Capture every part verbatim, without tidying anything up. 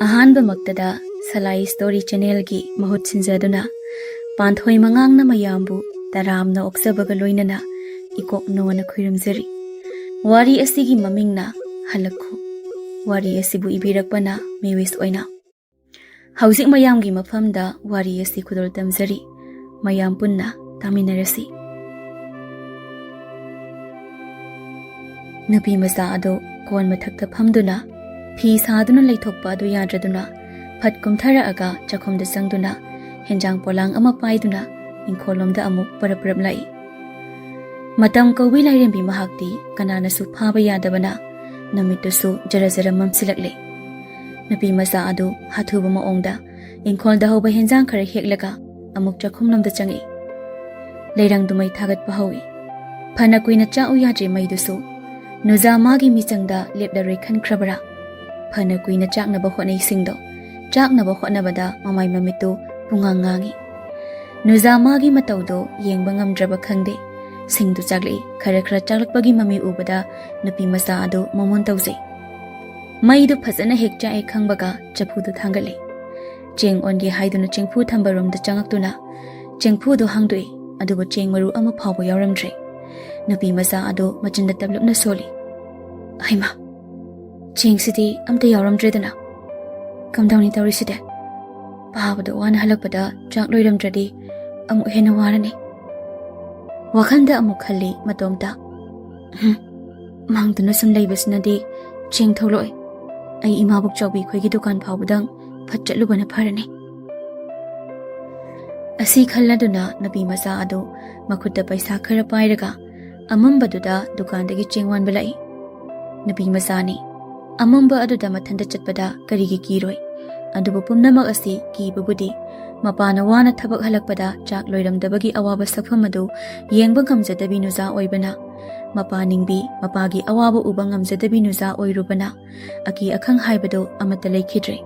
ꯑꯍꯥꯟꯕꯃꯛꯇꯗ ꯁꯂꯥꯏ story ꯆꯦꯅꯦꯜꯒꯤ ꯃꯍꯨꯠ ꯁꯤꯟꯖꯗꯨꯅ ꯄꯥꯟꯊꯣꯏ ꯃꯉꯥꯡꯅ ꯃꯌꯥꯝꯕꯨ ꯇꯔꯥꯝꯅ ꯑꯣꯛꯆꯕꯒ ꯂꯣꯏꯅꯅ ꯏꯀꯣꯛ ꯅꯣꯟꯅ ꯈꯨꯔꯨꯝꯖꯔꯤ꯫ ꯋꯥꯔꯤ ꯑꯁꯤꯒꯤ ꯃꯃꯤꯡꯅ ꯍꯜꯂꯛꯈꯣ꯫ ꯋꯥꯔꯤ ꯑꯁꯤꯕꯨ ꯏꯕꯤꯔꯛꯄꯅ ꯃꯤꯋꯤꯁ ꯑꯣꯏꯅ꯫ ꯍꯧꯖꯤꯛ ꯃꯌꯥꯝꯒꯤ ꯃꯐꯝꯗ ꯋꯥꯔꯤ ꯑꯁꯤ ꯈꯨꯗꯣꯜ ꯇꯝꯖꯔꯤ꯫ ꯃꯌꯥꯝ ꯄꯨꯟꯅ ꯇꯥꯃꯤꯟꯅꯔꯁꯤ꯫ ꯅꯨꯄꯤ ꯃꯆꯥ ꯑꯗꯨ ꯀꯣꯟ ꯃꯊꯛꯇ ꯐꯝꯗꯨꯅ ꯐꯤ ꯁꯥꯗꯨꯅ ꯂꯩꯊꯣꯛꯄ ꯑꯗꯨ ꯌꯥꯗ꯭ꯔꯗꯨꯅ ꯐꯠ ꯀꯨꯝꯊꯔꯛꯑꯒ ꯆꯥꯛꯈꯨꯝꯗ ꯆꯪꯗꯨꯅ ꯍꯦꯟꯖꯥꯡ ꯄꯣꯂꯥꯡ ꯑꯃ ꯄꯥꯏꯗꯨꯅ ꯏꯪꯈꯣꯜꯂꯣꯝꯗ ꯑꯃꯨꯛ ꯄꯔꯞ ꯄꯔꯞ ꯂꯥꯛꯏ꯫ ꯃꯇꯝ ꯀꯧꯕꯤ ꯂꯥꯏꯔꯦꯝꯕꯤ ꯃꯍꯥꯛꯇꯤ ꯀꯅꯥꯅꯁꯨ ꯐꯥꯕ ꯌꯥꯗꯕꯅ ꯅꯨꯃꯤꯠꯇꯨꯁꯨ ꯖꯔ ꯖꯔ ꯃꯝꯁꯤꯜꯂꯛꯂꯦ꯫ ꯅꯨꯄꯤ ꯃꯆꯥ ꯑꯗꯨ ꯍꯥꯊꯨꯕ ꯃꯑꯣꯡꯗ ꯏꯪꯈꯣꯜꯗ ꯍꯧꯕ ꯍꯦꯟꯖꯥꯡ ꯈꯔ ꯍꯦꯛꯂꯒ ꯑꯃꯨꯛ ꯆꯥꯛꯈꯨꯝꯂꯣꯝꯗ ꯆꯪꯉꯛꯏ꯫ ꯂꯩꯔꯪꯗꯨ ꯃꯩ ꯊꯥꯒꯠꯄ ꯍꯧꯏ꯫ ꯐꯅ ꯀꯨꯏꯅ ꯆꯥꯛꯎ ꯌꯥꯗ꯭ꯔꯦ ꯃꯩꯗꯨꯁꯨ꯫ ꯅꯨꯖꯥ ꯃꯥꯒꯤ ꯃꯤꯆꯪꯗ ꯂꯦꯞꯂꯔꯣꯏ ꯈꯟꯈ꯭ꯔꯕꯔꯥ? ꯐꯅ ꯀꯨꯏꯅ ꯆꯥꯛꯅꯕ ꯍꯣꯠꯅꯩ ꯁꯤꯡꯗꯣ꯫ ꯆꯥꯛꯅꯕ ꯍꯣꯠꯅꯕꯗ ꯃꯃꯥꯏ ꯃꯃꯤꯠꯇꯨ ꯄꯨꯡꯉꯥꯡ ꯉꯥꯡꯏ꯫ ꯅꯨꯖꯥ ꯃꯥꯒꯤ ꯃꯇꯧꯗꯣ ꯌꯦꯡꯕ ꯉꯝꯗ꯭ꯔꯕ ꯈꯪꯗꯦ꯫ ꯁꯤꯡꯗꯨ ꯆꯥꯛꯂꯛꯏ꯫ ꯈꯔ ꯈꯔ ꯆꯥꯛꯂꯛꯄꯒꯤ ꯃꯃꯤ ꯎꯕꯗ ꯅꯨꯄꯤ ꯃꯆꯥ ꯑꯗꯨ ꯃꯃꯣꯟ ꯇꯧꯖꯩ꯫ ꯃꯩꯗꯨ ꯐꯖꯅ ꯍꯦꯛ ꯆꯥꯛꯑꯦ ꯈꯪꯕꯒ ꯆꯐꯨꯗꯨ ꯊꯥꯡꯒꯠꯂꯦ꯫ ꯆꯦꯡ ꯑꯣꯟꯒꯦ ꯍꯥꯏꯗꯨꯅ ꯆꯦꯡꯐꯨ ꯊꯝꯕ ꯔꯣꯝꯗ ꯆꯪꯉꯛꯇꯨꯅ ꯆꯦꯡꯐꯨꯗꯨ ꯍꯥꯡꯗꯣꯛꯏ, ꯑꯗꯨꯕꯨ ꯆꯦꯡ ꯃꯔꯨ ꯑꯃ ꯐꯥꯎꯕ ꯌꯥꯎꯔꯝꯗ꯭ꯔꯦ꯫ ꯅꯨꯄꯤ ꯃꯆꯥ ꯑꯗꯨ ꯃꯆꯤꯟꯗ ꯇꯞꯂꯞꯅ ꯁꯣꯜꯂꯤ꯫ "ꯍꯩꯃꯥ, ꯆꯦꯡꯁꯤꯗꯤ ꯑꯝꯇ ꯌꯥꯎꯔꯝꯗ꯭ꯔꯦꯗꯅ꯫ ꯀꯝꯗꯧꯅꯤ ꯇꯧꯔꯤꯁꯤꯗꯤ? ꯄꯥꯕꯗ ꯋꯥꯅ ꯍꯜꯂꯛꯄꯗ ꯆꯥꯛ ꯂꯣꯏꯔꯝꯗ꯭ꯔꯗꯤ ꯑꯃꯨꯛ ꯍꯦꯟꯅ ꯋꯥꯔꯅꯤ꯫" ꯋꯥꯈꯜꯗ ꯑꯃꯨꯛ ꯈꯜꯂꯤ ꯃꯇꯣꯝꯇ꯫ "ꯍꯨꯝ, ꯃꯥꯡꯗꯨꯅ ꯁꯨꯝ ꯂꯩꯕꯁꯤꯅꯗꯤ ꯆꯦꯡ ꯊꯣꯛꯂꯛꯑꯣꯏ꯫ ꯑꯩ ꯏꯃꯥꯕꯣꯛ ꯆꯥꯎꯕꯤ ꯈꯣꯏꯒꯤ ꯗꯨꯀꯥꯟ ꯐꯥꯎꯕꯗꯪ ꯐꯠ ꯆꯠꯂꯨꯕꯅ ꯐꯔꯅꯤ꯫" ꯑꯁꯤ ꯈꯜꯂꯗꯨꯅ ꯅꯨꯄꯤ ꯃꯆꯥ ꯑꯗꯨ ꯃꯈꯨꯠꯇ ꯄꯩꯁꯥ ꯈꯔ ꯄꯥꯏꯔꯒ ꯑꯃꯝꯕꯗꯨꯗ ꯗꯨꯀꯥꯟꯗꯒꯤ ꯆꯦꯡ ꯋꯥꯟꯕ ꯂꯥꯛꯏ꯫ ꯅꯨꯄꯤ ꯃꯆꯥꯅꯤ꯫ ꯑꯃꯝꯕ ꯑꯗꯨꯗ ꯃꯊꯟꯇ ꯆꯠꯄꯗ ꯀꯔꯤꯒꯤ ꯀꯤꯔꯣꯏ? ꯑꯗꯨꯕꯨ ꯄꯨꯝꯅꯃꯛ ꯑꯁꯤ ꯀꯤꯕꯕꯨꯗꯤ ꯃꯄꯥꯅ ꯋꯥꯅ ꯊꯕꯛ ꯍꯜꯂꯛꯄꯗ ꯆꯥꯛ ꯂꯣꯏꯔꯝꯗꯕꯒꯤ ꯑꯋꯥꯕ ꯁꯛꯐꯝ ꯑꯗꯨ ꯌꯦꯡꯕ ꯉꯝꯖꯗꯕꯤ ꯅꯨꯖꯥ ꯑꯣꯏꯕꯅ, ꯃꯄꯥ ꯅꯤꯡꯕꯤ, ꯃꯄꯥꯒꯤ ꯑꯋꯥꯕ ꯎꯕ ꯉꯝꯖꯗꯕꯤ ꯅꯨꯖꯥ ꯑꯣꯏꯔꯨꯕꯅ, ꯑꯀꯤ ꯑꯈꯪ ꯍꯥꯏꯕꯗꯨ ꯑꯃꯠꯇ ꯂꯩꯈꯤꯗ꯭ꯔꯦ꯫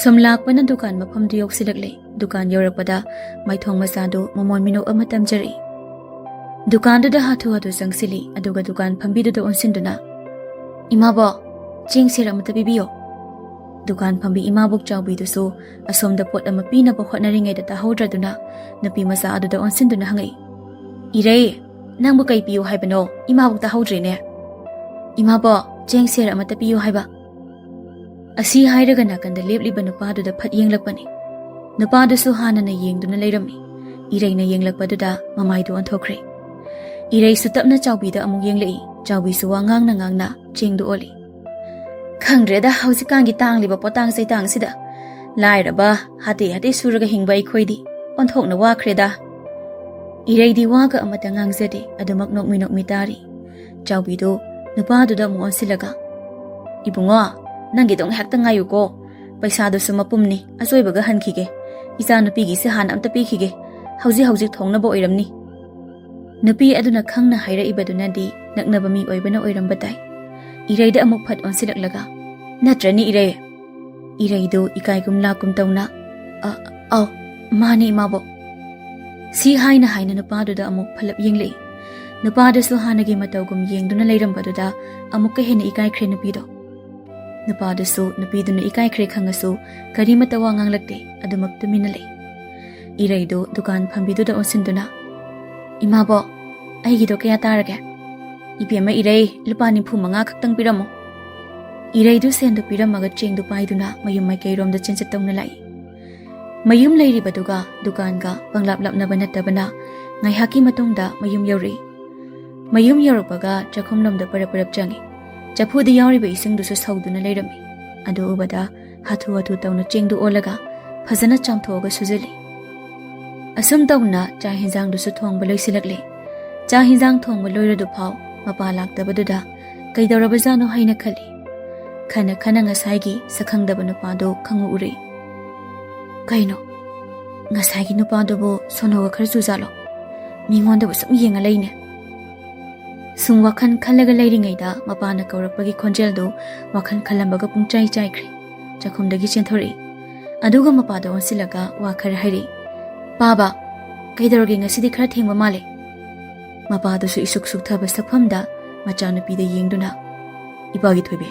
ꯁꯨꯝ ꯂꯥꯛꯄꯅ ꯗꯨꯀꯥꯟ ꯃꯐꯝꯗꯨ ꯌꯧꯁꯤꯜꯂꯛꯂꯦ꯫ ꯗꯨꯀꯥꯟ ꯌꯧꯔꯛꯄꯗ ꯃꯥꯏꯊꯣꯡ ꯃꯆꯥꯗꯨ ꯃꯃꯣꯟ ꯃꯤꯅꯣꯛ ꯑꯃ ꯇꯝꯖꯔꯛꯏ꯫ ꯗꯨꯀꯥꯟꯗꯨꯗ ꯍꯥꯊꯨ ꯍꯥꯊꯨ ꯆꯪꯁꯤꯜꯂꯤ, ꯑꯗꯨꯒ ꯗꯨꯀꯥꯟ ꯐꯝꯕꯤꯗꯨꯗ ꯑꯣꯟꯁꯤꯟꯗꯨꯅ, "ꯏꯃꯥꯕꯣꯛ, ꯆꯦꯡ ꯁꯦꯔ ꯑꯃꯇ ꯄꯤꯕꯤꯌꯣ꯫" ꯗꯨꯀꯥꯟ ꯐꯝꯕꯤ ꯏꯃꯥꯕꯣꯛ ꯆꯥꯎꯕꯤꯗꯨꯁꯨ ꯑꯁꯣꯝꯗ ꯄꯣꯠ ꯑꯃ ꯄꯤꯅꯕ ꯍꯣꯠꯅꯔꯤꯉꯩꯗ ꯇꯥꯍꯧꯗ꯭ꯔꯗꯨꯅ ꯅꯨꯄꯤ ꯃꯆꯥ ꯑꯗꯨꯗ ꯑꯣꯟꯁꯤꯟꯗꯨꯅ ꯍꯪꯉꯛꯏ, "ꯏꯔꯩ, ꯅꯪꯕꯨ ꯀꯩ ꯄꯤꯌꯨ ꯍꯥꯏꯕꯅꯣ? ꯏꯃꯥꯕꯣꯛ ꯇꯥꯍꯧꯗ꯭ꯔꯦꯅꯦ꯫" "ꯏꯃꯥꯕꯣꯛ, ꯆꯦꯡ ꯁꯦꯔ ꯑꯃꯠꯇ ꯄꯤꯌꯨ ꯍꯥꯏꯕ꯫" ꯑꯁꯤ ꯍꯥꯏꯔꯒ ꯅꯥꯀꯟꯗ ꯂꯦꯞꯂꯤꯕ ꯅꯨꯄꯥꯗꯨꯗ ꯐꯠ ꯌꯦꯡꯂꯛꯄꯅꯤ꯫ ꯅꯨꯄꯥꯗꯨꯁꯨ ꯍꯥꯟꯅꯅ ꯌꯦꯡꯗꯨꯅ ꯂꯩꯔꯝꯃꯤ꯫ ꯏꯔꯩꯅ ꯌꯦꯡꯂꯛꯄꯗꯨꯗ ꯃꯃꯥꯏꯗꯨ ꯑꯣꯟꯊꯣꯛꯈ꯭ꯔꯦ꯫ ꯏꯔꯩꯁꯨ ꯇꯞꯅ ꯆꯥꯎꯕꯤꯗ ꯑꯃꯨꯛ ꯌꯦꯡꯂꯛꯏ꯫ ꯆꯥꯎꯕꯤꯁꯨ ꯋꯥ ꯉꯥꯡꯅ ꯉꯥꯡꯅ ꯆꯦꯡꯗꯨ ꯑꯣꯜꯂꯤ꯫ "ꯈꯪꯗ꯭ꯔꯦꯗ, ꯍꯧꯖꯤꯛꯀꯥꯟꯒꯤ ꯇꯥꯡꯂꯤꯕ ꯄꯣꯇꯥꯡ ꯆꯩꯇꯥꯡꯁꯤꯗ ꯂꯥꯏꯔꯕ, ꯍꯥꯇꯦ ꯍꯥꯇꯦ ꯁꯨꯔꯒ ꯍꯤꯡꯕ ꯑꯩꯈꯣꯏꯗꯤ ꯑꯣꯟꯊꯣꯛꯅ ꯋꯥꯈ꯭ꯔꯦꯗ꯫" ꯏꯔꯩꯗꯤ ꯋꯥꯒ ꯑꯃꯠꯇ ꯉꯥꯡꯖꯗꯦ, ꯑꯗꯨꯃꯛ ꯅꯣꯛꯃꯤ ꯅꯣꯛꯃꯤ ꯇꯥꯔꯤ꯫ ꯆꯥꯎꯕꯤꯗꯨ ꯅꯨꯄꯥꯗꯨꯗ ꯑꯃꯨꯛ ꯑꯣꯟꯁꯤꯜꯂꯒ, "ꯏꯕꯨꯡꯉꯣ, ꯅꯪꯒꯤꯗꯣ ꯉꯥꯏꯍꯥꯛꯇ ꯉꯥꯏꯌꯨꯀꯣ꯫ ꯄꯩꯁꯥꯗꯨꯁꯨ ꯃꯄꯨꯝꯅꯤ, ꯑꯆꯣꯏꯕꯒ ꯍꯟꯈꯤꯒꯦ꯫ ꯏꯆꯥꯅꯨꯄꯤꯒꯤꯁꯦ ꯍꯥꯟꯅ ꯑꯝꯇ ꯄꯤꯈꯤꯒꯦ꯫ ꯍꯧꯖꯤꯛ ꯍꯧꯖꯤꯛ ꯊꯣꯡꯅꯕ ꯑꯣꯏꯔꯝꯅꯤ꯫" ꯅꯨꯄꯤ ꯑꯗꯨꯅ ꯈꯪꯅ ꯍꯥꯏꯔꯛꯏꯕꯗꯨꯅꯗꯤ ꯅꯛꯅꯕ ꯃꯤ ꯑꯣꯏꯕꯅ ꯑꯣꯏꯔꯝꯕ ꯇꯥꯏ꯫ ꯏꯔꯩꯗ ꯑꯃꯨꯛ ꯐꯠ ꯑꯣꯟꯁꯤꯜꯂꯛꯂꯒ, "ꯅꯠꯇ꯭ꯔꯅꯤ ꯏꯔꯩ?" ꯏꯔꯩꯗꯨ ꯏꯀꯥꯏꯒꯨꯝ ꯂꯥꯛꯀꯨꯝ ꯇꯧꯅ, "ꯑ, ꯑꯥꯎ, ꯃꯥꯅꯤ ꯏꯃꯥꯕꯣꯛ꯫" ꯁꯤ ꯍꯥꯏꯅ ꯍꯥꯏꯅ ꯅꯨꯄꯥꯗꯨꯗ ꯑꯃꯨꯛ ꯐꯠꯂꯞ ꯌꯦꯡꯂꯛꯏ꯫ ꯅꯨꯄꯥꯗꯨꯁꯨ ꯍꯥꯟꯅꯒꯤ ꯃꯇꯧꯒꯨꯝ ꯌꯦꯡꯗꯨꯅ ꯂꯩꯔꯝꯕꯗꯨꯗ ꯑꯃꯨꯛꯀ ꯍꯦꯟꯅ ꯏꯀꯥꯏꯈ꯭ꯔꯦ ꯅꯨꯄꯤꯗꯣ꯫ ꯅꯨꯄꯥꯗꯨꯁꯨ ꯅꯨꯄꯤꯗꯨꯅ ꯏꯀꯥꯏꯈ꯭ꯔꯦ ꯈꯪꯉꯁꯨ ꯀꯔꯤꯃꯠꯇ ꯋꯥ ꯉꯥꯡꯂꯛꯇꯦ, ꯑꯗꯨꯃꯛ ꯇꯨꯃꯤꯟꯅ ꯂꯩ꯫ ꯏꯔꯩꯗꯨ ꯗꯨꯀꯥꯟ ꯐꯝꯕꯤꯗꯨꯗ ꯑꯣꯟꯁꯤꯟꯗꯨꯅ, "ꯏꯃꯥꯕꯣꯛ, ꯑꯩꯒꯤꯗꯣ ꯀꯌꯥ ꯇꯥꯔꯒꯦ?" "ꯏꯕꯦꯝꯃ ꯏꯔꯩ, ꯂꯨꯄꯥ ꯅꯤꯐꯨ ꯃꯉꯥ ꯈꯛꯇꯪ ꯄꯤꯔꯝꯃꯣ꯫" ꯏꯔꯩꯗꯨ ꯁꯦꯟꯗꯨ ꯄꯤꯔꯝꯃꯒ ꯆꯦꯡꯗꯨ ꯄꯥꯏꯗꯨꯅ ꯃꯌꯨꯝ ꯃꯥꯏꯀꯩꯔꯣꯝꯗ ꯆꯦꯟꯆꯠ ꯇꯧꯅ ꯂꯥꯛꯏ꯫ ꯃꯌꯨꯝ ꯂꯩꯔꯤꯕꯗꯨꯒ ꯗꯨꯀꯥꯟꯒ ꯄꯪꯂꯥꯞ ꯂꯥꯞꯅꯕ ꯅꯠꯇꯕꯅ ꯉꯥꯏꯍꯥꯛꯀꯤ ꯃꯇꯨꯡꯗ ꯃꯌꯨꯝ ꯌꯧꯔꯛꯏ꯫ ꯃꯌꯨꯝ ꯌꯧꯔꯛꯄꯒ ꯆꯥꯛꯈꯨꯝꯂꯣꯝꯗ ꯄꯔꯞ ꯄꯔꯞ ꯆꯪꯉꯤ꯫ ꯆꯐꯨꯗ ꯌꯥꯎꯔꯤꯕ ꯏꯁꯤꯡꯗꯨꯁꯨ ꯁꯧꯗꯨꯅ ꯂꯩꯔꯝꯃꯤ꯫ ꯑꯗꯨ ꯎꯕꯗ ꯍꯥꯊꯨ ꯍꯥꯊꯨ ꯇꯧꯅ ꯆꯦꯡꯗꯨ ꯑꯣꯜꯂꯒ ꯐꯖꯅ ꯆꯥꯝꯊꯣꯛꯑꯒ ꯁꯨꯖꯜꯂꯤ꯫ ꯑꯁꯨꯝ ꯇꯧꯅ ꯆꯥꯛ ꯍꯦꯟꯖꯥꯡꯗꯨꯁꯨ ꯊꯣꯡꯕ ꯂꯣꯏꯁꯤꯜꯂꯛꯂꯦ꯫ ꯆꯥꯛ ꯍꯦꯟꯖꯥꯡ ꯊꯣꯡꯕ ꯂꯣꯏꯔꯗꯨꯐꯥꯎ ꯃꯄꯥ ꯂꯥꯛꯇꯕꯗꯨꯗ ꯀꯩꯗꯧꯔꯕꯖꯥꯠꯅꯣ ꯍꯥꯏꯅ ꯈꯜꯂꯤ꯫ ꯈꯅ ꯈꯅ ꯉꯁꯥꯏꯒꯤ ꯁꯛꯈꯪꯗꯕ ꯅꯨꯄꯥꯗꯣ ꯈꯪꯎ ꯎꯔꯦ꯫ "ꯀꯩꯅꯣ, ꯉꯁꯥꯏꯒꯤ ꯅꯨꯄꯥꯗꯨꯕꯨ ꯁꯣꯅꯣꯒ ꯈꯔ ꯆꯨꯖꯥꯠꯂꯣ? ꯃꯤꯉꯣꯟꯗꯕꯨ ꯁꯨꯝ ꯌꯦꯡꯉ ꯂꯩꯅꯦ꯫" ꯁꯨꯝ ꯋꯥꯈꯜ ꯈꯜꯂꯒ ꯂꯩꯔꯤꯉꯩꯗ ꯃꯄꯥꯅ ꯀꯧꯔꯛꯄꯒꯤ ꯈꯣꯟꯖꯦꯜꯗꯨ ꯋꯥꯈꯜ ꯈꯜꯂꯝꯕꯒ ꯄꯨꯡꯆꯥꯏ ꯆꯥꯏꯈ꯭ꯔꯦ꯫ ꯆꯥꯛꯈꯨꯝꯗꯒꯤ ꯆꯦꯟꯊꯣꯔꯛꯏ꯫ ꯑꯗꯨꯒ ꯃꯄꯥꯗ ꯑꯣꯟꯁꯤꯜꯂꯒ ꯋꯥ ꯈꯔ ꯍꯥꯏꯔꯛꯏ꯫ "ꯄꯥꯕ, ꯀꯩꯗꯧꯔꯒꯦ, ꯉꯁꯤꯗꯤ ꯈꯔ ꯊꯦꯡꯕ ꯃꯥꯜꯂꯦ?" ꯃꯄꯥꯗꯨꯁꯨ ꯏꯁꯨꯛ ꯁꯨꯛꯊꯕ ꯁꯛꯐꯝꯗ ꯃꯆꯥꯅꯨꯄꯤꯗ ꯌꯦꯡꯗꯨꯅ, "ꯏꯄꯥꯒꯤ ꯊꯣꯏꯕꯤ,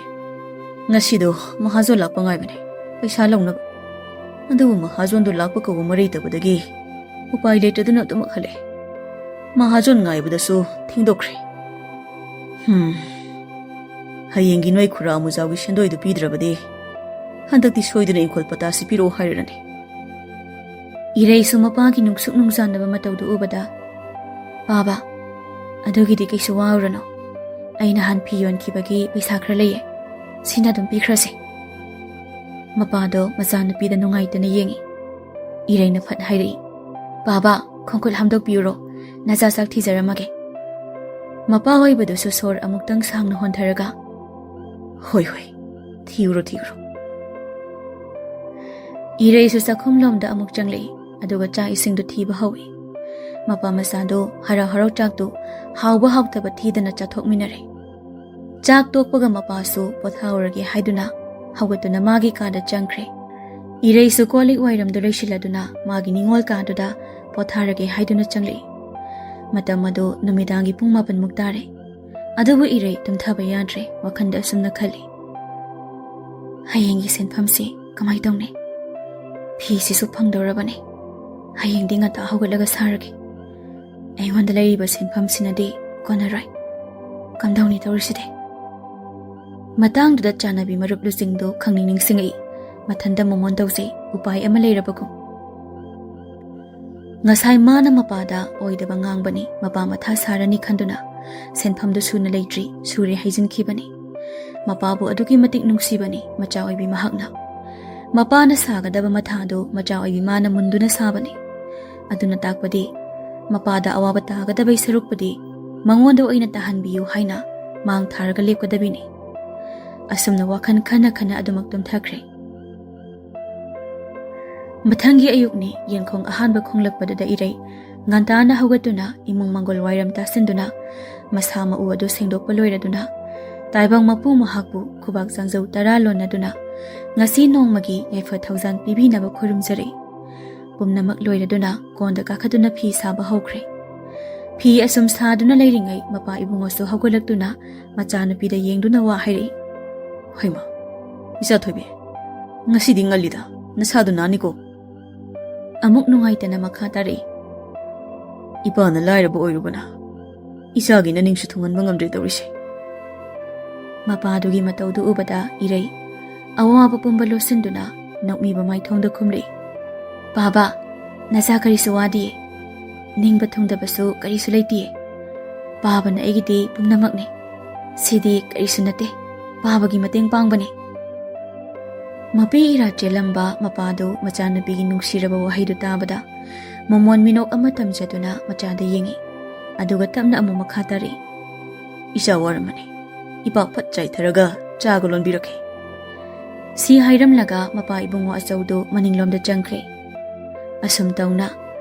"ꯉꯁꯤꯗꯣ ꯃꯍꯥꯖꯣꯟ ꯂꯥꯛꯄ ꯉꯥꯏꯕꯅꯦ, ꯄꯩꯁꯥ ꯂꯧꯅꯕ꯫ ꯑꯗꯨꯕꯨ ꯃꯍꯥꯖꯣꯟꯗꯨ ꯂꯥꯛꯄ ꯀꯧꯕ ꯃꯔꯩꯇꯕꯗꯒꯤ ꯎꯄꯥꯏ ꯂꯩꯇꯗꯨꯅ ꯑꯗꯨꯃꯛ ꯍꯜꯂꯦ꯫ ꯃꯍꯥꯖꯣꯟ ꯉꯥꯏꯕꯗꯁꯨ ꯊꯦꯡꯗꯣꯛꯈ꯭ꯔꯦ꯫ ꯍꯝ, ꯍꯌꯦꯡꯒꯤ ꯅꯣꯏ ꯈꯨꯔꯥ ꯃꯨꯖꯥꯎꯒꯤ ꯁꯦꯟꯗꯣꯏꯗꯨ ꯄꯤꯗ꯭ꯔꯕꯗꯤ ꯍꯟꯗꯛꯇꯤ ꯁꯣꯏꯗꯅ ꯏꯪꯈꯣꯜ ꯄꯇꯥꯁꯤ ꯄꯤꯔꯛꯑꯣ ꯍꯥꯏꯔꯅꯤ꯫" ꯏꯔꯩꯁꯨ ꯃꯄꯥꯒꯤ ꯅꯨꯡꯁꯨꯛ ꯅꯨꯡꯖꯥꯟꯅꯕ ꯃꯇꯧꯗꯨ ꯎꯕꯗ, "ꯄꯥꯕ, ꯑꯗꯨꯒꯤꯗꯤ ꯀꯩꯁꯨ ꯋꯥꯔꯨꯔꯅꯨ꯫ ꯑꯩ ꯅꯍꯥꯟ ꯐꯤ ꯌꯣꯟꯈꯤꯕꯒꯤ ꯄꯩꯁꯥ ꯈꯔ ꯂꯩꯌꯦ, ꯁꯤꯅ ꯑꯗꯨꯝ ꯄꯤꯈ꯭ꯔꯁꯦ꯫" ꯃꯄꯥꯗꯣ ꯃꯆꯥꯅꯨꯄꯤꯗ ꯅꯨꯡꯉꯥꯏꯇꯅ ꯌꯦꯡꯉꯤ꯫ ꯏꯔꯩꯅ ꯐꯠ ꯍꯥꯏꯔꯛꯏ, "ꯄꯥꯕ, ꯈꯣꯡꯈꯨꯠ ꯍꯥꯝꯗꯣꯛꯄꯤꯌꯨꯔꯣ, ꯅꯆꯥ ꯆꯥꯛ ꯊꯤꯖꯔꯝꯃꯒꯦ꯫" ꯃꯄꯥ ꯑꯣꯏꯕꯗꯨꯁꯨ ꯁꯣꯔ ꯑꯃꯨꯛꯇꯪ ꯁꯥꯡꯅ ꯍꯣꯟꯊꯔꯒ, "ꯍꯣꯏ ꯍꯣꯏ, ꯊꯤꯔꯨꯔꯣ ꯊꯤꯔꯨꯔꯣ꯫" ꯏꯔꯩꯁꯨ ꯆꯥꯛꯈꯨꯝꯂꯣꯝꯗ ꯑꯃꯨꯛ ꯆꯪꯂꯛꯏ, ꯑꯗꯨꯒ ꯆꯥꯛ ꯏꯁꯤꯡꯗꯨ ꯊꯤꯕ ꯍꯧꯏ꯫ ꯃꯄꯥ ꯃꯆꯥꯗꯨ ꯍꯔꯥꯎ ꯍꯔꯥꯎ ꯆꯥꯛꯇꯨ ꯍꯥꯎꯕ ꯍꯥꯎꯇꯕ ꯊꯤꯗꯅ ꯆꯥꯊꯣꯛꯃꯤꯟꯅꯔꯦ꯫ ꯆꯥꯛ ꯇꯣꯛꯄꯒ ꯃꯄꯥꯁꯨ ꯄꯣꯊꯥꯍꯧꯔꯒꯦ ꯍꯥꯏꯗꯨꯅ ꯍꯧꯒꯠꯇꯨꯅ ꯃꯥꯒꯤ ꯀꯥꯗ ꯆꯪꯈ꯭ꯔꯦ꯫ ꯏꯔꯩꯁꯨ ꯀꯣꯜ ꯂꯤꯛ ꯋꯥꯏꯔꯝꯗꯨ ꯂꯣꯏꯁꯤꯜꯂꯗꯨꯅ ꯃꯥꯒꯤ ꯅꯤꯡꯉꯣꯜ ꯀꯥꯗꯨꯗ ꯄꯣꯊꯥꯔꯒꯦ ꯍꯥꯏꯗꯨꯅ ꯆꯪꯂꯛꯏ꯫ ꯃꯇꯝ ꯑꯗꯨ ꯅꯨꯃꯤꯗꯥꯡꯒꯤ ꯄꯨꯡ ꯃꯥꯄꯟꯃꯨꯛ ꯇꯥꯔꯦ꯫ ꯑꯗꯨꯕꯨ ꯏꯔꯩ ꯇꯨꯝꯊꯕ ꯌꯥꯗ꯭ꯔꯦ, ꯋꯥꯈꯜꯗ ꯑꯁꯨꯝꯅ ꯈꯜꯂꯤ, "ꯍꯌꯦꯡꯒꯤ ꯁꯦꯟꯐꯝꯁꯤ ꯀꯃꯥꯏ ꯇꯧꯅꯤ? ꯐꯤꯁꯤꯁꯨ ꯐꯪꯗꯧꯔꯕꯅꯤ꯫ ꯍꯌꯦꯡꯗꯤ ꯉꯟꯇꯥ ꯍꯧꯒꯠꯂꯒ ꯁꯥꯔꯒꯦ꯫ ꯑꯩꯉꯣꯟꯗ ꯂꯩꯔꯤꯕ ꯁꯦꯟꯐꯝꯁꯤꯅꯗꯤ ꯀꯣꯟꯅꯔꯣꯏ꯫ ꯀꯝꯗꯧꯅꯤ ꯇꯧꯔꯤꯁꯤꯗꯤ?" ꯃꯇꯥꯡꯗꯨꯗ ꯆꯥꯟꯅꯕꯤ ꯃꯔꯨꯞ ꯂꯨꯆꯤꯡꯗꯨ ꯈꯪꯅꯤꯡ ꯅꯤꯡꯁꯤꯡꯉꯛꯏ꯫ ꯃꯊꯟꯇ ꯃꯣꯃꯣꯟ ꯇꯧꯖꯩ, ꯎꯄꯥꯏ ꯑꯃ ꯂꯩꯔꯕꯒꯨꯝ꯫ ꯉꯁꯥꯏ ꯃꯥꯅ ꯃꯄꯥꯗ ꯑꯣꯏꯗꯕ ꯉꯥꯡꯕꯅꯤ, ꯃꯄꯥ ꯃꯊꯥ ꯁꯥꯔꯅꯤ ꯈꯟꯗꯨꯅ ꯁꯦꯟꯐꯝꯗꯨ ꯁꯨꯅ ꯂꯩꯇ꯭ꯔꯤ, ꯁꯨꯔꯦ ꯍꯥꯏꯖꯤꯟꯈꯤꯕꯅꯤ꯫ ꯃꯄꯥꯕꯨ ꯑꯗꯨꯛꯀꯤ ꯃꯇꯤꯛ ꯅꯨꯡꯁꯤꯕꯅꯤ ꯃꯆꯥ ꯑꯣꯏꯕꯤ ꯃꯍꯥꯛꯅ꯫ ꯃꯄꯥꯅ ꯁꯥꯒꯗꯕ ꯃꯊꯥꯗꯨ ꯃꯆꯥ ꯑꯣꯏꯕꯤ ꯃꯥꯅ ꯃꯨꯟꯗꯨꯅ ꯁꯥꯕꯅꯤ꯫ ꯑꯗꯨꯅ ꯇꯥꯛꯄꯗꯤ ꯃꯄꯥꯗ ꯑꯋꯥꯕ ꯇꯥꯒꯗꯕꯩ ꯁꯔꯨꯛꯄꯨꯗꯤ ꯃꯉꯣꯟꯗ ꯑꯣꯏꯅ ꯇꯥꯍꯟꯕꯤꯌꯨ ꯍꯥꯏꯅ ꯃꯥꯡ ꯊꯥꯔꯒ ꯂꯦꯞꯀꯗꯕꯤꯅꯤ꯫ ꯑꯁꯨꯝꯅ ꯋꯥꯈꯜ ꯈꯟꯅ ꯈꯟꯅ ꯑꯗꯨꯃꯛ ꯇꯨꯝꯊꯈ꯭ꯔꯦ꯫ ꯃꯊꯪꯒꯤ ꯑꯌꯨꯛꯅꯤ, ꯌꯦꯟꯈꯣꯡ ꯑꯍꯥꯟꯕ ꯈꯣꯡꯂꯛꯄꯗꯨꯗ ꯏꯔꯩ ꯉꯟꯇꯥꯅ ꯍꯧꯒꯠꯇꯨꯅ ꯏꯃꯨꯡ ꯃꯪꯒꯣꯜ ꯋꯥꯏꯔꯝ ꯇꯥꯁꯤꯟꯗꯨꯅ ꯃꯁꯥ ꯃꯎ ꯑꯗꯨ ꯁꯦꯡꯗꯣꯛꯄ ꯂꯣꯏꯔꯗꯨꯅ ꯇꯥꯏꯕꯪ ꯃꯄꯨ ꯃꯍꯥꯛꯄꯨ ꯈꯨꯕꯥꯛ ꯆꯥꯡꯖꯧ ꯇꯔꯥ ꯂꯣꯟꯅꯗꯨꯅ ꯉꯁꯤ ꯅꯣꯡꯃꯒꯤ ꯌꯥꯏꯐ ꯊꯧꯖꯥꯟ ꯄꯤꯕꯤꯅꯕ ꯈꯨꯔꯨꯝꯖꯔꯤ꯫ ꯄꯨꯝꯅꯃꯛ ꯂꯣꯏꯔꯗꯨꯅ ꯀꯣꯟꯗ ꯀꯥꯈꯠꯇꯨꯅ ꯐꯤ ꯁꯥꯕ ꯍꯧꯈ꯭ꯔꯦ꯫ ꯐꯤ ꯑꯁꯨꯝ ꯁꯥꯗꯨꯅ ꯂꯩꯔꯤꯉꯩ ꯃꯄꯥ ꯏꯕꯨꯡꯉꯣꯁꯨ ꯍꯧꯒꯠꯂꯛꯇꯨꯅ ꯃꯆꯥꯅꯨꯄꯤꯗ ꯌꯦꯡꯗꯨꯅ ꯋꯥ ꯍꯥꯏꯔꯛꯏ꯫ "ꯍꯣꯏꯃ, "ꯏꯆꯥ ꯊꯣꯏꯕꯤ, ꯉꯁꯤꯗꯤ ꯉꯜꯂꯤꯗ, ꯅꯁꯥꯗꯨ ꯅꯥꯅꯤꯀꯣ?" ꯑꯃꯨꯛ ꯅꯨꯡꯉꯥꯏꯇꯅ ꯃꯈꯥ ꯇꯥꯔꯛꯏ꯫ "ꯏꯄꯥꯅ ꯂꯥꯏꯔꯕ ꯑꯣꯏꯔꯨꯕꯅ ꯏꯆꯥꯒꯤ ꯅꯅꯤꯡꯁꯨ ꯊꯨꯡꯍꯟꯕ ꯉꯝꯗ꯭ꯔꯦ ꯇꯧꯔꯤꯁꯦ꯫" ꯃꯄꯥꯗꯨꯒꯤ ꯃꯇꯧꯗꯨ ꯎꯕꯗ ꯏꯔꯩ ꯑꯋꯥꯕ ꯄꯨꯝꯕ ꯂꯣꯠꯁꯤꯟꯗꯨꯅ ꯅꯣꯛꯃꯤꯕ ꯃꯥꯏꯊꯣꯡꯗ ꯈꯨꯝꯂꯛꯏ꯫ "ꯄꯥꯕ, ꯅꯆꯥ ꯀꯔꯤꯁꯨ ꯋꯥꯗꯤꯌꯦ꯫ ꯅꯤꯡꯕ ꯊꯨꯡꯗꯕꯁꯨ ꯀꯔꯤꯁꯨ ꯂꯩꯇꯤꯌꯦ꯫ ꯄꯥꯕꯅ ꯑꯩꯒꯤꯗꯤ ꯄꯨꯝꯅꯃꯛꯅꯤ꯫ ꯁꯤꯗꯤ ꯀꯔꯤꯁꯨ ꯅꯠꯇꯦ꯫ ꯄꯥꯕꯒꯤ ꯃꯇꯦꯡ ꯄꯥꯡꯕꯅꯤ꯫" ꯃꯄꯤ ꯏꯔꯥ ꯆꯦꯜꯂꯝꯕ ꯃꯄꯥꯗꯨ ꯃꯆꯥꯅꯨꯄꯤꯒꯤ ꯅꯨꯡꯁꯤꯔꯕ ꯋꯥꯍꯩꯗꯨ ꯇꯥꯕꯗ ꯃꯃꯣꯟ ꯃꯤꯅꯣꯛ ꯑꯃ ꯇꯝꯖꯗꯨꯅ ꯃꯆꯥꯗ ꯌꯦꯡꯉꯤ꯫ ꯑꯗꯨꯒ ꯇꯞꯅ ꯑꯃꯨꯛ ꯃꯈꯥ ꯇꯥꯔꯛꯏ꯫ "ꯏꯆꯥ ꯋꯥꯔꯝꯃꯅꯤ꯫ ꯏꯄꯥꯛ ꯐꯠ ꯆꯥꯏꯊꯔꯒ ꯆꯥꯒ ꯂꯣꯟꯕꯤꯔꯛꯀꯦ꯫" ꯁꯤ ꯍꯥꯏꯔꯝꯂꯒ ꯃꯄꯥ ꯏꯕꯨꯡꯉꯣ ꯑꯆꯧꯗꯨ ꯃꯅꯤꯡꯂꯣꯝꯗ ꯆꯪꯈ꯭ꯔꯦ꯫ ꯑꯁꯨꯝ ꯇꯧꯅ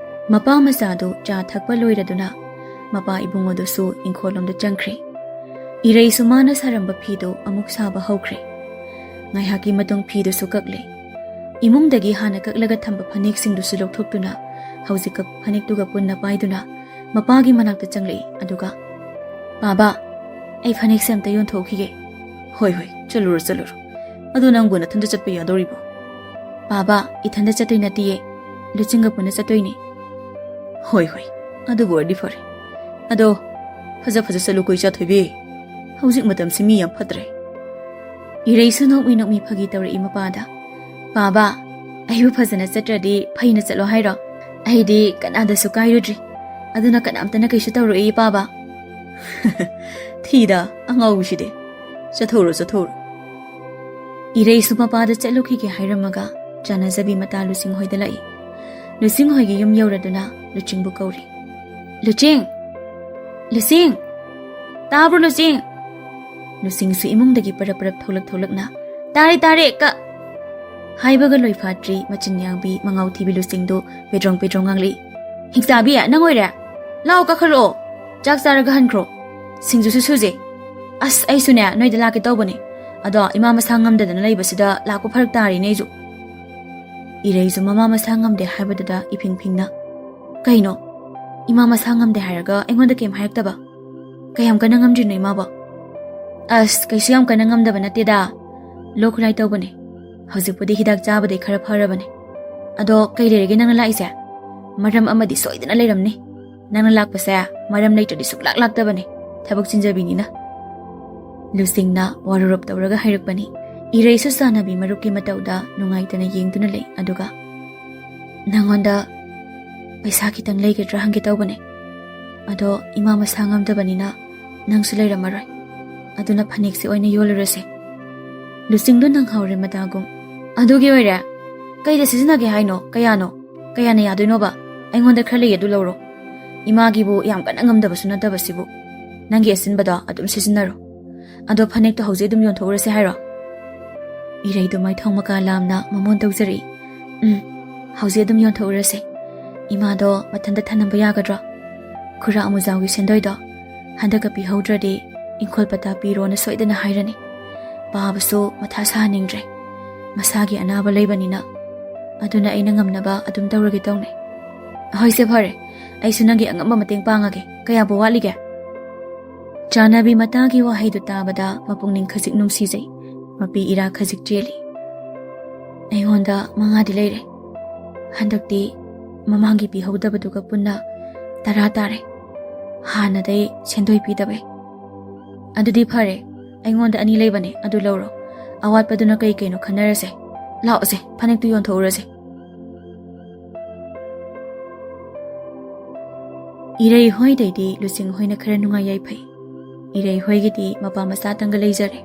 ꯃꯄꯥ ꯃꯆꯥꯗꯨ ꯆꯥ ꯊꯛꯄ ꯂꯣꯏꯔꯗꯨꯅ ꯃꯄꯥ ꯏꯕꯨꯡꯉꯣꯗꯨꯁꯨ ꯏꯪꯈꯣꯜꯂꯣꯝꯗ ꯆꯪꯈ꯭ꯔꯦ꯫ ꯏꯔꯩꯁꯨ ꯃꯥꯅ ꯁꯥꯔꯝꯕ ꯐꯤꯗꯨ ꯑꯃꯨꯛ ꯁꯥꯕ ꯍꯧꯈ꯭ꯔꯦ꯫ ꯉꯥꯏꯍꯥꯛꯀꯤ ꯃꯇꯨꯡ ꯐꯤꯗꯨꯁꯨ ꯀꯛꯂꯦ꯫ ꯏꯃꯨꯡꯗꯒꯤ ꯍꯥꯟꯅ ꯀꯛꯂꯒ ꯊꯝꯕ ꯐꯅꯦꯛꯁꯤꯡꯗꯨꯁꯨ ꯂꯧꯊꯣꯛꯇꯨꯅ ꯍꯧꯖꯤꯛ ꯀꯛꯄ ꯐꯅꯦꯛꯇꯨꯒ ꯄꯨꯟꯅ ꯄꯥꯏꯗꯨꯅ ꯃꯄꯥꯒꯤ ꯃꯅꯥꯛꯇ ꯆꯪꯂꯛꯏ꯫ ꯑꯗꯨꯒ, "ꯄꯥꯕ, ꯑꯩ ꯐꯅꯦꯛꯁꯦ ꯑꯝꯇ ꯌꯣꯟꯊꯣꯛꯈꯤꯒꯦ꯫" "ꯍꯣꯏ, ꯍꯣꯏ, ꯆꯠꯂꯨꯔꯣ, ꯆꯠꯂꯨꯔꯣ꯫ ꯑꯗꯣ ꯅꯪꯕꯨ ꯅꯊꯟꯗ ꯆꯠꯄ ꯌꯥꯗꯧꯔꯤꯕꯣ?" "ꯄꯥꯕ, ꯏꯊꯟꯗ ꯆꯠꯇꯣꯏ ꯅꯠꯇꯤꯌꯦ, ꯂꯨꯆꯤꯡꯒ ꯄꯨꯟꯅ ꯆꯠꯇꯣꯏꯅꯦ꯫" "ꯍꯣꯏ, ꯍꯣꯏ, ꯑꯗꯨꯕꯨ ꯑꯣꯏꯔꯗꯤ ꯐꯔꯦ꯫ ꯑꯗꯣ ꯐꯖ ꯐꯖ ꯆꯠꯂꯨꯀꯣ, ꯏꯆꯥ ꯊꯣꯏꯕꯤ꯫ ꯍꯧꯖꯤꯛ ꯃꯇꯝꯁꯤ ꯃꯤ ꯌꯥꯝ ꯐꯠꯇ꯭ꯔꯦ꯫" ꯏꯔꯩꯁꯨ ꯅꯣꯛꯃꯤ ꯅꯣꯛꯃꯤ ꯐꯥꯒꯤ ꯇꯧꯔꯛꯏ ꯃꯄꯥꯗ꯫ "ꯄꯥꯕ, ꯑꯩꯕꯨ ꯐꯖꯅ ꯆꯠꯇ꯭ꯔꯗꯤ ꯐꯩꯅ ꯆꯠꯂꯣ ꯍꯥꯏꯔꯣ? ꯑꯩꯗꯤ ꯀꯅꯥꯗꯁꯨ ꯀꯥꯏꯔꯨꯗ꯭ꯔꯤ꯫ ꯑꯗꯨꯅ ꯀꯅꯥꯝꯇꯅ ꯀꯩꯁꯨ ꯇꯧꯔꯛꯏ, ꯄꯥꯕ꯫" "ꯊꯤꯗ, ꯑꯉꯥꯎꯕꯤꯁꯤꯗꯤ꯫ ꯆꯠꯊꯣꯛꯎꯔꯣ, ꯆꯠꯊꯣꯛꯎꯔꯣ꯫" ꯏꯔꯩꯁꯨ ꯃꯄꯥꯗ ꯆꯠꯂꯨꯈꯤꯒꯦ ꯍꯥꯏꯔꯝꯃꯒ ꯆꯥꯅꯖꯕꯤ ꯃꯇꯥ ꯂꯨꯆꯤꯡ ꯍꯣꯏꯗ ꯂꯥꯛꯏ꯫ ꯂꯨꯆꯤꯡ ꯍꯣꯏꯒꯤ ꯌꯨꯝ ꯌꯧꯔꯗꯨꯅ ꯂꯨꯆꯤꯡꯕꯨ ꯀꯧꯔꯤ꯫ "ꯂꯨꯆꯤꯡ! ꯂꯨꯆꯤꯡ! ꯇꯥꯕ꯭ꯔꯣ, ꯂꯨꯆꯤꯡ?" ꯂꯨꯆꯤꯡꯁꯨ ꯏꯃꯨꯡꯗꯒꯤ ꯄꯔꯞ ꯄꯔꯞ ꯊꯣꯛꯂꯛ ꯊꯣꯛꯂꯛꯅ, "ꯇꯥꯔꯦ, ꯇꯥꯔꯦ, ꯀ-" ꯍꯥꯏꯕꯒ ꯂꯣꯏꯐꯥꯠꯇ꯭ꯔꯤ, ꯃꯆꯤꯟ ꯌꯥꯡꯕꯤ, ꯃꯉꯥꯎ ꯊꯤꯕꯤ ꯂꯨꯆꯤꯡꯗꯨ ꯄꯦꯗ꯭ꯔꯣꯡ ꯄꯦꯗ꯭ꯔꯣꯡ ꯉꯥꯡꯂꯛꯏ꯫ "ꯍꯤꯡꯆꯥꯕꯤ, ꯅꯪ ꯑꯣꯏꯔꯦ? ꯂꯥꯛꯑꯣ, ꯀꯥꯈꯠꯂꯛꯑꯣ꯫ ꯆꯥꯛ ꯆꯥꯔꯒ ꯍꯟꯈ꯭ꯔꯣ꯫ ꯁꯤꯡꯖꯨꯁꯨ ꯁꯨꯖꯦ꯫ ꯑꯁ, ꯑꯩꯁꯨꯅꯦ, ꯅꯣꯏꯗ ꯂꯥꯛꯀꯦ ꯇꯧꯕꯅꯦ꯫ ꯑꯗꯣ ꯏꯃꯥ ꯃꯁꯥ ꯉꯝꯗꯗꯅ ꯂꯩꯕꯁꯤꯗ ꯂꯥꯛꯄ ꯐꯔꯛ ꯇꯥꯔꯤꯅꯦ ꯑꯩꯁꯨ꯫" ꯏꯔꯩꯁꯨ ꯃꯃꯥ ꯃꯁꯥ ꯉꯝꯗꯦ ꯍꯥꯏꯕꯗꯨꯗ ꯏꯐꯤꯡ ꯐꯤꯡꯅ, "ꯀꯩꯅꯣ? ꯏꯃꯥ ꯃꯁꯥ ꯉꯝꯗꯦ ꯍꯥꯏꯔꯒ ꯑꯩꯉꯣꯟꯗ ꯀꯩꯝ ꯍꯥꯏꯔꯛꯇꯕ? ꯀꯌꯥꯝ ꯀꯟꯅ ꯉꯝꯗ꯭ꯔꯤꯅꯣ ꯏꯃꯥꯕꯣ?" "ꯑꯁ, ꯀꯩꯁꯨ ꯌꯥꯝ ꯀꯟꯅ ꯉꯝꯗꯕ ꯅꯠꯇꯦꯗ꯫ ꯂꯣꯛ ꯈꯨꯂꯥꯏ ꯇꯧꯕꯅꯦ꯫ ꯍꯧꯖꯤꯛꯄꯨꯗꯤ ꯍꯤꯗꯥꯛ ꯆꯥꯕꯗꯩ ꯈꯔ ꯐꯔꯕꯅꯦ꯫ ꯑꯗꯣ ꯀꯩ ꯂꯩꯔꯒꯦ ꯅꯪꯅ ꯂꯥꯛꯏꯁꯦ? ꯃꯔꯝ ꯑꯃꯗꯤ ꯁꯣꯏꯗꯅ ꯂꯩꯔꯝꯅꯤ꯫ ꯅꯪꯅ ꯂꯥꯛꯄꯁꯦ ꯃꯔꯝ ꯂꯩꯇ꯭ꯔꯗꯤ ꯁꯨꯛꯂꯥꯛ ꯂꯥꯛꯇꯕꯅꯦ, ꯊꯕꯛ ꯆꯤꯟꯖꯕꯤꯅꯤꯅ꯫ ꯂꯨꯆꯤꯡꯅ ꯋꯥꯔꯧꯔꯞ ꯇꯧꯔꯒ ꯍꯥꯏꯔꯛꯄꯅꯤ꯫ ꯏꯔꯩꯁꯨ ꯆꯥꯟꯅꯕꯤ ꯃꯔꯨꯞꯀꯤ ꯃꯇꯧꯗ ꯅꯨꯡꯉꯥꯏꯇꯅ ꯌꯦꯡꯗꯨꯅ ꯂꯩ꯫ ꯑꯗꯨꯒ, "ꯅꯪꯉꯣꯟꯗ ꯄꯩꯁꯥ ꯈꯤꯇꯪ ꯂꯩꯒꯗ꯭ꯔꯥ ꯍꯪꯒꯦ ꯇꯧꯕꯅꯦ꯫ ꯑꯗꯣ ꯏꯃꯥ ꯃꯁꯥ ꯉꯝꯗꯕꯅꯤꯅ ꯅꯪꯁꯨ ꯂꯩꯔꯝꯃꯔꯣꯏ꯫ ꯑꯗꯨꯅ ꯐꯅꯦꯛꯁꯦ ꯑꯣꯏꯅ ꯌꯣꯜꯂꯨꯔꯁꯦ꯫" ꯂꯨꯆꯤꯡꯗꯣ ꯅꯪꯍꯧꯔꯦ ꯃꯇꯥꯒꯨꯝ꯫ "ꯑꯗꯨꯒꯤ ꯑꯣꯏꯔꯦ? ꯀꯩꯗ ꯁꯤꯖꯤꯟꯅꯒꯦ ꯍꯥꯏꯅꯣ? ꯀꯌꯥꯅꯣ? ꯀꯌꯥꯅ ꯌꯥꯗꯣꯏꯅꯣꯕ? ꯑꯩꯉꯣꯟꯗ ꯈꯔ ꯂꯩ, ꯑꯗꯨ ꯂꯧꯔꯣ꯫ ꯏꯃꯥꯒꯤꯕꯨ ꯌꯥꯝ ꯀꯟꯅ ꯉꯝꯗꯕꯁꯨ ꯅꯠꯇꯕꯁꯤꯕꯨ꯫ ꯅꯪꯒꯤ ꯑꯆꯤꯟꯕꯗꯣ ꯑꯗꯨꯝ ꯁꯤꯖꯤꯟꯅꯔꯣ꯫ ꯑꯗꯣ ꯐꯅꯦꯛꯇꯣ ꯍꯧꯖꯤꯛ ꯑꯗꯨꯝ ꯌꯣꯟꯊꯣꯛꯎꯔꯁꯦ ꯍꯥꯏꯔꯣ?" ꯏꯔꯩꯗꯣ ꯃꯥꯏꯊꯣꯡ ꯃꯀꯥ ꯂꯥꯝꯅ ꯃꯃꯣꯟ ꯇꯧꯖꯔꯛꯏ꯫ "ꯎꯝ, ꯍꯧꯖꯤꯛ ꯑꯗꯨꯝ ꯌꯣꯟꯊꯣꯛꯎꯔꯁꯦ꯫ ꯏꯃꯥꯗꯣ ꯃꯊꯟꯇ ꯊꯅꯝꯕ ꯌꯥꯒꯗ꯭ꯔꯣ? ꯈꯨꯔꯥ ꯑꯃꯨꯖꯥꯎꯒꯤ ꯁꯦꯟꯗꯣꯏꯗꯣ ꯍꯟꯗꯛꯀ ꯄꯤꯍꯧꯗ꯭ꯔꯗꯤ ꯏꯪꯈꯣꯜ ꯄꯇꯥ ꯄꯤꯔꯣꯅ ꯁꯣꯏꯗꯅ ꯍꯥꯏꯔꯅꯤ꯫ ꯄꯥꯕꯁꯨ ꯃꯊꯥ ꯁꯥꯍꯟꯅꯤꯡꯗ꯭ꯔꯦ꯫ ꯃꯁꯥꯒꯤ ꯑꯅꯥꯕ ꯂꯩꯕꯅꯤꯅ꯫ ꯑꯗꯨꯅ ꯑꯩꯅ ꯉꯝꯅꯕ ꯑꯗꯨꯝ ꯇꯧꯔꯒꯦ ꯇꯧꯅꯦ꯫" "ꯍꯣꯏꯁꯦ, ꯐꯔꯦ꯫ ꯑꯩꯁꯨ ꯅꯪꯒꯤ ꯑꯉꯝꯕ ꯃꯇꯦꯡ ꯄꯥꯡꯉꯒꯦ꯫ ꯀꯌꯥꯕꯨ ꯋꯥꯠꯂꯤꯒꯦ?" ꯆꯥꯟꯅꯕꯤ ꯃꯇꯥꯒꯤ ꯋꯥꯍꯩꯗꯨ ꯇꯥꯕꯗ ꯃꯄꯨꯛꯅꯤꯡ ꯈꯖꯤꯛ ꯅꯨꯡꯁꯤꯖꯩ, ꯃꯄꯤ ꯏꯔꯥ ꯈꯖꯤꯛ ꯆꯦꯜꯂꯤ꯫ "ꯑꯩꯉꯣꯟꯗ ꯃꯉꯥꯗꯤ ꯂꯩꯔꯦ꯫ ꯍꯟꯗꯛꯇꯤ ꯃꯃꯥꯡꯒꯤ ꯄꯤꯍꯧꯗꯕꯗꯨꯒ ꯄꯨꯟꯅ ꯇꯔꯥ ꯇꯥꯔꯦ꯫ ꯍꯥꯟꯅꯗꯩ ꯁꯦꯟꯗꯣꯏ ꯄꯤꯗꯕꯩ꯫ ꯑꯗꯨꯗꯤ ꯐꯔꯦ, ꯑꯩꯉꯣꯟꯗ ꯑꯅꯤ ꯂꯩꯕꯅꯦ, ꯑꯗꯨ ꯂꯧꯔꯣ꯫ ꯑꯋꯥꯠꯄꯗꯨꯅ ꯀꯩ ꯀꯩꯅꯣ ꯈꯟꯅꯔꯁꯦ꯫ ꯂꯥꯛꯑꯣꯁꯦ, ꯐꯅꯦꯛꯇꯨ ꯌꯣꯟꯊꯣꯛꯎꯔꯁꯦ꯫" ꯏꯔꯩ ꯍꯣꯏꯗꯩꯗꯤ ꯂꯨꯆꯤꯡ ꯍꯣꯏꯅ ꯈꯔ ꯅꯨꯡꯉꯥꯏ ꯌꯥꯏꯐꯩ꯫ ꯏꯔꯩ ꯍꯣꯏꯒꯤꯗꯤ ꯃꯄꯥ ꯃꯆꯥꯇꯪꯒ ꯂꯩꯖꯔꯦ꯫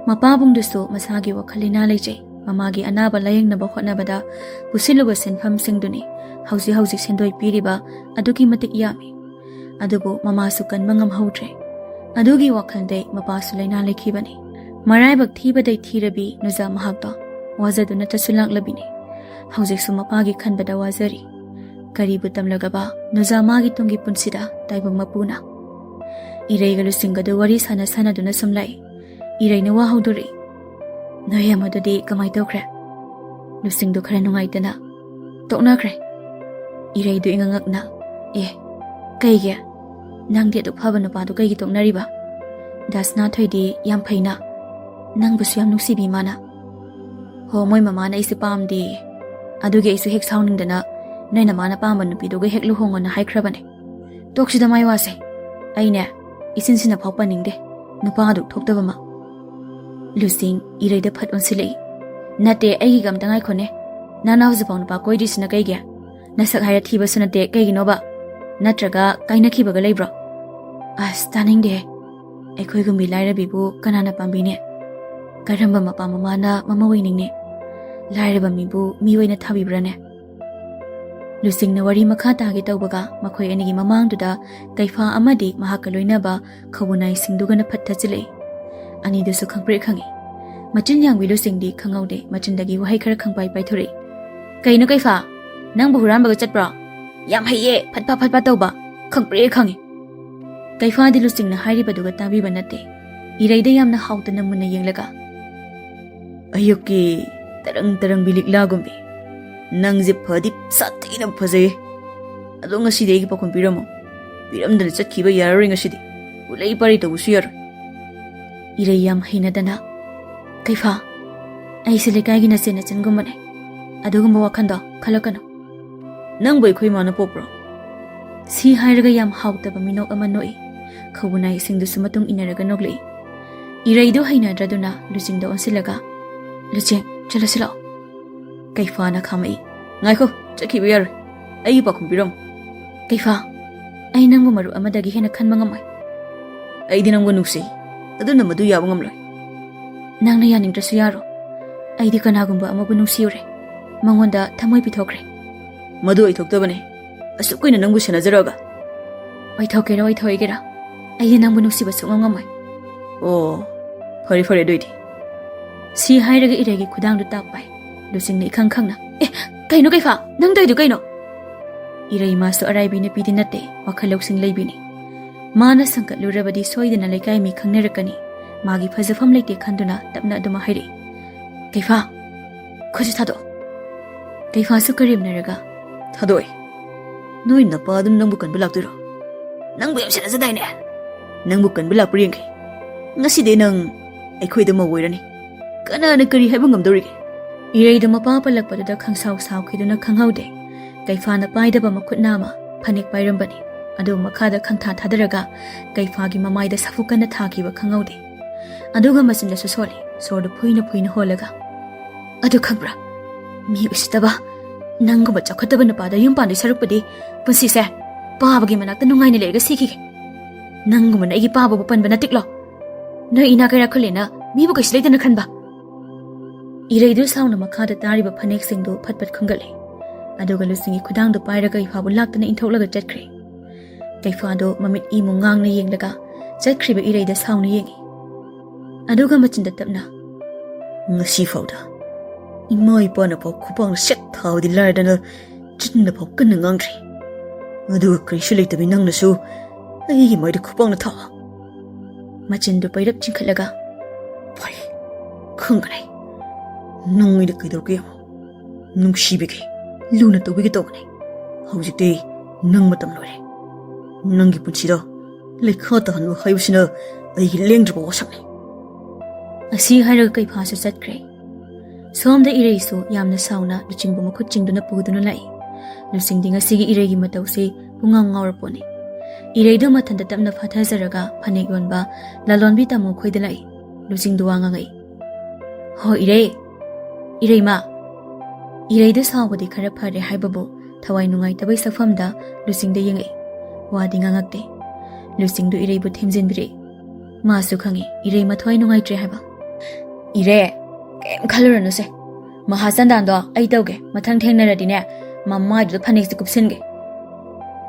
ꯃꯄꯥꯕꯨꯡꯗꯨꯁꯨ ꯃꯁꯥꯒꯤ ꯋꯥꯈꯜ ꯂꯩꯅꯥ ꯂꯩꯖꯩ꯫ ꯃꯃꯥꯒꯤ ꯑꯅꯥꯕ ꯂꯥꯌꯦꯡꯅꯕ ꯍꯣꯠꯅꯕꯗ ꯄꯨꯁꯤꯜꯂꯨꯕ ꯁꯦꯟꯐꯝꯁꯤꯡꯗꯨꯅꯤ ꯍꯧꯖꯤꯛ ꯍꯧꯖꯤꯛ ꯁꯦꯟꯗꯣꯏ ꯄꯤꯔꯤꯕ ꯑꯗꯨꯛꯀꯤ ꯃꯇꯤꯛ ꯌꯥꯝꯃꯤ꯫ ꯑꯗꯨꯕꯨ ꯃꯃꯥꯁꯨ ꯀꯟꯕ ꯉꯝꯍꯧꯗ꯭ꯔꯦ꯫ ꯑꯗꯨꯒꯤ ꯋꯥꯈꯜꯗꯩ ꯃꯄꯥꯁꯨ ꯂꯥꯏꯅꯥ ꯂꯩꯈꯤꯕꯅꯤ꯫ ꯃꯔꯥꯏꯕꯛ ꯊꯤꯕꯗꯩ ꯊꯤꯔꯕꯤ ꯅꯨꯖꯥ ꯃꯍꯥꯛꯇꯣ ꯋꯥꯖꯗꯨꯅ ꯆꯠꯁꯨ ꯂꯥꯛꯂꯕꯤꯅꯤ꯫ ꯍꯧꯖꯤꯛꯁꯨ ꯃꯄꯥꯒꯤ ꯈꯟꯕꯗ ꯋꯥꯖꯔꯤ꯫ ꯀꯔꯤꯕꯨ ꯇꯝꯂꯒꯕ ꯅꯨꯖꯥ ꯃꯥꯒꯤ ꯇꯨꯡꯒꯤ ꯄꯨꯟꯁꯤꯗ ꯇꯥꯏꯕꯪ ꯃꯄꯨꯅ? ꯏꯔꯩꯒ ꯂꯨꯆꯤꯡꯒꯗꯨ ꯋꯥꯔꯤ ꯁꯥꯟꯅ ꯁꯥꯟꯅꯗꯨꯅ ꯁꯨꯝ ꯂꯥꯛꯏ꯫ ꯏꯔꯩꯅ ꯋꯥ ꯍꯧꯗꯣꯔꯛꯏ꯫ "ꯅꯣꯏ ꯑꯃꯗꯨꯗꯤ ꯀꯃꯥꯏ ꯇꯧꯈ꯭ꯔꯦ?" ꯂꯨꯆꯤꯡꯗꯨ ꯈꯔ ꯅꯨꯡꯉꯥꯏꯇꯅ, "ꯇꯣꯛꯅꯈ꯭ꯔꯦ꯫" ꯏꯔꯩꯗꯨ ꯏꯉꯛꯉꯛꯅ, "ꯑꯦ, ꯀꯩꯒꯤ? ꯅꯪꯗꯤ ꯑꯗꯨꯛ ꯐꯕ ꯅꯨꯄꯥꯗꯨ ꯀꯩꯒꯤ ꯇꯣꯛꯅꯔꯤꯕ? ꯗꯥꯁꯅꯥꯊꯣꯏꯗꯤ ꯌꯥꯝ ꯐꯩꯅ꯫" ꯅꯪꯕꯨꯁꯨ ꯌꯥꯝ ꯅꯨꯡꯁꯤꯕꯤ ꯃꯥꯅ꯫ ꯍꯣ, ꯃꯣꯏ ꯃꯃꯥꯅ ꯑꯩꯁꯦ ꯄꯥꯝꯗꯦꯌꯦ꯫ ꯑꯗꯨꯒꯤ ꯑꯩꯁꯨ ꯍꯦꯛ ꯁꯥꯎꯅꯤꯡꯗꯅ ꯅꯣꯏ ꯅꯃꯥꯅ ꯄꯥꯝꯕ ꯅꯨꯄꯤꯗꯨꯒ ꯍꯦꯛ ꯂꯨꯍꯣꯡꯉꯣꯅ ꯍꯥꯏꯈ꯭ꯔꯕꯅꯦ꯫ ꯇꯣꯛꯁꯤꯗ ꯃꯥꯏ ꯋꯥꯁꯦ꯫ ꯑꯩꯅꯦ, ꯏꯆꯤꯟ ꯁꯤꯟꯅ ꯐꯥꯎ ꯄꯟꯅꯤꯡꯗꯦ꯫ ꯅꯨꯄꯥ ꯑꯗꯨ ꯊꯣꯛꯇꯕ ꯑꯃ꯫ ꯂꯨꯆꯤꯡ ꯏꯔꯩꯗ ꯐꯠ ꯑꯣꯟꯁꯤꯜꯂꯛꯏ꯫ ꯅꯠꯇꯦ, ꯑꯩꯒꯤꯒ ꯑꯝꯇ ꯉꯥꯏꯈꯣꯅꯦ꯫ ꯅꯅꯥ ꯍꯧꯖꯤꯛꯐꯥꯎ ꯅꯨꯄꯥ ꯀꯣꯏꯗ꯭ꯔꯤꯁꯤꯅ ꯀꯩꯒꯤ? ꯅꯁꯛ ꯍꯥꯏꯔ ꯊꯤꯕꯁꯨ ꯅꯠꯇꯦ, ꯀꯩꯒꯤꯅꯣꯕ? ꯅꯠꯇ꯭ꯔꯒ ꯀꯥꯏꯅꯈꯤꯕꯒ ꯂꯩꯕ꯭ꯔꯣ? ꯑꯁ, ꯇꯥꯅꯤꯡꯗꯦꯍꯦ꯫ ꯑꯩꯈꯣꯏꯒꯨꯝꯕꯤ ꯂꯥꯏꯔꯕꯤꯕꯨ ꯀꯅꯥꯅ ꯄꯥꯝꯕꯤꯅꯤ? ꯀꯔꯝꯕ ꯃꯄꯥ ꯃꯃꯥꯅ ꯃꯃꯧ ꯑꯣꯏꯅꯤꯡꯅꯤ? ꯂꯥꯏꯔꯕ ꯃꯤꯕꯨ ꯃꯤ ꯑꯣꯏꯅ ꯊꯥꯕꯤꯕ꯭ꯔꯥꯅꯦ? ꯂꯨꯆꯤꯡꯅ ꯋꯥꯔꯤ ꯃꯈꯥ ꯇꯥꯒꯦ ꯇꯧꯕꯒ ꯃꯈꯣꯏ ꯑꯅꯤꯒꯤ ꯃꯃꯥꯡꯗꯨꯗ ꯀꯩꯐꯥ ꯑꯃꯗꯤ ꯃꯍꯥꯛꯀ ꯂꯣꯏꯅꯕ ꯈꯧꯕꯨꯅꯥꯏꯁꯤꯡꯗꯨꯒꯅ ꯐꯠ ꯊꯠꯆꯤꯜꯂꯛꯏ꯫ ꯑꯅꯤꯗꯨꯁꯨ ꯈꯪꯄ꯭ꯔꯦꯛ ꯈꯪꯉꯤ꯫ ꯃꯆꯤꯟ ꯌꯥꯡꯕꯤ ꯂꯨꯆꯤꯡꯗꯤ ꯈꯪꯍꯧꯗꯦ, ꯃꯆꯤꯟꯗꯒꯤ ꯋꯥꯍꯩ ꯈꯔ ꯈꯪꯄꯥꯏ ꯄꯥꯏꯊꯣꯔꯛꯏ꯫ "ꯀꯩꯅꯣ ꯀꯩꯐꯥ? ꯅꯪꯕꯨ ꯍꯨꯔꯥꯟꯕꯒ ꯆꯠꯄ꯭ꯔꯣ? ꯌꯥꯝ ꯍꯩꯌꯦ, ꯐꯠ ꯐꯥ ꯐꯠ ꯐꯥ ꯇꯧꯕ꯫ ꯈꯪꯄ꯭ꯔꯦꯛ ꯈꯪꯉꯤ꯫" ꯀꯩꯐꯥꯗꯤ ꯂꯨꯆꯤꯡꯅ ꯍꯥꯏꯔꯤꯕꯗꯨꯒ ꯇꯥꯕꯤꯕ ꯅꯠꯇꯦ꯫ ꯏꯔꯩꯗ ꯌꯥꯝꯅ ꯍꯥꯎꯇꯅ ꯃꯨꯟꯅ ꯌꯦꯡꯂꯒ, "ꯑꯌꯨꯛꯀꯤ ꯇꯔꯪ ꯇꯔꯪꯕꯤ ꯂꯤꯛꯂꯥꯒꯨꯝꯕꯤ꯫ ꯅꯪꯁꯦ ꯐꯗꯤ ꯁꯥꯊꯤꯅ ꯐꯖꯩꯌꯦ꯫ ꯑꯗꯣ ꯉꯁꯤꯗꯤ ꯑꯩꯒꯤ ꯄꯥꯎꯈꯨꯝ ꯄꯤꯔꯝꯃꯣ꯫ ꯄꯤꯔꯝꯗꯅ ꯆꯠꯈꯤꯕ ꯌꯥꯔꯔꯣꯏ ꯉꯁꯤꯗꯤ꯫ ꯎꯂꯩ ꯄꯥꯔꯩ ꯇꯧꯕꯁꯨ ꯌꯥꯔꯣꯏ꯫" ꯏꯔꯩ ꯌꯥꯝ ꯍꯩꯅꯗꯅ, "ꯀꯩꯐꯥ, ꯑꯩꯁꯦ ꯂꯩꯀꯥꯏꯒꯤ ꯅꯆꯦ ꯅꯆꯟꯒꯨꯝꯕꯅꯦ꯫ ꯑꯗꯨꯒꯨꯝꯕ ꯋꯥꯈꯜꯗꯣ ꯈꯜꯂꯛꯀꯅꯨ꯫" "ꯅꯪꯕꯨ ꯑꯩꯈꯣꯏ ꯃꯥꯅ ꯄꯣꯛꯄ꯭ꯔꯣ?" ꯁꯤ ꯍꯥꯏꯔꯒ ꯌꯥꯝ ꯍꯥꯎꯇꯕ ꯃꯤꯅꯣꯛ ꯑꯃ ꯅꯣꯛꯏ꯫ ꯈꯧꯕꯨꯅꯥꯏꯁꯤꯡꯗꯨꯁꯨ ꯃꯇꯨꯡ ꯏꯟꯅꯔꯒ ꯅꯣꯛꯂꯛꯏ꯫ ꯏꯔꯩꯗꯨ ꯍꯩꯅꯗ꯭ꯔꯗꯨꯅ ꯂꯨꯆꯤꯡꯗ ꯑꯣꯟꯁꯤꯜꯂꯒ, "ꯂꯨꯆꯤꯡ, ꯆꯠꯂꯁꯤ ꯂꯥꯛꯑꯣ꯫" ꯀꯩꯐꯥꯅ ꯈꯥꯝꯃꯛꯏ꯫ "ꯉꯥꯏꯈꯣ, ꯆꯠꯈꯤꯕ ꯌꯥꯔꯣꯏ꯫ ꯑꯩꯒꯤ ꯄꯥꯎꯈꯨꯝ ꯄꯤꯔꯝꯃꯨ꯫" "ꯀꯩꯐꯥ, ꯑꯩ ꯅꯪꯕꯨ ꯃꯔꯨꯞ ꯑꯃꯗꯒꯤ ꯍꯦꯟꯅ ꯈꯟꯕ ꯉꯝꯃꯣꯏ꯫" "ꯑꯩꯗꯤ ꯅꯪꯕꯨ ꯅꯨꯡꯁꯤ, ꯑꯗꯨꯅ ꯃꯗꯨ ꯌꯥꯕ ꯉꯝꯂꯣꯏ꯫" "ꯅꯪꯅ ꯌꯥꯅꯤꯡꯗ꯭ꯔꯁꯨ ꯌꯥꯔꯣ꯫ ꯑꯩꯗꯤ ꯀꯅꯥꯒꯨꯝꯕ ꯑꯃꯕꯨ ꯅꯨꯡꯁꯤꯔꯨꯔꯦ꯫ ꯃꯉꯣꯟꯗ ꯊꯃꯣꯏ ꯄꯤꯊꯣꯛꯈ꯭ꯔꯦ꯫" "ꯃꯗꯨ ꯑꯣꯏꯊꯣꯛꯇꯕꯅꯦ, ꯑꯁꯨꯛ ꯀꯨꯏꯅ ꯅꯪꯕꯨ ꯁꯦꯟꯅꯖꯔꯛꯑꯒ꯫" "ꯑꯣꯏꯊꯣꯛꯀꯦꯔꯥ ꯑꯣꯏꯊꯣꯛꯑꯣꯏꯒꯦꯔꯥ, ꯑꯩꯗꯤ ꯅꯪꯕꯨ ꯅꯨꯡꯁꯤꯕ ꯁꯨꯡꯉꯝ ꯉꯝꯃꯣꯏ꯫" "ꯑꯣ, ꯐꯔꯦ ꯐꯔꯦ, ꯑꯗꯨ ꯑꯣꯏꯗꯤ꯫" ꯁꯤ ꯍꯥꯏꯔꯒ ꯏꯔꯩꯒꯤ ꯈꯨꯗꯥꯡꯗꯨ ꯇꯥꯛ ꯄꯥꯏ꯫ ꯂꯨꯆꯤꯡꯅ ꯏꯈꯪ ꯈꯪꯅ, "ꯑꯦ, ꯀꯩꯅꯣ ꯀꯩꯐꯥ? ꯅꯪ ꯇꯧꯔꯤꯗꯨ ꯀꯩꯅꯣ?" ꯏꯔꯩ ꯃꯥꯁꯨ ꯑꯔꯥꯏꯕꯤ ꯅꯨꯄꯤꯗꯤ ꯅꯠꯇꯦ, ꯋꯥꯈꯜ ꯂꯧꯁꯤꯡ ꯂꯩꯕꯤꯅꯤ꯫ ꯃꯥꯅ ꯁꯪꯀꯠꯂꯨꯔꯕꯗꯤ ꯁꯣꯏꯗꯅ ꯂꯩꯀꯥꯏ ꯃꯤ ꯈꯪꯅꯔꯛꯀꯅꯤ꯫ ꯃꯥꯒꯤ ꯐꯖꯐꯝ ꯂꯩꯇꯦ ꯈꯟꯗꯨꯅ ꯇꯞꯅ ꯑꯗꯨꯃꯛ ꯍꯥꯏꯔꯛꯏ, "ꯀꯩꯐꯥ, ꯈꯨꯠꯁꯤ ꯊꯥꯗꯣꯛꯑꯣ꯫" ꯀꯩꯐꯥꯁꯨ ꯀꯔꯦꯝꯅꯔꯒ, "ꯊꯥꯗꯣꯛꯑꯣꯏ꯫ ꯅꯣꯏ ꯅꯄꯥ ꯑꯗꯨꯝ ꯅꯪꯕꯨ ꯀꯟꯕ ꯂꯥꯛꯇꯣꯏꯔꯣ? ꯅꯪꯕꯨ ꯌꯥꯝ ꯁꯦꯟꯅꯖꯗꯥꯏꯅꯦ? ꯅꯪꯕꯨ ꯀꯟꯕ ꯂꯥꯛꯄ꯭ꯔꯥ ꯌꯦꯡꯒꯦ꯫ ꯉꯁꯤꯗꯤ ꯅꯪ ꯑꯩꯈꯣꯏꯗ ꯃꯧ ꯑꯣꯏꯔꯅꯤ꯫ ꯀꯅꯥꯅ ꯀꯔꯤ ꯍꯥꯏꯕ ꯉꯝꯗꯧꯔꯤꯒꯦ? ꯏꯔꯩꯗ ꯃꯄꯥ ꯄꯜꯂꯛꯄꯗꯨꯗ ꯈꯪꯁꯥꯎ ꯁꯥꯎꯈꯤꯗꯨꯅ ꯈꯪꯍꯧꯗꯦ꯫ ꯀꯩꯐꯥꯅ ꯄꯥꯏꯗꯕ ꯃꯈꯨꯠꯅ ꯑꯃ ꯐꯅꯦꯛ ꯄꯥꯏꯔꯝꯕꯅꯤ꯫ ꯑꯗꯨ ꯃꯈꯥꯗ ꯈꯪꯊꯥ ꯊꯥꯗꯔꯒ ꯀꯩꯐꯥꯒꯤ ꯃꯃꯥꯏꯗ ꯁꯥꯐꯨ ꯀꯟꯅ ꯊꯥꯈꯤꯕ ꯈꯪꯍꯧꯗꯦ꯫ ꯑꯗꯨꯒ ꯃꯆꯤꯟꯗꯁꯨ ꯁꯣꯜꯂꯤ, ꯁꯣꯔꯗꯨ ꯐꯨꯏꯅ ꯐꯨꯏꯅ ꯍꯣꯜꯂꯒ, "ꯑꯗꯨ ꯈꯪꯕ꯭ꯔꯥ? ꯃꯤ ꯎꯁꯤꯠꯇꯕ, ꯅꯪꯒꯨꯝꯕ ꯆꯥꯎꯈꯠꯇꯕ ꯅꯨꯄꯥꯗ ꯌꯨꯝ ꯄꯥꯟꯗꯣꯏ ꯁꯔꯨꯛꯄꯨꯗꯤ ꯄꯨꯟꯁꯤꯁꯦ ꯄꯥꯕꯒꯤ ꯃꯅꯥꯛꯇ ꯅꯨꯡꯉꯥꯏꯅ ꯂꯩꯔꯒ ꯁꯤꯈꯤꯒꯦ꯫ ꯅꯪꯒꯨꯝꯕꯅ ꯑꯩꯒꯤ ꯄꯥꯕꯕꯨ ꯄꯟꯕ ꯅꯠꯇꯤꯛꯂꯣ? ꯅꯣꯏ ꯏꯅꯥ ꯀꯩꯔꯥꯛ ꯈꯨꯜꯂꯦꯅ ꯃꯤꯕꯨ ꯀꯩꯁꯨ ꯂꯩꯇꯅ ꯈꯟꯕ?" ꯏꯔꯩꯗꯨ ꯁꯥꯎꯅ ꯃꯈꯥꯗ ꯇꯥꯔꯤꯕ ꯐꯅꯦꯛꯁꯤꯡꯗꯨ ꯐꯠ ꯐꯠ ꯈꯨꯝꯒꯠꯂꯦ꯫ ꯑꯗꯨꯒ ꯂꯨꯆꯤꯡꯒꯤ ꯈꯨꯗꯥꯡꯗꯨ ꯄꯥꯏꯔꯒ ꯀꯩꯐꯥꯕꯨ ꯂꯥꯛꯇꯅ ꯏꯟꯊꯣꯛꯂꯒ ꯆꯠꯈ꯭ꯔꯦ꯫ ꯀꯩꯐꯥꯗꯨ ꯃꯃꯤꯠ ꯏꯃꯨ ꯉꯥꯡꯅ ꯌꯦꯡꯂꯒ ꯆꯠꯈ꯭ꯔꯤꯕ ꯏꯔꯩꯗ ꯁꯥꯎꯅ ꯌꯦꯡꯉꯤ꯫ ꯑꯗꯨꯒ ꯃꯆꯤꯟꯗ ꯇꯞꯅ, "ꯉꯁꯤ ꯐꯥꯎꯗ ꯏꯃꯥ ꯏꯄꯥꯅ ꯐꯥꯎ ꯈꯨꯄꯥꯛꯅ ꯁꯦꯠ ꯊꯥꯕꯗꯤ ꯂꯥꯏꯔꯗꯅ ꯆꯤꯟꯅ ꯐꯥꯎ ꯀꯟꯅ ꯉꯥꯡꯗ꯭ꯔꯤ꯫ ꯑꯗꯨꯒ ꯀꯔꯤꯁꯨ ꯂꯩꯇꯕꯤ ꯅꯪꯅꯁꯨ ꯑꯩꯒꯤ ꯃꯥꯏꯗ ꯈꯨꯄꯥꯛꯅ ꯊꯥꯕ?" ꯃꯆꯤꯟꯗꯨ ꯄꯩꯔꯞ ꯆꯤꯡꯈꯠꯂꯒ, "ꯐꯔꯦ, ꯈꯪꯒꯅꯤ꯫ ꯅꯪ ꯑꯩꯅ ꯀꯩꯗꯧꯔꯒꯦ ꯌꯦꯡꯉꯣ꯫ ꯅꯨꯡꯁꯤꯕꯤꯒꯦ, ꯂꯨꯅ ꯇꯧꯕꯤꯒꯦ ꯇꯧꯕꯅꯦ꯫ ꯍꯧꯖꯤꯛꯇꯤ ꯅꯪ ꯃꯇꯝ ꯂꯣꯏꯔꯦ꯫ ꯅꯪꯒꯤ ꯄꯨꯟꯁꯤꯗ ꯂꯩꯈꯥ ꯇꯥꯍꯟꯕ ꯍꯥꯏꯕꯁꯤꯅ ꯑꯩꯒꯤ ꯂꯦꯡꯗ꯭ꯔꯕ ꯋꯥꯁꯛꯅꯤ꯫" ꯑꯁꯤ ꯍꯥꯏꯔꯒ ꯀꯩꯐꯥꯁꯨ ꯆꯠꯈ꯭ꯔꯦ꯫ ꯁꯣꯝꯗ ꯏꯔꯩꯁꯨ ꯌꯥꯝꯅ ꯁꯥꯎꯅ ꯂꯨꯆꯤꯡꯕꯨ ꯃꯈꯨꯠ ꯆꯤꯡꯗꯨꯅ ꯄꯨꯗꯨꯅ ꯂꯥꯛꯏ꯫ ꯂꯨꯆꯤꯡꯗꯤ ꯉꯁꯤꯒꯤ ꯏꯔꯩꯒꯤ ꯃꯇꯧꯁꯤ ꯄꯨꯡꯉꯥꯎ ꯉꯥꯎꯔ ꯄꯣꯠꯅꯤ꯫ ꯏꯔꯩꯗꯨ ꯃꯊꯟꯇ ꯇꯞꯅ ꯐꯥꯊꯖꯔꯒ ꯐꯅꯦꯛ ꯌꯣꯟꯕ ꯂꯂꯣꯟꯕꯤ ꯇꯥꯃꯣ ꯈꯣꯏꯗ ꯂꯥꯛꯏ꯫ ꯂꯨꯆꯤꯡꯗꯨ ꯋꯥ ꯉꯥꯡꯉꯛꯏ꯫ "ꯍꯣ ꯏꯔꯩ, ꯏꯔꯩꯃ!" ꯏꯔꯩꯗꯨ ꯁꯥꯎꯕꯗꯤ ꯈꯔ ꯐꯔꯦ ꯍꯥꯏꯕꯕꯨ ꯊꯋꯥꯏ ꯅꯨꯡꯉꯥꯏꯇꯕꯩ ꯁꯛꯐꯝꯗ ꯂꯨꯆꯤꯡꯗ ꯌꯦꯡꯉꯛꯏ꯫ ꯋꯥꯗꯤ ꯉꯥꯡꯉꯛꯇꯦ꯫ ꯂꯨꯆꯤꯡꯗꯨ ꯏꯔꯩꯕꯨ ꯊꯦꯝꯖꯤꯟꯕꯤꯔꯛꯏ꯫ ꯃꯥꯁꯨ ꯈꯪꯉꯤ ꯏꯔꯩ ꯃꯊ꯭ꯋꯥꯏ ꯅꯨꯡꯉꯥꯏꯇ꯭ꯔꯦ ꯍꯥꯏꯕ꯫ "ꯏꯔꯦ, ꯀꯩꯝ ꯈꯜꯂꯨꯔꯅꯨꯁꯦ꯫ ꯃꯍꯥꯆꯟꯗꯥꯟꯗꯣ ꯑꯩ ꯇꯧꯒꯦ꯫ ꯃꯊꯪ ꯊꯦꯡꯅꯔꯗꯤꯅꯦ, ꯃꯃꯥꯏꯗꯨꯗ ꯐꯅꯦꯛꯁꯦ ꯀꯨꯞꯁꯤꯟꯒꯦ꯫"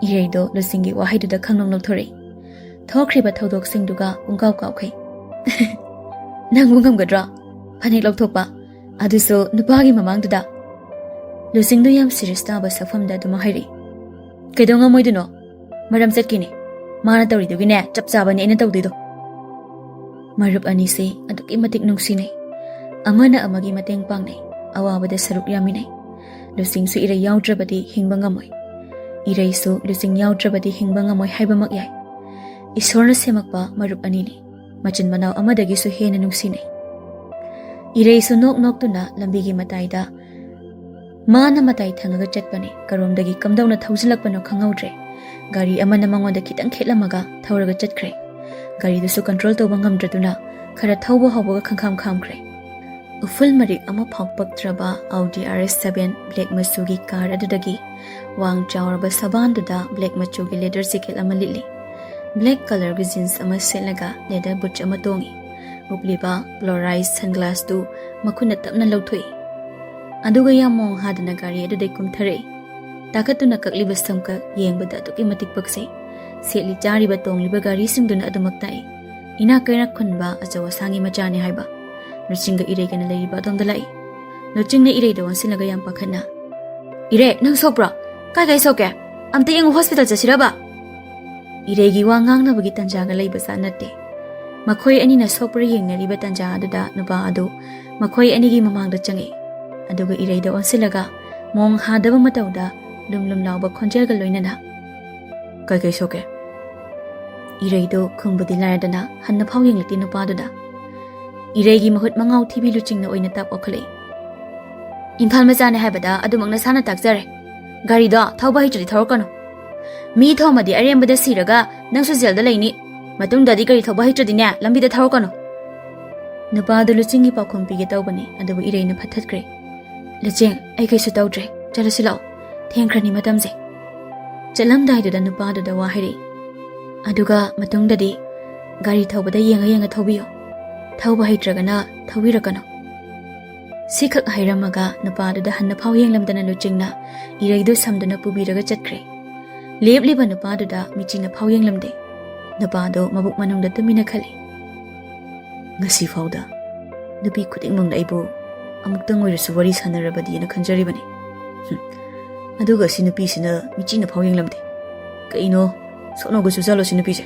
ꯏꯔꯩꯗꯣ ꯂꯨꯆꯤꯡꯒꯤ ꯋꯥꯍꯩꯗꯨꯗ ꯈꯪꯅꯣꯡ ꯅꯣꯡꯊꯣꯔꯛꯏ꯫ ꯊꯣꯛꯈ꯭ꯔꯤꯕ ꯊꯧꯗꯣꯛꯁꯤꯡꯗꯨꯒ ꯄꯨꯡꯀꯥꯎ ꯀꯥꯎꯈꯩ꯫ "ꯅꯪꯕꯨ ꯉꯝꯒꯗ꯭ꯔꯣ? ꯐꯅꯦꯛ ꯂꯧꯊꯣꯛꯄ? ꯑꯗꯨꯁꯨ ꯅꯨꯄꯥꯒꯤ ꯃꯃꯥꯡꯗꯨꯗ?" ꯂꯨꯆꯤꯡꯗꯨ ꯌꯥꯝ ꯁꯤꯔꯤꯌꯁ ꯇꯥꯕ ꯁꯛꯐꯝꯗ ꯑꯗꯨꯃꯛ ꯍꯥꯏꯔꯛꯏ꯫ "ꯀꯩꯗꯧ ꯉꯝꯃꯣꯏꯗꯣꯏꯅꯣ? ꯃꯔꯝ ꯆꯠꯀꯤꯅꯦ꯫ ꯃꯥꯅ ꯇꯧꯔꯤꯗꯨꯒꯤꯅꯦ, ꯆꯞ ꯆꯥꯕꯅꯦ ꯑꯩꯅ ꯇꯧꯗꯣꯏꯗꯣ꯫" ꯃꯔꯨꯞ ꯑꯅꯤꯁꯦ ꯑꯗꯨꯛꯀꯤ ꯃꯇꯤꯛ ꯅꯨꯡꯁꯤꯅꯩ꯫ ꯑꯃꯅ ꯑꯃꯒꯤ ꯃꯇꯦꯡ ꯄꯥꯡꯅꯩ, ꯑꯋꯥꯕꯗ ꯁꯔꯨꯛ ꯌꯥꯃꯤꯟꯅꯩ꯫ ꯂꯨꯆꯤꯡꯁꯨ ꯏꯔꯩ ꯌꯥꯎꯗ꯭ꯔꯕꯗꯤ ꯍꯤꯡꯕ ꯉꯝꯃꯣꯏ꯫ ꯏꯔꯩꯁꯨ ꯂꯨꯆꯤꯡ ꯌꯥꯎꯗ꯭ꯔꯕꯗꯤ ꯍꯤꯡꯕ ꯉꯝꯃꯣꯏ ꯍꯥꯏꯕꯃꯛ ꯌꯥꯏ꯫ ꯏꯁꯣꯔꯅ ꯁꯦꯝꯃꯛꯄ ꯃꯔꯨꯞ ꯑꯅꯤꯅꯤ꯫ ꯃꯆꯤꯟ ꯃꯅꯥꯎ ꯑꯃꯗꯒꯤꯁꯨ ꯍꯦꯟꯅ ꯅꯨꯡꯁꯤꯅꯩ꯫ ꯏꯔꯩꯁꯨ ꯅꯣꯛ ꯅꯣꯛꯇꯨꯅ ꯂꯝꯕꯤꯒꯤ ꯃꯇꯥꯏꯗ ꯃꯥꯅ ꯃꯇꯥꯏ ꯊꯪꯉꯒ ꯆꯠꯄꯅꯤ꯫ ꯀꯔꯣꯝꯗꯒꯤ ꯀꯝꯗꯧꯅ ꯊꯧꯖꯤꯜꯂꯛꯄꯅꯣ ꯈꯪꯍꯧꯗ꯭ꯔꯦ꯫ ꯒꯥꯔꯤ ꯑꯃꯅ ꯃꯉꯣꯟꯗ ꯈꯤꯇꯪ ꯈꯦꯠꯂꯝꯃꯒ ꯊꯧꯔꯒ ꯆꯠꯈ꯭ꯔꯦ꯫ ꯒꯥꯔꯤꯗꯨꯁꯨ ꯀꯟꯇ꯭ꯔꯣꯜ ꯇꯧꯕ ꯉꯝꯗ꯭ꯔꯗꯨꯅ ꯈꯔ ꯊꯧꯕ ꯍꯧꯕꯒ ꯈꯪꯈꯥꯝ ꯈꯥꯝꯈ꯭ꯔꯦ꯫ ꯎꯐꯨꯜ ꯃꯔꯤꯛ ꯑꯃꯐꯥꯎ ꯄꯛꯇ꯭ꯔꯕ Audi R S seven black ꯃꯆꯨꯒꯤ ꯀꯥꯔ ꯑꯗꯨꯗꯒꯤ ꯋꯥꯡ ꯆꯥꯎꯔꯕ ꯁꯕꯥꯟꯗꯨꯗ black ꯃꯆꯨꯒꯤ leather jacket ꯑꯃ ꯂꯤꯠꯂꯤ꯫ Black colourꯒꯤ jeans ꯑꯃ ꯁꯦꯠꯂꯒ leather boots ꯑꯃ ꯇꯣꯡꯉꯤ꯫ ꯎꯞꯂꯤꯕ polarized sunglassꯇꯨ ꯃꯈꯨꯠꯅ ꯇꯞꯅ ꯂꯧꯊꯣꯛꯏ꯫ ꯑꯗꯨꯒ ꯌꯥꯝ ꯃꯣꯡ ꯍꯥꯗꯅ ꯒꯥꯔꯤ ꯑꯗꯨꯗꯩ ꯀꯨꯝꯊꯔꯛꯏ꯫ ꯇꯥꯈꯠꯇꯨꯅ ꯀꯛꯂꯤꯕ ꯁꯝꯀꯛ ꯌꯦꯡꯕꯗ ꯑꯗꯨꯛꯀꯤ ꯃꯇꯤꯛ ꯄꯛꯆꯩ꯫ ꯁꯦꯠꯂꯤ ꯆꯥꯔꯤꯕ ꯇꯣꯡꯂꯤꯕ ꯒꯥꯔꯤꯁꯤꯡꯗꯨꯅ ꯑꯗꯨꯃꯛ ꯇꯥꯛꯏ꯫ ꯏꯅꯥꯛ ꯀꯩꯔꯥꯛ ꯈꯨꯟꯕ ꯑꯆꯧ ꯑꯁꯥꯡꯒꯤ ꯃꯆꯥꯅꯤ ꯍꯥꯏꯕ꯫ ꯂꯨꯆꯤꯡꯒ ꯏꯔꯩꯒꯅ ꯂꯩꯔꯤꯕ ꯑꯗꯣꯝꯗ ꯂꯥꯛꯏ꯫ ꯂꯨꯆꯤꯡꯅ ꯏꯔꯩꯗ ꯑꯣꯟꯁꯤꯜꯂꯒ ꯌꯥꯝ ꯄꯥꯈꯠꯅ, "ꯏꯔꯩ, ꯅꯪ ꯁꯣꯛꯄ꯭ꯔꯣ? ꯀꯥꯏ ꯀꯥꯏ ꯁꯣꯛꯀꯦ? ꯑꯝꯇ ꯌꯦꯡꯉꯨ, ꯍꯣꯁꯄꯤꯇꯥꯜ ꯆꯠꯁꯤꯔꯕ?" ꯏꯔꯩꯒꯤ ꯋꯥ ꯉꯥꯡꯅꯕꯒꯤ ꯇꯟꯖꯥꯒ ꯂꯩꯕ ꯖꯥꯠ ꯅꯠꯇꯦ꯫ ꯃꯈꯣꯏ ꯑꯅꯤꯅ ꯁꯣꯛꯄ꯭ꯔꯥ ꯌꯦꯡꯅꯔꯤꯕ ꯇꯟꯖꯥ ꯑꯗꯨꯗ ꯅꯨꯄꯥ ꯑꯗꯨ ꯃꯈꯣꯏ ꯑꯅꯤꯒꯤ ꯃꯃꯥꯡꯗ ꯆꯪꯉꯛꯏ꯫ ꯑꯗꯨꯒ ꯏꯔꯩꯗ ꯑꯣꯟꯁꯤꯜꯂꯒ ꯃꯣꯡ ꯍꯥꯗꯕ ꯃꯇꯧꯗ ꯂꯨꯝ ꯂꯨꯝ ꯂꯥꯎꯕ ꯈꯣꯟꯖꯦꯜꯒ ꯂꯣꯏꯅꯅ, "ꯀꯩ ꯀꯩ ꯁꯣꯛꯀꯦ?" ꯏꯔꯩꯗꯣ ꯈꯨꯝꯕꯗꯤ ꯂꯥꯏꯔꯗꯅ ꯍꯟꯅ ꯐꯥꯎ ꯌꯦꯡꯂꯛꯇꯦ ꯅꯨꯄꯥꯗꯨꯗ꯫ ꯏꯔꯩꯒꯤ ꯃꯍꯨꯠ ꯃꯉꯥꯎ ꯊꯤꯕꯤ ꯂꯨꯆꯤꯡꯅ ꯑꯣꯏꯅ ꯇꯥꯞ ꯋꯥꯈꯠꯂꯛꯏ꯫ "ꯏꯝꯐꯥꯜ ꯃꯆꯥꯅꯦ ꯍꯥꯏꯕꯗ ꯑꯗꯨꯃꯛ ꯅꯁꯥꯅ ꯇꯥꯛꯆꯔꯦ꯫ ꯒꯥꯔꯤꯗꯣ ꯊꯧꯕ ꯍꯩꯇ꯭ꯔꯗꯤ ꯊꯧꯔꯛꯀꯅꯨ꯫ ꯃꯤ ꯊꯣꯝꯃꯗꯤ ꯑꯔꯦꯝꯕꯗ ꯁꯤꯔꯒ ꯅꯪꯁꯨ ꯖꯦꯜꯗ ꯂꯩꯅꯤ꯫ ꯃꯇꯨꯡꯗꯗꯤ ꯒꯥꯔꯤ ꯊꯧꯕ ꯍꯩꯇ꯭ꯔꯗꯤꯅꯦ, ꯂꯝꯕꯤꯗ ꯊꯧꯔꯛꯀꯅꯨ꯫" ꯅꯨꯄꯥꯗꯨ ꯂꯨꯆꯤꯡꯒꯤ ꯄꯥꯎꯈꯨꯝ ꯄꯤꯒꯦ ꯇꯧꯕꯅꯤ, ꯑꯗꯨꯕꯨ ꯏꯔꯩꯅ ꯐꯠꯊꯠꯈ꯭ꯔꯦ꯫ "ꯂꯨꯆꯤꯡ, ꯑꯩ ꯀꯩꯁꯨ ꯇꯧꯗ꯭ꯔꯦ꯫ ꯆꯠꯂꯁꯤ ꯂꯥꯛꯑꯣ꯫ ꯊꯦꯡꯈ꯭ꯔꯅꯤ ꯃꯇꯝꯁꯦ꯫" ꯆꯠꯂꯝꯗꯥꯏꯗꯨꯗ ꯅꯨꯄꯥꯗꯨꯗ ꯋꯥ ꯍꯥꯏꯔꯛꯏ꯫ "ꯑꯗꯨꯒ ꯃꯇꯨꯡꯗꯗꯤ ꯒꯥꯔꯤ ꯊꯧꯕꯗ ꯌꯦꯡꯉ ꯌꯦꯡꯉ ꯊꯧꯕꯤꯌꯨ꯫ ꯊꯧꯕ ꯍꯩꯇ꯭ꯔꯒꯅ ꯊꯧꯕꯤꯔꯛꯀꯅꯨ꯫" ꯁꯤꯈꯛ ꯍꯥꯏꯔꯝꯃꯒ ꯅꯨꯄꯥꯗꯨꯗ ꯍꯟꯅ ꯐꯥꯎ ꯌꯦꯡꯂꯝꯗꯅ ꯂꯨꯆꯤꯡꯅ ꯏꯔꯩꯗꯨ ꯁꯝꯗꯨꯅ ꯄꯨꯕꯤꯔꯒ ꯆꯠꯈ꯭ꯔꯦ꯫ ꯂꯦꯞꯂꯤꯕ ꯅꯨꯄꯥꯗꯨꯗ ꯃꯤꯆꯤꯅ ꯐꯥꯎ ꯌꯦꯡꯂꯝꯗꯦ꯫ ꯅꯨꯄꯥꯗꯨ ꯃꯕꯨꯛ ꯃꯅꯨꯡꯗ ꯇꯨꯃꯤꯟꯅ ꯈꯜꯂꯤ꯫ "ꯉꯁꯤ ꯐꯥꯎꯗ ꯅꯨꯄꯤ ꯈꯨꯗꯤꯡꯃꯛꯅ ꯑꯩꯕꯨ ꯑꯃꯨꯛꯇꯪ ꯑꯣꯏꯔꯁꯨ ꯋꯥꯔꯤ ꯁꯥꯟꯅꯔꯕꯗꯤꯅ ꯈꯟꯖꯔꯤꯕꯅꯤ꯫ ꯍꯨꯝ꯫ ꯑꯗꯨꯒ ꯑꯁꯤ ꯅꯨꯄꯤꯁꯤꯅ ꯃꯤꯆꯤꯅ ꯐꯥꯎ ꯌꯦꯡꯂꯝꯗꯦ꯫ ꯀꯩꯅꯣ, ꯁꯣꯅꯣꯒꯁꯨ ꯆꯠꯂꯣ ꯁꯤ ꯅꯨꯄꯤꯁꯦ꯫"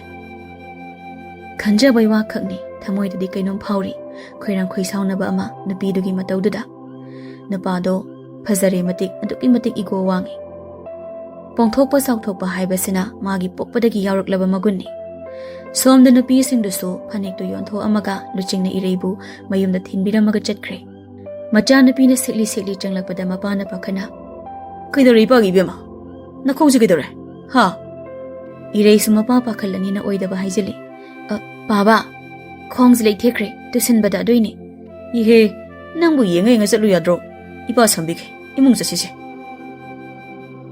ꯈꯟꯖꯕꯩ ꯋꯥꯈꯛꯅꯤ, ꯊꯃꯣꯏꯗꯗꯤ ꯀꯩꯅꯣꯝ ꯐꯥꯎꯔꯤ꯫ ꯈꯣꯏꯔꯥꯡ ꯈꯣꯏꯁꯥꯎꯅꯕ ꯑꯃ ꯅꯨꯄꯤꯗꯨꯒꯤ ꯃꯇꯧꯗꯨꯗ꯫ ꯅꯨꯄꯥꯗꯣ ꯐꯖꯔꯦ ꯃꯇꯤꯛ, ꯑꯗꯨꯛꯀꯤ ꯃꯇꯤꯛ ꯏꯒꯣ ꯋꯥꯡꯉꯤ꯫ ꯄꯣꯡꯊꯣꯛꯄ ꯆꯥꯎꯊꯣꯛꯄ ꯍꯥꯏꯕꯁꯤꯅ ꯃꯥꯒꯤ ꯄꯣꯛꯄꯗꯒꯤ ꯌꯥꯎꯔꯛꯂꯕ ꯃꯒꯨꯟꯅꯤ꯫ ꯁꯣꯝꯗ ꯅꯨꯄꯤꯁꯤꯡꯗꯨꯁꯨ ꯐꯅꯦꯛꯇꯨ ꯌꯣꯟꯊꯣꯛꯑꯝꯃꯒ ꯂꯨꯆꯤꯡꯅ ꯏꯔꯩꯕꯨ ꯃꯌꯨꯝꯗ ꯊꯤꯟꯕꯤꯔꯝꯃꯒ ꯆꯠꯈ꯭ꯔꯦ꯫ ꯃꯆꯥꯅꯨꯄꯤꯅ ꯁꯤꯛꯂꯤ ꯁꯤꯛꯂꯤ ꯆꯪꯂꯛꯄꯗ ꯃꯄꯥꯅ ꯄꯥꯈꯠꯅ, "ꯀꯩꯗꯧꯔꯦ ꯏꯄꯥꯒꯤ ꯏꯕꯦꯝꯃ? ꯅꯈꯣꯡꯁꯦ ꯀꯩꯗꯧꯔꯦ? ꯍꯥ?" ꯏꯔꯩꯁꯨ ꯃꯄꯥ ꯄꯥꯈꯠꯂꯅꯤꯅ ꯑꯣꯏꯗꯕ ꯍꯥꯏꯖꯤꯜꯂꯤ꯫ "ꯑ, ꯄꯥꯕ, ꯈꯣꯡꯁꯦ ꯂꯩꯊꯦꯛꯈ꯭ꯔꯦ, ꯇꯨꯁꯤꯟꯕꯗ ꯑꯗꯨꯏꯅꯦ꯫ ꯏꯍꯦ, ꯅꯪꯕꯨ ꯌꯦꯡꯉ ꯌꯦꯡꯉ ꯆꯠꯂꯨ ꯌꯥꯗ꯭ꯔꯣ? ꯏꯄꯥ ꯁꯝꯕꯤꯒꯦ, ꯏꯃꯨꯡ ꯆꯠꯁꯤꯁꯦ꯫"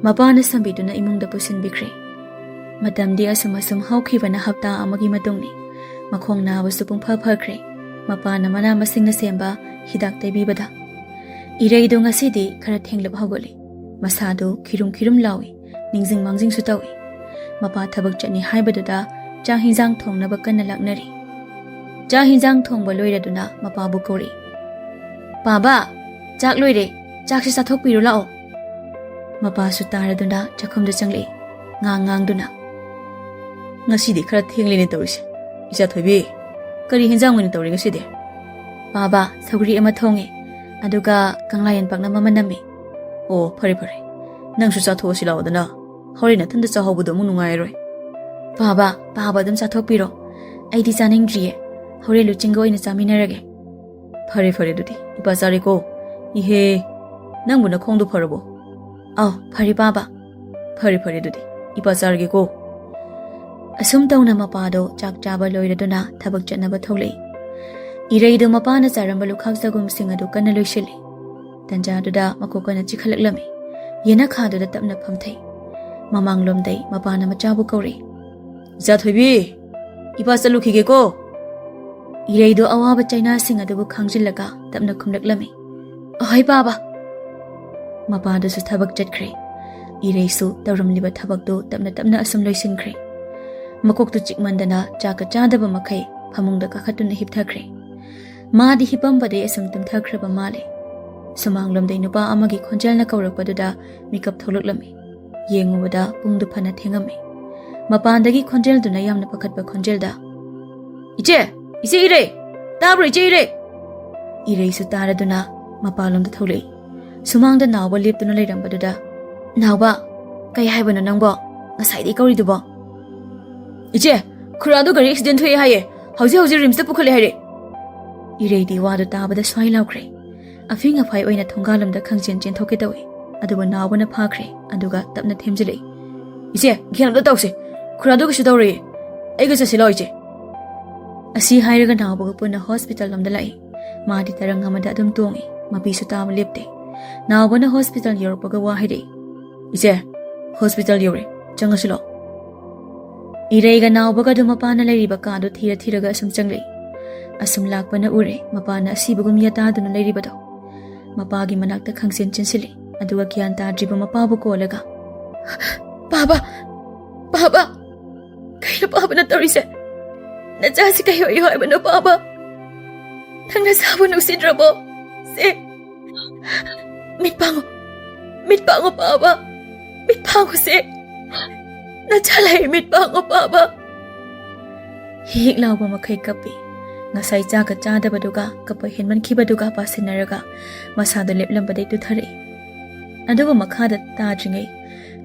ꯃꯄꯥꯅ ꯁꯝꯕꯤꯗꯨꯅ ꯏꯃꯨꯡꯗ ꯄꯨꯁꯤꯟꯕꯤꯈ꯭ꯔꯦ꯫ ꯃꯇꯝꯗꯤ ꯑꯁꯨꯝ ꯑꯁꯨꯝ ꯍꯧꯈꯤꯕꯅ ꯍꯞꯇꯥ ꯑꯃꯒꯤ ꯃꯇꯨꯡꯅꯤ꯫ ꯃꯈꯣꯡ ꯅꯥꯕꯁꯨ ꯄꯨꯡꯐ ꯐꯈ꯭ꯔꯦ꯫ ꯃꯄꯥꯅ ꯃꯅꯥ ꯃꯁꯤꯡꯅ ꯁꯦꯝꯕ ꯍꯤꯗꯥꯛ ꯇꯩꯕꯤꯕꯗ ꯏꯔꯩꯗꯣ ꯉꯁꯤꯗꯤ ꯈꯔ ꯊꯦꯡꯂꯞ ꯍꯧꯒꯠꯂꯤ꯫ ꯃꯁꯥꯗꯨ ꯈꯤꯔꯨꯝ ꯈꯤꯔꯨꯝ ꯂꯥꯎꯏ, ꯅꯤꯡꯖꯤꯡ ꯃꯥꯡꯖꯤꯡꯁꯨ ꯇꯧꯏ꯫ ꯃꯄꯥ ꯊꯕꯛ ꯆꯠꯅꯤ ꯍꯥꯏꯕꯗꯨꯗ ꯆꯥꯛ ꯍꯤꯟꯖꯥꯡ ꯊꯣꯡꯅꯕ ꯀꯟꯅ ꯂꯥꯛꯅꯔꯤ꯫ ꯆꯥꯛ ꯍꯤꯟꯖꯥꯡ ꯊꯣꯡꯕ ꯂꯣꯏꯔꯗꯨꯅ ꯃꯄꯥꯕꯨ ꯀꯧꯔꯛꯏ꯫ "ꯄꯥꯕ, ꯆꯥꯛ ꯂꯣꯏꯔꯦ, ꯆꯥꯛꯁꯤ ꯆꯥꯊꯣꯛꯄꯤꯔꯨ ꯂꯥꯛꯑꯣ꯫" ꯃꯄꯥꯁꯨ ꯇꯥꯔꯗꯨꯅ ꯆꯥꯛꯈꯨꯝꯗ ꯆꯪꯂꯛꯏ, ꯉꯥꯡ ꯉꯥꯡꯗꯨꯅ꯫ "ꯉꯁꯤꯗꯤ ꯈꯔ ꯊꯦꯡꯂꯦꯅꯦ ꯇꯧꯔꯤꯁꯦ꯫ ꯏꯆꯥ ꯊꯣꯏꯕꯤ, ꯀꯔꯤ ꯍꯦꯟꯖꯥꯡ ꯑꯣꯏꯅ ꯇꯧꯔꯤ ꯉꯁꯤꯗꯤ?" "ꯄꯥꯕ, ꯁꯧꯒ꯭ꯔꯤ ꯑꯃ ꯊꯣꯡꯉꯦ, ꯑꯗꯨꯒ ꯀꯪꯂꯥꯌꯦꯟ ꯄꯥꯛꯅꯝ ꯑꯃ ꯅꯝꯃꯦ꯫" "ꯑꯣ, ꯐꯔꯦ ꯐꯔꯦ, ꯅꯪꯁꯨ ꯆꯥꯊꯣꯛꯑꯁꯤ ꯂꯥꯛꯑꯣꯗꯅ, ꯍꯣꯔꯦꯟ ꯅꯊꯟꯇ ꯆꯥꯍꯧꯕꯗꯣ ꯑꯃꯨꯛ ꯅꯨꯡꯉꯥꯏꯔꯣꯏ꯫" "ꯄꯥꯕ, ꯄꯥꯕ ꯑꯗꯨꯝ ꯆꯥꯊꯣꯛꯄꯤꯔꯣ, ꯑꯩꯗꯤ ꯆꯥꯅꯤꯡꯗ꯭ꯔꯤꯌꯦ, ꯍꯣꯔꯦꯟ ꯂꯨꯆꯤꯡꯒ ꯑꯣꯏꯅ ꯆꯥꯃꯤꯟꯅꯔꯒꯦ꯫" "ꯐꯔꯦ ꯐꯔꯦ, ꯑꯗꯨꯗꯤ ꯏꯄꯥ ꯆꯥꯔꯦꯀꯣ꯫ ꯏꯍꯦ, ꯅꯪꯕꯨ ꯅꯈꯣꯡꯗꯣ ꯐꯔꯕꯣ?" "ꯑꯥꯎ, ꯐꯔꯦ ꯄꯥꯕ꯫" "ꯐꯔꯦ ꯐꯔꯦ, ꯑꯗꯨꯗꯤ ꯏꯄꯥ ꯆꯥꯔꯒꯦꯀꯣ꯫" ꯑꯁꯨꯝ ꯇꯧꯅ ꯃꯄꯥꯗꯣ ꯆꯥꯛ ꯆꯥꯕ ꯂꯣꯏꯔꯗꯨꯅ ꯊꯕꯛ ꯆꯠꯅꯕ ꯊꯣꯛꯂꯛꯏ꯫ ꯏꯔꯩꯗꯣ ꯃꯄꯥꯅ ꯆꯥꯔꯝꯕ ꯂꯨꯈꯥꯛ ꯆꯒꯨꯝꯁꯤꯡ ꯑꯗꯨ ꯀꯟꯅ ꯂꯣꯏꯁꯤꯜꯂꯤ꯫ ꯇꯟꯖꯥꯗꯨꯗ ꯃꯀꯣꯛ ꯀꯟꯅ ꯆꯤꯛꯈꯠꯂꯛꯂꯝꯃꯤ꯫ ꯌꯦꯅꯈꯥꯗꯨꯗ ꯇꯞꯅ ꯐꯝꯊꯩ꯫ ꯃꯃꯥꯡꯂꯣꯝꯗꯩ ꯃꯄꯥꯅ ꯃꯆꯥꯕꯨ ꯀꯧꯔꯛꯏ꯫ "ꯏꯆꯥ ꯊꯣꯏꯕꯤ, ꯏꯄꯥ ꯆꯠꯂꯨꯈꯤꯒꯦꯀꯣ꯫" ꯏꯔꯩꯗꯣ ꯑꯋꯥꯕ ꯆꯩꯅꯥꯁꯤꯡ ꯑꯗꯨꯕꯨ ꯈꯥꯡꯖꯤꯜꯂꯒ ꯇꯞꯅ ꯈꯨꯝꯂꯛꯂꯝꯃꯤ꯫ "ꯑꯍꯣꯏ ꯄꯥꯕ꯫" ꯃꯄꯥꯗꯨꯁꯨ ꯊꯕꯛ ꯆꯠꯈ꯭ꯔꯦ꯫ ꯏꯔꯩꯁꯨ ꯇꯧꯔꯝꯂꯤꯕ ꯊꯕꯛꯇꯨ ꯇꯞꯅ ꯇꯞꯅ ꯑꯁꯨꯝ ꯂꯣꯏꯁꯤꯟꯈ꯭ꯔꯦ꯫ ꯃꯀꯣꯛꯇꯨ ꯆꯤꯛꯃꯟꯗꯅ ꯆꯥꯛꯀ ꯆꯥꯗꯕ ꯃꯈꯩ ꯐꯃꯨꯡꯗ ꯀꯥꯈꯠꯇꯨꯅ ꯍꯤꯞꯊꯈ꯭ꯔꯦ꯫ ꯃꯥꯗꯤ ꯍꯤꯞꯄꯝꯕꯗꯩ ꯑꯁꯨꯝ ꯇꯨꯝꯊꯈ꯭ꯔꯕ ꯃꯥꯜꯂꯦ꯫ ꯁꯨꯃꯥꯡꯂꯣꯝꯗꯩ ꯅꯨꯄꯥ ꯑꯃꯒꯤ ꯈꯣꯟꯖꯦꯜꯅ ꯀꯧꯔꯛꯄꯗꯨꯗ ꯃꯤꯀꯞ ꯊꯣꯛꯂꯛꯂꯝꯃꯤ꯫ ꯌꯦꯡꯉꯨꯕꯗ ꯄꯨꯡꯗꯨ ꯐꯅ ꯊꯦꯡꯉꯝꯃꯤ꯫ ꯃꯄꯥꯟꯗꯒꯤ ꯈꯣꯟꯖꯦꯜꯗꯨꯅ ꯌꯥꯝꯅ ꯄꯥꯈꯠꯄ ꯈꯣꯟꯖꯦꯜꯗ, "ꯏꯆꯦ! ꯏꯆꯦ ꯏꯔꯩ! ꯇꯥꯕ꯭ꯔꯣ ꯏꯆꯦ ꯏꯔꯩ?" ꯏꯔꯩꯁꯨ ꯇꯥꯔꯗꯨꯅ ꯃꯄꯥꯟꯂꯣꯝꯗ ꯊꯣꯛꯂꯛꯏ꯫ ꯁꯨꯃꯥꯡꯗ ꯅꯥꯎꯕ ꯂꯦꯞꯇꯨꯅ ꯂꯩꯔꯝꯕꯗꯨꯗ, "ꯅꯥꯎꯕ, ꯀꯩ ꯍꯥꯏꯕꯅꯣ ꯅꯪꯕꯣ? ꯉꯁꯥꯏꯗꯩ ꯀꯧꯔꯤꯗꯨꯕꯣ?" "ꯏꯆꯦ, "ꯈꯨꯔꯥꯗꯣ ꯒꯥꯔꯤ ꯑꯦꯛꯁꯤꯗꯦꯟ ꯊꯣꯛꯑꯦ ꯍꯥꯏꯌꯦ, ꯍꯧꯖꯤꯛ ꯍꯧꯖꯤꯛ ꯔꯤꯝꯁꯇ ꯄꯨꯈꯠꯂꯦ ꯍꯥꯏꯔꯦ꯫" ꯏꯔꯩꯗꯤ ꯋꯥꯗꯨ ꯇꯥꯕꯗ ꯁ꯭ꯋꯥꯏ ꯂꯥꯎꯈ꯭ꯔꯦ꯫ ꯑꯐꯤꯡ ꯑꯐꯥꯏ ꯑꯣꯏꯅ ꯊꯣꯡꯒꯥꯜꯂꯣꯝꯗ ꯈꯪꯆꯦꯟ ꯆꯦꯟꯊꯣꯛꯀꯦ ꯇꯧꯏ, ꯑꯗꯨꯕꯨ ꯅꯥꯎꯕꯅ ꯐꯥꯈ꯭ꯔꯦ, ꯑꯗꯨꯒ ꯇꯞꯅ ꯊꯦꯝꯖꯤꯜꯂꯛꯏ꯫ "ꯏꯆꯦ, ꯒ꯭ꯌꯥꯟ ꯑꯝꯇ ꯇꯧꯁꯦ, ꯈꯨꯔꯥꯗꯣ ꯀꯩꯁꯨ ꯇꯧꯔꯣꯏꯌꯦ, ꯑꯩꯒ ꯆꯠꯁꯤ ꯂꯥꯛꯑꯣ ꯏꯆꯦ꯫" ꯑꯁꯤ ꯍꯥꯏꯔꯒ ꯅꯥꯎꯕꯒ ꯄꯨꯟꯅ ꯍꯣꯁꯄꯤꯇꯥꯜ ꯂꯣꯝꯗ ꯂꯥꯛꯏ꯫ ꯃꯥꯗꯤ ꯇꯔꯪ ꯑꯃꯗ ꯑꯗꯨꯝ ꯇꯣꯡꯉꯤ, ꯃꯄꯤꯁꯨ ꯇꯥꯕ ꯂꯦꯞꯇꯦ꯫ ꯅꯥꯎꯕꯅ ꯍꯣꯁꯄꯤꯇꯥꯜ ꯌꯧꯔꯛꯄꯒ ꯋꯥ ꯍꯥꯏꯔꯛꯏ꯫ "ꯏꯆꯦ, ꯍꯣꯁꯄꯤꯇꯥꯜ ꯌꯧꯔꯦ, ꯆꯪꯉꯁꯤ ꯂꯥꯛꯑꯣ꯫" ꯏꯔꯩꯒ ꯅꯥꯎꯕꯒ ꯑꯗꯨ ꯃꯄꯥꯅ ꯂꯩꯔꯤꯕ ꯀꯥꯗꯨ ꯊꯤꯔ ꯊꯤꯔꯒ ꯑꯁꯨꯝ ꯆꯪꯂꯛꯏ꯫ ꯑꯁꯨꯝ ꯂꯥꯛꯄꯅ ꯎꯔꯦ ꯃꯄꯥꯅ ꯑꯁꯤꯕꯒꯨꯝ ꯌꯦꯇꯥꯗꯨꯅ ꯂꯩꯔꯤꯕꯗꯣ꯫ ꯃꯄꯥꯒꯤ ꯃꯅꯥꯛꯇ ꯈꯪꯆꯦꯟ ꯆꯦꯟꯁꯤꯜꯂꯤ, ꯑꯗꯨꯒ ꯒ꯭ꯌꯥꯟ ꯇꯥꯗ꯭ꯔꯤꯕ ꯃꯄꯥꯕꯨ ꯀꯣꯜꯂꯒ, "ꯄꯥꯕ! ꯄꯥꯕ! ꯀꯩꯅꯣ ꯄꯥꯕꯅ ꯇꯧꯔꯤꯁꯦ? ꯅꯆꯥꯁꯤ ꯀꯩ ꯑꯣꯏꯌꯨ ꯍꯥꯏꯕꯅꯣ ꯄꯥꯕ? ꯅꯪ ꯅꯆꯥꯕꯨ ꯅꯨꯡꯁꯤꯗ꯭ꯔꯕꯣ? ꯁꯦ, ꯃꯤꯠ ꯄꯥꯡꯉꯨ, ꯃꯤꯠ ꯄꯥꯡꯉꯨ ꯄꯥꯕ, ꯃꯤꯠ ꯄꯥꯡꯉꯨ ꯁꯦ꯫ ꯅꯆꯥ ꯂꯩ, ꯃꯤꯠ ꯄꯥꯡꯉꯨ ꯄꯥꯕ꯫" ꯍꯤꯛ ꯍꯤꯛ ꯂꯥꯎꯕ ꯃꯈꯩ ꯀꯞꯄꯤ꯫ ꯉꯁꯥꯏ ꯆꯥꯒ ꯆꯥꯗꯕꯗꯨꯒ ꯀꯞꯄ ꯍꯦꯟꯃꯟꯈꯤꯕꯗꯨꯒ ꯄꯥꯁꯤꯟꯅꯔꯒ ꯃꯁꯥꯗꯣ ꯂꯦꯞꯂꯝꯕꯗꯩ ꯇꯨꯊꯔꯛꯏ꯫ ꯑꯗꯨꯕꯨ ꯃꯈꯥꯗ ꯇꯥꯗ꯭ꯔꯤꯉꯩ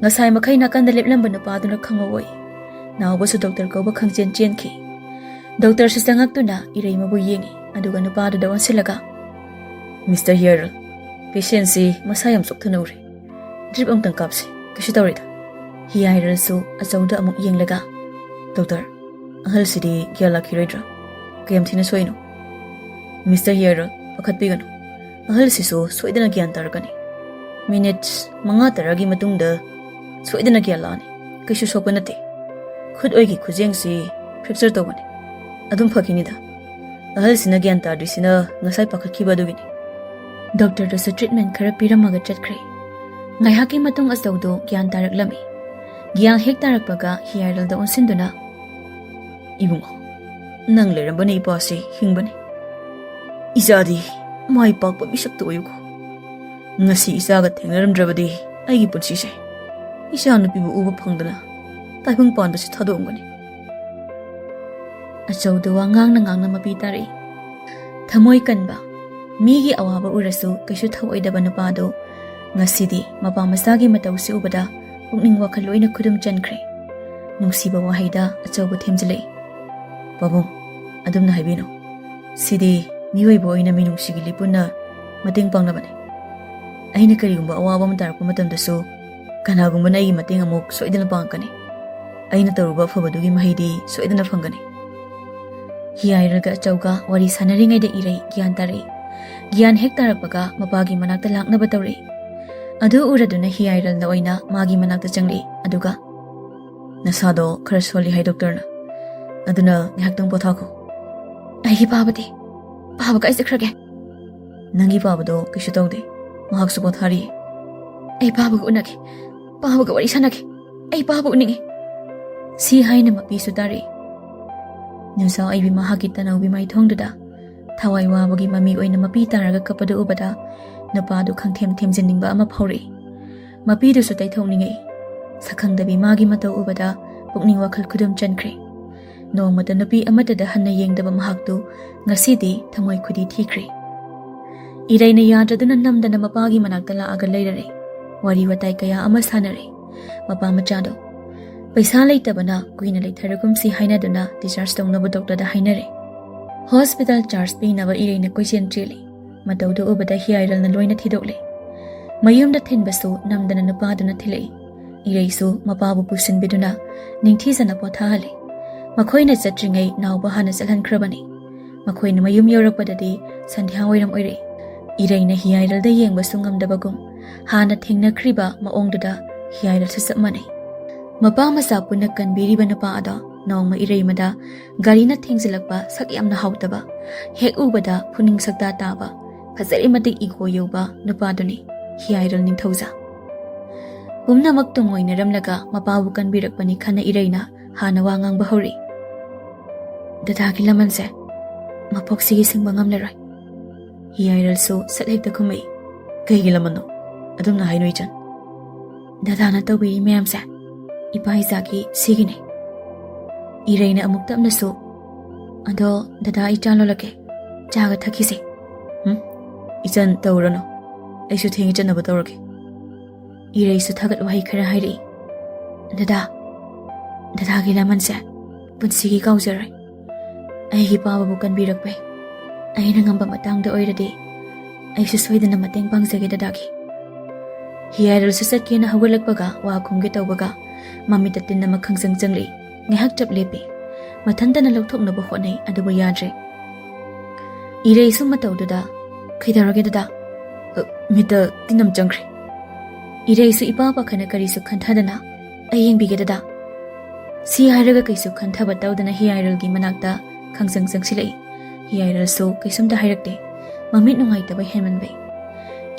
ꯉꯁꯥꯏ ꯃꯈꯩ ꯅꯥꯀꯟꯗ ꯂꯦꯞꯂꯝꯕ ꯅꯨꯄꯥꯗꯨꯅ ꯈꯪꯍꯧꯏ꯫ ꯅꯥꯎꯕꯁꯨ ꯗꯣꯛꯇꯔ ꯀꯧꯕ ꯈꯪꯆꯦꯟ ꯆꯦꯟꯈꯤ꯫ ꯗꯣꯛꯇꯔꯁꯨ ꯆꯪꯉꯛꯇꯨꯅ ꯏꯔꯩꯃꯕꯨ ꯌꯦꯡꯉꯤ, ꯑꯗꯨꯒ ꯅꯨꯄꯥꯗꯨꯗ ꯑꯣꯟꯁꯤꯜꯂꯒ, "ꯃꯤꯁꯇꯔ ꯍꯤꯌꯥꯏꯔꯜ, ꯄꯦꯁꯦꯟꯁꯤ ꯃꯁꯥ ꯌꯥꯝ ꯆꯣꯛꯊꯅ ꯎꯔꯦ꯫ ꯗ꯭ꯔꯤꯞ ꯑꯃꯇꯪ ꯀꯥꯞꯁꯤ, ꯀꯩꯁꯨ ꯇꯧꯔꯣꯏꯗ꯫" ꯍꯤꯌꯥꯏꯔꯜꯁꯨ ꯑꯆꯧꯗ ꯑꯃꯨꯛ ꯌꯦꯡꯂꯒ, "ꯗꯣꯛꯇꯔ, ꯑꯍꯜꯁꯤꯗꯤ ꯒ꯭ꯌꯥꯟ ꯂꯥꯛꯈꯤꯔꯣꯏꯗ꯭ꯔꯥ? ꯀꯌꯥꯝ ꯊꯤꯅ ꯁꯣꯛꯏꯅꯣ?" "ꯃꯤꯁꯇꯔ ꯍꯤꯌꯥꯏꯔꯜ, ꯄꯥꯈꯠꯄꯤꯒꯅꯨ, ꯑꯍꯜꯁꯤꯁꯨ ꯁꯣꯏꯗꯅ ꯒ꯭ꯌꯥꯟ ꯇꯥꯔꯛꯀꯅꯤ꯫ ꯃꯤꯅꯤꯠ ꯃꯉꯥ ꯇꯔꯥꯒꯤ ꯃꯇꯨꯡꯗ ꯁꯣꯏꯗꯅ ꯒ꯭ꯌꯥꯟ ꯂꯥꯛꯑꯅꯤ꯫ ꯀꯩꯁꯨ ꯁꯣꯛꯄ ꯅꯠꯇꯦ꯫ ꯈꯨꯠ ꯑꯣꯏꯒꯤ ꯈꯨꯖꯦꯡꯁꯤ ꯐ꯭ꯔꯦꯛꯆꯔ ꯇꯧꯕꯅꯤ꯫ ꯑꯗꯨꯝ ꯐꯈꯤꯅꯤꯗ꯫ ꯑꯍꯜꯁꯤꯅ ꯒ꯭ꯌꯥꯟ ꯇꯥꯗ꯭ꯔꯤꯁꯤꯅ ꯉꯁꯥꯏ ꯄꯥꯈꯠꯈꯤꯕ ꯑꯗꯨꯒꯤꯅꯤ꯫" ꯗꯣꯛꯇꯔꯗꯨꯁꯨ ꯇ꯭ꯔꯤꯠꯃꯦꯟ ꯈꯔ ꯄꯤꯔꯝꯃꯒ ꯆꯠꯈ꯭ꯔꯦ꯫ ꯉꯥꯏꯍꯥꯛꯀꯤ ꯃꯇꯨꯡ ꯑꯆꯧꯗꯣ ꯒ꯭ꯌꯥꯟ ꯇꯥꯔꯛꯂꯝꯃꯤ꯫ ꯒ꯭ꯌꯥꯟ ꯍꯦꯛ ꯇꯥꯔꯛꯄꯒ ꯍꯤꯌꯥꯏꯔꯜꯗ ꯑꯣꯟꯁꯤꯟꯗꯨꯅ, "ꯏꯕꯨꯡꯉꯣ, ꯅꯪ ꯂꯩꯔꯝꯕꯅ ꯏꯄꯥꯁꯤ ꯍꯤꯡꯕꯅꯤ꯫ ꯏꯆꯥꯗꯤ ꯃꯥꯏ ꯄꯥꯛꯄ ꯃꯤꯁꯛꯇ ꯑꯣꯏꯌꯨꯀꯣ꯫ ꯉꯁꯤ ꯏꯆꯥꯒ ꯊꯦꯡꯅꯔꯝꯗ꯭ꯔꯕꯗꯤ ꯑꯩꯒꯤ ꯄꯨꯟꯁꯤꯁꯦ ꯏꯆꯥ ꯅꯨꯄꯤꯕꯨ ꯎꯕ ꯐꯪꯗꯅ ꯇꯥꯏꯕꯪ ꯄꯥꯟꯕꯁꯤ ꯊꯥꯗꯣꯛꯑꯝꯒꯅꯤ꯫" ꯑꯆꯧꯗꯨ ꯋꯥ ꯉꯥꯡꯅ ꯉꯥꯡꯅ ꯃꯄꯤ ꯇꯥꯔꯛꯏ꯫ ꯊꯃꯣꯏ ꯀꯟꯕ, ꯃꯤꯒꯤ ꯑꯋꯥꯕ ꯎꯔꯁꯨ ꯀꯩꯁꯨ ꯊꯧꯑꯣꯏꯗꯕ ꯅꯨꯄꯥꯗꯨ ꯉꯁꯤꯗꯤ ꯃꯄꯥ ꯃꯆꯥꯒꯤ ꯃꯇꯧꯁꯤ ꯎꯕꯗ ꯄꯨꯛꯅꯤꯡ ꯋꯥꯈꯜ ꯂꯣꯏꯅ ꯈꯨꯗꯨꯝ ꯆꯟꯈ꯭ꯔꯦ꯫ ꯅꯨꯡꯁꯤꯕ ꯋꯥꯍꯩꯗ ꯑꯆꯧꯕ ꯊꯦꯝꯖꯤꯜꯂꯛꯏ꯫ "ꯄꯥꯕꯨꯡ, ꯑꯗꯨꯝꯅ ꯍꯥꯏꯕꯤꯅꯨ꯫ ꯁꯤꯗꯤ ꯃꯤꯑꯣꯏꯕ ꯑꯣꯏꯅ ꯃꯤꯅꯨꯡꯁꯤꯒꯤ ꯂꯤꯄꯨꯟꯅ ꯃꯇꯦꯡ ꯄꯥꯡꯅꯕꯅꯤ꯫ ꯑꯩꯅ ꯀꯔꯤꯒꯨꯝꯕ ꯑꯋꯥꯕ ꯑꯃ ꯇꯥꯔꯛꯄ ꯃꯇꯝꯗꯁꯨ ꯀꯅꯥꯒꯨꯝꯕꯅ ꯑꯩꯒꯤ ꯃꯇꯦꯡ ꯑꯃꯨꯛ ꯁꯣꯏꯗꯅ ꯄꯥꯡꯉꯛꯀꯅꯤ꯫ ꯑꯩꯅ ꯇꯧꯔꯨꯕ ꯑꯐꯕꯗꯨꯒꯤ ꯃꯍꯩꯗꯤ ꯁꯣꯏꯗꯅ ꯐꯪꯒꯅꯤ꯫" ꯍꯤꯌꯥꯏꯔꯜꯒ ꯑꯆꯧꯒ ꯋꯥꯔꯤ ꯁꯥꯟꯅꯔꯤꯉꯩꯗ ꯏꯔꯩ ꯒ꯭ꯌꯥꯟ ꯇꯥꯔꯛꯏ꯫ ꯒ꯭ꯌꯥꯟ ꯍꯦꯛ ꯇꯥꯔꯛꯄꯒ ꯃꯄꯥꯒꯤ ꯃꯅꯥꯛꯇ ꯂꯥꯛꯅꯕ ꯇꯧꯔꯛꯏ꯫ ꯑꯗꯨ ꯎꯔꯗꯨꯅ ꯍꯤꯌꯥꯏꯔꯜꯅ ꯑꯣꯏꯅ ꯃꯥꯒꯤ ꯃꯅꯥꯛꯇ ꯆꯪꯂꯛꯏ, ꯑꯗꯨꯒ, "ꯅꯁꯥꯗꯣ ꯈꯔ ꯁꯣꯜꯂꯤ ꯍꯥꯏ ꯗꯣꯛꯇꯔꯅ, ꯑꯗꯨꯅ ꯉꯥꯏꯍꯥꯛꯇꯪ ꯄꯣꯊꯥꯈꯣ꯫" "ꯑꯩꯒꯤ ꯄꯥꯕꯗꯤ? ꯄꯥꯕ ꯀꯥꯏ ꯆꯠꯈ꯭ꯔꯒꯦ?" "ꯅꯪꯒꯤ ꯄꯥꯕꯗꯣ ꯀꯩꯁꯨ ꯇꯧꯗꯦ, ꯃꯍꯥꯛꯁꯨ ꯄꯣꯊꯥꯔꯤꯌꯦ꯫" "ꯑꯩ ꯄꯥꯕꯒ ꯎꯅꯒꯦ, ꯄꯥꯕꯒ ꯋꯥꯔꯤ ꯁꯥꯟꯅꯒꯦ, ꯑꯩ ꯄꯥꯕ ꯎꯅꯤꯡꯉꯦ꯫" ꯁꯤ ꯍꯥꯏꯅ ꯃꯄꯤꯁꯨ ꯇꯥꯔꯛꯏ꯫ ꯅꯨꯡꯖꯥꯎ ꯑꯣꯏꯕꯤ ꯃꯍꯥꯛꯀꯤ ꯇꯅꯧꯕꯤ ꯃꯥꯏꯊꯣꯡꯗꯨꯗ ꯊꯋꯥꯏ ꯋꯥꯕꯒꯤ ꯃꯃꯤ ꯑꯣꯏꯅ ꯃꯄꯤ ꯇꯥꯔꯒ ꯀꯞꯄꯗꯨ ꯎꯕꯗ ꯅꯨꯄꯥꯗꯨ ꯈꯪꯊꯦꯝ ꯊꯦꯝꯖꯤꯟꯅꯤꯡꯕ ꯑꯃ ꯐꯥꯎꯔꯛꯏ꯫ ꯃꯄꯤꯗꯨꯁꯨ ꯇꯩꯊꯣꯛꯅꯤꯡꯉꯛꯏ꯫ ꯁꯛꯈꯪꯗꯕꯤ ꯃꯥꯒꯤ ꯃꯇꯧ ꯎꯕꯗ ꯄꯨꯛꯅꯤꯡ ꯋꯥꯈꯜ ꯈꯨꯗꯨꯝ ꯆꯟꯈ꯭ꯔꯦ꯫ ꯅꯣꯡꯃꯇ ꯅꯨꯄꯤ ꯑꯃꯠꯇꯗ ꯍꯟꯅ ꯌꯦꯡꯗꯕ ꯃꯍꯥꯛꯇꯨ ꯉꯁꯤꯗꯤ ꯊꯃꯣꯏ ꯈꯨꯗꯤ ꯊꯤꯈ꯭ꯔꯦ꯫ ꯏꯔꯩꯅ ꯌꯥꯗ꯭ꯔꯗꯨꯅ ꯅꯝꯗꯅ ꯃꯄꯥꯒꯤ ꯃꯅꯥꯛꯇ ꯂꯥꯛꯑꯒ ꯂꯩꯔꯔꯦ꯫ ꯋꯥꯔꯤ ꯋꯥꯇꯥꯏ ꯀꯌꯥ ꯑꯃ ꯁꯥꯟꯅꯔꯦ꯫ ꯃꯄꯥ ꯃꯆꯥꯗꯣ ꯄꯩꯁꯥ ꯂꯩꯇꯕꯅ ꯀꯨꯏꯅ ꯂꯩꯊꯔꯒꯨꯝꯁꯤ ꯍꯥꯏꯅꯗꯨꯅ discharge ꯇꯧꯅꯕ ꯗꯣꯛꯇꯔꯗ ꯍꯥꯏꯅꯔꯦ꯫ ꯍꯣꯁꯄꯤꯇꯥꯜ ꯆꯥꯔꯖ ꯄꯤꯅꯕ ꯏꯔꯩꯅ ꯀꯣꯏꯆꯦꯟ ꯆꯦꯜꯂꯤ꯫ ꯃꯇꯧꯗꯨ ꯎꯕꯗ ꯍꯤꯌꯥꯏꯔꯜꯅ ꯂꯣꯏꯅ ꯊꯤꯗꯣꯛꯂꯦ꯫ ꯃꯌꯨꯝꯗ ꯊꯤꯟꯕꯁꯨ ꯅꯝꯗꯅ ꯅꯨꯄꯥꯗꯨꯅ ꯊꯤꯜꯂꯛꯏ꯫ ꯏꯔꯩꯁꯨ ꯃꯄꯥꯕꯨ ꯄꯨꯁꯤꯟꯕꯤꯗꯨꯅ ꯅꯤꯡꯊꯤꯖꯅ ꯄꯣꯊꯥꯍꯜꯂꯤ꯫ ꯃꯈꯣꯏꯅ ꯆꯠꯇ꯭ꯔꯤꯉꯩ ꯅꯥꯎꯕ ꯍꯥꯟꯅ ꯆꯠꯍꯟꯈ꯭ꯔꯕꯅꯤ꯫ ꯃꯈꯣꯏꯅ ꯃꯌꯨꯝ ꯌꯧꯔꯛꯄꯗꯗꯤ ꯁꯟꯙ꯭ꯌꯥ ꯋꯥꯏꯔꯝ ꯑꯣꯏꯔꯛꯏ꯫ ꯏꯔꯩꯅ ꯍꯤꯌꯥꯏꯔꯜꯗ ꯌꯦꯡꯕꯁꯨ ꯉꯝꯗꯕꯒꯨꯝ ꯍꯥꯟꯅ ꯊꯦꯡꯅꯈ꯭ꯔꯤꯕ ꯃꯑꯣꯡꯗꯨꯗ ꯍꯤꯌꯥꯏꯔꯜꯁꯨ ꯆꯞ ꯃꯥꯟꯅꯩ꯫ ꯃꯄꯥ ꯃꯆꯥ ꯄꯨꯟꯅ ꯀꯟꯕꯤꯔꯤꯕ ꯅꯨꯄꯥ ꯑꯗꯣ ꯅꯣꯡꯃ ꯏꯔꯩꯃꯗ ꯒꯥꯔꯤꯅ ꯊꯦꯡꯖꯤꯜꯂꯛꯄ ꯁꯛ ꯌꯥꯝꯅ ꯍꯥꯎꯇꯕ, ꯍꯦꯛ ꯎꯕꯗ ꯄꯨꯛꯅꯤꯡ ꯁꯛꯇꯥ ꯇꯥꯕ, ꯐꯖꯔꯤ ꯃꯇꯤꯛ ꯏꯒꯣ ꯌꯧꯕ ꯅꯨꯄꯥꯗꯨꯅꯤ ꯍꯤꯌꯥꯏꯔꯜ ꯅꯤꯡꯊꯧꯖꯥ꯫ ꯄꯨꯝꯅꯃꯛ ꯇꯨꯡꯑꯣꯏꯅꯔꯝꯂꯒ ꯃꯄꯥꯕꯨ ꯀꯟꯕꯤꯔꯛꯄꯅꯤ ꯈꯟꯅ ꯏꯔꯩꯅ ꯍꯥꯟꯅ ꯋꯥ ꯉꯥꯡꯕ ꯍꯧꯔꯛꯏ꯫ "ꯗꯗꯥꯒꯤ ꯂꯃꯟꯁꯦ ꯃꯄꯣꯛꯁꯤꯒꯤ ꯁꯤꯡꯕ ꯉꯝꯂꯔꯣꯏ꯫" ꯍꯤꯌꯥꯏꯔꯜꯁꯨ ꯁꯠ ꯍꯦꯛꯇ ꯈꯨꯝꯃꯛꯏ꯫ "ꯀꯩꯒꯤ ꯂꯃꯟꯅꯣ? ꯑꯗꯨꯝꯅ ꯍꯥꯏꯅꯨ ꯏꯆꯟ꯫" "ꯗꯗꯥꯅ ꯇꯧꯕꯤꯔꯤ ꯃꯌꯥꯝꯁꯦ ꯏꯄꯥ ꯏꯆꯥꯒꯤ ꯁꯤꯒꯤꯅꯦ꯫" ꯏꯔꯩꯅ ꯑꯃꯨꯛ ꯇꯞꯅꯁꯨ, "ꯑꯗꯣ ꯗꯗꯥ, ꯑꯩ ꯆꯥ ꯂꯣꯜꯂꯛꯀꯦ, ꯆꯥꯒ ꯊꯛꯈꯤꯁꯦ꯫" "ꯎꯝ, ꯏꯆꯟ ꯇꯧꯔꯅꯨ, ꯑꯩꯁꯨ ꯊꯦꯡꯉꯦ, ꯆꯠꯅꯕ ꯇꯧꯔꯒꯦ꯫" ꯏꯔꯩꯁꯨ ꯊꯥꯒꯠ ꯋꯥꯍꯩ ꯈꯔ ꯍꯥꯏꯔꯛꯏ꯫ "ꯗꯗꯥ, "ꯗꯗꯥꯒꯤ ꯂꯃꯟꯁꯦ ꯄꯨꯟꯁꯤꯒꯤ ꯀꯥꯎꯖꯔꯣꯏ꯫ ꯑꯩꯒꯤ ꯄꯥꯕꯕꯨ ꯀꯟꯕꯤꯔꯛꯄꯩ꯫ ꯑꯩꯅ ꯉꯝꯕ ꯃꯇꯥꯡꯗ ꯑꯣꯏꯔꯗꯤ ꯑꯩꯁꯨ ꯁꯣꯏꯗꯅ ꯃꯇꯦꯡ ꯄꯥꯡꯖꯒꯦ ꯗꯗꯥꯒꯤ"꯫ ꯍꯤꯌꯥꯏꯔꯜꯁꯨ ꯆꯠꯀꯦꯅ ꯍꯧꯒꯠꯂꯛꯄꯒ ꯋꯥ ꯈꯨꯝꯒꯦ ꯇꯧꯕꯒ ꯃꯃꯤꯠꯇ ꯇꯤꯟ ꯑꯃ ꯈꯪꯆꯪ ꯆꯪꯂꯛꯏ꯫ ꯉꯥꯏꯍꯥꯛ ꯆꯞ ꯂꯦꯞꯄꯤ꯫ ꯃꯊꯟꯇꯅ ꯂꯧꯊꯣꯛꯅꯕ ꯍꯣꯠꯅꯩ, ꯑꯗꯨꯕꯨ ꯌꯥꯗ꯭ꯔꯦ꯫ ꯏꯔꯩꯁꯨ ꯃꯇꯧꯗꯨꯗ, "ꯀꯩꯗꯧꯔꯒꯦ ꯗꯗꯥ?" "ꯑ, ꯃꯤꯠꯇ ꯇꯤꯟ ꯑꯃ ꯆꯪꯈ꯭ꯔꯦ"꯫ ꯏꯔꯩꯁꯨ ꯏꯄꯥ ꯄꯥꯈꯠꯅ ꯀꯔꯤꯁꯨ ꯈꯟꯊꯗꯅ, "ꯑꯩ ꯌꯦꯡꯕꯤꯒꯦ ꯗꯗꯥ"꯫ ꯁꯤ ꯍꯥꯏꯔꯒ ꯀꯩꯁꯨ ꯈꯟꯊꯕ ꯇꯧꯗꯅ ꯍꯤꯌꯥꯏꯔꯜꯒꯤ ꯃꯅꯥꯛꯇ ꯈꯪꯆꯪ ꯆꯪꯁꯤꯜꯂꯛꯏ꯫ ꯍꯤꯌꯥꯏꯔꯜꯁꯨ ꯀꯩꯁꯨꯝꯇ ꯍꯥꯏꯔꯛꯇꯦ꯫ ꯃꯃꯤꯠ ꯅꯨꯡꯉꯥꯏꯇꯕ ꯍꯦꯟꯃꯟꯕꯩ꯫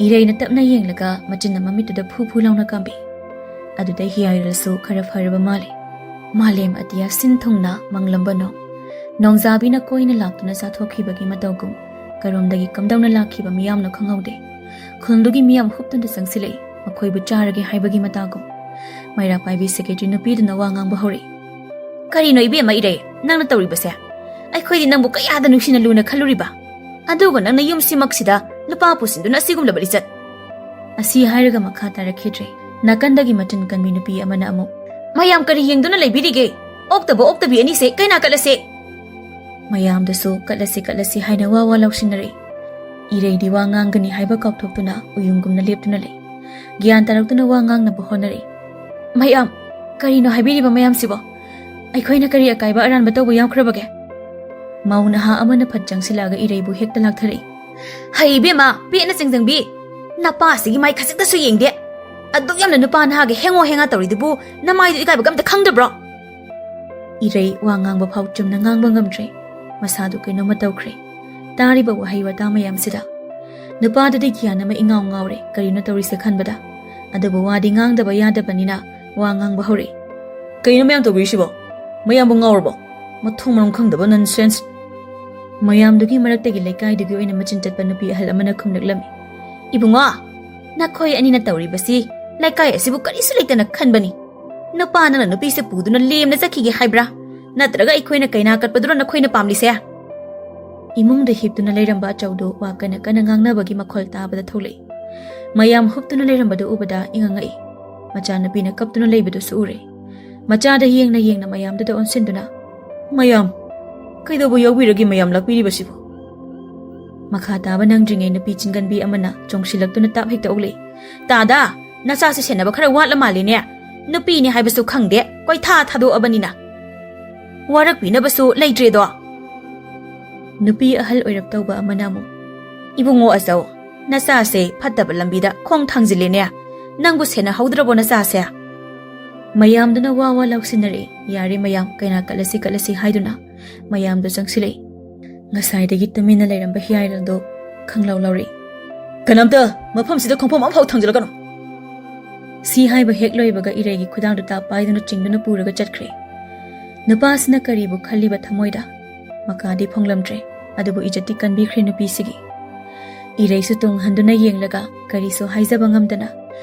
ꯏꯔꯩꯅ ꯇꯞꯅ ꯌꯦꯡꯂꯒ ꯃꯆꯤꯟꯅ ꯃꯃꯤꯠꯇꯨꯗ ꯐꯨ ꯐꯨ ꯂꯥꯎꯅ ꯀꯥꯝꯕꯤ꯫ ꯑꯗꯨꯗ ꯍꯤꯌꯥꯏꯔꯜꯁꯨ ꯈꯔ ꯐꯔꯕ ꯃꯥꯜꯂꯦ꯫ ꯃꯥꯂꯦꯝ ꯑꯇꯤꯌꯥ ꯁꯤꯟ ꯊꯨꯡꯅ ꯃꯪꯂꯝꯕ ꯅꯣꯡ, ꯅꯣꯡꯖꯥꯕꯤꯅ ꯀꯣꯏꯅ ꯂꯥꯛꯇꯨꯅ ꯆꯥꯊꯣꯛꯈꯤꯕꯒꯤ ꯃꯇꯧꯒꯨꯝ, ꯀꯔꯣꯝꯗꯒꯤ ꯀꯝꯗꯧꯅ ꯂꯥꯛꯈꯤꯕ ꯃꯤꯌꯥꯝꯅꯣ ꯈꯪꯍꯧꯗꯦ꯫ ꯈꯨꯜꯗꯨꯒꯤ ꯃꯤꯌꯥꯝ ꯍꯨꯞꯇꯨꯅ ꯆꯪꯁꯤꯜꯂꯛꯏ, ꯃꯈꯣꯏꯕꯨ ꯆꯥꯔꯒꯦ ꯍꯥꯏꯕꯒꯤ ꯃꯇꯥꯒꯨꯝ꯫ ꯃꯩꯔꯥ ꯄꯥꯏꯕꯤ ꯁꯦꯀ꯭ꯔꯦꯇꯔꯤ ꯅꯨꯄꯤꯗꯨꯅ ꯋꯥ ꯉꯥꯡꯕ ꯍꯧꯔꯛꯏ꯫ "ꯀꯔꯤꯅꯣ ꯏꯕꯦꯝꯃ ꯏꯔꯩ, ꯅꯪꯅ ꯇꯧꯔꯤꯕꯁꯦ? ꯑꯩꯈꯣꯏꯗꯤ ꯅꯪꯕꯨ ꯀꯌꯥꯗ ꯅꯨꯡꯁꯤꯅ ꯂꯨꯅ ꯈꯜꯂꯨꯔꯤꯕ, ꯑꯗꯨꯒ ꯅꯪꯅ ꯌꯨꯝꯁꯤꯃꯛꯁꯤꯗ ꯅꯨꯄꯥ ꯄꯨꯁꯤꯟꯗꯨꯅ ꯑꯁꯤꯒꯨꯝꯂꯕ ꯂꯤꯆꯠ"꯫ ꯑꯁꯤ ꯍꯥꯏꯔꯒ ꯃꯈꯥ ꯇꯥꯔꯛꯈꯤꯗ꯭ꯔꯦ꯫ ꯅꯥꯀꯟꯗꯒꯤ ꯃꯆꯤꯟ ꯀꯟꯕꯤ ꯅꯨꯄꯤ ꯑꯃꯅ ꯑꯃꯨꯛ, "ꯃꯌꯥꯝ ꯀꯔꯤ ꯌꯦꯡꯗꯨꯅ ꯂꯩꯕꯤꯔꯤꯒꯦ? ꯑꯣꯛꯇꯕ ꯑꯣꯛꯇꯕꯤ ꯑꯅꯤꯁꯦ ꯀꯩꯅꯥ ꯀꯠꯂꯁꯦ"꯫ ꯃꯌꯥꯝꯗꯨꯁꯨ "ꯀꯠꯂꯁꯤ, ꯀꯠꯂꯁꯤ" ꯍꯥꯏꯅ ꯋꯥ ꯋꯥ ꯂꯥꯎꯁꯤꯟꯅꯔꯛꯏ꯫ ꯏꯔꯩꯗꯤ ꯋꯥ ꯉꯥꯡꯒꯅꯤ ꯍꯥꯏꯕ ꯀꯥꯎꯊꯣꯛꯇꯨꯅ ꯎꯌꯨꯡꯒꯨꯝꯅ ꯂꯦꯞꯇꯨꯅ ꯂꯩ꯫ ꯒ꯭ꯌꯥꯟ ꯇꯥꯔꯛꯇꯨꯅ ꯋꯥ ꯉꯥꯡꯅꯕ ꯍꯣꯠꯅꯔꯛꯏ꯫ "ꯃꯌꯥꯝ, ꯀꯔꯤꯅꯣ ꯍꯥꯏꯕꯤꯔꯤꯕ ꯃꯌꯥꯝꯁꯤꯕꯣ? ꯑꯩꯈꯣꯏꯅ ꯀꯔꯤ ꯑꯀꯥꯏꯕ ꯑꯔꯥꯟꯕ ꯇꯧꯕ ꯌꯥꯎꯈ꯭ꯔꯕꯒꯦ?" ꯃꯧ ꯅꯍꯥ ꯑꯃꯅ ꯐꯠ ꯆꯪꯁꯤꯜꯂꯛꯑꯒ ꯏꯔꯩꯕꯨ ꯍꯦꯛꯇ ꯂꯥꯛꯊꯔꯛꯏ꯫ "ꯍꯩ ꯏꯕꯦꯝꯃ, ꯄꯦꯠꯅ ꯆꯤꯡꯖꯪꯕꯤ, ꯅꯄꯥꯁꯤꯒꯤ ꯃꯥꯏ ꯈꯖꯤꯛꯇꯁꯨ ꯌꯦꯡꯗꯦ꯫ ꯑꯗꯨꯛ ꯌꯥꯝꯅ ꯅꯨꯄꯥ ꯅꯍꯥꯒꯤ ꯍꯦꯡꯉꯣ ꯍꯦꯡꯉꯥ ꯇꯧꯔꯤꯗꯨꯕꯨ ꯅꯃꯥꯏꯗꯨ ꯏꯀꯥꯏꯕꯒ ꯑꯝꯇ ꯈꯪꯗꯕ꯭ꯔꯣ?" ꯏꯔꯩ ꯋꯥ ꯉꯥꯡꯕ ꯐꯥꯎ ꯆꯨꯝꯅ ꯉꯥꯡꯕ ꯉꯝꯗ꯭ꯔꯦ꯫ ꯃꯁꯥꯗꯨ ꯀꯩꯅꯣꯝꯃ ꯇꯧꯈ꯭ꯔꯦ꯫ ꯇꯥꯔꯤꯕ ꯋꯥꯍꯩ ꯋꯥꯇꯥ ꯃꯌꯥꯝꯁꯤꯗ ꯅꯨꯄꯥꯗꯨꯗꯤ ꯒ꯭ꯌꯥꯟ ꯑꯃ ꯏꯉꯥꯎ ꯉꯥꯎꯔꯦ, ꯀꯔꯤꯅꯣ ꯇꯧꯔꯤꯁꯦ ꯈꯟꯕꯗ꯫ ꯑꯗꯨꯕꯨ ꯋꯥꯗꯤ ꯉꯥꯡꯗꯕ ꯌꯥꯗꯕꯅꯤꯅ ꯋꯥ ꯉꯥꯡꯕ ꯍꯧꯔꯛꯏ꯫ "ꯀꯩꯅꯣ ꯃꯌꯥꯝ ꯇꯧꯕꯤꯔꯤꯁꯤꯕꯣ? ꯃꯌꯥꯝꯕꯨ ꯉꯥꯎꯔꯕꯣ? ꯃꯊꯣꯡ ꯃꯔꯝ ꯈꯪꯗꯕ ꯅꯟꯁꯦꯟꯁ!" ꯃꯌꯥꯝꯗꯨꯒꯤ ꯃꯔꯛꯇꯒꯤ ꯂꯩꯀꯥꯏꯗꯨꯒꯤ ꯑꯣꯏꯅ ꯃꯆꯤꯟ ꯆꯠꯄ ꯅꯨꯄꯤ ꯑꯍꯜ ꯑꯃꯅ ꯈꯨꯝꯂꯛꯂꯝꯃꯤ꯫ "ꯏꯕꯨꯡꯉꯣ, ꯅꯈꯣꯏ ꯑꯅꯤꯅ ꯇꯧꯔꯤꯕꯁꯤ ꯂꯩꯀꯥꯏ ꯑꯁꯤꯕꯨ ꯀꯔꯤꯁꯨ ꯂꯩꯇꯅ ꯈꯟꯕꯅꯤ꯫ ꯅꯨꯄꯥ ꯅꯪꯅ ꯅꯨꯄꯤꯁꯦ ꯄꯨꯗꯨꯅ ꯂꯦꯝꯅ ꯆꯠꯈꯤꯒꯦ ꯍꯥꯏꯕ꯭ꯔꯥ? ꯅꯠꯇ꯭ꯔꯒ ꯑꯩꯈꯣꯏꯅ ꯀꯩꯅꯥ ꯀꯠꯄꯗꯨꯔꯣ ꯅꯈꯣꯏꯅ ꯄꯥꯝꯂꯤꯁꯦ?" ꯏꯃꯨꯡꯗ ꯍꯤꯞꯇꯨꯅ ꯂꯩꯔꯝꯕ ꯑꯆꯧꯗꯨ ꯋꯥ ꯀꯟꯅ ꯀꯟꯅ ꯉꯥꯡꯅꯕꯒꯤ ꯃꯈꯣꯜ ꯇꯥꯕꯗ ꯊꯣꯛꯂꯛꯏ꯫ ꯃꯌꯥꯝ ꯍꯨꯞꯇꯨꯅ ꯂꯩꯔꯝꯕꯗꯨ ꯎꯕꯗ ꯏꯉꯛ ꯉꯛꯏ꯫ ꯃꯆꯥꯅꯨꯄꯤꯅ ꯀꯞꯇꯨꯅ ꯂꯩꯕꯗꯨꯁꯨ ꯎꯔꯦ꯫ ꯃꯆꯥꯗ ꯌꯦꯡꯅ ꯌꯦꯡꯅ ꯃꯌꯥꯝꯗꯨꯗ ꯑꯣꯟꯁꯤꯟꯗꯨꯅ, "ꯃꯌꯥꯝ, ꯀꯩꯗꯧꯕ ꯌꯥꯎꯕꯤꯔꯒꯦ ꯃꯌꯥꯝ ꯂꯥꯛꯄꯤꯔꯤꯕꯁꯤꯕꯨ?" ꯃꯈꯥ ꯇꯥꯕ ꯅꯪꯗ꯭ꯔꯤꯉꯩ ꯅꯨꯄꯤ ꯆꯤꯡꯒꯟꯕꯤ ꯑꯃꯅ ꯆꯣꯡꯁꯤꯜꯂꯛꯇꯨꯅ ꯇꯥꯞ ꯍꯦꯛꯇ ꯑꯣꯛꯂꯛꯏ꯫ "ꯇꯥꯗꯥ, ꯅꯆꯥꯁꯦ ꯁꯦꯟꯅꯕ ꯈꯔ ꯋꯥꯠꯂ ꯃꯥꯜꯂꯤꯅꯦ꯫ ꯅꯨꯄꯤꯅꯤ ꯍꯥꯏꯕꯁꯨ ꯈꯪꯗꯦ, ꯀꯣꯏꯊꯥ ꯊꯥꯗꯣꯛꯑꯕꯅꯤꯅ꯫ ꯋꯥꯔꯛꯄꯤꯅꯕꯁꯨ ꯂꯩꯇ꯭ꯔꯦꯗꯣ꯫" ꯅꯨꯄꯤ ꯑꯍꯜ ꯑꯣꯏꯔꯞ ꯇꯧꯕ ꯑꯃꯅ ꯑꯃꯨꯛ, "ꯏꯕꯨꯡꯉꯣ ꯑꯆꯧ, ꯅꯆꯥꯁꯦ ꯐꯠꯇꯕ ꯂꯝꯕꯤꯗ ꯈꯣꯡ ꯊꯥꯡꯖꯤꯜꯂꯦꯅꯦ꯫ ꯅꯪꯕꯨ ꯁꯦꯟꯅꯍꯧꯗ꯭ꯔꯕꯣ ꯅꯆꯥꯁꯦ?" ꯃꯌꯥꯝꯗꯨꯅ ꯋꯥ ꯋꯥ ꯂꯥꯎꯁꯤꯟꯅꯔꯛꯏ꯫ "ꯌꯥꯔꯦ ꯃꯌꯥꯝ, ꯀꯩꯅꯥ ꯀꯠꯂꯁꯤ ꯀꯠꯂꯁꯤ" ꯍꯥꯏꯗꯨꯅ ꯃꯌꯥꯝꯗꯣ ꯆꯪꯁꯤꯜꯂꯛꯏ꯫ ꯉꯁꯥꯏꯗꯒꯤ ꯇꯨꯃꯤꯟꯅ ꯂꯩꯔꯝꯕ ꯍꯤꯌꯥꯏꯔꯦꯜꯗꯣ ꯈꯪꯂꯥꯎ ꯂꯥꯎꯔꯛꯏ꯫ "ꯀꯅꯥꯝꯇ ꯃꯐꯝꯁꯤꯗ ꯈꯣꯡꯐꯝ ꯑꯃꯐꯥꯎ ꯊꯥꯡꯖꯤꯜꯂꯛꯀꯅꯨ!" ꯁꯤ ꯍꯥꯏꯕ ꯍꯦꯛ ꯂꯣꯏꯕꯒ ꯏꯔꯩꯒꯤ ꯈꯨꯗꯥꯡꯗꯨ ꯇꯥꯞ ꯄꯥꯏꯗꯨꯅ ꯆꯤꯡꯗꯨꯅ ꯄꯨꯔꯒ ꯆꯠꯈ꯭ꯔꯦ꯫ ꯅꯨꯄꯥꯁꯤꯅ ꯀꯔꯤꯕꯨ ꯈꯜꯂꯤꯕ ꯊꯃꯣꯏꯗ ꯃꯀꯥꯗꯤ ꯐꯣꯡꯂꯝꯗ꯭ꯔꯦ, ꯑꯗꯨꯕꯨ ꯏꯖꯠꯇꯤ ꯀꯟꯕꯤꯈ꯭ꯔꯦ ꯅꯨꯄꯤꯁꯤꯒꯤ꯫ ꯏꯔꯩꯁꯨ ꯇꯨꯡ ꯍꯟꯗꯨꯅ ꯌꯦꯡꯂꯒ ꯀꯔꯤꯁꯨ ꯍꯥꯏꯖꯕ ꯉꯝꯗꯅ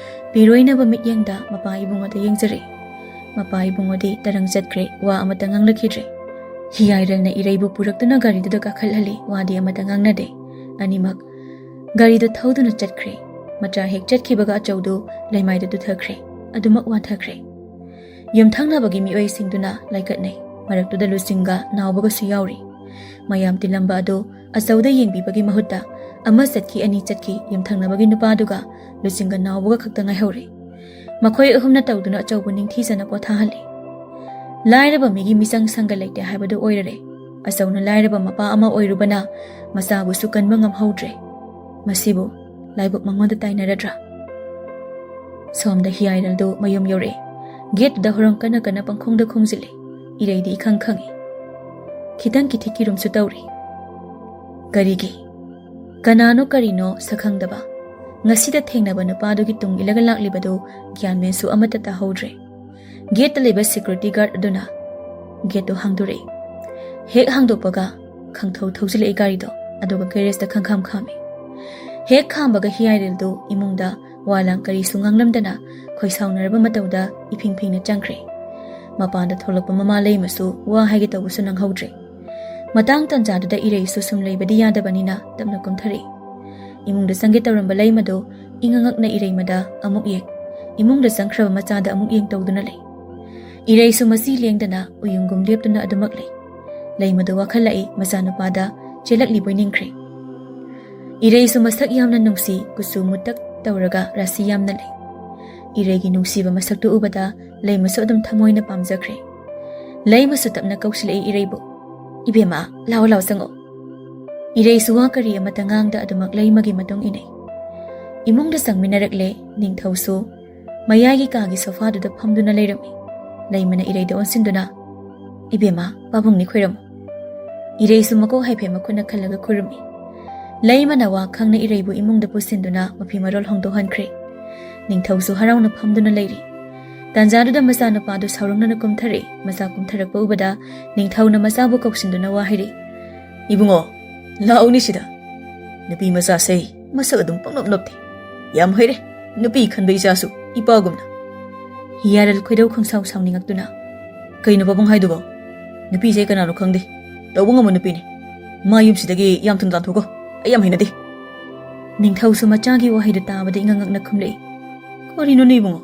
ꯄꯤꯔꯣꯏꯅꯕ ꯃꯤꯠꯌꯦꯡꯗ ꯃꯄꯥ ꯏꯕꯨꯡꯉꯣꯗ ꯌꯦꯡꯖꯔꯦ꯫ ꯃꯄꯥ ꯏꯕꯨꯡꯉꯣꯗꯤ ꯇꯔꯪ ꯆꯠꯈ꯭ꯔꯦ, ꯋꯥ ꯑꯃꯇ ꯉꯥꯡꯂꯛꯈꯤꯗ꯭ꯔꯦ꯫ ꯍꯤꯌꯥꯏꯔꯦꯜꯅ ꯏꯔꯩꯕꯨ ꯄꯨꯔꯛꯇꯨꯅ ꯒꯥꯔꯤꯗꯨꯗ ꯀꯥꯈꯠꯍꯜꯂꯤ, ꯋꯥꯗꯤ ꯑꯃꯇ ꯉꯥꯡꯅꯗꯦ꯫ ꯑꯅꯤꯃꯛ ꯒꯥꯔꯤꯗꯨ ꯊꯧꯗꯨꯅ ꯆꯠꯈ꯭ꯔꯦ꯫ ꯃꯆꯥ ꯍꯦꯛ ꯆꯠꯈꯤꯕꯒ ꯑꯆꯧꯗꯨ ꯂꯩꯃꯥꯏꯗ ꯇꯨꯊꯈ꯭ꯔꯦ, ꯑꯗꯨꯃꯛ ꯋꯥꯊꯈ꯭ꯔꯦ꯫ ꯌꯨꯝꯊꯪꯅꯕꯒꯤ ꯃꯤꯑꯣꯏꯁꯤꯡꯗꯨꯅ ꯂꯥꯏꯀꯠꯅꯩ, ꯃꯔꯛꯇꯨꯗ ꯂꯨꯆꯤꯡꯒ ꯅꯥꯎꯕꯒꯁꯨ ꯌꯥꯎꯔꯤ꯫ ꯃꯌꯥꯝ ꯇꯤꯜꯂꯝꯕ ꯑꯗꯨ ꯑꯆꯧꯗ ꯌꯦꯡꯕꯤꯕꯒꯤ ꯃꯍꯨꯠꯇ ꯑꯃ ꯆꯠꯈꯤ ꯑꯅꯤ ꯆꯠꯈꯤ ꯌꯨꯝꯊꯪꯅꯕꯒꯤ ꯅꯨꯄꯥꯗꯨꯒ ꯂꯨꯆꯤꯡꯒ ꯅꯥꯎꯕꯒ ꯈꯛꯇ ꯉꯥꯏꯍꯧꯔꯦ꯫ ꯃꯈꯣꯏ ꯑꯍꯨꯝꯅ ꯇꯧꯗꯨꯅ ꯑꯆꯧꯕ ꯅꯤꯡꯊꯤꯖꯅ ꯄꯣꯊꯥꯍꯜꯂꯤ꯫ ꯂꯥꯏꯔꯕ ꯃꯤꯒꯤ ꯃꯤꯆꯪ ꯁꯪꯒ ꯂꯩꯇꯦ ꯍꯥꯏꯕꯗꯨ ꯑꯣꯏꯔꯔꯦ꯫ ꯑꯆꯧꯅ ꯂꯥꯏꯔꯕ ꯃꯄꯥ ꯑꯃ ꯑꯣꯏꯔꯨꯕꯅ ꯃꯆꯥꯕꯨꯁꯨ ꯀꯟꯕ ꯉꯝꯍꯧꯗ꯭ꯔꯦ꯫ ꯃꯁꯤꯕꯨ ꯂꯥꯏꯕꯛ ꯃꯉꯣꯟꯗ ꯇꯥꯏꯅꯔꯗ꯭ꯔꯥ? ꯁꯣꯝꯗ ꯍꯤꯌꯥꯏꯔꯦꯜꯗꯨ ꯃꯌꯨꯝ ꯌꯧꯔꯛꯑꯦ꯫ ꯒꯦꯠꯇꯨꯗ ꯍꯣꯔꯣꯡ ꯀꯟꯅ ꯀꯟꯅ ꯄꯪꯈꯣꯡꯗ ꯈꯣꯡꯖꯤꯜꯂꯤ꯫ ꯏꯔꯩꯗꯤ ꯏꯈꯪ ꯈꯪꯉꯤ꯫ ꯈꯤꯇꯪ ꯀꯤꯊꯤ ꯀꯤꯔꯨꯝꯁꯨ ꯇꯧꯔꯤ꯫ ꯀꯔꯤꯒꯤ? ꯀꯅꯥꯅꯣ ꯀꯔꯤꯅꯣ ꯁꯛꯈꯪꯗꯕ, ꯉꯁꯤꯗ ꯊꯦꯡꯅꯕ ꯅꯨꯄꯥꯗꯨꯒꯤ ꯇꯨꯡ ꯏꯜꯂꯒ ꯂꯥꯛꯂꯤꯕꯗꯨ ꯒ꯭ꯌꯥꯟ ꯃꯦꯟꯁꯨ ꯑꯃꯠꯇ ꯇꯥꯍꯧꯗ꯭ꯔꯦ꯫ ꯒꯦꯠꯇ ꯂꯩꯕ ꯁꯦꯀ꯭ꯌꯨꯔꯤꯇꯤ ꯒꯥꯔꯗ ꯑꯗꯨꯅ ꯒꯦꯠꯇꯨ ꯍꯥꯡꯗꯣꯔꯛꯏ꯫ ꯍꯦꯛ ꯍꯥꯡꯗꯣꯛꯄꯒ ꯈꯪꯊꯧ ꯊꯧꯖꯤꯜꯂꯛꯏ ꯒꯥꯔꯤꯗꯣ, ꯑꯗꯨꯒ ꯒꯦꯔꯦꯖꯇ ꯈꯪꯈꯥꯝ ꯈꯥꯝꯃꯤ꯫ ꯍꯦꯛ ꯈꯥꯝꯕꯒ ꯍꯤꯌꯥꯏꯔꯦꯜꯗꯨ ꯏꯃꯨꯡꯗ ꯋꯥ ꯂꯥꯡ ꯀꯔꯤꯁꯨ ꯉꯥꯡꯂꯝꯗꯅ ꯈꯣꯏꯁꯥꯎꯅꯔꯕ ꯃꯇꯧꯗ ꯏꯐꯤꯡ ꯐꯤꯡꯅ ꯆꯪꯈ꯭ꯔꯦ꯫ ꯃꯄꯥꯟꯗ ꯊꯣꯛꯂꯛꯄ ꯃꯃꯥ ꯂꯩꯃꯁꯨ ꯋꯥ ꯍꯥꯏꯒꯦ ꯇꯧꯕꯁꯨ ꯅꯪꯍꯧꯗ꯭ꯔꯦ꯫ ꯃꯇꯥꯡ ꯇꯟꯖꯥꯗꯨꯗ ꯏꯔꯩꯁꯨ ꯁꯨꯝ ꯂꯩꯕꯗꯤ ꯌꯥꯗꯕꯅꯤꯅ ꯇꯞꯅ ꯀꯨꯝꯊꯔꯛꯏ꯫ ꯏꯃꯨꯡꯗ ꯆꯪꯒꯦ ꯇꯧꯔꯝꯕ ꯂꯩꯃꯗꯨ ꯏꯉꯛ ꯉꯛꯅ ꯏꯔꯩꯃꯗ ꯑꯃꯨꯛ ꯌꯦꯡ, ꯏꯃꯨꯡꯗ ꯆꯪꯈ꯭ꯔꯕ ꯃꯆꯥꯗ ꯑꯃꯨꯛ ꯌꯦꯡ ꯇꯧꯗꯨꯅ ꯂꯩ꯫ ꯏꯔꯩꯁꯨ ꯃꯁꯤ ꯂꯦꯡꯗꯅ ꯎꯌꯨꯡꯒꯨꯝ ꯂꯦꯞꯇꯨꯅ ꯑꯗꯨꯃꯛ ꯂꯩ꯫ ꯂꯩꯃꯗꯨ ꯋꯥꯈꯜ ꯂꯥꯛꯏ, ꯃꯆꯥꯅꯨꯄꯥꯗ ꯆꯦꯜꯂꯛꯂꯤꯕꯣꯏ ꯅꯤꯡꯈ꯭ꯔꯦ꯫ ꯏꯔꯩꯁꯨ ꯃꯁꯛ ꯌꯥꯝꯅ ꯅꯨꯡꯁꯤ, ꯀꯨꯆꯨ ꯃꯨꯇꯛ ꯇꯧꯔꯒ ꯔꯥꯁꯤ ꯌꯥꯝꯅ ꯂꯩ꯫ ꯏꯔꯩꯒꯤ ꯅꯨꯡꯁꯤꯕ ꯃꯁꯛꯇꯨ ꯎꯕꯗ ꯂꯩꯃꯁꯨ ꯑꯗꯨꯝ ꯊꯃꯣꯏꯅ ꯄꯥꯝꯖꯈ꯭ꯔꯦ꯫ ꯂꯩꯃꯁꯨ ꯇꯞꯅ ꯀꯧꯁꯤꯜꯂꯛꯏ ꯏꯔꯩꯕꯨ, "ꯏꯕꯦꯝꯃ, ꯂꯥꯎ ꯂꯥꯎ ꯆꯪꯉꯛꯑꯣ꯫" ꯏꯔꯩꯁꯨ ꯋꯥ ꯀꯔꯤ ꯑꯃꯠꯇ ꯉꯥꯡꯗ ꯑꯗꯨꯃꯛ ꯂꯩꯃꯒꯤ ꯃꯇꯨꯡ ꯏꯟꯅꯩ꯫ ꯏꯃꯨꯡꯗ ꯆꯪꯃꯤꯟꯅꯔꯛꯂꯦ꯫ ꯅꯤꯡꯊꯧꯁꯨ ꯃꯌꯥꯏꯒꯤ ꯀꯥꯒꯤ ꯁꯣꯐꯥꯗꯨꯗ ꯐꯝꯗꯨꯅ ꯂꯩꯔꯝꯃꯤ꯫ ꯂꯩꯃꯅ ꯏꯔꯩꯗ ꯑꯣꯟꯁꯤꯟꯗꯨꯅ, "ꯏꯕꯦꯝꯃ, ꯄꯥꯕꯨꯡꯅꯤ ꯈꯣꯏꯔꯝꯃꯨ꯫" ꯏꯔꯩꯁꯨ ꯃꯀꯣꯛ ꯍꯥꯏꯐꯦꯠ ꯃꯈꯨꯠꯅ ꯈꯜꯂꯒ ꯈꯨꯔꯨꯝꯃꯤ꯫ ꯂꯩꯃꯅ ꯋꯥ ꯈꯪꯅ ꯏꯔꯩꯕꯨ ꯏꯃꯨꯡꯗ ꯄꯨꯁꯤꯟꯗꯨꯅ ꯃꯐꯤ ꯃꯔꯣꯜ ꯍꯣꯡꯗꯣꯛꯍꯟꯈ꯭ꯔꯦ꯫ ꯅꯤꯡꯊꯧꯁꯨ ꯍꯔꯥꯎꯅ ꯐꯝꯗꯨꯅ ꯂꯩꯔꯤ꯫ ꯇꯥꯟꯖꯥꯗꯨꯗ ꯃꯆꯥꯅꯨꯄꯥꯗꯨ ꯁꯥꯎꯔꯪꯅꯅ ꯀꯨꯝꯊꯔꯛꯏ꯫ ꯃꯆꯥ ꯀꯨꯝꯊꯔꯛꯄ ꯎꯕꯗ ꯅꯤꯡꯊꯧꯅ ꯃꯆꯥꯕꯨ ꯀꯧꯁꯤꯟꯗꯨꯅ ꯋꯥ ꯍꯥꯏꯔꯛꯏ, "ꯏꯕꯨꯡꯉꯣ, ꯂꯥꯛꯎꯅꯦ ꯁꯤꯗ꯫ ꯅꯨꯄꯤ ꯃꯆꯥꯁꯦ ꯃꯁꯛ ꯑꯗꯨꯝ ꯄꯪꯅꯣꯞ ꯅꯣꯞꯇꯦ꯫ ꯌꯥꯝ ꯍꯩꯔꯦ꯫ ꯅꯨꯄꯤ ꯈꯟꯕ ꯏꯆꯥꯁꯨ ꯏꯄꯥꯒꯨꯝꯅ꯫" ꯍꯤꯌꯥꯔꯜ ꯈꯣꯏꯗꯧ ꯈꯪꯁꯥꯎ ꯁꯥꯎꯅꯤꯡꯉꯛꯇꯨꯅ, "ꯀꯩꯅꯣ ꯄꯥꯕꯨꯡ ꯍꯥꯏꯗꯨꯕꯣ? ꯅꯨꯄꯤꯁꯦ ꯀꯅꯥꯅꯣ ꯈꯪꯗꯦ꯫ ꯇꯧꯕ ꯉꯝꯕ ꯅꯨꯄꯤꯅꯤ꯫ ꯃꯥ ꯌꯨꯝꯁꯤꯗꯒꯤ ꯌꯥꯝ ꯊꯨꯅ ꯇꯥꯟꯊꯣꯛꯈꯣ꯫ ꯑꯩ ꯌꯥꯝ ꯍꯩꯅꯗꯦ꯫" ꯅꯤꯡꯊꯧꯁꯨ ꯃꯆꯥꯒꯤ ꯋꯥꯍꯩꯗꯨ ꯇꯥꯕꯗ ꯏꯉꯛ ꯉꯛꯅ ꯈꯨꯝꯂꯛꯏ, "ꯀꯔꯤꯅꯣꯅꯦ ꯏꯕꯨꯡꯉꯣ?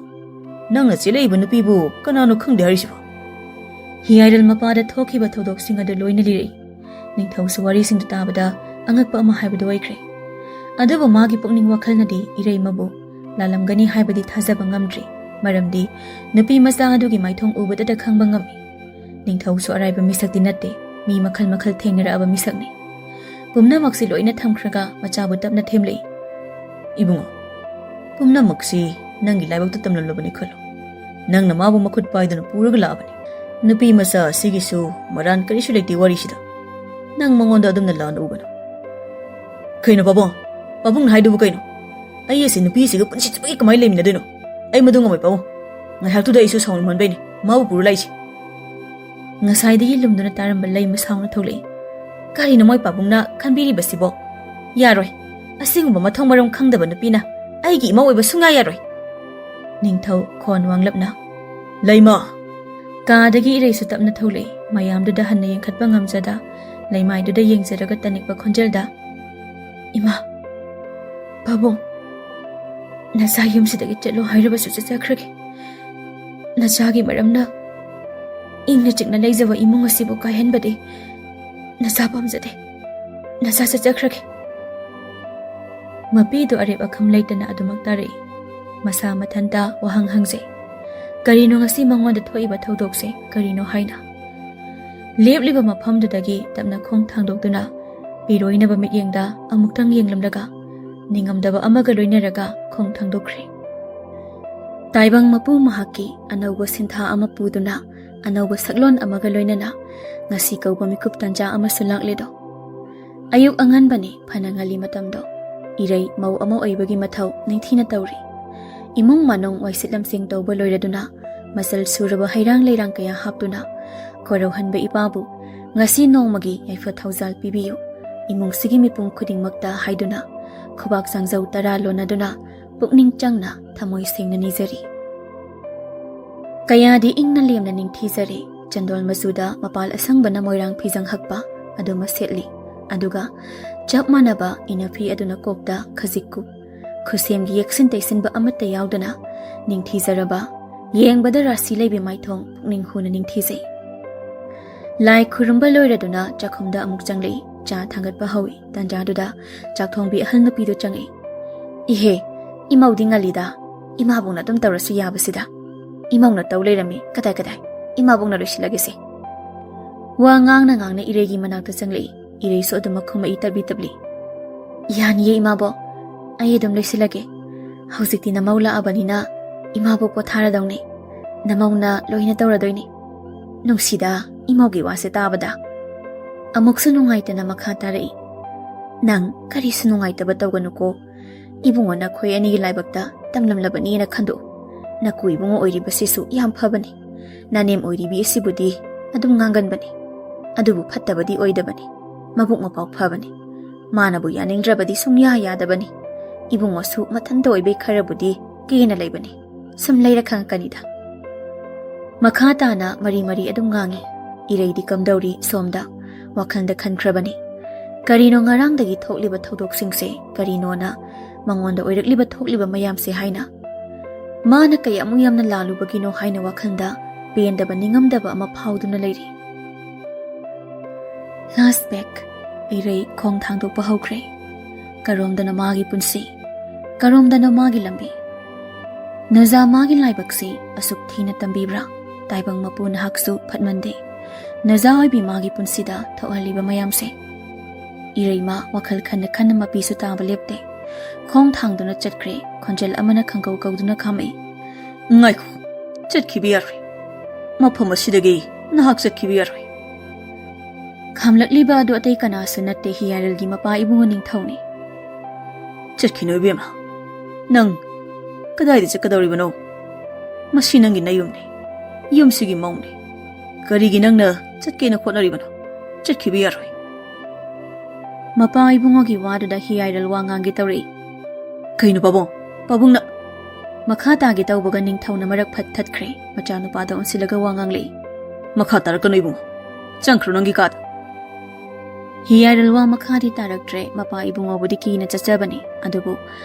ꯅꯪꯅ ꯆꯦꯜꯂꯛꯏꯕ ꯅꯨꯄꯤꯕꯨ ꯀꯅꯥꯅꯣ ꯈꯪꯗꯦ ꯍꯥꯏꯔꯤꯁꯤꯕꯣ?" ꯍꯤꯌꯥꯏꯔꯜ ꯃꯄꯥꯗ ꯊꯣꯛꯈꯤꯕ ꯊꯧꯗꯣꯛꯁꯤꯡ ꯑꯗꯨ ꯂꯣꯏꯅ ꯂꯤꯔꯛꯏ꯫ ꯅꯤꯡꯊꯧꯁꯨ ꯋꯥꯔꯤꯁꯤꯡꯗꯨ ꯇꯥꯕꯗ ꯑꯉꯛꯄ ꯑꯃ ꯍꯥꯏꯕꯗꯨ ꯑꯣꯏꯈ꯭ꯔꯦ꯫ ꯑꯗꯨꯕꯨ ꯃꯥꯒꯤ ꯄꯨꯛꯅꯤꯡ ꯋꯥꯈꯜꯅꯗꯤ ꯏꯔꯩꯃꯕꯨ ꯂꯥꯜꯂꯝꯒꯅꯤ ꯍꯥꯏꯕꯗꯤ ꯊꯥꯖꯕ ꯉꯝꯗ꯭ꯔꯤ꯫ ꯃꯔꯝꯗꯤ ꯅꯨꯄꯤ ꯃꯆꯥ ꯑꯗꯨꯒꯤ ꯃꯥꯏꯊꯣꯡ ꯎꯕꯗꯇ ꯈꯪꯕ ꯉꯝꯃꯤ꯫ ꯅꯤꯡꯊꯧꯁꯨ ꯑꯔꯥꯏꯕ ꯃꯤꯁꯛꯇꯤ ꯅꯠꯇꯦ, ꯃꯤ ꯃꯈꯜ ꯃꯈꯜ ꯊꯦꯡꯅꯔꯛꯑꯕ ꯃꯤꯁꯛꯅꯤ꯫ ꯄꯨꯝꯅꯃꯛꯁꯤ ꯂꯣꯏꯅ ꯊꯝꯈ꯭ꯔꯒ ꯃꯆꯥꯕꯨ ꯇꯞꯅ ꯊꯦꯝꯂꯛꯏ, "ꯏꯕꯨꯡꯉꯣ, ꯄꯨꯝꯅꯃꯛꯁꯤ ꯅꯪꯒꯤ ꯂꯥꯏꯕꯛꯇ ꯇꯝꯂꯝꯂꯕꯅꯤ ꯈꯜꯂꯨ꯫ ꯅꯪꯅ ꯃꯥꯕꯨ ꯃꯈꯨꯠ ꯄꯥꯏꯗꯨꯅ ꯄꯨꯔꯒ ꯂꯥꯛꯑꯕꯅꯤ꯫ ꯅꯨꯄꯤ ꯃꯆꯥ ꯑꯁꯤꯒꯤꯁꯨ ꯃꯔꯥꯟ ꯀꯔꯤꯁꯨ ꯂꯩꯇꯦ ꯋꯥꯔꯤꯁꯤꯗ꯫ ꯅꯪ ꯃꯉꯣꯟꯗ ꯑꯗꯨꯝꯅ ꯂꯥꯟꯅ ꯎꯒꯅꯨ꯫" "ꯀꯩꯅꯣ ꯄꯥꯕꯨꯡ? ꯄꯥꯕꯨꯡꯅ ꯍꯥꯏꯗꯨꯕꯨ ꯀꯩꯅꯣ? ꯑꯩ ꯑꯁꯤ ꯅꯨꯄꯤꯁꯤꯒ ꯄꯨꯟꯁꯤ ꯆꯨꯞꯄꯒꯤ ꯀꯃꯥꯏꯅ ꯂꯩꯃꯤꯟꯅꯗꯣꯏꯅꯣ? ꯑꯩ ꯃꯗꯨ ꯉꯝꯃꯣꯏ ꯄꯥꯕꯨꯡ꯫ ꯉꯥꯏꯍꯥꯛꯇꯨꯗ ꯑꯩꯁꯨ ꯁꯥꯎꯅꯤꯡꯃꯟꯕꯩꯅꯦ꯫ ꯃꯥꯕꯨ ꯄꯨꯔ ꯂꯥꯛꯏꯁꯦ꯫" ꯉꯁꯥꯏꯗꯒꯤ ꯂꯨꯝꯗꯨꯅ ꯇꯥꯔꯝꯕ ꯂꯩꯃ ꯁꯥꯎꯅ ꯊꯣꯛꯂꯛꯏ꯫ "ꯀꯔꯤꯅꯣ ꯃꯣꯏ ꯄꯥꯕꯨꯡꯅ ꯈꯟꯕꯤꯔꯤꯕꯁꯤꯕꯣ? ꯌꯥꯔꯣꯏ꯫ ꯑꯁꯤꯒꯨꯝꯕ ꯃꯊꯣꯡ ꯃꯔꯝ ꯈꯪꯗꯕ ꯅꯨꯄꯤꯅ ꯑꯩꯒꯤ ꯏꯃꯧ ꯑꯣꯏꯕ ꯁꯨꯡꯌꯥ ꯌꯥꯔꯣꯏ꯫" ꯅꯤꯡꯊꯧ ꯈꯣꯟ ꯋꯥꯡꯂꯞꯅ, "ꯂꯩꯃ!" ꯀꯥꯗꯒꯤ ꯏꯔꯩꯁꯨ ꯇꯞꯅ ꯊꯣꯛꯂꯛꯏ꯫ ꯃꯌꯥꯝꯗꯨꯗ ꯍꯟꯅ ꯌꯦꯡꯈꯠꯄ ꯉꯝꯖꯗ ꯂꯩꯃꯥꯏꯗꯨꯗ ꯌꯦꯡꯖꯔꯒ ꯇꯅꯤꯛꯄ ꯈꯣꯟꯖꯦꯜꯗ, "ꯏꯃꯥ, ꯄꯥꯕꯨꯡ, ꯅꯆꯥ ꯌꯨꯝꯁꯤꯗꯒꯤ ꯆꯠꯂꯣ ꯍꯥꯏꯔꯕꯁꯨ ꯆꯠꯆꯈ꯭ꯔꯒꯦ꯫ ꯅꯆꯥꯒꯤ ꯃꯔꯝꯅ ꯏꯪꯅ ꯆꯤꯛꯅ ꯂꯩꯖꯕ ꯏꯃꯨꯡ ꯑꯁꯤꯕꯨ ꯀꯥꯏꯍꯟꯕꯗꯤ ꯅꯆꯥ ꯄꯥꯝꯖꯗꯦ꯫ ꯅꯆꯥ ꯆꯠꯆꯈ꯭ꯔꯒꯦ꯫ ꯃꯄꯤꯗꯨ ꯑꯔꯦꯞ ꯑꯈꯝ ꯂꯩꯇꯅ ꯑꯗꯨꯃꯛ ꯇꯥꯔꯛꯏ꯫ ꯃꯁꯥ ꯃꯊꯟꯇ ꯋꯥꯍꯪ ꯍꯪꯖꯩ꯫ ꯀꯔꯤꯅꯣ ꯉꯁꯤ ꯃꯉꯣꯟꯗ ꯊꯣꯛꯏꯕ ꯊꯧꯗꯣꯛꯁꯦ ꯀꯔꯤꯅꯣ ꯍꯥꯏꯅ? ꯂꯦꯞꯂꯤꯕ ꯃꯐꯝꯗꯨꯗꯒꯤ ꯇꯞꯅ ꯈꯣꯡ ꯊꯥꯡꯗꯣꯛꯇꯨꯅ ꯄꯤꯔꯣꯏꯅꯕ ꯃꯤꯠꯌꯦꯡꯗ ꯑꯃꯨꯛꯇꯪ ꯌꯦꯡꯂꯝꯂꯒ ꯅꯤꯡꯉꯝꯗꯕ ꯑꯃꯒ ꯂꯣꯏꯅꯔꯒ ꯈꯣꯡ ꯊꯥꯡꯗꯣꯛꯈ꯭ꯔꯦ꯫ ꯇꯥꯏꯕꯪ ꯃꯄꯨ ꯃꯍꯥꯛꯀꯤ ꯑꯅꯧꯕ ꯁꯤꯟꯊꯥ ꯑꯃ ꯄꯨꯗꯨꯅ ꯑꯅꯧꯕ ꯁꯛꯂꯣꯟ ꯑꯃꯒ ꯂꯣꯏꯅꯅ ꯉꯁꯤ ꯀꯧꯕ ꯃꯤꯀꯨꯞ ꯇꯟꯖꯥ ꯑꯃꯁꯨ ꯂꯥꯛꯂꯦꯗꯣ꯫ ꯑꯌꯨꯛ ꯑꯉꯟꯕꯅꯤ, ꯐꯅ ꯉꯜꯂꯤ ꯃꯇꯝꯗꯣ꯫ ꯏꯔꯩ ꯃꯧ ꯑꯃ ꯑꯣꯏꯕꯒꯤ ꯃꯊꯧ ꯅꯤꯡꯊꯤꯅ ꯇꯧꯔꯤ꯫ ꯏꯃꯨꯡ ꯃꯅꯨꯡ ꯋꯥꯏꯁꯤꯠ ꯂꯝꯁꯦꯡ ꯇꯧꯕ ꯂꯣꯏꯔꯗꯨꯅ ꯃꯆꯜ ꯁꯨꯔꯕ ꯍꯩꯔꯥꯡ ꯂꯩꯔꯥꯡ ꯀꯌꯥ ꯍꯥꯞꯇꯨꯅ ꯀꯣꯔꯧꯍꯟꯕ ꯏꯄꯥꯕꯨ ꯉꯁꯤ ꯅꯣꯡꯃꯒꯤ ꯌꯥꯏꯐ ꯊꯧꯖꯥꯜ ꯄꯤꯕꯤꯌꯨ꯫ ꯏꯃꯨꯡꯁꯤꯒꯤ ꯃꯤꯄꯨꯝ ꯈꯨꯗꯤꯡꯃꯛꯇ ꯍꯥꯏꯗꯨꯅ ꯈꯨꯕꯥꯛ ꯆꯥꯡꯖꯧ ꯇꯔꯥ ꯂꯣꯟꯅꯗꯨꯅ ꯄꯨꯛꯅꯤꯡ ꯆꯪꯅ ꯊꯃꯣꯏ ꯁꯦꯡꯅ ꯅꯤꯖꯔꯤ꯫ ꯀꯌꯥꯗꯤ ꯏꯪꯅ ꯂꯦꯝꯅ ꯅꯤꯡꯊꯤꯖꯔꯦ꯫ ꯆꯟꯗꯣꯜ ꯃꯆꯨꯗ ꯃꯄꯥꯜ ꯑꯁꯪꯕꯅ ꯃꯣꯏꯔꯥꯡ ꯐꯤꯖꯪ ꯍꯛꯄ ꯑꯗꯨꯃ ꯁꯦꯠꯂꯤ꯫ ꯑꯗꯨꯒ ꯆꯞ ꯃꯥꯟꯅꯕ ꯏꯅꯐꯤ ꯑꯗꯨꯅ ꯀꯣꯛꯇ ꯈꯖꯤꯛ ꯀꯨꯞ꯫ ꯈꯨꯠꯁꯦꯝꯒꯤ ꯌꯦꯛꯁꯤꯟ ꯇꯩꯁꯤꯟꯕ ꯑꯃꯠꯇ ꯌꯥꯎꯗꯅ ꯅꯤꯡꯊꯤꯖꯔꯕ, ꯌꯦꯡꯕꯗ ꯔꯥꯁꯤ ꯂꯩꯕꯤ ꯃꯥꯏꯊꯣꯡ ꯄꯨꯛꯅꯤꯡ ꯍꯨꯅ ꯅꯤꯡꯊꯤꯖꯩ꯫ ꯂꯥꯏ ꯈꯨꯔꯨꯝꯕ ꯂꯣꯏꯔꯗꯨꯅ ꯆꯥꯛꯈꯨꯝꯗ ꯑꯃꯨꯛ ꯆꯪꯂꯛꯏ꯫ ꯆꯥ ꯊꯥꯡꯒꯠꯄ ꯍꯧꯏ꯫ ꯇꯟꯖꯥꯗꯨꯗ ꯆꯥꯛꯊꯣꯡꯕꯤ ꯑꯍꯜ ꯅꯨꯄꯤꯗꯨ ꯆꯪꯉꯛꯏ꯫ "ꯏꯍꯦ, ꯏꯃꯧꯗꯤ ꯉꯜꯂꯤꯗ꯫ ꯏꯃꯥꯕꯣꯛꯅ ꯑꯗꯨꯝ ꯇꯧꯔꯁꯨ ꯌꯥꯕꯁꯤꯗ꯫ ꯏꯃꯧꯅ ꯇꯧ ꯂꯩꯔꯝꯃꯤ꯫ ꯀꯗꯥꯏ ꯀꯗꯥꯏ? ꯏꯃꯥꯕꯣꯛꯅ ꯂꯣꯏꯁꯤꯜꯂꯒꯦꯁꯦ꯫" ꯋꯥ ꯉꯥꯡꯅ ꯉꯥꯡꯅ ꯏꯔꯩꯒꯤ ꯃꯅꯥꯛꯇ ꯆꯪꯂꯛꯏ꯫ ꯏꯔꯩꯁꯨ ꯑꯗꯨꯃꯛ ꯈꯨꯝꯃꯛꯏ ꯇꯞꯂꯤ ꯇꯞꯂꯤ꯫ "ꯌꯥꯅꯤꯌꯦ ꯏꯃꯥꯕꯣꯛ, ꯑꯩ ꯑꯗꯨꯝ ꯂꯣꯏꯁꯤꯜꯂꯒꯦ꯫ ꯍꯧꯖꯤꯛꯇꯤ ꯅꯃꯧ ꯂꯥꯛꯑꯕꯅꯤꯅ ꯏꯃꯥꯕꯣꯛ ꯄꯣꯊꯥꯔꯗꯧꯅꯦ꯫ ꯅꯃꯧꯅ ꯂꯣꯏꯅ ꯇꯧꯔꯗꯣꯏꯅꯦ꯫" ꯅꯨꯡꯁꯤꯗ, ꯏꯃꯧꯒꯤ ꯋꯥꯁꯦ ꯇꯥꯕꯗ꯫ ꯑꯃꯨꯛꯁꯨ ꯅꯨꯡꯉꯥꯏꯇꯅ ꯃꯈꯥ ꯇꯥꯔꯛꯏ꯫ "ꯅꯪ ꯀꯔꯤꯁꯨ ꯅꯨꯡꯉꯥꯏꯇꯕ ꯇꯧꯒꯅꯨꯀꯣ꯫ ꯏꯕꯨꯡꯉꯣ ꯅꯈꯣꯏ ꯑꯅꯤꯒꯤ ꯂꯥꯏꯕꯛꯇ ꯇꯝꯂꯝꯂꯕꯅꯤꯅ ꯈꯟꯗꯣꯛꯎ꯫ ꯅꯀꯨ ꯏꯕꯨꯡꯉꯣ ꯑꯣꯏꯔꯤꯕꯁꯤꯁꯨ ꯌꯥꯝ ꯐꯕꯅꯤ꯫ ꯅꯅꯦꯝ ꯑꯣꯏꯔꯤꯕꯤ ꯑꯁꯤꯕꯨꯗꯤ ꯑꯗꯨꯝ ꯉꯥꯡꯒꯟꯕꯅꯤ꯫ ꯑꯗꯨꯕꯨ ꯐꯠꯇꯕꯗꯤ ꯑꯣꯏꯗꯕꯅꯤ꯫ ꯃꯕꯨꯛ ꯃꯄꯥꯎ ꯐꯕꯅꯤ꯫ ꯃꯥꯅꯕꯨ ꯌꯥꯅꯤꯡꯗ꯭ꯔꯕꯗꯤ ꯁꯨꯡꯌꯥ ꯌꯥꯗꯕꯅꯤ꯫ ꯏꯕꯨꯡꯉꯣꯁꯨ ꯃꯊꯟꯇ ꯑꯣꯏꯕꯩ ꯈꯔꯕꯨꯗꯤ ꯀꯦꯅ ꯂꯩꯕꯅꯤ꯫ ꯁꯨꯝ ꯂꯩꯔ ꯈꯪꯉꯛꯀꯅꯤꯗ꯫" ꯃꯈꯥ ꯇꯥꯅ ꯃꯔꯤ ꯃꯔꯤ ꯑꯗꯨꯝ ꯉꯥꯡꯉꯤ꯫ ꯏꯔꯩꯗꯤ ꯀꯝꯗꯧꯔꯤ ꯁꯣꯝꯗ ꯋꯥꯈꯜꯗ ꯈꯟꯈ꯭ꯔꯕꯅꯤ꯫ ꯀꯔꯤꯅꯣ ꯉꯔꯥꯡꯗꯒꯤ ꯊꯣꯛꯂꯤꯕ ꯊꯧꯗꯣꯛꯁꯤꯡꯁꯦ ꯀꯔꯤꯅꯣꯅ, ꯃꯉꯣꯟꯗ ꯑꯣꯏꯔꯛꯂꯤꯕ ꯊꯣꯛꯂꯤꯕ ꯃꯌꯥꯝꯁꯦ ꯍꯥꯏꯅ꯫ ꯃꯥꯅ ꯀꯌꯥꯃꯨꯛ ꯌꯥꯝꯅ ꯂꯥꯜꯂꯨꯕꯒꯤꯅꯣ ꯍꯥꯏꯅ ꯋꯥꯈꯜꯗ ꯄꯦꯟꯗꯕ ꯅꯤꯡꯉꯝꯗꯕ ꯑꯃ ꯐꯥꯎꯗꯨꯅ ꯂꯩꯔꯤ꯫ Last back, ꯏꯔꯩ ꯈꯣꯡ ꯊꯥꯡꯗꯣꯛꯄ ꯍꯧꯈ꯭ꯔꯦ꯫ ꯀꯔꯣꯝꯗꯅ ꯃꯥꯒꯤ ꯄꯨꯟꯁꯤ, ꯀꯔꯣꯝꯗꯅ ꯃꯥꯒꯤ ꯂꯝꯕꯤ꯫ ꯅꯖꯥ ꯃꯥꯒꯤ ꯂꯥꯏꯕꯛꯁꯤ ꯑꯁꯨꯛ ꯊꯤꯅ ꯇꯝꯕꯤꯕ꯭ꯔꯥ? ꯇꯥꯏꯕꯪ ꯃꯄꯨ ꯅꯍꯥꯛꯁꯨ ꯐꯠꯃꯟꯗꯦ꯫ ꯅꯖꯥ ꯑꯣꯏꯕꯤ ꯃꯥꯒꯤ ꯄꯨꯟꯁꯤꯗ ꯊꯣꯛꯍꯜꯂꯤꯕ ꯃꯌꯥꯝꯁꯦ꯫ ꯏꯔꯩꯃ ꯋꯥꯈꯜ ꯈꯟꯅ ꯈꯟꯅ ꯃꯄꯤꯁꯨ ꯇꯥꯕ ꯂꯦꯞꯇꯦ꯫ ꯈꯣꯡ ꯊꯥꯡꯗꯨꯅ ꯆꯠꯈ꯭ꯔꯦ꯫ ꯈꯣꯟꯖꯦꯜ ꯑꯃꯅ ꯈꯪꯒꯧ ꯀꯧꯗꯨꯅ ꯈꯥꯝꯃꯛꯏ꯫ "ꯉꯥꯏꯈꯣ, ꯆꯠꯈꯤꯕ ꯌꯥꯔꯣꯏ꯫ ꯃꯐꯝ ꯑꯁꯤꯗꯒꯤ ꯅꯍꯥꯛ ꯆꯠꯈꯤꯕ ꯌꯥꯔꯣꯏ꯫" ꯈꯥꯝꯂꯛꯂꯤꯕ ꯑꯗꯨ ꯑꯇꯩ ꯀꯅꯥꯁꯨ ꯅꯠꯇꯦ, ꯍꯤꯌꯥꯏꯔꯦꯜꯒꯤ ꯃꯄꯥ ꯏꯕꯨꯡꯉꯣ ꯅꯤꯡꯊꯧꯅꯤ꯫ "ꯆꯠꯈꯤꯅꯨ ꯏꯕꯦꯝꯃ, ꯅꯪ ꯀꯗꯥꯏꯗ ꯆꯠꯀꯗꯧꯔꯤꯕꯅꯣ? ꯃꯁꯤ ꯅꯪꯒꯤ ꯅꯌꯨꯝꯅꯤ, ꯌꯨꯝꯁꯤꯒꯤ ꯃꯧꯅꯤ꯫ ꯀꯔꯤꯒꯤ ꯅꯪꯅ ꯆꯠꯀꯦꯅ ꯍꯣꯠꯅꯔꯤꯕꯅꯣ? ꯆꯠꯈꯤꯕ ꯌꯥꯔꯣꯏ꯫" ꯃꯄꯥ ꯏꯕꯨꯡꯉꯣꯒꯤ ꯋꯥꯗꯨꯗ ꯍꯤꯌꯥꯏꯔꯦꯜ ꯋꯥ ꯉꯥꯡꯒꯦ ꯇꯧꯔꯛꯏ꯫ "ꯀꯩꯅꯣ ꯄꯥꯕꯨꯡ? ꯄꯥꯕꯨꯡꯅ..." ꯃꯈꯥ ꯇꯥꯒꯦ ꯇꯧꯕꯒ ꯅꯤꯡꯊꯧꯅ ꯃꯔꯛ ꯐꯠ ꯊꯠꯈ꯭ꯔꯦ꯫ ꯃꯆꯥꯅꯨꯄꯥꯗ ꯑꯣꯟꯁꯤꯜꯂꯒ ꯋꯥ ꯉꯥꯡꯂꯛꯏ꯫ "ꯃꯈꯥ ꯇꯥꯔꯛꯀꯅꯨ ꯏꯕꯨꯡꯉꯣ, ꯆꯪꯈ꯭ꯔꯣ ꯅꯪꯒꯤ ꯀꯥꯗ꯫" ꯍꯤꯌꯥꯏꯔꯦꯜ ꯋꯥ ꯃꯈꯥꯗꯤ ꯇꯥꯔꯛꯇ꯭ꯔꯦ꯫ ꯃꯄꯥ ꯏꯕꯨꯡꯉꯣꯕꯨꯗꯤ ꯀꯤꯅ ꯆꯠꯆꯕꯅꯤ, ꯑꯗꯨꯕꯨ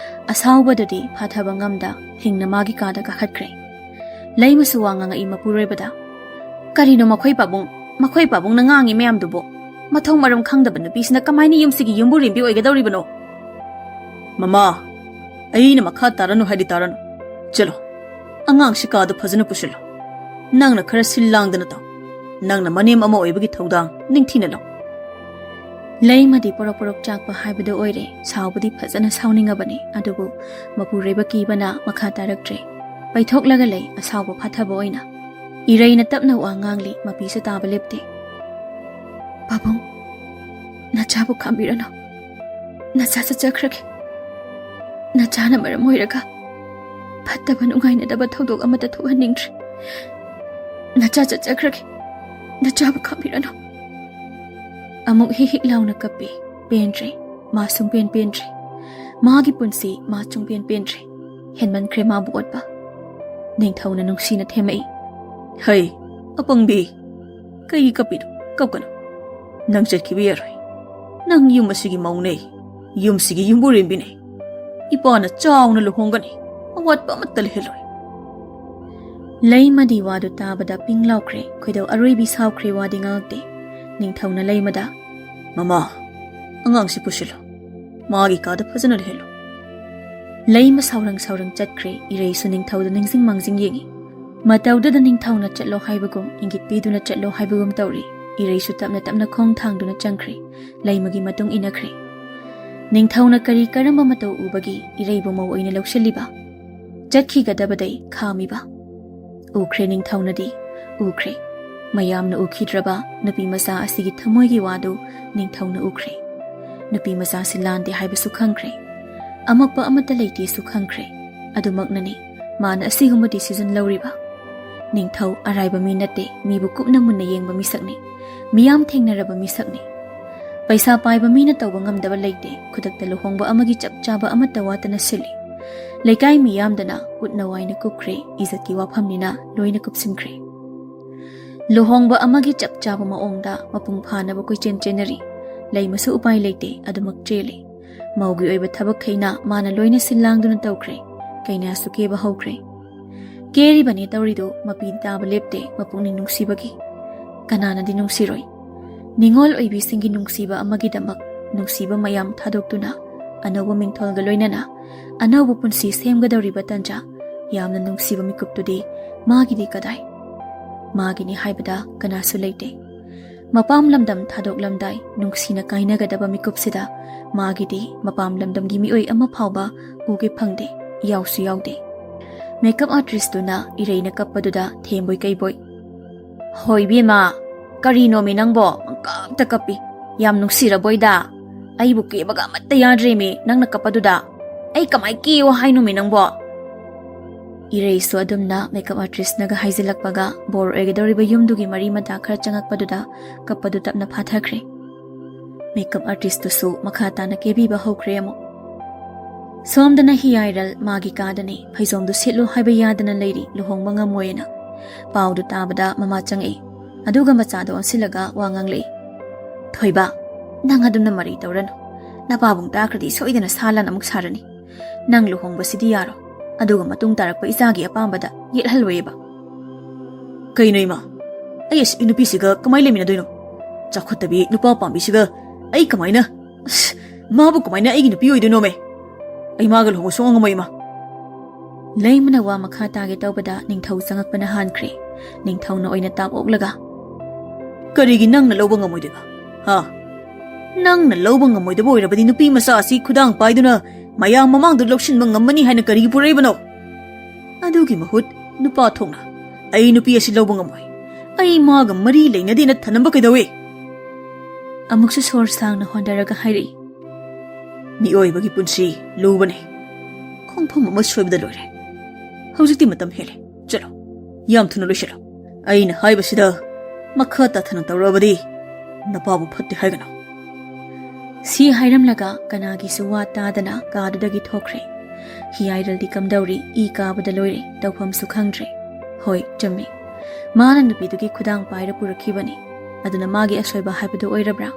ꯑꯁꯥꯎꯕꯗꯨꯗꯤ ꯐꯥꯊꯕ ꯉꯝꯗ ꯍꯤꯡꯅ ꯃꯥꯒꯤ ꯀꯥꯗ ꯀꯥꯈꯠꯈ꯭ꯔꯦ꯫ ꯂꯩꯃꯁꯨ ꯋꯥ ꯉꯥꯡꯉꯛꯏ ꯃꯄꯨꯔꯣꯏꯕꯗ꯫ "ꯀꯔꯤꯅꯣ ꯃꯈꯣꯏ ꯄꯥꯕꯨꯡ, ꯃꯈꯣꯏ ꯄꯥꯕꯨꯡꯅ ꯉꯥꯡꯉꯤ ꯃꯌꯥꯝꯗꯨꯕꯨ? ꯃꯊꯧ ꯃꯔꯝ ꯈꯪꯗꯕ ꯅꯨꯄꯤꯁꯤꯅ ꯀꯃꯥꯏꯅ ꯌꯨꯝꯁꯤꯒꯤ ꯌꯨꯝꯕꯨꯔꯦꯝꯕꯤ ꯑꯣꯏꯒꯗꯧꯔꯤꯕꯅꯣ?" "ꯃꯃꯥ, ꯑꯩꯅ ꯃꯈꯥ ꯇꯥꯔꯅꯨ ꯍꯥꯏꯗꯤ ꯇꯥꯔꯅꯨ꯫ ꯆꯠꯂꯣ, ꯑꯉꯥꯡꯁꯤ ꯀꯥꯗ ꯐꯖꯅ ꯄꯨꯁꯤꯜꯂꯣ꯫ ꯅꯪꯅ ꯈꯔ ꯁꯤꯜ ꯂꯥꯡꯗꯅ ꯇꯧ꯫ ꯅꯪꯅ ꯃꯅꯦꯝ ꯑꯃ ꯑꯣꯏꯕꯒꯤ ꯊꯧꯗꯥꯡ ꯅꯤꯡꯊꯤꯅ ꯂꯧ꯫" ꯂꯩꯃꯗꯤ ꯄꯣꯔꯣꯛ ꯄꯣꯔꯣꯛ ꯆꯥꯛꯄ ꯍꯥꯏꯕꯗꯨ ꯑꯣꯏꯔꯦ꯫ ꯁꯥꯎꯕꯗꯤ ꯐꯖꯅ ꯁꯥꯎꯅꯤꯡꯉꯕꯅꯤ, ꯑꯗꯨꯕꯨ ꯃꯄꯨꯔꯣꯏꯕ ꯀꯤꯕꯅ ꯃꯈꯥ ꯇꯥꯔꯛꯇ꯭ꯔꯦ꯫ ꯄꯩꯊꯣꯛꯂꯒ ꯂꯩ ꯑꯁꯥꯎꯕ ꯐꯥꯊꯕ ꯑꯣꯏꯅ꯫ ꯏꯔꯩꯅ ꯇꯞꯅ ꯋꯥ ꯉꯥꯡꯂꯤ, ꯃꯄꯤꯁꯨ ꯇꯥꯕ ꯂꯦꯞꯇꯦ꯫ "ꯄꯥꯕꯨꯡ, ꯅꯆꯥꯕꯨ ꯈꯥꯝꯕꯤꯔꯅꯨ꯫ ꯅꯆꯥ ꯆꯠꯆꯈ꯭ꯔꯒꯦ꯫ ꯅꯆꯥꯅ ꯃꯔꯝ ꯑꯣꯏꯔꯒ ꯐꯠꯇꯕ ꯅꯨꯡꯉꯥꯏꯅꯗꯕ ꯊꯧꯗꯣꯛ ꯑꯃꯠꯇ ꯊꯣꯛꯍꯟꯅꯤꯡꯗ꯭ꯔꯦ꯫ ꯅꯆꯥ ꯆꯠꯆꯈ꯭ꯔꯒꯦ꯫ ꯅꯆꯥꯕꯨ ꯈꯥꯝꯕꯤꯔꯅꯨ꯫" ꯑꯃꯨꯛ ꯍꯤꯛ ꯍꯤꯛ ꯂꯥꯎꯅ ꯀꯞꯄꯤ꯫ ꯄꯦꯟꯗ꯭ꯔꯦ꯫ ꯃꯥ ꯁꯨꯡꯄꯦꯟ ꯄꯦꯟꯗ꯭ꯔꯦ꯫ ꯃꯥꯒꯤ ꯄꯨꯟꯁꯤ ꯃꯥ ꯁꯨꯡꯄꯦꯟ ꯄꯦꯟꯗ꯭ꯔꯦ꯫ ꯍꯦꯟꯃꯟꯈ꯭ꯔꯦ ꯃꯥꯕꯨ ꯑꯣꯠꯄ꯫ ꯅꯤꯡꯊꯧꯅ ꯅꯨꯡꯁꯤꯅ ꯊꯦꯝꯃꯛꯏ꯫ "ꯍꯩ, ꯑꯄꯪꯕꯤ, ꯀꯩꯒꯤ ꯀꯞꯄꯤꯅꯣ? ꯀꯞꯀꯅꯨ꯫ ꯅꯪ ꯆꯠꯈꯤꯕ ꯌꯥꯔꯣꯏ꯫ ꯅꯪ ꯌꯨꯝ ꯑꯁꯤꯒꯤ ꯃꯧꯅꯦ, ꯌꯨꯝꯁꯤꯒꯤ ꯌꯨꯝꯕꯨꯔꯦꯝꯕꯤꯅꯦ꯫ ꯏꯄꯥꯅ ꯆꯥꯎꯅ ꯂꯨꯍꯣꯡꯒꯅꯤ, ꯑꯋꯥꯠꯄ ꯑꯃꯠꯇ ꯂꯩꯍꯜꯂꯣꯏ꯫" ꯂꯩꯃꯗꯤ ꯋꯥꯗꯨ ꯇꯥꯕꯗ ꯄꯤꯡ ꯂꯥꯎꯈ꯭ꯔꯦ꯫ ꯈꯣꯏꯗꯧ ꯑꯔꯣꯏꯕꯤ ꯁꯥꯎꯈ꯭ꯔꯦ꯫ ꯋꯥꯗꯤ ꯉꯥꯡꯉꯛꯇꯦ꯫ ꯅꯤꯡꯊꯧꯅ ꯂꯩꯃꯗ, "ꯃꯃꯥ, ꯑꯉꯥꯡꯁꯤ ꯄꯨꯁꯤꯜꯂꯨ꯫ ꯃꯥꯒꯤ ꯀꯥꯗ ꯐꯖꯅ ꯂꯩꯍꯜꯂꯨ꯫" ꯂꯩꯃ ꯁꯥꯎꯔꯪ ꯁꯥꯎꯔꯪ ꯆꯠꯈ꯭ꯔꯦ꯫ ꯏꯔꯩꯁꯨ ꯅꯤꯡꯊꯧꯗ ꯅꯤꯡꯁꯤꯡ ꯃꯥꯡꯖꯤꯡ ꯌꯦꯡꯉꯤ꯫ ꯃꯇꯧꯗꯨꯗ ꯅꯤꯡꯊꯧꯅ ꯆꯠꯂꯣ ꯍꯥꯏꯕꯒꯨꯝ, ꯏꯪꯒꯤꯠ ꯄꯤꯗꯨꯅ ꯆꯠꯂꯣ ꯍꯥꯏꯕꯒꯨꯝ ꯇꯧꯔꯤ꯫ ꯏꯔꯩꯁꯨ ꯇꯞꯅ ꯇꯞꯅ ꯈꯣꯡ ꯊꯥꯡꯗꯨꯅ ꯆꯪꯈ꯭ꯔꯦ꯫ ꯂꯩꯃꯒꯤ ꯃꯇꯨꯡ ꯏꯟꯅꯈ꯭ꯔꯦ꯫ ꯅꯤꯡꯊꯧꯅ ꯀꯔꯤ ꯀꯔꯝꯕ ꯃꯇꯧ ꯎꯕꯒꯤ ꯏꯔꯩꯕꯨ ꯃꯧ ꯑꯣꯏꯅ ꯂꯧꯁꯤꯜꯂꯤꯕ? ꯆꯠꯈꯤꯒꯗꯕꯗꯩ ꯈꯥꯝꯃꯤꯕ? ꯎꯈ꯭ꯔꯦ ꯅꯤꯡꯊꯧꯅꯗꯤ, ꯎꯈ꯭ꯔꯦ꯫ ꯃꯌꯥꯝꯅ ꯎꯈꯤꯗ꯭ꯔꯕ ꯅꯨꯄꯤ ꯃꯆꯥ ꯑꯁꯤꯒꯤ ꯊꯃꯣꯏꯒꯤ ꯋꯥꯗꯨ ꯅꯤꯡꯊꯧꯅ ꯎꯈ꯭ꯔꯦ꯫ ꯅꯨꯄꯤ ꯃꯆꯥꯁꯤ ꯂꯥꯟꯗꯦ ꯍꯥꯏꯕꯁꯨ ꯈꯪꯈ꯭ꯔꯦ꯫ ꯑꯃꯛꯄ ꯑꯃꯠꯇ ꯂꯩꯇꯦꯁꯨ ꯈꯪꯈ꯭ꯔꯦ꯫ ꯑꯗꯨꯃꯛꯅꯅꯤ ꯃꯥꯅ ꯑꯁꯤꯒꯨꯝꯕ decision ꯂꯧꯔꯤꯕ꯫ ꯅꯤꯡꯊꯧ ꯑꯔꯥꯏꯕ ꯃꯤ ꯅꯠꯇꯦ, ꯃꯤꯕꯨ ꯀꯨꯞꯅ ꯃꯨꯟꯅ ꯌꯦꯡꯕ ꯃꯤꯁꯛꯅꯤ, ꯃꯤꯌꯥꯝ ꯊꯦꯡꯅꯔꯕ ꯃꯤꯁꯛꯅꯤ꯫ ꯄꯩꯁꯥ ꯄꯥꯏꯕ ꯃꯤꯅ ꯇꯧꯕ ꯉꯝꯗꯕ ꯂꯩꯇꯦ꯫ ꯈꯨꯗꯛꯇ ꯂꯨꯍꯣꯡꯕ ꯑꯃꯒꯤ ꯆꯞ ꯆꯥꯕ ꯑꯃꯠꯇ ꯋꯥꯠꯇꯅ ꯁꯤꯜꯂꯤ꯫ ꯂꯩꯀꯥꯏ ꯃꯤꯌꯥꯝꯗꯅ ꯎꯠꯅ ꯋꯥꯏꯅ ꯀꯨꯞꯈ꯭ꯔꯦ, ꯏꯖꯠꯀꯤ ꯋꯥꯐꯝꯅꯤꯅ ꯂꯣꯏꯅ ꯀꯨꯞꯁꯤꯟꯈ꯭ꯔꯦ꯫ ꯂꯨꯍꯣꯡꯕ ꯑꯃꯒꯤ ꯆꯞ ꯆꯥꯕ ꯃꯑꯣꯡꯗ ꯃꯄꯨꯡ ꯐꯥꯅꯕ ꯀꯣꯏꯆꯦꯟ ꯆꯦꯟꯅꯔꯤ꯫ ꯂꯩꯃꯁꯨ ꯎꯄꯥꯏ ꯂꯩꯇꯦ, ꯑꯗꯨꯃꯛ ꯆꯦꯜꯂꯤ꯫ ꯃꯧꯒꯤ ꯑꯣꯏꯕ ꯊꯕꯛꯈꯩꯅ ꯃꯥꯅ ꯂꯣꯏꯅ ꯁꯤꯜ ꯂꯥꯡꯗꯨꯅ ꯇꯧꯈ꯭ꯔꯦ꯫ ꯀꯩꯅꯥꯁꯨ ꯀꯦꯕ ꯍꯧꯈ꯭ꯔꯦ꯫ ꯀꯦꯔꯤꯕꯅꯤ ꯇꯧꯔꯤꯗꯨ ꯃꯄꯤ ꯇꯥꯕ ꯂꯦꯞꯇꯦ, ꯃꯄꯨꯛꯅꯤꯡ ꯅꯨꯡꯁꯤꯕꯒꯤ꯫ ꯀꯅꯥꯅꯗꯤ ꯅꯨꯡꯁꯤꯔꯣꯏ? ꯅꯤꯉꯣꯜ ꯑꯣꯏꯕꯤꯁꯤꯡꯒꯤ ꯅꯨꯡꯁꯤꯕ ꯑꯃꯒꯤꯗꯃꯛ ꯅꯨꯡꯁꯤꯕ ꯃꯌꯥꯝ ꯊꯥꯗꯣꯛꯇꯨꯅ ꯑꯅꯧꯕ ꯃꯤꯡꯊꯣꯜꯒ ꯂꯣꯏꯅꯅ ꯑꯅꯧꯕ ꯄꯨꯟꯁꯤ ꯁꯦꯝꯒꯗꯧꯔꯤꯕ ꯇꯟꯖꯥ꯫ ꯌꯥꯝꯅ ꯅꯨꯡꯁꯤꯕ ꯃꯤꯀꯨꯞꯇꯨꯗꯤ ꯃꯥꯒꯤꯗꯤ ꯀꯗꯥꯏ? ꯃꯥꯒꯤꯅꯤ ꯍꯥꯏꯕꯗ ꯀꯅꯥꯁꯨ ꯂꯩꯇꯦ꯫ ꯃꯄꯥꯝ ꯂꯝꯗꯝ ꯊꯥꯗꯣꯛꯂꯝꯗꯥꯏ ꯅꯨꯡꯁꯤꯅ ꯀꯥꯏꯅꯒꯗꯕ ꯃꯤꯀꯨꯞꯁꯤꯗ ꯃꯥꯒꯤꯗꯤ ꯃꯄꯥꯝ ꯂꯝꯗꯝꯒꯤ ꯃꯤꯑꯣꯏ ꯑꯃ ꯐꯥꯎꯕ ꯎꯒꯦ ꯐꯪꯗꯦ, ꯌꯥꯎꯁꯨ ꯌꯥꯎꯗꯦ꯫ Makeup artistꯇꯨꯅ ꯏꯔꯩꯅ ꯀꯞꯄꯗꯨꯗ ꯊꯦꯝꯕꯣꯏ ꯀꯩꯕꯣꯏ, "ꯍꯣꯏ ꯏꯕꯦꯝꯃ, ꯀꯔꯤꯅꯣꯃꯤ ꯅꯪꯕꯣ? ꯄꯪꯀꯞꯇ ꯀꯞꯄꯤ꯫ ꯌꯥꯝ ꯅꯨꯡꯁꯤꯔꯕꯣꯏꯗ꯫ ꯑꯩꯕꯨ ꯀꯦꯕꯒ ꯑꯃꯠꯇ ꯌꯥꯗ꯭ꯔꯦꯃꯤ ꯅꯪꯅ ꯀꯞꯄꯗꯨꯗ꯫ ꯑꯩ ꯀꯃꯥꯏ ꯀꯦꯌꯣ ꯍꯥꯏꯅꯣꯃꯤ ꯅꯪꯕꯣ?" ꯏꯔꯩꯁꯨ ꯑꯗꯨꯝꯅ makeup artistꯅꯒ ꯍꯥꯏꯖꯤꯜꯂꯛꯄꯒ ꯕꯣꯔ ꯑꯣꯏꯒꯗꯧꯔꯤꯕ ꯌꯨꯝꯗꯨꯒꯤ ꯃꯔꯤ ꯃꯇꯥ ꯈꯔ ꯆꯪꯉꯛꯄꯗꯨꯗ ꯀꯞꯄꯗꯨ ꯇꯞꯅ ꯐꯥꯊꯈ꯭ꯔꯦ꯫ Makeup artistꯇꯨꯁꯨ ꯃꯈꯥ ꯇꯥꯅ ꯀꯦꯕꯤꯕ ꯍꯧꯈ꯭ꯔꯦ ꯑꯃꯨꯛ꯫ ꯁꯣꯝꯗꯅ ꯍꯤꯌꯥꯏꯔꯜ ꯃꯥꯒꯤ ꯀꯥꯗꯅꯤ, ꯐꯩꯖꯣꯝꯗꯨ ꯁꯦꯠꯂꯨ ꯍꯥꯏꯕ ꯌꯥꯗꯅ ꯂꯩꯔꯤ, ꯂꯨꯍꯣꯡꯕ ꯉꯝꯃꯣꯏꯅ꯫ ꯄꯥꯎꯗꯨ ꯇꯥꯕꯗ ꯃꯃꯥ ꯆꯪꯉꯛꯏ꯫ ꯑꯗꯨꯒ ꯃꯆꯥꯗꯣ ꯑꯣꯟꯁꯤꯜꯂꯒ ꯋꯥ ꯉꯥꯡꯂꯛꯏ꯫ "ꯊꯣꯏꯕ, ꯅꯪ ꯑꯗꯨꯝꯅ ꯃꯔꯩ ꯇꯧꯔꯅꯨ꯫ ꯅꯄꯥꯕꯨꯡ ꯇꯥꯈ꯭ꯔꯗꯤ ꯁꯣꯏꯗꯅ ꯁꯥ ꯂꯥꯟ ꯑꯃꯨꯛ ꯁꯥꯔꯅꯤ꯫ ꯅꯪ ꯂꯨꯍꯣꯡꯕꯁꯤꯗꯤ ꯌꯥꯔꯣ꯫ ꯑꯗꯨꯒ ꯃꯇꯨꯡ ꯇꯥꯔꯛꯄ ꯏꯆꯥꯒꯤ ꯑꯄꯥꯝꯕꯗ ꯌꯦꯠꯍꯜꯂꯣꯏꯌꯦꯕ꯫ "ꯀꯩꯅꯣ ꯏꯃꯥ? ꯑꯩ ꯑꯁꯤ ꯅꯨꯄꯤꯁꯤꯒ ꯀꯃꯥꯏꯅ ꯂꯩꯃꯤꯟꯅꯗꯣꯏꯅꯣ? ꯆꯥꯎꯈꯠꯇꯕꯤ ꯅꯨꯄꯥ ꯄꯥꯝꯕꯤꯁꯤꯒ ꯑꯩ ꯀꯃꯥꯏꯅ, ꯑꯁ, ꯃꯥꯕꯨ ꯀꯃꯥꯏꯅ ꯑꯩꯒꯤ ꯅꯨꯄꯤ ꯑꯣꯏꯗꯣꯏꯅꯣꯃꯦ? ꯑꯩ ꯃꯥꯒ ꯂꯨꯍꯣꯡꯕ ꯁꯨꯡꯉꯝ ꯉꯝꯃꯣꯏ ꯏꯃꯥ"꯫ ꯂꯩꯃꯅ ꯋꯥ ꯃꯈꯥ ꯇꯥꯒꯦ ꯇꯧꯕꯗ ꯅꯤꯡꯊꯧ ꯆꯪꯉꯛꯄꯅ ꯍꯥꯟꯈ꯭ꯔꯦ꯫ ꯅꯤꯡꯊꯧꯅ ꯑꯣꯏꯅ ꯇꯥꯞ ꯑꯣꯛꯂꯒ, "ꯀꯔꯤꯒꯤ ꯅꯪꯅ ꯂꯧꯕ ꯉꯝꯃꯣꯏꯗꯣꯏꯕ? ꯍꯥ? ꯅꯪꯅ ꯂꯧꯕ ꯉꯝꯃꯣꯏꯗꯕ ꯑꯣꯏꯔꯕꯗꯤ ꯅꯨꯄꯤ ꯃꯆꯥ ꯑꯁꯤ ꯈꯨꯗꯥꯡ ꯄꯥꯏꯗꯨꯅ ꯃꯌꯥꯝ ꯃꯃꯥꯡꯗ ꯂꯧꯁꯤꯟꯕ ꯉꯝꯃꯅꯤ ꯍꯥꯏꯅ ꯀꯔꯤꯒꯤ ꯄꯨꯔꯛꯏꯕꯅꯣ? ꯑꯗꯨꯒꯤ ꯃꯍꯨꯠ ꯅꯨꯄꯥ ꯊꯣꯛꯅ ꯑꯩ ꯅꯨꯄꯤ ꯑꯁꯤ ꯂꯧꯕ ꯉꯝꯃꯣꯏ꯫ ꯑꯩ ꯃꯥꯒ ꯃꯔꯤ ꯂꯩꯅꯗꯦꯅ ꯊꯅꯝꯕ ꯀꯩꯗꯧꯏ?" ꯑꯃꯨꯛꯁꯨ ꯁꯣꯔ ꯁꯥꯡꯅ ꯍꯣꯟꯗꯔꯒ ꯍꯥꯏꯔꯛꯏ, "ꯃꯤꯑꯣꯏꯕꯒꯤ ꯄꯨꯟꯁꯤ ꯂꯨꯕꯅꯦ꯫ ꯈꯣꯡꯐꯝ ꯑꯃ ꯁꯣꯏꯕꯗ ꯂꯣꯏꯔꯦ꯫ ꯍꯧꯖꯤꯛꯇꯤ ꯃꯇꯝ ꯍꯦꯜꯂꯦ꯫ ꯆꯠꯂꯣ, ꯌꯥꯝ ꯊꯨꯅ ꯂꯣꯏꯁꯤꯜꯂꯣ꯫ ꯑꯩꯅ ꯍꯥꯏꯕꯁꯤꯗ ꯃꯈꯥ ꯇꯥꯊꯅ ꯇꯧꯔꯛꯑꯕꯗꯤ ꯅꯄꯥꯕꯨ ꯐꯠꯇꯦ ꯍꯥꯏꯒꯅꯨ"꯫ ꯁꯤ ꯍꯥꯏꯔꯝꯂꯒ ꯀꯅꯥꯒꯤꯁꯨ ꯋꯥ ꯇꯥꯗꯅ ꯀꯥꯗꯨꯗꯒꯤ ꯊꯣꯛꯈ꯭ꯔꯦ꯫ ꯍꯤꯌꯥꯏꯔꯜꯗꯤ ꯀꯝꯗꯧꯔꯤ? ꯏ ꯀꯥꯕꯗ ꯂꯣꯏꯔꯦ, ꯇꯧꯐꯝꯁꯨ ꯈꯪꯗ꯭ꯔꯦ꯫ ꯍꯣꯏ, ꯆꯨꯝꯃꯤ꯫ ꯃꯥꯅ ꯅꯨꯄꯤꯗꯨꯒꯤ ꯈꯨꯗꯥꯡ ꯄꯥꯏꯔ ꯄꯨꯔꯛꯈꯤꯕꯅꯤ꯫ ꯑꯗꯨꯅ ꯃꯥꯒꯤ ꯑꯁꯣꯏꯕ ꯍꯥꯏꯕꯗꯨ ꯑꯣꯏꯔꯕ꯭ꯔꯥ?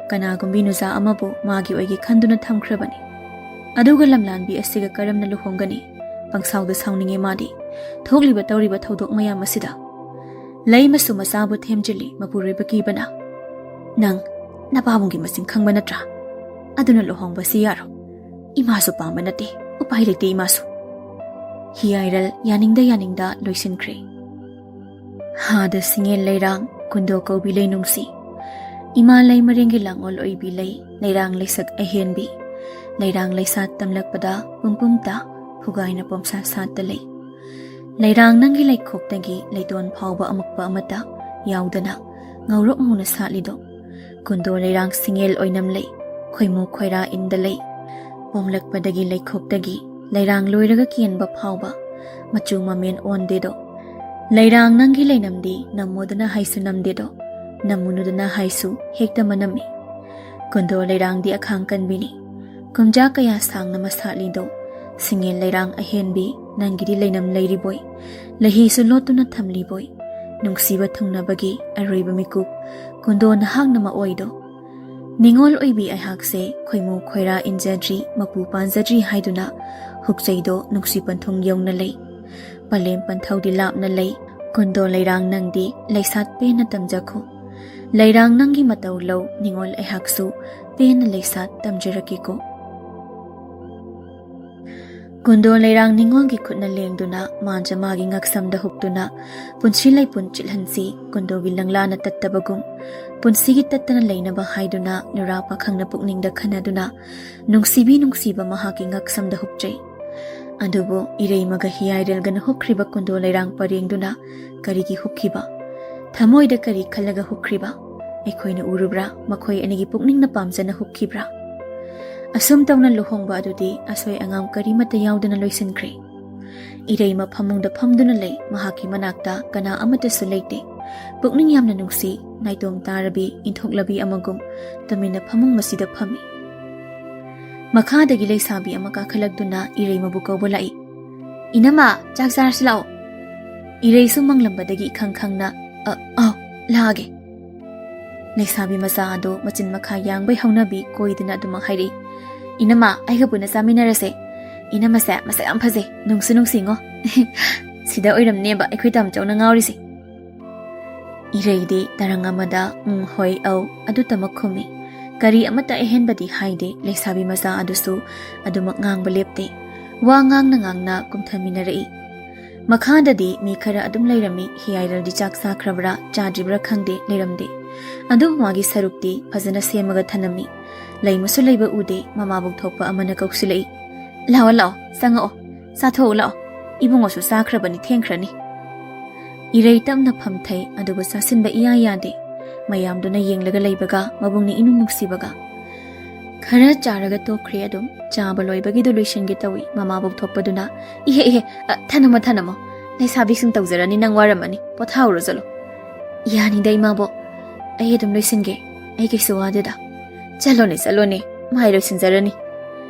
ꯀꯅꯥꯒꯨꯝꯕꯤ ꯅꯨꯖꯥ ꯑꯃꯕꯨ ꯃꯥꯒꯤ ꯑꯣꯏꯒꯦ ꯈꯟꯗꯨꯅ ꯊꯝꯈ꯭ꯔꯕꯅꯤ꯫ ꯑꯗꯨꯒ ꯂꯝꯂꯥꯟꯕꯤ ꯑꯁꯤꯒ ꯀꯔꯝꯅ ꯂꯨꯍꯣꯡꯒꯅꯤ? ꯄꯪꯁꯥꯎꯗ ꯁꯥꯎꯅꯤꯡꯉꯦ ꯃꯥꯗꯤ꯫ ꯊꯣꯛꯂꯤꯕ ꯇꯧꯔꯤꯕ ꯊꯧꯗꯣꯛ ꯃꯌꯥꯝ ꯑꯁꯤꯗ꯫ ꯂꯩꯃꯁꯨ ꯃꯆꯥꯕꯨ ꯊꯦꯝꯖꯤꯜꯂꯤ, ꯃꯄꯨꯔꯣꯏꯕ ꯀꯤꯕꯅ꯫ "ꯅꯪ ꯅꯄꯥꯕꯨꯡꯒꯤ ꯃꯆꯤꯟ ꯈꯪꯕ ꯅꯠꯇ꯭ꯔꯥ? ꯑꯗꯨꯅ ꯂꯨꯍꯣꯡꯕꯁꯤ ꯌꯥꯔꯣ꯫ ꯏꯃꯥꯁꯨ ꯄꯥꯝꯕ ꯅꯠꯇꯦ, ꯎꯄꯥꯏ ꯂꯩꯇꯦ ꯏꯃꯥꯁꯨ"꯫ ꯍꯤꯌꯥꯏꯔꯜ ꯌꯥꯅꯤꯡꯗ ꯌꯥꯅꯤꯡꯗ ꯂꯣꯏꯁꯤꯟꯈ꯭ꯔꯦ꯫ ꯍꯥꯗ ꯁꯤꯡꯉꯦꯜ ꯂꯩꯔꯥꯡ, ꯀꯨꯟꯗꯣ ꯀꯧꯕꯤ ꯂꯩ ꯅꯨꯡꯁꯤ꯫ ꯏꯃꯥ ꯂꯩ ꯃꯔꯦꯡꯒꯤ ꯂꯥꯡꯑꯣꯜ ꯑꯣꯏꯕꯤ ꯂꯩ, ꯂꯩꯔꯥꯡ ꯂꯩꯁꯛ ꯑꯍꯦꯟꯕꯤ꯫ ꯂꯩꯔꯥꯡ ꯂꯩꯁꯥꯠ ꯇꯝꯂꯛꯄꯗ ꯄꯨꯡꯄꯨꯝꯇ ꯐꯨꯒꯥꯏꯅ ꯄꯣꯝꯁꯥꯠ ꯁꯥꯠꯇ ꯂꯩ꯫ ꯂꯩꯔꯥꯡ ꯅꯪꯒꯤ ꯂꯩꯈꯣꯛꯇꯒꯤ ꯂꯩꯇꯣꯟ ꯐꯥꯎꯕ ꯑꯃꯛꯄ ꯑꯃꯠꯇ ꯌꯥꯎꯗꯅ ꯉꯧꯔꯣꯛ ꯉꯧꯅ ꯁꯥꯠꯂꯤꯗꯣ꯫ ꯀꯨꯟꯗꯣ ꯂꯩꯔꯥꯡ ꯁꯤꯡꯉꯦꯜ ꯑꯣꯏꯅꯝ ꯂꯩ, ꯈꯣꯏꯃꯨ ꯈꯣꯏꯔꯥ ꯏꯟꯗ ꯂꯩ꯫ ꯄꯣꯝꯂꯛꯄꯗꯒꯤ ꯂꯩꯈꯣꯛꯇꯒꯤ ꯂꯩꯔꯥꯡ ꯂꯣꯏꯔꯒ ꯀꯦꯟꯕ ꯐꯥꯎꯕ ꯃꯆꯨ ꯃꯃꯦꯟ ꯑꯣꯟꯗꯦꯗꯣ꯫ ꯂꯩꯔꯥꯡ ꯅꯪꯒꯤ ꯂꯩꯅꯝꯗꯤ ꯅꯝꯃꯣꯗꯅ ꯍꯥꯏꯁꯨ ꯅꯝꯗꯦꯗꯣ, ꯅꯝꯃꯨꯅꯨꯗꯅ ꯍꯥꯏꯁꯨ ꯍꯦꯛꯇ ꯃꯅꯝꯃꯤ꯫ ꯀꯨꯟꯗꯣ ꯂꯩꯔꯥꯡꯗꯤ ꯑꯈꯥꯡ ꯀꯟꯕꯤꯅꯤ꯫ ꯀꯨꯝꯖꯥ ꯀꯌꯥ ꯁꯥꯡꯅ ꯃꯁꯥꯠꯂꯤꯗꯣ, ꯁꯤꯡꯉꯦꯜ ꯂꯩꯔꯥꯡ ꯑꯍꯦꯟꯕꯤ, ꯅꯪꯒꯤꯗꯤ ꯂꯩꯅꯝ ꯂꯩꯔꯤꯕꯣꯏ, ꯂꯩꯍꯤꯁꯨ ꯂꯣꯠꯇꯨꯅ ꯊꯝꯂꯤꯕꯣꯏ, ꯅꯨꯡꯁꯤꯕ ꯊꯨꯡꯅꯕꯒꯤ ꯑꯔꯣꯏꯕ ꯃꯤꯀꯨꯞ, ꯀꯨꯟꯗꯣ ꯅꯍꯥꯛꯅ ꯃꯑꯣꯏꯗꯣ꯫ ꯅꯤꯉꯣꯜ ꯑꯣꯏꯕꯤ ꯑꯩꯍꯥꯛꯁꯦ ꯈꯣꯏꯃꯨ ꯈꯣꯏꯔꯥ ꯏꯟꯖꯗ꯭ꯔꯤ, ꯃꯄꯨ ꯄꯥꯟꯖꯗ꯭ꯔꯤ ꯍꯥꯏꯗꯨꯅ ꯍꯨꯛꯆꯩꯗꯣ ꯅꯨꯡꯁꯤ ꯄꯟꯊꯨꯡ ꯌꯧꯅ ꯂꯩ꯫ ꯄꯂꯦꯝ ꯄꯟꯊꯧꯗꯤ ꯂꯥꯞꯅ ꯂꯩ, ꯀꯨꯟꯗꯣ ꯂꯩꯔꯥꯡ, ꯅꯪꯗꯤ ꯂꯩꯁꯥꯠ ꯄꯦꯟꯅ ꯇꯝꯖꯈꯣ꯫ ꯂꯩꯔꯥꯡ ꯅꯪꯒꯤ ꯃꯇꯧ ꯂꯧ, ꯅꯤꯉꯣꯜ ꯑꯩꯍꯥꯛꯁꯨ ꯄꯦꯟꯅ ꯂꯩꯁꯥꯠ ꯇꯝꯖꯔꯛꯀꯦꯀꯣ꯫ ꯀꯨꯟꯗꯣ ꯂꯩꯔꯥꯡ ꯅꯤꯉꯣꯜꯒꯤ ꯈꯨꯠꯅ ꯂꯦꯡꯗꯨꯅ, ꯃꯥꯟꯖ ꯃꯥꯒꯤ ꯉꯛꯁꯝꯗ ꯍꯨꯛꯇꯨꯅ, ꯄꯨꯟꯁꯤ ꯂꯩꯄꯨꯟ ꯆꯤꯠꯍꯟꯁꯤ, ꯀꯨꯟꯗꯣꯒꯤ ꯂꯪꯂꯥꯅ ꯇꯠꯇꯕꯒꯨꯝ, ꯄꯨꯟꯁꯤꯒꯤ ꯇꯠꯇꯅ ꯂꯩꯅꯕ ꯍꯥꯏꯗꯨꯅ, ꯅꯨꯔꯥ ꯄꯥꯈꯪꯅ ꯄꯨꯛꯅꯤꯡꯗ ꯈꯟꯅꯗꯨꯅ, ꯅꯨꯡꯁꯤꯕꯤ ꯅꯨꯡꯁꯤꯕ ꯃꯍꯥꯛꯀꯤ ꯉꯛꯁꯝꯗ ꯍꯨꯛꯆꯩ꯫ ꯑꯗꯨꯕꯨ ꯏꯔꯩꯃꯒ ꯍꯤꯌꯥꯏꯔꯦꯜꯒꯅ ꯍꯨꯛꯈ꯭ꯔꯤꯕ ꯀꯨꯟꯗꯣ ꯂꯩꯔꯥꯡ ꯄꯔꯦꯡꯗꯨꯅ ꯀꯔꯤꯒꯤ ꯍꯨꯛꯈꯤꯕ? ꯊꯃꯣꯏꯗ ꯀꯔꯤ ꯈꯜꯂꯒ ꯍꯨꯛꯈ꯭ꯔꯤꯕ? ꯑꯩꯈꯣꯏꯅ ꯎꯔꯨꯕ꯭ꯔꯥ? ꯃꯈꯣꯏ ꯑꯅꯤꯒꯤ ꯄꯨꯛꯅꯤꯡꯅ ꯄꯥꯝꯖꯅ ꯍꯨꯛꯈꯤꯕ꯭ꯔꯥ? ꯑꯁꯨꯝ ꯇꯧꯅ ꯂꯨꯍꯣꯡꯕ ꯑꯗꯨꯗꯤ ꯑꯁꯣꯏ ꯑꯉꯥꯝ ꯀꯔꯤꯃꯠꯇ ꯌꯥꯎꯗꯅ ꯂꯣꯏꯁꯤꯟꯈ꯭ꯔꯦ꯫ ꯏꯔꯩꯃ ꯐꯃꯨꯡꯗ ꯐꯝꯗꯨꯅ ꯂꯩ꯫ ꯃꯍꯥꯛꯀꯤ ꯃꯅꯥꯛꯇ ꯀꯅꯥ ꯑꯃꯠꯇꯁꯨ ꯂꯩꯇꯦ꯫ ꯄꯨꯛꯅꯤꯡ ꯌꯥꯝꯅ ꯅꯨꯡꯁꯤ, ꯅꯥꯏꯇꯣꯝ ꯇꯥꯔꯕꯤ, ꯏꯟꯊꯣꯛꯂꯕꯤ ꯑꯃꯒꯨꯝ ꯇꯨꯃꯤꯟꯅ ꯐꯃꯨꯡ ꯑꯁꯤꯗ ꯐꯝꯃꯤ꯫ ꯃꯈꯥꯗꯒꯤ ꯂꯩꯁꯥꯕꯤ ꯑꯃ ꯀꯥꯈꯠꯂꯛꯇꯨꯅ ꯏꯔꯩꯃꯕꯨ ꯀꯧꯕ ꯂꯥꯛꯏ꯫ "ꯏꯅꯝꯃ, ꯆꯥꯛ ꯆꯥꯔꯁꯤ ꯂꯥꯛꯑꯣ꯫" ꯏꯔꯩꯁꯨ ꯃꯪꯂꯝꯕꯗꯒꯤ ꯏꯈꯪ ꯈꯪꯅ, "ꯑ, ꯑꯥꯎ, ꯂꯥꯛꯑꯒꯦ꯫" ꯂꯩꯁꯥꯕꯤ ꯃꯆꯥ ꯑꯗꯨ ꯃꯆꯤꯟ ꯃꯈꯥ ꯌꯥꯡꯕꯩ ꯍꯧꯅꯕꯤ ꯀꯣꯏꯗꯅ ꯑꯗꯨꯃꯛ ꯍꯥꯏꯔꯛꯏ꯫ "ꯏꯅꯝꯃ, ꯑꯩꯒ ꯄꯨꯟꯅ ꯆꯥꯃꯤꯟꯅꯔꯁꯦ꯫ ꯏꯅꯝꯃꯁꯦ ꯃꯁꯛ ꯌꯥꯝ ꯐꯖꯩ, ꯅꯨꯡꯁꯨ ꯅꯨꯡꯁꯤꯉꯣ꯫" ꯁꯤꯗ ꯑꯣꯏꯔꯝꯅꯦꯕ ꯑꯩꯈꯣꯏ ꯇꯥꯃꯣꯆꯧꯅ ꯉꯥꯎꯔꯤꯁꯦ꯫ ꯏꯔꯩꯗꯤ ꯇꯔꯪ ꯑꯃꯗ "ꯎꯝ, ꯍꯣꯏ, ꯑꯧ" ꯑꯗꯨꯇꯃꯛ ꯈꯨꯝꯃꯤ꯫ ꯀꯔꯤ ꯑꯃꯠꯇ ꯑꯍꯦꯟꯕꯗꯤ ꯍꯥꯏꯗꯦ꯫ ꯂꯩꯁꯥꯕꯤ ꯃꯆꯥ ꯑꯗꯨꯁꯨ ꯑꯗꯨꯃꯛ ꯉꯥꯡꯕ ꯂꯦꯞꯇꯦ꯫ ꯋꯥ ꯉꯥꯡꯅ ꯉꯥꯡꯅ ꯀꯨꯝꯊꯃꯤꯟꯅꯔꯛꯏ꯫ ꯃꯈꯥꯗꯗꯤ ꯃꯤ ꯈꯔ ꯑꯗꯨꯝ ꯂꯩꯔꯝꯃꯤ꯫ ꯍꯤꯌꯥꯏꯔꯦꯜꯗꯤ ꯆꯥꯛ ꯆꯥꯈ꯭ꯔꯕ꯭ꯔꯥ ꯆꯥꯗ꯭ꯔꯤꯕ꯭ꯔꯥ ꯈꯪꯗꯦ, ꯂꯩꯔꯝꯗꯦ꯫ ꯑꯗꯨꯕꯨ ꯃꯥꯒꯤ ꯁꯔꯨꯛꯇꯤ ꯐꯖꯅ ꯁꯦꯝꯃꯒ ꯊꯅꯝꯃꯤ꯫ ꯂꯩꯃꯁꯨ ꯂꯩꯕ ꯎꯗꯦ꯫ ꯃꯃꯥꯕꯣꯛ ꯊꯣꯛꯄ ꯑꯃꯅ ꯀꯧꯁꯤꯜꯂꯛꯏ, "ꯂꯥꯛꯑꯣ, ꯂꯥꯛꯑꯣ, ꯆꯪꯉꯛꯑꯣ꯫ ꯆꯥꯊꯣꯛꯎ ꯂꯥꯛꯑꯣ꯫ ꯏꯕꯨꯡꯉꯣꯁꯨ ꯆꯥꯈ꯭ꯔꯕꯅꯤ, ꯊꯦꯡꯈ꯭ꯔꯅꯤ꯫" ꯏꯔꯩ ꯇꯞꯅ ꯐꯝꯊꯩ, ꯑꯗꯨꯕꯨ ꯆꯥꯁꯤꯟꯕ ꯏꯌꯥ ꯌꯥꯗꯦ꯫ ꯃꯌꯥꯝꯗꯨꯅ ꯌꯦꯡꯂꯒ ꯂꯩꯕꯒ, ꯃꯕꯨꯡꯅ ꯏꯅꯨꯡ ꯅꯨꯡꯁꯤꯕꯒ꯫ ꯈꯔ ꯆꯥꯔꯒ ꯇꯣꯛꯈ꯭ꯔꯦ ꯑꯗꯨꯝ꯫ ꯆꯥꯕ ꯂꯣꯏꯕꯒꯤꯗꯣ ꯂꯣꯏꯁꯤꯟꯒꯦ ꯇꯧꯏ꯫ ꯃꯃꯥꯕꯣꯛ ꯊꯣꯛꯄꯗꯨꯅ, "ꯏꯍꯦ, ꯏꯍꯦ, ꯑ, ꯊꯅꯝꯃꯣ, ꯊꯅꯝꯃꯣ꯫ ꯂꯩꯁꯥꯕꯤꯁꯤꯡ ꯇꯧꯖꯔꯅꯤ, ꯅꯪ ꯋꯥꯔꯝꯃꯅꯤ꯫ ꯄꯣꯊꯥꯍꯧꯔꯣ ꯆꯠꯂꯣ꯫" "ꯌꯥꯅꯤꯗ ꯏꯃꯥꯕꯣꯛ, ꯑꯩ ꯑꯗꯨꯝ ꯂꯣꯏꯁꯤꯟꯒꯦ꯫ ꯑꯩ ꯀꯩꯁꯨ ꯋꯥꯗꯦꯗ꯫" "ꯆꯠꯂꯣꯅꯦ, ꯆꯠꯂꯣꯅꯦ, ꯃꯥꯏ ꯂꯣꯏꯁꯤꯟꯖꯔꯅꯤ꯫"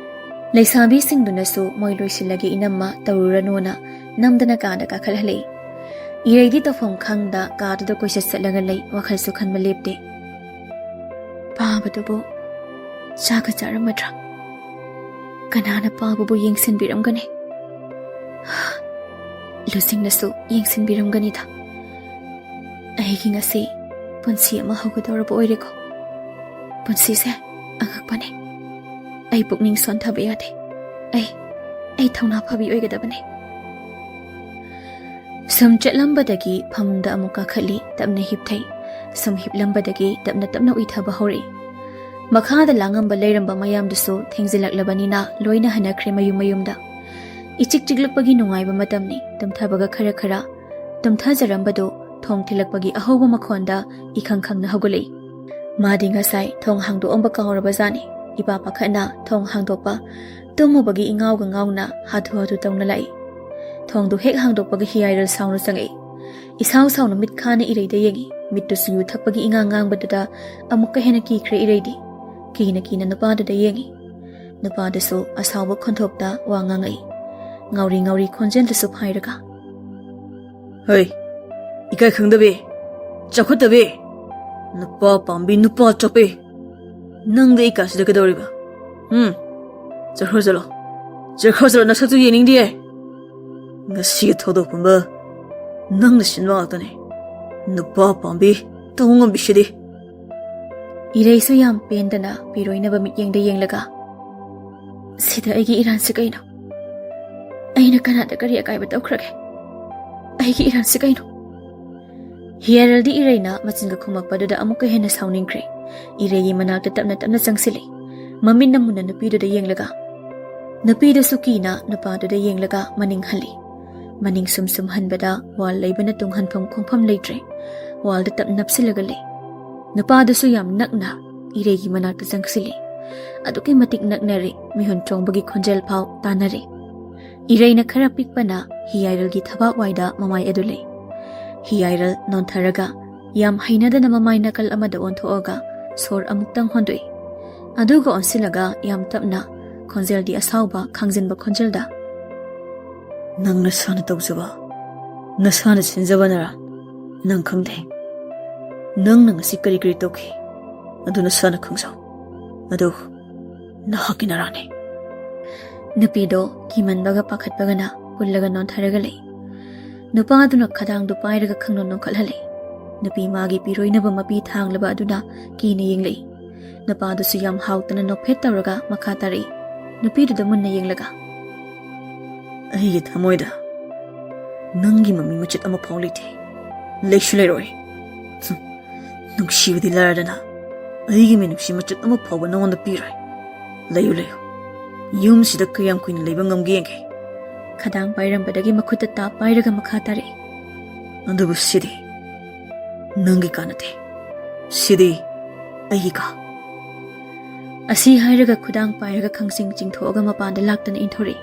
ꯂꯩꯁꯥꯕꯤꯁꯤꯡꯗꯨꯅꯁꯨ ꯃꯣꯏ ꯂꯣꯏꯁꯤꯜꯂꯒꯦ ꯏꯅꯝꯃ, ꯇꯧꯔꯨꯔꯅꯨꯅ ꯅꯝꯗꯅ ꯀꯥꯗ ꯀꯥꯈꯠꯍꯜꯂꯛꯏ꯫ ꯏꯔꯩꯗꯤ ꯇꯧꯐꯝ ꯈꯪꯗ ꯀꯥꯗꯨꯗ ꯀꯣꯏꯆꯠ ꯆꯠꯂꯒ ꯂꯩ, ꯋꯥꯈꯜꯁꯨ ꯈꯟꯕ ꯂꯦꯞꯇꯦ꯫ ꯄꯥꯕꯗꯨꯕꯨ ꯆꯥꯒ ꯆꯥꯔꯝꯃꯗ꯭ꯔꯥ? ꯀꯅꯥꯅ ꯄꯥꯕꯕꯨ ꯌꯦꯡꯁꯤꯟꯕꯤꯔꯝꯒꯅꯤ? ꯂꯨꯆꯤꯡꯅꯁꯨ ꯌꯦꯡꯁꯤꯟꯕꯤꯔꯝꯒꯅꯤꯗ꯫ ꯑꯩꯒꯤ ꯉꯁꯤ ꯄꯨꯟꯁꯤ ꯑꯃ ꯍꯧꯒꯗꯧꯔꯕ ꯑꯣꯏꯔꯦꯀꯣ꯫ ꯄꯨꯟꯁꯤꯁꯦ ꯑꯉꯛꯄꯅꯦ꯫ ꯑꯩ ꯄꯨꯛꯅꯤꯡ ꯁꯣꯟꯊꯕ ꯌꯥꯗꯦ꯫ ꯑꯩ, ꯑꯩ ꯊꯧꯅꯥ ꯐꯕꯤ ꯑꯣꯏꯒꯗꯕꯅꯦ꯫ ꯁꯨꯝ ꯆꯠꯂꯝꯕꯗꯒꯤ ꯐꯃꯨꯡꯗ ꯑꯃꯨꯛ ꯀꯥꯈꯠꯂꯤ, ꯇꯞꯅ ꯍꯤꯞꯊꯩ꯫ ꯁꯨꯝ ꯍꯤꯞꯂꯝꯕꯗꯒꯤ ꯇꯞꯅ ꯇꯞꯅ ꯎꯏꯊꯕ ꯍꯧꯔꯛꯏ꯫ ꯃꯈꯥꯗ ꯂꯥꯡꯉꯝꯕ ꯂꯩꯔꯝꯕ ꯃꯌꯥꯝꯗꯨꯁꯨ ꯊꯦꯡꯖꯤꯜꯂꯛꯂꯕꯅꯤꯅ ꯂꯣꯏꯅ ꯍꯟꯅꯈ꯭ꯔꯦ ꯃꯌꯨꯝ ꯃꯌꯨꯝꯗ꯫ ꯏꯆꯤꯛ ꯆꯤꯛꯂꯛꯄꯒꯤ ꯅꯨꯡꯉꯥꯏꯕ ꯃꯇꯝꯅꯤ꯫ ꯇꯨꯝꯊꯕꯒ ꯈꯔ ꯈꯔ ꯇꯨꯝꯊꯖꯔꯝꯕꯗꯨ ꯊꯣꯡ ꯊꯤꯜꯂꯛꯄꯒꯤ ꯑꯍꯧꯕ ꯃꯈꯣꯟꯗ ꯏꯈꯪ ꯈꯪꯅ ꯍꯧꯒꯠꯂꯛꯏ꯫ ꯃꯥꯗꯤ ꯉꯁꯥꯏ ꯊꯣꯡ ꯍꯥꯡꯗꯣꯛꯑꯝꯕ ꯀꯥꯎꯔꯕꯖꯥꯠꯅꯤ꯫ ꯏꯄꯥ ꯄꯥꯈꯠꯅ ꯊꯣꯡ ꯍꯥꯡꯗꯣꯛꯄ, ꯇꯨꯝꯃꯨꯕꯒꯤ ꯏꯉꯥꯎꯒ ꯉꯥꯎꯅ ꯍꯥꯊꯨ ꯍꯥꯊꯨ ꯇꯧꯅ ꯂꯥꯛꯏ꯫ ꯊꯣꯡꯗꯨ ꯍꯦꯛ ꯍꯥꯡꯗꯣꯛꯄꯒ ꯍꯤꯌꯥꯏꯔꯜ ꯁꯥꯎꯅ ꯆꯪꯉꯛꯏ꯫ ꯏꯁꯥꯎ ꯁꯥꯎꯅ ꯃꯤꯠ ꯈꯥꯅ ꯏꯔꯩꯗ ꯌꯦꯡꯉꯤ꯫ ꯃꯤꯠꯇꯨꯁꯨ ꯌꯨ ꯊꯛꯄꯒꯤ ꯏꯉꯥꯡ ꯉꯥꯡꯕꯗꯨꯗ ꯑꯃꯨꯛꯀ ꯍꯦꯟꯅ ꯀꯤꯈ꯭ꯔꯦ ꯏꯔꯩꯗꯤ꯫ ꯀꯤꯅ ꯀꯤꯅ ꯅꯨꯄꯥꯗꯨꯗ ꯌꯦꯡꯉꯤ꯫ ꯅꯨꯄꯥꯗꯨꯁꯨ ꯑꯁꯥꯎꯕ ꯈꯣꯟꯊꯣꯛꯇ ꯋꯥ ꯉꯥꯡꯉꯛꯏ, ꯉꯥꯎꯔꯤ ꯉꯥꯎꯔꯤ ꯈꯣꯟꯖꯦꯜꯗꯨꯁꯨ ꯐꯥꯏꯔꯒ꯫ "ꯍꯩ, ꯏꯀꯥꯏ ꯈꯪꯗꯕꯤ, ꯆꯥꯎꯈꯠꯇꯕꯤ, ꯅꯨꯄꯥ ꯄꯥꯝꯕꯤ, ꯅꯨꯄꯥ ꯆꯣꯞꯄꯤ, ꯅꯪꯗꯤ ꯑꯩ ꯀꯥꯁꯤꯗ ꯀꯩꯗꯧꯔꯤꯕ? ꯎꯝ? ꯆꯠꯈ꯭ꯔꯣ ꯆꯠꯂꯣ, ꯆꯠꯈ꯭ꯔꯣ ꯆꯠꯂꯣ, ꯅꯁꯛꯇꯨ ꯌꯦꯡꯅꯤꯡꯗꯤꯌꯦ꯫ ꯉꯁꯤꯒꯤ ꯊꯧꯗꯣꯛ ꯄꯨꯝꯕ ꯅꯪꯅ ꯁꯤꯟꯕ ꯉꯥꯛꯇꯅꯦ, ꯅꯨꯄꯥ ꯄꯥꯝꯕꯤ, ꯇꯧ ꯉꯝꯕꯤꯁꯤꯗꯤ"꯫ ꯏꯔꯩꯁꯨ ꯌꯥꯝ ꯄꯦꯟꯗꯅ ꯄꯤꯔꯣꯏꯅꯕ ꯃꯤꯠꯌꯦꯡꯗ ꯌꯦꯡꯂꯒ, "ꯁꯤꯗ ꯑꯩꯒꯤ ꯏꯔꯥꯟꯁꯤ ꯀꯩꯅꯣ? ꯑꯩꯅ ꯀꯅꯥꯗ ꯀꯔꯤ ꯑꯀꯥꯏꯕ ꯇꯧꯈ꯭ꯔꯒꯦ? ꯑꯩꯒꯤ ꯏꯔꯥꯟꯁꯤ ꯀꯩꯅꯣ?" ꯍꯤꯌꯥꯔꯜꯗꯤ ꯏꯔꯩꯅ ꯃꯆꯤꯟꯒ ꯈꯨꯝꯃꯛꯄꯗꯨꯗ ꯑꯃꯨꯛꯀ ꯍꯦꯟꯅ ꯁꯥꯎꯅꯤꯡꯈ꯭ꯔꯦ꯫ ꯏꯔꯩꯒꯤ ꯃꯅꯥꯛꯇ ꯇꯞꯅ ꯇꯞꯅ ꯆꯪꯁꯤꯜꯂꯤ꯫ ꯃꯃꯤꯠꯅ ꯃꯨꯟꯅ ꯅꯨꯄꯤꯗꯨꯗ ꯌꯦꯡꯂꯒ, ꯅꯨꯄꯤꯗꯨꯁꯨ ꯀꯤꯅ ꯅꯨꯄꯥꯗꯨꯗ ꯌꯦꯡꯂꯒ ꯃꯅꯤꯡ ꯍꯜꯂꯤ꯫ ꯃꯅꯤꯡ ꯁꯨꯝ ꯁꯨꯝ ꯍꯟꯕꯗ ꯋꯥꯜ ꯂꯩꯕꯅ ꯇꯨꯡ ꯍꯟꯐꯝ ꯈꯣꯡꯐꯝ ꯂꯩꯇ꯭ꯔꯦ꯫ ꯋꯥꯜꯗ ꯇꯞ ꯅꯞꯁꯤꯜꯂꯒ ꯂꯩ꯫ ꯅꯨꯄꯥꯗꯨꯁꯨ ꯌꯥꯝ ꯅꯛꯅ ꯏꯔꯩꯒꯤ ꯃꯅꯥꯛꯇ ꯆꯪꯁꯤꯜꯂꯤ꯫ ꯑꯗꯨꯛꯀꯤ ꯃꯇꯤꯛ ꯅꯛꯅꯔꯦ, ꯃꯤꯍꯨꯟ ꯆꯣꯡꯕꯒꯤ ꯈꯣꯟꯖꯦꯜ ꯐꯥꯎ ꯇꯥꯅꯔꯦ꯫ ꯏꯔꯩꯅ ꯈꯔ ꯄꯤꯛꯄꯅ ꯍꯤꯌꯥꯏꯔꯜꯒꯤ ꯊꯕꯥꯛ ꯋꯥꯏꯗ ꯃꯃꯥꯏ ꯑꯗꯨ ꯂꯩ꯫ ꯍꯤꯌꯥꯏꯔꯜ ꯅꯣꯟꯊꯔꯒ ꯌꯥꯝ ꯍꯩꯅꯗꯅ ꯃꯃꯥꯏ ꯅꯥꯀꯜ ꯑꯃꯗ ꯑꯣꯟꯊꯣꯛꯑꯒ ꯁꯣꯔ ꯑꯃꯨꯛꯇꯪ ꯍꯣꯟꯗꯣꯛꯏ꯫ ꯑꯗꯨꯒ ꯑꯣꯟꯁꯤꯜꯂꯒ ꯌꯥꯝ ꯇꯞꯅ, ꯈꯣꯟꯖꯦꯜꯗꯤ ꯑꯁꯥꯎꯕ, ꯈꯥꯡꯖꯤꯟꯕ ꯈꯣꯟꯖꯦꯜꯗ, "ꯅꯪ ꯅꯁꯥꯅ ꯇꯧꯖꯕ, ꯅꯁꯥꯅ ꯁꯤꯟꯖꯕꯅꯔꯥ? ꯅꯪ ꯈꯪꯗꯦ꯫ ꯅꯪꯅ ꯉꯁꯤ ꯀꯔꯤ ꯀꯔꯤ ꯇꯧꯈꯤ, ꯑꯗꯨ ꯅꯁꯥꯅ ꯈꯪꯖꯧ꯫ ꯑꯗꯨ ꯅꯍꯥꯛꯀꯤ ꯅꯔꯥꯅꯤ"꯫ ꯅꯨꯄꯤꯗꯣ ꯀꯤꯃꯟꯕꯒ ꯄꯥꯈꯠꯄꯒꯅ ꯀꯨꯜꯂꯒ ꯅꯣꯟꯊꯔꯒ ꯂꯩ꯫ ꯅꯨꯄꯥꯗꯨꯅ ꯈꯗꯥꯡꯗꯨ ꯄꯥꯏꯔꯒ ꯈꯪꯅꯣꯟ ꯅꯣꯟꯈꯠꯍꯜꯂꯦ꯫ ꯅꯨꯄꯤ ꯃꯥꯒꯤ ꯄꯤꯔꯣꯏꯅꯕ ꯃꯄꯤ ꯊꯥꯡꯂꯕ ꯑꯗꯨꯅ ꯀꯤꯅ ꯌꯦꯡꯂꯛꯏ꯫ ꯅꯨꯄꯥꯗꯨꯁꯨ ꯌꯥꯝ ꯍꯥꯎꯇꯅ ꯅꯣꯛꯐꯦꯠ ꯇꯧꯔꯒ ꯃꯈꯥ ꯇꯥꯔꯛꯏ꯫ ꯅꯨꯄꯤꯗꯨꯗ ꯃꯨꯟꯅ ꯌꯦꯡꯂꯒ, "ꯑꯩꯒꯤ ꯊꯃꯣꯏꯗ ꯅꯪꯒꯤ ꯃꯃꯤ ꯃꯆꯦꯠ ꯑꯃ ꯐꯥꯎ ꯂꯩꯇꯦ, ꯂꯩꯁꯨ ꯂꯩꯔꯣꯏ꯫ ꯍꯨꯝ, ꯅꯨꯡꯁꯤꯕꯗꯤ ꯂꯥꯏꯔꯗꯅ ꯑꯩꯒꯤ ꯃꯤꯅꯨꯡꯁꯤ ꯃꯆꯦꯠ ꯑꯃ ꯐꯥꯎꯕ ꯅꯉꯣꯟꯗ ꯄꯤꯔꯣꯏ꯫ ꯂꯩꯌꯨ, ꯂꯩꯌꯨ, ꯌꯨꯝꯁꯤꯗ ꯀꯌꯥꯝ ꯀꯨꯏꯅ ꯂꯩꯕ ꯉꯝꯒꯦ ꯌꯦꯡꯒꯦ꯫" ꯈꯗꯥꯡ ꯄꯥꯏꯔꯝꯕꯗꯒꯤ ꯃꯈꯨꯠꯇ ꯇꯥꯞ ꯄꯥꯏꯔꯒ ꯃꯈꯥ ꯇꯥꯔꯛꯏ꯫ "ꯑꯗꯨꯕꯨ ꯁꯤꯗꯤ ꯅꯪꯒꯤ ꯀꯥ ꯅꯠꯇꯦ, ꯁꯤꯗꯤ ꯑꯩꯒꯤ ꯀꯥ꯫" ꯑꯁꯤ ꯍꯥꯏꯔꯒ ꯈꯨꯗꯥꯡ ꯄꯥꯏꯔꯒ ꯈꯪꯆꯤꯡ ꯆꯤꯡꯊꯣꯛꯑꯒ ꯃꯄꯥꯟꯗ ꯂꯥꯛꯇꯅ ꯏꯟꯊꯣꯔꯛꯏ꯫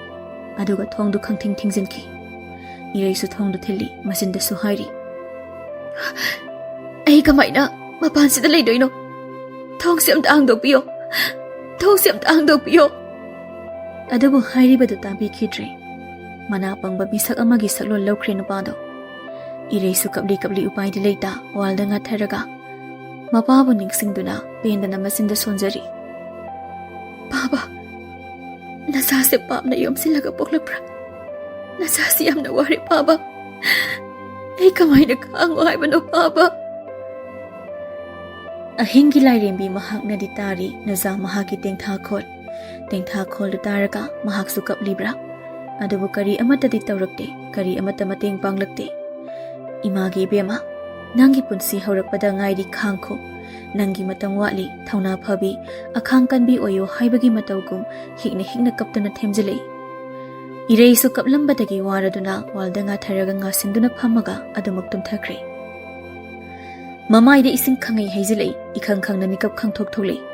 ꯑꯗꯨꯒ ꯊꯣꯡꯗꯨ ꯈꯪꯊꯤꯡ ꯊꯤꯡꯖꯤꯟꯈꯤ꯫ ꯏꯔꯩꯁꯨ ꯊꯣꯡꯗꯨ ꯊꯤꯜꯂꯤ, ꯃꯆꯤꯟꯗꯁꯨ ꯍꯥꯏꯔꯤ, "ꯑꯩ ꯀꯃꯥꯏꯅ ꯃꯄꯥꯟꯁꯤꯗ ꯂꯩꯗꯣꯏꯅꯣ? ꯊꯣꯡꯁꯦ ꯑꯝꯇ ꯍꯥꯡꯗꯣꯛꯄꯤꯌꯣ, ꯊꯣꯡꯁꯦ ꯑꯝꯇ ꯍꯥꯡꯗꯣꯛꯄꯤꯌꯣ꯫" ꯑꯗꯨꯕꯨ ꯍꯥꯏꯔꯤꯕꯗꯨ ꯇꯥꯕꯤꯈꯤꯗ꯭ꯔꯦ꯫ ꯃꯅꯥ ꯄꯪꯕ ꯃꯤꯁꯛ ꯑꯃꯒꯤ ꯁꯛꯂꯣꯟ ꯂꯧꯈ꯭ꯔꯦ ꯅꯨꯄꯥꯗꯣ꯫ ꯏꯔꯩꯁꯨ ꯀꯞꯂꯤ ꯀꯞꯂꯤ ꯎꯄꯥꯏꯗꯤ ꯂꯩꯇ ꯋꯥꯜꯗ ꯉꯥꯊꯔꯒ ꯃꯄꯥꯕꯨ ꯅꯤꯡꯁꯤꯡꯗꯨꯅ ꯄꯦꯟꯗꯅ ꯃꯆꯤꯟꯗ ꯁꯣꯟꯖꯔꯤ꯫ "ꯄꯥꯕ, ꯅꯆꯥꯁꯦ ꯄꯥꯞꯅ ꯌꯣꯝꯁꯤꯜꯂꯒ ꯄꯣꯛꯂꯛꯄ꯭ꯔꯥ? ꯅꯆꯥꯁꯤ ꯌꯥꯝꯅ ꯋꯥꯔꯦ ꯄꯥꯕ꯫ ꯑꯩ ꯀꯃꯥꯏꯅ ꯈꯥꯡꯉꯣ ꯍꯥꯏꯕꯅꯣ ꯄꯥꯕ?" ꯑꯍꯤꯡꯒꯤ ꯂꯥꯏꯔꯦꯝꯕꯤ ꯃꯍꯥꯛꯅꯗꯤ ꯇꯥꯔꯤ ꯅꯨꯖꯥ ꯃꯍꯥꯛꯀꯤ ꯇꯦꯡꯊꯥꯈꯣꯜ꯫ ꯇꯦꯡꯊꯥꯈꯣꯜꯗꯨ ꯇꯥꯔꯒ ꯃꯍꯥꯛꯁꯨ ꯀꯞꯂꯤꯕ꯭ꯔꯥ? ꯑꯗꯨꯕꯨ ꯀꯔꯤ ꯑꯃꯠꯇꯗꯤ ꯇꯧꯔꯛꯇꯦ, ꯀꯔꯤ ꯑꯃꯠꯇ ꯃꯇꯦꯡ ꯄꯥꯡꯂꯛꯇꯦ꯫ "ꯏꯃꯥꯒꯤ ꯏꯕꯦꯝꯃ, ꯅꯪꯒꯤ ꯄꯨꯟꯁꯤ ꯍꯧꯔꯛꯄꯗ ꯉꯥꯏꯔꯤ, ꯈꯥꯡꯈꯣ꯫ ꯅꯪꯒꯤ ꯃꯇꯝ ꯋꯥꯠꯂꯤ, ꯊꯧꯅꯥ ꯐꯕꯤ, ꯑꯈꯥꯡ ꯀꯟꯕꯤ ꯑꯣꯏꯌꯣ" ꯍꯥꯏꯕꯒꯤ ꯃꯇꯧꯒꯨꯝ ꯍꯤꯛꯅ ꯍꯤꯛꯅ ꯀꯞꯇꯨꯅ ꯊꯦꯝꯖꯤꯜꯂꯛꯏ꯫ ꯏꯔꯩꯁꯨ ꯀꯞꯂꯝꯕꯗꯒꯤ ꯋꯥꯔꯗꯨꯅ ꯋꯥꯜꯗ ꯉꯥꯊꯔꯒ ꯉꯥꯁꯤꯟꯗꯨꯅ ꯐꯝꯃꯒ ꯑꯗꯨꯃꯛ ꯇꯨꯝꯊꯈ꯭ꯔꯦ꯫ ꯃꯃꯥꯏꯗ ꯏꯁꯤꯡ ꯈꯪꯍꯩ ꯍꯩꯖꯤꯜꯂꯛꯏ, ꯏꯈꯪ ꯈꯪꯅ ꯃꯤꯀꯞ ꯈꯪꯊꯣꯛ ꯊꯣꯛꯂꯛꯏ꯫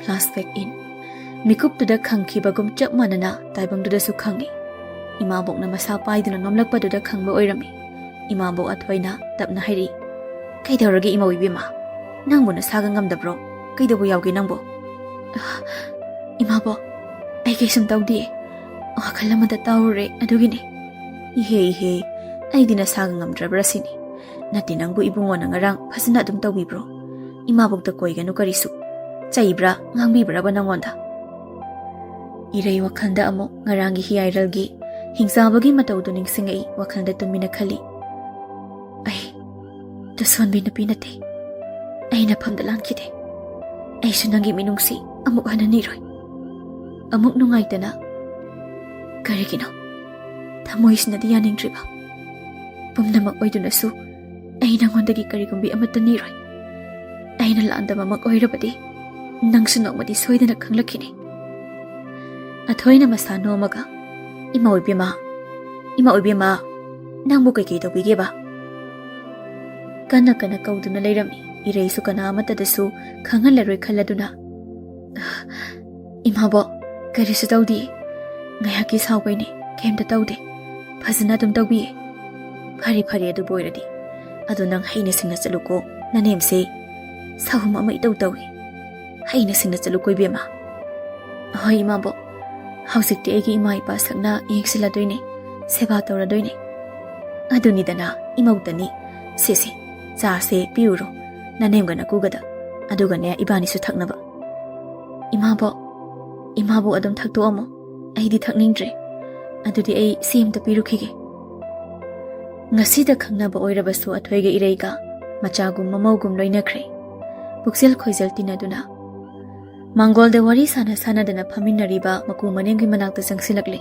Flashback in. ꯃꯤꯀꯨꯞꯇꯨꯗ ꯈꯪꯈꯤꯕꯒꯨꯝ ꯆꯞ ꯃꯥꯟꯅꯅ ꯇꯥꯏꯕꯪꯗꯨꯗꯁꯨ ꯈꯪꯂꯤ꯫ ꯏꯃꯥꯕꯣꯛꯅ ꯃꯁꯥ ꯄꯥꯏꯗꯨꯅ ꯅꯣꯝꯂꯛꯄꯗꯨꯗ ꯈꯪꯕ ꯑꯣꯏꯔꯝꯃꯤ꯫ ꯏꯃꯥꯕꯣꯛ ꯑꯊꯣꯏꯅ ꯇꯞꯅ ꯍꯥꯏꯔꯛꯏ, "ꯀꯩꯗꯧꯔꯒꯦ ꯏꯃꯧ ꯏꯕꯦꯝꯃ? ꯅꯪꯕꯨ ꯅꯁꯥꯒ ꯉꯝꯗꯕ꯭ꯔꯣ? ꯀꯩꯗꯧꯕ ꯌꯥꯎꯒꯦ ꯅꯪꯕꯨ?" "ꯑ, ꯏꯃꯥꯕꯣꯛ, ꯑꯩ ꯀꯩꯁꯨꯝ ꯇꯧꯗꯤꯌꯦ꯫ ꯋꯥꯈꯜ ꯑꯃꯗ ꯇꯥꯎꯔꯨꯔꯦ, ꯑꯗꯨꯒꯤꯅꯦ꯫" "ꯏꯍꯦ, ꯏꯍꯦ, ꯑꯩꯗꯤ ꯅꯁꯥꯒ ꯉꯝꯗ꯭ꯔꯕ꯭ꯔꯥ ꯁꯤꯅꯤ꯫ ꯅꯠꯇꯦ, ꯅꯪꯕꯨ ꯏꯕꯨꯡꯉꯣꯅ ꯉꯔꯥꯡ ꯐꯖꯅ ꯑꯗꯨꯝ ꯇꯧꯕꯤꯕ꯭ꯔꯣ? ꯏꯃꯥꯕꯣꯛꯇ ꯀꯣꯏꯒꯅꯨ ꯀꯔꯤꯁꯨ꯫ ꯆꯩꯕ꯭ꯔꯥ, ꯉꯥꯡꯕꯤꯕ꯭ꯔꯕ ꯅꯪꯉꯣꯟꯗ?" ꯏꯔꯩ ꯋꯥꯈꯜꯗ ꯑꯃꯨꯛ ꯉꯔꯥꯡꯒꯤ ꯍꯤꯌꯥꯏꯔꯜꯒꯤ ꯍꯤꯡꯆꯥꯕꯒꯤ ꯃꯇꯧꯗꯨ ꯅꯤꯡꯁꯤꯡꯉꯛꯏ꯫ ꯋꯥꯈꯜꯗ ꯇꯨꯃꯤꯟꯅ ꯈꯜꯂꯤ, "ꯑꯩ ꯇꯨꯁꯣꯟꯕꯤ ꯅꯨꯄꯤ ꯅꯠꯇꯦ꯫ ꯑꯩ ꯅꯐꯝꯗ ꯂꯥꯟꯈꯤꯗꯦ꯫ ꯑꯩꯁꯨ ꯅꯪꯒꯤ ꯃꯤꯅꯨꯡꯁꯤ ꯑꯃꯨꯛ ꯍꯟꯅ ꯅꯤꯔꯣꯏ꯫" ꯑꯃꯨꯛ ꯅꯨꯡꯉꯥꯏꯇꯅ, "ꯀꯔꯤꯒꯤꯅꯣ ꯊꯃꯣꯏꯁꯤꯅꯗꯤ ꯌꯥꯅꯤꯡꯗ꯭ꯔꯤꯕ? ꯄꯨꯝꯅꯃꯛ ꯑꯣꯏꯗꯨꯅꯁꯨ ꯑꯩ ꯅꯉꯣꯟꯗꯒꯤ ꯀꯔꯤꯒꯨꯝꯕꯤ ꯑꯃꯠꯇ ꯅꯤꯔꯣꯏ꯫ ꯑꯩꯅ ꯂꯥꯟꯗꯕꯃꯛ ꯑꯣꯏꯔꯕꯗꯤ ꯅꯪꯁꯨ ꯅꯣꯡꯃꯗꯤ ꯁꯣꯏꯗꯅ ꯈꯪꯂꯛꯈꯤꯅꯤ꯫" ꯑꯊꯣꯏꯅ ꯃꯁꯥ ꯅꯣꯝꯃꯒ, "ꯏꯃꯥ ꯑꯣꯏꯕꯤꯃ, ꯏꯃꯥ ꯑꯣꯏꯕꯤꯃ, ꯅꯪꯕꯨ ꯀꯩꯀꯩ ꯇꯧꯕꯤꯒꯦꯕ?" ꯀꯟꯅ ꯀꯟꯅ ꯀꯧꯗꯨꯅ ꯂꯩꯔꯝꯃꯤ꯫ ꯏꯔꯩꯁꯨ ꯀꯅꯥ ꯑꯃꯠꯇꯗꯁꯨ ꯈꯪꯍꯜꯂꯔꯣꯏ ꯈꯜꯂꯗꯨꯅ, "ꯏꯃꯥꯕꯣꯛ, ꯀꯔꯤꯁꯨ ꯇꯧꯗꯤꯌꯦ꯫ ꯉꯥꯏꯍꯥꯛꯀꯤ ꯁꯥꯎꯕꯩꯅꯦ, ꯀꯩꯝꯇ ꯇꯧꯗꯦ꯫ ꯐꯖꯅ ꯑꯗꯨꯝ ꯇꯧꯕꯤꯌꯦ꯫" "ꯐꯔꯦ, ꯐꯔꯦ, ꯑꯗꯨꯕꯨ ꯑꯣꯏꯔꯗꯤ꯫ ꯑꯗꯣ ꯅꯪ ꯍꯩꯅ ꯁꯤꯡꯅ ꯆꯠꯂꯨꯀꯣ, ꯅꯅꯦꯝꯁꯦ ꯁꯥꯍꯨꯝ ꯑꯃ ꯏꯇꯧ ꯇꯧꯏ꯫ ꯍꯩꯅ ꯁꯤꯡꯅ ꯆꯠꯂꯨꯀꯣ ꯏꯕꯦꯝꯃ꯫" "ꯍꯣꯏ ꯏꯃꯥꯕꯣꯛ, ꯍꯧꯖꯤꯛꯇꯤ ꯑꯩꯒꯤ ꯏꯃꯥ ꯏꯄꯥ ꯁꯛꯅ ꯌꯦꯡꯁꯤꯜꯂꯗꯣꯏꯅꯦ, ꯁꯦꯕꯥ ꯇꯧꯔꯗꯣꯏꯅꯦ꯫ ꯑꯗꯨꯅꯤꯗꯅ ꯏꯃꯧꯇꯅꯤ꯫ ꯁꯦ ꯁꯦ, ꯆꯥꯁꯦ ꯄꯤꯔꯨꯔꯣ ꯅꯅꯦꯝꯒ ꯅꯀꯨꯒꯗ, ꯑꯗꯨꯒꯅꯦ ꯏꯕꯥꯅꯤꯁꯨ ꯊꯛꯅꯕ꯫" "ꯏꯃꯥꯕꯣꯛ, ꯏꯃꯥꯕꯣꯛ ꯑꯗꯨꯝ ꯊꯛꯇꯣꯛꯑꯝꯃꯣ, ꯑꯩꯗꯤ ꯊꯛꯅꯤꯡꯗ꯭ꯔꯦ꯫ ꯑꯗꯨꯗꯤ ꯑꯩ ꯁꯤ ꯑꯝꯇ ꯄꯤꯔꯨꯈꯤꯒꯦ꯫" ꯉꯁꯤꯗ ꯈꯪꯅꯕ ꯑꯣꯏꯔꯕꯁꯨ ꯑꯊꯣꯏꯒ ꯏꯔꯩꯒ ꯃꯆꯥꯒꯨꯝ ꯃꯃꯧꯒꯨꯝ ꯂꯣꯏꯅꯈ꯭ꯔꯦ꯫ ꯄꯨꯛꯆꯦꯜ ꯈꯣꯏꯖꯦꯜ ꯇꯤꯟꯅꯗꯨꯅ ꯃꯥꯡꯒꯣꯜꯗ ꯋꯥꯔꯤ ꯁꯥꯟꯅ ꯁꯥꯟꯅꯗꯅ ꯐꯝꯃꯤꯟꯅꯔꯤꯕ ꯃꯀꯨ ꯃꯅꯦꯝꯒꯤ ꯃꯅꯥꯛꯇ ꯆꯪꯁꯤꯜꯂꯛꯂꯦ꯫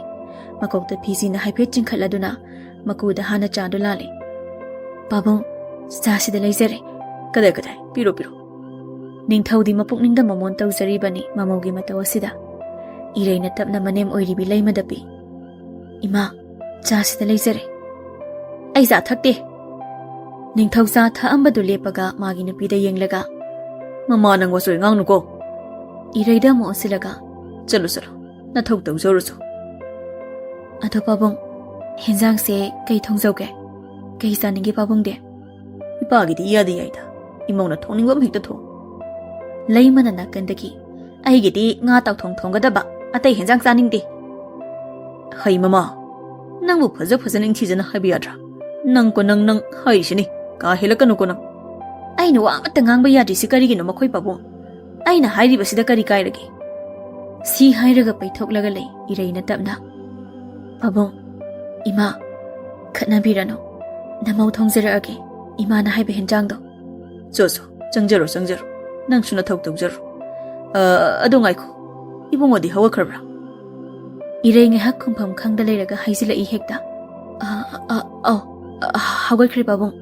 ꯃꯀꯣꯛꯇ ꯐꯤꯖꯤꯅ ꯍꯥꯏꯐꯦꯠ ꯆꯤꯡꯈꯠꯂꯗꯨꯅ ꯃꯀꯨꯗ ꯍꯥꯟꯅ ꯆꯥꯗꯨ ꯂꯥꯜꯂꯦ꯫ "ꯄꯥꯕꯨꯡ, ꯆꯥꯁꯤꯗ ꯂꯩꯖꯔꯦ꯫" "ꯀꯗꯥꯏ, ꯀꯗꯥꯏ? ꯄꯤꯔꯣ, ꯄꯤꯔꯣ꯫" ꯅꯤꯡꯊꯧꯗꯤ ꯃꯄꯨꯛꯅꯤꯡꯗ ꯃꯃꯣꯟ ꯇꯧꯖꯔꯤꯕꯅꯤ ꯃꯃꯧꯒꯤ ꯃꯇꯧ ꯑꯁꯤꯗ꯫ ꯏꯔꯩꯅ ꯇꯞꯅ ꯃꯅꯦꯝ ꯑꯣꯏꯔꯤꯕꯤ ꯂꯩꯃꯗ ꯄꯤ꯫ "ꯏꯃꯥ, ꯆꯥꯁꯤꯗ ꯂꯩꯖꯔꯦ꯫" "ꯑꯩ ꯆꯥ ꯊꯛꯇꯦ꯫" ꯅꯤꯡꯊꯧ ꯆꯥ ꯊꯛꯑꯝꯕꯗꯨ ꯂꯦꯞꯄꯒ ꯃꯥꯒꯤ ꯅꯨꯄꯤꯗ ꯌꯦꯡꯂꯒ, "ꯃꯃꯥ, ꯅꯪ ꯋꯥꯆꯣꯏ ꯉꯥꯡꯅꯨꯀꯣ꯫" ꯏꯔꯩꯗ ꯑꯃꯨꯛ ꯑꯣꯟꯁꯤꯜꯂꯒ, "ꯆꯠꯂꯨ, ꯆꯠꯂꯨ, ꯅꯊꯧ ꯇꯧꯖꯔꯨꯆꯣ꯫" "ꯑꯗꯣ ꯄꯥꯕꯨꯡ, ꯍꯦꯟꯖꯥꯡꯁꯦ ꯀꯩ ꯊꯣꯡꯖꯧꯒꯦ? ꯀꯩ ꯆꯥꯅꯤꯡꯒꯦ ꯄꯥꯕꯨꯡꯗꯤ?" "ꯏꯄꯥꯒꯤꯗꯤ ꯏꯌꯥꯗ ꯌꯥꯏꯗ, ꯏꯃꯧꯅ ꯊꯣꯡꯅꯤꯡꯕ ꯑꯃ ꯍꯦꯛꯇ ꯊꯣꯡ꯫" ꯂꯩꯃꯅ ꯅꯥꯀꯟꯗꯒꯤ, "ꯑꯩꯒꯤꯗꯤ ꯉꯥ ꯇꯥꯎꯊꯣꯡ ꯊꯣꯡꯒꯗꯕ, ꯑꯇꯩ ꯍꯦꯟꯖꯥꯡ ꯆꯥꯅꯤꯡꯗꯦ꯫" "ꯍꯩ ꯃꯃꯥ, ꯅꯪꯕꯨ ꯐꯖ ꯐꯖꯅ ꯅꯤꯡꯊꯤꯖꯅ ꯍꯥꯏꯕ ꯌꯥꯗ꯭ꯔꯥ? ꯅꯪ ꯀꯣ ꯅꯪ, ꯅꯪ ꯍꯥꯏꯔꯤꯁꯤꯅꯤ, ꯀꯥ ꯍꯦꯜꯂꯛꯀꯅꯨꯀꯣ ꯅꯪ꯫" "ꯑꯩꯅ ꯋꯥ ꯑꯃꯠꯇ ꯉꯥꯡꯕ ꯌꯥꯗ꯭ꯔꯤꯁꯤ ꯀꯔꯤꯒꯤꯅꯣ ꯃꯈꯣꯏ ꯄꯥꯕꯨꯡ? ꯑꯩꯅ ꯍꯥꯏꯔꯤꯕꯁꯤꯗ ꯀꯔꯤ ꯀꯥꯏꯔꯒꯦ?" ꯁꯤ ꯍꯥꯏꯔꯒ ꯄꯩꯊꯣꯛꯂꯒ ꯂꯩ ꯏꯔꯩꯅ ꯇꯞꯅ꯫ "ꯄꯥꯕꯨꯡ, "ꯏꯃꯥ, ꯈꯠꯅꯕꯤꯔꯅꯨ꯫ ꯅꯃꯧ ꯊꯣꯡꯖꯔꯛꯑꯒꯦ, ꯏꯃꯥꯅ ꯍꯥꯏꯕ ꯍꯦꯟꯖꯥꯡꯗꯣ꯫" "ꯆꯣ, ꯆꯣ, ꯆꯪꯖꯔꯣ, ꯆꯪꯖꯔꯣ꯫ ꯅꯪꯁꯨ ꯅꯊꯧ ꯇꯧꯖꯔꯣ꯫ ꯑ, ꯑꯗꯣ ꯉꯥꯏꯈꯣ, ꯏꯕꯨꯡꯉꯣꯗꯤ ꯍꯧꯒꯠꯈ꯭ꯔꯕ꯭ꯔꯥ?" ꯏꯔꯩ ꯉꯥꯏꯍꯥꯛ ꯈꯨꯝꯐꯝ ꯈꯪꯗ ꯂꯩꯔꯒ ꯍꯥꯏꯖꯤꯜꯂꯛꯏ ꯍꯦꯛꯇ, "ꯑ, ꯑ, ꯑꯧ, ꯑ, ꯍꯧꯒꯠꯈ꯭ꯔꯦ ꯄꯥꯕꯨꯡ꯫"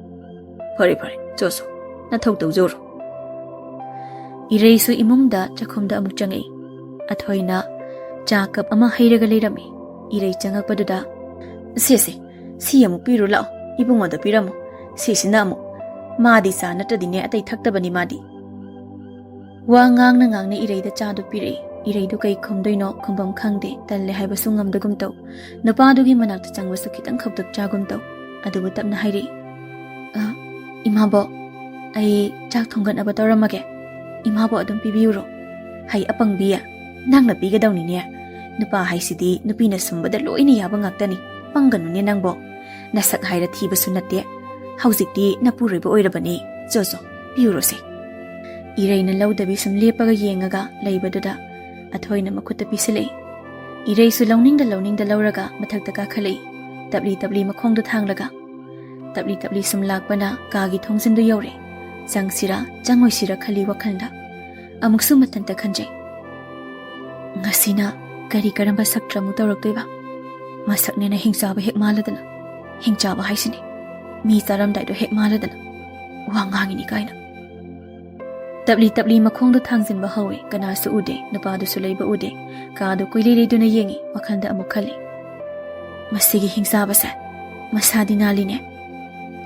"ꯐꯔꯦ, ꯐꯔꯦ, ꯆꯣ, ꯆꯣ, ꯅꯊꯧ ꯇꯧꯖꯔꯣ꯫" ꯏꯔꯩꯁꯨ ꯏꯃꯨꯡꯗ ꯆꯥꯛꯈꯨꯝꯗ ꯑꯃꯨꯛ ꯆꯪꯉꯛꯏ꯫ ꯑꯊꯣꯏꯅ ꯆꯥ ꯀꯞ ꯑꯃ ꯍꯩꯔꯒ ꯂꯩꯔꯝꯃꯤ꯫ ꯏꯔꯩ ꯆꯪꯉꯛꯄꯗꯨꯗ, "ꯁꯦ, ꯁꯦ, ꯁꯤ ꯑꯃꯨꯛ ꯄꯤꯔꯨ ꯂꯥꯛꯑꯣ, ꯏꯕꯨꯡꯉꯣꯗ ꯄꯤꯔꯝꯃꯣ꯫ ꯁꯤꯁꯤꯅ ꯑꯃꯨꯛ, ꯃꯥꯗꯤ ꯆꯥ ꯅꯠꯇ꯭ꯔꯗꯤꯅꯦ ꯑꯇꯩ ꯊꯛꯇꯕꯅꯤ ꯃꯥꯗꯤ꯫" ꯋꯥ ꯉꯥꯡꯅ ꯉꯥꯡꯅ ꯏꯔꯩꯗ ꯆꯥꯗꯨ ꯄꯤꯔꯛꯏ꯫ ꯏꯔꯩꯗꯨ ꯀꯩ ꯈꯨꯝꯗꯣꯏꯅꯣ ꯈꯨꯝꯐꯝ ꯈꯪꯗꯦ, ꯇꯜꯂꯦ ꯍꯥꯏꯕꯁꯨ ꯉꯝꯗꯒꯨꯝ ꯇꯧ꯫ ꯅꯨꯄꯥꯗꯨꯒꯤ ꯃꯅꯥꯛꯇ ꯆꯪꯕꯁꯨ ꯈꯤꯇꯪ ꯈꯧꯇꯛ ꯆꯥꯒꯨꯝ ꯇꯧ꯫ ꯑꯗꯨꯕꯨ ꯇꯞꯅ ꯍꯥꯏꯔꯛꯏ, "ꯑ, ꯏꯃꯥꯕꯣꯛ, ꯑꯩ ꯆꯥꯛ ꯊꯣꯡꯒꯠꯅꯕ ꯇꯧꯔꯝꯃꯒꯦ꯫ ꯏꯃꯥꯕꯣꯛ ꯑꯗꯨꯝ ꯄꯤꯕꯤꯌꯨꯔꯣ꯫" "ꯍꯩ ꯑꯄꯪꯕꯤ, ꯅꯪꯅ ꯄꯤꯒꯗꯧꯅꯤꯅꯦ꯫ ꯅꯨꯄꯥ ꯍꯥꯏꯁꯤꯗꯤ ꯅꯨꯄꯤꯅ ꯁꯨꯝꯕꯗ ꯂꯣꯏꯅ ꯌꯥꯕ ꯉꯥꯛꯇꯅꯤ꯫ ꯄꯪꯒꯅꯨꯅꯦ ꯅꯪꯕꯣ꯫ ꯅꯁꯛ ꯍꯥꯏꯔ ꯊꯤꯕꯁꯨ ꯅꯠꯇꯦ꯫ ꯍꯧꯖꯤꯛꯇꯤ ꯅꯄꯨꯔꯣꯏꯕ ꯑꯣꯏꯔꯕꯅꯤ꯫ ꯆꯣ, ꯆꯣ, ꯄꯤꯌꯨꯔꯣꯁꯦ꯫" ꯏꯔꯩꯅ ꯂꯧꯗꯕꯤ ꯁꯨꯝ ꯂꯦꯞꯄꯒ ꯌꯦꯡꯉꯒ ꯂꯩꯕꯗꯨꯗ ꯑꯊꯣꯏꯅ ꯃꯈꯨꯠꯇ ꯄꯤꯁꯤꯜꯂꯛꯏ꯫ ꯏꯔꯩꯁꯨ ꯂꯧꯅꯤꯡꯗ ꯂꯧꯅꯤꯡꯗ ꯂꯧꯔꯒ ꯃꯊꯛꯇ ꯀꯥꯈꯠꯂꯛꯏ, ꯇꯞꯂꯤ ꯇꯞꯂꯤ ꯃꯈꯣꯡꯗꯣ ꯊꯥꯡꯂꯒ꯫ ꯇꯞꯂꯤ ꯇꯞꯂꯤ ꯁꯨꯝ ꯂꯥꯛꯄꯅ ꯀꯥꯒꯤ ꯊꯣꯡꯖꯤꯟꯗꯨ ꯌꯧꯔꯦ꯫ ꯆꯪꯁꯤꯔꯥ ꯆꯪꯉꯣꯏꯁꯤꯔꯥ ꯈꯜꯂꯤ ꯋꯥꯈꯜꯗ꯫ ꯑꯃꯨꯛꯁꯨ ꯃꯊꯟꯇ ꯈꯟꯖꯩ, "ꯉꯁꯤꯅ ꯀꯔꯤ ꯀꯔꯝꯕ ꯁꯛꯇ꯭ꯔ ꯑꯃꯨꯛ ꯇꯧꯔꯛꯇꯣꯏꯕ? ꯃꯁꯛꯅꯦꯅ ꯍꯤꯡꯆꯥꯕ ꯍꯦꯛ ꯃꯥꯜꯂꯗꯅ, ꯍꯤꯡꯆꯥꯕ ꯍꯥꯏꯁꯤꯅꯤ, ꯃꯤ ꯆꯥꯔꯝꯗꯥꯏꯗꯣ ꯍꯦꯛ ꯃꯥꯜꯂꯗꯅ ꯋꯥ ꯉꯥꯡꯉꯤꯅꯤ ꯀꯥꯏꯅ꯫" ꯇꯞꯂꯤ ꯇꯞꯂꯤ ꯃꯈꯣꯡꯗꯣ ꯊꯥꯡꯖꯤꯟꯕ ꯍꯧꯏ꯫ ꯀꯅꯥꯁꯨ ꯎꯗꯦ, ꯅꯨꯄꯥꯗꯨꯁꯨ ꯂꯩꯕ ꯎꯗꯦ꯫ ꯀꯥꯗꯨ ꯀꯨꯏꯂꯩ ꯂꯩꯗꯨꯅ ꯌꯦꯡꯏ, ꯋꯥꯈꯜꯗ ꯑꯃꯨꯛ ꯈꯜꯂꯤ, "ꯃꯁꯤꯒꯤ ꯍꯤꯡꯆꯥꯕꯁꯦ ꯃꯁꯥꯗꯤ ꯅꯥꯜꯂꯤꯅꯦ꯫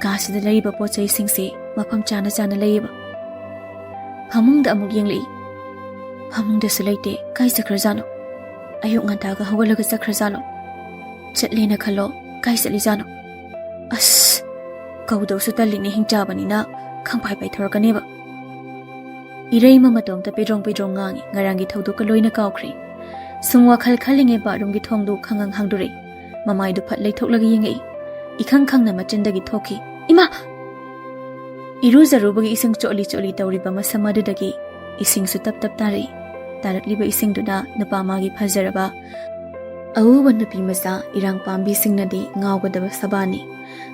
ꯀꯥꯁꯤꯗ ꯂꯩꯔꯤꯕ ꯄꯣꯠ ꯆꯩꯁꯤꯡꯁꯤ ꯃꯐꯝ ꯆꯥꯅ ꯆꯥꯅ ꯂꯩꯌꯦꯕ꯫" ꯐꯃꯨꯡꯗ ꯑꯃꯨꯛ ꯌꯦꯡꯂꯛꯏ꯫ ꯐꯃꯨꯡꯗꯁꯨ ꯂꯩꯇꯦ꯫ ꯀꯥꯏ ꯆꯠꯈ꯭ꯔꯖꯥꯠꯅꯣ? ꯑꯌꯨꯛ ꯉꯟꯇꯥꯒ ꯍꯧꯒꯠꯂꯒ ꯆꯠꯈ꯭ꯔꯖꯥꯠꯂꯣ? ꯆꯠꯂꯦꯅ ꯈꯜꯂꯣ, ꯀꯥꯏ ꯆꯠꯂꯤꯖꯥꯠꯅꯣ? ꯑꯁ, ꯀꯧꯗꯧꯁꯨ ꯇꯜꯂꯤꯅꯦ, ꯍꯤꯡꯆꯥꯕꯅꯤꯅ ꯈꯪꯄꯥꯏ ꯄꯥꯏꯊꯣꯔꯛꯀꯅꯦꯕ꯫ ꯏꯔꯩꯃ ꯃꯇꯣꯝꯇ ꯄꯤꯗ꯭ꯔꯣꯡ ꯄꯤꯗ꯭ꯔꯣꯡ ꯉꯥꯡꯉꯤ, ꯉꯔꯥꯡꯒꯤ ꯊꯧꯗꯣꯛꯀ ꯂꯣꯏꯅ ꯀꯥꯎꯈ꯭ꯔꯦ꯫ ꯁꯨꯝ ꯋꯥꯈꯜ ꯈꯜꯂꯤꯉꯩ ꯕꯥꯠꯔꯨꯝꯒꯤ ꯊꯣꯡꯗꯨ ꯈꯪꯉꯪ ꯍꯥꯡꯗꯣꯔꯛꯏ꯫ ꯃꯃꯥꯏꯗꯨ ꯐꯠ ꯂꯩꯊꯣꯛꯂꯒ ꯌꯦꯡꯉꯛꯏ꯫ ꯏꯈꯪ ꯈꯪꯅ ꯃꯆꯤꯟꯗꯒꯤ ꯊꯣꯛꯈꯤ, "ꯏꯃꯥ!" ꯏꯔꯨꯖꯔꯨꯕꯒꯤ ꯏꯁꯤꯡ ꯆꯣꯠꯂꯤ ꯆꯣꯠꯂꯤ ꯇꯧꯔꯤꯕ ꯃꯁꯝ ꯑꯗꯨꯗꯒꯤ ꯏꯁꯤꯡꯁꯨ ꯇꯞ ꯇꯞ ꯇꯥꯔꯛꯏ꯫ ꯇꯥꯔꯛꯂꯤꯕ ꯏꯁꯤꯡꯗꯨꯅ ꯅꯨꯄꯥ ꯃꯥꯒꯤ ꯐꯖꯔꯕ ꯑꯎꯕ ꯅꯨꯄꯤ ꯃꯆꯥ ꯏꯔꯥꯡ ꯄꯥꯝꯕꯤꯁꯤꯡꯅꯗꯤ ꯉꯥꯎꯒꯗꯕ ꯁꯕꯥꯅꯤ꯫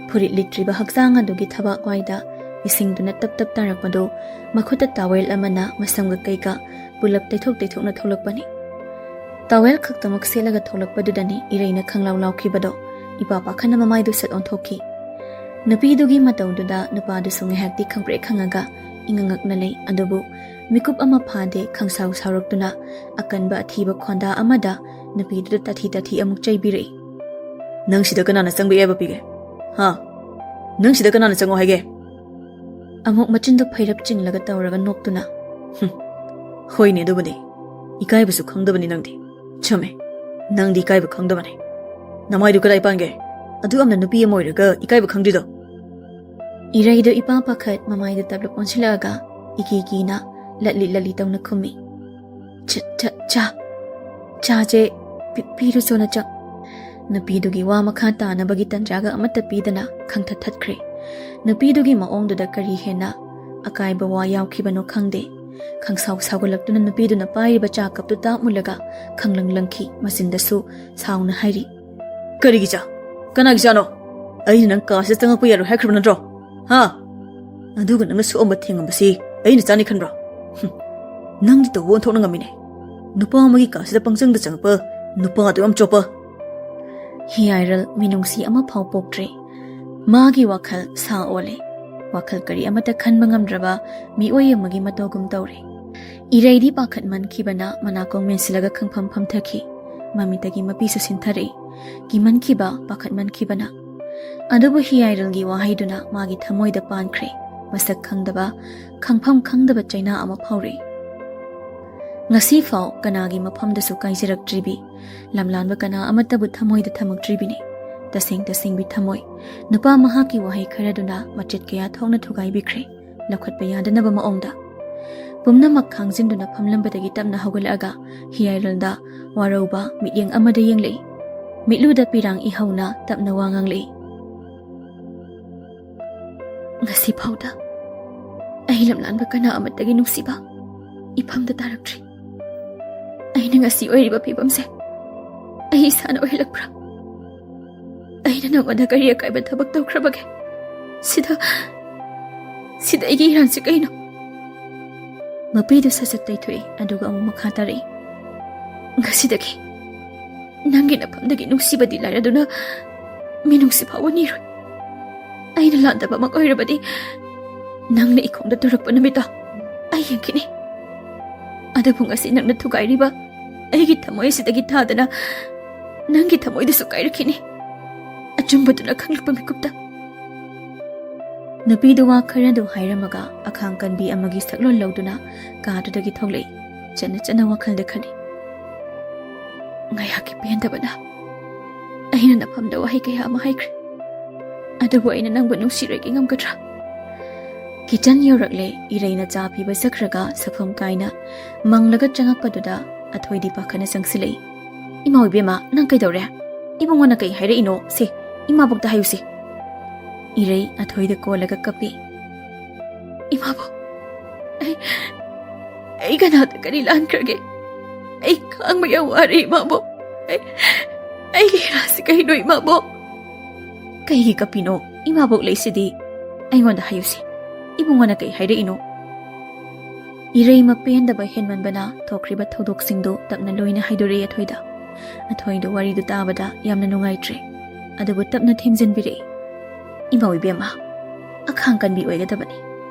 ꯐꯨꯔꯤꯠ ꯂꯤꯠꯇ꯭ꯔꯤꯕ ꯍꯛꯆꯥꯡ ꯑꯗꯨꯒꯤ ꯊꯕꯥꯛ ꯋꯥꯏꯗ ꯏꯁꯤꯡꯗꯨꯅ ꯇꯞ ꯇꯞ ꯇꯥꯔꯛꯄꯗꯨ ꯃꯈꯨꯠꯇ ꯇꯥꯋꯦꯜ ꯑꯃꯅ ꯃꯁꯝꯒ ꯀꯩꯀꯥ ꯄꯨꯂꯞ ꯇꯩꯊꯣꯛ ꯇꯩꯊꯣꯛꯅ ꯊꯣꯛꯂꯛꯄꯅꯤ꯫ ꯇꯥꯋꯦꯜ ꯈꯛꯇꯃꯛ ꯁꯦꯠꯂꯒ ꯊꯣꯛꯂꯛꯄꯗꯨꯗꯅꯤ ꯏꯔꯩꯅ ꯈꯪꯂꯥꯎ ꯂꯥꯎꯈꯤꯕꯗꯣ꯫ ꯏꯄꯥ ꯄꯥꯈꯠꯅ ꯃꯃꯥꯏꯗꯨ ꯁꯠ ꯑꯣꯟꯊꯣꯛꯈꯤ꯫ ꯅꯨꯄꯤꯗꯨꯒꯤ ꯃꯇꯧꯗꯨꯗ ꯅꯨꯄꯥꯗꯨꯁꯨ ꯉꯥꯏꯍꯥꯛꯇꯤ ꯈꯪꯄ꯭ꯔꯦꯛ ꯈꯪꯉꯒ ꯏꯉꯛ ꯉꯛꯅ ꯂꯩ꯫ ꯑꯗꯨꯕꯨ ꯃꯤꯀꯨꯞ ꯑꯃ ꯐꯥꯗꯦ ꯈꯪꯁꯥꯎ ꯁꯥꯎꯔꯛꯇꯨꯅ ꯑꯀꯟꯕ ꯑꯊꯤꯕ ꯈꯣꯟꯗꯥ ꯑꯃꯗ ꯅꯨꯄꯤꯗꯨꯗ ꯇꯥꯊꯤ ꯇꯥꯊꯤ ꯑꯃꯨꯛ ꯆꯩꯕꯤꯔꯛꯏ꯫ "ꯅꯪ ꯁꯤꯗ ꯀꯅꯥꯅ ꯆꯪꯕ ꯌꯥꯕ ꯄꯤꯒꯦ? ꯍꯥ? ꯅꯪ ꯁꯤꯗ ꯀꯅꯥꯅ ꯆꯪꯉꯣ ꯍꯥꯏꯒꯦ?" ꯑꯃꯨꯛ ꯃꯆꯤꯟꯗꯨ ꯐꯩꯔꯞ ꯆꯤꯡꯂꯒ ꯇꯧꯔꯒ ꯅꯣꯛꯇꯨꯅ, "ꯍꯨꯝ, ꯍꯣꯏꯅꯦ, ꯑꯗꯨꯕꯨꯅꯦ꯫ ꯏꯀꯥꯏꯕꯁꯨ ꯈꯪꯗꯕꯅꯤ ꯅꯪꯗꯤ꯫ ꯆꯨꯝꯃꯦ, ꯅꯪꯗꯤ ꯏꯀꯥꯏꯕ ꯈꯪꯗꯕꯅꯦ꯫ ꯅꯃꯥꯏꯗꯨ ꯀꯗꯥꯏ ꯄꯥꯟꯒꯦ? ꯑꯗꯨ ꯌꯥꯝꯅ ꯅꯨꯄꯤ ꯑꯃ ꯑꯣꯏꯔꯒ ꯏꯀꯥꯏꯕ ꯈꯪꯗ꯭ꯔꯤꯗꯣ?" ꯏꯔꯩꯗꯣ ꯏꯄꯥ ꯄꯥꯈꯠ ꯃꯃꯥꯏꯗ ꯇꯞꯂꯞ ꯑꯣꯟꯁꯤꯜꯂꯛꯑꯒ ꯏꯀꯤ ꯀꯤꯅ ꯂꯠꯂꯤ ꯂꯠꯂꯤ ꯇꯧꯅ ꯈꯨꯝꯃꯤ꯫ "ꯆ-, ꯆ-, ꯆꯥ, ꯆꯥꯁꯦ ꯄꯤ-, ꯄꯤꯔꯨꯆꯣꯅ ꯆꯪ-" ꯅꯨꯄꯤꯗꯨꯒꯤ ꯋꯥ ꯃꯈꯥ ꯇꯥꯅꯕꯒꯤ ꯇꯟꯖꯥꯒ ꯑꯃꯠꯇ ꯄꯤꯗꯅ ꯈꯪꯊꯠ ꯊꯠꯈ꯭ꯔꯦ꯫ ꯅꯨꯄꯤꯗꯨꯒꯤ ꯃꯑꯣꯡꯗꯨꯗ ꯀꯔꯤ ꯍꯦꯟꯅ ꯑꯀꯥꯏꯕ ꯋꯥ ꯌꯥꯎꯈꯤꯕꯅꯣ ꯈꯪꯗꯦ꯫ ꯈꯪꯁꯥꯎ ꯁꯥꯎꯒꯠꯂꯛꯇꯨꯅ ꯅꯨꯄꯤꯗꯨꯅ ꯄꯥꯏꯔꯤꯕ ꯆꯥ ꯀꯞꯇꯨ ꯇꯥꯛ ꯃꯨꯜꯂꯒ ꯈꯪꯂꯪ ꯂꯪꯈꯤ꯫ ꯃꯆꯤꯟꯗꯁꯨ ꯁꯥꯎꯅ ꯍꯥꯏꯔꯤ꯫ "ꯀꯔꯤꯒꯤ ꯆꯥ? ꯀꯅꯥꯒꯤ ꯆꯥꯅꯣ? ꯑꯩꯅ ꯅꯪ ꯀꯥꯁꯤꯗ ꯆꯪꯉꯛꯄ ꯌꯥꯔꯣꯏ ꯍꯥꯏꯈ꯭ꯔꯕ ꯅꯠꯇ꯭ꯔꯣ? ꯍꯥ? ꯑꯗꯨꯒ ꯅꯪꯅ ꯁꯣꯛꯑꯝꯕ ꯊꯦꯡꯉꯝꯕꯁꯤ ꯑꯩꯅ ꯆꯥꯅꯤ ꯈꯟꯕ꯭ꯔꯣ? ꯍꯨꯝ, ꯅꯪꯗꯤ ꯇꯧꯕ ꯑꯣꯟꯊꯣꯛꯅ ꯉꯝꯃꯤꯅꯦ꯫ ꯅꯨꯄꯥ ꯑꯃꯒꯤ ꯀꯥꯁꯤꯗ ꯄꯪꯆꯪꯗ ꯆꯪꯉꯛꯄ ꯅꯨꯄꯥ ꯑꯗꯨ ꯌꯥꯝ ꯆꯣꯞꯄ꯫" ꯍꯤꯌꯥꯏꯔꯜ ꯃꯤꯅꯨꯡꯁꯤ ꯑꯃꯐꯥꯎ ꯄꯣꯛꯇ꯭ꯔꯦ꯫ ꯃꯥꯒꯤ ꯋꯥꯈꯜ ꯁꯥ ꯑꯣꯜꯂꯦ꯫ ꯋꯥꯈꯜ ꯀꯔꯤ ꯑꯃꯠꯇ ꯈꯟꯕ ꯉꯝꯗ꯭ꯔꯕ ꯃꯤꯑꯣꯏ ꯑꯃꯒꯤ ꯃꯇꯧꯒꯨꯝ ꯇꯧꯔꯦ꯫ ꯏꯔꯩꯗꯤ ꯄꯥꯈꯠꯃꯟꯈꯤꯕꯅ ꯃꯅꯥꯀꯣꯡ ꯃꯦꯟꯁꯤꯜꯂꯒ ꯈꯪꯐꯝ ꯐꯝꯊꯈꯤ꯫ ꯃꯃꯤꯠꯇꯒꯤ ꯃꯄꯤꯁꯨ ꯁꯤꯟꯊꯔꯛꯏ꯫ ꯀꯤꯃꯟꯈꯤꯕ, ꯄꯥꯈꯠꯃꯟꯈꯤꯕꯅ꯫ ꯑꯗꯨꯕꯨ ꯍꯤꯌꯥꯏꯔꯜꯒꯤ ꯋꯥꯍꯩꯗꯨꯅ ꯃꯥꯒꯤ ꯊꯃꯣꯏꯗ ꯄꯥꯟꯈ꯭ꯔꯦ꯫ ꯃꯁꯛ ꯈꯪꯗꯕ, ꯈꯪꯐꯝ ꯈꯪꯗꯕ ꯆꯩꯅꯥ ꯑꯃ ꯐꯥꯎꯔꯛꯏ꯫ ꯉꯁꯤꯐꯥꯎ ꯀꯅꯥꯒꯤ ꯃꯐꯝꯗꯁꯨ ꯀꯥꯏꯖꯔꯛꯇ꯭ꯔꯤꯕꯤ, ꯂꯝꯂꯥꯟꯕ ꯀꯅꯥ ꯑꯃꯠꯇꯕꯨ ꯊꯃꯣꯏꯗ ꯊꯝꯃꯛꯇ꯭ꯔꯤꯕꯤꯅꯤ꯫ ꯇꯁꯦꯡ ꯇꯁꯦꯡꯕꯤ ꯊꯃꯣꯏ꯫ ꯅꯨꯄꯥ ꯃꯍꯥꯛꯀꯤ ꯋꯥꯍꯩ ꯈꯔꯗꯨꯅ ꯃꯆꯦꯠ ꯀꯌꯥ ꯊꯣꯛꯅ ꯊꯨꯒꯥꯏꯕꯤꯈ꯭ꯔꯦ, ꯂꯧꯈꯠꯄ ꯌꯥꯗꯅꯕ ꯃꯑꯣꯡꯗ꯫ ꯄꯨꯝꯅꯃꯛ ꯈꯥꯡꯖꯤꯟꯗꯨꯅ ꯐꯝꯂꯝꯕꯗꯒꯤ ꯇꯞꯅ ꯍꯧꯒꯠꯂꯛꯑꯒ ꯍꯤꯌꯥꯏꯔꯜꯗ ꯋꯥꯔꯧꯕ ꯃꯤꯠꯌꯦꯡ ꯑꯃꯗ ꯌꯦꯡꯂꯛꯏ꯫ ꯃꯤꯠꯂꯨꯗ ꯄꯤꯔꯥꯡ ꯏꯍꯧꯅ ꯇꯞꯅ ꯋꯥ ꯉꯥꯡꯂꯛꯏ꯫ "ꯉꯁꯤ ꯐꯥꯎꯗ ꯑꯩ ꯂꯝꯂꯥꯟꯕ ꯀꯅꯥ ꯑꯃꯠꯇꯒꯤ ꯅꯨꯡꯁꯤꯕ ꯏꯐꯝꯗ ꯇꯥꯔꯛꯇ꯭ꯔꯤ꯫ ꯑꯩꯅ ꯉꯁꯤ ꯑꯣꯏꯔꯤꯕ ꯐꯤꯕꯝꯁꯦ ꯑꯩ ꯏꯁꯥꯅ ꯑꯣꯏꯍꯜꯂꯛꯄ꯭ꯔꯥ? ꯑꯩꯅ ꯅꯉꯣꯟꯗ ꯀꯔꯤ ꯑꯀꯥꯏꯕ ꯊꯕꯛ ꯇꯧꯈ꯭ꯔꯕꯒꯦ? ꯁꯤꯗ, ꯁꯤꯗ ꯑꯩꯒꯤ ꯏꯔꯥꯟꯁꯤ ꯀꯩꯅꯣ? ꯃꯄꯤꯗꯨ ꯁꯠ ꯁꯠ ꯇꯩꯊꯣꯛꯏ, ꯑꯗꯨꯒ ꯑꯃꯨꯛ ꯃꯈꯥ ꯇꯥꯔꯛꯏ꯫ ꯉꯁꯤꯗꯒꯤ ꯅꯪꯒꯤ ꯅꯐꯝꯗꯒꯤ ꯅꯨꯡꯁꯤꯕꯗꯤ ꯂꯥꯏꯔꯗꯨꯅ ꯃꯤꯅꯨꯡꯁꯤ ꯐꯥꯎꯕ ꯅꯤꯔꯣꯏ꯫ ꯑꯩꯅ ꯂꯥꯟꯗꯕꯃꯛ ꯑꯣꯏꯔꯕꯗꯤ ꯅꯪꯅ ꯏꯈꯣꯡꯗ ꯇꯨꯔꯛꯄ ꯅꯨꯃꯤꯠꯇꯣ ꯑꯩ ꯌꯦꯡꯈꯤꯅꯤ꯫ ꯑꯗꯨꯕꯨ ꯉꯁꯤ ꯅꯪꯅ ꯊꯨꯒꯥꯏꯔꯤꯕ ꯑꯩꯒꯤ ꯊꯃꯣꯏ ꯑꯁꯤꯗꯒꯤ ꯊꯥꯗꯅ ꯅꯪꯒꯤ ꯊꯃꯣꯏꯗꯁꯨ ꯀꯥꯏꯔꯛꯈꯤꯅꯤ꯫ ꯑꯆꯨꯝꯕꯗꯨꯅ ꯈꯪꯂꯛꯄ ꯃꯤꯀꯨꯞꯇ꯫ ꯅꯨꯄꯤꯗꯨ ꯋꯥ ꯈꯔꯗꯨ ꯍꯥꯏꯔꯝꯃꯒ ꯑꯈꯥꯡ ꯀꯟꯕꯤ ꯑꯃꯒꯤ ꯁꯛꯂꯣꯟ ꯂꯧꯗꯨꯅ ꯀꯥꯗꯨꯗꯒꯤ ꯊꯣꯛꯂꯛꯏ꯫ ꯆꯠꯅ ꯆꯠꯅ ꯋꯥꯈꯜꯗ ꯈꯜꯂꯤ, "ꯉꯥꯏꯍꯥꯛꯀꯤ ꯄꯦꯟꯗꯕꯅ ꯑꯩꯅ ꯅꯐꯝꯗ ꯋꯥꯍꯩ ꯀꯌꯥ ꯑꯃ ꯍꯥꯏꯈ꯭ꯔꯦ, ꯑꯗꯨꯕꯨ ꯑꯩꯅ ꯅꯪꯕꯨ ꯅꯨꯡꯁꯤꯔꯣꯏꯒꯦ ꯉꯝꯒꯗ꯭ꯔꯥ?" ꯀꯤꯆꯟ ꯌꯧꯔꯛꯂꯦ꯫ ꯏꯔꯩꯅ ꯆꯥ ꯄꯤꯕ ꯆꯠꯈ꯭ꯔꯒ ꯁꯛꯐꯝ ꯀꯥꯏꯅ ꯃꯪꯂꯒ ꯆꯪꯉꯛꯄꯗꯨꯗ ꯑꯊꯣꯏꯗꯤ ꯄꯥꯈꯠꯅ ꯆꯪꯁꯤꯜꯂꯛꯏ꯫ "ꯏꯃꯥ, ꯏꯕꯦꯝꯃ, ꯅꯪ ꯀꯩꯗꯧꯔꯦ? ꯏꯕꯨꯡꯉꯣꯅ ꯀꯩ ꯍꯥꯏꯔꯛꯏꯅꯣ? ꯁꯦ, ꯏꯃꯥꯕꯣꯛꯇ ꯍꯥꯏꯌꯨꯁꯦ꯫" ꯏꯔꯩ ꯑꯊꯣꯏꯗ ꯀꯣꯜꯂꯒ ꯀꯞꯄꯤ꯫ "ꯏꯃꯥꯕꯣꯛ, ꯑꯩ, ꯑꯩ ꯀꯅꯥꯗ ꯀꯔꯤ ꯂꯥꯟꯈ꯭ꯔꯒꯦ? ꯑꯩ ꯈꯥꯡꯕ ꯌꯥꯝ ꯋꯥꯔꯦ, ꯏꯃꯥꯕꯣꯛ꯫ ꯑꯩ, ꯑꯩꯒꯤ ꯏꯔꯥꯁꯤ ꯀꯩꯅꯣ, ꯏꯃꯥꯕꯣꯛ?" "ꯀꯩꯒꯤ ꯀꯞꯄꯤꯅꯣ? ꯏꯃꯥꯕꯣꯛ ꯂꯩꯁꯤꯗꯤ꯫ ꯑꯩꯉꯣꯟꯗ ꯍꯥꯏꯌꯨꯁꯦ, ꯏꯕꯨꯡꯉꯣꯅ ꯀꯩ ꯍꯥꯏꯔꯛꯏꯅꯣ?" ꯏꯔꯩ ꯃꯄꯦꯟꯗꯕ ꯍꯦꯟꯃꯟꯕꯅ ꯊꯣꯛꯈ꯭ꯔꯤꯕ ꯊꯧꯗꯣꯛꯁꯤꯡꯗꯨ ꯇꯞꯅ ꯂꯣꯏꯅ ꯍꯥꯏꯗꯣꯔꯛꯏ ꯑꯊꯣꯏꯗ꯫ ꯑꯊꯣꯏꯗꯨ ꯋꯥꯔꯤꯗꯨ ꯇꯥꯕꯗ ꯌꯥꯝꯅ ꯅꯨꯡꯉꯥꯏꯇ꯭ꯔꯦ, ꯑꯗꯨꯕꯨ ꯇꯞꯅ ꯊꯦꯝꯖꯤꯟꯕꯤꯔꯛꯏ꯫ "ꯏꯃꯧ ꯏꯕꯦꯝꯃ, ꯑꯈꯥꯡ ꯀꯟꯕꯤ ꯑꯣꯏꯒꯗꯕꯅꯤ꯫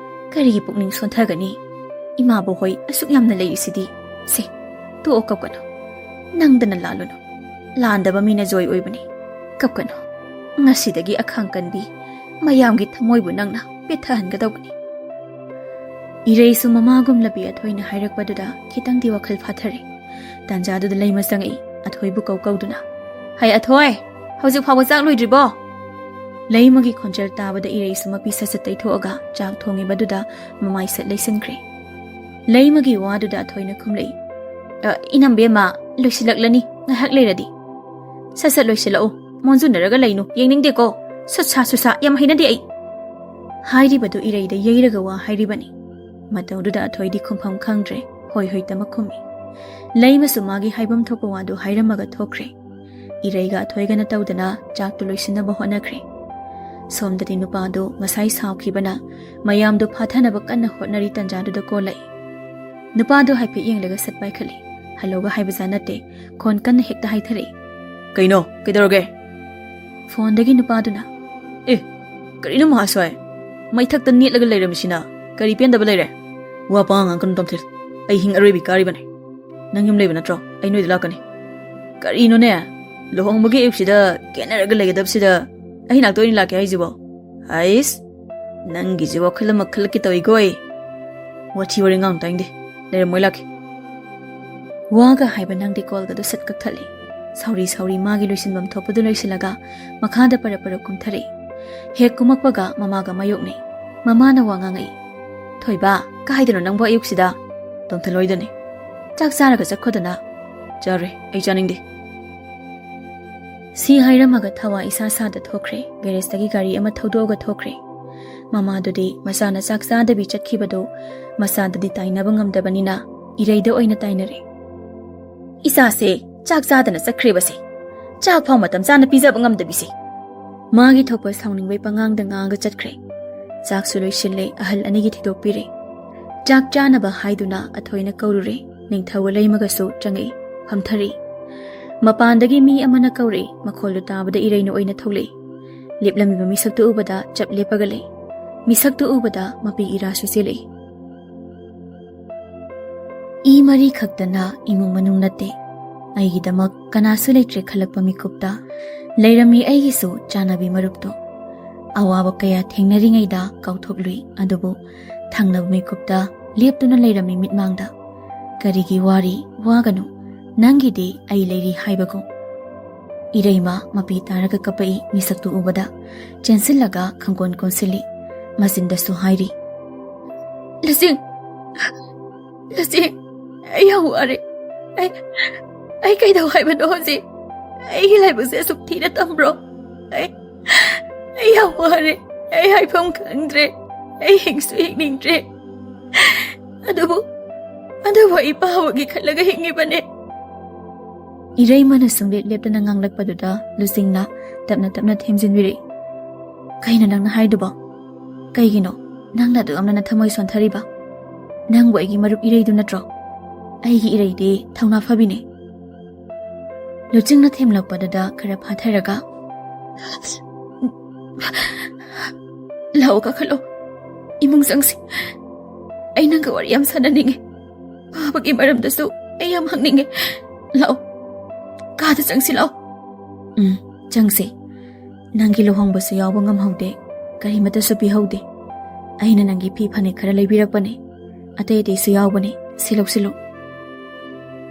ꯀꯔꯤꯒꯤ ꯄꯨꯛꯅꯤꯡ ꯁꯣꯟꯊꯒꯅꯤ? ꯏꯃꯥꯕꯣꯛ ꯍꯣꯏ ꯑꯁꯨꯛ ꯌꯥꯝꯅ ꯂꯩꯔꯤꯁꯤꯗꯤ꯫ ꯁꯦ, ꯇꯣꯛꯑꯣ, ꯀꯞꯀꯅꯨ꯫ ꯅꯪꯗꯅ ꯂꯥꯜꯂꯨꯅꯨ꯫ ꯂꯥꯟꯗꯕ ꯃꯤꯅ ꯖꯣꯏ ꯑꯣꯏꯕꯅꯤ꯫ ꯀꯞꯀꯅꯨ꯫ ꯉꯁꯤꯗꯒꯤ ꯑꯈꯥꯡ ꯀꯟꯕꯤ, ꯃꯌꯥꯝꯒꯤ ꯊꯃꯣꯏꯕꯨ ꯅꯪꯅ ꯄꯦꯠꯊꯍꯟꯒꯗꯧꯕꯅꯤ꯫" ꯏꯔꯩꯁꯨ ꯃꯃꯥꯒꯨꯝꯂꯕꯤ ꯑꯊꯣꯏꯅ ꯍꯥꯏꯔꯛꯄꯗꯨꯗ ꯈꯤꯇꯪꯗꯤ ꯋꯥꯈꯜ ꯐꯥꯊꯔꯦ꯫ ꯇꯥꯟꯖꯥꯗꯨꯗ ꯂꯩꯃ ꯆꯪꯉꯛꯏ, ꯑꯊꯣꯏꯕꯨ ꯀꯧ ꯀꯧꯗꯨꯅ, "ꯍꯩ ꯑꯊꯣꯏ, ꯍꯧꯖꯤꯛ ꯐꯥꯎꯕ ꯆꯥꯛ ꯂꯣꯏꯗ꯭ꯔꯤꯕꯣ?" ꯂꯩꯃꯒꯤ ꯈꯣꯟꯖꯦꯜ ꯇꯥꯕꯗ ꯏꯔꯩꯁꯨ ꯃꯄꯤ ꯁꯠ ꯁꯠ ꯇꯩꯊꯣꯛꯑꯒ ꯆꯥꯛ ꯊꯣꯡꯉꯤꯕꯗꯨꯗ ꯃꯃꯥꯏ ꯁꯠ ꯂꯩꯁꯤꯟꯈ꯭ꯔꯦ꯫ ꯂꯩꯃꯒꯤ ꯋꯥꯗꯨꯗ ꯑꯊꯣꯏꯅ ꯈꯨꯝꯂꯛꯏ, "ꯑ, ꯏꯅꯝꯕꯦꯝꯃ, ꯂꯣꯏꯁꯤꯜꯂꯛꯂꯅꯤ, ꯉꯥꯏꯍꯥꯛ ꯂꯩꯔꯗꯤ꯫" "ꯁꯠ ꯁꯠ ꯂꯣꯏꯁꯤꯜꯂꯛꯎ, ꯃꯣꯟꯖꯨꯅꯔꯒ ꯂꯩꯅꯨ, ꯌꯦꯡꯅꯤꯡꯗꯦꯀꯣ꯫ ꯁꯨꯠꯁꯥ ꯁꯨꯠꯁꯥ ꯌꯥꯝ ꯍꯩꯅꯗꯦ ꯑꯩ꯫" ꯍꯥꯏꯔꯤꯕꯗꯨ ꯏꯔꯩꯗ ꯌꯩꯔꯒ ꯋꯥ ꯍꯥꯏꯔꯤꯕꯅꯤ꯫ ꯃꯇꯧꯗꯨꯗ ꯑꯊꯣꯏꯗꯤ ꯈꯨꯝꯐꯝ ꯈꯪꯗ꯭ꯔꯦ, ꯍꯣꯏ ꯍꯣꯏ ꯇꯃꯛ ꯈꯨꯝꯃꯤ꯫ ꯂꯩꯃꯁꯨ ꯃꯥꯒꯤ ꯍꯥꯏꯐꯝ ꯊꯣꯛꯄ ꯋꯥꯗꯨ ꯍꯥꯏꯔꯝꯃꯒ ꯊꯣꯛꯈ꯭ꯔꯦ꯫ ꯏꯔꯩꯒ ꯑꯊꯣꯏꯒꯅ ꯇꯧꯗꯅ ꯆꯥꯛꯇꯨ ꯂꯣꯏꯁꯤꯟꯅꯕ ꯍꯣꯠꯅꯈ꯭ꯔꯦ꯫ ꯁꯣꯝꯗꯗꯤ ꯅꯨꯄꯥꯗꯨ ꯉꯁꯥꯏ ꯁꯥꯎꯈꯤꯕꯅ ꯃꯌꯥꯝꯗꯨ ꯐꯥꯊꯅꯕ ꯀꯟꯅ ꯍꯣꯠꯅꯔꯤ ꯇꯟꯖꯥꯗꯨꯗ ꯀꯣꯜꯂꯛꯏ꯫ ꯅꯨꯄꯥꯗꯨ ꯍꯥꯏꯐꯦꯠ ꯌꯦꯡꯂꯒ ꯁꯠ ꯄꯥꯏꯈꯠꯂꯤ꯫ ꯍꯜꯂꯣꯒ ꯍꯥꯏꯕꯖꯥ ꯅꯠꯇꯦ, ꯈꯣꯟ ꯀꯟꯅ ꯍꯦꯛꯇ ꯍꯥꯏꯊꯔꯛꯏ꯫ "ꯀꯩꯅꯣ? ꯀꯩꯗꯧꯔꯒꯦ?" ꯐꯣꯟꯗꯒꯤ ꯅꯨꯄꯥꯗꯨꯅ, "ꯑꯦ, ꯀꯔꯤꯅꯣ ꯃꯍꯥꯁ꯭ꯋꯥꯏ? ꯃꯩꯊꯛꯇ ꯅꯦꯠꯂꯒ ꯂꯩꯔꯝꯃꯤꯁꯤꯅ ꯀꯔꯤ ꯄꯦꯟꯗꯕ ꯂꯩꯔꯦ? ꯋꯥ ꯄꯉꯥꯡ ꯉꯥꯡꯒꯅꯨ ꯇꯣꯝꯊꯤꯜ꯫ ꯑꯩ ꯍꯤꯡ ꯑꯔꯣꯏꯕꯤ ꯀꯥꯔꯤꯕꯅꯦ꯫ ꯅꯪ ꯌꯨꯝ ꯂꯩꯕ ꯅꯠꯇ꯭ꯔꯣ? ꯑꯩ ꯅꯣꯏꯗ ꯂꯥꯛꯀꯅꯤ꯫ ꯀꯔꯤꯅꯣꯅꯦ? ꯂꯨꯍꯣꯡꯕꯒꯤ ꯑꯌꯨꯛꯁꯤꯗ ꯀꯦꯅꯔꯒ ꯂꯩꯒꯗꯕꯁꯤꯗ ꯑꯩ ꯅꯥꯛꯇ ꯑꯣꯏꯅ ꯂꯥꯛꯀꯦ ꯍꯥꯏꯁꯤꯕꯣ? ꯍꯥꯏꯁ, ꯅꯪꯒꯤꯁꯤ ꯋꯥꯈꯜ ꯑꯃ ꯈꯜꯂꯛꯀꯦ ꯇꯧꯏꯀꯣ ꯑꯩ꯫ ꯋꯥꯊꯤ ꯋꯥꯔꯦꯡ ꯉꯥꯡ ꯇꯥꯏꯅꯤꯡꯗꯦ꯫ ꯂꯩꯔꯝꯃꯣꯏ, ꯂꯥꯛꯀꯦ꯫" ꯋꯥꯒ ꯍꯥꯏꯕ ꯅꯪꯗꯤ ꯀꯣꯜꯒꯗꯨ ꯁꯠ ꯀꯛꯊꯠꯂꯤ꯫ ꯁꯥꯎꯔꯤ ꯁꯥꯎꯔꯤ ꯃꯥꯒꯤ ꯂꯣꯏꯁꯤꯟꯐꯝ ꯊꯣꯛꯄꯗꯨ ꯂꯣꯏꯁꯤꯜꯂꯒ ꯃꯈꯥꯗ ꯄꯔꯞ ꯄꯔꯞ ꯀꯨꯝꯊꯔꯛꯏ꯫ ꯍꯦꯛ ꯀꯨꯝꯃꯛꯄꯒ ꯃꯃꯥꯒ ꯃꯥꯌꯣꯛꯅꯩ꯫ ꯃꯃꯥꯅ ꯋꯥ ꯉꯥꯡꯉꯛꯏ꯫ "ꯊꯣꯏꯕ, ꯀꯥꯏꯗꯅꯣ ꯅꯪꯕꯨ ꯑꯌꯨꯛꯁꯤꯗ?" "ꯇꯣꯝꯊꯜ ꯍꯣꯏꯗꯅꯤ꯫" "ꯆꯥꯛ ꯆꯥꯔꯒ ꯆꯠꯈꯣꯗꯅ꯫" "ꯆꯥꯔꯣꯏ, ꯑꯩ ꯆꯥꯅꯤꯡꯗꯦ꯫" ꯁꯤ ꯍꯥꯏꯔꯝꯃꯒ ꯊꯋꯥ ꯏꯁꯥ ꯁꯥꯗ ꯊꯣꯛꯈ꯭ꯔꯦ꯫ ꯒꯦꯔꯦꯖꯇꯒꯤ ꯒꯥꯔꯤ ꯑꯃ ꯊꯧꯗꯣꯛꯑꯒ ꯊꯣꯛꯈ꯭ꯔꯦ꯫ ꯃꯃꯥꯗꯨꯗꯤ ꯃꯆꯥꯅ ꯆꯥꯛ ꯆꯥꯗꯕꯤ ꯆꯠꯈꯤꯕꯗꯨ ꯃꯆꯥꯗꯗꯤ ꯇꯥꯏꯅꯕ ꯉꯝꯗꯕꯅꯤꯅ ꯏꯔꯩꯗ ꯑꯣꯏꯅ ꯇꯥꯏꯅꯔꯦ꯫ "ꯏꯆꯥꯁꯦ ꯆꯥꯛ ꯆꯥꯗꯅ ꯆꯠꯈ꯭ꯔꯦꯕꯁꯦ꯫ ꯆꯥꯛ ꯐꯥꯎ ꯃꯇꯝ ꯆꯥꯅ ꯄꯤꯖꯕ ꯉꯝꯗꯕꯤꯁꯦ꯫" ꯃꯥꯒꯤ ꯊꯣꯛꯄ ꯁꯥꯎꯅꯤꯡꯕꯩ ꯄꯉꯥꯡꯗ ꯉꯥꯡꯉꯒ ꯆꯠꯈ꯭ꯔꯦ꯫ ꯆꯥꯛꯁꯨ ꯂꯣꯏꯁꯤꯜꯂꯦ, ꯑꯍꯜ ꯑꯅꯤꯒꯤ ꯊꯤꯗꯣꯛꯄꯤꯔꯦ꯫ ꯆꯥꯛ ꯆꯥꯅꯕ ꯍꯥꯏꯗꯨꯅ ꯑꯊꯣꯏꯅ ꯀꯧꯔꯨꯔꯦ꯫ ꯅꯤꯡꯊꯧꯒ ꯂꯩꯃꯒꯁꯨ ꯆꯪꯉꯛꯏ, ꯐꯝꯊꯔꯛꯏ꯫ ꯃꯄꯥꯟꯗꯒꯤ ꯃꯤ ꯑꯃꯅ ꯀꯧꯔꯛꯏ, ꯃꯈꯣꯜꯗꯨ ꯇꯥꯕꯗ ꯏꯔꯩꯅ ꯑꯣꯏꯅ ꯊꯣꯛꯂꯛꯏ꯫ ꯂꯦꯞꯂꯝꯃꯤꯕ ꯃꯤꯁꯛꯇꯨ ꯎꯕꯗ ꯆꯞ ꯂꯦꯞꯄꯒ ꯂꯩ꯫ ꯃꯤꯁꯛꯇꯨ ꯎꯕꯗ ꯃꯄꯤ ꯏꯔꯥꯁꯨ ꯆꯦꯜꯂꯛꯏ꯫ ꯏ ꯃꯔꯤ ꯈꯛꯇꯅ ꯏꯃꯨꯡ ꯃꯅꯨꯡ ꯅꯠꯇꯦ꯫ ꯑꯩꯒꯤꯗꯃꯛ ꯀꯅꯥꯁꯨ ꯂꯩꯇ꯭ꯔꯦ ꯈꯜꯂꯛꯄ ꯃꯤꯀꯨꯞꯇ ꯂꯩꯔꯝꯃꯤ ꯑꯩꯒꯤꯁꯨ ꯆꯥꯟꯅꯕꯤ ꯃꯔꯨꯞꯇꯣ꯫ ꯑꯋꯥꯕ ꯀꯌꯥ ꯊꯦꯡꯅꯔꯤꯉꯩꯗ ꯀꯥꯎꯊꯣꯛꯂꯨꯏ, ꯑꯗꯨꯕꯨ ꯊꯪꯅꯕ ꯃꯤꯀꯨꯞꯇ ꯂꯦꯞꯇꯨꯅ ꯂꯩꯔꯝꯃꯤ ꯃꯤꯠꯃꯥꯡꯗ꯫ ꯀꯔꯤꯒꯤ ꯋꯥꯔꯤ ꯋꯥꯒꯅꯨ, ꯅꯪꯒꯤꯗꯤ ꯑꯩ ꯂꯩꯔꯤ ꯍꯥꯏꯕꯒꯨꯝ꯫ ꯏꯔꯩꯃ ꯃꯄꯤ ꯇꯥꯔꯒ ꯀꯞꯄꯛꯏ ꯃꯤꯁꯛꯇꯨ ꯎꯕꯗ꯫ ꯆꯦꯟꯁꯤꯜꯂꯒ ꯈꯪꯒꯣꯟ ꯀꯣꯟꯁꯤꯜꯂꯤ꯫ ꯃꯆꯤꯟꯗꯁꯨ ꯍꯥꯏꯔꯤ, "ꯂꯁꯤꯡ! ꯂꯁꯤꯡ! ꯑꯩ ꯌꯥꯝ ꯋꯥꯔꯦ꯫ ꯑꯩ, ꯑꯩ ꯀꯩꯗꯧ ꯍꯥꯏꯕꯅꯣ ꯍꯧꯖꯤꯛ? ꯑꯩꯒꯤ ꯂꯥꯏꯕꯛꯁꯦ ꯑꯁꯨꯛ ꯊꯤꯅ ꯇꯝꯕ꯭ꯔꯣ? ꯑꯩ, ꯑꯩ ꯌꯥꯝ ꯋꯥꯔꯦ꯫ ꯑꯩ ꯍꯥꯏꯐꯝ ꯈꯪꯗ꯭ꯔꯦ꯫ ꯑꯩ ꯍꯤꯡꯁꯨ ꯍꯤꯡꯅꯤꯡꯗ꯭ꯔꯦ꯫ ꯑꯗꯨꯕꯨ, ꯑꯗꯨꯕꯨ ꯑꯩ ꯄꯥꯕꯒꯤ ꯈꯜꯂꯒ ꯍꯤꯡꯉꯤꯕꯅꯦ꯫" ꯏꯔꯩꯃꯅ ꯁꯨꯡꯂꯦꯞ ꯂꯦꯞꯇꯅ ꯉꯥꯡꯂꯛꯄꯗꯨꯗ ꯂꯨꯆꯤꯡꯅ ꯇꯞꯅ ꯇꯞꯅ ꯊꯦꯝꯖꯤꯟꯕꯤꯔꯛꯏ꯫ "ꯀꯩꯅꯣ ꯅꯪꯅ ꯍꯥꯏꯗꯨꯕꯣ? ꯀꯩꯒꯤꯅꯣ ꯅꯪꯅ ꯑꯗꯨꯛ ꯌꯥꯝꯅ ꯅꯊꯃꯣꯏ ꯁꯣꯟꯊꯔꯤꯕ? ꯅꯪꯕꯨ ꯑꯩꯒꯤ ꯃꯔꯨꯞ ꯏꯔꯩꯗꯨ ꯅꯠꯇ꯭ꯔꯣ? ꯑꯩꯒꯤ ꯏꯔꯩꯗꯤ ꯊꯧꯅꯥ ꯐꯕꯤꯅꯦ꯫" ꯂꯨꯆꯤꯡꯅ ꯊꯦꯝꯂꯛꯄꯗꯨꯗ ꯈꯔ ꯐꯥꯊꯔꯒ, "ꯂꯥꯛꯑꯣ, ꯀꯥꯈꯠꯂꯣ꯫ ꯏꯃꯨꯡ ꯆꯪꯁꯤ꯫ ꯑꯩ ꯅꯪꯒ ꯋꯥꯔꯤ ꯌꯥꯝ ꯁꯥꯟꯅꯅꯤꯡꯉꯦ꯫ ꯐꯥꯕꯒꯤ ꯃꯔꯝꯗꯁꯨ ꯑꯩ ꯌꯥꯝ ꯍꯪꯅꯤꯡꯉꯦ꯫ ꯂꯥꯛꯑꯣ, ꯀꯥꯗ ꯆꯪꯁꯤ ꯂꯥꯛꯑꯣ꯫" "ꯎꯝ, ꯆꯪꯁꯤ꯫ ꯅꯪꯒꯤ ꯂꯨꯍꯣꯡꯕꯁꯨ ꯌꯥꯎꯕ ꯉꯝꯍꯧꯗꯦ, ꯀꯔꯤꯃꯠꯇꯁꯨ ꯄꯤꯍꯧꯗꯦ꯫ ꯑꯩꯅ ꯅꯪꯒꯤ ꯐꯤ ꯐꯅꯦꯛ ꯈꯔ ꯂꯩꯕꯤꯔꯛꯄꯅꯦ, ꯑꯇꯩ ꯑꯇꯩꯁꯨ ꯌꯥꯎꯕꯅꯦ, ꯁꯤ ꯂꯧꯁꯤꯜꯂꯨ꯫"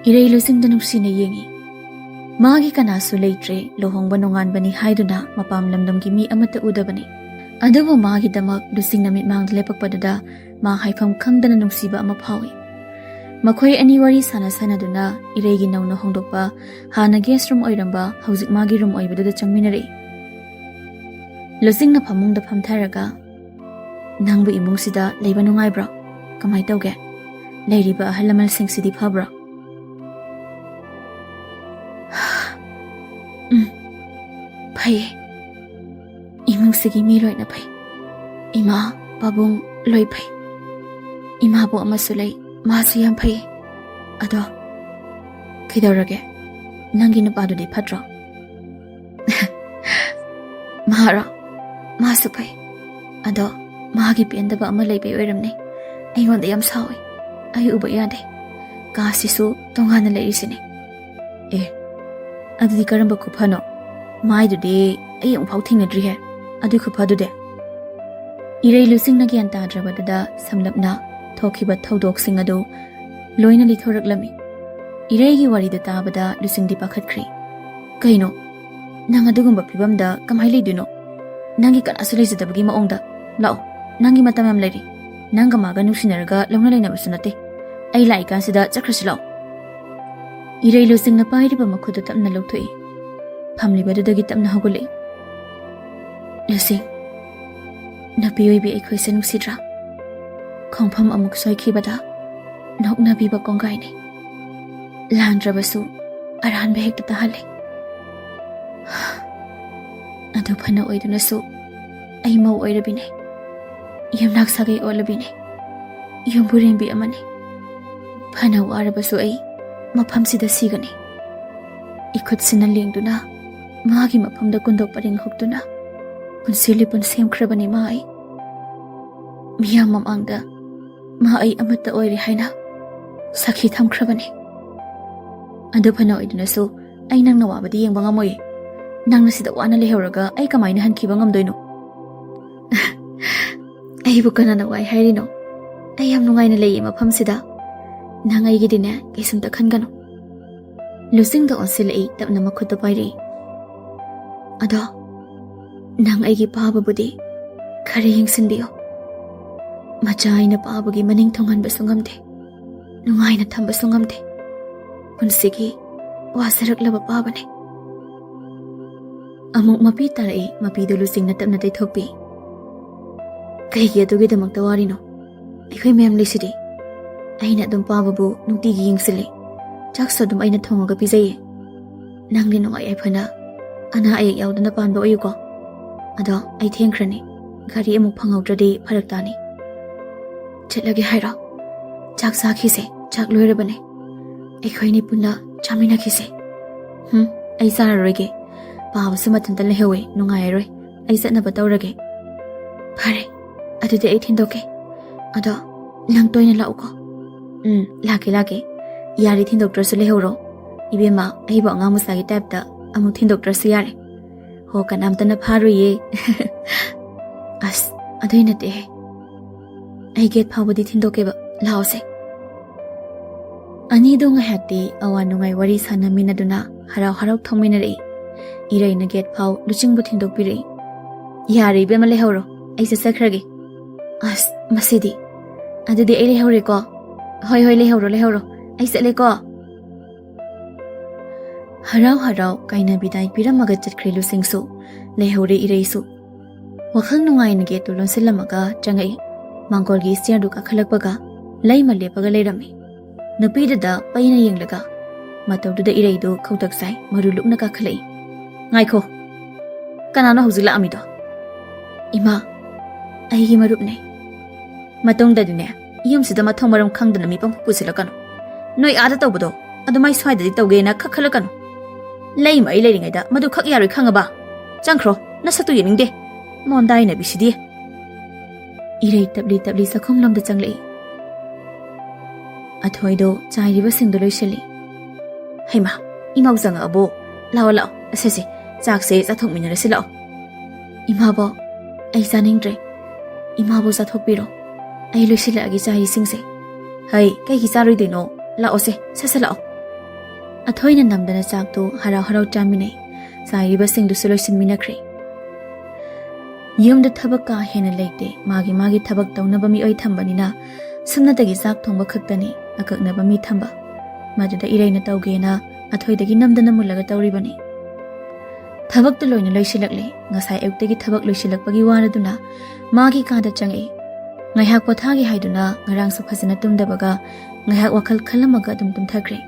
ꯏꯔꯩ ꯂꯨꯆꯤꯡꯗ ꯅꯨꯡꯁꯤꯅ ꯌꯦꯡꯉꯤ꯫ ꯃꯥꯒꯤ ꯀꯅꯥꯁꯨ ꯂꯩꯇ꯭ꯔꯦ, ꯂꯨꯍꯣꯡꯕ ꯅꯣꯡꯉꯥꯟꯕꯅꯤ ꯍꯥꯏꯗꯨꯅ ꯃꯄꯥꯝ ꯂꯝꯗꯝꯒꯤ ꯃꯤ ꯑꯃꯠꯇ ꯎꯗꯕꯅꯤ꯫ ꯑꯗꯨꯕꯨ ꯃꯥꯒꯤꯗꯃꯛ ꯂꯨꯆꯤꯡꯅ ꯃꯤꯠꯃꯥꯡꯗ ꯂꯦꯞꯄꯛꯄꯗꯨꯗ ꯃꯥ ꯍꯥꯏꯐꯝ ꯈꯪꯗꯅ ꯅꯨꯡꯁꯤꯕ ꯑꯃ ꯐꯥꯎꯏ꯫ ꯃꯈꯣꯏ ꯑꯅꯤ ꯋꯥꯔꯤ ꯁꯥꯟꯅ ꯁꯥꯟꯅꯗꯨꯅ ꯏꯔꯩꯒꯤ ꯅꯧꯅ ꯍꯣꯡꯗꯣꯛꯄ, ꯍꯥꯟꯅ ꯒꯦꯁ ꯔꯨꯝ ꯑꯣꯏꯔꯝꯕ ꯍꯧꯖꯤꯛ ꯃꯥꯒꯤ ꯔꯨꯝ ꯑꯣꯏꯕꯗꯨꯗ ꯆꯪꯃꯤꯟꯅꯔꯛꯏ꯫ ꯂꯨꯆꯤꯡꯅ ꯐꯃꯨꯡꯗ ꯐꯝꯊꯔꯒ, "ꯅꯪꯕꯨ ꯏꯃꯨꯡꯁꯤꯗ ꯂꯩꯕ ꯅꯨꯡꯉꯥꯏꯕ꯭ꯔꯣ? ꯀꯃꯥꯏ ꯇꯧꯒꯦ? ꯂꯩꯔꯤꯕ ꯑꯍꯜ ꯂꯃꯟꯁꯤꯡꯁꯤꯗꯤ ꯐꯕ꯭ꯔꯣ?" "ꯎꯝ, ꯐꯩꯌꯦ꯫ ꯏꯃꯨꯡꯁꯤꯒꯤ ꯃꯤ ꯂꯣꯏꯅ ꯐꯩ꯫ ꯏꯃꯥ, ꯄꯥꯕꯨꯡ ꯂꯣꯏ ꯐꯩ꯫ ꯏꯃꯥꯕꯣꯛ ꯑꯃꯁꯨ ꯂꯩ, ꯃꯥꯁꯨ ꯌꯥꯝ ꯐꯩ꯫ ꯑꯗꯣ ꯀꯩꯗꯧꯔꯒꯦ? ꯅꯪꯒꯤ ꯅꯨꯄꯥꯗꯨꯗꯤ ꯐꯠꯇ꯭ꯔꯣ?" "ꯃꯥꯔꯣ? ꯃꯥꯁꯨ ꯐꯩ꯫ ꯑꯗꯣ ꯃꯥꯒꯤ ꯄꯦꯟꯗꯕ ꯑꯃ ꯂꯩꯕꯩ ꯑꯣꯏꯔꯝꯅꯤ꯫ ꯑꯩꯉꯣꯟꯗ ꯌꯥꯝ ꯁꯥꯎꯏ꯫ ꯑꯩ ꯎꯕ ꯌꯥꯗꯦ꯫ ꯀꯥꯁꯤꯁꯨ ꯇꯣꯉꯥꯟꯅ ꯂꯩꯔꯤꯁꯤꯅꯤ꯫" "ꯑꯦ, ꯑꯗꯨꯗꯤ ꯀꯔꯝꯕ ꯈꯨꯐꯅꯣ? ꯃꯥꯏꯗꯨꯗꯤ ꯑꯩ ꯑꯃꯨꯛꯐꯥꯎ ꯊꯦꯡꯅꯗ꯭ꯔꯤꯍꯦ꯫ ꯑꯗꯨꯏ ꯈꯨꯐꯗꯨꯗꯤ?" ꯏꯔꯩ ꯂꯨꯆꯤꯡꯅ ꯒ꯭ꯌꯥꯟ ꯇꯥꯗ꯭ꯔꯕꯗꯨꯗ ꯁꯝꯂꯞꯅ ꯊꯣꯛꯈꯤꯕ ꯊꯧꯗꯣꯛꯁꯤꯡ ꯑꯗꯨ ꯂꯣꯏꯅ ꯂꯤꯊꯣꯔꯛꯂꯝꯃꯤ꯫ ꯏꯔꯩꯒꯤ ꯋꯥꯔꯤꯗꯨ ꯇꯥꯕꯗ ꯂꯨꯆꯤꯡꯗꯤ ꯄꯥꯈꯠꯈ꯭ꯔꯦ꯫ "ꯀꯩꯅꯣ? ꯅꯪ ꯑꯗꯨꯒꯨꯝꯕ ꯐꯤꯕꯝꯗ ꯀꯃꯥꯏ ꯂꯩꯗꯣꯏꯅꯣ? ꯅꯪꯒꯤ ꯀꯅꯥꯁꯨ ꯂꯩꯖꯗꯕꯒꯤ ꯃꯑꯣꯡꯗ꯫ ꯂꯥꯛꯑꯣ, ꯅꯪꯒꯤ ꯃꯇꯝ ꯌꯥꯝ ꯂꯩꯔꯤ꯫ ꯅꯪꯒ ꯃꯥꯒ ꯅꯨꯡꯁꯤꯅꯔꯒ ꯂꯧꯅ ꯂꯩꯅꯕꯁꯨ ꯅꯠꯇꯦ꯫ ꯑꯩ ꯂꯥꯛꯏꯀꯥꯟꯁꯤꯗ ꯆꯠꯈ꯭ꯔꯁꯤ ꯂꯥꯛꯑꯣ꯫" ꯏꯔꯩ ꯂꯨꯆꯤꯡꯅ ꯄꯥꯏꯔꯤꯕ ꯃꯈꯨꯠꯇꯨ ꯇꯞꯅ ꯂꯧꯊꯣꯛꯏ꯫ ꯐꯝꯂꯤꯕꯗꯨꯗꯒꯤ ꯇꯞꯅ ꯍꯧꯒꯠꯂꯛꯏ꯫ "ꯂꯨꯆꯤꯡ, ꯅꯨꯄꯤ ꯑꯣꯏꯕꯤ ꯑꯩꯈꯣꯏꯁꯦ ꯅꯨꯡꯁꯤꯗ꯭ꯔꯥ? ꯈꯣꯡꯐꯝ ꯑꯃꯨꯛ ꯁꯣꯏꯈꯤꯕꯗ ꯅꯣꯛꯅꯕꯤꯕ ꯀꯣꯡꯒꯥꯏꯅꯤ꯫ ꯂꯥꯟꯗ꯭ꯔꯕꯁꯨ ꯑꯔꯥꯟꯕ ꯍꯦꯛꯇ ꯇꯥꯍꯜꯂꯦ꯫ ꯑꯗꯨ ꯐꯅ ꯑꯣꯏꯗꯨꯅꯁꯨ ꯑꯩ ꯃꯧ ꯑꯣꯏꯔꯕꯤꯅꯦ, ꯌꯨꯝꯅꯥꯛ ꯁꯥꯒꯩ ꯑꯣꯜꯂꯕꯤꯅꯦ, ꯌꯨꯝꯕꯨꯔꯦꯝꯕꯤ ꯑꯃꯅꯤ꯫ ꯐꯅ ꯋꯥꯔꯕꯁꯨ ꯑꯩ ꯃꯐꯝꯁꯤꯗ ꯁꯤꯒꯅꯤ꯫ ꯏꯈꯨꯠꯁꯤꯅ ꯂꯦꯡꯗꯨꯅ ꯃꯥꯒꯤ ꯃꯐꯝꯗ ꯀꯨꯟꯗꯣꯛ ꯄꯔꯦꯡ ꯍꯨꯛꯇꯨꯅ ꯄꯨꯟꯁꯤ ꯂꯤꯄꯨꯟ ꯁꯦꯝꯈ꯭ꯔꯕꯅꯤ ꯃꯥ ꯑꯩ꯫ ꯃꯤꯌꯥꯝ ꯃꯃꯥꯡꯗ ꯃꯥ ꯑꯩ ꯑꯃꯠꯇ ꯑꯣꯏꯔꯦ ꯍꯥꯏꯅ ꯁꯥꯈꯤ ꯊꯝꯈ꯭ꯔꯕꯅꯤ꯫ ꯑꯗꯨ ꯐꯅ ꯑꯣꯏꯗꯨꯅꯁꯨ ꯑꯩ ꯅꯪꯅ ꯋꯥꯕꯗꯤ ꯌꯦꯡꯕ ꯉꯝꯃꯣꯏꯌꯦ꯫ ꯅꯪꯅ ꯁꯤꯗ ꯋꯥꯅ ꯂꯩꯍꯧꯔꯒ ꯑꯩ ꯀꯃꯥꯏꯅ ꯍꯟꯈꯤꯕ ꯉꯝꯗꯣꯏꯅꯣ? ꯑꯩꯕꯨ ꯀꯅꯥꯅ ꯋꯥꯏ ꯍꯥꯏꯔꯤꯅꯣ? ꯑꯩ ꯌꯥꯝ ꯅꯨꯡꯉꯥꯏꯅ ꯂꯩꯌꯦ ꯃꯐꯝꯁꯤꯗ꯫ ꯅꯪ ꯑꯩꯒꯤꯗꯤꯅꯦ ꯀꯩꯁꯨꯝꯇ ꯈꯟꯒꯅꯨ꯫ ꯂꯨꯆꯤꯡꯗ ꯑꯣꯟꯁꯤꯜꯂꯛꯏ, ꯇꯞꯅ ꯃꯈꯨꯠꯇ ꯄꯥꯏꯔꯛꯏ꯫ ꯑꯗꯣ ꯅꯪ ꯑꯩꯒꯤ ꯄꯥꯕꯕꯨꯗꯤ ꯈꯔ ꯌꯦꯡꯁꯤꯟꯕꯤꯌꯨ꯫ ꯃꯆꯥ ꯑꯩꯅ ꯄꯥꯕꯒꯤ ꯃꯅꯤꯡ ꯊꯨꯡꯍꯟꯕꯁꯨ ꯉꯝꯗꯦ, ꯅꯨꯡꯉꯥꯏꯅ ꯊꯝꯕꯁꯨ ꯉꯝꯗꯦ꯫ ꯄꯨꯟꯁꯤꯒꯤ ꯋꯥꯖꯔꯛꯂꯕ ꯄꯥꯕꯅꯦ꯫ ꯑꯃꯨꯛ ꯃꯄꯤ ꯇꯥꯔꯛꯏ, ꯃꯄꯤꯗꯨ ꯂꯨꯆꯤꯡꯅ ꯇꯞꯅ ꯇꯩꯊꯣꯛꯄꯤ꯫ ꯀꯩꯒꯤ ꯑꯗꯨꯒꯤꯗꯃꯛꯇ ꯋꯥꯔꯤꯅꯣ? ꯑꯩꯈꯣꯏ ꯃꯌꯥꯝ ꯂꯩꯁꯤꯗꯤ꯫ ꯑꯩꯅ ꯑꯗꯨꯝ ꯄꯥꯕꯕꯨ ꯅꯨꯡꯇꯤꯒꯤ ꯌꯦꯡꯁꯤꯜꯂꯤ꯫ ꯆꯥꯛꯁꯨ ꯑꯗꯨꯝ ꯑꯩꯅ ꯊꯣꯡꯉꯒ ꯄꯤꯖꯩꯌꯦ꯫ ꯅꯪꯗꯤ ꯅꯨꯡꯉꯥꯏ ꯌꯥꯏꯐꯅ ꯑꯅꯥ ꯑꯌꯦꯛ ꯌꯥꯎꯗꯅ ꯄꯥꯟꯕ ꯑꯣꯏꯌꯨꯀꯣ꯫ ꯑꯗꯣ ꯑꯩ ꯊꯦꯡꯈ꯭ꯔꯅꯤ, ꯒꯥꯔꯤ ꯑꯃꯨꯛ ꯐꯪꯍꯧꯗ꯭ꯔꯗꯤ ꯐꯔꯛ ꯇꯥꯅꯤ꯫ ꯆꯠꯂꯒꯦ ꯍꯥꯏꯔꯣ? ꯆꯥꯛ ꯆꯥꯈꯤꯁꯦ, ꯆꯥꯛ ꯂꯣꯏꯔꯕꯅꯦ꯫ ꯑꯩꯈꯣꯏꯅꯤ ꯄꯨꯟꯅ ꯆꯥꯃꯤꯟꯅꯈꯤꯁꯦ꯫ ꯍꯨꯝ, ꯑꯩ ꯆꯥꯔꯔꯣꯏꯒꯦ꯫ ꯄꯥꯕꯁꯨ ꯃꯊꯟꯇ ꯂꯩꯍꯧꯋꯦ, ꯅꯨꯡꯉꯥꯏꯔꯔꯣꯏ꯫ ꯑꯩ ꯆꯠꯅꯕ ꯇꯧꯔꯒꯦ꯫ ꯐꯔꯦ, ꯑꯗꯨꯗꯤ ꯑꯩ ꯊꯤꯟꯗꯣꯛꯀꯦ꯫ ꯑꯗꯣ ꯅꯪ ꯇꯣꯏꯅ ꯂꯥꯛꯎꯀꯣ꯫ ꯎꯝ, ꯂꯥꯛꯀꯦ, ꯂꯥꯛꯀꯦ꯫ ꯌꯥꯔꯦ, ꯊꯤꯟꯗꯣꯛꯇ꯭ꯔꯁꯨ ꯂꯩꯍꯧꯔꯣ꯫ ꯏꯕꯦꯝꯃ, ꯑꯩꯕꯨ ꯑꯉꯥꯡ ꯃꯆꯥꯒꯤ ꯇꯥꯏꯞꯇ ꯑꯃꯨꯛ ꯊꯤꯟꯗꯣꯛꯇ꯭ꯔꯁꯨ ꯌꯥꯔꯦ꯫ ꯍꯣ, ꯀꯅꯥꯝꯇꯅ ꯐꯥꯔꯣꯏꯌꯦ꯫ ꯑꯁ, ꯑꯗꯨꯏ ꯅꯠꯇꯦꯍꯦ꯫ ꯑꯩ ꯒꯦꯠ ꯐꯥꯎꯕꯗꯤ ꯊꯤꯟꯗꯣꯛꯀꯦꯕ꯫ ꯂꯥꯛꯑꯣꯁꯦ꯫ ꯑꯅꯤꯗꯣ ꯉꯥꯏꯍꯥꯛꯇꯤ ꯑꯋꯥ ꯅꯨꯡꯉꯥꯏ ꯋꯥꯔꯤ ꯁꯥꯟꯅꯃꯤꯟꯅꯗꯨꯅ ꯍꯔꯥꯎ ꯍꯔꯥꯎ ꯊꯧꯃꯤꯟꯅꯔꯛꯏ꯫ ꯏꯔꯩꯅ ꯒꯦꯠ ꯐꯥꯎ ꯂꯨꯆꯤꯡꯕꯨ ꯊꯤꯟꯗꯣꯛꯄꯤꯔꯛꯏ꯫ ꯌꯥꯔꯦ ꯏꯕꯦꯝꯃ, ꯂꯩꯍꯧꯔꯣ, ꯑꯩ ꯆꯠꯆꯈ꯭ꯔꯒꯦ꯫ ꯑꯁ, ꯃꯁꯤꯗꯤ꯫ ꯑꯗꯨꯗꯤ ꯑꯩ ꯂꯩꯍꯧꯔꯦꯀꯣ꯫ ꯍꯣꯏ, ꯍꯣꯏ, ꯂꯩꯍꯧꯔꯣ, ꯂꯩꯍꯧꯔꯣ, ꯑꯩ ꯆꯠꯂꯦꯀꯣ꯫ ꯍꯔꯥꯎ ꯍꯔꯥꯎ ꯀꯥꯏꯅ ꯕꯤꯗꯥꯏ ꯄꯤꯔꯝꯃꯒ ꯆꯠꯈ꯭ꯔꯦ ꯂꯨꯆꯤꯡꯁꯨ, ꯂꯩꯍꯧꯔꯦ ꯏꯔꯩꯁꯨ꯫ ꯋꯥꯈꯜ ꯅꯨꯡꯉꯥꯏꯅ ꯒꯦꯠꯇꯨ ꯂꯣꯟꯁꯤꯜꯂꯝꯃꯒ ꯆꯪꯉꯛꯏ꯫ ꯃꯥꯡꯒꯣꯜꯒꯤ ꯁ꯭ꯇꯤꯌꯔꯗꯨ ꯀꯥꯈꯠꯂꯛꯄꯒ ꯂꯩꯃ ꯂꯦꯞꯄꯒ ꯂꯩꯔꯝꯃꯤ꯫ ꯅꯨꯄꯤꯗꯨꯗ ꯄꯩꯅ ꯌꯦꯡꯂꯒ, ꯃꯇꯧꯗꯨꯗ ꯏꯔꯩꯗꯨ ꯈꯧꯇꯛ ꯆꯥꯏ, ꯃꯔꯨ ꯂꯨꯞꯅ ꯀꯥꯈꯠꯂꯛꯏ꯫ "ꯉꯥꯏꯈꯣ, ꯀꯅꯥꯅꯣ ꯍꯧꯖꯤꯛ ꯂꯥꯛꯑꯝꯃꯤꯗꯣ?" "ꯏꯃꯥ, ꯑꯩꯒꯤ ꯃꯔꯨꯞꯅꯦ꯫" "ꯃꯇꯨꯡꯗꯗꯤꯅꯦ, ꯌꯨꯝꯁꯤꯗ ꯃꯊꯣꯡ ꯃꯔꯝ ꯈꯪꯗꯅ ꯃꯤ ꯄꯪꯐꯨ ꯄꯨꯁꯤꯜꯂꯛꯀꯅꯨ꯫ ꯅꯣꯏ ꯑꯥꯗ ꯇꯧꯕꯗꯣ ꯑꯗꯨꯃꯥꯏ ꯁ꯭ꯋꯥꯏꯗꯗꯤ ꯇꯧꯒꯦꯅ ꯈꯛꯈꯠꯂꯛꯀꯅꯨ꯫ ꯂꯩꯃ ꯑꯩ ꯂꯩꯔꯤꯉꯩꯗ ꯃꯗꯨ ꯈꯛ ꯌꯥꯔꯣꯏ, ꯈꯪꯉꯕ? ꯆꯪꯈ꯭ꯔꯣ, ꯅꯁꯛꯇꯨ ꯌꯦꯡꯅꯤꯡꯗꯦ꯫ ꯃꯣꯟꯗꯥꯏꯅꯕꯤꯁꯤꯗꯤ꯫" ꯏꯔꯩ ꯇꯞꯂꯤ ꯇꯞꯂꯤ ꯆꯥꯛꯈꯨꯝꯂꯣꯝꯗ ꯆꯪꯂꯛꯏ꯫ ꯑꯊꯣꯏꯗꯣ ꯆꯥꯏꯔꯤꯕꯁꯤꯡꯗꯣ ꯂꯣꯏꯁꯤꯜꯂꯤ꯫ "ꯍꯩꯃꯥ, ꯏꯃꯥꯎ ꯆꯪꯉꯛꯑꯕꯣ? ꯂꯥꯛꯑꯣ, ꯂꯥꯛꯑꯣ, ꯑꯁꯦ, ꯁꯦ, ꯆꯥꯛꯁꯦ ꯆꯥꯊꯣꯛꯃꯤꯟꯅꯔꯁꯤ, ꯂꯥꯛꯑꯣ꯫" "ꯏꯃꯥꯕꯣ, ꯑꯩ ꯆꯥꯅꯤꯡꯗ꯭ꯔꯦ꯫ ꯏꯃꯥꯕꯨ ꯆꯥꯊꯣꯛꯄꯤꯔꯣ꯫ ꯑꯩ ꯂꯣꯏꯁꯤꯜꯂꯛꯑꯒꯦ ꯆꯥꯔꯤꯁꯤꯡꯁꯦ꯫" "ꯍꯩ, ꯀꯩꯒꯤ ꯆꯥꯔꯣꯏꯗꯣꯏꯅꯣ? ꯂꯥꯛꯑꯣꯁꯦ, ꯁꯠ ꯁꯠ ꯂꯥꯛꯑꯣ꯫" ꯑꯊꯣꯏꯅ ꯅꯝꯗꯅ ꯆꯥꯛꯇꯨ ꯍꯔꯥꯎ ꯍꯔꯥꯎ ꯆꯥꯃꯤꯟꯅꯩ꯫ ꯆꯥꯏꯔꯤꯕꯁꯤꯡꯗꯨꯁꯨ ꯂꯣꯏꯁꯤꯟꯃꯤꯟꯅꯈ꯭ꯔꯦ꯫ ꯌꯨꯝꯗ ꯊꯕꯛ ꯀꯥ ꯍꯦꯟꯅ ꯂꯩꯇꯦ꯫ ꯃꯥꯒꯤ ꯃꯥꯒꯤ ꯊꯕꯛ ꯇꯧꯅꯕ ꯃꯤꯑꯣꯏ ꯊꯝꯕꯅꯤꯅ ꯁꯨꯞꯅꯇꯒꯤ ꯆꯥꯛ ꯊꯣꯡꯕ ꯈꯛꯇꯅꯤ ꯑꯀꯛꯅꯕ ꯃꯤ ꯊꯝꯕ꯫ ꯃꯗꯨꯗ ꯏꯔꯩꯅ ꯇꯧꯒꯦꯅ ꯑꯊꯣꯏꯗꯒꯤ ꯅꯝꯗꯅ ꯃꯨꯜꯂꯒ ꯇꯧꯔꯤꯕꯅꯤ꯫ ꯊꯕꯛꯇꯨ ꯂꯣꯏꯅ ꯂꯣꯏꯁꯤꯜꯂꯛꯂꯦ꯫ ꯉꯁꯥꯏ ꯑꯌꯨꯛꯇꯒꯤ ꯊꯕꯛ ꯂꯣꯏꯁꯤꯜꯂꯛꯄꯒꯤ ꯋꯥꯔꯗꯨꯅ ꯃꯥꯒꯤ ꯀꯥꯗ ꯆꯪꯉꯛꯏ꯫ ꯉꯥꯏꯍꯥꯛ ꯄꯣꯊꯥꯒꯦ ꯍꯥꯏꯗꯨꯅ ꯉꯔꯥꯡꯁꯨ ꯐꯖꯅ ꯇꯨꯝꯗꯕꯒ ꯉꯥꯏꯍꯥꯛ ꯋꯥꯈꯜ ꯈꯜꯂꯝꯃꯒ ꯑꯗꯨꯝ ꯇꯨꯝꯊꯈ꯭ꯔꯦ꯫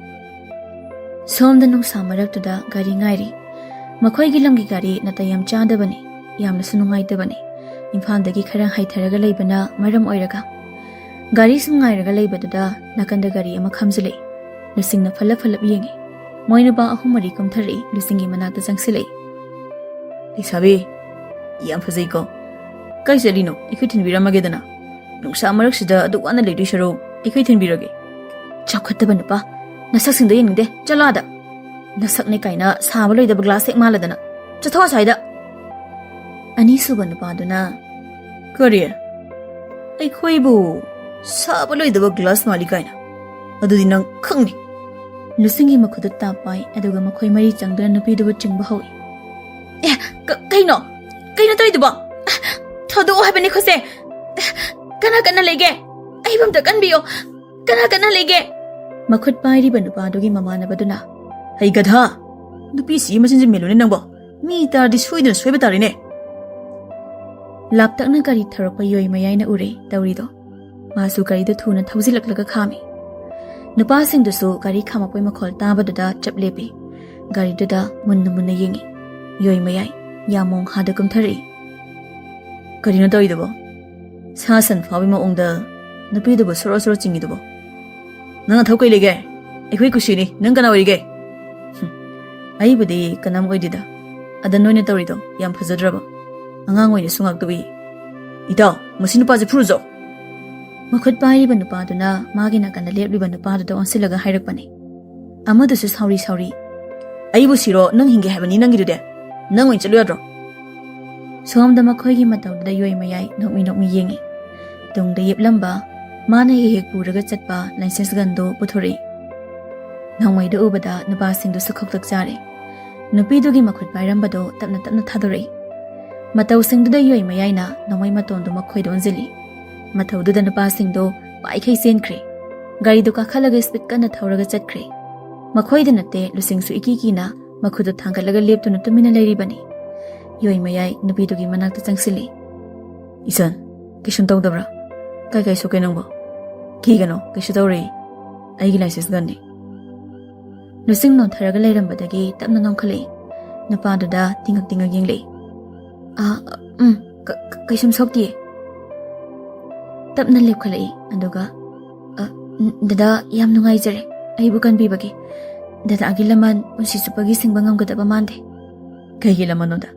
ꯁꯣꯝꯗ ꯅꯨꯡꯁꯥ ꯃꯔꯛꯇꯨꯗ ꯒꯥꯔꯤ ꯉꯥꯏꯔꯤ꯫ ꯃꯈꯣꯏꯒꯤ ꯂꯝꯒꯤ ꯒꯥꯔꯤ ꯅꯥꯇꯩ ꯌꯥꯝ ꯆꯥꯗꯕꯅꯤ, ꯌꯥꯝꯅꯁꯨ ꯅꯨꯡꯉꯥꯏꯇꯕꯅꯤ꯫ ꯏꯝꯐꯥꯜꯗꯒꯤ ꯈꯔ ꯍꯥꯏꯊꯔꯒ ꯂꯩꯕꯅ ꯃꯔꯝ ꯑꯣꯏꯔꯒ꯫ ꯒꯥꯔꯤ ꯁꯨꯝ ꯉꯥꯏꯔꯒ ꯂꯩꯕꯗꯨꯗ ꯅꯥꯀꯟꯗ ꯒꯥꯔꯤ ꯑꯃ ꯈꯥꯝꯖꯤꯜꯂꯛꯏ꯫ ꯂꯨꯁꯤꯡꯅ ꯐꯠꯂꯞ ꯐꯠꯂꯞ ꯌꯦꯡꯉꯤ꯫ ꯃꯣꯏ ꯅꯨꯄꯥ ꯑꯍꯨꯝ ꯃꯔꯤ ꯀꯨꯝꯊꯔꯛꯏ, ꯂꯨꯁꯤꯡꯒꯤ ꯃꯅꯥꯛꯇ ꯆꯪꯁꯤꯜꯂꯛꯏ꯫ "ꯂꯩꯁꯥꯕꯤ, ꯌꯥꯝ ꯐꯖꯩꯀꯣ꯫ ꯀꯥꯏ ꯆꯠꯂꯤꯅꯣ? ꯑꯩꯈꯣꯏ ꯊꯤꯟꯕꯤꯔꯝꯃꯒꯦꯗꯅ꯫ ꯅꯨꯡꯁꯥ ꯃꯔꯛꯁꯤꯗ ꯑꯗꯨꯛ ꯋꯥꯅ ꯂꯩꯗꯣꯏ ꯁꯔꯨꯛ ꯑꯩꯈꯣꯏ ꯊꯤꯟꯕꯤꯔꯒꯦ꯫" "ꯆꯥꯎꯈꯠꯇꯕ ꯅꯨꯄꯥ, ꯅꯁꯛꯁꯤꯡꯗꯣ ꯌꯦꯡꯅꯤꯡꯗꯦ, ꯆꯠꯂꯣ ꯑꯥꯗ꯫ ꯅꯁꯛꯅꯦ ꯀꯥꯏꯅ ꯁꯥꯕ ꯂꯣꯏꯗꯕ ꯒ꯭ꯂꯥꯁ ꯍꯦꯛ ꯃꯥꯜꯂꯗꯅ꯫ ꯆꯠꯊꯣꯛ ꯑꯁ꯭ꯋꯥꯏꯗ꯫" ꯑꯅꯤꯁꯨꯕ ꯅꯨꯄꯥꯗꯨꯅ, "ꯀꯔꯤ? ꯑꯩꯈꯣꯏꯕꯨ ꯁꯥꯕ ꯂꯣꯏꯗꯕ ꯒ꯭ꯂꯥꯁ ꯃꯥꯜꯂꯤ ꯀꯥꯏꯅ? ꯑꯗꯨꯗꯤ ꯅꯪ ꯈꯪꯅꯤ꯫" ꯂꯨꯁꯤꯡꯒꯤ ꯃꯈꯨꯠꯇ ꯇꯥꯞ ꯄꯥꯏ, ꯑꯗꯨꯒ ꯃꯈꯣꯏ ꯃꯔꯤ ꯆꯪꯗꯨꯅ ꯅꯨꯄꯤꯗꯨꯕꯨ ꯆꯤꯡꯕ ꯍꯧꯏ꯫ "ꯑꯦ, ꯀ-, ꯀꯩꯅꯣ? ꯀꯩꯅꯣ ꯇꯧꯔꯤꯗꯨꯕꯣ? ꯊꯥꯗꯣꯛꯑꯣ ꯍꯥꯏꯕꯅꯤ ꯈꯨꯠꯁꯦ꯫ ꯀꯅꯥ ꯀꯅꯥ ꯂꯩꯒꯦ? ꯑꯩꯕꯨ ꯑꯝꯇ ꯀꯟꯕꯤꯌꯣ꯫ ꯀꯅꯥ ꯀꯅꯥ ꯂꯩꯒꯦ?" ꯃꯈꯨꯠ ꯄꯥꯏꯔꯤꯕ ꯅꯨꯄꯥꯗꯨꯒꯤ ꯃꯃꯥꯟꯅꯕꯗꯨꯅ, "ꯍꯩ ꯒꯙꯥ, ꯅꯨꯄꯤꯁꯤꯒꯤ ꯃꯆꯤꯟꯁꯦ ꯃꯦꯜꯂꯨꯅꯦ ꯅꯪꯕꯣ꯫ ꯃꯤ ꯇꯥꯔꯗꯤ ꯁꯣꯏꯗꯅ ꯁꯣꯏꯕ ꯇꯥꯔꯦꯅꯦ꯫" ꯂꯥꯞꯇꯛꯅ ꯒꯥꯔꯤ ꯊꯧꯔꯛꯄ ꯌꯣꯏ ꯃꯌꯥꯏꯅ ꯎꯔꯦ ꯇꯧꯔꯤꯗꯣ꯫ ꯃꯥꯁꯨ ꯒꯥꯔꯤꯗꯨ ꯊꯨꯅ ꯊꯧꯖꯤꯜꯂꯛꯂꯒ ꯈꯥꯝꯃꯤ꯫ ꯅꯨꯄꯥꯁꯤꯡꯗꯨꯁꯨ ꯒꯥꯔꯤ ꯈꯥꯝꯃꯛꯄꯩ ꯃꯈꯣꯜ ꯇꯥꯕꯗꯨꯗ ꯆꯞ ꯂꯦꯞꯄꯤ꯫ ꯒꯥꯔꯤꯗꯨꯗ ꯃꯨꯟꯅ ꯃꯨꯟꯅ ꯌꯦꯡꯉꯤ꯫ ꯌꯣꯏ ꯃꯌꯥꯏ ꯌꯥꯝꯃꯣꯡ ꯍꯥꯗ ꯀꯨꯝꯊꯔꯛꯏ꯫ "ꯀꯔꯤꯅꯣ ꯇꯧꯔꯤꯗꯨꯕꯣ? ꯁꯥ ꯁꯟ ꯐꯥꯕꯒꯤ ꯃꯑꯣꯡꯗ ꯅꯨꯄꯤꯗꯨꯕꯨ ꯁꯣꯔꯣ ꯁꯣꯔꯣ ꯆꯤꯡꯉꯤꯗꯨꯕꯣ? ꯅꯪ ꯅꯊꯧ ꯀꯩ ꯂꯩꯒꯦ? ꯑꯩꯈꯣꯏ ꯀꯨꯁꯤꯅꯤ, ꯅꯪ ꯀꯅꯥ ꯑꯣꯏꯔꯤꯒꯦ?" "ꯍꯨꯝ, ꯑꯩꯕꯨꯗꯤ ꯀꯅꯥꯝ ꯑꯣꯏꯗꯦꯗ꯫ ꯑꯗ ꯅꯣꯏꯅ ꯇꯧꯔꯤꯗꯣ ꯌꯥꯝ ꯐꯖꯗ꯭ꯔꯕ? ꯑꯉꯥꯡ ꯑꯣꯏꯅꯁꯨ ꯉꯥꯛꯇ ꯎꯏ꯫ ꯏꯇꯥꯎ, ꯃꯁꯤ ꯅꯨꯄꯥꯁꯦ ꯐꯨꯔꯨꯆꯣ!" ꯃꯈꯨꯠ ꯄꯥꯏꯔꯤꯕ ꯅꯨꯄꯥꯗꯨꯅ ꯃꯥꯒꯤ ꯅꯥꯀꯟꯗ ꯂꯦꯞꯂꯤꯕ ꯅꯨꯄꯥꯗꯨꯗ ꯑꯣꯟꯁꯤꯜꯂꯒ ꯍꯥꯏꯔꯛꯄꯅꯤ꯫ ꯑꯃꯗꯨꯁꯨ ꯁꯥꯎꯔꯤ ꯁꯥꯎꯔꯤ, "ꯑꯩꯕꯨ ꯁꯤꯔꯣ ꯅꯪ ꯍꯤꯡꯒꯦ ꯍꯥꯏꯕꯅꯤ ꯅꯪꯒꯤꯗꯨꯗꯤ? ꯅꯪ ꯑꯣꯏꯅ ꯆꯠꯂꯨ ꯌꯥꯗ꯭ꯔꯣ?" ꯁꯣꯝꯗ ꯃꯈꯣꯏꯒꯤ ꯃꯇꯧꯗꯨꯗ ꯌꯣꯏ ꯃꯌꯥꯏ ꯅꯣꯛꯃꯤ ꯅꯣꯛꯃꯤ ꯌꯦꯡꯉꯤ꯫ ꯇꯨꯡꯗ ꯌꯦꯞꯂꯝꯕ, ꯃꯥꯅ ꯍꯦꯛ ꯍꯦꯛ ꯄꯨꯔꯒ ꯆꯠꯄ ꯂꯥꯏꯁꯦꯟꯁ ꯒꯟꯗꯨ ꯄꯨꯊꯣꯔꯛꯏ꯫ ꯅꯣꯡꯃꯩꯗꯨ ꯎꯕꯗ ꯅꯨꯄꯥꯁꯤꯡꯗꯨꯁꯨ ꯈꯧꯇꯛ ꯆꯥꯔꯦ꯫ ꯅꯨꯄꯤꯗꯨꯒꯤ ꯃꯈꯨꯠ ꯄꯥꯏꯔꯝꯕꯗꯨ ꯇꯞꯅ ꯇꯞꯅ ꯊꯥꯗꯣꯔꯛꯏ꯫ ꯃꯇꯧꯁꯤꯡꯗꯨꯗ ꯌꯣꯏ ꯃꯌꯥꯏꯅ ꯅꯣꯡꯃꯩ ꯃꯇꯣꯟꯗꯨ ꯃꯈꯣꯏꯗ ꯑꯣꯟꯁꯤꯜꯂꯤ꯫ ꯃꯇꯧꯗꯨꯗ ꯅꯨꯄꯥꯁꯤꯡꯗꯨ ꯄꯥꯏꯈꯩ ꯆꯦꯟꯈ꯭ꯔꯦ꯫ ꯒꯥꯔꯤꯗꯨ ꯀꯥꯈꯠꯂꯒ ꯁ꯭ꯄꯤꯗ ꯀꯟꯅ ꯊꯧꯔꯒ ꯆꯠꯈ꯭ꯔꯦ꯫ ꯃꯈꯣꯏꯗ ꯅꯠꯇꯦ, ꯂꯨꯁꯤꯡꯁꯨ ꯏꯀꯤ ꯀꯤꯅ ꯃꯈꯨꯠꯇꯨ ꯊꯥꯡꯒꯠꯂꯒ ꯂꯦꯞꯇꯨꯅ ꯇꯨꯃꯤꯟꯅ ꯂꯩꯔꯤꯕꯅꯤ꯫ ꯌꯣꯏ ꯃꯌꯥꯏ ꯅꯨꯄꯤꯗꯨꯒꯤ ꯃꯅꯥꯛꯇ ꯆꯪꯁꯤꯜꯂꯤ꯫ "ꯏꯆꯟ, ꯀꯩꯁꯨꯝ ꯇꯧꯗꯕ꯭ꯔꯥ? ꯀꯥꯏ ꯀꯥꯏ ꯁꯣꯛꯀꯦ ꯅꯪꯕꯣ?" "ꯀꯤꯒꯅꯣ, ꯀꯩꯁꯨ ꯇꯧꯔꯣꯏ꯫ ꯑꯩꯒꯤ ꯂꯥꯏꯁꯦꯟꯁ ꯒꯟꯅꯤ꯫" ꯂꯨꯁꯤꯡ ꯅꯣꯟꯊꯔꯒ ꯂꯩꯔꯝꯕꯗꯒꯤ ꯇꯞꯅ ꯅꯣꯡꯈꯠꯂꯛꯏ꯫ ꯅꯨꯄꯥꯗꯨꯗ ꯇꯤꯡꯉꯛ ꯇꯤꯡꯉꯛ ꯌꯦꯡꯂꯛꯏ꯫ "ꯑ, ꯎꯝ, ꯀ-, ꯀ-, ꯀꯩꯁꯨꯝ ꯁꯣꯛꯇꯤꯌꯦ꯫" ꯇꯞꯅ ꯂꯦꯞꯈꯠꯂꯛꯏ, ꯑꯗꯨꯒ, "ꯑ, ꯎꯝ, ꯗꯗꯥ, ꯌꯥꯝ ꯅꯨꯡꯉꯥꯏꯖꯔꯦ ꯑꯩꯕꯨ ꯀꯟꯕꯤꯕꯒꯤ꯫ ꯗꯗꯥꯒꯤ ꯂꯃꯟ ꯄꯨꯟꯁꯤ ꯆꯨꯞꯄꯒꯤ ꯁꯤꯡꯕ ꯉꯝꯒꯗꯕ ꯃꯥꯟꯗꯦ꯫" "ꯀꯩꯒꯤ ꯂꯃꯟꯅꯣꯗ?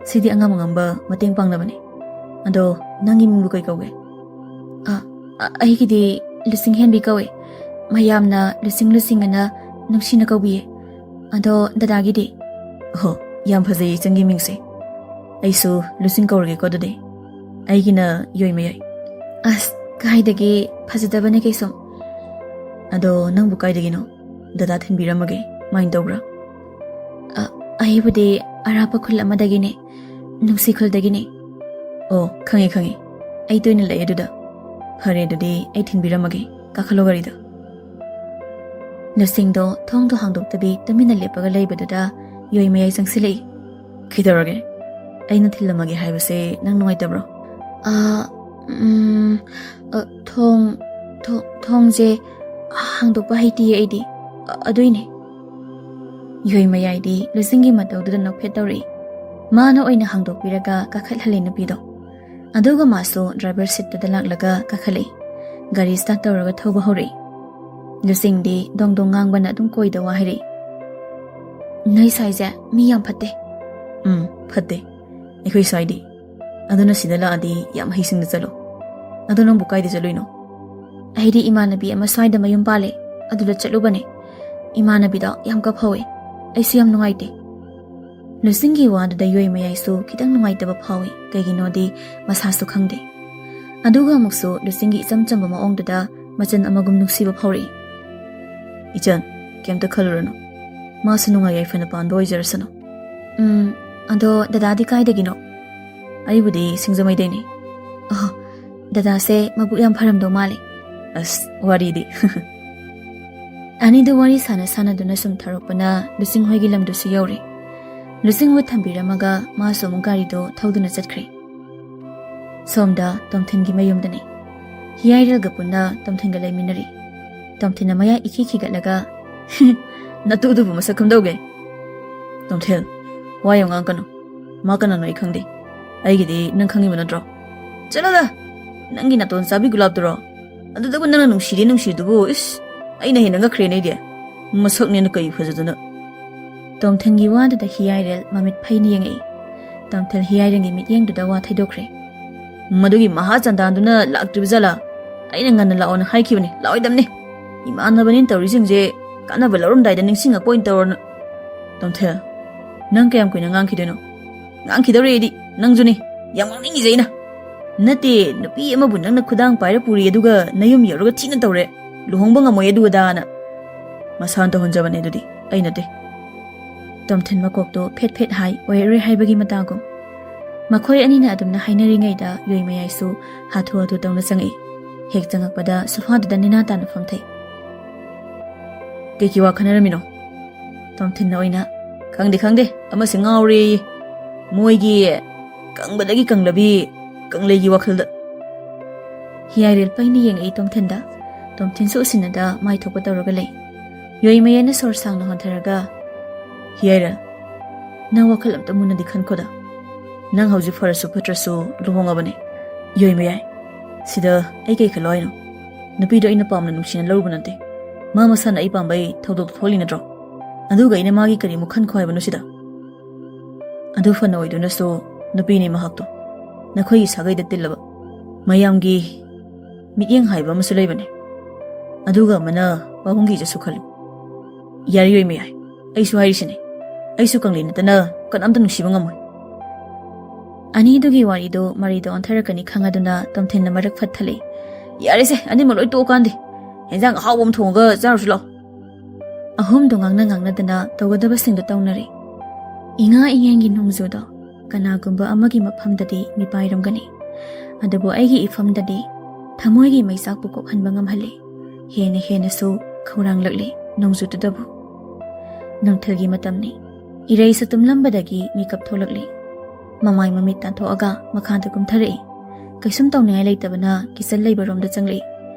ꯁꯤꯗꯤ ꯑꯉꯝ ꯑꯉꯝꯕ ꯃꯇꯦꯡ ꯄꯥꯡꯅꯕꯅꯤ꯫ ꯑꯗꯣ ꯅꯪꯒꯤ ꯃꯤꯡꯕꯨ ꯀꯩ ꯀꯧꯒꯦ?" "ꯑ, ꯑ, ꯑꯩꯒꯤꯗꯤ ꯂꯨꯁꯤꯡ ꯍꯦꯟꯕꯤ ꯀꯧꯏ꯫ ꯃꯌꯥꯝꯅ ꯂꯨꯁꯤꯡ ꯂꯨꯁꯤꯡ ꯑꯅ ꯅꯨꯡꯁꯤꯅ ꯀꯧꯕꯤꯌꯦ꯫ ꯑꯗꯣ ꯗꯗꯥꯒꯤꯗꯤ?" "ꯑꯣꯍꯣ, ꯌꯥꯝ ꯐꯖꯩ ꯏꯆꯟꯒꯤ ꯃꯤꯡꯁꯦ꯫ ꯑꯩꯁꯨ ꯂꯨꯁꯤꯡ ꯀꯧꯔꯒꯦꯀꯣ ꯑꯗꯨꯗꯤ꯫ ꯑꯩꯒꯤꯅ ꯌꯣꯏ ꯃꯌꯥꯏ꯫" "ꯑꯁ, ꯀꯥꯏꯗꯒꯤ ꯐꯖꯗꯕꯅꯦ ꯀꯩꯁꯨꯝ꯫" "ꯑꯗꯣ ꯅꯪꯕꯨ ꯀꯥꯏꯗꯒꯤꯅꯣ? ꯗꯗꯥ ꯊꯤꯟꯕꯤꯔꯝꯃꯒꯦ꯫ ꯀꯃꯥꯏꯅ ꯇꯧꯕ꯭ꯔꯥ?" "ꯑ, ꯑꯩꯕꯨꯗꯤ ꯑꯔꯥꯞꯄ ꯈꯨꯜ ꯑꯃꯗꯒꯤꯅꯦ, ꯅꯨꯡꯁꯤ ꯈꯨꯜꯗꯒꯤꯅꯦ꯫" "ꯑꯣ, ꯈꯪꯉꯦ, ꯈꯪꯉꯦ꯫ ꯑꯩ ꯇꯣꯏꯅ ꯂꯥꯛꯑꯦ ꯑꯗꯨꯗ꯫" "ꯐꯔꯦ, ꯑꯗꯨꯗꯤ ꯑꯩ ꯊꯤꯟꯕꯤꯔꯝꯃꯒꯦ꯫ ꯀꯥꯈꯠꯂꯣ ꯒꯥꯔꯤꯗ꯫" ꯂꯨꯁꯤꯡꯗꯣ ꯊꯣꯡꯗꯣ ꯍꯥꯡꯗꯣꯛꯇꯕꯤ ꯇꯨꯃꯤꯟꯅ ꯂꯦꯞꯄꯒ ꯂꯩꯕꯗꯨꯗ ꯌꯣꯏ ꯃꯌꯥꯏ ꯆꯪꯁꯤꯜꯂꯛꯏ꯫ "ꯀꯩꯗꯧꯔꯒꯦ? ꯑꯩꯅ ꯊꯤꯜꯂꯝꯃꯒꯦ ꯍꯥꯏꯕꯁꯦ ꯅꯪ ꯅꯨꯡꯉꯥꯏꯇꯕ꯭ꯔꯣ?" "ꯑ, ꯎꯝ, ꯑ, ꯊꯣꯡ, ꯊꯣ-, ꯊꯣꯡꯁꯦ "ꯍꯥꯡꯗꯣꯛꯄ ꯍꯩꯇꯤꯌꯦ ꯑꯩꯗꯤ꯫ ꯑ-, ꯑꯗꯨꯏꯅꯦ꯫" ꯌꯣꯏ ꯃꯌꯥꯏꯗꯤ ꯂꯨꯆꯤꯡꯒꯤ ꯃꯇꯧꯗꯨꯗ ꯅꯣꯛꯐꯦꯠ ꯇꯧꯔꯛꯏ꯫ ꯃꯥꯅ ꯑꯣꯏꯅ ꯍꯥꯡꯗꯣꯛꯄꯤꯔꯒ ꯀꯥꯈꯠꯍꯜꯂꯦ ꯅꯨꯄꯤꯗꯣ꯫ ꯑꯗꯨꯒ ꯃꯥꯁꯨ ꯗ꯭ꯔꯥꯏꯚꯔ ꯁꯤꯠꯇꯨꯗ ꯂꯥꯛꯂꯒ ꯀꯥꯈꯠꯂꯛꯏ꯫ ꯒꯥꯔꯤ ꯁ꯭ꯇꯥꯔꯠ ꯇꯧꯔꯒ ꯊꯧꯕ ꯍꯧꯔꯛꯏ꯫ ꯂꯨꯆꯤꯡꯗꯤ ꯗꯣꯡ ꯗꯣꯡ ꯉꯥꯡꯕꯅ ꯑꯗꯨꯝ ꯀꯣꯏꯗ ꯋꯥ ꯍꯥꯏꯔꯛꯏ꯫ "ꯅꯣꯏ ꯁ꯭ꯋꯥꯏꯁꯦ ꯃꯤ ꯌꯥꯝ ꯐꯠꯇꯦ꯫" "ꯎꯝ, ꯐꯠꯇꯦ ꯑꯩꯈꯣꯏ ꯁ꯭ꯋꯥꯏꯗꯤ꯫ ꯑꯗꯨꯅ ꯁꯤꯗ ꯂꯥꯛꯑꯗꯤ ꯌꯥꯝ ꯍꯩꯁꯤꯡꯅ ꯆꯠꯂꯣ꯫ ꯑꯗꯣ ꯅꯪꯕꯨ ꯀꯥꯏꯗ ꯆꯠꯂꯨꯏꯅꯣ?" "ꯑꯩꯗꯤ ꯏꯃꯥꯟꯅꯕꯤ ꯑꯃ ꯁ꯭ꯋꯥꯏꯗ ꯃꯌꯨꯝ ꯄꯥꯜꯂꯦ, ꯑꯗꯨꯗ ꯆꯠꯂꯨꯕꯅꯦ꯫ ꯏꯃꯥꯟꯅꯕꯤꯗꯣ ꯌꯥꯝ ꯀꯞꯍꯧꯋꯦ꯫ ꯑꯩꯁꯨ ꯌꯥꯝ ꯅꯨꯡꯉꯥꯏꯇꯦ꯫" ꯂꯨꯆꯤꯡꯒꯤ ꯋꯥꯗꯨꯗ ꯌꯣꯏ ꯃꯌꯥꯏꯁꯨ ꯈꯤꯇꯪ ꯅꯨꯡꯉꯥꯏꯇꯕ ꯐꯥꯎꯏ, ꯀꯩꯒꯤꯅꯣꯗꯤ ꯃꯁꯥꯁꯨ ꯈꯪꯗꯦ꯫ ꯑꯗꯨꯒ ꯑꯃꯨꯛꯁꯨ ꯂꯨꯆꯤꯡꯒꯤ ꯏꯆꯝ ꯆꯝꯕ ꯃꯑꯣꯡꯗꯨꯗ ꯃꯆꯟ ꯑꯃꯒꯨꯝ ꯅꯨꯡꯁꯤꯕ ꯐꯥꯎꯔꯛꯏ꯫ "ꯏꯆꯟ, ꯀꯩꯝꯇ ꯈꯜꯂꯨꯔꯅꯨ꯫ ꯃꯥꯁꯨ ꯅꯨꯡꯉꯥꯏ ꯌꯥꯏꯐꯅ ꯄꯥꯟꯕ ꯑꯣꯏꯖꯔꯁꯅꯨ꯫" "ꯎꯝ, ꯑꯗꯣ ꯗꯗꯥꯗꯤ ꯀꯥꯏꯗꯒꯤꯅꯣ?" "ꯑꯩꯕꯨꯗꯤ ꯁꯤꯡꯖꯃꯩꯗꯩꯅꯦ꯫" "ꯑꯣ, ꯗꯗꯥꯁꯦ ꯃꯕꯨꯛ ꯌꯥꯝ ꯐꯔꯝꯗꯧ ꯃꯥꯜꯂꯦ꯫" "ꯑꯁ, ꯋꯥꯔꯤꯗꯤ꯫" ꯑꯅꯤꯗꯨ ꯋꯥꯔꯤ ꯁꯥꯟꯅ ꯁꯥꯟꯅꯗꯨꯅ ꯁꯨꯝ ꯊꯧꯔꯛꯄꯅ ꯂꯨꯆꯤꯡ ꯍꯣꯏꯒꯤ ꯂꯝꯗꯨꯁꯨ ꯌꯧꯔꯦ꯫ ꯂꯨꯆꯤꯡ ꯍꯣꯏ ꯊꯝꯕꯤꯔꯝꯃꯒ ꯃꯥꯁꯨ ꯑꯃꯨꯛ ꯒꯥꯔꯤꯗꯣ ꯊꯧꯗꯨꯅ ꯆꯠꯈ꯭ꯔꯦ꯫ ꯁꯣꯝꯗ ꯇꯣꯝꯊꯤꯟꯒꯤ ꯃꯌꯨꯝꯗꯅꯤ꯫ ꯍꯤꯌꯥꯏꯔꯦꯜꯒ ꯄꯨꯟꯅ ꯇꯣꯝꯊꯤꯟꯒ ꯂꯩꯃꯤꯟꯅꯔꯤ꯫ ꯇꯣꯝꯊꯤꯟꯅ ꯃꯌꯥ ꯏꯈꯤ ꯈꯤꯒꯠꯂꯒ, "ꯅꯇꯨꯗꯨꯕꯨ ꯃꯁꯛ ꯈꯪꯗꯧꯒꯦ?" "ꯇꯣꯝꯊꯤꯟ, ꯋꯥ ꯌꯥꯝ ꯉꯥꯡꯀꯅꯨ꯫ ꯃꯥ ꯀꯅꯥꯅꯣ ꯑꯩ ꯈꯪꯗꯦ꯫ ꯑꯩꯒꯤꯗꯤ ꯅꯪ ꯈꯪꯉꯤꯕ ꯅꯠꯇ꯭ꯔꯣ?" "ꯆꯠꯂꯣꯗ! ꯅꯪꯒꯤ ꯅꯥꯇꯣꯟ ꯆꯥꯕꯤ ꯒꯨꯂꯥꯞꯇꯨꯔꯣ? ꯑꯗꯨꯗꯕꯨ ꯅꯪꯅ ꯅꯨꯡꯁꯤꯔꯦ ꯅꯨꯡꯁꯤꯗꯨꯕꯨ, ꯏꯁ! ꯑꯩꯅ ꯍꯦꯟꯅ ꯉꯛꯈ꯭ꯔꯦꯅꯦ ꯑꯩꯗꯤ꯫ ꯃꯁꯛꯅꯦꯅ ꯀꯩ ꯐꯖꯗꯅ꯫" ꯇꯣꯝꯊꯤꯟꯒꯤ ꯋꯥꯗꯨꯗ ꯍꯤꯌꯥꯏꯔꯦꯜ ꯃꯃꯤꯠ ꯐꯩꯅ ꯌꯦꯡꯉꯛꯏ꯫ ꯇꯣꯝꯊꯤꯟ ꯍꯤꯌꯥꯏꯔꯦꯜꯒꯤ ꯃꯤꯠꯌꯦꯡꯗꯨꯗ ꯋꯥ ꯊꯩꯗꯣꯛꯈ꯭ꯔꯦ꯫ "ꯃꯗꯨꯒꯤ ꯃꯍꯥ ꯆꯟꯗꯥꯟꯗꯨꯅ ꯂꯥꯛꯇ꯭ꯔꯤꯕ ꯖꯥꯠꯂꯥ? ꯑꯩꯅ ꯉꯟꯅ ꯂꯥꯛꯑꯣꯅ ꯍꯥꯏꯈꯤꯕꯅꯤ, ꯂꯥꯛꯑꯣꯏꯗꯕꯅꯤ꯫ ꯏꯃꯥꯟꯅꯕꯅꯤꯅ ꯇꯧꯔꯤꯁꯤꯡꯁꯦ ꯀꯥꯟꯅꯕ ꯂꯧꯔꯝꯗꯥꯏꯗ ꯅꯤꯡꯁꯤꯡꯉꯛꯄ ꯑꯣꯏꯅ ꯇꯧꯔꯣꯅ꯫" "ꯇꯣꯝꯊꯤꯟ, ꯅꯪ ꯀꯌꯥꯝ ꯀꯨꯏꯅ ꯉꯥꯡꯈꯤꯗꯣꯏꯅꯣ?" "ꯉꯥꯡꯈꯤꯗꯧꯔꯦ ꯑꯩꯗꯤ, ꯅꯪꯁꯨꯅꯤ꯫ ꯌꯥꯝ ꯉꯥꯡꯅꯤꯡꯉꯤꯁꯦ ꯑꯩꯅ꯫ ꯅꯠꯇꯦ, ꯅꯨꯄꯤ ꯑꯃꯕꯨ ꯅꯪꯅ ꯈꯨꯗꯥꯡ ꯄꯥꯏꯔ ꯄꯨꯔꯤ, ꯑꯗꯨꯒ ꯅꯌꯨꯝ ꯌꯧꯔꯒ ꯊꯤꯅ ꯇꯧꯔꯦ꯫ ꯂꯨꯍꯣꯡꯕ ꯉꯝꯃꯣꯏ ꯑꯗꯨ ꯑꯗꯥꯅ꯫" "ꯃꯁꯥꯅ ꯇꯧꯍꯟꯖꯕꯅꯦ ꯑꯗꯨꯗꯤ, ꯑꯩ ꯅꯠꯇꯦ꯫" ꯇꯣꯝꯊꯤꯟ ꯃꯀꯣꯛꯇꯣ ꯐꯦꯠ ꯐꯦꯠ ꯍꯥꯏ, ꯑꯣꯏꯔꯔꯣꯏ ꯍꯥꯏꯕꯒꯤ ꯃꯇꯥꯒꯨꯝ꯫ ꯃꯈꯣꯏ ꯑꯅꯤꯅ ꯑꯗꯨꯝꯅ ꯍꯥꯏꯅꯔꯤꯉꯩꯗ ꯌꯣꯏ ꯃꯌꯥꯏꯁꯨ ꯍꯥꯊꯨ ꯍꯥꯊꯨ ꯇꯧꯅ ꯆꯪꯉꯛꯏ꯫ ꯍꯦꯛ ꯆꯪꯉꯛꯄꯗ ꯁꯣꯐꯥꯗꯨꯗ ꯅꯦꯅꯥ ꯇꯥꯅ ꯐꯝꯊꯩ꯫ "ꯀꯩꯒꯤ ꯋꯥ ꯈꯟꯅꯔꯝꯃꯤꯅꯣ?" ꯇꯣꯝꯊꯤꯟꯅ ꯑꯣꯏꯅ, "ꯈꯪꯗꯦ, ꯈꯪꯗꯦ, ꯑꯃꯁꯦ ꯉꯥꯎꯔꯦꯌꯦ꯫ ꯃꯣꯏꯒꯤ ꯀꯪꯕꯗꯒꯤ ꯀꯪꯂꯕꯤ ꯀꯪꯂꯩꯒꯤ ꯋꯥꯈꯜꯗ꯫" ꯍꯤꯌꯥꯏꯔꯦꯜ ꯄꯩꯅ ꯌꯦꯡꯉꯛꯏ ꯇꯣꯝꯊꯤꯟꯗ꯫ ꯇꯣꯝꯊꯤꯟꯁꯨ ꯎꯁꯤꯟꯅꯗ ꯃꯥꯏ ꯊꯣꯛꯄ ꯇꯧꯔꯒ ꯂꯩ꯫ ꯌꯣꯏꯃꯌꯥꯏꯅ ꯁꯣꯔ ꯁꯥꯡꯅ ꯍꯣꯟꯊꯔꯒ, "ꯍꯤꯌꯥꯏꯔ, ꯅꯪ ꯋꯥꯈꯜ ꯑꯝꯇ ꯃꯨꯟꯅꯗꯤ ꯈꯟꯈꯣꯗ꯫ ꯅꯪ ꯍꯧꯖꯤꯛ ꯐꯔꯁꯨ ꯐꯠꯇ꯭ꯔꯁꯨ ꯂꯨꯍꯣꯡꯉꯕꯅꯦ꯫ ꯌꯣꯏꯃꯌꯥꯏ, ꯁꯤꯗ ꯑꯩ ꯀꯩ ꯈꯜꯂꯣ ꯍꯥꯏꯅꯣ? ꯅꯨꯄꯤꯗꯣ ꯑꯩꯅ ꯄꯥꯝꯅ ꯅꯨꯡꯁꯤꯅ ꯂꯧꯔꯨꯕ ꯅꯠꯇꯦ꯫ ꯃꯥ ꯃꯁꯥꯅ ꯑꯩ ꯄꯥꯝꯕꯩ ꯊꯧꯗꯣꯛꯇꯣ ꯊꯣꯛꯂꯤ ꯅꯠꯇ꯭ꯔꯣ? ꯑꯗꯨꯒ ꯑꯩꯅ ꯃꯥꯒꯤ ꯀꯔꯤꯃꯨꯛ ꯈꯟꯈꯣ ꯍꯥꯏꯕꯅꯣ ꯁꯤꯗ? ꯑꯗꯨ ꯐꯅ ꯑꯣꯏꯗꯨꯅꯁꯨ ꯅꯨꯄꯤꯅꯤ ꯃꯍꯥꯛꯇꯣ꯫ ꯅꯈꯣꯏꯒꯤ ꯁꯥꯒꯩꯗ ꯇꯤꯜꯂꯕ, ꯃꯌꯥꯝꯒꯤ ꯃꯤꯠꯌꯦꯡ ꯍꯥꯏꯕ ꯑꯃꯁꯨ ꯂꯩꯕꯅꯦ꯫ ꯑꯗꯨꯒ ꯑꯃꯅ ꯄꯥꯕꯨꯡꯒꯤ ꯏꯖꯠꯁꯨ ꯈꯜꯂꯨ꯫ ꯌꯥꯔꯦ ꯌꯣꯏꯃꯌꯥꯏ, ꯑꯩꯁꯨ ꯍꯥꯏꯔꯤꯁꯤꯅꯦ, ꯑꯩꯁꯨ ꯀꯪꯂꯩ ꯅꯠꯇꯅ ꯀꯅꯥꯝꯇ ꯅꯨꯡꯁꯤꯕ ꯉꯝꯃꯣꯏ꯫" ꯑꯅꯤꯗꯨꯒꯤ ꯋꯥꯔꯤꯗꯣ ꯃꯔꯩꯗ ꯑꯣꯟꯊꯔꯛꯀꯅꯤ ꯈꯪꯉꯗꯨꯅ ꯇꯣꯝꯊꯤꯟꯅ ꯃꯔꯛ ꯐꯠꯊꯜꯂꯤ꯫ "ꯌꯥꯔꯦꯁꯦ, ꯑꯅꯤꯃꯛ ꯂꯣꯏ ꯇꯣꯛꯑꯀꯥꯟꯗꯤ꯫ ꯍꯦꯟꯖꯥꯡ ꯑꯍꯥꯎꯕ ꯑꯃ ꯊꯣꯡꯉꯒ ꯆꯥꯔꯨꯁꯤ ꯂꯥꯛꯑꯣ꯫" ꯑꯍꯨꯝꯗꯣ ꯉꯥꯡꯅ ꯉꯥꯡꯅꯗꯅ ꯇꯧꯒꯗꯕꯁꯤꯡꯗꯣ ꯇꯧꯅꯔꯦ꯫ ꯏꯉꯥ ꯏꯉꯦꯟꯒꯤ ꯅꯣꯡꯖꯨꯗꯣ ꯀꯅꯥꯒꯨꯝꯕ ꯑꯃꯒꯤ ꯃꯐꯝꯗꯗꯤ ꯃꯤꯄꯥꯏꯔꯝꯒꯅꯤ, ꯑꯗꯨꯕꯨ ꯑꯩꯒꯤ ꯏꯐꯝꯗꯗꯤ ꯊꯃꯣꯏꯒꯤ ꯃꯩꯆꯥꯛꯄꯨ ꯀꯣꯛꯍꯟꯕ ꯉꯝꯍꯜꯂꯤ꯫ ꯍꯦꯟꯅ ꯍꯦꯟꯅꯁꯨ ꯈꯧꯔꯥꯡꯂꯛꯂꯤ ꯅꯣꯡꯖꯨꯗꯨꯗꯕꯨ꯫ ꯅꯨꯡꯊꯤꯜꯒꯤ ꯃꯇꯝꯅꯤ꯫ ꯏꯔꯩꯁꯨ ꯇꯨꯝꯂꯝꯕꯗꯒꯤ ꯃꯤꯀꯞ ꯊꯣꯛꯂꯛꯂꯤ꯫ ꯃꯃꯥꯏ ꯃꯃꯤꯠ ꯇꯥꯟꯊꯣꯛꯑꯒ ꯃꯈꯥꯗ ꯀꯨꯝꯊꯔꯛꯏ꯫ ꯀꯩꯁꯨꯝ ꯇꯧꯅꯤꯡꯉꯥꯏ ꯂꯩꯇꯕꯅ ꯀꯤꯆꯟ ꯂꯩꯕꯔꯣꯝꯗ ꯆꯪꯂꯛꯏ꯫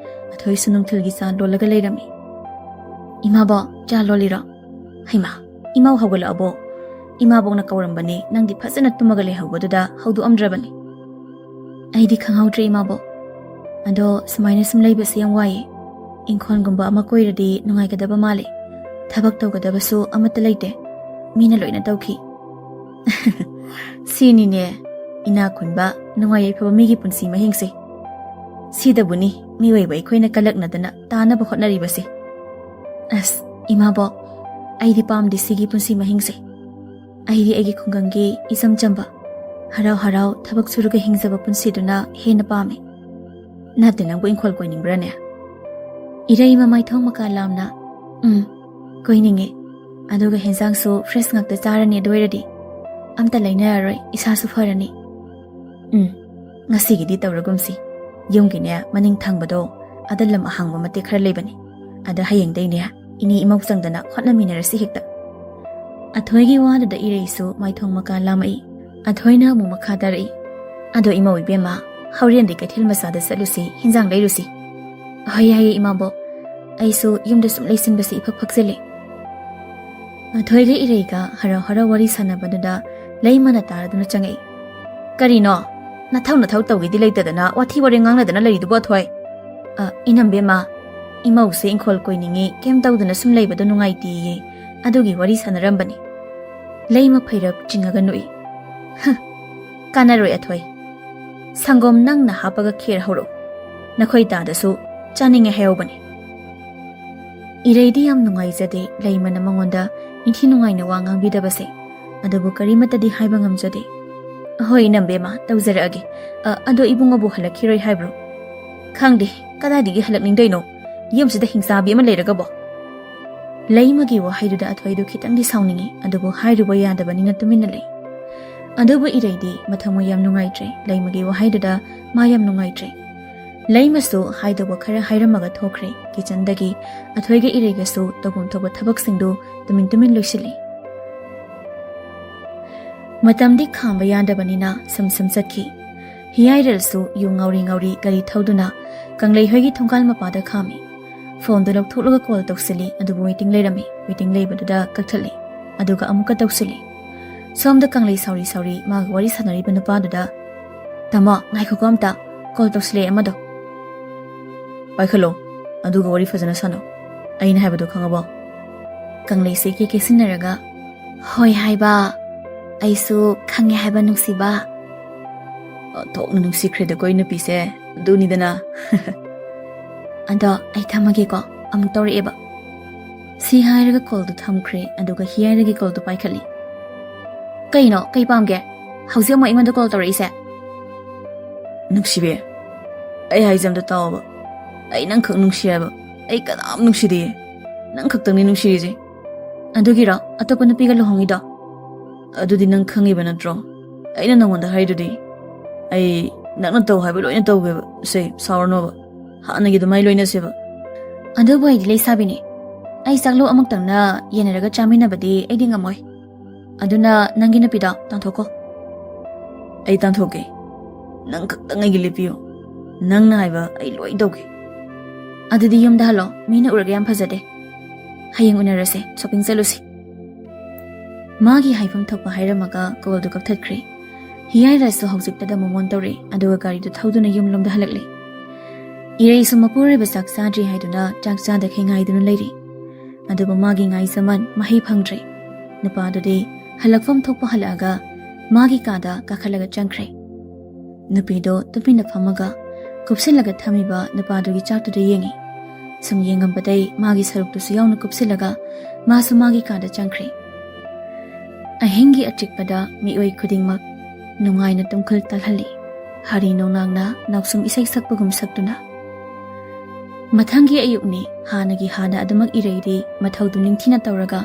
ꯑꯊꯣꯏꯁꯨ ꯅꯨꯡꯊꯤꯜꯒꯤ ꯆꯥ ꯂꯣꯜꯂꯒ ꯂꯩꯔꯝꯃꯤ꯫ "ꯏꯃꯥꯕꯣꯛ, ꯆꯥ ꯂꯣꯜꯂꯤꯔꯣ? ꯍꯩꯃꯥ, ꯏꯃꯥ ꯍꯧꯒꯠꯂꯛꯑꯕꯣ? ꯏꯃꯥꯕꯣꯛꯅ ꯀꯧꯔꯝꯕꯅꯤ, ꯅꯪꯗꯤ ꯐꯖꯅ ꯇꯨꯝꯃꯒ ꯂꯩꯍꯧꯕꯗꯨꯗ ꯍꯧꯗꯣꯛꯑꯝꯗ꯭ꯔꯕꯅꯤ꯫" "ꯑꯩꯗꯤ ꯈꯪꯍꯧꯗ꯭ꯔꯦ ꯏꯃꯥꯕꯣꯛ꯫ ꯑꯗꯣ ꯁꯨꯃꯥꯏꯅ ꯁꯨꯝ ꯂꯩꯕꯁꯦ ꯌꯥꯝ ꯋꯥꯏꯌꯦ꯫ ꯏꯪꯈꯣꯜꯒꯨꯝꯕ ꯑꯃ ꯀꯣꯏꯔꯗꯤ ꯅꯨꯡꯉꯥꯏꯒꯗꯕ ꯃꯥꯜꯂꯦ꯫ ꯊꯕꯛ ꯇꯧꯒꯗꯕꯁꯨ ꯑꯃꯠꯇ ꯂꯩꯇꯦ꯫ ꯃꯤꯅ ꯂꯣꯏꯅ ꯇꯧꯈꯤ꯫" "ꯁꯤꯅꯤꯅꯦ ꯏꯅꯥꯛ ꯈꯨꯟꯕ, ꯅꯨꯡꯉꯥꯏ ꯌꯥꯏꯐꯕ ꯃꯤꯒꯤ ꯄꯨꯟꯁꯤ ꯃꯍꯤꯡꯁꯦ꯫ ꯁꯤꯗꯕꯨꯅꯤ ꯃꯤꯑꯣꯏꯕ ꯑꯩꯈꯣꯏꯅ ꯀꯜꯂꯛꯅꯗꯅ ꯇꯥꯅꯕ ꯍꯣꯠꯅꯔꯤꯕꯁꯦ꯫ ꯑꯁ, ꯏꯃꯥꯕꯣꯛ, ꯑꯩꯗꯤ ꯄꯥꯝꯗꯦ ꯁꯤꯒꯤ ꯄꯨꯟꯁꯤ ꯃꯍꯤꯡꯁꯦ꯫ ꯑꯩꯗꯤ ꯑꯩꯒꯤ ꯈꯨꯡꯒꯪꯒꯤ ꯏꯆꯝ ꯆꯝꯕ, ꯍꯔꯥꯎ ꯍꯔꯥꯎ ꯊꯕꯛ ꯁꯨꯔꯒ ꯍꯤꯡꯖꯕ ꯄꯨꯟꯁꯤꯗꯨꯅ ꯍꯦꯟꯅ ꯄꯥꯝꯃꯦ꯫" "ꯅꯠꯇꯦ, ꯅꯪꯕꯨ ꯏꯪꯈꯣꯜ ꯀꯣꯏꯅꯤꯡꯕ꯭ꯔꯥꯅꯦ?" ꯏꯔꯩ ꯃꯃꯥꯏ ꯊꯣꯡ ꯃꯀꯥ ꯂꯥꯝꯅ, "ꯎꯝ, ꯀꯣꯏꯅꯤꯡꯉꯦ꯫ ꯑꯗꯨꯒ ꯍꯦꯟꯖꯥꯡꯁꯨ fresh ꯉꯥꯛꯇ ꯆꯥꯔꯅꯤ ꯑꯗꯨ ꯑꯣꯏꯔꯗꯤ꯫ ꯑꯝꯇ ꯂꯩꯅꯔꯔꯣꯏ, ꯏꯁꯥꯁꯨ ꯐꯔꯅꯤ꯫" "ꯎꯝ, ꯉꯁꯤꯒꯤꯗꯤ ꯇꯧꯔꯒꯨꯝꯁꯤ꯫ ꯌꯨꯝꯒꯤꯅꯦ, ꯃꯅꯤꯡ ꯊꯪꯕꯗꯣ, ꯑꯗ ꯂꯝ ꯑꯍꯥꯡꯕ ꯃꯇꯦꯛ ꯈꯔ ꯂꯩꯕꯅꯤ꯫ ꯑꯗ ꯍꯌꯦꯡꯗꯩꯅꯦ, ꯏꯅꯦ ꯏꯃꯧ ꯆꯪꯗꯅ ꯍꯣꯠꯅꯃꯤꯟꯅꯔꯁꯤ ꯍꯦꯛꯇ꯫" ꯑꯊꯣꯏꯒꯤ ꯋꯥꯗꯨꯗ ꯏꯔꯩꯁꯨ ꯃꯥꯏꯊꯣꯡ ꯃꯀꯥ ꯂꯥꯝꯃꯛꯏ꯫ ꯑꯊꯣꯏꯅ ꯑꯃꯨꯛ ꯃꯈꯥ ꯇꯥꯔꯛꯏ, "ꯑꯗꯣ ꯏꯃꯧ ꯏꯕꯦꯝꯃ, ꯍꯣꯔꯦꯟꯗꯤ ꯀꯩꯊꯦꯜ ꯃꯆꯥꯗ ꯆꯠꯂꯨꯁꯤ, ꯍꯤꯟꯖꯥꯡ ꯂꯩꯔꯨꯁꯤ꯫" "ꯍꯣꯏ, ꯌꯥꯏꯌꯦ, ꯏꯃꯥꯕꯣꯛ꯫ ꯑꯩꯁꯨ ꯌꯨꯝꯗ ꯁꯨꯝ ꯂꯩꯁꯤꯟꯕꯁꯤ ꯏꯐꯛ ꯐꯛꯆꯜꯂꯦ꯫" ꯑꯊꯣꯏꯒ ꯏꯔꯩꯒ ꯍꯔꯥꯎ ꯍꯔꯥꯎ ꯋꯥꯔꯤ ꯁꯥꯟꯅꯕꯗꯨꯗ ꯂꯩꯃꯅ ꯇꯥꯔꯗꯨꯅ ꯆꯪꯉꯛꯏ꯫ "ꯀꯔꯤꯅꯣ? ꯅꯊꯧ ꯅꯊꯧ ꯇꯧꯒꯦꯗꯤ ꯂꯩꯇꯗꯅ ꯋꯥꯊꯤ ꯋꯥꯔꯦꯡ ꯉꯥꯡꯅꯗꯅ ꯂꯩꯔꯤꯗꯨꯕꯨ, ꯑꯊꯣꯏ?" "ꯑ, ꯏꯅꯝꯕꯦꯝꯃ, ꯏꯃꯧꯁꯦ ꯏꯪꯈꯣꯜ ꯀꯣꯏꯅꯤꯡꯉꯤ, ꯀꯩꯝ ꯇꯧꯗꯅ ꯁꯨꯝ ꯂꯩꯕꯗꯣ ꯅꯨꯡꯉꯥꯏꯇꯦꯌꯦ, ꯑꯗꯨꯒꯤ ꯋꯥꯔꯤ ꯁꯥꯟꯅꯔꯝꯕꯅꯤ꯫" ꯂꯩꯃ ꯐꯩꯔꯞ ꯆꯤꯡꯉꯒ ꯅꯣꯛꯏ꯫ "ꯍ, ꯀꯥꯟꯅꯔꯣꯏ, ꯑꯊꯣꯏ꯫ ꯁꯪꯒꯣꯝ ꯅꯪꯅ ꯍꯥꯞꯄꯒ ꯈꯦꯔ ꯍꯧꯔꯛꯎ꯫ ꯅꯈꯣꯏ ꯇꯥꯗꯁꯨ ꯆꯥꯅꯤꯡꯉꯦ ꯍꯥꯏꯍꯧꯕꯅꯤ꯫" ꯏꯔꯩꯗꯤ ꯌꯥꯝ ꯅꯨꯡꯉꯥꯏꯖꯗꯦ ꯂꯩꯃꯅ ꯃꯉꯣꯟꯗ ꯏꯟꯊꯤ ꯅꯨꯡꯉꯥꯏꯅ ꯋꯥ ꯉꯥꯡꯕꯤꯗꯕꯁꯦ, ꯑꯗꯨꯕꯨ ꯀꯔꯤꯃꯠꯇꯗꯤ ꯍꯥꯏꯕ ꯉꯝꯖꯗꯦ꯫ "ꯍꯣꯏ, ꯏꯅꯝꯕꯦꯝꯃ, ꯇꯧꯖꯔꯛꯑꯒꯦ꯫ ꯑ, ꯑꯗꯣ ꯏꯕꯨꯡꯉꯣꯕꯨ ꯍꯜꯂꯛꯈꯤꯔꯣꯏ ꯍꯥꯏꯕ꯭ꯔꯣ?" "ꯈꯪꯗꯦ, ꯀꯗꯥꯏꯗꯒꯤ ꯍꯜꯂꯛꯅꯤꯡꯗꯣꯏꯅꯣ? ꯌꯨꯝꯁꯤꯗ ꯍꯤꯡꯆꯥꯕꯤ ꯑꯃ ꯂꯩꯔꯒꯕꯣ?" ꯂꯩꯃꯒꯤ ꯋꯥꯍꯩꯗꯨꯗ ꯑꯊꯣꯏꯗꯨ ꯈꯤꯇꯪꯗꯤ ꯁꯥꯎꯅꯤꯡꯉꯤ, ꯑꯗꯨꯕꯨ ꯍꯥꯏꯔꯨꯕ ꯌꯥꯗꯕꯅꯤꯅ ꯇꯨꯃꯤꯟꯅ ꯂꯩ꯫ ꯑꯗꯨꯕꯨ ꯏꯔꯩꯗꯤ ꯃꯊꯃꯣꯏ ꯌꯥꯝ ꯅꯨꯡꯉꯥꯏꯇ꯭ꯔꯦ, ꯂꯩꯃꯒꯤ ꯋꯥꯍꯩꯗꯨꯗ ꯃꯥ ꯌꯥꯝ ꯅꯨꯡꯉꯥꯏꯇ꯭ꯔꯦ꯫ ꯂꯩꯃꯁꯨ ꯍꯥꯏꯗꯧꯕ ꯈꯔ ꯍꯥꯏꯔꯝꯃꯒ ꯊꯣꯛꯈ꯭ꯔꯦ꯫ ꯀꯤꯆꯟꯗꯒꯤ ꯑꯊꯣꯏꯒ ꯏꯔꯩꯒꯁꯨ ꯇꯧꯐꯝ ꯊꯣꯛꯄ ꯊꯕꯛꯁꯤꯡꯗꯨ ꯇꯨꯃꯤꯟ ꯇꯨꯃꯤꯟ ꯂꯣꯏꯁꯤꯜꯂꯤ꯫ ꯃꯇꯝꯗꯤ ꯈꯥꯝꯕ ꯌꯥꯗꯕꯅꯤꯅ ꯁꯨꯝ ꯁꯨꯝ ꯆꯠꯈꯤ꯫ ꯍꯤꯌꯥꯏꯔꯦꯜꯁꯨ ꯌꯨ ꯉꯥꯎꯔꯤ ꯉꯥꯎꯔꯤ ꯒꯥꯔꯤ ꯊꯧꯗꯨꯅ ꯀꯪꯂꯩ ꯍꯣꯏꯒꯤ ꯊꯣꯡꯒꯥꯜ ꯃꯄꯥꯗ ꯈꯥꯝꯃꯤ꯫ ꯐꯣꯟꯗꯨ ꯂꯧꯊꯣꯛꯂꯒ ꯀꯣꯜ ꯇꯧꯁꯤꯜꯂꯤ, ꯑꯗꯨꯕꯨ ꯋꯦꯇꯤꯡ ꯂꯩꯔꯝꯃꯤ꯫ ꯋꯦꯇꯤꯡ ꯂꯩꯕꯗꯨꯗ ꯀꯛꯊꯠꯂꯤ, ꯑꯗꯨꯒ ꯑꯃꯨꯛꯀ ꯇꯧꯁꯤꯜꯂꯤ꯫ ꯁꯣꯝꯗ ꯀꯪꯂꯩ ꯁꯥꯎꯔꯤ ꯁꯥꯎꯔꯤ ꯃꯥꯒ ꯋꯥꯔꯤ ꯁꯥꯟꯅꯔꯤꯕ ꯅꯨꯄꯥꯗꯨꯗ, "ꯇꯥꯃꯣ, ꯉꯥꯏꯈꯣꯀꯣ ꯑꯝꯇ, ꯀꯣꯜ ꯇꯧꯁꯤꯜꯂꯛꯑꯦ ꯑꯃꯗꯣ꯫" "ꯄꯥꯏꯈꯠꯂꯣ, ꯑꯗꯨꯒ ꯋꯥꯔꯤ ꯐꯖꯅ ꯁꯥꯟꯅꯧ꯫ ꯑꯩꯅ ꯍꯥꯏꯕꯗꯣ ꯈꯪꯉꯕꯣ?" ꯀꯪꯂꯩꯁꯦ ꯏꯀꯦ ꯀꯦꯁꯤꯟꯅꯔꯒ, "ꯍꯣꯏ ꯍꯥꯏꯕ, ꯑꯩꯁꯨ ꯈꯪꯉꯦ ꯍꯥꯏꯕ ꯅꯨꯡꯁꯤꯕ꯫" "ꯑꯣꯟꯊꯣꯛꯅ ꯅꯨꯡꯁꯤꯈ꯭ꯔꯦꯗꯀꯣ ꯑꯩ ꯅꯨꯄꯤꯁꯦ, ꯑꯗꯨꯅꯤꯗꯅ꯫" "ꯑꯗꯣ ꯑꯩ ꯊꯝꯃꯒꯦꯀꯣ, ꯑꯃꯨꯛ ꯇꯧꯔꯛꯑꯦꯕ꯫" ꯁꯤ ꯍꯥꯏꯔꯒ ꯀꯣꯜꯗꯨ ꯊꯝꯈ꯭ꯔꯦ, ꯑꯗꯨꯒ ꯍꯤꯌꯥꯏꯔꯒꯤ ꯀꯣꯜꯗꯨ ꯄꯥꯏꯈꯠꯂꯤ꯫ "ꯀꯩꯅꯣ, ꯀꯩ ꯄꯥꯝꯒꯦ? ꯍꯧꯖꯤꯛ ꯑꯃꯨꯛ ꯑꯩꯉꯣꯟꯗ ꯀꯣꯜ ꯇꯧꯔꯛꯏꯁꯦ?" "ꯅꯨꯡꯁꯤꯕꯤ, ꯑꯩ ꯍꯥꯏꯁꯦ ꯑꯝꯇ ꯇꯥꯎꯕ꯫ ꯑꯩ ꯅꯪꯈꯛ ꯅꯨꯡꯁꯤ ꯍꯥꯏꯕ꯫ ꯑꯩ ꯀꯅꯥꯝ ꯅꯨꯡꯁꯤꯗꯤꯌꯦ꯫ ꯅꯪ ꯈꯛꯇꯪꯅꯤ ꯅꯨꯡꯁꯤꯔꯤꯁꯦ꯫" "ꯑꯗꯨꯒꯤꯔꯣ ꯑꯇꯣꯞꯄ ꯅꯨꯄꯤꯒ ꯂꯨꯍꯣꯡꯉꯤꯗꯣ?" "ꯑꯗꯨꯗꯤ ꯅꯪ ꯈꯪꯉꯤꯕ ꯅꯠꯇ꯭ꯔꯣ? ꯑꯩꯅ ꯅꯪꯉꯣꯟꯗ ꯍꯥꯏꯗꯨꯗꯤ꯫ ꯑꯩ ꯅꯪꯅ ꯇꯧ ꯍꯥꯏꯕ ꯂꯣꯏꯅ ꯇꯧꯒꯦꯕ꯫ ꯁꯦ, ꯁꯥꯎꯔꯅꯣꯕ꯫ ꯍꯥꯟꯅꯒꯤ ꯑꯗꯨꯃꯥꯏꯅ ꯂꯣꯏꯅꯁꯦꯕ꯫" "ꯑꯗꯨꯕꯨ ꯑꯩꯗꯤ ꯂꯩꯁꯥꯕꯤꯅꯤ꯫ ꯑꯩ ꯆꯥꯛꯂꯨ ꯑꯃꯨꯛꯇꯪꯅ ꯌꯦꯟꯅꯔꯒ ꯆꯥꯃꯤꯟꯅꯕꯗꯤ ꯑꯩꯗꯤ ꯉꯝꯃꯣꯏ꯫ ꯑꯗꯨꯅ ꯅꯪꯒꯤ ꯅꯨꯄꯤꯗꯣ ꯇꯥꯟꯊꯣꯛꯈꯣ꯫" "ꯑꯩ ꯇꯥꯟꯊꯣꯛꯀꯦ꯫ ꯅꯪ ꯈꯛꯇꯪ ꯑꯩꯒꯤ ꯂꯦꯞꯄꯤꯌꯨ꯫ ꯅꯪꯅ ꯍꯥꯏꯕ ꯑꯩ ꯂꯣꯏ ꯇꯧꯒꯦ꯫" "ꯑꯗꯨꯗꯤ ꯌꯨꯝꯗ ꯍꯜꯂꯣ, ꯃꯤꯅ ꯎꯔꯒ ꯌꯥꯝ ꯐꯖꯗꯦ꯫ ꯍꯌꯦꯡ ꯎꯅꯔꯁꯦ, ꯁꯣꯄꯤꯡ ꯆꯠꯂꯨꯁꯤ"꯫ ꯃꯥꯒꯤ ꯍꯥꯏꯐꯝ ꯊꯣꯛꯄ ꯍꯥꯏꯔꯝꯃꯒ ꯀꯣꯜꯗꯨ ꯀꯛꯊꯠꯈ꯭ꯔꯦ꯫ ꯍꯤꯌꯥꯏꯔꯦꯜꯁꯨ ꯍꯧꯖꯤꯛꯇꯗ ꯃꯣꯃꯣꯟ ꯇꯧꯔꯦ, ꯑꯗꯨꯒ ꯒꯥꯔꯤꯗꯨ ꯊꯧꯗꯨꯅ ꯌꯨꯝꯂꯣꯝꯗ ꯍꯜꯂꯛꯂꯦ꯫ ꯏꯔꯩꯁꯨ ꯃꯄꯨꯔꯣꯏꯕ ꯆꯥꯛ ꯆꯥꯗ꯭ꯔꯤ ꯍꯥꯏꯗꯨꯅ ꯆꯥꯛ ꯆꯥꯗꯈꯩ ꯉꯥꯏꯗꯨꯅ ꯂꯩꯔꯤ꯫ ꯑꯗꯨꯕꯨ ꯃꯥꯒꯤ ꯉꯥꯏꯖꯃꯟ ꯃꯍꯩ ꯐꯪꯗ꯭ꯔꯦ꯫ ꯅꯨꯄꯥꯗꯨꯗꯤ ꯍꯜꯂꯛꯐꯝ ꯊꯣꯛꯄ ꯍꯜꯂꯛꯑꯒ ꯃꯥꯒꯤ ꯀꯥꯗ ꯀꯥꯈꯠꯂꯒ ꯆꯪꯈ꯭ꯔꯦ꯫ ꯅꯨꯄꯤꯗꯣ ꯇꯨꯃꯤꯟꯅ ꯐꯝꯃꯒ ꯀꯨꯞꯁꯤꯜꯂꯒ ꯊꯝꯃꯤꯕ ꯅꯨꯄꯥꯗꯨꯒꯤ ꯆꯥꯛꯇꯨꯗ ꯌꯦꯡꯉꯤ꯫ ꯁꯨꯝ ꯌꯦꯡꯉꯝꯕꯗꯩ ꯃꯥꯒꯤ ꯁꯔꯨꯛꯇꯨꯁꯨ ꯌꯥꯎꯅ ꯀꯨꯞꯁꯤꯜꯂꯒ ꯃꯥꯁꯨ ꯃꯥꯒꯤ ꯀꯥꯗ ꯆꯪꯈ꯭ꯔꯦ꯫ ꯑꯍꯤꯡꯒꯤ ꯑꯆꯤꯛꯄꯗ ꯃꯤꯑꯣꯏ ꯈꯨꯗꯤꯡꯃꯛ ꯅꯨꯡꯉꯥꯏꯅ ꯇꯨꯝꯈꯜ ꯇꯜꯍꯜꯂꯤ꯫ ꯍꯥꯔꯤ ꯅꯣꯡꯅꯥꯡꯅ ꯅꯥꯎꯁꯨꯝ ꯏꯁꯩ ꯁꯛꯄꯒꯨꯝ ꯁꯛꯇꯨꯅ꯫ ꯃꯊꯪꯒꯤ ꯑꯌꯨꯛꯅꯤ꯫ ꯍꯥꯟꯅꯒꯤ ꯍꯥꯟꯅ ꯑꯗꯨꯃꯛ ꯏꯔꯩꯗꯤ ꯃꯊꯧꯗꯨ ꯅꯤꯡꯊꯤꯅ ꯇꯧꯔꯒ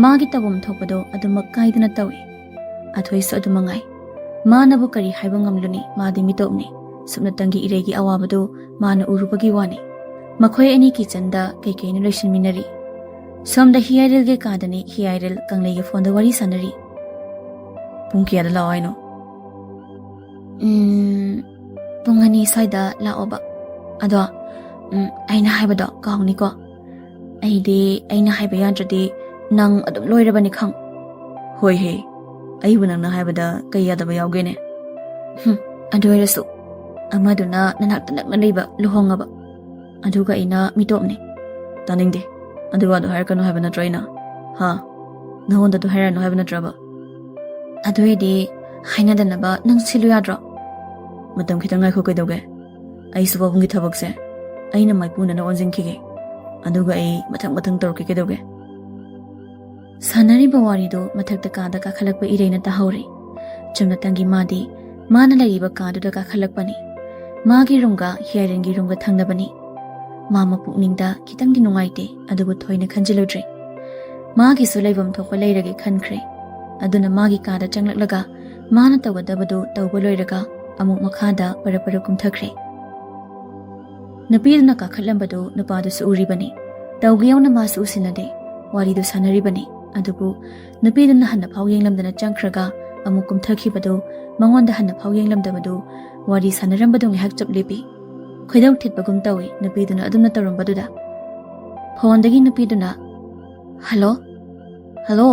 ꯃꯥꯒꯤ ꯇꯧꯐꯝ ꯊꯣꯛꯄꯗꯣ ꯑꯗꯨꯃꯛ ꯀꯥꯏꯗꯅ ꯇꯧꯏ꯫ ꯑꯊꯣꯏꯁꯨ ꯑꯗꯨ ꯃꯉꯥꯏ꯫ ꯃꯥꯅꯕꯨ ꯀꯔꯤ ꯍꯥꯏꯕ ꯉꯝꯂꯨꯅꯤ? ꯃꯥꯗꯤ ꯃꯤꯇꯣꯞꯅꯤ꯫ ꯁꯨꯞꯅꯇꯪꯒꯤ ꯏꯔꯩꯒꯤ ꯑꯋꯥꯕꯗꯨ ꯃꯥꯅ ꯎꯔꯨꯕꯒꯤ ꯋꯥꯅꯤ꯫ ꯃꯈꯣꯏ ꯑꯅꯤ ꯀꯤꯆꯟꯗ ꯀꯩꯀꯩꯅꯣ ꯂꯣꯏꯁꯤꯟꯃꯤꯟꯅꯔꯤ꯫ ꯁꯣꯝꯗ ꯍꯤꯌꯥꯏꯔꯦꯜꯒꯤ ꯀꯥꯗꯅꯤ꯫ ꯍꯤꯌꯥꯏꯔꯦꯜ ꯀꯪꯂꯩꯒꯤ ꯐꯣꯟꯗ ꯋꯥꯔꯤ ꯁꯥꯟꯅꯔꯤ꯫ "ꯄꯨꯡ ꯀꯌꯥꯗ ꯂꯥꯛꯑꯣ ꯍꯥꯏꯅꯣ?" "ꯎꯝ, ꯄꯨꯡ ꯑꯅꯤ ꯁ꯭ꯋꯥꯏꯗ ꯂꯥꯛꯑꯣꯕ꯫ ꯑꯗꯣ, ꯎꯝ, ꯑꯩꯅ ꯍꯥꯏꯕꯗꯣ ꯀꯥꯎꯅꯤꯀꯣ꯫ ꯑꯩꯗꯤ ꯑꯩꯅ ꯍꯥꯏꯕ ꯌꯥꯗ꯭ꯔꯗꯤ ꯅꯪ ꯑꯗꯨꯝ ꯂꯣꯏꯔꯕꯅꯤ ꯈꯪ꯫" "ꯍꯣꯏ ꯍꯦ, ꯑꯩꯕꯨ ꯅꯪꯅ ꯍꯥꯏꯕꯗ ꯀꯩ ꯌꯥꯗꯕ ꯌꯥꯎꯒꯦꯅꯦ?" "ꯍꯨꯝ, ꯑꯗꯨ ꯑꯣꯏꯔꯁꯨ ꯑꯃꯗꯨꯅ ꯅꯅꯥꯛꯇ ꯅꯛꯅ ꯂꯩꯕ ꯂꯨꯍꯣꯡꯉꯕ꯫ ꯑꯗꯨꯒ ꯑꯩꯅ ꯃꯤꯇꯣꯞꯅꯤ꯫" "ꯇꯥꯅꯤꯡꯗꯦ꯫ ꯑꯗꯨ ꯋꯥꯗꯣ ꯍꯥꯏꯔꯛꯀꯅꯨ ꯍꯥꯏꯕ ꯅꯠꯇ꯭ꯔꯣ ꯑꯩꯅ? ꯍꯥ? ꯅꯉꯣꯟꯗ ꯑꯗꯨ ꯍꯥꯏꯔꯛꯑꯅꯨ ꯍꯥꯏꯕ ꯅꯠꯇ꯭ꯔꯕ?" "ꯑꯗꯨ ꯑꯣꯏꯔꯗꯤ ꯍꯥꯏꯅꯗꯅꯕ ꯅꯪ ꯁꯤꯜꯂꯨ ꯌꯥꯗ꯭ꯔꯣ?" "ꯃꯇꯝ ꯈꯤꯇꯪ ꯉꯥꯏꯈꯣ ꯀꯩꯗꯧꯒꯦ? ꯑꯩꯁꯨ ꯄꯥꯕꯨꯡꯒꯤ ꯊꯕꯛꯁꯦ ꯑꯩꯅ ꯃꯥꯏꯄꯨꯅꯅ ꯑꯣꯟꯁꯤꯟꯈꯤꯒꯦ꯫ ꯑꯗꯨꯒ ꯑꯩ ꯃꯊꯪ ꯃꯊꯪ ꯇꯧꯔꯛꯀꯦ ꯀꯩꯗꯧꯒꯦ?" ꯁꯥꯟꯅꯔꯤꯕ ꯋꯥꯔꯤꯗꯨ ꯃꯊꯛꯇ ꯀꯥꯗ ꯀꯥꯈꯠꯂꯛꯄ ꯏꯔꯩꯅ ꯇꯥꯍꯧꯔꯤ꯫ ꯆꯨꯝꯅꯇꯪꯒꯤ ꯃꯥꯗꯤ ꯃꯥꯅ ꯂꯩꯔꯤꯕ ꯀꯥꯗꯨꯗ ꯀꯥꯈꯠꯂꯛꯄꯅꯤ꯫ ꯃꯥꯒꯤ ꯔꯨꯝꯒ ꯍꯤꯌꯥꯏꯔꯦꯟꯒꯤ ꯔꯨꯝꯒ ꯊꯪꯅꯕꯅꯤ꯫ ꯃꯥ ꯃꯄꯨꯛꯅꯤꯡꯗ ꯈꯤꯇꯪꯗꯤ ꯅꯨꯡꯉꯥꯏꯇꯦ, ꯑꯗꯨꯕꯨ ꯊꯣꯏꯅ ꯈꯟꯖꯤꯜꯂꯨꯗ꯭ꯔꯦ꯫ ꯃꯥꯒꯤꯁꯨ ꯂꯩꯐꯝ ꯊꯣꯛꯄ ꯂꯩꯔꯒꯦ ꯈꯟꯈ꯭ꯔꯦ꯫ ꯑꯗꯨꯅ ꯃꯥꯒꯤ ꯀꯥꯗ ꯆꯪꯂꯛꯂꯒ ꯃꯥꯅ ꯇꯧꯒꯗꯕꯗꯨ ꯇꯧꯕ ꯂꯣꯏꯔꯒ ꯑꯃꯨꯛ ꯃꯈꯥꯗ ꯄꯔꯞ ꯄꯔꯞ ꯀꯨꯝꯊꯈ꯭ꯔꯦ꯫ ꯅꯨꯄꯤꯗꯨꯅ ꯀꯥꯈꯠꯂꯝꯕꯗꯨ ꯅꯨꯄꯥꯗꯨꯁꯨ ꯎꯔꯤꯕꯅꯤ꯫ ꯇꯧꯒꯦ ꯌꯥꯎꯅ ꯃꯥꯁꯨ ꯎꯁꯤꯟꯅꯗꯦ꯫ ꯋꯥꯔꯤꯗꯨ ꯁꯥꯟꯅꯔꯤꯕꯅꯤ꯫ ꯑꯗꯨꯕꯨ ꯅꯨꯄꯤꯗꯨꯅ ꯍꯟꯅ ꯐꯥꯎ ꯌꯦꯡꯂꯝꯗꯅ ꯆꯪꯈ꯭ꯔꯒ ꯑꯃꯨꯛ ꯀꯨꯝꯊꯈꯤꯕꯗꯨ, ꯃꯉꯣꯟꯗ ꯍꯟꯅ ꯐꯥꯎ ꯌꯦꯡꯂꯝꯗꯕꯗꯨ, ꯋꯥꯔꯤ ꯁꯥꯟꯅꯔꯝꯕꯗꯨ ꯉꯥꯏꯍꯥꯛ ꯆꯞ ꯂꯦꯞꯄꯤ꯫ ꯈꯣꯏꯗꯧ ꯊꯤꯠꯄꯒꯨꯝ ꯇꯧꯏ ꯅꯨꯄꯤꯗꯨꯅ ꯑꯗꯨꯝꯅ ꯇꯧꯔꯝꯕꯗꯨꯗ꯫ ꯐꯣꯟꯗꯒꯤ ꯅꯨꯄꯤꯗꯨꯅ, "ꯍꯜꯂꯣ? ꯍꯜꯂꯣ?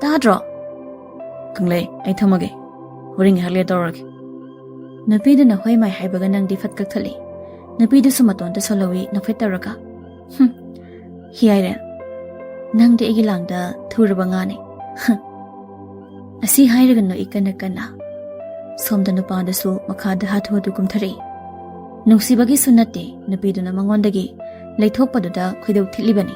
ꯇꯥꯗ꯭ꯔꯣ?" "ꯈꯪꯂꯩ, ꯑꯩ ꯊꯝꯃꯒꯦ꯫ ꯍꯣꯔꯦꯟ ꯉꯥꯏꯍꯥꯛ ꯂꯩꯔ ꯇꯧꯔꯒꯦ꯫" ꯅꯨꯄꯤꯗꯨꯅ ꯍꯣꯏ ꯃꯥꯏ ꯍꯥꯏꯕꯒ ꯅꯪꯗꯤ ꯐꯠ ꯀꯛꯊꯠꯂꯤ꯫ ꯅꯨꯄꯤꯗꯨꯁꯨ ꯃꯇꯣꯟꯇ ꯁꯣꯜꯍꯧꯏ ꯅꯣꯛꯐꯦꯠ ꯇꯧꯔꯒ꯫ "ꯍꯨꯝ, ꯍꯤ ꯍꯥꯏꯔꯦ꯫ ꯅꯪꯗꯤ ꯑꯩꯒꯤ ꯂꯥꯡꯗ ꯊꯨꯔꯕ ꯉꯥꯅꯤ꯫" ꯍꯨꯝ꯫ ꯑꯁꯤ ꯍꯥꯏꯔꯒ ꯅꯣꯛꯏ ꯀꯟꯅ ꯀꯟꯅ꯫ ꯁꯣꯝꯗ ꯅꯨꯄꯥꯗꯨꯁꯨ ꯃꯈꯥꯗ ꯍꯥꯊꯨ ꯍꯥꯊꯨ ꯀꯨꯝꯊꯔꯛꯏ꯫ ꯅꯨꯡꯁꯤꯕꯒꯤꯁꯨ ꯅꯠꯇꯦ, ꯅꯨꯄꯤꯗꯨꯅ ꯃꯉꯣꯟꯗꯒꯤ ꯂꯩꯊꯣꯛꯄꯗꯨꯗ ꯈꯣꯏꯗꯧ ꯊꯤꯠꯂꯤꯕꯅꯤ꯫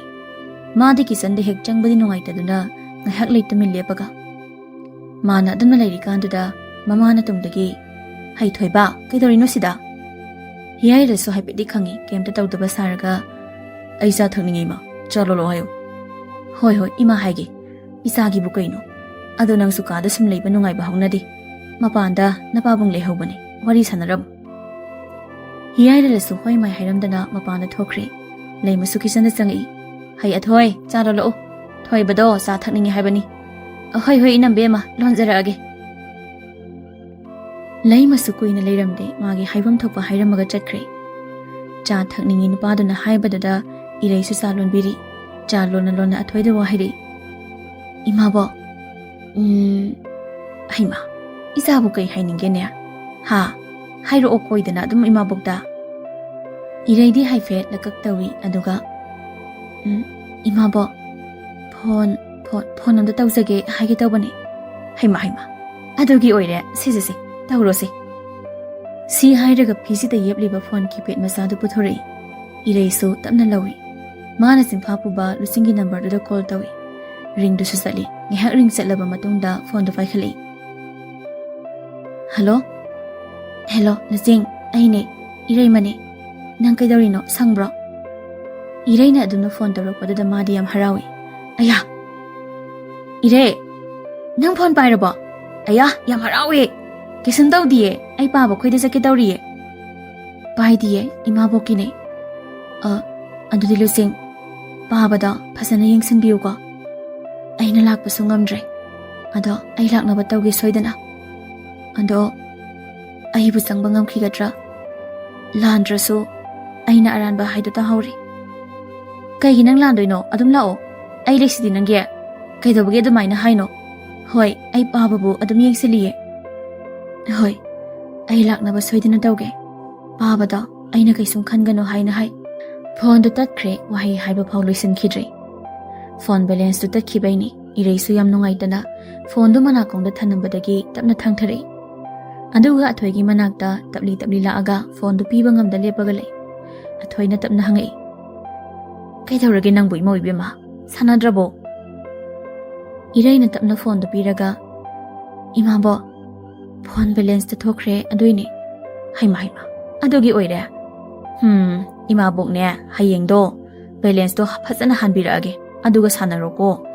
ꯃꯥꯗꯤ ꯀꯤꯆꯟꯗ ꯍꯦꯛ ꯆꯪꯕꯗꯤ ꯅꯨꯡꯉꯥꯏꯇꯗꯨꯅ ꯉꯥꯏꯍꯥꯛ ꯂꯩ ꯇꯨꯃꯤꯟ ꯂꯦꯞꯄꯒ꯫ ꯃꯥꯅ ꯑꯗꯨꯝꯅ ꯂꯩꯔꯤꯀꯥꯟꯗꯨꯗ ꯃꯃꯥꯅ ꯇꯨꯡꯗꯒꯤ, "ꯍꯩ ꯊꯣꯏꯕ, ꯀꯩꯗꯧꯔꯤꯅꯣ ꯁꯤꯗ?" ꯍꯤꯌꯥꯏꯔꯁꯨ ꯍꯥꯏꯐꯦꯠꯇꯤ ꯈꯪꯉꯤ, ꯀꯩꯝꯇ ꯇꯧꯗꯕ ꯁꯥꯔꯒ, "ꯑꯩ ꯆꯥ ꯊꯛꯅꯤꯡꯉꯤ ꯏꯃꯥ, ꯆꯥ ꯂꯣꯜꯂꯛꯑꯣ ꯍꯥꯏꯌꯨ꯫" "ꯍꯣꯏ ꯍꯣꯏ ꯏꯃꯥ ꯍꯥꯏꯒꯦ, ꯏꯆꯥꯒꯤꯕꯨ ꯀꯩꯅꯣ? ꯑꯗꯣ ꯅꯪꯁꯨ ꯀꯥꯗ ꯁꯨꯝ ꯂꯩꯕ ꯅꯨꯡꯉꯥꯏꯕ ꯍꯧꯅꯗꯦ꯫ ꯃꯄꯥꯟꯗ ꯅꯄꯥꯕꯨꯡ ꯂꯩꯍꯧꯕꯅꯦ, ꯋꯥꯔꯤ ꯁꯥꯟꯅꯔꯝꯃꯨ꯫" ꯍꯤꯌꯥꯏꯔꯦꯜꯁꯨ ꯍꯣꯏ ꯃꯥꯏ ꯍꯥꯏꯔꯝꯗꯅ ꯃꯄꯥꯟꯗ ꯊꯣꯛꯈ꯭ꯔꯦ꯫ ꯂꯩꯃꯁꯨ ꯀꯤꯆꯟꯗ ꯆꯪꯉꯛꯏ꯫ "ꯍꯩ ꯑꯊꯣꯏ, ꯆꯥ ꯂꯣꯜꯂꯛꯎ꯫ ꯊꯣꯏꯕꯗꯣ ꯆꯥ ꯊꯛꯅꯤꯡꯉꯤ ꯍꯥꯏꯕꯅꯤ꯫" "ꯑꯍꯣꯏ ꯍꯣꯏ ꯏꯅꯝꯕꯦꯝꯃ, ꯂꯣꯟꯖꯔꯛꯑꯒꯦ꯫" ꯂꯩꯃꯁꯨ ꯀꯨꯏꯅ ꯂꯩꯔꯝꯗꯦ, ꯃꯥꯒꯤ ꯍꯥꯏꯐꯝ ꯊꯣꯛꯄ ꯍꯥꯏꯔꯝꯃꯒ ꯆꯠꯈ꯭ꯔꯦ꯫ ꯆꯥ ꯊꯛꯅꯤꯡꯉꯤ ꯅꯨꯄꯥꯗꯨꯅ ꯍꯥꯏꯕꯗꯨꯗ ꯏꯔꯩꯁꯨ ꯆꯥ ꯂꯣꯟꯕꯤꯔꯤ꯫ ꯆꯥ ꯂꯣꯟꯅ ꯂꯣꯟꯅ ꯑꯊꯣꯏꯗ ꯋꯥ ꯍꯥꯏꯔꯛꯏ꯫ "ꯏꯃꯥꯕꯣꯛ, ꯎꯝ, ꯍꯩꯃꯥ, ꯏꯆꯥꯕꯨ ꯀꯩ ꯍꯥꯏꯅꯤꯡꯒꯦꯅꯦ? ꯍꯥ? ꯍꯥꯏꯔꯛꯑꯣ ꯀꯣꯏꯗꯅ ꯑꯗꯨꯝ ꯏꯃꯥꯕꯣꯛꯇ꯫" ꯏꯔꯩꯗꯤ ꯍꯥꯏꯐꯦꯠ ꯂꯀꯛ ꯇꯧꯏ, ꯑꯗꯨꯒ, "ꯎꯝ, ꯏꯃꯥꯕꯣꯛ, ꯐꯣꯟ, ꯐꯣꯟ, ꯐꯣꯟ ꯑꯝꯇ ꯇꯧꯖꯒꯦ ꯍꯥꯏꯒꯦ ꯇꯧꯕꯅꯦ꯫" "ꯍꯩꯃꯥ, ꯍꯩꯃꯥ, ꯑꯗꯨꯒꯤ ꯑꯣꯏꯔꯦ, ꯁꯤꯁꯦ, ꯁꯤ, ꯇꯧꯔꯣꯁꯦ꯫" ꯁꯤ ꯍꯥꯏꯔꯒ ꯐꯤꯁꯤꯗ ꯌꯦꯞꯂꯤꯕ ꯐꯣꯟ ꯀꯤꯄꯦꯗ ꯃꯆꯥꯗꯨ ꯄꯨꯊꯣꯔꯛꯏ꯫ ꯏꯔꯩꯁꯨ ꯇꯞꯅ ꯂꯧꯏ꯫ ꯃꯥꯅ ꯆꯤꯟꯐꯥ ꯄꯨꯕ ꯂꯨꯆꯤꯡꯒꯤ ꯅꯝꯕꯔꯗꯨꯗ ꯀꯣꯜ ꯇꯧꯏ꯫ ꯔꯤꯡꯗꯨꯁꯨ ꯆꯠꯂꯤ꯫ ꯉꯥꯏꯍꯥꯛ ꯔꯤꯡ ꯆꯠꯂꯕ ꯃꯇꯨꯡꯗ ꯐꯣꯟꯗꯨ ꯄꯥꯏꯈꯠꯂꯛꯏ꯫ "ꯍꯜꯂꯣ?" "ꯍꯦꯜꯂꯣ, ꯂꯨꯆꯤꯡ, ꯑꯩꯅꯦ, ꯏꯔꯩꯃꯅꯦ꯫ ꯅꯪ ꯀꯩꯗꯧꯔꯤꯅꯣ? ꯁꯪꯕ꯭ꯔꯣ?" ꯏꯔꯩꯅ ꯑꯗꯨꯝꯅ ꯐꯣꯟ ꯇꯧꯔꯛꯄꯗꯨꯗ ꯃꯥꯗꯤ ꯌꯥꯝ ꯍꯔꯥꯎꯏ꯫ "ꯑꯌꯥ! ꯏꯔꯩ, ꯅꯪ ꯐꯣꯟ ꯄꯥꯏꯔꯕꯣ? ꯑꯌꯥ, ꯌꯥꯝ ꯍꯔꯥꯎꯏ꯫ ꯀꯩꯁꯨꯝ ꯇꯧꯗꯤꯌꯦ, ꯑꯩ ꯄꯥꯕ ꯈꯣꯏꯗ ꯆꯠꯀꯦ ꯇꯧꯔꯤꯌꯦ꯫" "ꯄꯥꯏꯗꯤꯌꯦ, ꯏꯃꯥꯕꯣꯛꯀꯤꯅꯦ꯫" "ꯑ, ꯑꯗꯨꯗꯤ ꯂꯨꯆꯤꯡ, ꯄꯥꯕꯗꯣ ꯐꯖꯅ ꯌꯦꯡꯁꯤꯟꯕꯤꯌꯨꯀꯣ꯫ ꯑꯩꯅ ꯂꯥꯛꯄꯁꯨ ꯉꯝꯗ꯭ꯔꯦ꯫ ꯑꯗꯣ ꯑꯩ ꯂꯥꯛꯅꯕ ꯇꯧꯒꯦ ꯁꯣꯏꯗꯅ꯫ ꯑꯗꯣ ꯑꯩꯕꯨ ꯆꯪꯕ ꯉꯝꯈꯤꯒꯗ꯭ꯔꯥ?" ꯂꯥꯟꯗ꯭ꯔꯁꯨ ꯑꯩꯅ ꯑꯔꯥꯟꯕ ꯍꯥꯏꯗꯣ ꯇꯥꯍꯧꯔꯦ꯫ "ꯀꯩꯒꯤ ꯅꯪ ꯂꯥꯟꯗꯣꯏꯅꯣ? ꯑꯗꯨꯝ ꯂꯥꯛꯑꯣ, ꯑꯩ ꯂꯩꯁꯤꯗꯤ ꯅꯪꯒꯤ꯫ ꯀꯩꯗꯧꯕꯒꯤ ꯑꯗꯨꯃꯥꯏꯅ ꯍꯥꯏꯅꯣ? ꯍꯣꯏ, ꯑꯩ ꯄꯥꯕꯕꯨ ꯑꯗꯨꯝ ꯌꯦꯡꯁꯤꯜꯂꯤꯌꯦ꯫ ꯍꯣꯏ, ꯑꯩ ꯂꯥꯛꯅꯕ ꯁꯣꯏꯗꯅ ꯇꯧꯒꯦ꯫ ꯄꯥꯕꯗꯣ ꯑꯩꯅ ꯀꯩꯁꯨꯝ ꯈꯟꯒꯅꯨ ꯍꯥꯏꯅ ꯍꯥꯏ꯫" ꯐꯣꯟꯗꯨ ꯇꯠꯈ꯭ꯔꯦ꯫ ꯋꯥꯍꯩ ꯍꯥꯏꯕ ꯐꯥꯎ ꯂꯣꯏꯁꯤꯟꯈꯤꯗ꯭ꯔꯦ꯫ ꯐꯣꯟ ꯕꯦꯂꯦꯟꯁꯇꯨ ꯇꯠꯈꯤꯕꯩꯅꯤ꯫ ꯏꯔꯩꯁꯨ ꯌꯥꯝ ꯅꯨꯡꯉꯥꯏꯇꯅ ꯐꯣꯟꯗꯨ ꯃꯅꯥꯀꯣꯡꯗ ꯊꯅꯝꯕꯗꯒꯤ ꯇꯞꯅ ꯊꯥꯡꯊꯔꯛꯏ꯫ ꯑꯗꯨꯒ ꯑꯊꯣꯏꯒꯤ ꯃꯅꯥꯛꯇ ꯇꯞꯂꯤ ꯇꯞꯂꯤ ꯂꯥꯛꯑꯒ ꯐꯣꯟꯗꯨ ꯄꯤꯕ ꯉꯝꯗ ꯂꯦꯞꯄꯒ ꯂꯩ꯫ ꯑꯊꯣꯏꯅ ꯇꯞꯅ ꯍꯪꯉꯛꯏ, "ꯀꯩꯗꯧꯔꯒꯦ ꯅꯪꯕꯨ, ꯏꯃꯧ ꯏꯕꯦꯝꯃ? ꯁꯥꯟꯅꯗ꯭ꯔꯕꯣ?" ꯏꯔꯩꯅ ꯇꯞꯅ ꯐꯣꯟꯗꯨ ꯄꯤꯔꯒ, "ꯏꯃꯥꯕꯣꯛ, ꯐꯣꯟ ꯕꯦꯂꯦꯟꯁꯇ ꯊꯣꯛꯈ꯭ꯔꯦ, ꯑꯗꯨꯏꯅꯦ꯫" "ꯍꯩꯃꯥ, ꯍꯩꯃꯥ, ꯑꯗꯨꯒꯤ ꯑꯣꯏꯔꯦ? ꯍꯝ, ꯏꯃꯥꯕꯣꯛꯅꯦ, ꯍꯌꯦꯡꯗꯣ ꯕꯦꯂꯦꯟꯁꯇꯣ ꯐꯖꯅ ꯍꯥꯟꯕꯤꯔꯛꯑꯒꯦ, ꯑꯗꯨꯒ ꯁꯥꯟꯅꯔꯣꯀꯣ꯫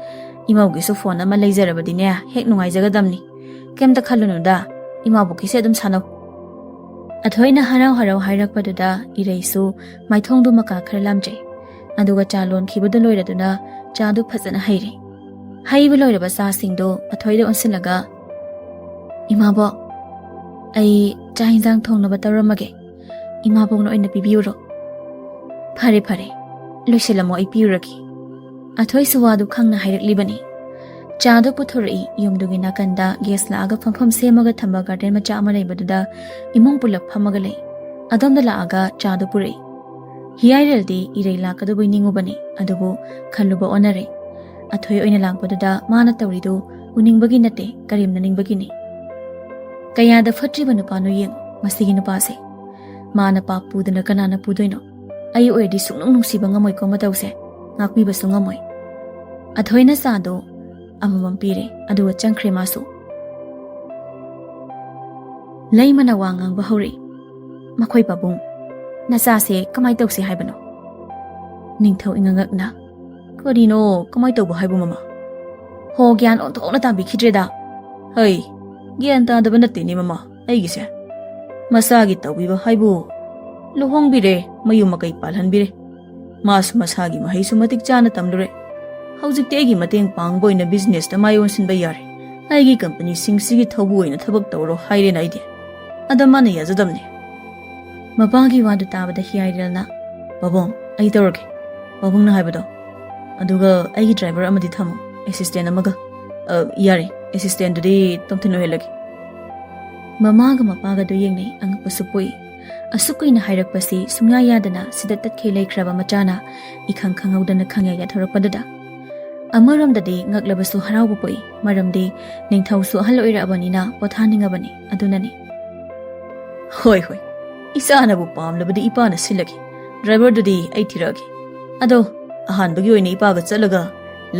ꯏꯃꯧꯒꯤꯁꯨ ꯐꯣꯟ ꯑꯃ ꯂꯩꯖꯔꯕꯗꯤꯅꯦ, ꯍꯦꯛ ꯅꯨꯡꯉꯥꯏꯖꯒꯗꯕꯅꯤ꯫ ꯀꯩꯝꯇ ꯈꯜꯂꯨꯅꯨꯗ, ꯏꯃꯥꯕꯣꯛꯀꯤꯁꯦ ꯑꯗꯨꯝ ꯁꯥꯟꯅꯧ꯫" ꯑꯊꯣꯏꯅ ꯍꯔꯥꯎ ꯍꯔꯥꯎ ꯍꯥꯏꯔꯛꯄꯗꯨꯗ ꯏꯔꯩꯁꯨ ꯃꯥꯏꯊꯣꯡꯗꯨ ꯃꯀꯥ ꯈꯔ ꯂꯥꯝꯖꯩ꯫ ꯑꯗꯨꯒ ꯆꯥ ꯂꯣꯟꯈꯤꯕꯗꯨ ꯂꯣꯏꯔꯗꯨꯅ ꯆꯥꯗꯨ ꯐꯖꯅ ꯍꯩꯔꯦ꯫ ꯍꯩꯕ ꯂꯣꯏꯔꯕ ꯆꯥꯁꯤꯡꯗꯨ ꯑꯊꯣꯏꯗ ꯑꯣꯟꯁꯤꯜꯂꯒ, "ꯏꯃꯥꯕꯣꯛ, ꯑꯩ ꯆꯥꯛ ꯏꯟꯖꯥꯡ ꯊꯣꯡꯅꯕ ꯇꯧꯔꯝꯃꯒꯦ꯫ ꯏꯃꯥꯕꯣꯛꯅ ꯑꯣꯏꯅ ꯄꯤꯕꯤꯌꯨꯔꯣ?" "ꯐꯔꯦ, ꯐꯔꯦ, ꯂꯣꯏꯁꯤꯜꯂꯝꯃꯣ, ꯑꯩ ꯄꯤꯔꯨꯔꯒꯦ꯫" ꯑꯊꯣꯏꯁꯨ ꯋꯥꯗꯨ ꯈꯪꯅ ꯍꯥꯏꯔꯛꯂꯤꯕꯅꯤ꯫ ꯆꯥꯗꯨ ꯄꯨꯊꯣꯔꯛꯏ꯫ ꯌꯨꯝꯗꯨꯒꯤ ꯅꯥꯀꯟꯗ ꯒꯦꯁ ꯂꯥꯛꯑꯒ ꯐꯝꯐꯝ ꯁꯦꯝꯃꯒ ꯊꯝꯕ ꯒꯥꯔꯗꯦꯟ ꯃꯆꯥ ꯑꯃ ꯂꯩꯕꯗꯨꯗ ꯏꯃꯨꯡ ꯄꯨꯂꯞ ꯐꯝꯃꯒ ꯂꯩ꯫ ꯑꯗꯣꯝꯗ ꯂꯥꯛꯑꯒ ꯆꯥꯗꯨ ꯄꯨꯔꯛꯏ꯫ ꯍꯤꯌꯥꯏꯔꯦꯜꯗꯤ ꯏꯔꯩ ꯂꯥꯛꯀꯗꯧꯕꯩ ꯅꯤꯡꯉꯨꯕꯅꯤ, ꯑꯗꯨꯕꯨ ꯈꯜꯂꯨꯕ ꯑꯣꯟꯅꯔꯦ꯫ ꯑꯊꯣꯏ ꯑꯣꯏꯅ ꯂꯥꯛꯄꯗꯨꯗ ꯃꯥꯅ ꯇꯧꯔꯤꯗꯨ ꯎꯅꯤꯡꯕꯒꯤ ꯅꯠꯇꯦ, ꯀꯔꯦꯝꯅꯅꯤꯡꯕꯒꯤꯅꯤ꯫ ꯀꯌꯥꯗ ꯐꯠꯇ꯭ꯔꯤꯕ ꯅꯨꯄꯥꯅꯣ ꯌꯦꯡꯉꯨ, ꯃꯁꯤꯒꯤ ꯅꯨꯄꯥꯁꯦ꯫ ꯃꯥꯅ ꯄꯥꯞ ꯄꯨꯗꯅ ꯀꯅꯥꯅ ꯄꯨꯗꯣꯏꯅꯣ? ꯑꯩ ꯑꯣꯏꯔꯗꯤ ꯁꯨꯡꯅꯨꯡ ꯅꯨꯡꯁꯤꯕ ꯉꯝꯃꯣꯏꯀꯣ ꯃꯇꯧꯁꯦ, ꯉꯥꯛꯄꯤꯕꯁꯨ ꯉꯝꯃꯣꯏ꯫ ꯑꯊꯣꯏꯅ ꯆꯥꯗꯣ ꯑꯃꯃꯝ ꯄꯤꯔꯦ, ꯑꯗꯨꯒ ꯆꯪꯈ꯭ꯔꯦ ꯃꯥꯁꯨ꯫ ꯂꯩꯃꯅ ꯋꯥ ꯉꯥꯡꯕ ꯍꯧꯔꯛꯏ, "ꯃꯈꯣꯏ ꯄꯥꯕꯨꯡ, ꯅꯆꯥꯁꯦ ꯀꯃꯥꯏ ꯇꯧꯁꯦ ꯍꯥꯏꯕꯅꯣ?" ꯅꯤꯡꯊꯧ ꯏꯉꯉꯛꯅ, "ꯀꯔꯤꯅꯣ ꯀꯃꯥꯏ ꯇꯧꯕ ꯍꯥꯏꯕꯨ ꯃꯃꯥ? ꯍꯣ, ꯒ꯭ꯌꯥꯟ ꯑꯣꯟꯊꯣꯛꯅ ꯇꯥꯕꯤꯈꯤꯗ꯭ꯔꯦꯗ꯫ ꯍꯩ, ꯒ꯭ꯌꯥꯟ ꯇꯥꯗꯕ ꯅꯠꯇꯦꯅꯦ ꯃꯃꯥ ꯑꯩꯒꯤꯁꯦ꯫ ꯃꯁꯥꯒꯤ ꯇꯧꯕꯤꯕ ꯍꯥꯏꯕꯨ ꯂꯨꯍꯣꯡꯕꯤꯔꯦ, ꯃꯌꯨꯝ ꯃꯀꯩ ꯄꯥꯜꯍꯟꯕꯤꯔꯦ꯫ ꯃꯥꯁꯨ ꯃꯁꯥꯒꯤ ꯃꯍꯩꯁꯨ ꯃꯇꯤꯛ ꯆꯥꯅ ꯇꯝꯂꯨꯔꯦ꯫ ꯍꯧꯖꯤꯛꯇꯤ ꯑꯩꯒꯤ ꯃꯇꯦꯡ ꯄꯥꯡꯕ ꯑꯣꯏꯅ ꯕꯤꯖꯤꯅꯦꯁꯇ ꯃꯥꯏ ꯑꯣꯟꯁꯤꯟꯕ ꯌꯥꯔꯦ꯫ ꯑꯩꯒꯤ ꯀꯝꯄꯅꯤꯁꯤꯡꯁꯤꯒꯤ ꯊꯧꯕꯨ ꯑꯣꯏꯅ ꯊꯕꯛ ꯇꯧꯔꯣ ꯍꯥꯏꯔꯦꯅ ꯑꯩꯗꯤ꯫ ꯑꯗ ꯃꯥꯅ ꯌꯥꯖꯗꯕꯅꯦ꯫" ꯃꯄꯥꯒꯤ ꯋꯥꯗꯨ ꯇꯥꯕꯗ ꯍꯤꯌꯥꯏꯔꯦꯜꯅ, "ꯄꯥꯕꯨꯡ, ꯑꯩ ꯇꯧꯔꯒꯦ꯫ ꯄꯥꯕꯨꯡꯅ ꯍꯥꯏꯕꯗꯣ꯫ ꯑꯗꯨꯒ ꯑꯩꯒꯤ ꯗ꯭ꯔꯥꯏꯚꯔ ꯑꯃꯗꯤ ꯊꯝꯃꯨ, ꯑꯦꯁꯤꯁꯇꯦꯟ ꯑꯃꯒ꯫ ꯑ, ꯌꯥꯔꯦ, ꯑꯦꯁꯤꯁꯇꯦꯟꯗꯨꯗꯤ ꯇꯣꯝꯊꯤꯟ ꯑꯣꯏꯍꯜꯂꯒꯦ꯫" ꯃꯃꯥꯒ ꯃꯄꯥꯒꯗꯨ ꯌꯦꯡꯅꯩ, ꯑꯉꯛꯄꯁꯨ ꯄꯣꯛꯏ꯫ ꯑꯁꯨꯛ ꯀꯨꯏꯅ ꯍꯥꯏꯔꯛꯄꯁꯤ ꯁꯨꯡꯌꯥ ꯌꯥꯗꯅ ꯁꯤꯗ ꯇꯠꯈꯤ ꯂꯩꯈ꯭ꯔꯕ ꯃꯆꯥꯅ ꯏꯈꯪ ꯈꯪꯍꯧꯗꯅ ꯈꯪꯌꯥ ꯌꯥꯊꯣꯔꯛꯄꯗꯨꯗ꯫ ꯑꯃꯔꯣꯝꯗꯗꯤ ꯉꯛꯂꯕꯁꯨ ꯍꯔꯥꯎꯕ ꯄꯣꯛꯏ, ꯃꯔꯝꯗꯤ ꯅꯤꯡꯊꯧꯁꯨ ꯑꯍꯜ ꯑꯣꯏꯔꯛꯑꯕꯅꯤꯅ ꯄꯣꯊꯥꯅꯤꯡꯉꯕꯅꯤ, ꯑꯗꯨꯅꯅꯤ꯫ "ꯍꯣꯏ, ꯍꯣꯏ, ꯏꯆꯥꯅꯕꯨ ꯄꯥꯝꯂꯕꯗꯤ ꯏꯄꯥꯅ ꯁꯤꯜꯂꯒꯦ꯫ ꯗ꯭ꯔꯥꯏꯚꯔꯗꯨꯗꯤ ꯑꯩ ꯊꯤꯔꯛꯑꯒꯦ꯫ ꯑꯗꯣ ꯑꯍꯥꯟꯕꯒꯤ ꯑꯣꯏꯅ ꯏꯄꯥꯒ ꯆꯠꯂꯒ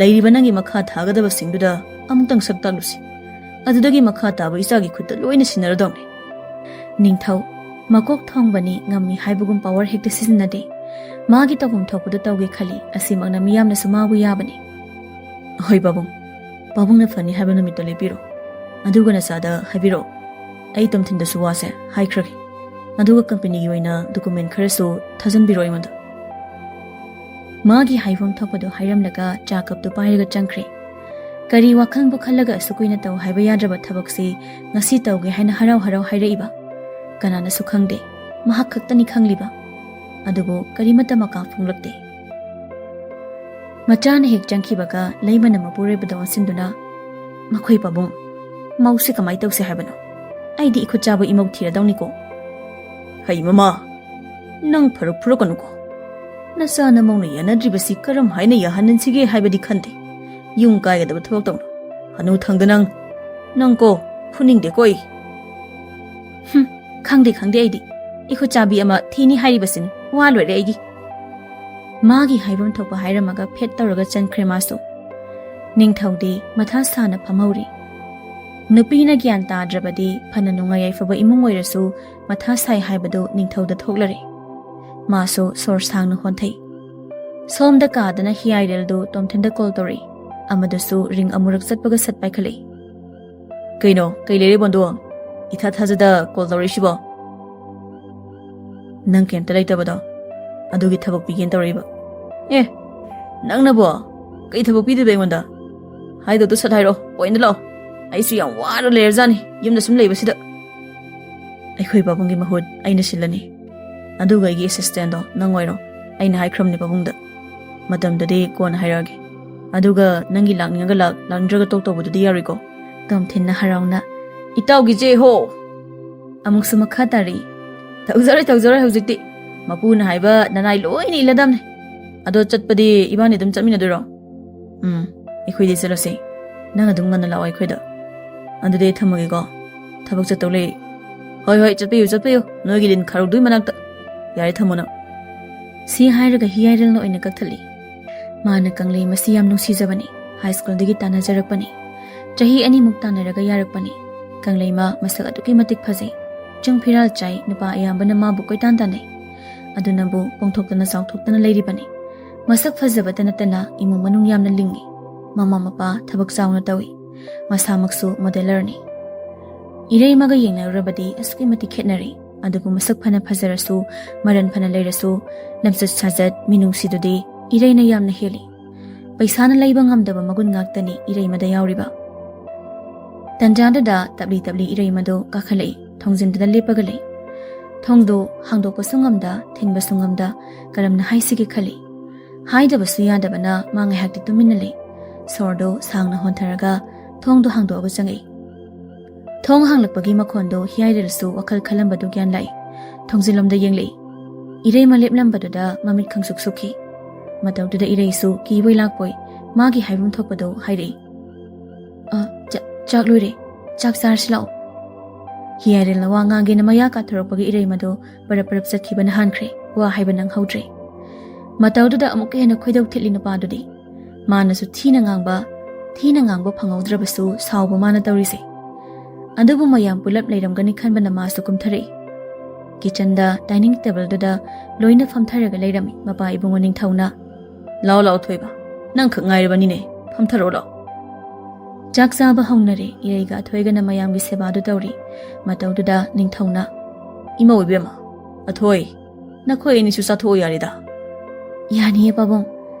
ꯂꯩꯔꯤꯕ ꯅꯪꯒꯤ ꯃꯈꯥ ꯊꯥꯒꯗꯕꯁꯤꯡꯗꯨꯗ ꯑꯃꯨꯛꯇꯪ ꯁꯛ ꯇꯥꯛꯂꯨꯁꯤ꯫ ꯑꯗꯨꯗꯒꯤ ꯃꯈꯥ ꯇꯥꯕ ꯏꯆꯥꯒꯤ ꯈꯨꯠꯇ ꯂꯣꯏꯅ ꯁꯤꯟꯅꯔꯗꯧꯅꯤ꯫" ꯅꯤꯡꯊꯧ, ꯃꯀꯣꯛ ꯊꯣꯡꯕꯅꯤ, ꯉꯝꯃꯤ ꯍꯥꯏꯕꯒꯨꯝ ꯄꯋꯥꯔ ꯍꯦꯛꯇ ꯁꯤꯖꯤꯟꯅꯗꯦ꯫ ꯃꯥꯒꯤ ꯇꯧꯐꯝ ꯊꯣꯛꯄꯗꯨ ꯇꯧꯒꯦ ꯈꯜꯂꯤ, ꯑꯁꯤꯃꯛꯅ ꯃꯤꯌꯥꯝꯅꯁꯨ ꯃꯥꯕꯨ ꯌꯥꯕꯅꯤ꯫ "ꯍꯣꯏ ꯄꯥꯕꯨꯡ, ꯄꯥꯕꯨꯡꯅ ꯐꯅꯤ ꯍꯥꯏꯕ ꯅꯨꯃꯤꯠꯇꯣ ꯂꯦꯞꯄꯤꯔꯣ꯫ ꯑꯗꯨꯒ ꯅꯆꯥꯗ ꯍꯥꯏꯕꯤꯔꯛꯑꯣ꯫ ꯑꯩ ꯇꯣꯝꯊꯤꯟꯗꯁꯨ ꯋꯥꯁꯦ ꯍꯥꯏꯈ꯭ꯔꯒꯦ꯫ ꯑꯗꯨꯒ ꯀꯝꯄꯦꯅꯤꯒꯤ ꯑꯣꯏꯅ ꯗꯣꯀꯨꯃꯦꯟ ꯈꯔꯁꯨ ꯊꯥꯖꯤꯟꯕꯤꯔꯣ ꯑꯩꯉꯣꯟꯗ꯫" ꯃꯥꯒꯤ ꯍꯥꯏꯐꯝ ꯊꯣꯛꯄꯗꯨ ꯍꯥꯏꯔꯝꯂꯒ ꯆꯥ ꯀꯞꯇꯨ ꯄꯥꯏꯔꯒ ꯆꯪꯈ꯭ꯔꯦ꯫ ꯀꯔꯤ ꯋꯥꯈꯜꯕꯨ ꯈꯜꯂꯒ ꯑꯁꯨꯛ ꯀꯨꯏꯅ ꯇꯧ ꯍꯥꯏꯕ ꯌꯥꯗ꯭ꯔꯕ ꯊꯕꯛꯁꯤ ꯉꯁꯤ ꯇꯧꯒꯦ ꯍꯥꯏꯅ ꯍꯔꯥꯎ ꯍꯔꯥꯎ ꯍꯥꯏꯔꯛꯏꯕ? ꯀꯅꯥꯅꯁꯨ ꯈꯪꯗꯦ, ꯃꯍꯥꯛ ꯈꯛꯇꯅꯤ ꯈꯪꯂꯤꯕ꯫ ꯑꯗꯨꯕꯨ ꯀꯔꯤꯃꯠꯇ ꯃꯀꯥ ꯐꯣꯡꯂꯛꯇꯦ꯫ ꯃꯆꯥꯅ ꯍꯦꯛ ꯆꯪꯈꯤꯕꯒ ꯂꯩꯃꯅ ꯃꯄꯨꯔꯣꯏꯕꯗ ꯑꯣꯟꯁꯤꯟꯗꯨꯅ, "ꯃꯈꯣꯏ ꯄꯥꯕꯨꯡ, ꯃꯧꯁꯤ ꯀꯃꯥꯏ ꯇꯧꯁꯦ ꯍꯥꯏꯕꯅꯣ? ꯑꯩꯗꯤ ꯏꯈꯨꯠ ꯆꯥꯕ ꯏꯃꯧ ꯊꯤꯔꯗꯧꯅꯤꯀꯣ꯫" "ꯍꯩ ꯃꯃꯥ, ꯅꯪ ꯐꯔꯨꯛ ꯐꯨꯔꯛꯀꯅꯨꯀꯣ꯫ ꯅꯆꯥ ꯅꯃꯧꯅ ꯌꯥꯅꯗ꯭ꯔꯤꯕꯁꯤ ꯀꯔꯝ ꯍꯥꯏꯅ ꯌꯥꯍꯟꯅꯟꯁꯤꯒꯦ ꯍꯥꯏꯕꯗꯤ ꯈꯟꯗꯦ꯫ ꯌꯨꯝ ꯀꯥꯏꯒꯗꯕ ꯊꯕꯛ ꯇꯧꯅꯨ꯫ ꯍꯅꯨ ꯊꯪꯗ ꯅꯪ, ꯅꯪ ꯀꯣ, ꯐꯨꯅꯤꯡꯗꯦꯀꯣ ꯑꯩ꯫" "ꯍꯨꯝ, ꯈꯪꯗꯦ, ꯈꯪꯗꯦ ꯑꯩꯗꯤ꯫ ꯏꯈꯨꯠ ꯆꯥꯕꯤ ꯑꯃ ꯊꯤꯅꯤ ꯍꯥꯏꯔꯤꯕꯁꯤꯅꯤ꯫ ꯋꯥ ꯂꯣꯏꯔꯦ ꯑꯩꯒꯤ꯫" ꯃꯥꯒꯤ ꯍꯥꯏꯐꯝ ꯊꯣꯛꯄ ꯍꯥꯏꯔꯝꯃꯒ ꯐꯦꯠ ꯇꯧꯔꯒ ꯆꯪꯈ꯭ꯔꯦ ꯃꯥꯁꯨ꯫ ꯅꯤꯡꯊꯧꯗꯤ ꯃꯊꯥ ꯁꯥꯅ ꯐꯝꯍꯧꯔꯤ꯫ ꯅꯨꯄꯤꯅ ꯒ꯭ꯌꯥꯟ ꯇꯥꯗ꯭ꯔꯕꯗꯤ ꯐꯅ ꯅꯨꯡꯉꯥꯏ ꯌꯥꯏꯐꯕ ꯏꯃꯨꯡ ꯑꯣꯏꯔꯁꯨ ꯃꯊꯥ ꯁꯥꯏ ꯍꯥꯏꯕꯗꯨ ꯅꯤꯡꯊꯧꯗ ꯊꯣꯛꯂꯔꯦ꯫ ꯃꯥꯁꯨ ꯁꯣꯔ ꯁꯥꯡꯅ ꯍꯣꯟꯊꯩ꯫ ꯁꯣꯝꯗ ꯀꯥꯗꯅ ꯍꯤꯌꯥꯏꯔꯦꯜꯗꯨ ꯇꯣꯝꯊꯤꯟꯗ ꯀꯣꯜ ꯇꯧꯔꯛꯏ꯫ ꯑꯃꯗꯨꯁꯨ ꯔꯤꯡ ꯑꯃꯨꯔꯛ ꯆꯠꯄꯒ ꯁꯠ ꯄꯥꯏꯈꯠꯂꯛꯏ꯫ "ꯀꯩꯅꯣ, ꯀꯩ ꯂꯩꯔꯦ ꯕꯣꯟꯗꯨ? ꯏꯊꯥ ꯊꯥꯖꯗ ꯀꯣꯜ ꯇꯧꯔꯛꯏꯁꯤꯕꯣ?" "ꯅꯪ ꯀꯩꯝꯇ ꯂꯩꯇꯕꯗꯣ, ꯑꯗꯨꯒꯤ ꯊꯕꯛ ꯄꯤꯒꯦꯅ ꯇꯧꯔꯛꯏꯕ꯫" "ꯑꯦ, ꯅꯪꯅꯕꯣ? ꯀꯩ ꯊꯕꯛ ꯄꯤꯗꯣꯏꯕ ꯑꯩꯉꯣꯟꯗ? ꯍꯥꯏꯗꯧꯗꯣ ꯁꯠ ꯍꯥꯏꯔꯛꯑꯣ, ꯄꯣꯏꯟꯗ ꯂꯥꯛꯑꯣ꯫ ꯑꯩꯁꯨ ꯌꯥꯝ ꯋꯥꯔ ꯂꯩꯔꯖꯥꯠꯅꯤ ꯌꯨꯝꯗ ꯁꯨꯝ ꯂꯩꯕꯁꯤꯗ꯫" "ꯑꯩꯈꯣꯏ ꯄꯥꯕꯨꯡꯒꯤ ꯃꯍꯨꯠ ꯑꯩꯅ ꯁꯤꯜꯂꯅꯤ꯫ ꯑꯗꯨꯒ ꯑꯩꯒꯤ ꯑꯦꯁꯤꯁꯇꯦꯟꯗꯣ ꯅꯪ ꯑꯣꯏꯔꯣ꯫ ꯑꯩꯅ ꯍꯥꯏꯈ꯭ꯔꯕꯅꯦ ꯄꯥꯕꯨꯡꯗ꯫ ꯃꯇꯝꯗꯨꯗꯤ ꯀꯣꯟꯅ ꯍꯥꯏꯔꯛꯑꯒꯦ꯫ ꯑꯗꯨꯒ ꯅꯪꯒꯤ ꯂꯥꯛꯅꯤꯡꯉꯒ ꯂꯥꯛ, ꯂꯥꯛꯅꯤꯡꯗ꯭ꯔꯒ ꯇꯣꯛ ꯇꯧꯕꯗꯨꯗꯤ ꯌꯥꯔꯣꯏꯀꯣ?" ꯇꯣꯝꯊꯤꯟꯅ ꯍꯔꯥꯎꯅ, "ꯏꯇꯥꯎꯒꯤꯁꯦ ꯍꯣ!" ꯑꯃꯨꯛꯁꯨ ꯃꯈꯥ ꯇꯥꯔꯛꯏ, "ꯇꯧꯖꯔꯣꯏ, ꯇꯧꯖꯔꯣꯏ ꯍꯧꯖꯤꯛꯇꯤ꯫ ꯃꯄꯨꯅ ꯍꯥꯏꯕ ꯅꯅꯥꯏ ꯂꯣꯏꯅ ꯏꯜꯂꯗꯝꯅꯦ꯫ ꯑꯗꯣ ꯆꯠꯄꯗꯤ ꯏꯕꯥꯅꯤ ꯑꯗꯨꯝ ꯆꯠꯃꯤꯟꯅꯗꯣꯏꯔꯣ?" "ꯎꯝ, ꯑꯩꯈꯣꯏꯗꯤ ꯆꯠꯂꯁꯦ꯫ ꯅꯪ ꯑꯗꯨꯝ ꯉꯟꯅ ꯂꯥꯛꯑꯣ ꯑꯩꯈꯣꯏꯗ꯫ ꯑꯗꯨꯗꯤ ꯑꯩ ꯊꯝꯃꯒꯦꯀꯣ꯫ ꯊꯕꯛ ꯆꯠꯇꯧ ꯂꯩ꯫" "ꯍꯣꯏ, ꯍꯣꯏ, ꯆꯠꯄꯤꯌꯨ, ꯆꯠꯄꯤꯌꯨ꯫ ꯅꯣꯏꯒꯤ ꯂꯤꯟ ꯈꯥꯔꯧꯗꯨꯒꯤ ꯃꯅꯥꯛꯇ꯫ ꯌꯥꯔꯦ, ꯊꯝꯃꯣ ꯅꯪ꯫" ꯁꯤ ꯍꯥꯏꯔꯒ ꯍꯤꯌꯥꯏꯔꯦꯜꯅ ꯑꯣꯏꯅ ꯀꯛꯊꯠꯂꯤ꯫ ꯃꯥꯅ ꯀꯪꯂꯩ ꯃꯁꯤ ꯌꯥꯝ ꯅꯨꯡꯁꯤꯖꯕꯅꯤ꯫ ꯍꯥꯏ ꯁ꯭ꯀꯨꯜꯗꯒꯤ ꯇꯥꯟꯅꯖꯔꯛꯄꯅꯤ꯫ ꯆꯍꯤ ꯑꯅꯤꯃꯨꯛ ꯇꯥꯟꯅꯔꯒ ꯌꯥꯔꯛꯄꯅꯤ꯫ ꯀꯪꯂꯩꯃ ꯃꯁꯛ ꯑꯗꯨꯛꯀꯤ ꯃꯇꯤꯛ ꯐꯖꯩ꯫ ꯆꯨꯡ ꯐꯤꯔꯥꯜ ꯆꯥꯏ, ꯅꯨꯄꯥ ꯑꯌꯥꯝꯕꯅ ꯃꯥꯕꯨ ꯀꯣꯏꯇꯥꯟ ꯇꯥꯟꯅꯩ꯫ ꯑꯗꯨꯅꯕꯨ ꯄꯣꯡꯊꯣꯛꯇꯅ ꯆꯥꯎꯊꯣꯛꯇꯅ ꯂꯩꯔꯤꯕꯅꯤ꯫ ꯃꯁꯛ ꯐꯖꯕꯇ ꯅꯠꯇꯅ ꯏꯃꯨꯡ ꯃꯅꯨꯡ ꯌꯥꯝꯅ ꯂꯤꯡꯏ꯫ ꯃꯃꯥ ꯃꯄꯥ ꯊꯕꯛ ꯆꯥꯎꯅ ꯇꯧꯏ꯫ ꯃꯁꯥꯃꯛꯁꯨ ꯃꯣꯗꯦꯂꯔꯅꯤ꯫ ꯏꯔꯩꯃꯒ ꯌꯦꯡꯅꯔꯨꯔꯕꯗꯤ ꯑꯁꯨꯛꯀꯤ ꯃꯇꯤꯛ ꯈꯦꯠꯅꯔꯦ꯫ ꯑꯗꯨꯕꯨ ꯃꯁꯛ ꯐꯅ ꯐꯖꯔꯁꯨ, ꯃꯔꯟ ꯐꯅ ꯂꯩꯔꯁꯨ, ꯂꯝꯆꯠ ꯁꯥꯖꯠ, ꯃꯤꯅꯨꯡꯁꯤꯗꯨꯗꯤ ꯏꯔꯩꯅ ꯌꯥꯝꯅ ꯍꯦꯜꯂꯤ꯫ ꯄꯩꯁꯥꯅ ꯂꯩꯕ ꯉꯝꯗꯕ ꯃꯒꯨꯟ ꯉꯥꯛꯇꯅꯤ ꯏꯔꯩꯃꯗ ꯌꯥꯎꯔꯤꯕ꯫ ꯇꯟꯖꯥꯗꯨꯗ ꯇꯞꯂꯤ ꯇꯞꯂꯤ ꯏꯔꯩꯃꯗꯨ ꯀꯥꯈꯠꯂꯛꯏ, ꯊꯣꯡꯖꯤꯟꯗꯨꯗ ꯂꯦꯞꯄꯒ ꯂꯩ꯫ ꯊꯣꯡꯗꯨ ꯍꯥꯡꯗꯣꯛꯄꯁꯨ ꯉꯝꯗ, ꯊꯤꯡꯕꯁꯨ ꯉꯝꯗ, ꯀꯔꯝꯅ ꯍꯥꯏꯁꯤꯒꯦ ꯈꯜꯂꯤ꯫ ꯍꯥꯏꯗꯕꯁꯨ ꯌꯥꯗꯕꯅ ꯃꯥ ꯉꯥꯏꯍꯥꯛꯇꯤ ꯇꯨꯃꯤꯟꯅ ꯂꯩ꯫ ꯁꯣꯔꯗꯨ ꯁꯥꯡꯅ ꯍꯣꯟꯊꯔꯒ ꯊꯣꯡꯗꯨ ꯍꯥꯡꯗꯣꯛꯑꯒ ꯆꯪꯉꯛꯏ꯫ ꯊꯣꯡ ꯍꯥꯡꯂꯛꯄꯒꯤ ꯃꯈꯣꯟꯗꯨ ꯍꯤꯌꯥꯏꯔꯦꯜꯁꯨ ꯋꯥꯈꯜ ꯈꯜꯂꯝꯕꯗꯨ ꯒ꯭ꯌꯥꯟ ꯂꯥꯛꯏ꯫ ꯊꯣꯡꯖꯤꯜꯂꯣꯝꯗ ꯌꯦꯡꯂꯛꯏ꯫ ꯏꯔꯩꯃ ꯂꯦꯞꯂꯝꯕꯗꯨꯗ ꯃꯃꯤꯠ ꯈꯪꯁꯨꯛ ꯁꯨꯛꯈꯤ꯫ ꯃꯇꯧꯗꯨꯗ ꯏꯔꯩꯁꯨ ꯀꯤꯕꯣꯏ ꯂꯥꯛꯄꯣꯏ ꯃꯥꯒꯤ ꯍꯥꯏꯐꯝ ꯊꯣꯛꯄꯗꯨ ꯍꯥꯏꯔꯛꯏ꯫ "ꯑ, ꯆꯥ-, ꯆꯥꯛ ꯂꯣꯏꯔꯦ꯫ ꯆꯥꯛ ꯆꯥꯔꯁꯤ ꯂꯥꯛꯑꯣ꯫" ꯍꯤꯌꯥꯏꯔꯦꯜꯅ ꯋꯥ ꯉꯥꯡꯒꯦꯅ ꯃꯌꯥ ꯀꯥꯊꯣꯔꯛꯄꯒꯤ ꯏꯔꯩꯃꯗꯨ ꯕꯔꯞ ꯕꯔꯞ ꯆꯠꯈꯤꯕꯅ ꯍꯥꯟꯈ꯭ꯔꯦ꯫ ꯋꯥ ꯍꯥꯏꯕ ꯅꯪꯍꯧꯗ꯭ꯔꯦ꯫ ꯃꯇꯧꯗꯨꯗ ꯑꯃꯨꯛꯀ ꯍꯦꯟꯅ ꯈꯣꯏꯗꯧ ꯊꯤꯠꯂꯤ ꯅꯨꯄꯥꯗꯨꯗꯤ꯫ ꯃꯥꯅꯁꯨ ꯊꯤꯅ ꯉꯥꯡꯕ, ꯊꯤꯅ ꯉꯥꯡꯕ ꯐꯪꯍꯧꯗ꯭ꯔꯕꯁꯨ ꯁꯥꯎꯕ ꯃꯥꯅ ꯇꯧꯔꯤꯁꯦ꯫ ꯑꯗꯨꯕꯨ ꯃꯌꯥꯝ ꯄꯨꯂꯞ ꯂꯩꯔꯝꯒꯅꯤ ꯈꯟꯕꯅ ꯃꯥꯁꯨ ꯀꯨꯝꯊꯔꯛꯏ꯫ ꯀꯤꯆꯟꯗ ꯗꯥꯏꯅꯤꯡ ꯇꯦꯕꯜꯗꯨꯗ ꯂꯣꯏꯅ ꯐꯝꯊꯔꯒ ꯂꯩꯔꯝꯃꯤ ꯃꯄꯥ ꯏꯕꯨꯡꯉꯣ ꯅꯤꯡꯊꯧꯅ꯫ "ꯂꯥꯎ, ꯂꯥꯎ, ꯊꯣꯏꯕ, ꯅꯪꯈꯛ ꯉꯥꯏꯔꯕꯅꯤꯅꯦ, ꯐꯝꯊꯔꯛꯑꯣ ꯂꯥꯎ꯫" ꯆꯥꯛ ꯆꯥꯕ ꯍꯧꯅꯔꯦ꯫ ꯏꯔꯩꯒ ꯑꯊꯣꯏꯒꯅ ꯃꯌꯥꯝꯒꯤ ꯁꯦꯕꯥꯗꯨ ꯇꯧꯔꯤ꯫ ꯃꯇꯧꯗꯨꯗ ꯅꯤꯡꯊꯧꯅ, "ꯏꯃꯧ ꯏꯕꯦꯝꯃ, ꯑꯊꯣꯏ, ꯅꯈꯣꯏ ꯑꯅꯤꯁꯨ ꯆꯥꯊꯣꯛꯑꯣ ꯌꯥꯔꯦꯗ꯫" "ꯌꯥꯅꯤꯌꯦ ꯄꯥꯕꯨꯡ,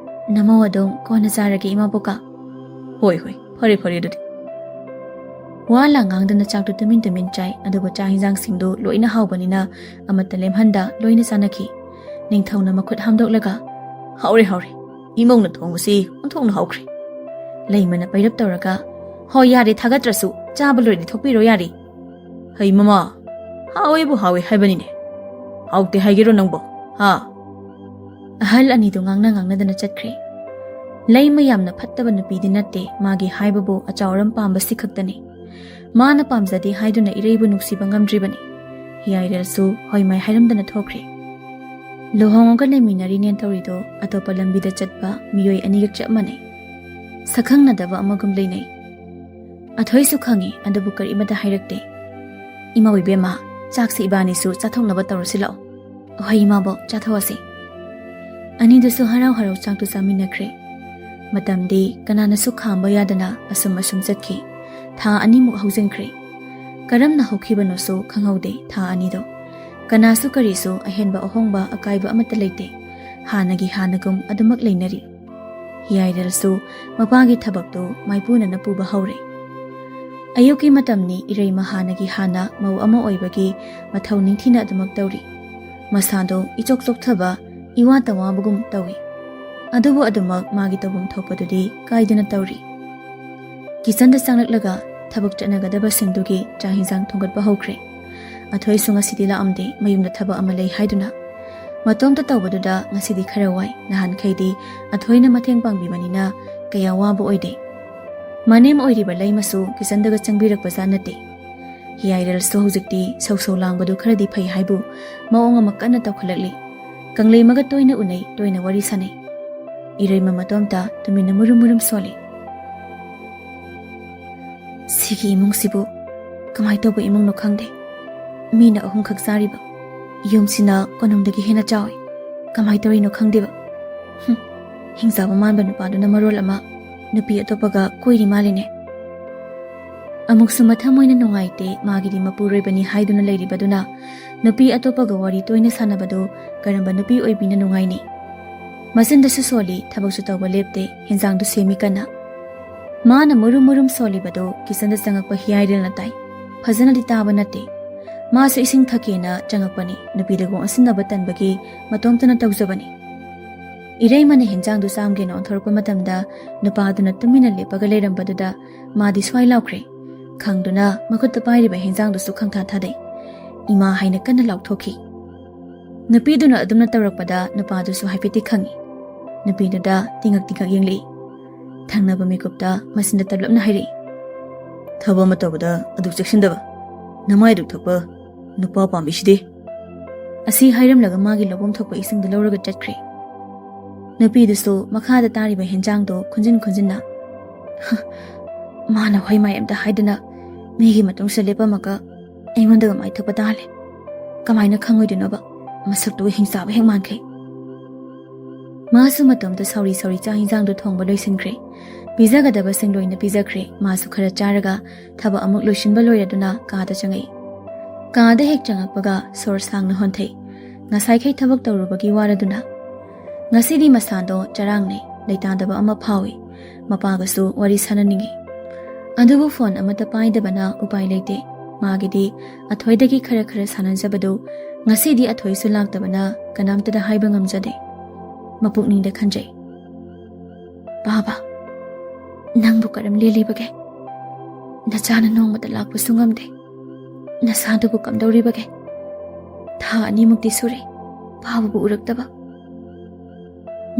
ꯅꯃꯧ ꯑꯗꯨꯝ ꯀꯣꯟꯅ ꯆꯥꯔꯒꯦ ꯏꯃꯥꯕꯣꯛꯀ꯫" "ꯍꯣꯏ, ꯍꯣꯏ, ꯐꯔꯦ, ꯐꯔꯦ ꯑꯗꯨꯗꯤ꯫" ꯋꯥ ꯂꯥꯡ ꯉꯥꯡꯗꯅ ꯆꯥꯛꯇꯨ ꯇꯨꯃꯤꯟ ꯇꯨꯃꯤꯟ ꯆꯥꯏ, ꯑꯗꯨꯕꯨ ꯆꯥꯛ ꯍꯤꯟꯖꯥꯡꯁꯤꯡꯗꯨ ꯂꯣꯏꯅ ꯍꯥꯎꯕꯅꯤꯅ ꯑꯃꯠꯇ ꯂꯦꯝꯍꯟꯗ ꯂꯣꯏꯅ ꯆꯥꯅꯈꯤ꯫ ꯅꯤꯡꯊꯧꯅ ꯃꯈꯨꯠ ꯍꯥꯝꯗꯣꯛꯂꯒ, "ꯍꯥꯎꯔꯦ, ꯍꯥꯎꯔꯦ, ꯏꯃꯧꯅ ꯊꯣꯡꯕꯁꯤ ꯑꯣꯟꯊꯣꯛꯅ ꯍꯥꯎꯈ꯭ꯔꯦ꯫" ꯂꯩꯃꯅ ꯄꯩꯔꯞ ꯇꯧꯔꯒ, "ꯍꯣꯏ, ꯌꯥꯔꯦ, ꯊꯥꯒꯠꯇ꯭ꯔꯁꯨ, ꯆꯥꯕ ꯂꯣꯏꯔꯗꯤ ꯊꯣꯛꯄꯤꯔꯣ, ꯌꯥꯔꯦ꯫" "ꯍꯩ ꯃꯃꯥ, ꯍꯥꯎꯋꯦꯕꯨ ꯍꯥꯎꯋꯦ ꯍꯥꯏꯕꯅꯤꯅꯦ, ꯍꯥꯎꯇꯦ ꯍꯥꯏꯒꯦꯔꯣ ꯅꯪꯕꯣ, ꯍꯥ?" ꯑꯍꯜ ꯑꯅꯤꯗꯨ ꯉꯥꯡꯅ ꯉꯥꯡꯅꯗꯅ ꯆꯠꯈ꯭ꯔꯦ꯫ ꯂꯩꯃ ꯌꯥꯝꯅ ꯐꯠꯇꯕ ꯅꯨꯄꯤꯗꯤ ꯅꯠꯇꯦ, ꯃꯥꯒꯤ ꯍꯥꯏꯕꯕꯨ ꯑꯆꯥꯎꯔꯝ ꯄꯥꯝꯕꯁꯤ ꯈꯛꯇꯅꯤ꯫ ꯃꯥꯅ ꯄꯥꯝꯖꯗꯦ ꯍꯥꯏꯗꯨꯅ ꯏꯔꯩꯕꯨ ꯅꯨꯡꯁꯤꯕ ꯉꯝꯗ꯭ꯔꯤꯕꯅꯤ꯫ ꯍꯤꯌꯥꯏꯔꯦꯜꯁꯨ ꯍꯣꯏ ꯃꯥꯏ ꯍꯥꯏꯔꯝꯗꯅ ꯊꯣꯛꯈ꯭ꯔꯦ꯫ ꯂꯨꯍꯣꯡꯉꯒ ꯂꯩꯃꯤꯟꯅꯔꯤꯅꯦꯅ ꯇꯧꯔꯤꯗꯣ ꯑꯇꯣꯞꯄ ꯂꯝꯕꯤꯗ ꯆꯠꯄ ꯃꯤꯑꯣꯏ ꯑꯅꯤꯒ ꯆꯞ ꯃꯥꯟꯅꯩ꯫ ꯁꯛꯈꯪꯅꯗꯕ ꯑꯃꯒꯨꯝ ꯂꯩꯅꯩ꯫ ꯑꯊꯣꯏꯁꯨ ꯈꯪꯉꯤ, ꯑꯗꯨꯕꯨ ꯀꯔꯤꯃꯇ ꯍꯥꯏꯔꯛꯇꯦ꯫ "ꯏꯃꯧ ꯏꯕꯦꯝꯃ, ꯆꯥꯛꯁꯤ ꯏꯕꯥꯅꯤꯁꯨ ꯆꯥꯊꯣꯛꯅꯕ ꯇꯧꯔꯁꯤ ꯂꯥꯛꯑꯣ꯫" "ꯍꯣꯏ ꯏꯃꯥꯕꯣꯛ, ꯆꯥꯊꯣꯛꯑꯁꯤ꯫" ꯑꯅꯤꯗꯨꯁꯨ ꯍꯔꯥꯎ ꯍꯔꯥꯎ ꯆꯥꯛꯇꯨ ꯆꯥꯃꯤꯟꯅꯈ꯭ꯔꯦ꯫ ꯃꯇꯝꯗꯤ ꯀꯅꯥꯅꯁꯨ ꯈꯥꯝꯕ ꯌꯥꯗꯅ ꯑꯁꯨꯝ ꯑꯁꯨꯝ ꯆꯠꯈꯤ꯫ ꯊꯥ ꯑꯅꯤꯃꯨꯛ ꯍꯧꯖꯤꯟꯈ꯭ꯔꯦ꯫ ꯀꯔꯝꯅ ꯍꯧꯈꯤꯕꯅꯣꯁꯨ ꯈꯪꯍꯧꯗꯦ ꯊꯥ ꯑꯅꯤꯗꯣ꯫ ꯀꯅꯥꯁꯨ ꯀꯔꯤꯁꯨ ꯑꯍꯦꯟꯕ ꯑꯍꯣꯡꯕ ꯑꯀꯥꯏꯕ ꯑꯃꯠꯇ ꯂꯩꯇꯦ꯫ ꯍꯥꯟꯅꯒꯤ ꯍꯥꯟꯅꯒꯨꯝ ꯑꯗꯨꯃꯛ ꯂꯩꯅꯔꯤ꯫ ꯍꯤꯌꯥꯏꯔꯦꯜꯁꯨ ꯃꯄꯥꯒꯤ ꯊꯕꯛꯇꯨ ꯃꯥꯏꯄꯨꯅꯅ ꯄꯨꯕ ꯍꯧꯔꯦ꯫ ꯑꯌꯨꯛꯀꯤ ꯃꯇꯝꯅꯤ, ꯏꯔꯩꯃ ꯍꯥꯟꯅꯒꯤ ꯍꯥꯟꯅ ꯃꯧ ꯑꯃ ꯑꯣꯏꯕꯒꯤ ꯃꯊꯧ ꯅꯤꯡꯊꯤꯅ ꯑꯗꯨꯃꯛ ꯇꯧꯔꯤ꯫ ꯃꯁꯥꯗꯣ ꯏꯆꯣꯛ ꯆꯣꯛꯊꯕ, ꯏꯋꯥ ꯇꯋꯥꯕꯒꯨꯝ ꯇꯧꯏ꯫ ꯑꯗꯨꯕꯨ ꯑꯗꯨꯃꯛ ꯃꯥꯒꯤ ꯇꯧꯐꯝ ꯊꯣꯛꯄꯗꯨꯗꯤ ꯀꯥꯏꯗꯅ ꯇꯧꯔꯤ꯫ ꯀꯤꯆꯟꯗ ꯆꯪꯂꯛꯂꯒ ꯊꯕꯛ ꯆꯠꯅꯒꯗꯕꯁꯤꯡꯗꯨꯒꯤ ꯆꯥꯛ ꯍꯤꯟꯖꯥꯡ ꯊꯣꯡꯒꯠꯄ ꯍꯧꯈ꯭ꯔꯦ꯫ ꯑꯊꯣꯏꯁꯨ ꯉꯁꯤꯗꯤ ꯂꯥꯛꯑꯝꯗꯦ, ꯃꯌꯨꯝꯗ ꯊꯕꯛ ꯑꯃ ꯂꯩ ꯍꯥꯏꯗꯨꯅ꯫ ꯃꯇꯣꯝꯇ ꯇꯧꯕꯗꯨꯗ ꯉꯁꯤꯗꯤ ꯈꯔ ꯋꯥꯏ, ꯅꯍꯥꯟꯈꯩꯗꯤ ꯑꯊꯣꯏꯅ ꯃꯇꯦꯡ ꯄꯥꯡꯕꯤꯕꯅꯤꯅ ꯀꯌꯥ ꯋꯥꯕ ꯑꯣꯏꯗꯦ꯫ ꯃꯅꯦꯝ ꯑꯣꯏꯔꯤꯕ ꯂꯩꯃꯁꯨ ꯀꯤꯆꯟꯗꯒ ꯆꯪꯕꯤꯔꯛꯄ ꯖꯥꯠ ꯅꯠꯇꯦ꯫ ꯍꯤꯌꯥꯏꯔꯦꯜꯁꯨ ꯍꯧꯖꯤꯛꯇꯤ ꯁꯧ ꯁꯧ ꯂꯥꯡꯕꯗꯨ ꯈꯔꯗꯤ ꯐꯩ ꯍꯥꯏꯕꯨ ꯃꯑꯣꯡ ꯑꯃ ꯀꯟꯅ ꯇꯧꯈꯠꯂꯛꯂꯤ꯫ ꯀꯪꯂꯩꯃꯒ ꯇꯣꯏꯅ ꯎꯅꯩ, ꯇꯣꯏꯅ ꯋꯥꯔꯤ ꯁꯥꯟꯅꯩ꯫ ꯏꯔꯩꯃ ꯃꯇꯣꯝꯇ ꯇꯨꯃꯤꯟꯅ ꯃꯨꯔꯨꯝ ꯃꯨꯔꯨꯝ ꯁꯣꯜꯂꯤ꯫ "ꯁꯤꯒꯤ ꯏꯃꯨꯡꯁꯤꯕꯨ ꯀꯃꯥꯏ ꯇꯧꯕ ꯏꯃꯨꯡꯅꯣ ꯈꯪꯗꯦ꯫ ꯃꯤꯅ ꯑꯍꯨꯝꯈꯛ ꯆꯥꯔꯤꯕ ꯌꯨꯝꯁꯤꯅ ꯀꯣꯅꯨꯡꯗꯒꯤ ꯍꯦꯟꯅ ꯆꯥꯎꯏ꯫ ꯀꯃꯥꯏ ꯇꯧꯔꯤꯅꯣ ꯈꯪꯗꯦꯕ꯫ ꯍꯨꯝ, ꯍꯤꯡꯆꯥꯕ ꯃꯥꯟꯕ ꯅꯨꯄꯥꯗꯨꯅ ꯃꯔꯣꯜ ꯑꯃ ꯅꯨꯄꯤ ꯑꯇꯣꯞꯄꯒ ꯀꯣꯏꯔꯤ ꯃꯥꯜꯂꯤꯅꯦ꯫" ꯑꯃꯨꯛꯁꯨ ꯃꯊꯃꯣꯏꯅ ꯅꯨꯡꯉꯥꯏꯇꯦ, ꯃꯥꯒꯤꯗꯤ ꯃꯄꯨꯔꯣꯏꯕꯅꯤ ꯍꯥꯏꯗꯨꯅ ꯂꯩꯔꯤꯕꯗꯨꯅ ꯅꯨꯄꯤ ꯑꯇꯣꯞꯄꯒ ꯋꯥꯔꯤ ꯇꯣꯏꯅ ꯁꯥꯟꯅꯕꯗꯨ ꯀꯔꯝꯕ ꯅꯨꯄꯤ ꯑꯣꯏꯕꯤꯅ ꯅꯨꯡꯉꯥꯏꯅꯤ? ꯃꯆꯤꯟꯗꯁꯨ ꯁꯣꯜꯂꯤ, ꯊꯕꯛꯁꯨ ꯇꯧꯕ ꯂꯦꯞꯇꯦ, ꯍꯤꯟꯖꯥꯡꯗꯨ ꯁꯦꯝꯃꯤ ꯀꯟꯅ꯫ ꯃꯥꯅ ꯃꯨꯔꯨꯝ ꯃꯨꯔꯨꯝ ꯁꯣꯜꯂꯤꯕꯗꯨ ꯀꯤꯆꯟꯗ ꯆꯪꯉꯛꯄ ꯍꯤꯌꯥꯏꯔꯦꯜꯅ ꯇꯥꯏ꯫ ꯐꯖꯅꯗꯤ ꯇꯥꯕ ꯅꯠꯇꯦ꯫ ꯃꯥꯁꯨ ꯏꯁꯤꯡ ꯊꯛꯀꯦꯅ ꯆꯪꯉꯛꯄꯅꯤ꯫ ꯅꯨꯄꯤꯗꯨꯒ ꯑꯣꯟꯁꯤꯟꯅꯕ ꯇꯟꯕꯒꯤ ꯃꯇꯣꯝꯇꯅ ꯇꯧꯖꯕꯅꯤ꯫ ꯏꯔꯩꯃꯅ ꯍꯦꯟꯖꯥꯡꯗꯨ ꯆꯥꯝꯒꯦꯅ ꯑꯣꯟꯊꯣꯔꯛꯄ ꯃꯇꯝꯗ ꯅꯨꯄꯥꯗꯨꯅ ꯇꯨꯃꯤꯟꯅ ꯂꯦꯞꯄꯒ ꯂꯩꯔꯝꯕꯗꯨꯗ ꯃꯥꯗꯤ ꯁ꯭ꯋꯥꯏ ꯂꯥꯎꯈ꯭ꯔꯦ꯫ ꯈꯪꯗꯨꯅ ꯃꯈꯨꯠꯇ ꯄꯥꯏꯔꯤꯕ ꯍꯦꯟꯖꯥꯡꯗꯨꯁꯨ ꯈꯪꯊꯥ ꯊꯥꯗꯩ꯫ "ꯏꯃꯥ" ꯍꯥꯏꯅ ꯀꯟꯅ ꯂꯥꯎꯊꯣꯛꯈꯤ꯫ ꯅꯨꯄꯤꯗꯨꯅ ꯑꯗꯨꯝꯅ ꯇꯧꯔꯛꯄꯗ ꯅꯨꯄꯥꯗꯨꯁꯨ ꯍꯥꯏꯐꯦꯠꯇꯤ ꯈꯪꯉꯤ꯫ ꯅꯨꯄꯤꯗꯨꯗ ꯇꯤꯉꯛ ꯇꯤꯉꯛ ꯌꯦꯡꯂꯛꯏ꯫ ꯊꯪꯅꯕ ꯃꯤꯀꯨꯞꯇ ꯃꯆꯤꯟꯗ ꯇꯞꯂꯞꯅ ꯍꯥꯏꯔꯛꯏ, "ꯊꯕꯛ ꯑꯃ ꯇꯧꯕꯗ ꯑꯗꯨꯛ ꯆꯦꯛꯁꯤꯟꯗꯕ, ꯅꯃꯥꯏ ꯑꯗꯨꯛ ꯊꯛꯄ ꯅꯨꯄꯥ ꯄꯥꯝꯃꯤꯁꯤꯗꯤ?" ꯑꯁꯤ ꯍꯥꯏꯔꯝꯂꯒ ꯃꯥꯒꯤ ꯂꯧꯐꯝ ꯊꯣꯛꯄ ꯏꯁꯤꯡꯗꯨ ꯂꯧꯔꯒ ꯆꯠꯈ꯭ꯔꯦ꯫ ꯅꯨꯄꯤꯗꯨꯁꯨ ꯃꯈꯥꯗ ꯇꯥꯔꯤꯕ ꯍꯦꯟꯖꯥꯡꯗꯣ ꯈꯨꯟꯖꯤꯟ ꯈꯨꯟꯖꯤꯟꯅ, "ꯍ, ꯃꯥꯅ ꯍꯣꯏ ꯃꯥꯏ ꯑꯝꯇ ꯍꯥꯏꯗꯅ ꯃꯤꯒꯤ ꯃꯇꯨꯡꯁꯤꯗ ꯂꯦꯞꯄꯝꯃꯒ ꯑꯩꯉꯣꯟꯗꯒ ꯃꯥꯏ ꯊꯛꯄ ꯇꯥꯍꯜꯂꯦ꯫ ꯀꯃꯥꯏꯅ ꯈꯪꯉꯣꯏꯗꯣꯏꯅꯣꯕ? ꯃꯁꯛꯇꯨꯒ ꯍꯤꯡꯆꯥꯕ ꯍꯦꯛ ꯃꯥꯟꯈꯩ꯫" ꯃꯥꯁꯨ ꯃꯇꯣꯝꯇ ꯁꯥꯎꯔꯤ ꯁꯥꯎꯔꯤ ꯆꯥꯛ ꯍꯤꯟꯖꯥꯡꯗꯣ ꯊꯣꯡꯕ ꯂꯣꯏꯁꯤꯟꯈ꯭ꯔꯦ꯫ ꯄꯤꯖꯒꯗꯕꯁꯤꯡ ꯂꯣꯏꯅ ꯄꯤꯖꯈ꯭ꯔꯦ꯫ ꯃꯥꯁꯨ ꯈꯔ ꯆꯥꯔꯒ ꯊꯕꯛ ꯑꯃꯨꯛ ꯂꯣꯏꯁꯤꯟꯕ ꯂꯣꯏꯔꯗꯨꯅ ꯀꯥꯗ ꯆꯪꯉꯛꯏ꯫ ꯀꯥꯗ ꯍꯦꯛ ꯆꯪꯉꯛꯄꯒ ꯁꯣꯔ ꯁꯥꯡꯅ ꯍꯣꯟꯊꯩ꯫ ꯉꯁꯥꯏꯈꯩ ꯊꯕꯛ ꯇꯧꯔꯨꯕꯒꯤ ꯋꯥꯔꯗꯨꯅ꯫ ꯉꯁꯤꯗꯤ ꯃꯁꯥꯗꯣ ꯆꯔꯥꯡꯅꯩ, ꯂꯩꯇꯥꯗꯕ ꯑꯃ ꯐꯥꯎꯏ꯫ ꯃꯄꯥꯒꯁꯨ ꯋꯥꯔꯤ ꯁꯥꯟꯅꯅꯤꯡꯏ꯫ ꯑꯗꯨꯕꯨ ꯐꯣꯟ ꯑꯃꯠꯇ ꯄꯥꯏꯗꯕꯅ ꯎꯄꯥꯏ ꯂꯩꯇꯦ꯫ ꯃꯥꯒꯤꯗꯤ ꯑꯊꯣꯏꯗꯒꯤ ꯈꯔ ꯈꯔ ꯁꯥꯟꯅꯖꯕꯗꯨ ꯉꯁꯤꯗꯤ ꯑꯊꯣꯏꯁꯨ ꯂꯥꯛꯇꯕꯅ ꯀꯅꯥꯝꯇꯗ ꯍꯥꯏꯕ ꯉꯝꯖꯗꯦ꯫ ꯃꯄꯨꯛꯅꯤꯡꯗ ꯈꯟꯖꯩ, "ꯄꯥꯕ, ꯅꯪꯕꯨ ꯀꯔꯝ ꯂꯦꯜꯂꯤꯕꯒꯦ? ꯅꯆꯥꯅ ꯅꯣꯡꯃꯇ ꯂꯥꯛꯄꯁꯨ ꯉꯝꯗꯦ꯫ ꯅꯁꯥꯗꯨꯕꯨ ꯀꯝꯗꯧꯔꯤꯕꯒꯦ? ꯊꯥ ꯑꯅꯤꯃꯨꯛꯇꯤ ꯁꯨꯔꯦ ꯄꯥꯕꯕꯨ ꯎꯔꯛꯇꯕ꯫"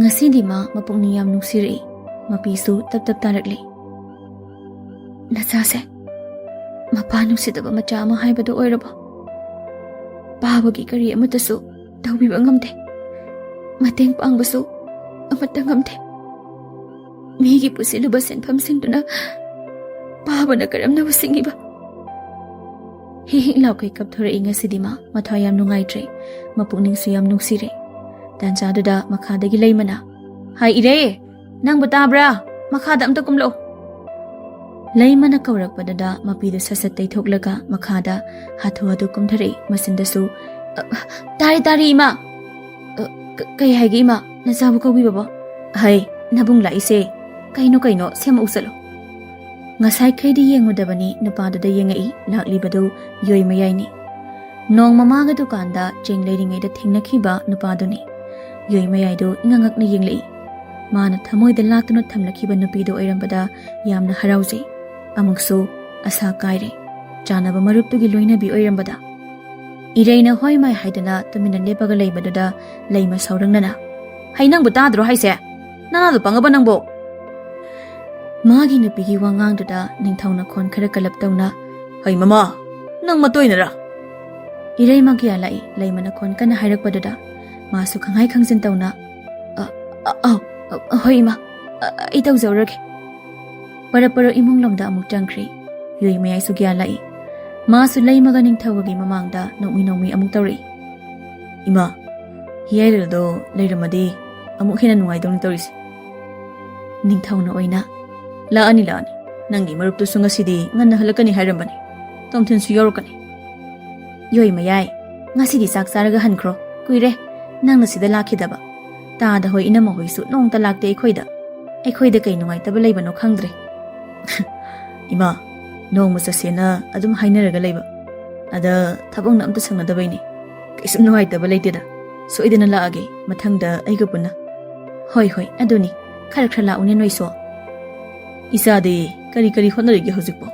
ꯉꯁꯤꯗꯤ ꯃꯥ ꯃꯄꯨꯛꯅꯤꯡ ꯌꯥꯝ ꯅꯨꯡꯁꯤꯔꯛꯏ꯫ ꯃꯄꯤꯁꯨ ꯇꯞ ꯇꯞ ꯇꯥꯔꯛꯂꯤ꯫ "ꯅꯆꯥꯁꯦ ꯃꯄꯥ ꯅꯨꯡꯁꯤꯗꯕ ꯃꯆꯥ ꯑꯃ ꯍꯥꯏꯕꯗꯨ ꯑꯣꯏꯔꯕꯣ? ꯄꯥꯕꯒꯤ ꯀꯔꯤ ꯑꯃꯠꯇꯁꯨ ꯇꯧꯕꯤꯕ ꯉꯝꯗꯦ꯫ ꯃꯇꯦꯡ ꯄꯥꯡꯕꯁꯨ ꯑꯃꯠꯇ ꯉꯝꯗꯦ꯫ ꯃꯤꯒꯤ ꯄꯨꯁꯤꯜꯂꯨꯕ ꯁꯦꯟꯐꯝꯁꯤꯡꯗꯨꯅ ꯄꯥꯕꯅ ꯀꯔꯝꯅꯕꯨ ꯁꯤꯡꯉꯤꯕ?" ꯍꯤ ꯍꯤ ꯂꯥꯎꯈꯩ ꯀꯞꯊꯣꯔꯛꯏ ꯉꯁꯤꯗꯤ ꯃꯥ꯫ ꯃꯊ꯭ꯋꯥꯏ ꯌꯥꯝ ꯅꯨꯡꯉꯥꯏꯇ꯭ꯔꯦ꯫ ꯃꯄꯨꯛꯅꯤꯡꯁꯨ ꯌꯥꯝ ꯅꯨꯡꯁꯤꯔꯦ꯫ ꯇꯥꯟꯖꯥꯗꯨꯗ ꯃꯈꯥꯗꯒꯤ ꯂꯩꯃꯅ, "ꯍꯥꯏ ꯏꯔꯦ, ꯅꯪꯕꯨ ꯇꯥꯕ꯭ꯔꯥ? ꯃꯈꯥꯗ ꯑꯝꯇ ꯀꯨꯝꯂꯛꯑꯣ꯫" ꯂꯩꯃꯅ ꯀꯧꯔꯛꯄꯗꯨꯗ ꯃꯄꯤꯗꯨ ꯁꯠ ꯁꯠ ꯇꯩꯊꯣꯛꯂꯒ ꯃꯈꯥꯗ ꯍꯥꯊꯨ ꯍꯥꯊꯨ ꯀꯨꯝꯊꯔꯛꯏ꯫ ꯃꯆꯤꯟꯗꯁꯨ, "ꯑ, ꯇꯥꯔꯦ, ꯇꯥꯔꯦ, ꯏꯃꯥ!" "ꯑ, ꯀ-, ꯀꯩ ꯍꯥꯏꯒꯦ, ꯏꯃꯥ? ꯅꯆꯥꯕꯨ ꯀꯧꯕꯤꯕꯕꯣ?" "ꯍꯩ, ꯅꯕꯨꯡ ꯂꯥꯛꯏꯁꯦ꯫ ꯀꯩꯅꯣ, ꯀꯩꯅꯣ, ꯁꯦꯝꯃꯛꯎ ꯆꯠꯂꯣ꯫" ꯉꯁꯥꯏꯈꯩꯗꯤ ꯌꯦꯡꯉꯨꯗꯕꯅꯤ, ꯅꯨꯄꯥꯗꯨꯗ ꯌꯦꯡꯉꯛꯏ꯫ ꯂꯥꯛꯂꯤꯕꯗꯨ ꯌꯣꯏ ꯃꯌꯥꯏꯅꯤ꯫ ꯅꯣꯡꯃ ꯃꯥꯒ ꯗꯨꯀꯥꯟꯗ ꯆꯦꯡ ꯂꯩꯔꯤꯉꯩꯗ ꯊꯦꯡꯅꯈꯤꯕ ꯅꯨꯄꯥꯗꯨꯅꯤ꯫ ꯌꯣꯏ ꯃꯌꯥꯏꯗꯨ ꯏꯉꯛ ꯉꯛꯅ ꯌꯦꯡꯂꯛꯏ꯫ ꯃꯥꯅ ꯊꯃꯣꯏꯗ ꯂꯥꯠꯇꯨꯅ ꯊꯝꯂꯛꯈꯤꯕ ꯅꯨꯄꯤꯗꯨ ꯑꯣꯏꯔꯝꯕꯗ ꯌꯥꯝꯅ ꯍꯔꯥꯎꯖꯩ꯫ ꯑꯃꯨꯛꯁꯨ ꯑꯁꯥ ꯀꯥꯏꯔꯦ꯫ ꯆꯥꯟꯅꯕ ꯃꯔꯨꯞꯇꯨꯒꯤ ꯂꯣꯏꯅꯕꯤ ꯑꯣꯏꯔꯝꯕꯗ꯫ ꯏꯔꯩꯅ ꯍꯣꯏ ꯃꯥꯏ ꯍꯥꯏꯗꯨꯅ ꯇꯨꯃꯤꯟꯅ ꯂꯦꯞꯄꯒ ꯂꯩꯕꯗꯨꯗ ꯂꯩꯃ ꯁꯥꯎꯔꯪꯅꯅ, "ꯍꯩ, ꯅꯪꯕꯨ ꯇꯥꯗ꯭ꯔꯣ ꯍꯥꯏꯁꯦ? ꯅꯅꯥꯗꯣ ꯄꯪꯉꯕ ꯅꯪꯕꯨ?" ꯃꯥꯒꯤ ꯅꯨꯄꯤꯒꯤ ꯋꯥꯉꯥꯡꯗꯨꯗ ꯅꯤꯡꯊꯧꯅ ꯈꯣꯟ ꯈꯔ ꯀꯜꯂꯞ ꯇꯧꯅ, "ꯍꯩ ꯃꯃꯥ, ꯅꯪ ꯃꯇꯣꯏꯅꯔꯥ?" ꯏꯔꯩꯃ ꯒ꯭ꯌꯥꯟ ꯂꯥꯛꯏ꯫ ꯂꯩꯃꯅ ꯈꯣꯟ ꯀꯟꯅ ꯍꯥꯏꯔꯛꯄꯗꯨꯗ ꯃꯥꯁꯨ ꯈꯪꯍꯥꯏ ꯈꯪꯖꯤꯟ ꯇꯧꯅ, "ꯑ, ꯑ, ꯑꯧ, ꯑ, ꯍꯣꯏ ꯏꯃꯥ, ꯑ, ꯑꯩ ꯇꯧꯖꯧꯔꯒꯦ"꯫ ꯄꯔꯞ ꯄꯔꯞ ꯏꯃꯨꯡ ꯂꯣꯝꯗ ꯑꯃꯨꯛ ꯆꯪꯈ꯭ꯔꯦ꯫ ꯌꯣꯏ ꯃꯌꯥꯏꯁꯨ ꯒ꯭ꯌꯥꯟ ꯂꯥꯛꯏ꯫ ꯃꯥꯁꯨ ꯂꯩꯃꯒ ꯅꯤꯡꯊꯧꯒꯒꯤ ꯃꯃꯥꯡꯗ ꯅꯣꯛꯃꯤ ꯅꯣꯛꯃꯤ ꯑꯃꯨꯛ ꯇꯧꯔꯛꯏ, "ꯏꯃꯥ, ꯍꯤꯌꯥꯏꯔꯦꯜꯗꯣ ꯂꯩꯔꯝꯃꯗꯤ ꯑꯃꯨꯛ ꯍꯦꯟꯅ ꯅꯨꯡꯉꯥꯏꯗꯧꯅꯤ ꯇꯧꯔꯤꯁꯦ"꯫ ꯅꯤꯡꯊꯧꯅ ꯑꯣꯏꯅ, "ꯂꯥꯛꯑꯅꯤ, ꯂꯥꯛꯑꯅꯤ꯫ ꯅꯪꯒꯤ ꯃꯔꯨꯞꯇꯨꯁꯨ ꯉꯁꯤꯗꯤ ꯉꯟꯅ ꯍꯜꯂꯛꯀꯅꯤ ꯍꯥꯏꯔꯝꯕꯅꯤ꯫ ꯇꯣꯝꯊꯤꯟꯁꯨ ꯌꯥꯎꯔꯛꯀꯅꯤ"꯫ ꯌꯣꯏ ꯃꯌꯥꯏ, ꯉꯁꯤꯗꯤ ꯆꯥꯛ ꯆꯥꯔꯒ ꯍꯟꯈ꯭ꯔꯣ꯫ ꯀꯨꯏꯔꯦ ꯅꯪꯅ ꯁꯤꯗ ꯂꯥꯛꯈꯤꯗꯕ꯫ ꯇꯥꯗ ꯍꯣꯏ, ꯏꯅꯝꯃ ꯍꯣꯏꯁꯨ ꯅꯣꯡꯇ ꯂꯥꯛꯇꯦ ꯑꯩꯈꯣꯏꯗ꯫ ꯑꯩꯈꯣꯏꯗ ꯀꯩ ꯅꯨꯡꯉꯥꯏꯇꯕ ꯂꯩꯕꯅꯣ ꯈꯪꯗ꯭ꯔꯦ꯫ "ꯏꯃꯥ, ꯅꯣꯡꯃ ꯆꯠꯁꯦꯅ ꯑꯗꯨꯝ ꯍꯥꯏꯅꯔꯒ ꯂꯩꯕ꯫ ꯑꯗ ꯊꯕꯛꯅ ꯑꯝꯇ ꯁꯪꯅꯗꯕꯩꯅꯦ꯫ ꯀꯩꯁꯨꯝ ꯅꯨꯡꯉꯥꯏꯇꯕ ꯂꯩꯇꯦꯗ꯫ ꯁꯣꯏꯗꯅ ꯂꯥꯛꯑꯒꯦ ꯃꯊꯪꯗ ꯑꯩꯒ ꯄꯨꯟꯅ"꯫ "ꯍꯣꯏ, ꯍꯣꯏ, ꯑꯗꯨꯅꯤ꯫ ꯈꯔ ꯈꯔ ꯂꯥꯛꯎꯅꯦ ꯅꯣꯏꯁꯨ"꯫ "ꯏꯆꯥꯗꯤ ꯀꯔꯤ ꯀꯔꯤ ꯍꯣꯠꯅꯔꯤꯒꯦ ꯍꯧꯖꯤꯛꯄꯣ?"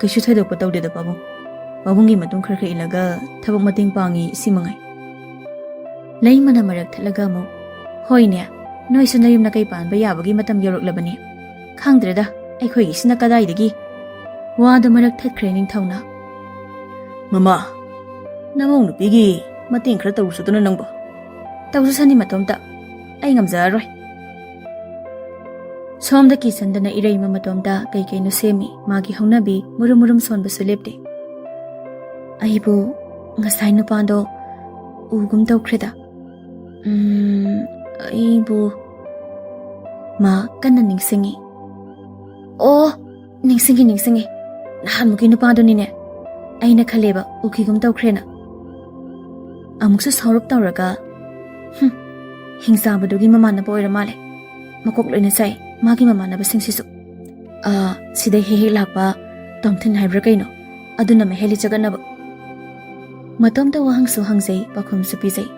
"ꯀꯩꯁꯨ ꯊꯣꯏꯗꯣꯛꯄ ꯇꯧꯗꯦꯗ ꯄꯥꯕꯨꯡ꯫ ꯄꯥꯕꯨꯡꯒꯤ ꯃꯇꯨꯡ ꯈꯔ ꯈꯔ ꯏꯜꯂꯒ ꯊꯕꯛ ꯃꯇꯦꯡ ꯄꯥꯡꯉꯤ, ꯁꯤ ꯃꯉꯥꯏ"꯫ ꯂꯩꯃꯅ ꯃꯔꯛ ꯊꯠꯂꯒ ꯑꯃꯨꯛ, "ꯍꯣꯏꯅꯦ, ꯅꯣꯏꯁꯨ ꯅꯌꯨꯝ ꯅꯀꯩ ꯄꯥꯟꯕ ꯌꯥꯕꯒꯤ ꯃꯇꯝ ꯌꯧꯔꯛꯂꯕꯅꯤ꯫ ꯈꯪꯗ꯭ꯔꯦꯗ, ꯑꯩꯈꯣꯏꯒꯤꯁꯤꯅ ꯀꯗꯥꯏꯗꯒꯤ"꯫ ꯋꯥꯗꯨ ꯃꯔꯛ ꯊꯠꯈ꯭ꯔꯦ ꯅꯤꯡꯊꯧꯅ꯫ "ꯃꯃꯥ, ꯅꯃꯧ ꯅꯨꯄꯤꯒꯤ ꯃꯇꯦꯡ ꯈꯔ ꯇꯧꯔꯨꯆꯣꯗꯅ ꯅꯪꯕꯣ"꯫ "ꯇꯧꯖꯁꯅꯤ ꯃꯇꯣꯝꯇ, ꯑꯩ ꯉꯝꯖꯔꯔꯣꯏ"꯫ ꯁꯣꯝꯗ ꯀꯤꯁꯟꯗꯅ ꯏꯔꯩꯃ ꯃꯇꯣꯝꯇ ꯀꯩ ꯀꯩꯅꯣ ꯁꯦꯝꯃꯤ, ꯃꯥꯒꯤ ꯍꯧꯅꯕꯤ ꯃꯨꯔꯨꯝ ꯃꯨꯔꯨꯝ ꯁꯣꯟꯕꯁꯨ ꯂꯦꯞꯇꯦ꯫ "ꯑꯩꯕꯨ ꯉꯁꯥꯏ ꯅꯨꯄꯥꯗꯣ ꯎꯒꯨꯝ ꯇꯧꯈ꯭ꯔꯦꯗ꯫ ꯎꯝ, ꯑꯩꯕꯨ"꯫ ꯃꯥ ꯀꯟꯅ ꯅꯤꯡꯁꯤꯡꯉꯤ꯫ "ꯑꯣ, ꯅꯤꯡꯁꯤꯡꯉꯤ, ꯅꯤꯡꯁꯤꯡꯉꯤ꯫ ꯅꯍꯥꯟꯃꯨꯛꯀꯤ ꯅꯨꯄꯥꯗꯨꯅꯤꯅꯦ꯫ ꯑꯩꯅ ꯈꯜꯂꯦꯕ ꯎꯈꯤꯒꯨꯝ ꯇꯧꯈ꯭ꯔꯦꯅ"꯫ ꯑꯃꯨꯛꯁꯨ ꯁꯥꯎꯔꯞ ꯇꯧꯔꯒ, "ꯍꯨꯝ, ꯍꯤꯡꯆꯥꯕꯗꯨꯒꯤ ꯃꯃꯥꯟꯅꯕ ꯑꯣꯏꯔ ꯃꯥꯜꯂꯦ꯫ ꯃꯀꯣꯛ ꯂꯣꯏꯅ ꯆꯥꯛꯏ ꯃꯥꯒꯤ ꯃꯃꯥꯟꯅꯕꯁꯤꯡꯁꯤꯁꯨ"꯫ "ꯑꯥ, ꯁꯤꯗ ꯍꯦꯛ ꯍꯦꯛ ꯂꯥꯛꯄ ꯇꯣꯝꯊꯤꯟ ꯍꯥꯏꯕ꯭ꯔꯥ ꯀꯩꯅꯣ, ꯑꯗꯨꯅ ꯃꯍꯦꯜꯂꯤ ꯆꯒꯠꯅꯕ꯫" ꯃꯇꯣꯝꯇ ꯋꯥꯍꯪꯁꯨ ꯍꯪꯖꯩ, ꯄꯥꯎꯈꯨꯝꯁꯨ ꯄꯤꯖꯩ꯫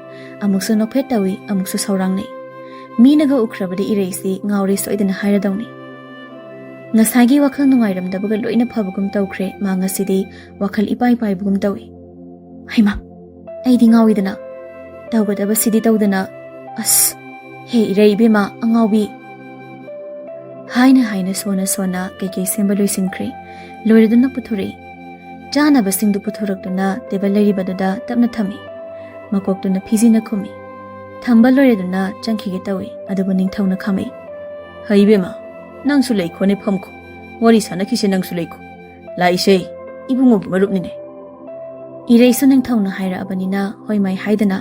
ꯑꯃꯨꯛꯁꯨ ꯅꯣꯛꯐꯦꯠ ꯇꯧꯏ, ꯑꯃꯨꯛꯁꯨ ꯁꯧꯔꯥꯡꯅꯩ꯫ ꯃꯤꯅꯒ ꯎꯈ꯭ꯔꯕꯗꯤ ꯏꯔꯩꯁꯤ ꯉꯥꯎꯔꯦ ꯁꯣꯏꯗꯅ ꯍꯥꯏꯔꯗꯧꯅꯤ꯫ ꯉꯁꯥꯏꯒꯤ ꯋꯥꯈꯜ ꯅꯨꯡꯉꯥꯏꯔꯝꯗꯕꯒ ꯂꯣꯏꯅ ꯐꯕꯒꯨꯝ ꯇꯧꯈ꯭ꯔꯦ꯫ ꯃꯥ ꯉꯁꯤꯗꯤ ꯋꯥꯈꯜ ꯏꯄꯥꯏ ꯄꯥꯏꯕꯒꯨꯝ ꯇꯧꯏ꯫ "ꯍꯩꯃꯥ, ꯑꯩꯗꯤ ꯉꯥꯎꯏꯗꯅ꯫ ꯇꯧꯒꯗꯕꯁꯤꯗꯤ ꯇꯧꯗꯅ꯫ ꯑꯁ, ꯍꯦ ꯏꯔꯩ ꯏꯕꯦꯝꯃ ꯑꯉꯥꯎꯕꯤ!" ꯍꯥꯏꯅ ꯍꯥꯏꯅ ꯁꯣꯟꯅ ꯁꯣꯟꯅ ꯀꯩꯀꯩ ꯁꯦꯝꯕ ꯂꯣꯏꯁꯤꯟꯈ꯭ꯔꯦ꯫ ꯂꯣꯏꯔꯗꯨꯅ ꯄꯨꯊꯣꯔꯛꯏ꯫ ꯆꯥꯅꯕꯁꯤꯡꯗꯨ ꯄꯨꯊꯣꯔꯛꯇꯨꯅ ꯇꯦꯕꯜ ꯂꯩꯔꯤꯕꯗꯨꯗ ꯇꯞꯅ ꯊꯝꯃꯤ꯫ ꯃꯀꯣꯛꯇꯨꯅ ꯐꯤꯖꯤꯅ ꯈꯨꯝꯃꯤ꯫ ꯊꯝꯕ ꯂꯣꯏꯔꯗꯨꯅ ꯆꯪꯈꯤꯒꯦ ꯇꯧꯏ, ꯑꯗꯨꯕꯨ ꯅꯤꯡꯊꯧꯅ ꯈꯥꯝꯃꯛꯏ꯫ "ꯍꯩ ꯏꯕꯦꯝꯃ, ꯅꯪꯁꯨ ꯂꯩꯈꯣꯅꯦ, ꯐꯝꯈꯣ꯫ ꯋꯥꯔꯤ ꯁꯥꯟꯅꯈꯤꯁꯦ, ꯅꯪꯁꯨ ꯂꯩꯈꯣ꯫ ꯂꯥꯛꯏꯁꯦ ꯏꯕꯨꯡꯉꯣꯒꯤ ꯃꯔꯨꯞꯅꯤꯅꯦ꯫" ꯏꯔꯩꯁꯨ ꯅꯤꯡꯊꯧꯅ ꯍꯥꯏꯔꯛꯑꯕꯅꯤꯅ ꯍꯣꯏ ꯃꯥꯏ ꯍꯥꯏꯗꯅ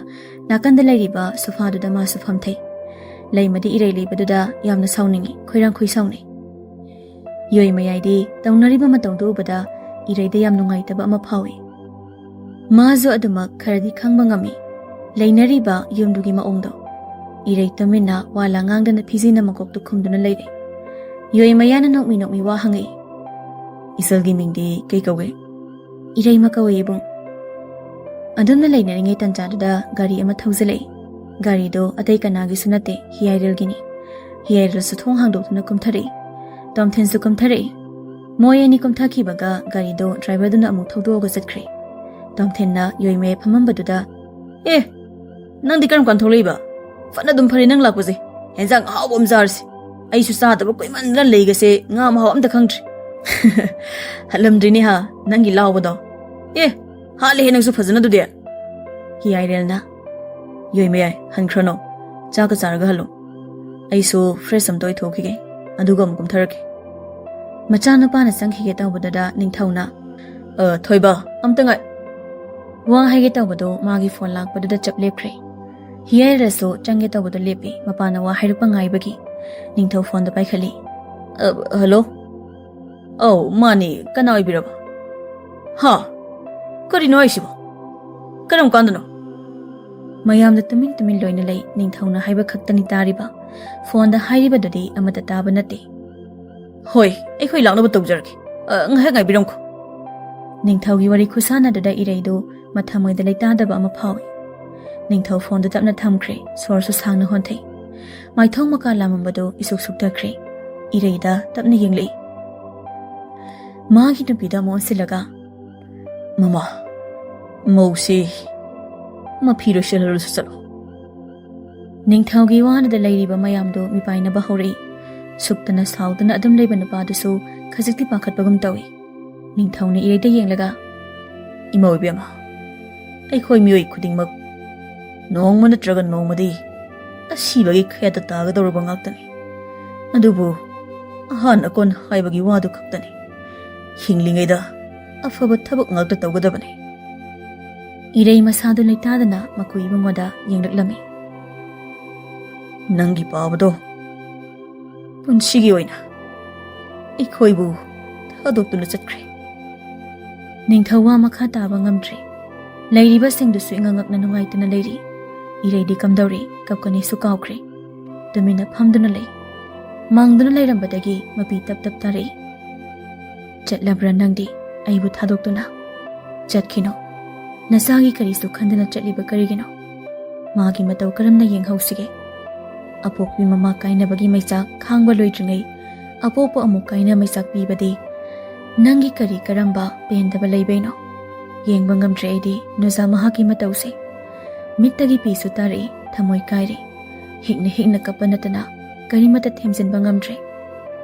ꯅꯥꯀꯟꯗ ꯂꯩꯔꯤꯕ ꯁꯣꯐꯥꯗꯨꯗ ꯃꯥꯁꯨ ꯐꯝꯊꯩ꯫ ꯂꯩꯃꯗꯤ ꯏꯔꯩ ꯂꯩꯕꯗꯨꯗ ꯌꯥꯝꯅ ꯁꯥꯎꯅꯤꯡꯏ, ꯈꯣꯏꯔꯥꯡ ꯈꯣꯏꯁꯥꯎꯅꯩ꯫ ꯌꯣꯏ ꯃꯌꯥꯏꯗꯤ ꯇꯧꯅꯔꯤꯕ ꯃꯇꯧꯗꯨ ꯎꯕꯗ ꯏꯔꯩꯗ ꯌꯥꯝ ꯅꯨꯡꯉꯥꯏꯇꯕ ꯑꯃ ꯐꯥꯎꯏ꯫ ꯃꯥꯁꯨ ꯑꯗꯨꯃꯛ ꯈꯔꯗꯤ ꯈꯪꯕ ꯉꯝꯃꯤ, ꯂꯩꯅꯔꯤꯕ ꯌꯨꯝꯗꯨꯒꯤ ꯃꯑꯣꯡꯗꯣ꯫ ꯏꯔꯩ ꯇꯨꯃꯤꯟꯅ ꯋꯥ ꯂꯥ ꯉꯥꯡꯗꯅ ꯐꯤꯖꯤꯅ ꯃꯀꯣꯛꯇꯨ ꯈꯨꯝꯗꯨꯅ ꯂꯩꯔꯦ꯫ ꯌꯣꯏ ꯃꯌꯥꯅ ꯅꯣꯛꯃꯤ ꯅꯣꯛꯃꯤ ꯋꯥ ꯍꯪꯉꯛꯏ꯫ "ꯏꯆꯜꯒꯤ ꯃꯤꯡꯗꯤ ꯀꯩ ꯀꯧꯒꯦ?" "ꯏꯔꯩꯃ ꯀꯧꯏ ꯏꯕꯨꯡ꯫" ꯑꯗꯨꯝꯅ ꯂꯩꯅꯔꯤꯉꯩ ꯇꯟꯖꯥꯗꯨꯗ ꯒꯥꯔꯤ ꯑꯃ ꯊꯧꯖꯤꯜꯂꯛꯏ꯫ ꯒꯥꯔꯤꯗꯣ ꯑꯇꯩ ꯀꯅꯥꯒꯤꯁꯨ ꯅꯠꯇꯦ, ꯍꯤꯌꯥꯏꯔꯦꯜꯒꯤꯅꯤ꯫ ꯍꯤꯌꯥꯏꯔꯦꯜꯁꯨ ꯊꯣꯡ ꯍꯥꯡꯗꯣꯛꯇꯨꯅ ꯀꯨꯝꯊꯔꯛꯏ꯫ ꯇꯣꯝꯊꯤꯟꯁꯨ ꯀꯨꯝꯊꯔꯛꯏ꯫ ꯃꯣꯏ ꯑꯅꯤ ꯀꯨꯝꯊꯈꯤꯕꯒ ꯒꯥꯔꯤꯗꯣ ꯗ꯭ꯔꯥꯏꯚꯔꯗꯨꯅ ꯑꯃꯨꯛ ꯊꯧꯗꯣꯛꯑꯒ ꯆꯠꯈ꯭ꯔꯦ꯫ ꯇꯣꯝꯊꯤꯟꯅ ꯌꯣꯏꯃꯩ ꯐꯝꯃꯝꯕꯗꯨꯗ, "ꯑꯦ, ꯅꯪꯗꯤ ꯀꯔꯝ ꯀꯥꯟ ꯊꯣꯛꯂꯛꯏꯕ? ꯐꯅ ꯑꯗꯨꯝ ꯐꯔꯦ ꯅꯪ ꯂꯥꯛꯄꯁꯦ꯫ ꯍꯦꯟꯖꯥꯡ ꯑꯍꯥꯎꯕ ꯑꯃ ꯆꯥꯔꯁꯤ꯫ ꯑꯩꯁꯨ ꯆꯥꯗꯕ ꯀꯨꯏꯃꯟꯗꯅ ꯂꯩꯒꯁꯦ ꯉꯥ ꯃꯍꯥꯎ ꯑꯝꯇ ꯈꯪꯗ꯭ꯔꯦ꯫" "ꯍꯜꯂꯝꯗ꯭ꯔꯤꯅꯦ ꯍꯥ, ꯅꯪꯒꯤ ꯂꯥꯎꯕꯗꯣ꯫ ꯑꯦ, ꯍꯥꯠꯂꯦꯍꯦ ꯅꯪꯁꯨ ꯐꯖꯅ ꯑꯗꯨꯗꯤ꯫" ꯍꯤꯌꯥꯏꯔꯦꯜꯅ, "ꯌꯣꯏꯃꯌꯥꯏ, ꯍꯟꯈ꯭ꯔꯅꯣ꯫ ꯆꯥꯛꯀ ꯆꯥꯔꯒ ꯍꯜꯂꯣ꯫ ꯑꯩꯁꯨ ꯐ꯭ꯔꯦꯁ ꯑꯝꯇ ꯑꯣꯏꯊꯣꯛꯈꯤꯒꯦ, ꯑꯗꯨꯒ ꯑꯃꯨꯛ ꯀꯨꯝꯊꯔꯛꯀꯦ꯫" ꯃꯆꯥꯅꯨꯄꯥꯅ ꯆꯪꯈꯤꯒꯦ ꯇꯧꯕꯗꯨꯗ ꯅꯤꯡꯊꯧꯅ, "ꯑ, ꯊꯣꯏꯕ, ꯑꯝꯇ ꯉꯥꯏ꯫" ꯋꯥ ꯍꯥꯏꯒꯦ ꯇꯧꯕꯗꯣ ꯃꯥꯒꯤ ꯐꯣꯟ ꯂꯥꯛꯄꯗꯨꯗ ꯆꯞ ꯂꯦꯞꯈ꯭ꯔꯦ꯫ ꯍꯤꯌꯥꯏꯔꯦꯜꯁꯨ ꯆꯪꯒꯦ ꯇꯧꯕꯗꯣ ꯂꯦꯞꯄꯤ, ꯃꯄꯥꯅ ꯋꯥ ꯍꯥꯏꯔꯛꯄ ꯉꯥꯏꯕꯒꯤ꯫ ꯅꯤꯡꯊꯧ ꯐꯣꯟꯗꯣ ꯄꯥꯏꯈꯠꯂꯤ꯫ "ꯑ, ꯍꯜꯂꯣ?" "ꯑꯧ, ꯃꯥꯅꯤ, ꯀꯅꯥ ꯑꯣꯏꯕꯤꯔꯕ?" "ꯍꯥ? ꯀꯔꯤꯅꯣ ꯍꯥꯏꯁꯤꯕꯣ? ꯀꯔꯝ ꯀꯥꯟꯗꯅꯣ?" ꯃꯌꯥꯝꯗ ꯇꯨꯃꯤꯟ ꯇꯨꯃꯤꯟ ꯂꯣꯏꯅ ꯂꯩ, ꯅꯤꯡꯊꯧꯅ ꯍꯥꯏꯕ ꯈꯛꯇꯅꯤ ꯇꯥꯔꯤꯕ꯫ ꯐꯣꯟꯗ ꯍꯥꯏꯔꯤꯕꯗꯨꯗꯤ ꯑꯃꯠꯇ ꯇꯥꯕ ꯅꯠꯇꯦ꯫ "ꯍꯣꯏ, ꯑꯩꯈꯣꯏ ꯂꯥꯛꯅꯕ ꯇꯧꯖꯔꯒꯦ꯫ ꯑ, ꯉꯥꯏꯍꯥꯛ ꯉꯥꯏꯕꯤꯔꯝꯈꯣ꯫" ꯅꯤꯡꯊꯧꯒꯤ ꯋꯥꯔꯤ ꯈꯨꯁꯥꯟꯅꯗꯨꯗ ꯏꯔꯩꯗꯨ ꯃꯊꯃꯣꯏꯗ ꯂꯩꯇꯥꯗꯕ ꯑꯃ ꯐꯥꯎꯏ꯫ ꯅꯤꯡꯊꯧ ꯐꯣꯟꯗꯨ ꯇꯞꯅ ꯊꯝꯈ꯭ꯔꯦ, ꯁꯣꯔꯁꯨ ꯁꯥꯡꯅ ꯍꯣꯟꯊꯩ꯫ ꯃꯥꯏꯊꯣꯡ ꯃꯀꯥ ꯂꯥꯃꯝꯕꯗꯨ ꯏꯁꯨꯛ ꯁꯨꯛꯇꯈ꯭ꯔꯦ꯫ ꯏꯔꯩꯗ ꯇꯞꯅ ꯌꯦꯡꯂꯛꯏ꯫ ꯃꯥꯒꯤ ꯅꯨꯄꯤꯗ ꯑꯃꯨꯛ ꯑꯣꯟꯁꯤꯜꯂꯒ, "ꯃꯃꯥ, ꯃꯧꯁꯤ ꯃꯐꯤ ꯂꯣꯏꯁꯤꯜꯂꯨꯔꯁꯨ ꯆꯠꯂꯣ꯫" ꯅꯤꯡꯊꯧꯒꯤ ꯋꯥꯅꯗ ꯂꯩꯔꯤꯕ ꯃꯌꯥꯝꯗꯨ ꯃꯤꯄꯥꯏꯅꯕ ꯍꯧꯔꯛꯏ꯫ ꯁꯨꯛꯇꯅ ꯁꯥꯎꯗꯨꯅ ꯑꯗꯨꯝ ꯂꯩꯕ ꯅꯨꯄꯥꯗꯨꯁꯨ ꯈꯖꯤꯛꯇꯤ ꯄꯥꯈꯠꯄꯒꯨꯝ ꯇꯧꯏ꯫ ꯅꯤꯡꯊꯧꯅ ꯏꯔꯩꯗ ꯌꯦꯡꯂꯒ, "ꯏꯃꯧ ꯏꯕꯦꯝꯃ, ꯑꯩꯈꯣꯏ ꯃꯤꯑꯣꯏ ꯈꯨꯗꯤꯡꯃꯛ ꯅꯣꯡꯃ ꯅꯠꯇ꯭ꯔꯒ ꯅꯣꯡꯃꯗꯤ ꯑꯁꯤꯕꯒꯤ ꯈꯌꯥꯠꯇ ꯇꯥꯒꯗꯧꯔꯕ ꯉꯥꯛꯇꯅꯤ꯫ ꯑꯗꯨꯕꯨ ꯑꯍꯥꯟ ꯑꯀꯣꯟ ꯍꯥꯏꯕꯒꯤ ꯋꯥꯗꯨ ꯈꯛꯇꯅꯤ꯫ ꯍꯤꯡꯂꯤꯉꯩꯗ ꯑꯐꯕ ꯊꯕꯛ ꯉꯥꯛꯇ ꯇꯧꯒꯗꯕꯅꯤ꯫" ꯏꯔꯩ ꯃꯁꯥꯗꯨ ꯂꯩꯇꯥꯗꯅ ꯃꯀꯨ ꯏꯕꯨꯡꯉꯣꯗ ꯌꯦꯡꯂꯛꯂꯝꯃꯤ꯫ "ꯅꯪꯒꯤ ꯄꯥꯕꯗꯣ ꯄꯨꯟꯁꯤꯒꯤ ꯑꯣꯏꯅ ꯑꯩꯈꯣꯏꯕꯨ ꯊꯥꯗꯣꯛꯇꯨꯅ ꯆꯠꯈ꯭ꯔꯦ꯫" ꯅꯤꯡꯊꯧ ꯋꯥ ꯃꯈꯥ ꯇꯥꯕ ꯉꯝꯗ꯭ꯔꯦ꯫ ꯂꯩꯔꯤꯕꯁꯤꯡꯗꯨꯁꯨ ꯏꯉꯛꯉꯛꯅ ꯅꯨꯡꯉꯥꯏꯇꯅ ꯂꯩꯔꯤ꯫ ꯏꯔꯩꯗꯤ ꯀꯝꯗꯧꯔꯤ, ꯀꯞꯀꯅꯤꯁꯨ ꯀꯥꯎꯈ꯭ꯔꯦ꯫ ꯇꯨꯃꯤꯟꯅ ꯐꯝꯗꯨꯅ ꯂꯩ꯫ ꯃꯪꯗꯨꯅ ꯂꯩꯔꯝꯕꯗꯒꯤ ꯃꯄꯤ ꯇꯞ ꯇꯞ ꯇꯥꯔꯛꯏ꯫ "ꯆꯠꯂꯕ꯭ꯔꯥ ꯅꯪꯗꯤ ꯑꯩꯕꯨ ꯊꯥꯗꯣꯛꯇꯨꯅ?" "ꯆꯠꯈꯤꯅꯣ꯫ ꯅꯆꯥꯒꯤ ꯀꯔꯤꯁꯨ ꯈꯟꯗꯅ ꯆꯠꯂꯤꯕ ꯀꯔꯤꯒꯤꯅꯣ? ꯃꯥꯒꯤ ꯃꯇꯧ ꯀꯔꯝꯅ ꯌꯦꯡꯍꯧꯁꯤꯒꯦ? ꯑꯄꯣꯛꯄꯤ ꯃꯃꯥ ꯀꯥꯏꯅꯕꯒꯤ ꯃꯩꯆꯥꯛ ꯈꯥꯡꯕ ꯂꯣꯏꯗ꯭ꯔꯤꯉꯩ ꯑꯄꯣꯛꯄ ꯑꯃꯨꯛ ꯀꯥꯏꯅ ꯃꯩꯆꯥꯛ ꯄꯤꯕꯗꯤ ꯅꯪꯒꯤ ꯀꯔꯤ ꯀꯔꯝꯕ ꯄꯦꯟꯗꯕ ꯂꯩꯕꯩꯅꯣ? ꯌꯦꯡꯕ ꯉꯝꯗ꯭ꯔꯦ ꯑꯩꯗꯤ ꯅꯨꯖꯥ ꯃꯍꯥꯛꯀꯤ ꯃꯇꯧꯁꯦ꯫ ꯃꯤꯠꯇꯒꯤ ꯄꯤꯁꯨ ꯇꯥꯔꯛꯏ, ꯊꯃꯣꯏ ꯀꯥꯏꯔꯦ꯫ ꯍꯤꯛꯅ ꯍꯤꯛꯅ ꯀꯞꯄ ꯅꯠꯇꯅ ꯀꯔꯤꯃꯠꯇ ꯊꯦꯝꯖꯤꯟꯕ ꯉꯝꯗ꯭ꯔꯦ꯫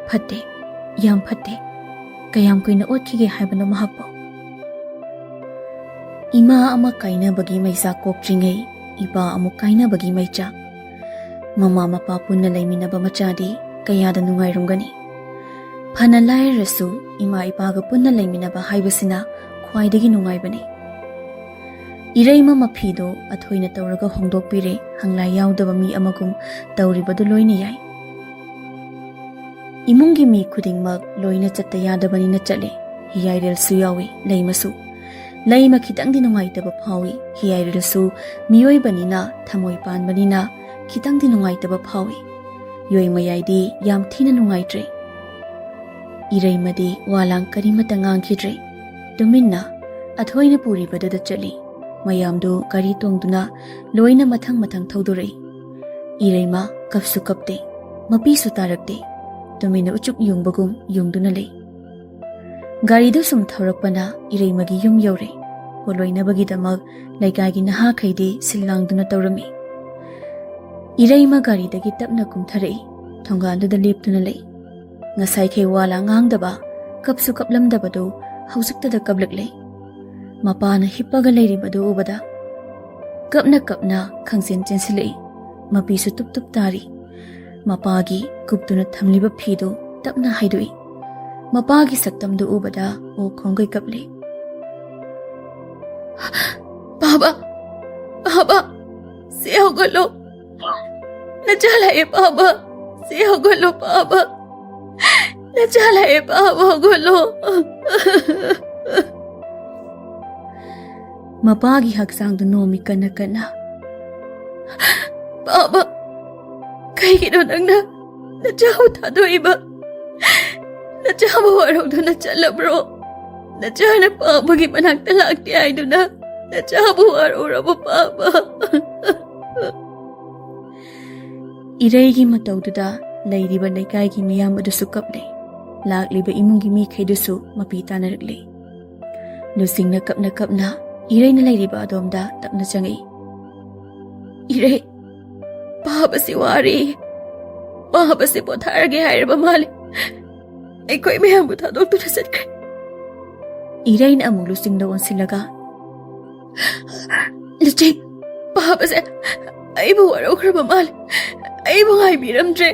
ꯐꯠꯇꯦ, ꯌꯥꯝ ꯐꯠꯇꯦ꯫ ꯀꯌꯥꯝ ꯀꯨꯏꯅ ꯑꯣꯠꯈꯤꯒꯦ ꯍꯥꯏꯕꯅꯣ ꯃꯍꯥꯛꯄꯨ?" ꯏꯃꯥ ꯑꯃ ꯀꯥꯏꯅꯕꯒꯤ ꯃꯩꯆꯥꯛ ꯀꯣꯛꯇ꯭ꯔꯤꯉꯩ ꯏꯄꯥ ꯑꯃꯨꯛ ꯀꯥꯏꯅꯕꯒꯤ ꯃꯩꯆꯥꯛ꯫ ꯃꯃꯥ ꯃꯄꯥ ꯄꯨꯟꯅ ꯂꯩꯃꯤꯟꯅꯕ ꯃꯆꯥꯗꯤ ꯀꯌꯥꯗ ꯅꯨꯡꯉꯥꯏꯔꯝꯒꯅꯤ꯫ ꯐꯅ ꯂꯥꯏꯔꯔꯁꯨ ꯏꯃꯥ ꯏꯄꯥꯒ ꯄꯨꯟꯅ ꯂꯩꯃꯤꯟꯅꯕ ꯍꯥꯏꯕꯁꯤꯅ ꯈ꯭ꯋꯥꯏꯗꯒꯤ ꯅꯨꯡꯉꯥꯏꯕꯅꯤ꯫ ꯏꯔꯩꯃ ꯃꯐꯤꯗꯣ ꯑꯊꯣꯏꯅ ꯇꯧꯔꯒ ꯍꯣꯡꯗꯣꯛꯄꯤꯔꯦ, ꯍꯪꯂꯥꯏ ꯌꯥꯎꯗꯕ ꯃꯤ ꯑꯃꯒꯨꯝ ꯇꯧꯔꯤꯕꯗꯨ ꯂꯣꯏꯅ ꯌꯥꯏ꯫ ꯏꯃꯨꯡꯒꯤ ꯃꯤ ꯈꯨꯗꯤꯡꯃꯛ ꯂꯣꯏꯅ ꯆꯠꯇ ꯌꯥꯗꯕꯅꯤꯅ ꯆꯠꯂꯦ꯫ ꯍꯤꯌꯥꯏꯔꯦꯜꯁꯨ ꯌꯥꯎꯏ, ꯂꯩꯃꯁꯨ꯫ ꯂꯩꯃ ꯈꯤꯇꯪꯗꯤ ꯅꯨꯡꯉꯥꯏꯇꯕ ꯐꯥꯎꯏ꯫ ꯍꯤꯌꯥꯏꯔꯦꯜꯁꯨ ꯃꯤꯑꯣꯏꯕꯅꯤꯅ, ꯊꯃꯣꯏ ꯄꯥꯟꯕꯅꯤꯅ ꯈꯤꯇꯪꯗꯤ ꯅꯨꯡꯉꯥꯏꯇꯕ ꯐꯥꯎꯏ꯫ ꯌꯣꯏꯃꯌꯥꯏꯗꯤ ꯌꯥꯝ ꯊꯤꯅ ꯅꯨꯡꯉꯥꯏꯇ꯭ꯔꯦ꯫ ꯏꯔꯩꯃꯗꯤ ꯋꯥ ꯂꯥꯡ ꯀꯔꯤꯃꯠꯇ ꯉꯥꯡꯈꯤꯗ꯭ꯔꯦ꯫ ꯇꯨꯃꯤꯟꯅ ꯑꯊꯣꯏꯅ ꯄꯨꯔꯤꯕꯗꯨꯗ ꯆꯠꯂꯤ꯫ ꯃꯌꯥꯝꯗꯨ ꯒꯥꯔꯤ ꯇꯣꯡꯗꯨꯅ ꯂꯣꯏꯅ ꯃꯊꯪ ꯃꯊꯪ ꯊꯧꯗꯣꯔꯛꯏ꯫ ꯏꯔꯩꯃ ꯀꯞꯁꯨ ꯀꯞꯇꯦ, ꯃꯄꯤꯁꯨ ꯇꯥꯔꯛꯇꯦ꯫ ꯇꯨꯃꯤꯟꯅ ꯎꯆꯨꯛ ꯌꯨꯡꯕꯒꯨꯝ ꯌꯨꯡꯗꯨꯅ ꯂꯩ꯫ ꯒꯥꯔꯤꯗꯨ ꯁꯨꯝ ꯊꯧꯔꯛꯄꯅ ꯏꯔꯩꯃꯒꯤ ꯌꯨꯝ ꯌꯧꯔꯦ꯫ ꯄꯣꯠꯂꯣꯏꯅꯕꯒꯤꯗꯃꯛ ꯂꯩꯀꯥꯏꯒꯤ ꯅꯍꯥꯈꯩꯗꯤ ꯁꯤꯜ ꯂꯥꯡꯗꯨꯅ ꯇꯧꯔꯝꯃꯤ꯫ ꯏꯔꯩꯃ ꯒꯥꯔꯤꯗꯒꯤ ꯇꯞꯅ ꯀꯨꯝꯊꯔꯛꯏ꯫ ꯊꯣꯡꯒꯥꯟꯗꯨꯗ ꯂꯦꯞꯇꯨꯅ ꯂꯩ꯫ ꯉꯁꯥꯏꯈꯩ ꯋꯥ ꯂꯥꯡ ꯉꯥꯡꯗꯕ, ꯀꯞꯁꯨ ꯀꯞꯂꯝꯗꯕꯗꯨ ꯍꯧꯖꯤꯛꯇꯗ ꯀꯞꯂꯛꯂꯦ꯫ ꯃꯄꯥꯅ ꯍꯤꯞꯄꯒ ꯂꯩꯔꯤꯕꯗꯨ ꯎꯕꯗ ꯀꯞꯅ ꯀꯞꯅ ꯈꯪꯆꯦꯟ ꯆꯦꯟꯁꯤꯜꯂꯛꯏ꯫ ꯃꯄꯤꯁꯨ ꯇꯨꯞ ꯇꯨꯞ ꯇꯥꯔꯤ꯫ ꯃꯄꯥꯒꯤ ꯀꯨꯞꯇꯨꯅ ꯊꯝꯂꯤꯕ ꯐꯤꯗꯨ ꯇꯞꯅ ꯍꯥꯏꯗꯣꯛꯏ꯫ ꯃꯄꯥꯒꯤ ꯁꯛꯇꯝꯗꯨ ꯎꯕꯗ ꯑꯣꯛ ꯈꯣꯡꯒꯩ ꯀꯞꯂꯦ꯫ "ꯄꯥꯕ, ꯄꯥꯕ, ꯁꯦ ꯍꯧꯒꯠꯂꯣ꯫ ꯅꯆꯥ ꯂꯥꯛꯑꯦ ꯄꯥꯕ, ꯁꯦ ꯍꯧꯒꯠꯂꯣ ꯄꯥꯕ꯫ ꯅꯆꯥ ꯂꯥꯛꯑꯦ ꯄꯥꯕ, ꯍꯧꯒꯠꯂꯣ꯫" ꯃꯄꯥꯒꯤ ꯍꯛꯆꯥꯡꯗꯨ ꯅꯣꯝꯃꯤ ꯀꯟꯅ ꯀꯟꯅ꯫ "ꯄꯥꯕ, ꯀꯩꯒꯤꯅꯣ ꯅꯪꯅ ꯅꯆꯥꯕꯨ ꯊꯥꯗꯣꯛꯏꯕ? ꯅꯆꯥꯕꯨ ꯋꯥꯔꯧꯗꯨꯅ ꯆꯠꯂꯕ꯭ꯔꯣ? ꯅꯆꯥꯅ ꯄꯥꯕꯒꯤ ꯃꯅꯥꯛꯇ ꯂꯥꯛꯇꯦ ꯍꯥꯏꯗꯨꯅ ꯅꯆꯥꯕꯨ ꯋꯥꯔꯧꯔꯕ ꯄꯥꯕ?" ꯏꯔꯩꯒꯤ ꯃꯇꯧꯗꯨꯗ ꯂꯩꯔꯤꯕ ꯂꯩꯀꯥꯏꯒꯤ ꯃꯤꯌꯥꯝ ꯑꯗꯨꯁꯨ ꯀꯞꯂꯦ꯫ ꯂꯥꯛꯂꯤꯕ ꯏꯃꯨꯡꯒꯤ ꯃꯤꯈꯩꯗꯨꯁꯨ ꯃꯄꯤ ꯇꯥꯅꯔꯛꯂꯦ꯫ ꯂꯨꯆꯤꯡꯅ ꯀꯞꯅ ꯀꯞꯅ ꯏꯔꯩꯅ ꯂꯩꯔꯤꯕ ꯑꯗꯣꯝꯗ ꯇꯞꯅ ꯆꯪꯉꯛꯏ꯫ "ꯏꯔꯩ, ꯄꯥꯕꯁꯤ ꯋꯥꯔꯦ꯫ ꯄꯥꯕꯁꯤ ꯄꯣꯊꯥꯔꯒꯦ ꯍꯥꯏꯔꯕ ꯃꯥꯜꯂꯦ꯫ ꯑꯩꯈꯣꯏ ꯃꯌꯥꯝꯕꯨ ꯊꯥꯗꯣꯛꯇꯨꯅ ꯆꯠꯈ꯭ꯔꯦ꯫" ꯏꯔꯩꯅ ꯑꯃꯨꯛ ꯂꯨꯆꯤꯡꯗ ꯑꯣꯟꯁꯤꯜꯂꯒ, "ꯂꯨꯆꯤꯡ, ꯄꯥꯕꯁꯦ ꯑꯩꯕꯨ ꯋꯥꯔꯧꯈ꯭ꯔꯕ ꯃꯥꯜꯂꯦ꯫ ꯑꯩꯕꯨ ꯉꯥꯏꯕꯤꯔꯝꯗ꯭ꯔꯦ꯫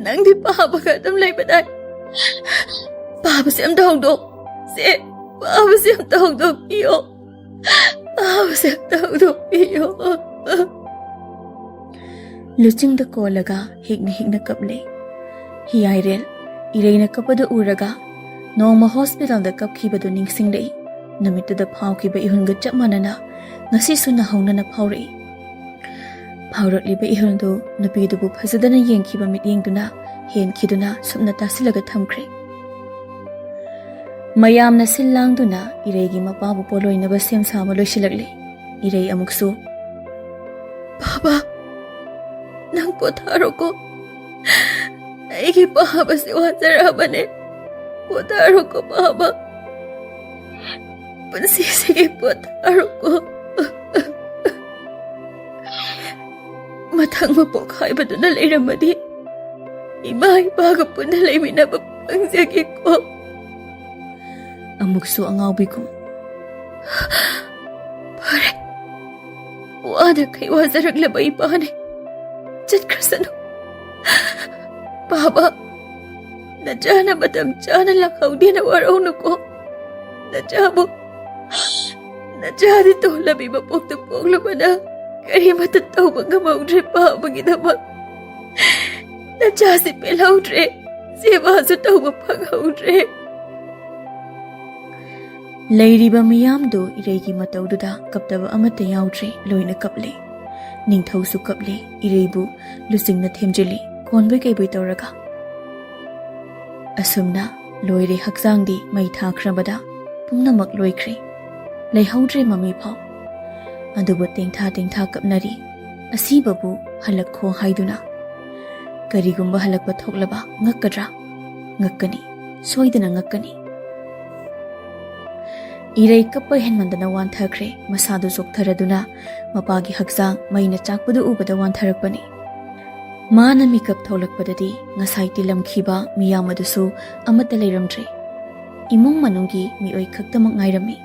ꯅꯪꯗꯤ ꯄꯥꯕꯒ ꯑꯗꯨꯝ ꯂꯩꯕꯗꯥꯏ? ꯄꯥꯕꯁꯦ ꯑꯝꯇ ꯍꯧꯗꯣꯛ꯫ ꯁꯦ, ꯄꯥꯕꯁꯦ ꯑꯝꯇ ꯍꯧꯗꯣꯛꯄꯤꯌꯣ꯫ ꯄꯥꯕꯁꯦ ꯑꯝꯇ ꯍꯧꯗꯣꯛꯄꯤꯌꯣ꯫" ꯂꯨꯆꯤꯡꯗ ꯀꯣꯜꯂꯒ ꯍꯤꯛꯅ ꯍꯤꯛꯅ ꯀꯞꯂꯦ꯫ ꯍꯤꯌꯥꯏꯔꯦꯜ ꯏꯔꯩꯅ ꯀꯞꯄꯗꯨ ꯎꯔꯒ ꯅꯣꯡꯃ ꯍꯣꯁꯄꯤꯇꯥꯜꯗ ꯀꯞꯈꯤꯕꯗꯨ ꯅꯤꯡꯁꯤꯡꯂꯛꯏ꯫ ꯅꯨꯃꯤꯠꯇꯨꯗ ꯐꯥꯎꯈꯤꯕ ꯏꯍꯨꯜꯒ ꯆꯞ ꯃꯥꯟꯅꯅ ꯉꯁꯤꯁꯨ ꯅꯧꯍꯧꯅꯅ ꯐꯥꯎꯔꯛꯏ꯫ ꯐꯥꯎꯔꯛꯂꯤꯕ ꯏꯍꯨꯜꯗꯨ ꯅꯨꯄꯤꯗꯨꯕꯨ ꯐꯖꯗꯅ ꯌꯦꯡꯈꯤꯕ ꯃꯤꯠꯌꯦꯡꯗꯨꯅ ꯍꯦꯟꯈꯤꯗꯨꯅ ꯁꯨꯞꯅ ꯇꯥꯁꯤꯜꯂꯒ ꯊꯝꯈ꯭ꯔꯦ꯫ ꯃꯌꯥꯝꯅ ꯁꯤꯜ ꯂꯥꯡꯗꯨꯅ ꯏꯔꯩꯒꯤ ꯃꯄꯥꯕꯨ ꯄꯣꯂꯣꯏꯅꯕ ꯁꯦꯝ ꯁꯥꯕ ꯂꯣꯏꯁꯤꯜꯂꯛꯂꯦ꯫ ꯏꯔꯩ ꯑꯃꯨꯛꯁꯨ, "ꯕꯥꯕꯥ, ꯅꯪ ꯄꯣꯊꯥꯔꯣꯀꯣ꯫ ꯑꯩꯒꯤ ꯄꯥꯕꯁꯤ ꯋꯥꯖꯔꯛꯑꯕꯅꯦ꯫ ꯄꯣꯊꯥꯔꯣꯀꯣ ꯕꯥꯕꯥ꯫ ꯄꯨꯟꯁꯤꯁꯤꯒꯤ ꯄꯣꯊꯥꯔꯣꯀꯣ꯫ ꯃꯊꯪ ꯃꯄꯣꯛ ꯍꯥꯏꯕꯗꯨꯅ ꯂꯩꯔꯝꯃꯗꯤ ꯏꯃꯥ ꯏꯄꯥꯒ ꯄꯨꯟꯅ ꯂꯩꯃꯤꯟꯅꯕ ꯐꯪꯖꯒꯦꯀꯣ꯫" ꯑꯃꯨꯛꯁꯨ ꯑꯉꯥꯎꯕꯤꯒꯨꯝ, "ꯐꯔꯦ, ꯋꯥꯅꯈꯩ ꯋꯥꯖꯔꯛꯂꯕ ꯏꯄꯥꯅꯦ, ꯆꯠꯈ꯭ꯔꯁꯅꯨ꯫ ꯕꯥꯕꯥ, ꯅꯆꯥꯅ ꯃꯇꯝ ꯆꯥꯅ ꯂꯥꯛꯍꯧꯗꯦꯅ ꯋꯥꯔꯧꯅꯨꯀꯣ꯫ ꯅꯆꯥꯕꯨ, ꯅꯆꯥꯗꯤ ꯇꯣꯜꯂꯕꯤ ꯃꯄꯣꯛꯇ ꯄꯣꯛꯂꯨꯕꯅ ꯀꯔꯤꯃꯠꯇ ꯇꯧꯕ ꯉꯝꯍꯧꯗ꯭ꯔꯦ ꯄꯥꯕꯒꯤꯗꯃꯛ꯫ ꯅꯆꯥꯁꯤ ꯄꯦꯜꯍꯧꯗ꯭ꯔꯦ, ꯁꯦꯕꯥꯁꯨ ꯇꯧꯕ ꯐꯪꯍꯧꯗ꯭ꯔꯦ꯫" ꯂꯩꯔꯤꯕ ꯃꯤꯌꯥꯝꯗꯨ ꯏꯔꯩꯒꯤ ꯃꯇꯧꯗꯨꯗ ꯀꯞꯇꯕ ꯑꯃꯠꯇ ꯌꯥꯎꯗ꯭ꯔꯦ, ꯂꯣꯏꯅ ꯀꯞꯂꯦ꯫ ꯅꯤꯡꯊꯧꯁꯨ ꯀꯞꯂꯦ, ꯏꯔꯩꯕꯨ ꯂꯨꯆꯤꯡꯅ ꯊꯦꯝꯖꯤꯜꯂꯤ, ꯀꯣꯟꯕꯣꯏ ꯀꯩꯕꯣꯏ ꯇꯧꯔꯒ꯫ ꯑꯁꯨꯝꯅ ꯂꯣꯏꯔꯦ ꯍꯛꯆꯥꯡꯗꯤ ꯃꯩ ꯊꯥꯈ꯭ꯔꯕꯗ ꯄꯨꯝꯅꯃꯛ ꯂꯣꯏꯈ꯭ꯔꯦ, ꯂꯩꯍꯧꯗ꯭ꯔꯦ ꯃꯃꯤ ꯐꯥꯎ꯫ ꯑꯗꯨꯕꯨ ꯇꯦꯡꯊꯥ ꯇꯦꯡꯊꯥ ꯀꯞꯅꯔꯤ, ꯑꯁꯤꯕꯕꯨ ꯍꯜꯂꯛꯈꯣ ꯍꯥꯏꯗꯨꯅ꯫ ꯀꯔꯤꯒꯨꯝꯕ ꯍꯜꯂꯛꯄ ꯊꯣꯛꯂꯕ ꯉꯛꯀꯗ꯭ꯔꯥ? ꯉꯛꯀꯅꯤ, ꯁꯣꯏꯗꯅ ꯉꯛꯀꯅꯤ꯫ ꯏꯔꯩ ꯀꯞꯄ ꯍꯦꯟꯃꯟꯗꯅ ꯋꯥꯟꯊꯈ꯭ꯔꯦ꯫ ꯃꯁꯥꯗꯨ ꯆꯣꯛꯊꯔꯗꯨꯅ ꯃꯄꯥꯒꯤ ꯍꯛꯆꯥꯡ ꯃꯩꯅ ꯆꯥꯛꯄꯗꯨ ꯎꯕꯗ ꯋꯥꯟꯊꯔꯛꯄꯅꯤ꯫ ꯃꯥꯅ ꯃꯤꯀꯞ ꯊꯣꯛꯂꯛꯄꯗꯗꯤ ꯉꯁꯥꯏ ꯇꯤꯜꯂꯝꯈꯤꯕ ꯃꯤꯌꯥꯝ ꯑꯗꯨꯁꯨ ꯑꯃꯠꯇ ꯂꯩꯔꯝꯗ꯭ꯔꯦ꯫ ꯏꯃꯨꯡ ꯃꯅꯨꯡꯒꯤ ꯃꯤꯑꯣꯏ ꯈꯛꯇꯃꯛ ꯉꯥꯏꯔꯝꯃꯤ꯫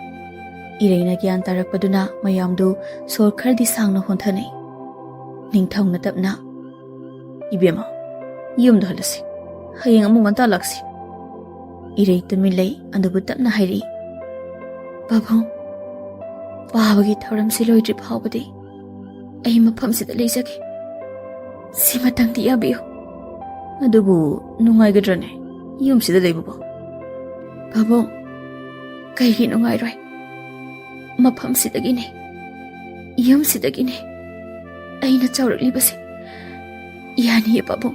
ꯏꯔꯩꯅ ꯒ꯭ꯌꯥꯟ ꯇꯥꯔꯛꯄꯗꯨꯅ ꯃꯌꯥꯝꯗꯨ ꯁꯣꯔ ꯈꯔꯗꯤ ꯁꯥꯡꯅ ꯍꯣꯟꯊꯅꯩ꯫ ꯅꯤꯡꯊꯧꯅ ꯇꯞꯅ, "ꯏꯕꯦꯝꯃ, ꯌꯨꯝꯗ ꯍꯜꯂꯁꯤ꯫ ꯍꯌꯦꯡ ꯑꯃꯨꯛ ꯉꯟꯇꯥ ꯂꯥꯛꯁꯤ꯫" ꯏꯔꯩ ꯇꯨꯃꯤꯟ ꯂꯩ, ꯑꯗꯨꯕꯨ ꯇꯞꯅ ꯍꯥꯏꯔꯛꯏ, "ꯄꯥꯕꯨꯡ, ꯄꯥꯕꯒꯤ ꯊꯧꯔꯝꯁꯤ ꯂꯣꯏꯗ꯭ꯔꯤ ꯐꯥꯎꯕꯗꯤ ꯑꯩ ꯃꯐꯝꯁꯤꯗ ꯂꯩꯖꯒꯦ꯫ ꯁꯤꯃꯇꯪꯗꯤ ꯌꯥꯕꯤꯌꯨ꯫" "ꯑꯗꯨꯕꯨ ꯅꯨꯡꯉꯥꯏꯒꯗ꯭ꯔꯅꯦ ꯌꯨꯝꯁꯤꯗ ꯂꯩꯕꯕꯨ?" "ꯄꯥꯕꯨꯡ, ꯀꯩꯒꯤ ꯅꯨꯡꯉꯥꯏꯔꯣꯏ? ꯃꯐꯝꯁꯤꯗꯒꯤꯅꯦ, ꯌꯨꯝꯁꯤꯗꯒꯤꯅꯦ ꯑꯩꯅ ꯆꯥꯎꯔꯛꯂꯤꯕꯁꯦ꯫ ꯌꯥꯅꯤꯌꯦ ꯄꯥꯕꯨꯡ,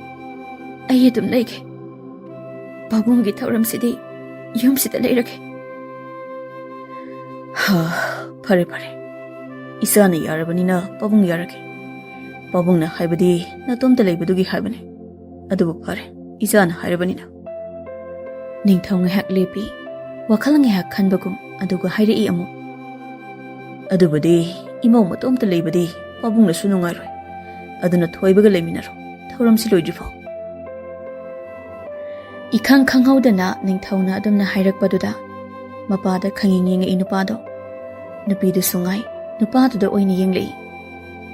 ꯑꯩ ꯑꯗꯨꯝ ꯂꯩꯒꯦ꯫ ꯄꯥꯕꯨꯡꯒꯤ ꯊꯧꯔꯝꯁꯤꯗꯤ ꯌꯨꯝꯁꯤꯗ ꯂꯩꯔꯒꯦ꯫ ꯍꯥ, ꯐꯔꯦ ꯐꯔꯦ, ꯏꯆꯥꯅ ꯌꯥꯔꯕꯅꯤꯅ ꯄꯥꯕꯨꯡ ꯌꯥꯔꯒꯦ꯫ ꯄꯥꯕꯨꯡꯅ ꯍꯥꯏꯕꯗꯤ ꯅꯇꯣꯝꯇ ꯂꯩꯕꯗꯨꯒꯤ ꯍꯥꯏꯕꯅꯦ꯫ ꯑꯗꯨꯕꯨ ꯐꯔꯦ, ꯏꯆꯥꯅ ꯍꯥꯏꯔꯕꯅꯤꯅ꯫ ꯅꯤꯡꯊꯧ ꯉꯥꯏꯍꯥꯛ ꯂꯦꯞꯄꯤ, ꯋꯥꯈꯜ ꯉꯥꯏꯍꯥꯛ ꯈꯟꯕꯒꯨꯝ, ꯑꯗꯨꯒ ꯍꯥꯏꯔꯛꯏ ꯑꯃꯨꯛ, "ꯑꯗꯨꯕꯨꯗꯤ ꯏꯃꯧ ꯃꯇꯣꯝꯇ ꯂꯩꯕꯗꯤ ꯄꯥꯕꯨꯡꯅꯁꯨ ꯅꯨꯡꯉꯥꯏꯔꯣꯏ꯫ ꯑꯗꯨꯅ ꯊꯣꯏꯕꯒ ꯂꯩꯃꯤꯟꯅꯔꯣ, ꯊꯧꯔꯝꯁꯤ ꯂꯣꯏꯗ꯭ꯔꯤꯐꯥꯎ꯫" ꯏꯈꯪ ꯈꯪꯍꯧꯗꯅ ꯅꯤꯡꯊꯧꯅ ꯑꯗꯨꯝꯅ ꯍꯥꯏꯔꯛꯄꯗꯨꯗ ꯃꯄꯥꯗ ꯈꯪꯌꯦꯡ ꯌꯦꯡꯉꯛꯏ ꯅꯨꯄꯥꯗꯣ꯫ ꯅꯨꯄꯤꯗꯨꯁꯨ ꯉꯥꯏ, ꯅꯨꯄꯥꯗꯨꯗ ꯑꯣꯏꯅ ꯌꯦꯡꯂꯛꯏ꯫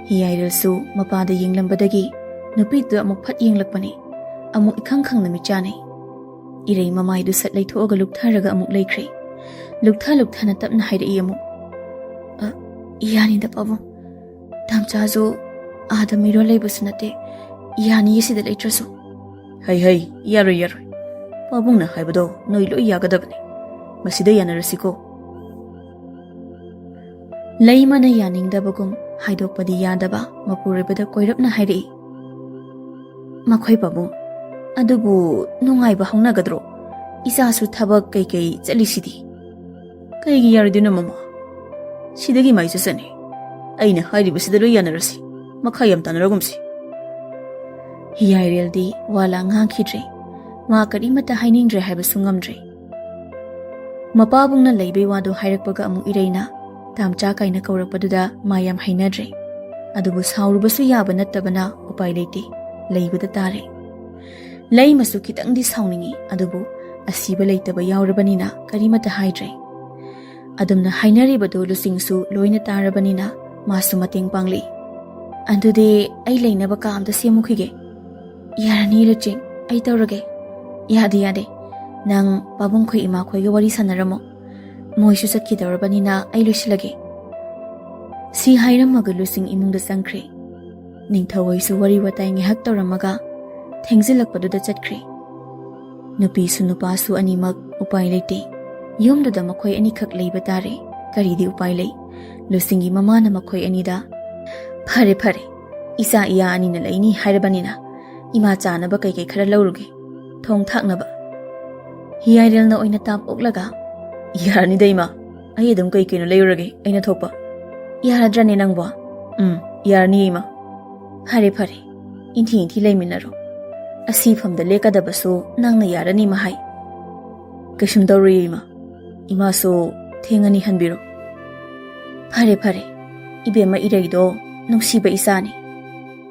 ꯍꯤꯌꯥꯏꯔꯦꯜꯁꯨ ꯃꯄꯥꯗ ꯌꯦꯡꯂꯝꯕꯗꯒꯤ ꯅꯨꯄꯤꯗꯨꯗ ꯑꯃꯨꯛ ꯐꯠ ꯌꯦꯡꯂꯛꯄꯅꯤ꯫ ꯑꯃꯨꯛ ꯏꯈꯪ ꯈꯪꯅ ꯃꯤꯠ ꯆꯥꯅꯩ꯫ ꯏꯔꯩ ꯃꯃꯥꯏꯗꯨ ꯁꯠ ꯂꯩꯊꯣꯛꯑꯒ ꯂꯨꯞꯊꯔꯒ ꯑꯃꯨꯛ ꯂꯩꯈ꯭ꯔꯦ꯫ ꯂꯨꯞꯊ ꯂꯨꯞꯊꯅ ꯇꯞꯅ ꯍꯥꯏꯔꯛꯏ ꯑꯃꯨꯛ, "ꯑ, ꯌꯥꯅꯤꯗ ꯄꯥꯕꯨꯡ꯫ ꯇꯥꯝꯆꯥꯁꯨ ꯑꯥꯗ ꯃꯤꯔꯣꯜ ꯂꯩꯕꯁꯨ ꯅꯠꯇꯦ꯫ ꯌꯥꯅꯤꯌꯦ ꯁꯤꯗ ꯂꯩꯇ꯭ꯔꯁꯨ꯫" "ꯍꯩ ꯍꯩ, ꯌꯥꯔꯣꯏ ꯌꯥꯔꯣꯏ꯫ ꯄꯥꯕꯨꯡꯅ ꯍꯥꯏꯕꯗꯣ ꯅꯣꯏ ꯂꯣꯏ ꯌꯥꯒꯗꯕꯅꯤ꯫ ꯃꯁꯤꯗ ꯌꯥꯅꯔꯁꯤꯀꯣ꯫" ꯂꯩꯃꯅ ꯌꯥꯅꯤꯡꯗꯕꯒꯨꯝ ꯍꯥꯏꯗꯣꯛꯄꯗꯤ ꯌꯥꯗꯕ ꯃꯄꯨꯔꯣꯏꯕꯗ ꯀꯣꯏꯔꯞꯅ ꯍꯥꯏꯔꯛꯏ꯫ "ꯃꯈꯣꯏ ꯄꯥꯕꯨꯡ, ꯑꯗꯨꯕꯨ ꯅꯨꯡꯉꯥꯏꯕ ꯍꯧꯅꯒꯗ꯭ꯔꯣ? ꯏꯆꯥꯁꯨ ꯊꯕꯛ ꯀꯩꯀꯩ ꯆꯠꯂꯤꯁꯤꯗꯤ꯫" "ꯀꯩꯒꯤ ꯌꯥꯔꯣꯏꯗꯣꯏꯅꯣ ꯃꯃꯥ? ꯁꯤꯗꯒꯤ ꯃꯥꯏ ꯆꯠꯆꯅꯤ꯫ ꯑꯩꯅ ꯍꯥꯏꯔꯤꯕꯁꯤꯗ ꯂꯣꯏ ꯌꯥꯅꯔꯁꯤ꯫ ꯃꯈꯥ ꯌꯥꯝ ꯇꯥꯅꯔꯒꯨꯝꯁꯤ꯫" ꯍꯤꯌꯥꯏꯔꯦꯜꯗꯤ ꯋꯥ ꯂꯥꯡ ꯉꯥꯡꯈꯤꯗ꯭ꯔꯦ꯫ ꯃꯥ ꯀꯔꯤꯃꯠꯇ ꯍꯥꯏꯅꯤꯡꯗ꯭ꯔꯦ ꯍꯥꯏꯕꯁꯨ ꯉꯝꯗ꯭ꯔꯦ꯫ ꯃꯄꯥꯕꯨꯡꯅ ꯂꯩꯕꯩ ꯋꯥꯗꯨ ꯍꯥꯏꯔꯛꯄꯒ ꯑꯃꯨꯛ ꯏꯔꯩꯅ ꯇꯥꯝꯆꯥ ꯀꯥꯏꯅ ꯀꯧꯔꯛꯄꯗꯨꯗ ꯃꯥ ꯌꯥꯝ ꯍꯩꯅꯗ꯭ꯔꯦ꯫ ꯑꯗꯨꯕꯨ ꯁꯥꯎꯔꯨꯕꯁꯨ ꯌꯥꯕ ꯅꯠꯇꯕꯅ ꯎꯄꯥꯏ ꯂꯩꯇꯦ꯫ ꯂꯩꯕꯗ ꯇꯥꯔꯦ꯫ ꯂꯩꯃꯁꯨ ꯈꯤꯇꯪꯗꯤ ꯁꯥꯎꯅꯤꯡꯏ, ꯑꯗꯨꯕꯨ ꯑꯁꯤꯕ ꯂꯩꯇꯕ ꯌꯥꯎꯔꯕꯅꯤꯅ ꯀꯔꯤꯃꯠꯇ ꯍꯥꯏꯗ꯭ꯔꯦ꯫ ꯑꯗꯨꯝꯅ ꯍꯥꯏꯅꯔꯤꯕꯗꯨ ꯂꯨꯆꯤꯡꯁꯨ ꯂꯣꯏꯅ ꯇꯥꯔꯕꯅꯤꯅ ꯃꯥꯁꯨ ꯃꯇꯦꯡ ꯄꯥꯡꯂꯛꯏ꯫ "ꯑꯗꯨꯗꯤ ꯑꯩ ꯂꯩꯅꯕ ꯀꯥ ꯑꯝꯇ ꯁꯦꯝꯃꯨꯈꯤꯒꯦ꯫" "ꯌꯥꯔꯅꯤ ꯂꯨꯆꯤꯡ, ꯑꯩ ꯇꯧꯔꯒꯦ꯫" "ꯌꯥꯗꯦ, ꯌꯥꯗꯦ, ꯅꯪ ꯄꯥꯕꯨꯡꯈꯣꯏ ꯏꯃꯥꯈꯣꯏꯒ ꯋꯥꯔꯤ ꯁꯥꯟꯅꯔꯝꯃꯣ꯫ ꯃꯣꯏꯁꯨ ꯆꯠꯈꯤꯗꯧꯔꯕꯅꯤꯅ ꯑꯩ ꯂꯣꯏꯁꯤꯜꯂꯒꯦ꯫" ꯁꯤ ꯍꯥꯏꯔꯝꯃꯒ ꯂꯨꯆꯤꯡ ꯏꯃꯨꯡꯗ ꯆꯪꯈ꯭ꯔꯦ꯫ ꯅꯤꯡꯊꯧ ꯍꯣꯏꯁꯨ ꯋꯥꯔꯤ ꯋꯥꯇꯥꯏ ꯉꯥꯏꯍꯥꯛ ꯇꯧꯔꯝꯃꯒ ꯊꯦꯡꯖꯤꯜꯂꯛꯄꯗꯨꯗ ꯆꯠꯈ꯭ꯔꯦ꯫ ꯅꯨꯄꯤꯁꯨ ꯅꯨꯄꯥꯁꯨ ꯑꯅꯤꯃꯛ ꯎꯄꯥꯏ ꯂꯩꯇꯦ꯫ ꯌꯨꯝꯗꯨꯗ ꯃꯈꯣꯏ ꯑꯅꯤꯈꯛ ꯂꯩꯕ ꯇꯥꯔꯦ꯫ ꯀꯔꯤꯗꯤ ꯎꯄꯥꯏ ꯂꯩ? ꯂꯨꯆꯤꯡꯒꯤ ꯃꯃꯥꯅ ꯃꯈꯣꯏ ꯑꯅꯤꯗ, "ꯐꯔꯦ, ꯐꯔꯦ, ꯏꯆꯥ ꯏꯌꯥ ꯑꯅꯤꯅ ꯂꯩꯅꯤ ꯍꯥꯏꯔꯕꯅꯤꯅ ꯏꯃꯥ ꯆꯥꯅꯕ ꯀꯩꯀꯩ ꯈꯔ ꯂꯧꯔꯨꯒꯦ, ꯊꯣꯡ ꯊꯥꯛꯅꯕ꯫" ꯍꯤꯌꯥꯏꯔꯦꯜꯅ ꯑꯣꯏꯅ ꯇꯥꯞ ꯑꯣꯛꯂꯒ, "ꯌꯥꯔꯅꯤꯗ ꯏꯃꯥ, ꯑꯩ ꯑꯗꯨꯝ ꯀꯩ ꯀꯩꯅꯣ ꯂꯩꯔꯨꯔꯒꯦ ꯑꯩꯅ ꯊꯣꯛꯄ꯫ ꯌꯥꯔꯗ꯭ꯔꯅꯦ ꯅꯪꯕꯣ?" "ꯎꯝ, ꯌꯥꯔꯅꯤ ꯏꯃꯥ꯫" "ꯐꯔꯦ ꯐꯔꯦ, ꯏꯟꯊꯤ ꯏꯟꯊꯤ ꯂꯩꯃꯤꯟꯅꯔꯣ꯫ ꯑꯁꯤꯐꯝꯗ ꯂꯦꯛꯀꯗꯕꯁꯨ ꯅꯪꯅ ꯌꯥꯔꯅꯤ ꯃꯍꯥꯏ꯫" "ꯀꯩꯁꯨꯝ ꯇꯧꯔꯣꯏꯌꯦ ꯏꯃꯥ, ꯏꯃꯥꯁꯨ ꯊꯦꯡꯉꯅꯤ ꯍꯟꯕꯤꯔꯣ꯫" "ꯐꯔꯦ ꯐꯔꯦ, ꯏꯕꯦꯝꯃ ꯏꯔꯩꯗꯣ ꯅꯨꯡꯁꯤꯕ ꯏꯆꯥꯅꯤ꯫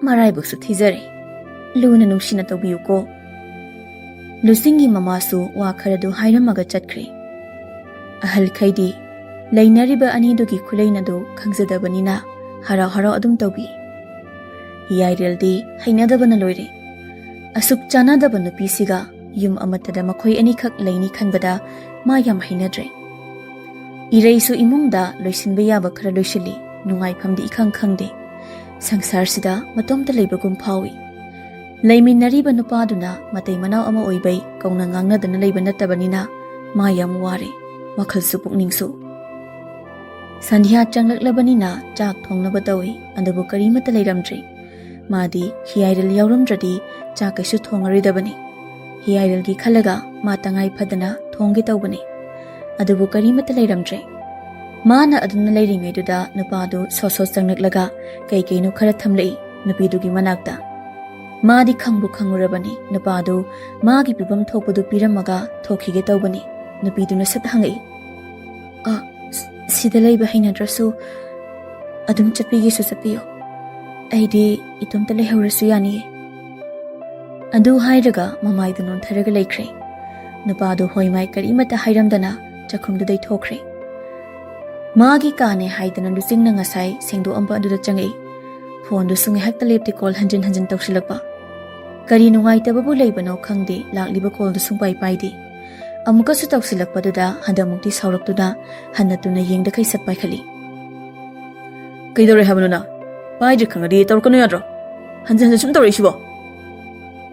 ꯃꯔꯥꯏꯕꯛꯁꯨ ꯊꯤꯖꯔꯦ꯫ ꯂꯨꯅ ꯅꯨꯡꯁꯤꯅ ꯇꯧꯕꯤꯌꯨꯀꯣ꯫" ꯂꯨꯆꯤꯡꯒꯤ ꯃꯃꯥꯁꯨ ꯋꯥ ꯈꯔꯗꯨ ꯍꯥꯏꯔꯝꯃꯒ ꯆꯠꯈ꯭ꯔꯦ꯫ ꯑꯍꯜꯈꯩꯗꯤ ꯂꯩꯅꯔꯤꯕ ꯑꯅꯤꯗꯨꯒꯤ ꯈꯨꯂꯩꯅꯗꯨ ꯈꯪꯖꯗꯕꯅꯤꯅ ꯍꯔꯥꯎ ꯍꯔꯥꯎ ꯑꯗꯨꯝ ꯇꯧꯕꯤ꯫ ꯍꯤꯌꯥꯏꯔꯦꯜꯗꯤ ꯍꯩꯅꯗꯕꯅ ꯂꯣꯏꯔꯦ꯫ ꯑꯁꯨꯛ ꯆꯥꯟꯅꯗꯕ ꯅꯨꯄꯤꯁꯤꯒ ꯌꯨꯝ ꯑꯃꯠꯇꯗ ꯃꯈꯣꯏ ꯑꯅꯤꯈꯛ ꯂꯩꯅꯤ ꯈꯟꯕꯗ ꯃꯥ ꯌꯥꯝ ꯍꯩꯅꯗ꯭ꯔꯦ꯫ ꯏꯔꯩꯁꯨ ꯏꯃꯨꯡꯗ ꯂꯣꯏꯁꯤꯟꯕ ꯌꯥꯕ ꯈꯔ ꯂꯣꯏꯁꯤꯜꯂꯤ, ꯅꯨꯡꯉꯥꯏꯐꯝꯗꯤ ꯏꯈꯪ ꯈꯪꯗꯦ꯫ ꯁꯪꯁꯥꯔꯁꯤꯗ ꯃꯇꯣꯝꯇ ꯂꯩꯕꯒꯨꯝ ꯐꯥꯎꯏ꯫ ꯂꯩꯃꯤꯟꯅꯔꯤꯕ ꯅꯨꯄꯥꯗꯨꯅ ꯃꯇꯩ ꯃꯅꯥꯎ ꯑꯃ ꯑꯣꯏꯕꯩ ꯀꯧꯅ ꯉꯥꯡꯅꯗꯅ ꯂꯩꯕ ꯅꯠꯇꯕꯅꯤꯅ ꯃꯥ ꯌꯥꯝ ꯋꯥꯔꯦ, ꯋꯥꯈꯜꯁꯨ ꯄꯨꯛꯅꯤꯡꯁꯨ꯫ ꯁꯟꯙ꯭ꯌꯥ ꯆꯪꯂꯛꯂꯕꯅꯤꯅ ꯆꯥꯛ ꯊꯣꯡꯅꯕ ꯇꯧꯏ, ꯑꯗꯨꯕꯨ ꯀꯔꯤꯃꯠꯇ ꯂꯩꯔꯝꯗ꯭ꯔꯦ꯫ ꯃꯥꯗꯤ ꯍꯤꯌꯥꯏꯔꯦꯜ ꯌꯥꯎꯔꯝꯗ꯭ꯔꯗꯤ ꯆꯥꯛ ꯀꯩꯁꯨ ꯊꯣꯡꯉꯔꯣꯏꯗꯕꯅꯤ꯫ ꯍꯤꯌꯥꯏꯔꯦꯜꯒꯤ ꯈꯜꯂꯒ ꯃꯥ ꯇꯉꯥꯏ ꯐꯗꯅ ꯊꯣꯡꯒꯦ ꯇꯧꯕꯅꯤ꯫ ꯑꯗꯨꯕꯨ ꯀꯔꯤꯃꯠꯇ ꯂꯩꯔꯝꯗ꯭ꯔꯦ꯫ ꯃꯥꯅ ꯑꯗꯨꯝꯅ ꯂꯩꯔꯤꯉꯩꯗꯨꯗ ꯅꯨꯄꯥꯗꯨ ꯁꯣꯠ ꯁꯣꯠ ꯆꯪꯂꯛꯂꯒ ꯀꯩ ꯀꯩꯅꯣ ꯈꯔ ꯊꯝꯂꯛꯏ ꯅꯨꯄꯤꯗꯨꯒꯤ ꯃꯅꯥꯛꯇ꯫ ꯃꯥꯗꯤ ꯈꯪꯕꯨ ꯈꯪꯉꯨꯔꯕꯅꯤ ꯅꯨꯄꯥꯗꯨ ꯃꯥꯒꯤ ꯄꯤꯐꯝ ꯊꯣꯛꯄꯗꯨ ꯄꯤꯔꯝꯃꯒ ꯊꯣꯛꯈꯤꯒꯦ ꯇꯧꯕꯅꯤ꯫ ꯅꯨꯄꯤꯗꯨꯅ ꯁꯠ ꯍꯪꯉꯛꯏ, "ꯑ, ꯁ-, ꯁꯤꯗ ꯂꯩꯕ ꯍꯩꯅꯗ꯭ꯔꯁꯨ ꯑꯗꯨꯝ ꯆꯠꯄꯤꯒꯦꯁꯨ ꯆꯠꯄꯤꯌꯨ꯫ ꯑꯩꯗꯤ ꯏꯇꯣꯝꯇ ꯂꯩꯍꯧꯔꯁꯨ ꯌꯥꯅꯤꯌꯦ꯫" ꯑꯗꯨ ꯍꯥꯏꯔꯒ ꯃꯃꯥꯏꯗꯨ ꯅꯣꯟꯊꯔꯒ ꯂꯩꯈ꯭ꯔꯦ꯫ ꯅꯨꯄꯥꯗꯨ ꯍꯣꯏ ꯃꯥꯏ ꯀꯔꯤꯃꯠꯇ ꯍꯥꯏꯔꯝꯗꯅ ꯆꯥꯛꯈꯨꯝꯗꯨꯗꯩ ꯊꯣꯛꯈ꯭ꯔꯦ꯫ ꯃꯥꯒꯤ ꯀꯥꯅꯦ ꯍꯥꯏꯗꯅ ꯂꯨꯆꯤꯡꯅ ꯉꯁꯥꯏ ꯁꯦꯡꯗꯣꯛꯑꯝꯕ ꯑꯗꯨꯗ ꯆꯪꯉꯛꯏ꯫ ꯐꯣꯟꯗꯨ ꯁꯨꯡꯉꯩꯍꯥꯛꯇ ꯂꯦꯞꯇꯦ ꯀꯣꯜ ꯍꯟꯖꯤꯟ ꯍꯟꯖꯤꯟ ꯇꯧꯁꯤꯜꯂꯛꯄ꯫ ꯀꯔꯤ ꯅꯨꯡꯉꯥꯏꯇꯕꯕꯨ ꯂꯩꯕꯅꯣ ꯈꯪꯗꯦ, ꯂꯥꯛꯂꯤꯕ ꯀꯣꯜꯗꯨ ꯁꯨꯡꯄꯥꯏ ꯄꯥꯏꯗꯦ꯫ ꯑꯃꯨꯛꯀꯁꯨ ꯇꯧꯁꯤꯜꯂꯛꯄꯗꯨꯗ ꯍꯟꯗꯛꯃꯨꯛꯇꯤ ꯁꯥꯎꯔꯛꯇꯨꯅ ꯍꯟꯅ ꯇꯨꯅ ꯌꯦꯡꯗꯈꯩ ꯁꯠ ꯄꯥꯏꯈꯠꯂꯤ꯫ "ꯀꯩꯗꯧꯔꯦ ꯍꯥꯏꯕꯅꯣ ꯅꯪ? ꯄꯥꯏꯗ꯭ꯔꯤ ꯈꯪꯉꯗꯤ ꯇꯧꯔꯛꯀꯅꯨ ꯌꯥꯗ꯭ꯔꯣ? ꯍꯟꯖꯤꯟ ꯍꯟꯖꯤꯟ ꯁꯨꯝ ꯇꯧꯔꯛꯏꯁꯤꯕꯣ?"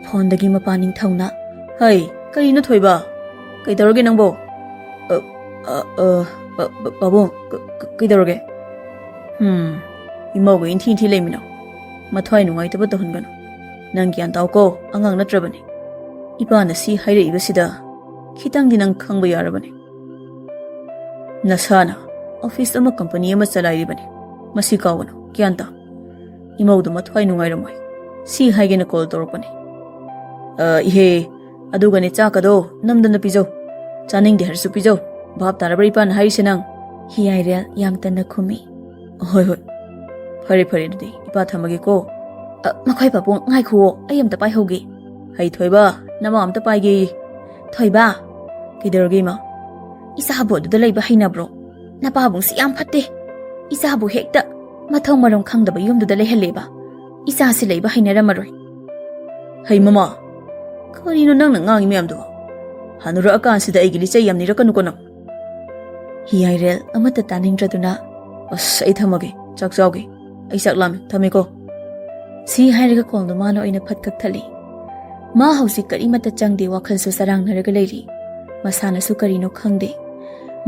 ꯐꯣꯟꯗꯒꯤ ꯃꯄꯥ ꯅꯤꯡꯊꯧꯅ, "ꯍꯩ, ꯀꯔꯤꯅꯣ ꯊꯣꯏꯕ? ꯀꯩꯗꯧꯔꯒꯦ ꯅꯪꯕꯣ? ꯑ, ꯑ, ꯑ, ꯄ-, ꯄ-, ꯄꯥꯕꯨꯡ, ꯀ-, ꯀ-, ꯀꯩꯗꯧꯔꯒꯦ? ꯍꯨꯝ, ꯏꯃꯧꯒ ꯏꯟꯊꯤ ꯏꯟꯊꯤ ꯂꯩꯃꯤꯟꯅꯧ꯫ ꯃꯊ꯭ꯋꯥꯏ ꯅꯨꯡꯉꯥꯏꯇꯕ ꯇꯧꯍꯟꯒꯅꯨ꯫ ꯅꯪ ꯒ꯭ꯌꯥꯟ ꯇꯥꯎꯀꯣ, ꯑꯉꯥꯡ ꯅꯠꯇ꯭ꯔꯕꯅꯤ꯫ ꯏꯄꯥꯅ ꯁꯤ ꯍꯥꯏꯔꯛꯏꯕꯁꯤꯗ ꯈꯤꯇꯪꯗꯤ ꯅꯪ ꯈꯪꯕ ꯌꯥꯔꯕꯅꯦ꯫ ꯅꯁꯥꯅ ꯑꯣꯐꯤꯁ ꯑꯃ, ꯀꯝꯄꯅꯤ ꯑꯃ ꯆꯂꯥꯏꯔꯤꯕꯅꯤ꯫ ꯃꯁꯤ ꯀꯥꯎꯒꯅꯨ, ꯒ꯭ꯌꯥꯟ ꯇꯥ꯫ ꯏꯃꯧꯗꯨ ꯃꯊ꯭ꯋꯥꯏ ꯅꯨꯡꯉꯥꯏꯔꯝꯃꯣꯏ꯫ ꯁꯤ ꯍꯥꯏꯒꯦꯅ ꯀꯣꯜ ꯇꯧꯔꯛꯄꯅꯤ꯫ ꯑ, ꯏꯍꯦ, ꯑꯗꯨꯒꯅꯦ, ꯆꯥꯛꯀꯗꯣ ꯅꯝꯗꯅ ꯄꯤꯖꯧ꯫ ꯆꯥꯅꯤꯡꯗꯦ ꯍꯥꯏꯔꯁꯨ ꯄꯤꯖꯧ꯫ ꯚꯥꯞ ꯇꯥꯔꯕ꯭ꯔꯥ ꯏꯄꯥꯅ ꯍꯥꯏꯔꯤꯁꯦ ꯅꯪ? ꯍꯤꯌꯥꯏꯔꯦꯜ ꯌꯥꯝ ꯇꯟꯅ ꯈꯨꯝꯃꯤ꯫ ꯍꯣꯏ, ꯍꯣꯏ꯫ ꯐꯔꯦ, ꯐꯔꯦ, ꯑꯗꯨꯗꯤ ꯏꯄꯥ ꯊꯝꯃꯒꯦꯀꯣ꯫ ꯑ, ꯃꯈꯣꯏ ꯄꯥꯕꯨꯡ, ꯉꯥꯏꯈꯨꯋꯣ, ꯑꯩ ꯑꯝꯇ ꯄꯥꯏꯍꯧꯒꯦ꯫ ꯍꯩ ꯊꯣꯏꯕ, ꯅꯃꯥ ꯑꯝꯇ ꯄꯥꯏꯒꯦꯌꯦ꯫ ꯊꯣꯏꯕ! ꯀꯩꯗꯧꯔꯒꯦ, ꯏꯃꯥ? ꯏꯆꯥꯕꯨ ꯑꯗꯨꯗ ꯂꯩꯕ ꯍꯩꯅꯕ꯭ꯔꯣ? ꯅꯄꯥꯕꯨꯡꯁꯤ ꯌꯥꯝ ꯐꯠꯇꯦ꯫ ꯏꯆꯥꯕꯨ ꯍꯦꯛꯇ ꯃꯊꯧ ꯃꯔꯝ ꯈꯪꯗꯕ ꯌꯨꯝꯗꯨꯗ ꯂꯩꯍꯜꯂꯦꯕ꯫ ꯏꯆꯥꯁꯤ ꯂꯩꯕ ꯍꯩꯅꯔꯝꯃꯔꯣꯏ꯫ ꯍꯩ ꯃꯃꯥ, ꯀꯔꯤꯅꯣ ꯅꯪꯅ ꯉꯥꯡꯉꯤ ꯃꯌꯥꯝꯗꯨꯕꯣ? ꯍꯅꯨꯔꯛꯑꯀꯥꯟꯁꯤꯗ ꯑꯩꯒꯤ ꯂꯤꯆꯩ ꯌꯥꯝ ꯅꯤꯔꯛꯀꯅꯨꯀꯣ ꯅꯪ꯫ ꯍꯤꯌꯥꯏꯔꯦꯜ ꯑꯃꯠꯇ ꯇꯥꯅꯤꯡꯗ꯭ꯔꯗꯨꯅ, ꯑꯁ, ꯑꯩ ꯊꯝꯃꯒꯦ, ꯆꯥꯛ ꯆꯥꯎꯒꯦ, ꯑꯩ ꯆꯥꯛ ꯂꯥꯝꯃꯦ, ꯊꯝꯃꯦꯀꯣ꯫ ꯁꯤ ꯍꯥꯏꯔꯒ ꯀꯣꯜꯗꯣ ꯃꯥꯅ ꯑꯣꯏꯅ ꯐꯠ ꯀꯛꯊꯠꯂꯤ꯫ ꯃꯥ ꯍꯧꯖꯤꯛ ꯀꯔꯤꯃꯠꯇ ꯆꯪꯗꯦ, ꯋꯥꯈꯜꯁꯨ ꯆꯔꯥꯡꯅꯔꯒ ꯂꯩꯔꯤ꯫ ꯃꯁꯥꯅꯁꯨ ꯀꯔꯤꯅꯣ ꯈꯪꯗꯦ꯫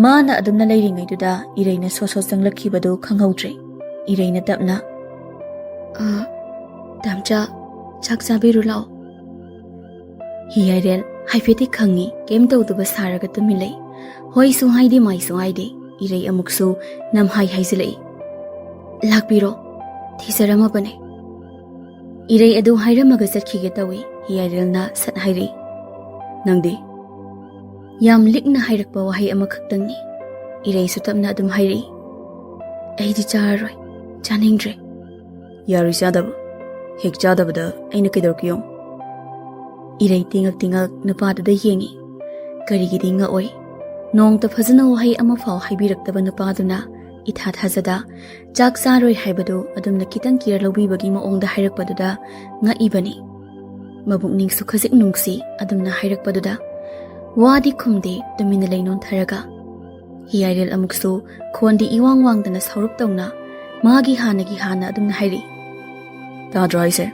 ꯃꯥꯅ ꯑꯗꯨꯝꯅ ꯂꯩꯔꯤꯉꯩꯗꯨꯗ ꯏꯔꯩꯅ ꯁꯣꯠ ꯁꯣꯠ ꯆꯪꯂꯛꯈꯤꯕꯗꯨ ꯈꯪꯍꯧꯗ꯭ꯔꯦ꯫ ꯏꯔꯩꯅ ꯇꯞꯅ, "ꯑ, ꯇꯥꯝꯆꯥ, ꯆꯥꯛ ꯆꯥꯕꯤꯔꯨ ꯂꯥꯛꯑꯣ꯫" ꯍꯤꯌꯥꯏꯔꯦꯜ ꯍꯥꯏꯐꯦꯠꯇꯤ ꯈꯪꯉꯤ, ꯀꯩꯝ ꯇꯧꯗꯕ ꯁꯥꯔꯒ ꯇꯨꯃꯤꯟ ꯂꯩ꯫ ꯍꯣꯏꯁꯨ ꯍꯥꯏꯗꯦ, ꯃꯥꯏꯁꯨ ꯍꯥꯏꯗꯦ꯫ ꯏꯔꯩ ꯑꯃꯨꯛꯁꯨ ꯅꯝꯍꯥꯏ ꯍꯥꯏꯖꯤꯜꯂꯛꯏ, "ꯂꯥꯛꯄꯤꯔꯣ, ꯊꯤꯖꯔꯝꯃꯕꯅꯦ꯫" ꯏꯔꯩ ꯑꯗꯨ ꯍꯥꯏꯔꯝꯃꯒ ꯆꯠꯈꯤꯒꯦ ꯇꯧꯏ꯫ ꯍꯤꯌꯥꯏꯔꯦꯜꯅ ꯁꯠ ꯍꯥꯏꯔꯛꯏ, "ꯅꯪꯗꯤ?" ꯌꯥꯝ ꯂꯤꯛꯅ ꯍꯥꯏꯔꯛꯄ ꯋꯥꯍꯩ ꯑꯃꯈꯛꯇꯪꯅꯤ꯫ ꯏꯔꯩꯁꯨ ꯇꯞꯅ ꯑꯗꯨꯝ ꯍꯥꯏꯔꯛꯏ, "ꯑꯩꯗꯤ ꯆꯥꯔꯔꯣꯏ, ꯆꯥꯅꯤꯡꯗ꯭ꯔꯦ꯫" "ꯌꯥꯔꯣꯏ ꯆꯥꯗꯕ꯫ ꯍꯦꯛ ꯆꯥꯗꯕꯗ ꯑꯩꯅ ꯀꯩꯗꯧꯔꯛꯀꯦ ꯌꯦꯡꯉꯨ꯫" ꯏꯔꯩ ꯇꯤꯉꯛ ꯇꯤꯉꯛ ꯅꯨꯄꯥꯗꯨꯗ ꯌꯦꯡꯉꯤ꯫ ꯀꯔꯤꯒꯤꯗꯤ ꯉꯛꯑꯣꯏ? ꯅꯣꯡꯇ ꯐꯖꯅ ꯋꯥꯍꯩ ꯑꯃꯐꯥꯎ ꯍꯥꯏꯕꯤꯔꯛꯇꯕ ꯅꯨꯄꯥꯗꯨꯅ ꯏꯊꯥ ꯊꯥꯖꯗ ꯆꯥꯛ ꯆꯥꯔꯣꯏ ꯍꯥꯏꯕꯗꯨ ꯑꯗꯨꯝꯅ ꯈꯤꯇꯪ ꯀꯤꯌꯔ ꯂꯧꯕꯤꯕꯒꯤ ꯃꯑꯣꯡꯗ ꯍꯥꯏꯔꯛꯄꯗꯨꯗ ꯉꯛꯏꯕꯅꯤ꯫ ꯃꯕꯨꯛꯅꯤꯡꯁꯨ ꯈꯖꯤꯛ ꯅꯨꯡꯁꯤ ꯑꯗꯨꯝꯅ ꯍꯥꯏꯔꯛꯄꯗꯨꯗ꯫ ꯋꯥꯗꯤ ꯈꯨꯝꯗꯦ, ꯇꯨꯃꯤꯟꯅ ꯂꯩ ꯅꯣꯟꯊꯔꯒ꯫ ꯍꯤꯌꯥꯏꯔꯦꯜ ꯑꯃꯨꯛꯁꯨ ꯈꯣꯟꯗꯤ ꯏꯋꯥꯡ ꯋꯥꯡꯗꯅ ꯁꯥꯎꯔꯞ ꯇꯧꯅ ꯃꯥꯒꯤ ꯍꯥꯟꯅꯒꯤ ꯍꯥꯟꯅ ꯑꯗꯨꯝꯅ ꯍꯥꯏꯔꯤ, "ꯇꯥꯗ꯭ꯔꯣ ꯍꯥꯏꯁꯦ?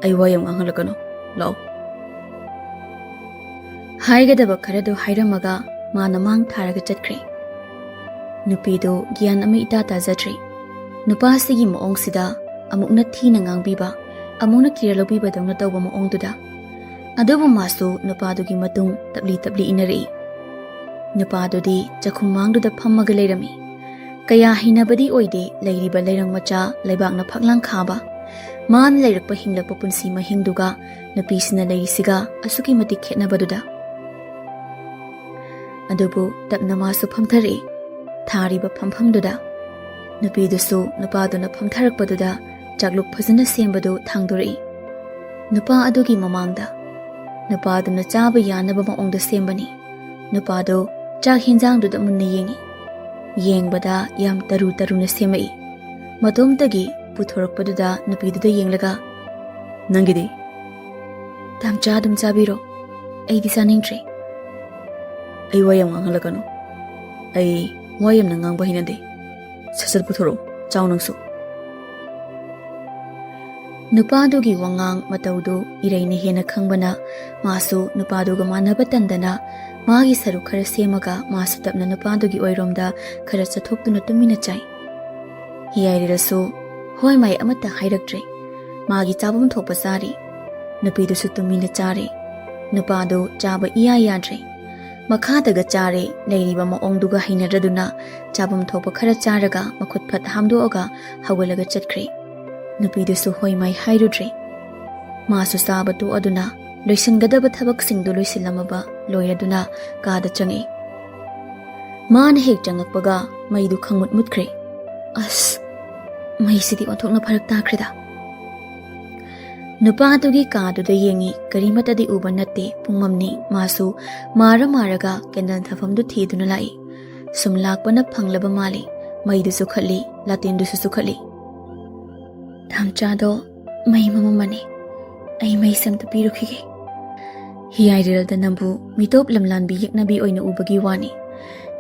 ꯑꯩ ꯋꯥ ꯌꯥꯝ ꯉꯥꯡꯍꯜꯂꯛꯀꯅꯨ꯫ ꯂꯥꯛꯑꯣ꯫" ꯍꯥꯏꯒꯗꯕ ꯈꯔꯗꯨ ꯍꯥꯏꯔꯝꯃꯒ ꯃꯥꯅ ꯃꯥꯡ ꯊꯥꯔꯒ ꯆꯠꯈ꯭ꯔꯦ꯫ ꯅꯨꯄꯤꯗꯨ ꯒ꯭ꯌꯥꯟ ꯑꯃ ꯏꯇꯥ ꯇꯥꯖꯗ꯭ꯔꯦ꯫ ꯅꯨꯄꯥꯁꯤꯒꯤ ꯃꯑꯣꯡꯁꯤꯗ ꯑꯃꯨꯛꯅ ꯊꯤꯅ ꯉꯥꯡꯕꯤꯕ, ꯑꯃꯨꯛꯅ ꯀꯤꯔ ꯂꯧꯕꯤꯕꯗꯧꯅ ꯇꯧꯕ ꯃꯑꯣꯡꯗꯨꯗ꯫ ꯑꯗꯨꯕꯨ ꯃꯥꯁꯨ ꯅꯨꯄꯥꯗꯨꯒꯤ ꯃꯇꯨꯡ ꯇꯞꯂꯤ ꯇꯞꯂꯤ ꯏꯟꯅꯔꯛꯏ꯫ ꯅꯨꯄꯥꯗꯨꯗꯤ ꯆꯥꯛꯈꯨꯝ ꯃꯥꯡꯗꯨꯗ ꯐꯝꯃꯒ ꯂꯩꯔꯝꯃꯤ꯫ ꯀꯌꯥ ꯍꯩꯅꯕꯗꯤ ꯑꯣꯏꯗꯦ ꯂꯩꯔꯤꯕ ꯂꯩꯔꯪ ꯃꯆꯥ ꯂꯩꯕꯥꯛꯅ ꯐꯛꯂꯥꯡ ꯈꯥꯕ, ꯃꯥꯅ ꯂꯩꯔꯛꯄ ꯍꯤꯡꯂꯛꯄ ꯄꯨꯟꯁꯤ ꯃꯍꯤꯡꯗꯨꯒ ꯅꯨꯄꯤꯁꯤꯅ ꯂꯩꯔꯤꯁꯤꯒ ꯑꯁꯨꯛꯀꯤ ꯃꯇꯤꯛ ꯈꯦꯠꯅꯕꯗꯨꯗ꯫ ꯑꯗꯨꯕꯨ ꯇꯞꯅ ꯃꯥꯁꯨ ꯐꯝꯊꯔꯛꯏ꯫ ꯊꯥꯔꯤꯕ ꯐꯝꯐꯝꯗꯨꯗ ꯅꯨꯄꯤꯗꯨꯁꯨ ꯅꯨꯄꯥꯗꯨꯅ ꯐꯝꯊꯔꯛꯄꯗꯨꯗ ꯆꯥꯛꯂꯨꯛ ꯐꯖꯅ ꯁꯦꯝꯕꯗꯨ ꯊꯥꯡꯗꯣꯔꯛꯏ꯫ ꯅꯨꯄꯥ ꯑꯗꯨꯒꯤ ꯃꯃꯥꯡꯗ ꯅꯨꯄꯥꯗꯨꯅ ꯆꯥꯕ ꯌꯥꯅꯕ ꯃꯑꯣꯡꯗ ꯁꯦꯝꯕꯅꯤ꯫ ꯅꯨꯄꯥꯗꯨ ꯆꯥꯛ ꯍꯦꯟꯖꯥꯡꯗꯨꯗ ꯃꯨꯟꯅ ꯌꯦꯡꯏ꯫ ꯌꯦꯡꯕꯗ ꯌꯥꯝ ꯇꯔꯨ ꯇꯔꯨꯅ ꯁꯦꯝꯃꯛꯏ꯫ ꯃꯇꯣꯝꯇꯒꯤ ꯄꯨꯊꯣꯔꯛꯄꯗꯨꯗ ꯅꯨꯄꯤꯗꯨꯗ ꯌꯦꯡꯂꯒ, "ꯅꯪꯒꯤꯗꯤ?" "ꯇꯥꯝꯆꯥ ꯑꯗꯨꯝ ꯆꯥꯕꯤꯔꯣ, ꯑꯩꯗꯤ ꯆꯥꯅꯤꯡꯗ꯭ꯔꯦ꯫" "ꯑꯩ ꯋꯥ ꯌꯥꯝ ꯉꯥꯡꯍꯜꯂꯛꯀꯅꯨ꯫ ꯑꯩ ꯋꯥ ꯌꯥꯝꯅ ꯉꯥꯡꯕ ꯍꯩꯅꯗꯦ꯫ ꯁꯠ ꯁꯠ ꯄꯨꯊꯣꯔꯛꯑꯣ, ꯆꯥꯎ ꯅꯪꯁꯨ꯫" ꯅꯨꯄꯥꯗꯨꯒꯤ ꯋꯥꯉꯥꯡ ꯃꯇꯧꯗꯨ ꯏꯔꯩꯅ ꯍꯦꯟꯅ ꯈꯪꯕꯅ ꯃꯥꯁꯨ ꯅꯨꯄꯥꯗꯨꯒ ꯃꯥꯟꯅꯕ ꯇꯟꯗꯅ ꯃꯥꯒꯤ ꯁꯔꯨꯛ ꯈꯔ ꯁꯦꯝꯃꯒ ꯃꯥꯁꯨ ꯇꯞꯅ ꯅꯨꯄꯥꯗꯨꯒꯤ ꯑꯣꯏꯔꯣꯝꯗ ꯈꯔ ꯆꯠꯊꯣꯛꯇꯨꯅ ꯇꯨꯃꯤꯟꯅ ꯆꯥꯏ꯫ ꯍꯤꯌꯥꯏꯔꯦꯜꯁꯨ ꯍꯣꯏ ꯃꯥꯏ ꯑꯃꯠꯇ ꯍꯥꯏꯔꯛꯇ꯭ꯔꯦ꯫ ꯃꯥꯒꯤ ꯆꯥꯐꯝ ꯊꯣꯛꯄ ꯆꯥꯔꯤ꯫ ꯅꯨꯄꯤꯗꯨꯁꯨ ꯇꯨꯃꯤꯟꯅ ꯆꯥꯔꯤ꯫ ꯅꯨꯄꯥꯗꯨ ꯆꯥꯕ ꯏꯌꯥ ꯌꯥꯗ꯭ꯔꯦ꯫ ꯃꯈꯥꯗꯒ ꯆꯥꯔꯦ, ꯂꯩꯔꯤꯕ ꯃꯑꯣꯡꯗꯨꯒ ꯍꯩꯅꯗ꯭ꯔꯗꯨꯅ ꯆꯥꯐꯝ ꯊꯣꯛꯄ ꯈꯔ ꯆꯥꯔꯒ ꯃꯈꯨꯠ ꯐꯠ ꯍꯥꯝꯗꯣꯛꯑꯒ ꯍꯧꯒꯠꯂꯒ ꯆꯠꯈ꯭ꯔꯦ꯫ ꯅꯨꯄꯤꯗꯨꯁꯨ ꯍꯣꯏ ꯃꯥꯏ ꯍꯥꯏꯔꯨꯗ꯭ꯔꯦ꯫ ꯃꯥꯁꯨ ꯆꯥꯕ ꯇꯣꯛꯑꯗꯨꯅ ꯂꯣꯏꯁꯤꯟꯒꯗꯕ ꯊꯕꯛꯁꯤꯡꯗꯨ ꯂꯣꯏꯁꯤꯜꯂꯝꯃꯕ ꯂꯣꯏꯔꯗꯨꯅ ꯀꯥꯗ ꯆꯪꯉꯛꯏ꯫ ꯃꯥꯅ ꯍꯦꯛ ꯆꯪꯉꯛꯄꯒ ꯃꯩꯗꯨ ꯈꯪꯃꯨꯠ ꯃꯨꯠꯈ꯭ꯔꯦ꯫ "ꯑꯁ, ꯃꯩꯁꯤꯗꯤ ꯑꯣꯟꯊꯣꯛꯅ ꯐꯔꯛ ꯇꯥꯈ꯭ꯔꯦꯗ꯫" ꯅꯨꯄꯥꯗꯨꯒꯤ ꯀꯥꯗꯨꯗ ꯌꯦꯡꯉꯤ, ꯀꯔꯤꯃꯠꯇꯗꯤ ꯎꯕ ꯅꯠꯇꯦ꯫ ꯄꯨꯡꯃꯝꯅꯤ꯫ ꯃꯥꯁꯨ ꯃꯥꯔ ꯃꯥꯔꯒ ꯀꯦꯟꯗꯜ ꯊꯥꯐꯝꯗꯨ ꯊꯤꯗꯨꯅ ꯂꯥꯛꯏ꯫ ꯁꯨꯝ ꯂꯥꯛꯄꯅ ꯐꯪꯂꯕ ꯃꯥꯜꯂꯤ꯫ ꯃꯩꯗꯨꯁꯨ ꯈꯠꯂꯤ, ꯂꯥꯇꯦꯟꯗꯨꯁꯨ ꯆꯨꯈꯠꯂꯤ꯫ "ꯇꯥꯝꯆꯥꯗꯣ ꯃꯩ ꯃꯃꯝꯃꯅꯤ꯫ ꯑꯩ ꯃꯩꯁꯦ ꯑꯝꯇ ꯄꯤꯔꯨꯈꯤꯒꯦ꯫" ꯍꯤꯌꯥꯏꯔꯦꯜꯗ ꯅꯝꯕꯨ ꯃꯤꯇꯣꯞ ꯂꯝꯂꯥꯟꯕꯤ ꯌꯦꯛꯅꯕꯤ ꯑꯣꯏꯅ ꯎꯕꯒꯤ ꯋꯥꯅꯤ꯫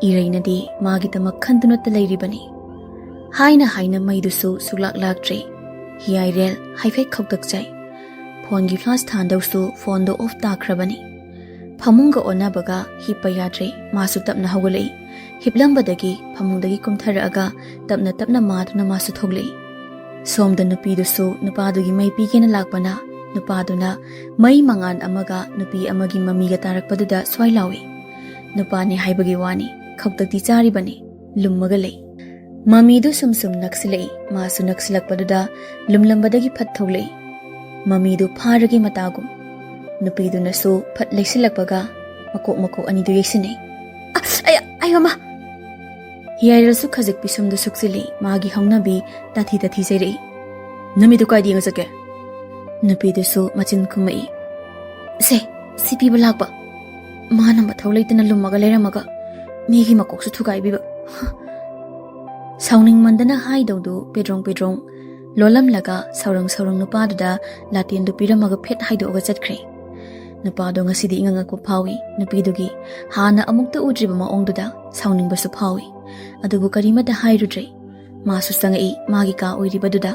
ꯏꯔꯩꯅꯗꯤ ꯃꯥꯒꯤꯗꯃꯛ ꯈꯟꯗꯨꯅꯇ ꯂꯩꯔꯤꯕꯅꯤ꯫ ꯍꯥꯏꯅ ꯍꯥꯏꯅ ꯃꯩꯗꯨꯁꯨ ꯁꯨꯛꯂꯥꯛ ꯂꯥꯛꯇ꯭ꯔꯦ꯫ ꯍꯤꯌꯥꯏꯔꯦꯜ ꯍꯥꯏꯐꯦꯠ ꯈꯧꯇꯛ ꯆꯥꯏ꯫ ꯐꯣꯟꯒꯤ ꯐ꯭ꯂꯥꯁ ꯊꯥꯟꯗꯧꯁꯨ ꯐꯣꯟꯗꯣ ꯑꯣꯐ ꯇꯥꯈ꯭ꯔꯕꯅꯤ꯫ ꯐꯃꯨꯡꯒ ꯑꯣꯟꯅꯕꯒ ꯍꯤꯞꯄ ꯌꯥꯗ꯭ꯔꯦ꯫ ꯃꯥꯁꯨ ꯇꯞꯅ ꯍꯧꯒꯠꯂꯛꯏ꯫ ꯍꯤꯞꯂꯝꯕꯗꯒꯤ ꯐꯃꯨꯡꯗꯒꯤ ꯀꯨꯝꯊꯔꯛꯑꯒ ꯇꯞꯅ ꯇꯞꯅ ꯃꯥꯗꯨꯅ ꯃꯥꯁꯨ ꯊꯣꯛꯂꯛꯏ꯫ ꯁꯣꯝꯗ ꯅꯨꯄꯤꯗꯨꯁꯨ ꯅꯨꯄꯥꯗꯨꯒꯤ ꯃꯩ ꯄꯤꯒꯦꯅ ꯂꯥꯛꯄꯅ ꯅꯨꯄꯥꯗꯨꯅ ꯃꯩ ꯃꯉꯥꯜ ꯑꯃꯒ ꯅꯨꯄꯤ ꯑꯃꯒꯤ ꯃꯃꯤꯒ ꯇꯥꯔꯛꯄꯗꯨꯗ ꯁ꯭ꯋꯥꯏ ꯂꯥꯎꯏ꯫ ꯅꯨꯄꯥꯅꯤ ꯍꯥꯏꯕꯒꯤ ꯋꯥꯅꯤ, ꯈꯧꯇꯛꯇꯤ ꯆꯥꯔꯤꯕꯅꯤ, ꯂꯨꯝꯃꯒ ꯂꯩ꯫ ꯃꯃꯤꯗꯨ ꯁꯨꯝ ꯁꯨꯝ ꯅꯛꯁꯤꯜꯂꯛꯏ꯫ ꯃꯥꯁꯨ ꯅꯛꯁꯤꯜꯂꯛꯄꯗꯨꯗ ꯂꯨꯝꯂꯝꯕꯗꯒꯤ ꯐꯠ ꯊꯣꯛꯂꯛꯏ꯫ ꯃꯃꯤꯗꯨ ꯐꯥꯔꯒꯦ ꯃꯇꯥꯒꯨꯝ꯫ ꯅꯨꯄꯤꯗꯨꯅꯁꯨ ꯐꯠ ꯂꯩꯁꯤꯜꯂꯛꯄꯒ ꯃꯀꯣꯛ ꯃꯀꯣꯛ ꯑꯅꯤꯗꯨ ꯌꯩꯁꯤꯟꯅꯩ꯫ "ꯑ, ꯑꯌꯥ, ꯑꯌꯣ ꯃꯥ!" ꯍꯤꯌꯥꯏꯔꯁꯨ ꯈꯖꯤꯛ ꯄꯤꯁꯨꯝꯗꯨ ꯁꯨꯛꯆꯤꯜꯂꯤ꯫ ꯃꯥꯒꯤ ꯍꯧꯅꯕꯤ ꯇꯥꯊꯤ ꯇꯥꯊꯤ ꯆꯩꯔꯛꯏ꯫ "ꯅꯃꯤꯠꯇꯨ ꯀꯥꯏꯗ ꯌꯦꯡꯉ ꯆꯠꯀꯦ?" ꯅꯨꯄꯤꯗꯨꯁꯨ ꯃꯆꯤꯟ ꯈꯨꯝꯃꯛꯏ꯫ "ꯁꯦ, ꯁꯤ ꯄꯤꯕ ꯂꯥꯛꯄ꯫ ꯃꯥꯅ ꯃꯊꯧ ꯂꯩꯇꯅ ꯂꯨꯝꯃꯒ ꯂꯩꯔꯝꯃꯒ ꯃꯤꯒꯤ ꯃꯀꯣꯛꯁꯨ ꯊꯨꯒꯥꯏꯕꯤꯕ꯫" ꯁꯥꯎꯅꯤꯡꯃꯟꯗꯅ ꯍꯥꯏꯗꯧꯗꯨ ꯄꯦꯗ꯭ꯔꯣꯡ ꯄꯦꯗ꯭ꯔꯣꯡ ꯂꯣꯜꯂꯝꯂꯒ ꯁꯥꯎꯔꯪ ꯁꯥꯎꯔꯪ ꯅꯨꯄꯥꯗꯨꯗ ꯂꯥꯇꯦꯟꯗꯨ ꯄꯤꯔꯝꯃꯒ ꯐꯦꯠ ꯍꯥꯏꯗꯣꯛꯑꯒ ꯆꯠꯈ꯭ꯔꯦ꯫ ꯅꯨꯄꯥꯗꯣ ꯉꯁꯤꯗꯤ ꯏꯉꯛ ꯉꯛꯄ ꯐꯥꯎꯏ꯫ ꯅꯨꯄꯤꯗꯨꯒꯤ ꯍꯥꯟꯅ ꯑꯃꯨꯛꯇ ꯎꯗ꯭ꯔꯤꯕ ꯃꯑꯣꯡꯗꯨꯗ ꯁꯥꯎꯅꯤꯡꯕꯁꯨ ꯐꯥꯎꯏ꯫ ꯑꯗꯨꯕꯨ ꯀꯔꯤꯃꯠꯇ ꯍꯥꯏꯔꯨꯗ꯭ꯔꯦ꯫ ꯃꯥꯁꯨ ꯆꯪꯉꯛꯏ ꯃꯥꯒꯤ ꯀꯥ ꯑꯣꯏꯔꯤꯕꯗꯨꯗ꯫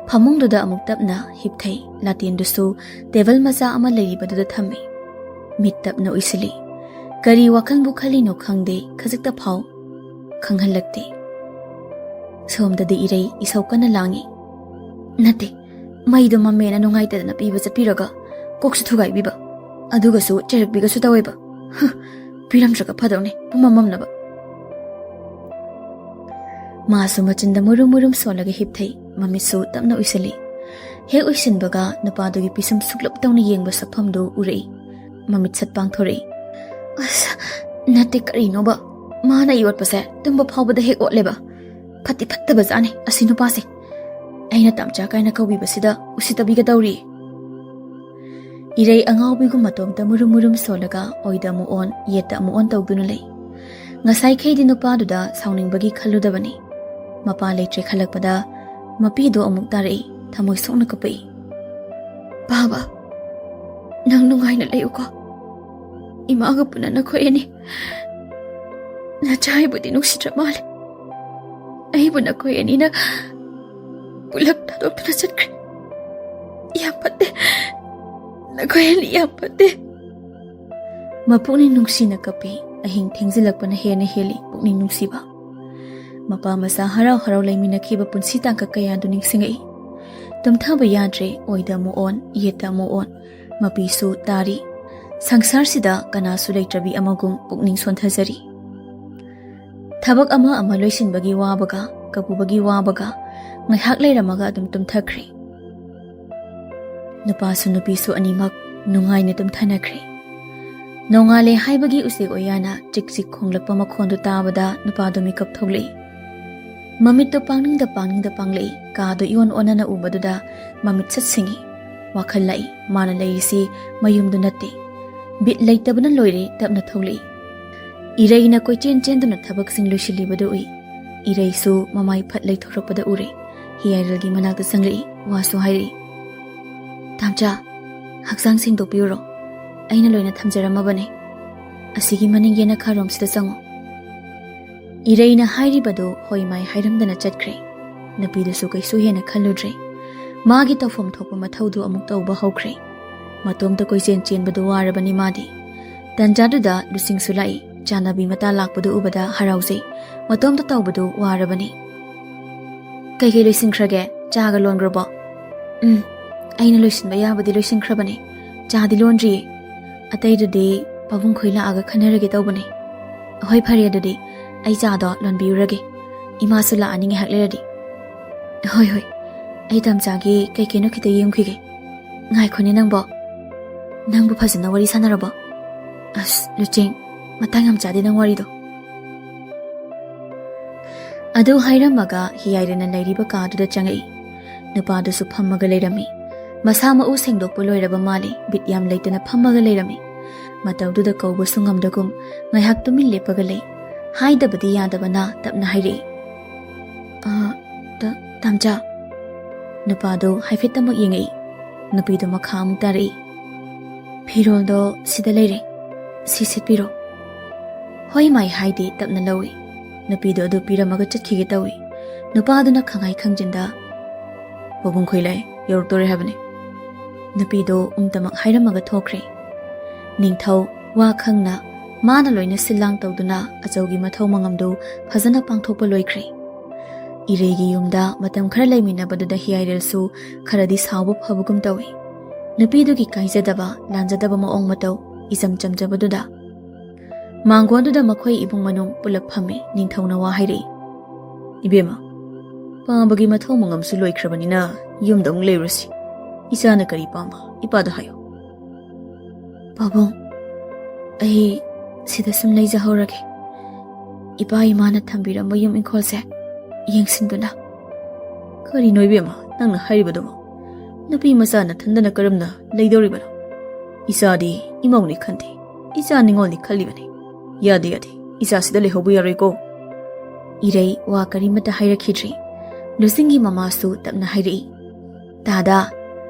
ꯐꯃꯨꯡꯗꯨꯗ ꯑꯃꯨꯛ ꯇꯞꯅ ꯍꯤꯞꯊꯩ꯫ ꯂꯥꯇꯦꯟꯗꯨꯁꯨ ꯇꯦꯕꯜ ꯃꯆꯥ ꯑꯃ ꯂꯩꯔꯤꯕꯗꯨꯗ ꯊꯝꯃꯤ꯫ ꯃꯤꯠ ꯇꯞꯅ ꯎꯏꯁꯤꯜꯂꯤ꯫ ꯀꯔꯤ ꯋꯥꯈꯜꯕꯨ ꯈꯜꯂꯤꯅꯣ ꯈꯪꯗꯦ, ꯈꯖꯤꯛꯇ ꯐꯥꯎ ꯈꯪꯍꯜꯂꯛꯇꯦ꯫ ꯁꯣꯝꯗꯗꯤ ꯏꯔꯩ ꯏꯁꯧ ꯀꯟꯅ ꯂꯥꯡꯉꯤ꯫ "ꯅꯠꯇꯦ, ꯃꯩꯗꯣ ꯃꯝꯃꯦꯅ ꯅꯨꯡꯉꯥꯏꯇꯗꯅ ꯄꯤꯕ ꯆꯠꯄꯤꯔꯒ ꯀꯣꯛꯁꯨ ꯊꯨꯒꯥꯏꯕꯤꯕ, ꯑꯗꯨꯒꯁꯨ ꯆꯩꯔꯛꯄꯤꯒꯁꯨ ꯇꯧꯋꯦꯕ꯫ ꯍ, ꯄꯤꯔꯝꯗ꯭ꯔꯒ ꯐꯗꯧꯅꯦ, ꯄꯨꯝꯃꯝ ꯃꯝꯅꯕ꯫" ꯃꯥꯁꯨ ꯃꯆꯤꯟꯗ ꯃꯨꯔꯨꯝ ꯃꯨꯔꯨꯝ ꯁꯣꯜꯂꯒ ꯍꯤꯞꯊꯩ꯫ ꯃꯃꯤꯠꯁꯨ ꯇꯞꯅ ꯎꯏꯁꯤꯜꯂꯤ꯫ ꯍꯦꯛ ꯎꯏꯁꯤꯟꯕꯒ ꯅꯨꯄꯥꯗꯨꯒꯤ ꯄꯤꯁꯨꯝ ꯁꯨꯛꯂꯞ ꯇꯧꯅ ꯌꯦꯡꯕ ꯁꯛꯐꯝꯗꯨ ꯎꯔꯛꯏ꯫ ꯃꯃꯤꯠ ꯁꯠ ꯄꯥꯡꯊꯣꯔꯛꯏ꯫ "ꯑꯁ, ꯅꯠꯇꯦ, ꯀꯔꯤꯅꯣꯕ? ꯃꯥꯅ ꯑꯩ ꯑꯣꯠꯄꯁꯦ ꯇꯨꯝꯕ ꯐꯥꯎꯕꯗ ꯍꯦꯛ ꯑꯣꯠꯂꯦꯕ꯫ ꯐꯠꯇꯤ ꯐꯠꯇꯕ ꯖꯥꯠꯅꯤ ꯑꯁꯤ ꯅꯨꯄꯥꯁꯦ꯫ ꯑꯩꯅ ꯇꯥꯝꯆꯥ ꯀꯥꯏꯅ ꯀꯧꯕꯤꯕꯁꯤꯗ ꯎꯁꯤꯠꯇꯕꯤꯒ ꯇꯧꯔꯤ꯫" ꯏꯔꯩ ꯑꯉꯥꯎꯕꯤꯒꯨꯝ ꯃꯇꯣꯝꯇ ꯃꯨꯔꯨꯝ ꯃꯨꯔꯨꯝ ꯁꯣꯜꯂꯒ ꯑꯣꯏꯗ ꯑꯃꯨꯛ ꯑꯣꯟ, ꯌꯦꯠꯇ ꯑꯃꯨꯛ ꯑꯣꯟ ꯇꯧꯗꯨꯅ ꯂꯩ꯫ ꯉꯁꯥꯏꯈꯩꯗꯤ ꯅꯨꯄꯥꯗꯨꯗ ꯁꯥꯎꯅꯤꯡꯕꯒꯤ ꯈꯜꯂꯨꯗꯕꯅꯤ꯫ ꯃꯄꯥ ꯂꯩꯇ꯭ꯔꯦ ꯈꯜꯂꯛꯄꯗ ꯃꯄꯤꯗꯣ ꯑꯃꯨꯛ ꯇꯥꯔꯛꯏ, ꯊꯃꯣꯏ ꯁꯣꯛꯅ ꯀꯞꯄꯛꯏ꯫ "ꯕꯥꯕꯥ, ꯅꯪ ꯅꯨꯡꯉꯥꯏꯅ ꯂꯩꯌꯨꯀꯣ꯫ ꯏꯃꯥꯒ ꯄꯨꯟꯅ ꯅꯈꯣꯏ ꯑꯅꯤ ꯅꯆꯥ ꯑꯩꯕꯨꯗꯤ ꯅꯨꯡꯁꯤꯗ꯭ꯔ ꯃꯥꯜꯂꯦ꯫ ꯑꯩꯕꯨ ꯅꯈꯣꯏ ꯑꯅꯤꯅ ꯄꯨꯂꯞ ꯊꯥꯗꯣꯛꯇꯨꯅ ꯆꯠꯈ꯭ꯔꯦ꯫ ꯌꯥꯝ ꯐꯠꯇꯦ꯫ ꯅꯈꯣꯏ ꯑꯅꯤ ꯌꯥꯝ ꯐꯠꯇꯦ꯫" ꯃꯄꯨꯛꯅꯤꯡ ꯅꯨꯡꯁꯤꯅ ꯀꯞꯄꯤ꯫ ꯑꯍꯤꯡ ꯊꯦꯡꯖꯤꯜꯂꯛꯄꯅ ꯍꯦꯟꯅ ꯍꯦꯜꯂꯤ ꯄꯨꯛꯅꯤꯡ ꯅꯨꯡꯁꯤꯕ꯫ ꯃꯄꯥ ꯃꯆꯥ ꯍꯔꯥꯎ ꯍꯔꯥꯎ ꯂꯩꯃꯤꯟꯅꯈꯤꯕ ꯄꯨꯟꯁꯤ ꯇꯥꯡꯀꯛ ꯀꯌꯥꯗꯨ ꯅꯤꯡꯁꯤꯡꯉꯛꯏ꯫ ꯇꯨꯝꯊꯕ ꯌꯥꯗ꯭ꯔꯦ, ꯑꯣꯏꯗ ꯑꯃꯨꯛ ꯑꯣꯟ, ꯌꯦꯠꯇ ꯑꯃꯨꯛ ꯑꯣꯟ꯫ ꯃꯄꯤꯁꯨ ꯇꯥꯔꯤ꯫ ꯁꯪꯁꯥꯔꯁꯤꯗ ꯀꯅꯥꯁꯨ ꯂꯩꯇ꯭ꯔꯕꯤ ꯑꯃꯒꯨꯝ ꯄꯨꯛꯅꯤꯡ ꯁꯣꯟꯊꯖꯔꯤ꯫ ꯊꯕꯛ ꯑꯃ ꯑꯃ ꯂꯣꯏꯁꯤꯟꯕꯒꯤ ꯋꯥꯕꯒ, ꯀꯞꯄꯨꯕꯒꯤ ꯋꯥꯕꯒ, ꯉꯥꯏꯍꯥꯛ ꯂꯩꯔꯝꯃꯒ ꯑꯗꯨꯝ ꯇꯨꯝꯊꯈ꯭ꯔꯦ꯫ ꯅꯨꯄꯥꯁꯨ ꯅꯨꯄꯤꯁꯨ ꯑꯅꯤꯃꯛ ꯅꯨꯡꯉꯥꯏꯅ ꯇꯨꯝꯊꯅꯈ꯭ꯔꯦ꯫ ꯅꯣꯡꯉꯥꯜꯂꯦ ꯍꯥꯏꯕꯒꯤ ꯎꯆꯦꯛ ꯑꯣꯌꯥꯅ ꯆꯤꯛ ꯆꯤꯛ ꯈꯣꯡꯂꯛꯄ ꯃꯈꯣꯟꯗꯨ ꯇꯥꯕꯗ ꯅꯨꯄꯥꯗꯨ ꯃꯤꯀꯞ ꯊꯣꯛꯂꯛꯏ꯫ ꯃꯃꯤꯠꯇꯨ ꯄꯥꯡꯅꯤꯡꯗ ꯄꯥꯡꯅꯤꯡꯗ ꯄꯥꯡꯂꯛꯏ꯫ ꯀꯥꯗꯨ ꯏꯑꯣꯟ ꯑꯣꯟꯅꯅ ꯎꯕꯗꯨꯗ ꯃꯃꯤꯠ ꯁꯠ ꯁꯤꯡꯏ꯫ ꯋꯥꯈꯜ ꯂꯥꯛꯏ, ꯃꯥꯅ ꯂꯩꯔꯤꯁꯤ ꯃꯌꯨꯝꯗꯨ ꯅꯠꯇꯦ꯫ ꯕꯤꯠ ꯂꯩꯇꯕꯅ ꯂꯣꯏꯔꯦ꯫ ꯇꯞꯅ ꯊꯣꯛꯂꯛꯏ꯫ ꯏꯔꯩꯅ ꯀꯣꯏꯆꯦꯟ ꯆꯦꯟꯗꯨꯅ ꯊꯕꯛꯁꯤꯡ ꯂꯣꯏꯁꯤꯜꯂꯤꯕꯗꯨ ꯎꯏ꯫ ꯏꯔꯩꯁꯨ ꯃꯃꯥꯏ ꯐꯠ ꯂꯩꯊꯣꯔꯛꯄꯗ ꯎꯔꯦ꯫ ꯍꯤꯌꯥꯏꯔꯦꯜꯒꯤ ꯃꯅꯥꯛꯇ ꯆꯪꯂꯛꯏ, ꯋꯥꯁꯨ ꯍꯥꯏꯔꯛꯏ꯫ "ꯇꯥꯝꯆꯥ, ꯍꯛꯆꯥꯡ ꯁꯦꯡꯗꯣꯛꯄꯤꯔꯨꯔꯣ꯫ ꯑꯩꯅ ꯂꯣꯏꯅ ꯊꯝꯖꯔꯝꯃꯕꯅꯦ꯫ ꯑꯁꯤꯒꯤ ꯃꯅꯤꯡ ꯌꯦꯅꯈꯥꯔꯣꯝꯁꯤꯗ ꯆꯪꯉꯣ꯫" ꯏꯔꯩꯅ ꯍꯥꯏꯔꯤꯕꯗꯨ ꯍꯣꯏ ꯃꯥꯏ ꯍꯥꯏꯔꯝꯗꯅ ꯆꯠꯈ꯭ꯔꯦ꯫ ꯅꯨꯄꯤꯗꯨꯁꯨ ꯀꯩꯁꯨ ꯍꯦꯟꯅ ꯈꯜꯂꯨꯗ꯭ꯔꯦ꯫ ꯃꯥꯒꯤ ꯇꯧꯐꯝ ꯊꯣꯛꯄ ꯃꯊꯧꯗꯨ ꯑꯃꯨꯛ ꯇꯧꯕ ꯍꯧꯈ꯭ꯔꯦ꯫ ꯃꯇꯣꯝꯇ ꯀꯣꯏꯆꯦꯟ ꯆꯦꯟꯕꯗꯨ ꯋꯥꯔꯕꯅꯤ ꯃꯥꯗꯤ꯫ ꯇꯟꯖꯥꯗꯨꯗ ꯂꯨꯆꯤꯡꯁꯨ ꯂꯥꯛꯏ꯫ ꯆꯥꯟꯅꯕꯤ ꯃꯇꯥ ꯂꯥꯛꯄꯗꯨ ꯎꯕꯗ ꯍꯔꯥꯎꯖꯩ꯫ ꯃꯇꯣꯝꯇ ꯇꯧꯕꯗꯨ ꯋꯥꯔꯕꯅꯤ꯫ "ꯀꯩꯀꯩ ꯂꯣꯏꯁꯤꯟꯈ꯭ꯔꯒꯦ? ꯆꯥꯒ ꯂꯣꯟꯈ꯭ꯔꯕꯣ?" "ꯎꯝ, ꯑꯩꯅ ꯂꯣꯏꯁꯤꯟꯕ ꯌꯥꯕꯗꯤ ꯂꯣꯏꯁꯤꯟꯈ꯭ꯔꯕꯅꯦ꯫ ꯆꯥꯗꯤ ꯂꯣꯟꯗ꯭ꯔꯤꯌꯦ꯫ ꯑꯇꯩꯗꯨꯗꯤ ꯄꯥꯕꯨꯡ ꯈꯣꯏ ꯂꯥꯛꯑꯒ ꯈꯟꯅꯔꯒꯦ ꯇꯧꯕꯅꯦ꯫" "ꯍꯣꯏ, ꯐꯔꯦ ꯑꯗꯨꯗꯤ꯫ ꯑꯩ ꯆꯥꯗꯣ ꯂꯣꯟꯕꯤꯔꯨꯔꯒꯦ꯫ ꯏꯃꯥꯁꯨ ꯂꯥꯛꯑꯅꯤ ꯉꯥꯏꯍꯥꯛ ꯂꯩꯔꯗꯤ꯫" "ꯍꯣꯏ, ꯍꯣꯏ꯫ ꯑꯩ ꯇꯥꯝꯆꯥꯒꯤ ꯀꯩ ꯀꯩꯅꯣ ꯈꯤꯇ ꯌꯦꯡꯈꯤꯒꯦ꯫" "ꯉꯥꯏꯈꯣꯅꯦ ꯅꯪꯕꯣ꯫ ꯅꯪꯕꯨ ꯐꯖꯅ ꯋꯥꯔꯤ ꯁꯥꯟꯅꯔꯕꯣ?" "ꯑꯁ, ꯂꯨꯆꯤꯡ, ꯃꯇꯥꯡ ꯌꯥꯝ ꯆꯥꯗꯦ ꯅꯪ ꯋꯥꯔꯤꯗꯣ꯫" ꯑꯗꯨ ꯍꯥꯏꯔꯝꯃꯒ ꯍꯤꯌꯥꯏꯔꯦꯅ ꯂꯩꯔꯤꯕ ꯀꯥꯗꯨꯗ ꯆꯪꯉꯛꯏ꯫ ꯅꯨꯄꯥꯗꯨꯁꯨ ꯐꯝꯃꯒ ꯂꯩꯔꯝꯃꯤ꯫ ꯃꯁꯥ ꯃꯎ ꯁꯦꯡꯗꯣꯛꯄ ꯂꯣꯏꯔꯕ ꯃꯥꯜꯂꯤ꯫ ꯕꯤꯠ ꯌꯥꯝ ꯂꯩꯇꯅ ꯐꯝꯃꯒ ꯂꯩꯔꯝꯃꯤ꯫ ꯃꯇꯧꯗꯨꯗ ꯀꯧꯕꯁꯨ ꯉꯝꯗꯒꯨꯝ ꯉꯥꯏꯍꯥꯛ ꯇꯨꯃꯤꯟ ꯂꯦꯞꯄꯒ ꯂꯩ꯫ ꯍꯥꯏꯗꯕꯗꯤ ꯌꯥꯗꯕꯅ ꯇꯞꯅ ꯍꯥꯏꯔꯛꯏ, "ꯑ, ꯇ-, ꯇꯥꯝꯆꯥ꯫" ꯅꯨꯄꯥꯗꯨ ꯍꯥꯏꯐꯦꯠꯇꯃꯛ ꯌꯦꯡꯉꯛꯏ꯫ ꯅꯨꯄꯤꯗꯨ ꯃꯈꯥ ꯑꯃꯨꯛ ꯇꯥꯔꯛꯏ, "ꯐꯤꯔꯣꯜꯗꯣ ꯁꯤꯗ ꯂꯩꯔꯦ꯫ ꯁꯤ ꯁꯦꯠꯄꯤꯔꯣ꯫" ꯍꯣꯏ ꯃꯥꯏ ꯍꯥꯏꯗꯦ, ꯇꯞꯅ ꯂꯧꯏ꯫ ꯅꯨꯄꯤꯗꯣ ꯑꯗꯨ ꯄꯤꯔꯝꯃꯒ ꯆꯠꯈꯤꯒꯦ ꯇꯧꯏ꯫ ꯅꯨꯄꯥꯗꯨꯅ ꯈꯪꯍꯥꯏ ꯈꯪꯖꯤꯟꯗ, "ꯄꯥꯕꯨꯡ ꯈꯣꯏ ꯂꯥꯛꯑꯦ, ꯌꯧꯔꯛꯇꯣꯔꯦ ꯍꯥꯏꯕꯅꯤ꯫" ꯅꯨꯄꯤꯗꯣ ꯎꯝꯇꯃꯛ ꯍꯥꯏꯔꯝꯃꯒ ꯊꯣꯛꯈ꯭ꯔꯦ꯫ ꯅꯤꯡꯊꯧ ꯋꯥ ꯈꯪꯅ ꯃꯥꯅ ꯂꯣꯏꯅ ꯁꯤꯜ ꯂꯥꯡ ꯇꯧꯗꯨꯅ ꯑꯆꯧꯒꯤ ꯃꯊꯧ ꯃꯉꯝꯗꯨ ꯐꯖꯅ ꯄꯥꯡꯊꯣꯛꯄ ꯂꯣꯏꯈ꯭ꯔꯦ꯫ ꯏꯔꯩꯒꯤ ꯌꯨꯝꯗ ꯃꯇꯝ ꯈꯔ ꯂꯩꯃꯤꯟꯅꯕꯗꯨꯗ ꯍꯤꯌꯥꯏꯔꯦꯜꯁꯨ ꯈꯔꯗꯤ ꯁꯥꯎꯕ ꯐꯕꯒꯨꯝ ꯇꯧꯏ꯫ ꯅꯨꯄꯤꯗꯨꯒꯤ ꯀꯥꯏꯖꯗꯕ, ꯂꯥꯟꯖꯗꯕ ꯃꯑꯣꯡ ꯃꯇꯧ, ꯏꯆꯝ ꯆꯝꯖꯕꯗꯨꯗ꯫ ꯃꯥꯡꯒꯣꯟꯗꯨꯗ ꯃꯈꯣꯏ ꯏꯃꯨꯡ ꯃꯅꯨꯡ ꯄꯨꯂꯞ ꯐꯝꯃꯤ꯫ ꯅꯤꯡꯊꯧꯅ ꯋꯥ ꯍꯥꯏꯔꯛꯏ, "ꯏꯕꯦꯝꯃ, ꯄꯥꯝꯕꯒꯤ ꯃꯊꯧ ꯃꯉꯝꯁꯨ ꯂꯣꯏꯈ꯭ꯔꯕꯅꯤꯅ ꯌꯨꯝꯗ ꯑꯃꯨꯛ ꯂꯩꯔꯨꯁꯤ꯫ ꯏꯆꯥꯅ ꯀꯔꯤ ꯄꯥꯝꯕ, ꯏꯄꯥꯗ ꯍꯥꯏꯌꯨ꯫" "ꯄꯥꯕꯨꯡ, ꯑꯩ ꯁꯤꯗ ꯁꯨꯝ ꯂꯩꯖꯍꯧꯔꯒꯦ꯫ ꯏꯄꯥ ꯏꯃꯥꯅ ꯊꯝꯕꯤꯔꯝꯕ ꯌꯨꯝ ꯏꯪꯈꯣꯜꯁꯦ ꯌꯦꯡꯁꯤꯟꯗꯨꯅ꯫" "ꯀꯔꯤꯅꯣ ꯏꯕꯦꯝꯃ ꯅꯪꯅ ꯍꯥꯏꯔꯤꯕꯗꯨꯕꯣ? ꯅꯨꯄꯤ ꯃꯆꯥ ꯅꯊꯟꯗꯅ ꯀꯔꯝꯅ ꯂꯩꯗꯧꯔꯤꯕꯅꯣ? ꯏꯆꯥꯗꯤ ꯏꯃꯧꯅꯤ ꯈꯟꯗꯦ, ꯏꯆꯥ ꯅꯤꯉꯣꯜꯅꯤ ꯈꯜꯂꯤꯕꯅꯤ꯫ ꯌꯥꯗꯦ, ꯌꯥꯗꯦ, ꯏꯆꯥꯁꯤꯗ ꯂꯩꯍꯧꯕ ꯌꯥꯔꯣꯏꯀꯣ꯫" ꯏꯔꯩ ꯋꯥ ꯀꯔꯤꯃꯠꯇ ꯍꯥꯏꯔꯛꯈꯤꯗ꯭ꯔꯤ꯫ ꯂꯨꯁꯤꯡꯒꯤ ꯃꯃꯥꯁꯨ ꯇꯞꯅ ꯍꯥꯏꯔꯛꯏ, "ꯇꯥꯗ,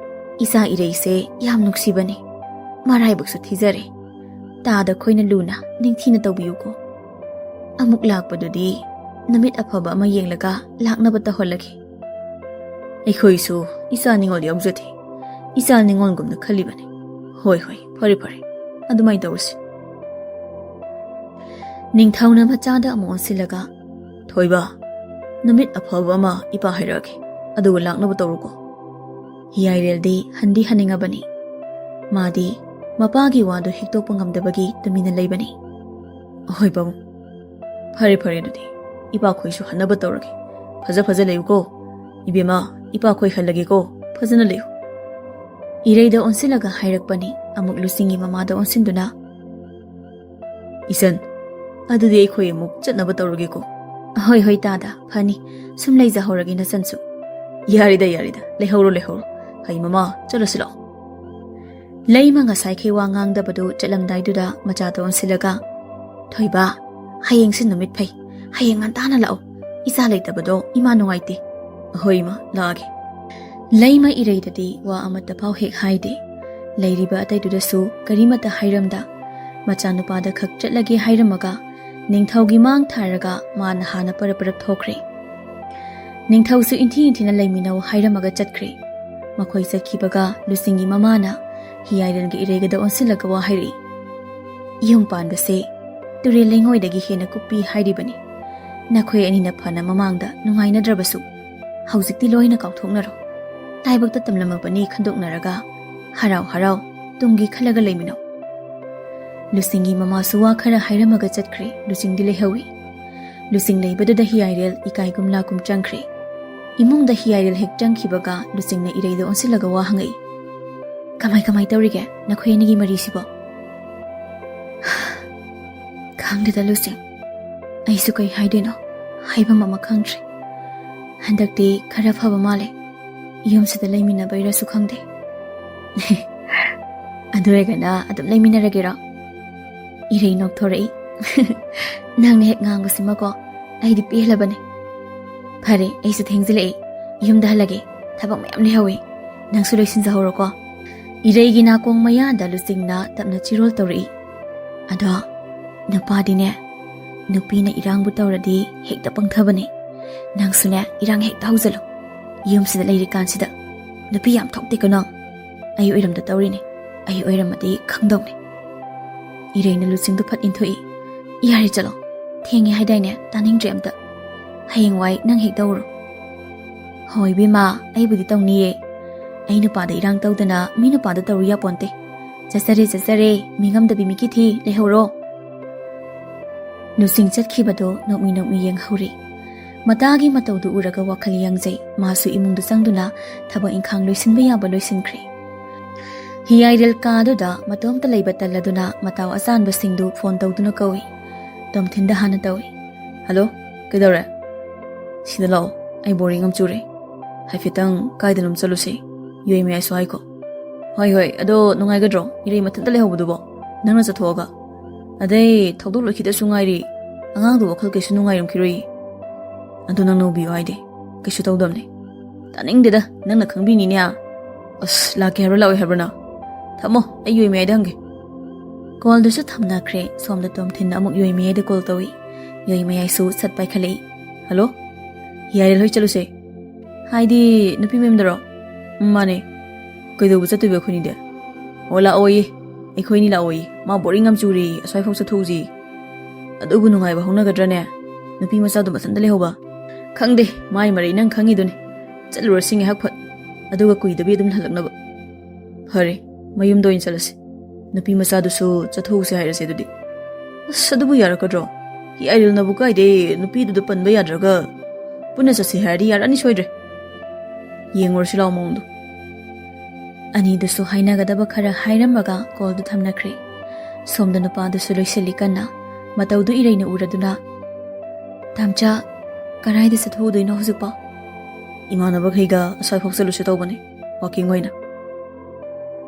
ꯏꯆꯥ ꯏꯔꯩꯁꯦ ꯌꯥꯝ ꯅꯨꯡꯁꯤꯕꯅꯤ, ꯃꯔꯥꯏꯕꯛꯁꯨ ꯊꯤꯖꯔꯦ꯫ ꯇꯥꯗ ꯈꯣꯏꯅ ꯂꯨꯅ ꯅꯤꯡꯊꯤꯅ ꯇꯧꯕꯤꯌꯨꯀꯣ꯫ ꯑꯃꯨꯛ ꯂꯥꯛꯄꯗꯨꯗꯤ ꯅꯨꯃꯤꯠ ꯑꯐꯕ ꯑꯃ ꯌꯦꯡꯂꯒ ꯂꯥꯛꯅꯕ ꯇꯧꯍꯜꯂꯒꯦ꯫" "ꯑꯩꯈꯣꯏꯁꯨ ꯏꯆꯥ ꯅꯤꯉꯣꯜ ꯌꯥꯎꯖꯗꯦ, ꯏꯆꯥ ꯅꯤꯉꯣꯜꯒꯨꯝꯅ ꯈꯜꯂꯤꯕꯅꯤ꯫" "ꯍꯣꯏ, ꯍꯣꯏ, ꯐꯔꯦ, ꯐꯔꯦ, ꯑꯗꯨꯃꯥꯏꯅ ꯇꯧꯔꯁꯤ꯫" ꯅꯤꯡꯊꯧꯅ ꯃꯆꯥꯗ ꯑꯃꯨꯛ ꯑꯣꯟꯁꯤꯜꯂꯒ, "ꯊꯣꯏꯕ, ꯅꯨꯃꯤꯠ ꯑꯐꯕ ꯑꯃ ꯏꯄꯥ ꯍꯥꯏꯔꯛꯑꯒꯦ, ꯑꯗꯨꯒ ꯂꯥꯛꯅꯕ ꯇꯧꯔꯨꯀꯣ꯫" ꯍꯤꯌꯥꯏꯔꯦꯜꯗꯤ ꯍꯟꯗꯤ ꯍꯟꯅꯤꯡꯉꯕꯅꯤ꯫ ꯃꯥꯗꯤ ꯃꯄꯥꯒꯤ ꯋꯥꯗꯨ ꯍꯤꯛꯇꯣꯛꯄ ꯉꯝꯗꯕꯒꯤ ꯇꯨꯃꯤꯟꯅ ꯂꯩꯕꯅꯤ꯫ "ꯑꯍꯣꯏ ꯄꯥꯕꯨꯡ, ꯐꯔꯦ ꯐꯔꯦ, ꯑꯗꯨꯗꯤ ꯏꯄꯥꯈꯣꯏꯁꯨ ꯍꯟꯅꯕ ꯇꯧꯔꯒꯦ꯫ ꯐꯖ ꯐꯖ ꯂꯩꯌꯨꯀꯣ꯫ ꯏꯕꯦꯝꯃ, ꯏꯄꯥꯈꯣꯏ ꯍꯜꯂꯒꯦꯀꯣ, ꯐꯖꯅ ꯂꯩꯌꯨ꯫" ꯏꯔꯩꯗ ꯑꯣꯟꯁꯤꯜꯂꯒ ꯍꯥꯏꯔꯛꯄꯅꯤ꯫ ꯑꯃꯨꯛ ꯂꯨꯁꯤꯡꯒꯤ ꯃꯃꯥꯗ ꯑꯣꯟꯁꯤꯟꯗꯨꯅ, "ꯏꯆꯟ, ꯑꯗꯨꯗꯤ ꯑꯩꯈꯣꯏ ꯑꯃꯨꯛ ꯆꯠꯅꯕ ꯇꯧꯔꯒꯦꯀꯣ꯫" "ꯍꯣꯏ ꯍꯣꯏ ꯇꯥꯗ, ꯐꯅꯤ꯫ ꯁꯨꯝ ꯂꯩꯖꯍꯧꯔꯒꯦ ꯅꯆꯟꯁꯨ꯫" "ꯌꯥꯔꯦꯗ, ꯌꯥꯔꯦꯗ, ꯂꯩꯍꯧꯔꯣ, ꯂꯩꯍꯧꯔꯣ꯫ ꯍꯩ ꯃꯃꯥ, ꯆꯠꯂꯁꯤ ꯂꯥꯛꯑꯣ꯫" ꯂꯩꯃ ꯉꯁꯥꯏꯈꯩ ꯋꯥ ꯉꯥꯡꯗꯕꯗꯨ ꯆꯠꯂꯝꯗꯥꯏꯗꯨꯗ ꯃꯆꯥꯗ ꯑꯣꯟꯁꯤꯜꯂꯒ, "ꯊꯣꯏꯕ, ꯍꯌꯦꯡꯁꯤ ꯅꯨꯃꯤꯠ ꯐꯩ꯫ ꯍꯌꯦꯡ ꯉꯟꯇꯥꯅ ꯂꯥꯛꯑꯣ꯫ ꯏꯆꯥ ꯂꯩꯇꯕꯗꯣ ꯏꯃꯥ ꯅꯨꯡꯉꯥꯏꯇꯦ꯫" "ꯑꯍꯣꯏ ꯏꯃꯥ, ꯂꯥꯛꯑꯒꯦ꯫" ꯂꯩꯃ ꯏꯔꯩꯗꯗꯤ ꯋꯥ ꯑꯃꯠꯇ ꯐꯥꯎ ꯍꯦꯛ ꯍꯥꯏꯗꯦ꯫ ꯂꯩꯔꯤꯕ ꯑꯇꯩꯗꯨꯗꯁꯨ ꯀꯔꯤꯃꯠꯇ ꯍꯥꯏꯔꯝꯗ, ꯃꯆꯥꯅꯨꯄꯥꯗ ꯈꯛ ꯆꯠꯂꯒꯦ ꯍꯥꯏꯔꯝꯃꯒ, ꯅꯤꯡꯊꯧꯒꯤ ꯃꯥꯡ ꯊꯥꯔꯒ ꯃꯥꯅ ꯍꯥꯟꯅ ꯄꯔꯞ ꯄꯔꯞ ꯊꯣꯛꯈ꯭ꯔꯦ꯫ ꯅꯤꯡꯊꯧꯁꯨ ꯏꯟꯊꯤ ꯏꯟꯊꯤꯅ ꯂꯩꯃꯤꯟꯅꯧ ꯍꯥꯏꯔꯝꯃꯒ ꯆꯠꯈ꯭ꯔꯦ꯫ ꯃꯈꯣꯏ ꯆꯠꯈꯤꯕꯒ ꯂꯨꯆꯤꯡꯒꯤ ꯃꯃꯥꯅ ꯍꯤꯌꯥꯏꯔꯦꯜꯒꯤ ꯏꯔꯩꯒꯗ ꯑꯣꯟꯁꯤꯜꯂꯒ ꯋꯥ ꯍꯥꯏꯔꯛꯏ, "ꯌꯨꯝ ꯄꯥꯟꯕꯁꯦ ꯇꯨꯔꯦꯜ ꯂꯩꯉꯣꯏꯗꯒꯤ ꯍꯦꯟꯅ ꯀꯨꯞꯄꯤ ꯍꯥꯏꯔꯤꯕꯅꯤ꯫ ꯅꯈꯣꯏ ꯑꯅꯤꯅ ꯐꯅ ꯃꯃꯥꯡꯗ ꯅꯨꯡꯉꯥꯏꯅꯗ꯭ꯔꯕꯁꯨ ꯍꯧꯖꯤꯛꯇꯤ ꯂꯣꯏꯅ ꯀꯥꯎꯊꯣꯛꯅꯔꯣ꯫ ꯂꯥꯏꯕꯛꯇ ꯇꯝꯂꯝꯃꯕꯅꯤ ꯈꯟꯗꯣꯛꯅꯔꯒ ꯍꯔꯥꯎ ꯍꯔꯥꯎ ꯇꯨꯡꯒꯤ ꯈꯜꯂꯒ ꯂꯩꯃꯤꯟꯅꯧ꯫ ꯂꯨꯆꯤꯡꯒꯤ ꯃꯃꯥꯁꯨ ꯋꯥ ꯈꯔ ꯍꯥꯏꯔꯝꯃꯒ ꯆꯠꯈ꯭ꯔꯦ꯫ ꯂꯨꯆꯤꯡꯗꯤ ꯂꯩꯍꯧꯏ꯫ ꯂꯨꯆꯤꯡ ꯂꯩꯕꯗꯨꯗ ꯍꯤꯌꯥꯏꯔꯦꯜ ꯏꯀꯥꯏꯒꯨꯝ ꯂꯥꯛꯀꯨꯝ ꯆꯪꯈ꯭ꯔꯦ꯫ ꯏꯃꯨꯡꯗ ꯍꯤꯌꯥꯏꯔꯦꯜ ꯍꯦꯛ ꯆꯪꯈꯤꯕꯒ ꯂꯨꯆꯤꯡꯅ ꯏꯔꯩꯗ ꯑꯣꯟꯁꯤꯜꯂꯒ ꯋꯥ ꯍꯪꯉꯛꯏ꯫ "ꯀꯃꯥꯏ ꯀꯃꯥꯏ ꯇꯧꯔꯤꯒꯦ ꯅꯈꯣꯏ ꯑꯅꯤꯒꯤ ꯃꯔꯤꯁꯤꯕꯣ?" "ꯈꯪꯗꯦꯗ ꯂꯨꯆꯤꯡ, ꯑꯩꯁꯨ ꯀꯩ ꯍꯥꯏꯗꯣꯏꯅꯣ, ꯍꯥꯏꯐꯝ ꯑꯃ ꯈꯪꯗ꯭ꯔꯦ꯫ ꯍꯟꯗꯛꯇꯤ ꯈꯔ ꯐꯕ ꯃꯥꯜꯂꯦ, ꯌꯨꯝꯁꯤꯗ ꯂꯩꯃꯤꯟꯅꯕꯩꯔꯁꯨ ꯈꯪꯗꯦ꯫" "ꯑꯗꯨ ꯑꯣꯏꯔꯒꯅ ꯑꯗꯨꯝ ꯂꯩꯃꯤꯟꯅꯔꯒꯦꯔꯣ?" ꯏꯔꯩ ꯅꯣꯛꯊꯣꯔꯛꯏ꯫ "ꯅꯪꯅ ꯍꯦꯛ ꯉꯥꯡꯕꯁꯤꯃꯀꯣ, ꯑꯩꯗꯤ ꯄꯦꯜꯂꯕꯅꯦ꯫ ꯐꯔꯦ, ꯑꯩꯁꯨ ꯊꯦꯡꯖꯤꯜꯂꯛꯑꯦ, ꯌꯨꯝꯗ ꯍꯜꯂꯒꯦ, ꯊꯕꯛ ꯃꯌꯥꯝ ꯂꯩꯍꯧꯋꯦ, ꯅꯪꯁꯨ ꯂꯣꯏꯁꯤꯟꯖꯍꯧꯔꯣꯀꯣ꯫" ꯏꯔꯩꯒꯤ ꯅꯥꯀꯣꯡ ꯃꯌꯥꯗ ꯂꯨꯆꯤꯡꯅ ꯇꯞꯅ ꯆꯤꯔꯣꯜ ꯇꯧꯔꯛꯏ꯫ "ꯑꯗꯣ ꯅꯨꯄꯥꯗꯤꯅꯦ, ꯅꯨꯄꯤꯅ ꯏꯔꯥꯡꯕꯨ ꯇꯧꯔꯗꯤ ꯍꯦꯛꯇ ꯄꯪꯊꯕꯅꯦ꯫ ꯅꯪꯁꯨꯅꯦ, ꯏꯔꯥꯡ ꯍꯦꯛꯇ ꯍꯧꯖꯤꯜꯂꯨ꯫ ꯌꯨꯝꯁꯤꯗ ꯂꯩꯔꯤꯀꯥꯟꯁꯤꯗ ꯅꯨꯄꯤ ꯌꯥꯝ ꯊꯣꯛꯇꯦꯀꯣ ꯅꯪ꯫ ꯑꯩ ꯑꯣꯏꯔꯝꯗ ꯇꯧꯔꯤꯅꯦ, ꯑꯩ ꯑꯣꯏꯔꯝꯃꯗꯤ ꯈꯪꯗꯧꯅꯦ꯫" ꯏꯔꯩꯅ ꯂꯨꯆꯤꯡꯗꯨ ꯐꯠ ꯏꯟꯊꯣꯛꯏ꯫ "ꯌꯥꯔꯦ, ꯆꯠꯂꯣ, ꯊꯦꯡꯉꯦ ꯍꯥꯏꯗꯥꯏꯅꯦ, ꯇꯥꯅꯤꯡꯗ꯭ꯔꯦ ꯑꯝꯇ꯫ ꯍꯌꯦꯡꯋꯥꯏ ꯅꯪ ꯍꯦꯛ ꯇꯧꯔꯣ꯫" "ꯍꯣꯏ ꯏꯕꯦꯝꯃ, ꯑꯩꯕꯨꯗꯤ ꯇꯧꯅꯤꯌꯦ꯫ ꯑꯩ ꯅꯨꯄꯥꯗ ꯏꯔꯥꯡ ꯇꯧꯗꯅ ꯃꯤ ꯅꯨꯄꯥꯗ ꯇꯧꯔꯨ ꯌꯥꯄꯣꯟꯇꯦ꯫ ꯆꯠꯆꯔꯦ, ꯆꯠꯆꯔꯦ, ꯃꯤꯉꯝꯗꯕꯤ ꯃꯤꯀꯤꯊꯤ, ꯂꯩꯍꯧꯔꯣ꯫" ꯂꯨꯆꯤꯡ ꯆꯠꯈꯤꯕꯗꯣ ꯅꯣꯛꯃꯤ ꯅꯣꯛꯃꯤ ꯌꯦꯡꯍꯧꯔꯤ꯫ ꯃꯇꯥꯒꯤ ꯃꯇꯧꯗꯨ ꯎꯔꯒ ꯋꯥꯈꯜ ꯌꯥꯡꯖꯩ꯫ ꯃꯥꯁꯨ ꯏꯃꯨꯡꯗ ꯆꯪꯗꯨꯅ ꯊꯕꯛ ꯏꯪꯈꯥꯡ ꯂꯣꯏꯁꯤꯟꯕ ꯌꯥꯕ ꯂꯣꯏꯁꯤꯟꯈ꯭ꯔꯦ꯫ ꯍꯤꯌꯥꯏꯔꯦꯜ ꯀꯥꯗꯨꯗ ꯃꯇꯣꯝꯇ ꯂꯩꯕ ꯇꯜꯂꯗꯨꯅ ꯃꯇꯥꯎ ꯑꯆꯥꯟꯕꯁꯤꯡꯗꯨ ꯐꯣꯟ ꯇꯧꯗꯨꯅ ꯀꯧꯏ꯫ ꯇꯣꯝꯊꯤꯟꯗ ꯍꯥꯟꯅ ꯇꯧꯏ꯫ "ꯍꯜꯂꯣ, ꯀꯩꯗꯧꯔꯦ? ꯁꯤꯗ ꯂꯥꯛꯑꯣ, ꯑꯩ ꯕꯣꯔꯤꯡ ꯑꯃ ꯆꯨꯔꯦ꯫ ꯍꯥꯏꯐꯦꯠꯇꯪ ꯀꯥꯏꯗꯅꯣꯝ ꯆꯠꯂꯨꯁꯦ, ꯌꯣꯏ ꯃꯌꯥꯏꯁꯨ ꯍꯥꯏꯀꯣ꯫" "ꯍꯣꯏ, ꯍꯣꯏ, ꯑꯗꯣ ꯅꯨꯡꯉꯥꯏꯒꯗ꯭ꯔꯣ ꯏꯔꯩ ꯃꯊꯟꯇ ꯂꯩꯍꯧꯕꯗꯨꯕꯣ? ꯅꯪꯅ ꯆꯠꯊꯣꯛꯑꯒ꯫ ꯑꯗꯩ ꯊꯧꯗꯣꯛ ꯂꯣꯏꯈꯤꯗꯁꯨ ꯉꯥꯏꯔꯤ, ꯑꯉꯥꯡꯗꯨ ꯋꯥꯈꯜ ꯀꯩꯁꯨ ꯅꯨꯡꯉꯥꯏꯔꯝꯈꯤꯔꯣꯏ꯫ ꯑꯗꯣ ꯅꯪ ꯂꯧꯕꯤꯌꯨ ꯍꯥꯏꯗꯤ ꯀꯩꯁꯨ ꯇꯧꯗꯕꯅꯦ꯫" "ꯇꯥꯅꯤꯡꯗꯦꯗ, ꯅꯪꯅ ꯈꯪꯕꯤꯅꯤꯅꯦ꯫ ꯑꯁ, ꯂꯥꯛꯀꯦ ꯍꯥꯏꯕ꯭ꯔꯥ ꯂꯥꯛꯑꯣꯏ ꯍꯥꯏꯕ꯭ꯔꯥ ꯅꯪ? ꯊꯝꯃꯣ, ꯑꯩ ꯌꯣꯏ ꯃꯌꯥꯏꯗ ꯍꯪꯒꯦ꯫" ꯀꯣꯜꯗꯨꯁꯨ ꯊꯝꯅꯈ꯭ꯔꯦ꯫ ꯁꯣꯝꯗ ꯇꯣꯝꯊꯤꯟꯅ ꯑꯃꯨꯛ ꯌꯣꯏ ꯃꯌꯥꯏꯗ ꯀꯣꯜ ꯇꯧꯏ꯫ ꯌꯣꯏ ꯃꯌꯥꯏꯁꯨ ꯁꯠ ꯄꯥꯏꯈꯠꯂꯛꯏ꯫ "ꯍꯜꯂꯣ? ꯍꯤꯌꯥꯏꯔꯦꯜ ꯍꯣꯏ ꯆꯠꯂꯨꯁꯦ?" "ꯍꯥꯏꯗꯤ ꯅꯨꯄꯤ ꯃꯌꯨꯝꯗꯔꯣ?" "ꯎꯝ, ꯃꯥꯅꯦ꯫ ꯀꯩꯗꯧꯕ ꯆꯠꯇꯣꯏꯕ ꯑꯩꯈꯣꯏꯅꯤꯗꯤ?" "ꯑꯣ, ꯂꯥꯛꯑꯣꯏꯌꯦ꯫ ꯑꯩꯈꯣꯏꯅꯤ ꯂꯥꯛꯑꯣꯏꯌꯦ꯫ ꯃꯥ ꯕꯣꯔꯤꯡ ꯌꯥꯝ ꯆꯨꯔꯦꯌꯦ꯫ ꯑꯁ꯭ꯋꯥꯏꯐꯥꯎ ꯆꯠꯊꯣꯛꯎꯁꯤ꯫" "ꯑꯗꯨꯕꯨ ꯅꯨꯡꯉꯥꯏꯕ ꯍꯧꯅꯒꯗ꯭ꯔꯅꯦ?" ꯅꯨꯄꯤ ꯃꯆꯥꯗꯣ ꯃꯊꯟꯇ ꯂꯩꯍꯧꯕ? ꯈꯪꯗꯦ, ꯃꯥꯏ ꯃꯔꯩ ꯅꯪ ꯈꯪꯉꯤꯗꯨꯅꯤ꯫ ꯆꯠꯂꯨꯔꯁꯤ ꯉꯥꯏꯍꯥꯛ ꯐꯠ, ꯑꯗꯨꯒ ꯀꯨꯏꯗꯕꯤ ꯑꯗꯨꯝ ꯍꯜꯂꯛꯅꯕ꯫ ꯐꯔꯦ, ꯃꯌꯨꯝꯗ ꯑꯣꯏꯅ ꯆꯠꯂꯁꯤ꯫ ꯅꯨꯄꯤ ꯃꯆꯥꯗꯨꯁꯨ ꯆꯠꯊꯣꯛꯎꯁꯦ ꯍꯥꯏꯔꯁꯦ ꯑꯗꯨꯗꯤ꯫ ꯑꯁ, ꯑꯗꯨꯕꯨ ꯌꯥꯔꯛꯀꯗ꯭ꯔꯣ? ꯍꯤꯌꯥꯏꯔꯦꯜꯅꯕꯨ ꯀꯥꯏꯗꯦ ꯅꯨꯄꯤꯗꯨꯗ ꯄꯟꯕ ꯌꯥꯗ꯭ꯔꯒ? ꯄꯨꯟꯅ ꯆꯠꯁꯤ ꯍꯥꯏꯔꯗꯤ ꯌꯥꯔꯛꯑꯅꯤ ꯁꯣꯏꯗ꯭ꯔꯦ꯫ ꯌꯦꯡꯉꯨꯔꯁꯤ ꯂꯥꯎ ꯃꯑꯣꯡꯗꯣ꯫ ꯑꯅꯤꯗꯨꯁꯨ ꯍꯥꯏꯅꯒꯗꯕ ꯈꯔ ꯍꯥꯏꯔꯝꯃꯒ ꯀꯣꯜꯗꯨ ꯊꯝꯅꯈ꯭ꯔꯦ꯫ ꯁꯣꯝꯗ ꯅꯨꯄꯥꯗꯨꯁꯨ ꯂꯣꯏꯁꯤꯜꯂꯤ ꯀꯟꯅ꯫ ꯃꯇꯧꯗꯨ ꯏꯔꯩꯅ ꯎꯔꯗꯨꯅ, "ꯇꯥꯝꯆꯥ, ꯀꯗꯥꯏꯗ ꯆꯠꯊꯣꯛꯎꯗꯣꯏꯅꯣ ꯍꯧꯖꯤꯛꯄꯣ?" "ꯏꯃꯥꯟꯅꯕꯈꯩꯒ ꯑꯁ꯭ꯋꯥꯏꯐꯥꯎ ꯆꯠꯂꯨꯁꯦ ꯇꯧꯕꯅꯦ, ꯋꯥꯀꯤꯡ ꯑꯣꯏꯅ꯫"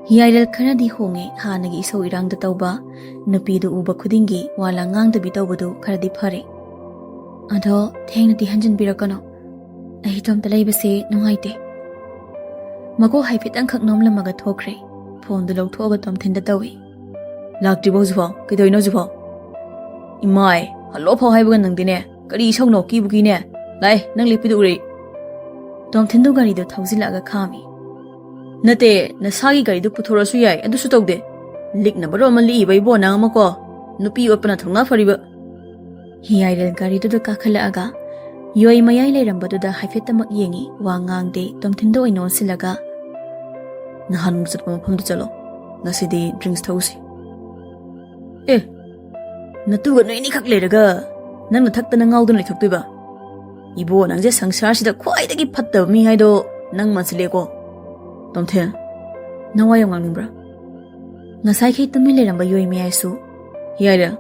ꯍꯤꯌꯥꯏꯔꯦꯜ ꯈꯔꯗꯤ ꯍꯣꯡꯉꯦ ꯍꯥꯟꯅꯒꯤ ꯏꯁꯧ ꯏꯔꯥꯡꯗ ꯇꯧꯕ꯫ ꯅꯨꯄꯤꯗꯨ ꯎꯕ ꯈꯨꯗꯤꯡꯒꯤ ꯋꯥ ꯂꯥꯡ ꯉꯥꯡꯗꯕꯤ ꯇꯧꯕꯗꯨ ꯈꯔꯗꯤ ꯐꯔꯦ꯫ "ꯑꯗꯣ ꯊꯦꯡꯅꯗꯤ ꯍꯟꯖꯤꯟꯕꯤꯔꯛꯀꯅꯣ꯫ ꯑꯩ ꯏꯇꯣꯝꯇ ꯂꯩꯕꯁꯦ ꯅꯨꯡꯉꯥꯏꯇꯦ꯫" ꯃꯀꯣꯛ ꯍꯥꯏꯐꯦꯠꯇꯪꯈꯛ ꯅꯣꯝꯂꯝꯃꯒ ꯊꯣꯛꯈ꯭ꯔꯦ꯫ ꯐꯣꯟꯗꯨ ꯂꯧꯊꯣꯛꯑꯒ ꯇꯣꯝꯊꯤꯟꯗ ꯇꯧꯏ꯫ "ꯂꯥꯛꯇ꯭ꯔꯤꯕꯣ ꯍꯧꯖꯤꯛꯐꯥꯎ? ꯀꯩꯗꯧꯔꯤꯅꯣ ꯍꯧꯖꯤꯛꯐꯥꯎ?" "ꯏꯃꯥꯏ, ꯍꯜꯂꯣ ꯐꯥꯎ ꯍꯥꯏꯕꯒ ꯅꯪꯗꯦꯅꯦ꯫ ꯀꯔꯤ ꯏꯁꯧꯅꯣ, ꯀꯤꯕꯨ ꯀꯤꯅꯦ꯫ ꯂꯥꯛꯑꯦ, ꯅꯪ ꯂꯦꯞꯄꯤꯗꯨ ꯎꯔꯦ꯫" ꯇꯣꯝꯊꯤꯟꯗꯨ ꯒꯥꯔꯤꯗꯨ ꯊꯧꯖꯤꯜꯂꯛꯑꯒ ꯈꯥꯝꯃꯤ꯫ "ꯅꯠꯇꯦ, ꯅꯁꯥꯒꯤ ꯒꯥꯔꯤꯗꯨ ꯄꯨꯊꯣꯔꯛꯑꯁꯨ ꯌꯥꯏ, ꯑꯗꯨꯁꯨ ꯇꯧꯗꯦ꯫ ꯂꯤꯛꯅ ꯃꯔꯣꯟ ꯑꯃ ꯂꯤꯛꯏꯕ ꯏꯕꯣ ꯅꯪ ꯑꯃꯀꯣ꯫ ꯅꯨꯄꯤ ꯑꯣꯠꯄꯅ ꯊꯧꯅꯥ ꯐꯔꯤꯕ꯫" ꯍꯤꯌꯥꯏꯔꯦꯜ ꯒꯥꯔꯤꯗꯨꯗ ꯀꯥꯈꯠꯂꯛꯑꯒ ꯌꯣꯏ ꯃꯌꯥꯏ ꯂꯩꯔꯝꯕꯗꯨꯗ ꯍꯥꯏꯐꯦꯠꯇꯃꯛ ꯌꯦꯡꯉꯤ, ꯋꯥ ꯉꯥꯡꯗꯦ, ꯇꯣꯝꯊꯤꯟꯗ ꯑꯣꯏꯅ ꯑꯣꯟꯁꯤꯜꯂꯒ, "ꯅꯍꯥꯟꯃꯨꯛ ꯆꯠꯄ ꯃꯐꯝꯗꯨ ꯆꯠꯂꯣ, ꯉꯁꯤꯗꯤ ꯗ꯭ꯔꯤꯡꯛꯁ ꯊꯛꯎꯁꯤ꯫" "ꯑꯦ, ꯅꯇꯨꯒ ꯅꯣꯏ ꯑꯅꯤꯈꯛ ꯂꯩꯔꯒ ꯅꯪꯅ ꯊꯛꯇꯅ ꯉꯥꯎꯗꯅ ꯂꯩꯊꯣꯛꯇꯣꯏꯕ? ꯏꯕꯣ, ꯅꯪꯁꯦ ꯁꯪꯁꯥꯔꯁꯤꯗ ꯈ꯭ꯋꯥꯏꯗꯒꯤ ꯐꯠꯇꯕ ꯃꯤ ꯍꯥꯏꯗꯣ ꯅꯪ ꯃꯥꯟꯁꯤꯜꯂꯦꯀꯣ꯫ ꯇꯣꯝꯊꯤꯟ, ꯅꯪ ꯋꯥ ꯌꯥꯝ ꯉꯥꯡꯅꯤꯡꯕ꯭ꯔꯥ?" ꯉꯁꯥꯏꯈꯩ ꯇꯨꯃꯤꯟ ꯂꯩꯔꯝꯕ ꯌꯣꯏ ꯃꯌꯥꯏꯁꯨ, "ꯍꯤꯌꯥꯏꯔꯦꯜ,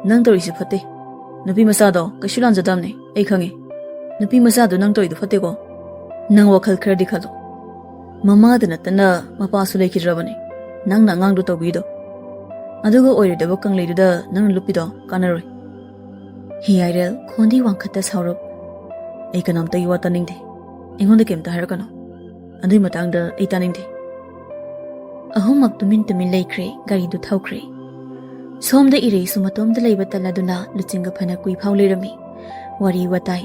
ꯅꯪ ꯇꯧꯔꯤꯁꯤ ꯐꯠꯇꯦ꯫ ꯅꯨꯄꯤ ꯃꯆꯥꯗꯣ ꯀꯩꯁꯨ ꯂꯥꯟꯖꯗꯕꯅꯦ, ꯑꯩ ꯈꯪꯉꯦ꯫ ꯅꯨꯄꯤ ꯃꯆꯥꯗꯣ ꯅꯪ ꯇꯧꯔꯤꯗꯣ ꯐꯠꯇꯦꯀꯣ꯫ ꯅꯪ ꯋꯥꯈꯜ ꯈꯔꯗꯤ ꯈꯜꯂꯣ꯫ ꯃꯃꯥꯗ ꯅꯠꯇꯅ ꯃꯄꯥꯁꯨ ꯂꯩꯈꯤꯗ꯭ꯔꯕꯅꯦ꯫ ꯅꯪꯅ ꯑꯉꯥꯡꯗꯣ ꯇꯧꯕꯤꯗꯣ꯫ ꯑꯗꯨꯒ ꯑꯣꯏꯔꯣꯏꯗꯕ ꯀꯪꯂꯩꯗꯨꯗ ꯅꯪꯅ ꯂꯨꯞꯄꯤꯗꯣ ꯀꯥꯟꯅꯔꯣꯏ꯫" ꯍꯤꯌꯥꯏꯔꯦꯜ ꯈꯣꯟꯗꯤ ꯋꯥꯡꯈꯠꯇ ꯁꯥꯎꯔꯞ, "ꯑꯩ ꯀꯅꯥꯝꯇꯒꯤ ꯋꯥ ꯇꯥꯅꯤꯡꯗꯦ꯫ ꯑꯩꯉꯣꯟꯗ ꯀꯩꯝꯇ ꯍꯥꯏꯔꯛꯀꯅꯨ꯫ ꯑꯗꯨꯒꯤ ꯃꯇꯥꯡꯗ ꯑꯩ ꯇꯥꯅꯤꯡꯗꯦ꯫" ꯑꯍꯨꯝꯃꯛ ꯇꯨꯃꯤꯟ ꯇꯨꯃꯤꯟ ꯂꯩꯈ꯭ꯔꯦ꯫ ꯒꯥꯔꯤꯗꯨ ꯊꯧꯈ꯭ꯔꯦ꯫ ꯁꯣꯝꯗ ꯏꯔꯩꯁꯨ ꯃꯇꯣꯝꯇ ꯂꯩꯕ ꯇꯜꯂꯗꯨꯅ ꯂꯨꯆꯤꯡꯒ ꯐꯅ ꯀꯨꯏ ꯐꯥꯎ ꯂꯩꯔꯝꯃꯤ꯫ ꯋꯥꯔꯤ ꯋꯥꯇꯥꯏ,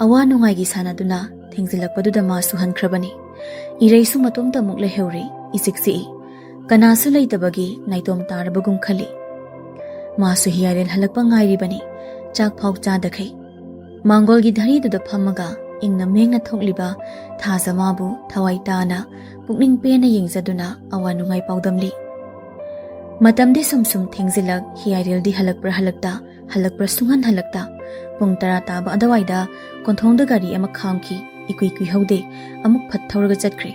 ꯑꯋꯥ ꯅꯨꯡꯉꯥꯏꯒꯤ ꯁꯥꯟꯅꯗꯨꯅ ꯊꯦꯡꯖꯤꯜꯂꯛꯄꯗꯨꯗ ꯃꯥꯁꯨ ꯍꯟꯈ꯭ꯔꯕꯅꯤ꯫ ꯏꯔꯩꯁꯨ ꯃꯇꯣꯝꯇ ꯑꯃꯨꯛ ꯂꯩꯍꯧꯔꯦ꯫ ꯏꯆꯤꯛ ꯆꯤꯛꯏ꯫ ꯀꯅꯥꯁꯨ ꯂꯩꯇꯕꯒꯤ ꯅꯥꯏꯇꯣꯝ ꯇꯥꯔꯕꯒꯨꯝ ꯈꯜꯂꯤ꯫ ꯃꯥꯁꯨ ꯍꯤꯌꯥꯏꯔꯦꯜ ꯍꯜꯂꯛꯄ ꯉꯥꯏꯔꯤꯕꯅꯤ, ꯆꯥꯛ ꯐꯥꯎ ꯆꯥꯗꯈꯩ꯫ ꯃꯥꯡꯒꯣꯜꯒꯤ ꯙꯔꯤꯗꯨꯗ ꯐꯝꯃꯒ ꯏꯪꯅ ꯃꯦꯡꯅ ꯊꯣꯛꯂꯤꯕ ꯊꯥꯖꯃꯥꯕꯨ ꯊꯋꯥꯏ ꯇꯥꯅ ꯄꯨꯛꯅꯤꯡ ꯄꯦꯟꯅ ꯌꯦꯡꯖꯗꯨꯅ ꯑꯋꯥ ꯅꯨꯡꯉꯥꯏ ꯄꯥꯎꯗꯝꯂꯤ꯫ ꯃꯇꯝꯗꯤ ꯁꯨꯝ ꯁꯨꯝ ꯊꯦꯡꯖꯤꯜꯂꯛ, ꯍꯤꯌꯥꯏꯔꯦꯜꯗꯤ ꯍꯜꯂꯛꯄ꯭ꯔꯥ ꯍꯜꯂꯛꯇ, ꯍꯜꯂꯛꯄ꯭ꯔꯥ ꯁꯨꯡꯍꯟ ꯍꯜꯂꯛꯇ꯫ ꯄꯨꯡ ꯇꯔꯥ ꯇꯥꯕ ꯑꯗꯨꯋꯥꯏꯗ ꯀꯣꯟꯊꯣꯡꯗ ꯒꯥꯔꯤ ꯑꯃ ꯈꯥꯝꯈꯤ꯫ ꯏꯀꯨꯏ ꯀꯨꯏꯍꯧꯗꯦ, ꯑꯃꯨꯛ ꯐꯠ ꯊꯧꯔꯒ ꯆꯠꯈ꯭ꯔꯦ꯫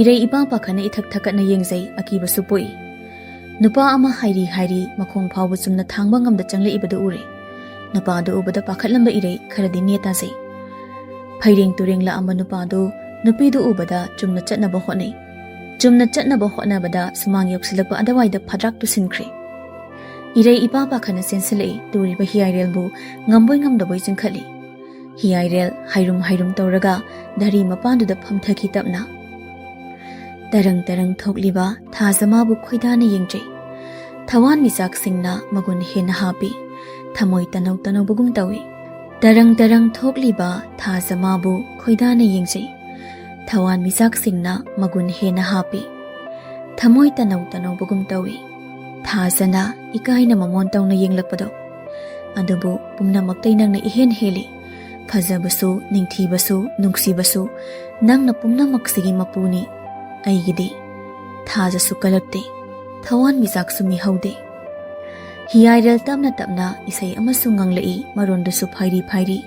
ꯏꯔꯩ ꯏꯄꯥ ꯄꯥꯈꯠꯅ ꯏꯊꯛ ꯊꯛꯀꯠꯅ ꯌꯦꯡꯖꯩ, ꯑꯀꯤꯕꯁꯨ ꯄꯣꯛꯏ꯫ ꯅꯨꯄꯥ ꯑꯃ ꯍꯥꯏꯔꯤ ꯍꯥꯏꯔꯤ ꯃꯈꯣꯡ ꯐꯥꯎꯕ ꯆꯨꯝꯅ ꯊꯥꯡꯕ ꯉꯝꯗ ꯆꯪꯂꯛꯏꯕꯗꯨ ꯎꯔꯦ꯫ ꯅꯨꯄꯥꯗꯨ ꯎꯕꯗ ꯄꯥꯈꯠꯂꯝꯕ ꯏꯔꯩ ꯈꯔꯗꯤ ꯅꯦ ꯇꯥꯖꯩ꯫ ꯐꯩꯔꯦꯡ ꯇꯨꯔꯦꯡ ꯂꯥꯛꯑꯝꯕ ꯅꯨꯄꯥꯗꯨ ꯅꯨꯄꯤꯗꯨ ꯎꯕꯗ ꯆꯨꯝꯅ ꯆꯠꯅꯕ ꯍꯣꯠꯅꯩ꯫ ꯆꯨꯝꯅ ꯆꯠꯅꯕ ꯍꯣꯠꯅꯕꯗ ꯁꯨꯃꯥꯡ ꯌꯧꯁꯤꯜꯂꯛꯄ ꯑꯗꯨꯋꯥꯏꯗ ꯐꯗ꯭ꯔꯥꯛ ꯇꯨꯁꯤꯟꯈ꯭ꯔꯦ꯫ ꯏꯔꯩ ꯏꯄꯥ ꯄꯥꯈꯠꯅ ꯆꯦꯟꯁꯤꯜꯂꯛꯏ꯫ ꯇꯨꯔꯤꯕ ꯍꯤꯌꯥꯏꯔꯦꯜꯕꯨ ꯉꯝꯕꯣꯏ ꯉꯝꯗꯕꯣꯏ ꯆꯤꯡꯈꯠꯂꯤ꯫ ꯍꯤꯌꯥꯏꯔꯦꯜ ꯍꯥꯏꯔꯨꯝ ꯍꯥꯏꯔꯨꯝ ꯇꯧꯔꯒ ꯙꯔꯤ ꯃꯄꯥꯟꯗꯨꯗ ꯐꯝꯊꯈꯤ ꯇꯞꯅ꯫ ꯇꯔꯪ ꯇꯔꯪ ꯊꯣꯛꯂꯤꯕ ꯊꯥꯖꯃꯥꯕꯨ ꯈꯣꯏꯗꯥꯅ ꯌꯦꯡꯖꯩ꯫ ꯊꯋꯥꯟ ꯃꯤꯆꯥꯛꯁꯤꯡꯅ ꯃꯒꯨꯟ ꯍꯦꯟꯅ ꯍꯥꯞꯄꯤ꯫ ꯊꯃꯣꯏ ꯇꯅꯧ ꯇꯅꯧꯕꯒꯨꯝ ꯇꯧꯏ꯫ ꯇꯔꯪ ꯇꯔꯪ ꯊꯣꯛꯂꯤꯕ ꯊꯥꯖꯃꯥꯕꯨ ꯈꯣꯏꯗꯥꯅ ꯌꯦꯡꯖꯩ꯫ ꯊꯋꯥꯟ ꯃꯤꯆꯥꯛꯁꯤꯡꯅ ꯃꯒꯨꯟ ꯍꯦꯟꯅ ꯍꯥꯞꯄꯤ꯫ ꯊꯃꯣꯏ ꯇꯅꯧ ꯇꯅꯧꯕꯒꯨꯝ ꯇꯧꯏ꯫ ꯊꯥꯖꯅ ꯏꯀꯥꯏꯅ ꯃꯃꯣꯟ ꯇꯧꯅ ꯌꯦꯡꯂꯛꯄꯗꯣ꯫ ꯑꯗꯨꯕꯨ ꯄꯨꯝꯅꯃꯛꯇꯩ ꯅꯪꯅ ꯏꯍꯦꯟ ꯍꯦꯜꯂꯤ꯫ ꯐꯖꯕꯁꯨ, ꯅꯤꯡꯊꯤꯕꯁꯨ, ꯅꯨꯡꯁꯤꯕꯁꯨ, ꯅꯪꯅ ꯄꯨꯝꯅꯃꯛꯁꯤꯒꯤ ꯃꯄꯨꯅꯤ꯫ ꯑꯩꯒꯤꯗꯤ ꯊꯥꯖꯁꯨ ꯀꯜꯂꯛꯇꯦ, ꯊꯋꯥꯟ ꯃꯤꯆꯥꯛꯁꯨ ꯃꯤꯍꯧꯗꯦ꯫ ꯍꯤꯌꯥꯏꯔꯦꯜ ꯇꯞꯅ ꯇꯞꯅ ꯏꯁꯩ ꯑꯃꯁꯨ ꯉꯪꯂꯛꯏ, ꯃꯔꯣꯟꯗꯨꯁꯨ ꯐꯥꯏꯔꯤ ꯐꯥꯏꯔꯤ꯫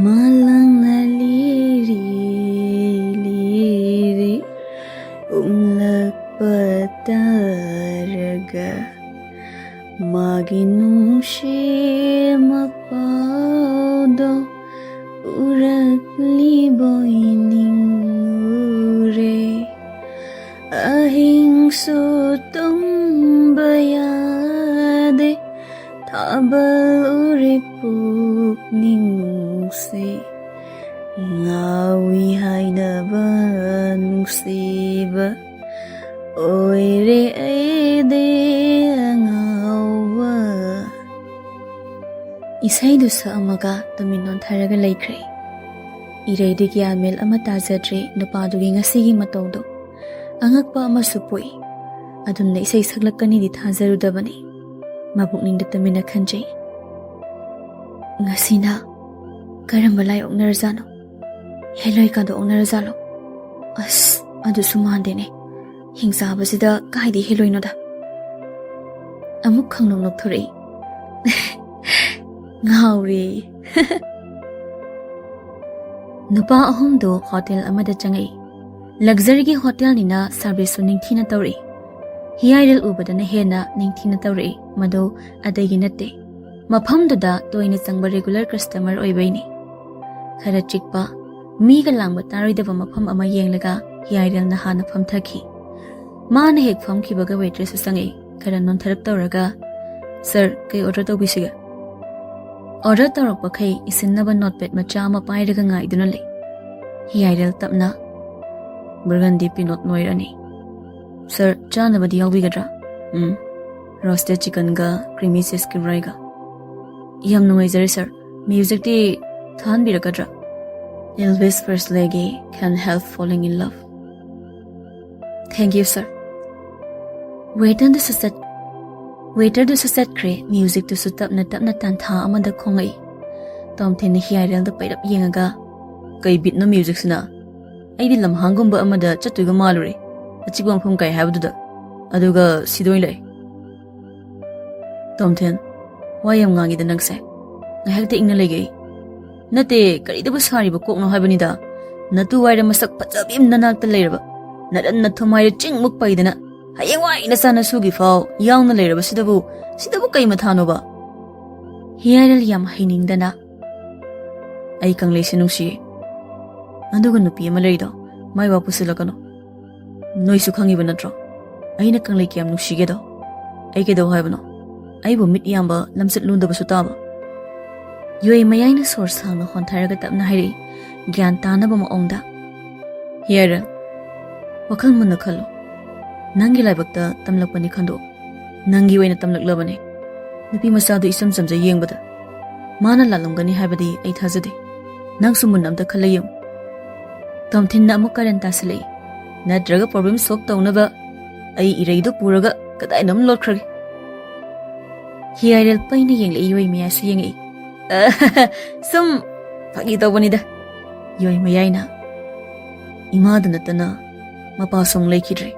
ꯃꯥꯂꯪꯅ ꯂꯤꯔꯤ ꯂꯤꯔꯤ ꯎꯝꯂꯛꯄ ꯇꯥꯔꯒ, ꯃꯥꯒꯤ ꯅꯨꯡꯁꯤ ꯃꯄꯥꯎꯗꯣ ꯎꯔꯛꯂꯤꯕꯣꯏ ꯅꯤꯡꯉꯨꯔꯦ꯫ ꯑꯍꯤꯡꯁꯨ ꯇꯨꯝꯕ ꯌꯥꯗꯦ, ꯊꯥꯕꯜ ꯎꯔꯦ ꯄꯨꯛꯅꯤꯡꯁꯦ꯫ ꯉꯥꯎꯏ ꯍꯥꯏꯅꯕ ꯅꯨꯡꯁꯤꯕ ꯑꯣꯏꯔꯦ ꯑꯩꯗꯤ ꯑꯉꯥꯎꯕ꯫ ꯏꯁꯩꯗꯨ ꯁꯛꯑꯝꯃꯒ ꯇꯨꯃꯤꯟ ꯅꯣꯟꯊꯔꯒ ꯂꯩꯈ꯭ꯔꯦ꯫ ꯏꯔꯩꯗꯤ ꯒ꯭ꯌꯥꯟ ꯃꯦꯟ ꯑꯃ ꯇꯥꯖꯗ꯭ꯔꯦ ꯅꯨꯄꯥꯗꯨꯒꯤ ꯉꯁꯤꯒꯤ ꯃꯇꯧꯗꯣ꯫ ꯑꯉꯛꯄ ꯑꯃꯁꯨ ꯄꯣꯛꯏ꯫ ꯑꯗꯨꯝꯅ ꯏꯁꯩ ꯁꯛꯂꯛꯀꯅꯤꯗꯤ ꯊꯥꯖꯔꯨꯗꯕꯅꯤ꯫ ꯃꯄꯨꯛꯅꯤꯡꯗ ꯇꯨꯃꯤꯟꯅ ꯈꯟꯖꯩ꯫ ꯉꯁꯤꯅ ꯀꯔꯝꯕ ꯂꯥꯏ ꯑꯣꯛꯅꯔꯖꯥꯠꯅꯣ? ꯍꯦꯂꯣꯏ ꯀꯥꯗꯣ ꯑꯣꯛꯅꯔꯖꯥꯠꯂꯣ? ꯑꯁ, ꯑꯗꯨꯁꯨ ꯃꯥꯟꯗꯦꯅꯦ꯫ ꯍꯤꯡꯆꯥꯕꯁꯤꯗ ꯀꯥꯏꯗꯩ ꯍꯦꯂꯣꯏꯅꯣꯗ? ꯑꯃꯨꯛ ꯈꯪꯅꯣꯛ ꯅꯣꯛꯊꯣꯔꯛꯏ꯫ ꯉꯥꯎꯔꯦ꯫ ꯅꯨꯄꯥ ꯑꯍꯨꯝꯗꯨ ꯍꯣꯇꯦꯜ ꯑꯃꯗ ꯆꯪꯉꯛꯏ꯫ ꯂꯛꯖꯔꯤꯒꯤ ꯍꯣꯇꯦꯜꯅꯤꯅ ꯁꯥꯔꯚꯤꯁꯁꯨ ꯅꯤꯡꯊꯤꯅ ꯇꯧꯔꯛꯏ꯫ ꯍꯤꯌꯥꯏꯔꯦꯜ ꯎꯕꯗꯅ ꯍꯦꯟꯅ ꯅꯤꯡꯊꯤꯅ ꯇꯧꯔꯛꯏ꯫ ꯃꯗꯨ ꯑꯇꯩꯒꯤ ꯅꯠꯇꯦ, ꯃꯐꯝꯗꯨꯗ ꯇꯣꯏꯅ ꯆꯪꯕ ꯔꯤꯒꯨꯂꯔ ꯀꯁꯇꯃꯔ ꯑꯣꯏꯕꯩꯅꯤ꯫ ꯈꯔ ꯆꯤꯛꯄ, ꯃꯤꯒ ꯂꯥꯡꯕ ꯇꯥꯔꯣꯏꯗꯕ ꯃꯐꯝ ꯑꯃ ꯌꯦꯡꯂꯒ ꯍꯤꯌꯥꯏꯔꯦꯜꯅ ꯍꯥꯟꯅ ꯐꯝꯊꯈꯤ꯫ ꯃꯥꯅ ꯍꯦꯛ ꯐꯝꯈꯤꯕꯒ ꯋꯦꯇ꯭ꯔꯦꯁꯁꯨ ꯆꯪꯉꯛꯏ, ꯈꯔ ꯅꯣꯟꯊꯔꯞ ꯇꯧꯔꯒ, "ꯁꯥꯔ, ꯀꯩ ꯑꯣꯔꯗꯔ ꯇꯧꯕꯤꯁꯤꯒꯦ?" ꯑꯣꯔꯗꯔ ꯇꯧꯔꯛꯄꯈꯩ ꯏꯁꯤꯟꯅꯕ ꯅꯣꯠꯄꯦꯗ ꯃꯆꯥ ꯑꯃ ꯄꯥꯏꯔꯒ ꯉꯥꯏꯗꯨꯅ ꯂꯩ꯫ ꯍꯤꯌꯥꯏꯔꯦꯜ ꯇꯞꯅ, "ꯕꯔꯒꯟꯗꯤ ꯄꯤꯅꯣꯠ ꯅꯣꯏꯔꯅꯤ꯫ ꯁꯥꯔ, ꯆꯥꯅꯕꯗꯤ ꯌꯥꯎꯕꯤꯒꯗ꯭ꯔꯥ?" "ꯎꯝ, ꯔꯣꯁꯇꯦꯗ ꯆꯤꯀꯟꯒ ꯀ꯭ꯔꯤꯃꯤ ꯆꯤꯁ ꯀꯤꯝꯔꯥꯏꯒ꯫" "ꯌꯥꯝ ꯅꯨꯡꯉꯥꯏꯖꯔꯦ ꯁꯥꯔ꯫ ꯃ꯭ꯌꯨꯖꯤꯛꯇꯤ ꯊꯥꯍꯟꯕꯤꯔꯛꯀꯗ꯭ꯔꯥ?" "Elvis Presleyꯒꯤ Can't Help Falling in Love." "Thank you, sir." ꯋꯦꯇꯔꯗꯨꯁꯨ ꯆꯠ-, ꯋꯦꯇꯔꯗꯨꯁꯨ ꯆꯠꯈ꯭ꯔꯦ, ꯃ꯭ꯌꯨꯖꯤꯛꯇꯨꯁꯨ ꯇꯞꯅ ꯇꯞꯅ ꯇꯥꯟꯊꯥ ꯑꯃꯗ ꯈꯣꯡꯉꯛꯏ꯫ ꯇꯣꯝꯊꯤꯟꯅ ꯍꯤꯌꯥꯏꯔꯦꯜꯗ ꯄꯩꯔꯞ ꯌꯦꯡꯉꯒ, "ꯀꯩ ꯕꯤꯠꯅꯣ ꯃ꯭ꯌꯨꯖꯤꯛꯁꯤꯅ? ꯑꯩꯗꯤ ꯂꯝꯍꯥꯡꯒꯨꯝꯕ ꯑꯃꯗ ꯆꯠꯇꯣꯏꯒ ꯃꯥꯜꯂꯨꯔꯦ, ꯑꯆꯤꯛꯄ ꯃꯐꯝ ꯀꯥꯏ ꯍꯥꯏꯕꯗꯨꯗ꯫ ꯑꯗꯨꯒ ꯁꯤꯗ ꯑꯣꯏꯅ ꯂꯥꯛꯑꯦ꯫" "ꯇꯣꯝꯊꯤꯟ, ꯋꯥ ꯌꯥꯝ ꯉꯥꯡꯉꯤꯗ ꯅꯪꯁꯦ꯫ ꯉꯥꯏꯍꯥꯛꯇ ꯏꯪꯅ ꯂꯩꯒꯦ ꯑꯩ꯫" "ꯅꯠꯇꯦ, ꯀꯔꯤꯗꯕꯨ ꯁꯥꯔꯤꯕ ꯀꯣꯛꯅꯣ ꯍꯥꯏꯕꯅꯤꯗ꯫ ꯅꯇꯨ ꯍꯥꯏꯔꯦ ꯃꯁꯛ ꯐꯖꯕꯤ ꯑꯃ ꯅꯅꯥꯛꯇ ꯂꯩꯔꯕ꯫ ꯅꯔꯟ ꯅꯊꯨꯝ ꯍꯥꯏꯔꯦ ꯆꯤꯡꯃꯨꯛ ꯄꯩꯗꯅ꯫ ꯍꯌꯦꯡꯋꯥꯏ ꯅꯆꯥꯅꯁꯨꯒꯤ ꯐꯥꯎ ꯌꯥꯎꯅ ꯂꯩꯔꯕꯁꯤꯗꯕꯨ, ꯁꯤꯗꯕꯨ ꯀꯩ ꯃꯊꯥꯅꯣꯕ?" ꯍꯤꯌꯥꯏꯔꯦꯜ ꯌꯥꯝ ꯍꯩꯅꯤꯡꯗꯅ, "ꯑꯩ ꯀꯪꯂꯩꯁꯦ ꯅꯨꯡꯁꯤꯌꯦ꯫ ꯑꯗꯨꯒ ꯅꯨꯄꯤ ꯑꯃ ꯂꯩꯔꯤꯗꯣ, ꯃꯥꯏ ꯋꯥ ꯄꯨꯁꯤꯜꯂꯛꯀꯅꯨ꯫ ꯅꯣꯏꯁꯨ ꯈꯪꯉꯤꯕ ꯅꯠꯇ꯭ꯔꯣ ꯑꯩꯅ ꯀꯪꯂꯩ ꯀꯌꯥꯝ ꯅꯨꯡꯁꯤꯒꯦꯗꯣ? ꯑꯩ ꯀꯩꯗꯧ ꯍꯥꯏꯕꯅꯣ? ꯑꯩꯕꯨ ꯃꯤꯠ ꯌꯥꯝꯕ, ꯂꯝꯆꯠ ꯂꯨꯗꯕꯁꯨ ꯇꯥꯕ?" ꯌꯣꯏ ꯃꯌꯥꯏꯅ ꯁꯣꯔ ꯁꯥꯡꯅ ꯍꯣꯟꯊꯔꯒ ꯇꯞꯅ ꯍꯥꯏꯔꯛꯏ, ꯒ꯭ꯌꯥꯟ ꯇꯥꯅꯕ ꯃꯑꯣꯡꯗ, "ꯍꯤꯌꯥꯏꯔꯦꯜ, ꯋꯥꯈꯜ ꯃꯨꯟꯅ ꯈꯜꯂꯣ꯫ ꯅꯪꯒꯤ ꯂꯥꯏꯕꯛꯇ ꯇꯝꯂꯛꯄꯅꯤ ꯈꯟꯗꯣꯛꯑꯣ꯫ ꯅꯪꯒꯤ ꯑꯣꯏꯅ ꯇꯝꯂꯛꯂꯕꯅꯦ꯫ ꯅꯨꯄꯤ ꯃꯆꯥꯗꯨ ꯏꯆꯝ ꯆꯝꯖ ꯌꯦꯡꯕꯗ ꯃꯥꯅ ꯂꯥꯜꯂꯝꯒꯅꯤ ꯍꯥꯏꯕꯗꯤ ꯑꯩ ꯊꯥꯖꯗꯦ꯫ ꯅꯪꯁꯨ ꯃꯨꯟꯅ ꯑꯝꯇ ꯈꯜꯂ ꯌꯦꯡꯉꯨ꯫" ꯇꯣꯝꯊꯤꯟꯅ ꯑꯃꯨꯛ ꯀꯔꯟ ꯇꯥꯁꯤꯜꯂꯛꯏ꯫ "ꯅꯠꯇ꯭ꯔꯒ ꯄ꯭ꯔꯣꯕ꯭ꯂꯦꯝ ꯁꯣꯜꯚ ꯇꯧꯅꯕ ꯑꯩ ꯏꯔꯩꯗꯨ ꯄꯨꯔꯒ ꯀꯗꯥꯏꯅꯣꯝ ꯂꯣꯠꯈ꯭ꯔꯒꯦ꯫" ꯍꯤꯌꯥꯏꯔꯦꯜ ꯄꯩꯅ ꯌꯦꯡꯂꯛꯏ, ꯌꯣꯏ ꯃꯌꯥꯏꯁꯨ ꯌꯦꯡꯉꯛꯏ꯫ ꯁꯨꯝ ꯐꯥꯒꯤ ꯇꯧꯕꯅꯤꯗ꯫ ꯌꯣꯏ ꯃꯌꯥꯏꯅ, "ꯏꯃꯥꯗ ꯅꯠꯇꯅ ꯃꯄꯥꯁꯨ ꯑꯃꯨꯛ ꯂꯩꯈꯤꯗ꯭ꯔꯦ꯫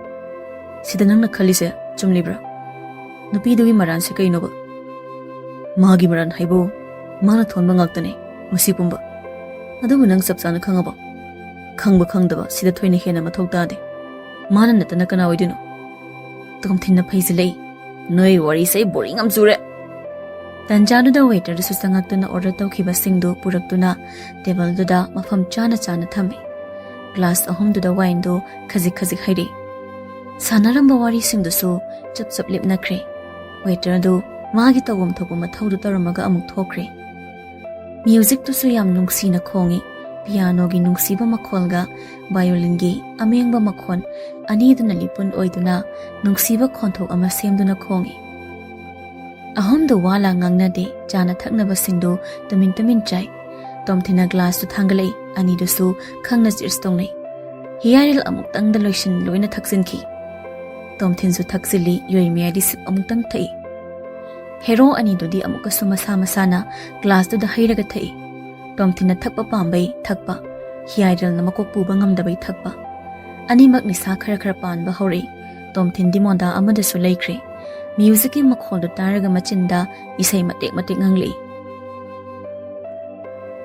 ꯁꯤꯗ ꯅꯪꯅ ꯈꯜꯂꯤꯁꯦ ꯆꯨꯝꯂꯤꯕ꯭ꯔꯥ? ꯅꯨꯄꯤꯗꯨꯒꯤ ꯃꯔꯥꯟꯁꯦ ꯀꯩꯅꯣꯕ?" "ꯃꯥꯒꯤ ꯃꯔꯥꯟ ꯍꯥꯏꯕꯨ ꯃꯥꯅ ꯊꯣꯟꯕ ꯉꯥꯛꯇꯅꯦ ꯃꯁꯤ ꯄꯨꯝꯕ꯫ ꯑꯗꯨꯕꯨ ꯅꯪ ꯆꯞ ꯆꯥꯅ ꯈꯪꯉꯕꯣ? ꯈꯪꯕ ꯈꯪꯗꯕ ꯁꯤꯗ ꯊꯣꯏꯅ ꯍꯦꯟꯅ ꯃꯊꯧ ꯇꯥꯗꯦ꯫ ꯃꯥꯅ ꯅꯠꯇꯅ ꯀꯅꯥ ꯑꯣꯏꯗꯣꯏꯅꯣ?" ꯇꯣꯝꯊꯤꯟꯅ ꯐꯩꯖꯤꯜꯂꯛꯏ꯫ "ꯅꯣꯏ ꯋꯥꯔꯤꯁꯦ ꯑꯩ ꯕꯣꯔꯤꯡ ꯌꯥꯝ ꯆꯨꯔꯦ!" ꯇꯟꯖꯥꯗꯨꯗ ꯋꯦꯇꯔꯗꯨꯁꯨ ꯆꯪꯉꯛꯇꯨꯅ ꯑꯣꯔꯗꯔ ꯇꯧꯈꯤꯕꯁꯤꯡꯗꯨ ꯄꯨꯔꯛꯇꯨꯅ ꯇꯦꯕꯜꯗꯨꯗ ꯃꯐꯝ ꯆꯥꯅ ꯆꯥꯅ ꯊꯝꯃꯤ꯫ ꯒ꯭ꯂꯥꯁ ꯑꯍꯨꯝꯗꯨꯗ ꯋꯥꯏꯟꯗꯨ ꯈꯖꯤꯛ ꯈꯖꯤꯛ ꯍꯩꯔꯤ꯫ ꯁꯥꯟꯅꯔꯝꯕ ꯋꯥꯔꯤꯁꯤꯡꯗꯨꯁꯨ ꯆꯞ ꯆꯞ ꯂꯦꯞꯅꯈ꯭ꯔꯦ꯫ ꯋꯦꯇꯔꯗꯨ ꯃꯥꯒꯤ ꯇꯧꯐꯝ ꯊꯣꯛꯄ ꯃꯊꯧꯗꯨ ꯇꯧꯔꯝꯃꯒ ꯑꯃꯨꯛ ꯊꯣꯛꯈ꯭ꯔꯦ꯫ ꯃ꯭ꯌꯨꯖꯤꯛꯇꯨꯁꯨ ꯌꯥꯝ ꯅꯨꯡꯁꯤꯅ ꯈꯣꯡꯏ꯫ ꯄꯤꯌꯥꯅꯣꯒꯤ ꯅꯨꯡꯁꯤꯕ ꯃꯈꯣꯜꯒ ꯚꯥꯏꯑꯣꯂꯤꯟꯒꯤ ꯑꯃꯦꯡꯕ ꯃꯈꯣꯜ ꯑꯅꯤꯗꯨꯅ ꯂꯤꯄꯨꯟ ꯑꯣꯏꯗꯨꯅ ꯅꯨꯡꯁꯤꯕ ꯈꯣꯟꯊꯣꯛ ꯑꯃ ꯁꯦꯝꯗꯨꯅ ꯈꯣꯡꯏ꯫ ꯑꯍꯨꯝꯗꯨ ꯋꯥ ꯂꯥꯡ ꯉꯥꯡꯅꯗꯦ꯫ ꯆꯥꯅ ꯊꯛꯅꯕꯁꯤꯡꯗꯨ ꯇꯨꯃꯤꯟ ꯇꯨꯃꯤꯟ ꯆꯥꯏ꯫ ꯇꯣꯝꯊꯤꯟꯅ ꯒ꯭ꯂꯥꯁꯇꯨ ꯊꯥꯡꯒꯠꯂꯛꯏ꯫ ꯑꯅꯤꯗꯨꯁꯨ ꯈꯪꯅ ꯆꯤꯔꯁ ꯇꯧꯅꯩ꯫ ꯍꯤꯌꯥꯔꯤꯜ ꯑꯃꯨꯛꯇꯪꯗ ꯂꯣꯏꯁꯤꯟ ꯂꯣꯏꯅ ꯊꯛꯆꯤꯟꯈꯤ꯫ ꯇꯣꯝꯊꯤꯟꯁꯨ ꯊꯛꯆꯤꯜꯂꯤ꯫ ꯌꯣꯏ ꯃꯌꯥꯏꯗꯤ ꯁꯤꯞ ꯑꯃꯨꯛꯇꯪ ꯊꯛꯏ꯫ ꯍꯦꯔꯣ ꯑꯅꯤꯗꯨꯗꯤ ꯑꯃꯨꯛꯀꯁꯨ ꯃꯁꯥ ꯃꯁꯥꯅ ꯒ꯭ꯂꯥꯁꯇꯨꯗ ꯍꯩꯔꯒ ꯊꯛꯏ꯫ ꯇꯣꯝꯊꯤꯟꯅ ꯊꯛꯄ ꯄꯥꯝꯕꯩ ꯊꯛꯄ, ꯍꯤꯌꯥꯏꯔꯦꯜꯅ ꯃꯀꯣꯛ ꯄꯨꯕ ꯉꯝꯗꯕꯩ ꯊꯛꯄ꯫ ꯑꯅꯤꯃꯛ ꯅꯤꯁꯥ ꯈꯔ ꯈꯔ ꯄꯥꯟꯕ ꯍꯧꯔꯛꯏ꯫ ꯇꯣꯝꯊꯤꯟꯗꯤ ꯃꯣꯟꯗꯥ ꯑꯃꯗꯁꯨ ꯂꯩꯈ꯭ꯔꯦ꯫ ꯃ꯭ꯌꯨꯖꯤꯛꯀꯤ ꯃꯈꯣꯜꯗꯨ ꯇꯥꯔꯒ ꯃꯆꯤꯟꯗ ꯏꯁꯩ ꯃꯇꯦꯛ ꯃꯇꯦꯛ ꯉꯪꯂꯛꯏ꯫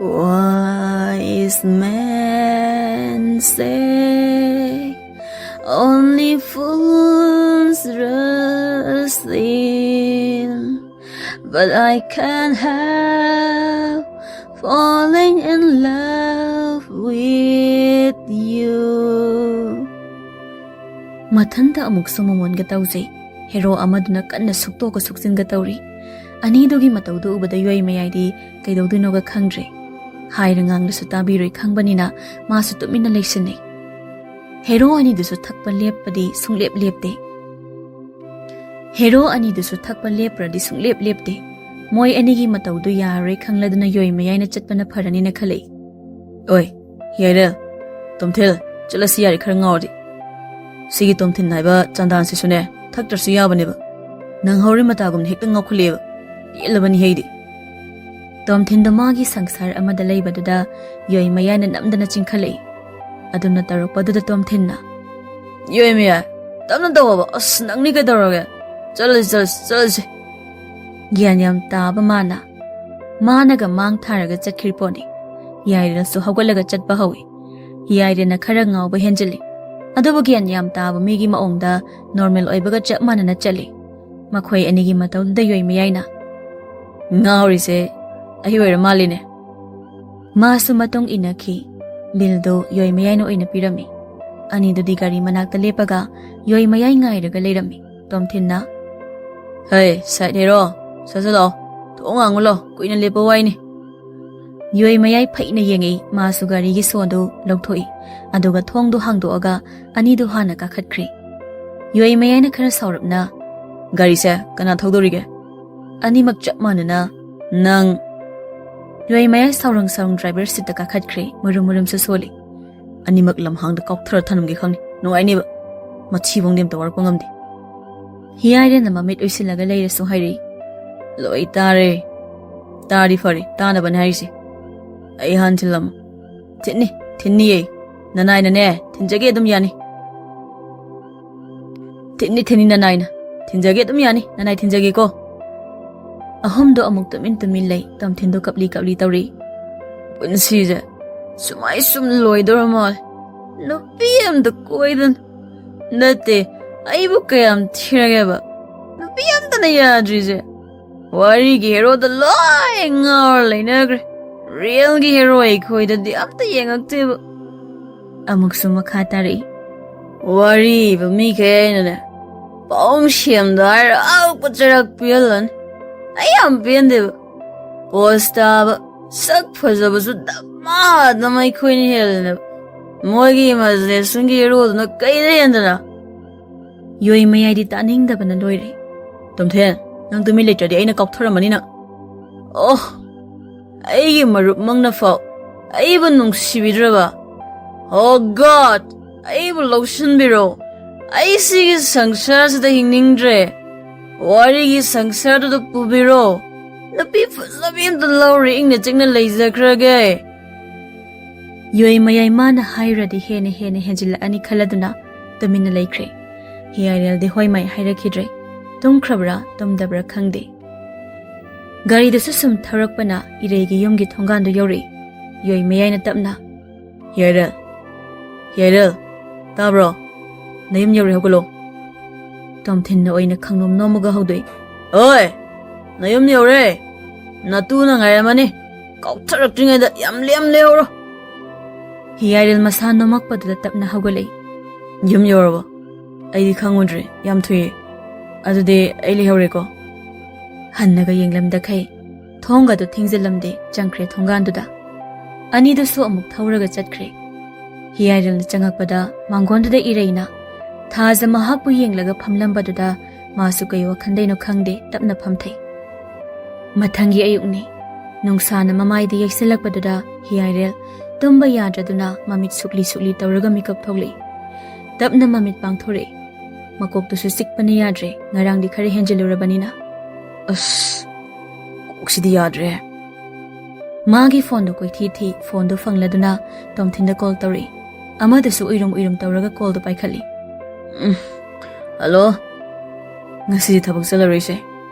Wise men say only fools rush in, but I can't help falling in love with you. ꯃꯊꯟꯇ ꯑꯃꯨꯛꯁꯨ ꯃꯃꯣꯟꯒ ꯇꯧꯖꯩ꯫ ꯍꯦꯔꯣ ꯑꯃꯗꯨꯅ ꯀꯟꯅ ꯁꯨꯛꯇꯣꯛꯀ ꯁꯨꯛꯆꯤꯟꯒ ꯇꯧꯔꯤ꯫ ꯑꯅꯤꯗꯨꯒꯤ ꯃꯇꯧꯗꯨ ꯎꯕꯗ ꯌꯣꯏ ꯃꯌꯥꯏꯗꯤ ꯀꯩꯗꯧꯗꯣꯏꯅꯣꯒ ꯈꯪꯗ꯭ꯔꯦ꯫ ꯍꯥꯏꯔ ꯉꯥꯡꯂꯁꯨ ꯇꯥꯕꯤꯔꯣꯏ ꯈꯪꯕꯅꯤꯅ ꯃꯥꯁꯨ ꯇꯨꯃꯤꯟꯅ ꯂꯩꯁꯤꯟꯅꯩ꯫ ꯍꯦꯔꯣ ꯑꯅꯤꯗꯨꯁꯨ ꯊꯛꯄ ꯂꯦꯞꯄꯗꯤ ꯁꯨꯡꯂꯦꯞ ꯂꯦꯞꯇꯦ꯫ ꯍꯦꯔꯣ ꯑꯅꯤꯗꯨꯁꯨ ꯊꯛꯄ ꯂꯦꯞꯄ꯭ꯔꯗꯤ ꯁꯨꯡꯂꯦꯞ ꯂꯦꯞꯇꯦ꯫ ꯃꯣꯏ ꯑꯅꯤꯒꯤ ꯃꯇꯧꯗꯨ ꯌꯥꯔꯔꯣꯏ ꯈꯪꯂꯗꯨꯅ ꯌꯣꯏ ꯃꯌꯥꯏꯅ ꯆꯠꯄꯅ ꯐꯔꯅꯤꯅ ꯈꯜꯂꯛꯏ꯫ ꯑꯣꯏ, ꯌꯥꯏꯔꯦ, ꯇꯣꯝꯊꯤꯜ, ꯆꯠꯂꯁꯤ ꯌꯥꯔꯦ, ꯈꯔ ꯉꯥꯎꯔꯗꯤ꯫ ꯁꯤꯒꯤ ꯇꯣꯝꯊꯤꯟ ꯍꯥꯏꯕ ꯆꯥꯟꯗꯥꯟꯁꯤꯁꯨꯅꯦ, ꯊꯛꯇ꯭ꯔꯁꯨ ꯌꯥꯕꯅꯦꯕ꯫ ꯅꯪ ꯍꯧꯔꯤ ꯃꯇꯥꯒꯨꯝꯅ ꯍꯦꯛꯇ ꯉꯥꯎꯈꯠꯂꯛꯑꯦꯕ꯫ ꯄꯦꯜꯂꯕꯅꯤ ꯑꯩꯗꯤ꯫ ꯇꯣꯝꯊꯤꯟꯗꯣ ꯃꯥꯒꯤ ꯁꯪꯁꯥꯔ ꯑꯃꯗ ꯂꯩꯕꯗꯨꯗ ꯌꯣꯏꯃꯌꯥꯏꯅ ꯅꯝꯗꯅ ꯆꯤꯡꯈꯠꯂꯛꯏ꯫ ꯑꯗꯨꯅ ꯇꯧꯔꯛꯄꯗꯨꯗ ꯇꯣꯝꯊꯤꯟꯅ, "ꯌꯣꯏꯃꯌꯥꯏ, ꯇꯞꯅ ꯇꯧꯑꯣꯕ, ꯑꯁ, ꯅꯪꯅꯤ ꯀꯩꯗꯧꯔꯒꯦ? ꯆꯠꯂꯁꯤ, ꯆꯠꯂꯁꯤ, ꯆꯠꯂꯁꯤ꯫" ꯒ꯭ꯌꯥꯟ ꯌꯥꯝ ꯇꯥꯕ ꯃꯥꯅ, ꯃꯥꯅꯒ ꯃꯥꯡ ꯊꯥꯔꯒ ꯆꯠꯈ꯭ꯔꯤ ꯄꯣꯠꯅꯤ꯫ ꯌꯥꯏꯔꯦꯅꯁꯨ ꯍꯧꯒꯠꯂꯒ ꯆꯠꯄ ꯍꯧꯏ꯫ ꯌꯥꯏꯔꯦꯅ ꯈꯔ ꯉꯥꯎꯕ ꯍꯦꯟꯖꯤꯜꯂꯤ꯫ ꯑꯗꯨꯕꯨ ꯒ꯭ꯌꯥꯟ ꯌꯥꯝ ꯇꯥꯕ ꯃꯤꯒꯤ ꯃꯑꯣꯡꯗ ꯅꯣꯔꯃꯦꯜ ꯑꯣꯏꯕꯒ ꯆꯞ ꯃꯥꯟꯅꯅ ꯆꯠꯂꯤ꯫ ꯃꯈꯣꯏ ꯑꯅꯤꯒꯤ ꯃꯇꯧꯗꯨꯗ ꯌꯣꯏꯃꯌꯥꯏꯅ, "ꯉꯥꯎꯔꯤꯁꯦ ꯑꯩ ꯑꯣꯏꯔ ꯃꯥꯜꯂꯤꯅꯦ꯫" ꯃꯥꯁꯨ ꯃꯇꯨꯡ ꯏꯟꯅꯈꯤ꯫ ꯕꯤꯜꯗꯨ ꯌꯣꯏꯃꯌꯥꯏꯅ ꯑꯣꯏꯅ ꯄꯤꯔꯝꯃꯤ꯫ ꯑꯅꯤꯗꯨꯗꯤ ꯒꯥꯔꯤ ꯃꯅꯥꯛꯇ ꯂꯦꯞꯄꯒ ꯌꯣꯏꯃꯌꯥꯏ ꯉꯥꯏꯔꯒ ꯂꯩꯔꯝꯃꯤ꯫ ꯇꯣꯝꯊꯤꯟꯅ, "ꯍꯩ, ꯁꯥꯏꯠ ꯍꯦꯔꯣ, ꯁꯠ ꯁꯠ ꯂꯥꯛꯑꯣ, ꯊꯣꯡ ꯍꯥꯡꯉꯨ ꯂꯥꯛꯑꯣ, ꯀꯨꯏꯅ ꯂꯦꯞꯄ ꯋꯥꯏꯅꯦ꯫" ꯌꯣꯏꯃꯌꯥꯏ ꯐꯩꯅ ꯌꯦꯡꯉꯛꯏ꯫ ꯃꯥꯁꯨ ꯒꯥꯔꯤꯒꯤ ꯁꯣꯗꯨ ꯂꯧꯊꯣꯛꯏ꯫ ꯑꯗꯨꯒ ꯊꯣꯡꯗꯨ ꯍꯥꯡꯗꯣꯛꯑꯒ ꯑꯅꯤꯗꯨ ꯍꯥꯟꯅ ꯀꯥꯈꯠꯈ꯭ꯔꯦ꯫ ꯌꯣꯏꯃꯌꯥꯏꯅ ꯈꯔ ꯁꯥꯎꯔꯞꯅ, "ꯒꯥꯔꯤꯁꯦ ꯀꯅꯥ ꯊꯧꯗꯣꯔꯤꯒꯦ?" ꯑꯅꯤꯃꯛ ꯆꯞ ꯃꯥꯟꯅꯅ, "ꯅꯪ꯫" ꯌꯣꯏꯃꯌꯥꯏ ꯁꯥꯎꯔꯪ ꯁꯥꯎꯔꯪ ꯗ꯭ꯔꯥꯏꯚꯔ ꯁꯤꯠꯇ ꯀꯥꯈꯠꯈ꯭ꯔꯦ꯫ ꯃꯔꯨꯝ ꯃꯔꯨꯝꯁꯨ ꯁꯣꯜꯂꯤ꯫ "ꯑꯅꯤꯃꯛ ꯂꯝꯍꯥꯡꯗ ꯀꯥꯎꯊꯔ ꯊꯅꯝꯒꯦ ꯈꯪꯅꯤ, ꯅꯨꯡꯉꯥꯏꯅꯤꯕ꯫ ꯃꯊꯤꯕꯣꯡꯗꯤ ꯑꯝꯇ ꯋꯥꯔꯛꯄ ꯉꯝꯗꯦ꯫" ꯌꯥꯏꯔꯦꯅ ꯃꯃꯤꯠ ꯎꯏꯁꯤꯜꯂꯒ ꯂꯩꯔꯁꯨ ꯍꯥꯏꯔꯛꯏ, "ꯂꯣꯏ ꯇꯥꯔꯦ꯫ ꯇꯥꯔꯗꯤ ꯐꯔꯦ, ꯇꯥꯅꯕꯅꯦ ꯍꯥꯏꯔꯤꯁꯦ꯫ ꯑꯩ ꯍꯥꯟꯅ ꯊꯤꯜꯂꯝꯃꯣ꯫" "ꯊꯤꯟꯅꯤ, ꯊꯤꯟꯅꯤꯌꯦ꯫ ꯅꯅꯥꯏꯅꯅꯦ, ꯊꯤꯟꯖꯒꯦ ꯑꯗꯨꯝ ꯌꯥꯅꯤ꯫ ꯊꯤꯟꯅꯤ, ꯊꯤꯟꯅꯤ ꯅꯅꯥꯏꯅ꯫ ꯊꯤꯟꯖꯒꯦ ꯑꯗꯨꯝ ꯌꯥꯅꯤ, ꯅꯅꯥꯏ ꯊꯤꯟꯖꯒꯦꯀꯣ꯫" ꯑꯍꯨꯝꯗꯣ ꯑꯃꯨꯛ ꯇꯨꯃꯤꯟ ꯇꯨꯃꯤꯟ ꯂꯩ꯫ ꯇꯣꯝꯊꯤꯟꯗꯣ ꯀꯞꯂꯤ ꯀꯞꯂꯤ ꯇꯧꯔꯤ꯫ "ꯄꯨꯟꯁꯤꯁꯦ ꯁꯨꯃꯥꯏ ꯁꯨꯝ ꯂꯣꯏꯗꯧꯔ ꯃꯥꯜꯂꯦ꯫ ꯅꯨꯄꯤ ꯑꯝꯇ ꯀꯣꯏꯗꯅ꯫ ꯅꯠꯇꯦ, ꯑꯩꯕꯨ ꯀꯌꯥꯝ ꯊꯤꯔꯒꯦꯕ ꯅꯨꯄꯤ ꯑꯝꯇꯅ ꯌꯥꯗ꯭ꯔꯤꯁꯦ? ꯋꯥꯔꯤꯒꯤ ꯍꯦꯔꯣꯗ ꯂꯣꯏ ꯉꯥꯎꯔ ꯂꯩꯅꯈ꯭ꯔꯦ꯫ ꯔꯤꯌꯦꯜꯒꯤ ꯍꯦꯔꯣ ꯑꯩꯈꯣꯏꯗꯗꯤ ꯑꯝꯇ ꯌꯦꯡꯉꯛꯇꯦꯕ꯫" ꯑꯃꯨꯛꯁꯨ ꯃꯈꯥ ꯇꯥꯔꯛꯏ꯫ "ꯋꯥꯔꯤ ꯏꯕ ꯃꯤꯈꯩ ꯑꯩꯅꯅꯦ, ꯄꯥꯎꯡ ꯁꯦꯝꯗ ꯍꯥꯏꯔ ꯑꯍꯥꯎꯕ ꯆꯩꯔꯥꯛ ꯄꯤꯍꯜꯂꯅꯤ꯫ ꯑꯩ ꯌꯥꯝ ꯄꯦꯟꯗꯦꯕ꯫ ꯄꯣꯁ ꯇꯥꯕ, ꯁꯛ ꯐꯖꯕꯁꯨ ꯗꯃꯥ ꯗꯃꯥ ꯑꯩꯈꯣꯏꯅ ꯍꯦꯜꯂꯦꯕ꯫ ꯃꯣꯏꯒꯤ ꯏꯃꯥꯖꯤꯅꯦꯁꯟꯒꯤ ꯍꯦꯔꯣꯗꯨꯅ ꯀꯩꯗ ꯍꯦꯟꯗꯅ?" ꯌꯣꯏ ꯃꯌꯥꯏꯗꯤ ꯇꯥꯅꯤꯡꯗꯕꯅ ꯂꯣꯏꯔꯦ꯫ "ꯇꯣꯝꯊꯦꯟ, ꯅꯪ ꯇꯨꯃꯤꯟ ꯂꯩꯇ꯭ꯔꯗꯤ ꯑꯩꯅ ꯀꯥꯎꯊꯔꯝꯃꯅꯤ ꯅꯪ꯫ ꯑꯣ, ꯑꯩꯒꯤ ꯃꯔꯨꯞꯃꯛꯅ ꯐꯥꯎ ꯑꯩꯕꯨ ꯅꯨꯡꯁꯤꯕꯤꯗ꯭ꯔꯕ? ꯑꯣ God, ꯑꯩꯕꯨ ꯂꯧꯁꯤꯟꯕꯤꯔꯣ꯫ ꯑꯩ ꯁꯤꯒꯤ ꯁꯪꯁꯥꯔꯁꯤꯗ ꯍꯤꯡꯅꯤꯡꯗ꯭ꯔꯦ꯫ ꯋꯥꯔꯤꯒꯤ ꯁꯪꯁꯥꯔꯗꯨꯗ ꯄꯨꯕꯤꯔꯣ꯫" ꯅꯨꯄꯤ ꯐꯖꯕꯤ ꯑꯝꯇ ꯂꯧꯔꯦ, ꯏꯪꯅ ꯆꯤꯛꯅ ꯂꯩꯖꯈ꯭ꯔꯒꯦ꯫ ꯌꯣꯏ ꯃꯌꯥꯏ ꯃꯥꯅ ꯍꯥꯏꯔꯗꯤ ꯍꯦꯟꯅ ꯍꯦꯟꯅ ꯍꯦꯟꯖꯤꯜꯂꯛꯑꯅꯤ ꯈꯜꯂꯗꯨꯅ ꯇꯨꯃꯤꯟꯅ ꯂꯩꯈ꯭ꯔꯦ꯫ ꯍꯤꯌꯥꯏꯔꯦꯜꯗꯤ ꯍꯣꯏ ꯃꯥꯏ ꯍꯥꯏꯔꯛꯈꯤꯗ꯭ꯔꯦ꯫ ꯇꯨꯝꯈ꯭ꯔꯕ꯭ꯔꯥ ꯇꯨꯝꯗꯕ꯭ꯔꯥ ꯈꯪꯗꯦ꯫ ꯒꯥꯔꯤꯗꯨꯁꯨ ꯁꯨꯝ ꯊꯧꯔꯛꯄꯅ ꯏꯔꯩꯒꯤ ꯌꯨꯝꯒꯤ ꯊꯣꯡꯒꯥꯟꯗꯨ ꯌꯧꯔꯛꯏ꯫ ꯌꯣꯏ ꯃꯌꯥꯏꯅ ꯇꯞꯅ, "ꯍꯤꯌꯥꯏꯔꯦꯜ, ꯍꯤꯌꯥꯏꯔꯦꯜ, ꯇꯥꯕ꯭ꯔꯣ? ꯅꯌꯨꯝ ꯌꯧꯔꯦ, ꯍꯧꯒꯠꯂꯣ꯫" ꯇꯣꯝꯊꯤꯟꯅ ꯑꯣꯏꯅ ꯈꯪꯅꯣꯝ ꯅꯣꯝꯃꯒ ꯍꯧꯗꯣꯛꯏ꯫ "ꯑꯣꯏ, ꯅꯌꯨꯝ ꯌꯧꯔꯦ꯫ ꯅꯇꯨꯅ ꯉꯥꯏꯔꯝꯃꯅꯤ꯫ ꯀꯥꯎꯊꯔꯛꯇ꯭ꯔꯤꯉꯩꯗ ꯌꯥꯝ ꯂꯦꯝ ꯂꯩꯍꯧꯔꯣ꯫" ꯍꯤꯌꯥꯏꯔꯦꯜ ꯃꯁꯥ ꯅꯣꯝꯃꯛꯄꯗꯨꯗ ꯇꯞꯅ ꯍꯧꯒꯠꯂꯛꯏ꯫ "ꯌꯨꯝ ꯌꯧꯔꯕꯣ? ꯑꯩꯗꯤ ꯈꯪꯉꯨꯗ꯭ꯔꯦ, ꯌꯥꯝ ꯊꯨꯏꯌꯦ꯫ ꯑꯗꯨꯗꯤ ꯑꯩ ꯂꯩꯍꯧꯔꯦꯀꯣ꯫" ꯍꯟꯅꯒ ꯌꯦꯡꯂꯝꯗꯈꯩ ꯊꯣꯡꯒꯗꯨ ꯊꯤꯡꯖꯤꯜꯂꯝꯗꯦ, ꯆꯪꯈ꯭ꯔꯦ ꯊꯣꯡꯒꯥꯟꯗꯨꯗ꯫ ꯑꯅꯤꯗꯨꯁꯨ ꯑꯃꯨꯛ ꯊꯧꯔꯒ ꯆꯠꯈ꯭ꯔꯦ꯫ ꯍꯤꯌꯥꯏꯔꯦꯜꯅ ꯆꯪꯉꯛꯄꯗ ꯃꯥꯡꯒꯣꯟꯗꯨꯗ ꯏꯔꯩꯅ ꯊꯥꯖ ꯃꯍꯥꯛꯄꯨ ꯌꯦꯡꯂꯒ ꯐꯝꯂꯝꯕꯗꯨꯗ ꯃꯥꯁꯨ ꯀꯩ ꯋꯥꯈꯜꯗꯩꯅꯣ ꯈꯪꯗꯦ, ꯇꯞꯅ ꯐꯝꯊꯩ꯫ ꯃꯊꯪꯒꯤ ꯑꯌꯨꯛꯅꯤ꯫ ꯅꯨꯡꯁꯥꯅ ꯃꯃꯥꯏꯗ ꯌꯩꯁꯜꯂꯛꯄꯗꯨꯗ ꯍꯤꯌꯥꯏꯔꯦꯜ ꯇꯨꯝꯕ ꯌꯥꯗ꯭ꯔꯗꯨꯅ ꯃꯃꯤꯠ ꯁꯨꯛꯂꯤ ꯁꯨꯛꯂꯤ ꯇꯧꯔꯒ ꯃꯤꯀꯞ ꯊꯣꯛꯂꯛꯏ꯫ ꯇꯞꯅ ꯃꯃꯤꯠ ꯄꯥꯡꯊꯣꯔꯛꯏ꯫ ꯃꯀꯣꯛꯇꯨꯁꯨ ꯆꯤꯛꯄꯅ ꯌꯥꯗ꯭ꯔꯦ, ꯉꯔꯥꯡꯗꯤ ꯈꯔ ꯍꯦꯟꯖꯤꯜꯂꯨꯔꯕꯅꯤꯅ꯫ "ꯑꯁ, ꯀꯣꯛꯁꯤꯗꯤ ꯌꯥꯗ꯭ꯔꯦ꯫" ꯃꯥꯒꯤ ꯐꯣꯟꯗꯣ ꯀꯣꯏꯊꯤ ꯊꯤ, ꯐꯣꯟꯗꯣ ꯐꯪꯂꯗꯨꯅ ꯇꯣꯝꯊꯤꯟꯗ ꯀꯣꯜ ꯇꯧꯔꯛꯏ꯫ ꯑꯃꯗꯨꯁꯨ ꯎꯏꯔꯨꯝ ꯎꯏꯔꯨꯝ ꯇꯧꯔꯒ ꯀꯣꯜꯗꯣ ꯄꯥꯏꯈꯠꯂꯤ꯫ "ꯎꯝ, ꯍꯜꯂꯣ꯫ ꯉꯁꯤꯗꯤ ꯊꯕꯛ ꯆꯠꯂꯔꯣꯏꯁꯦ꯫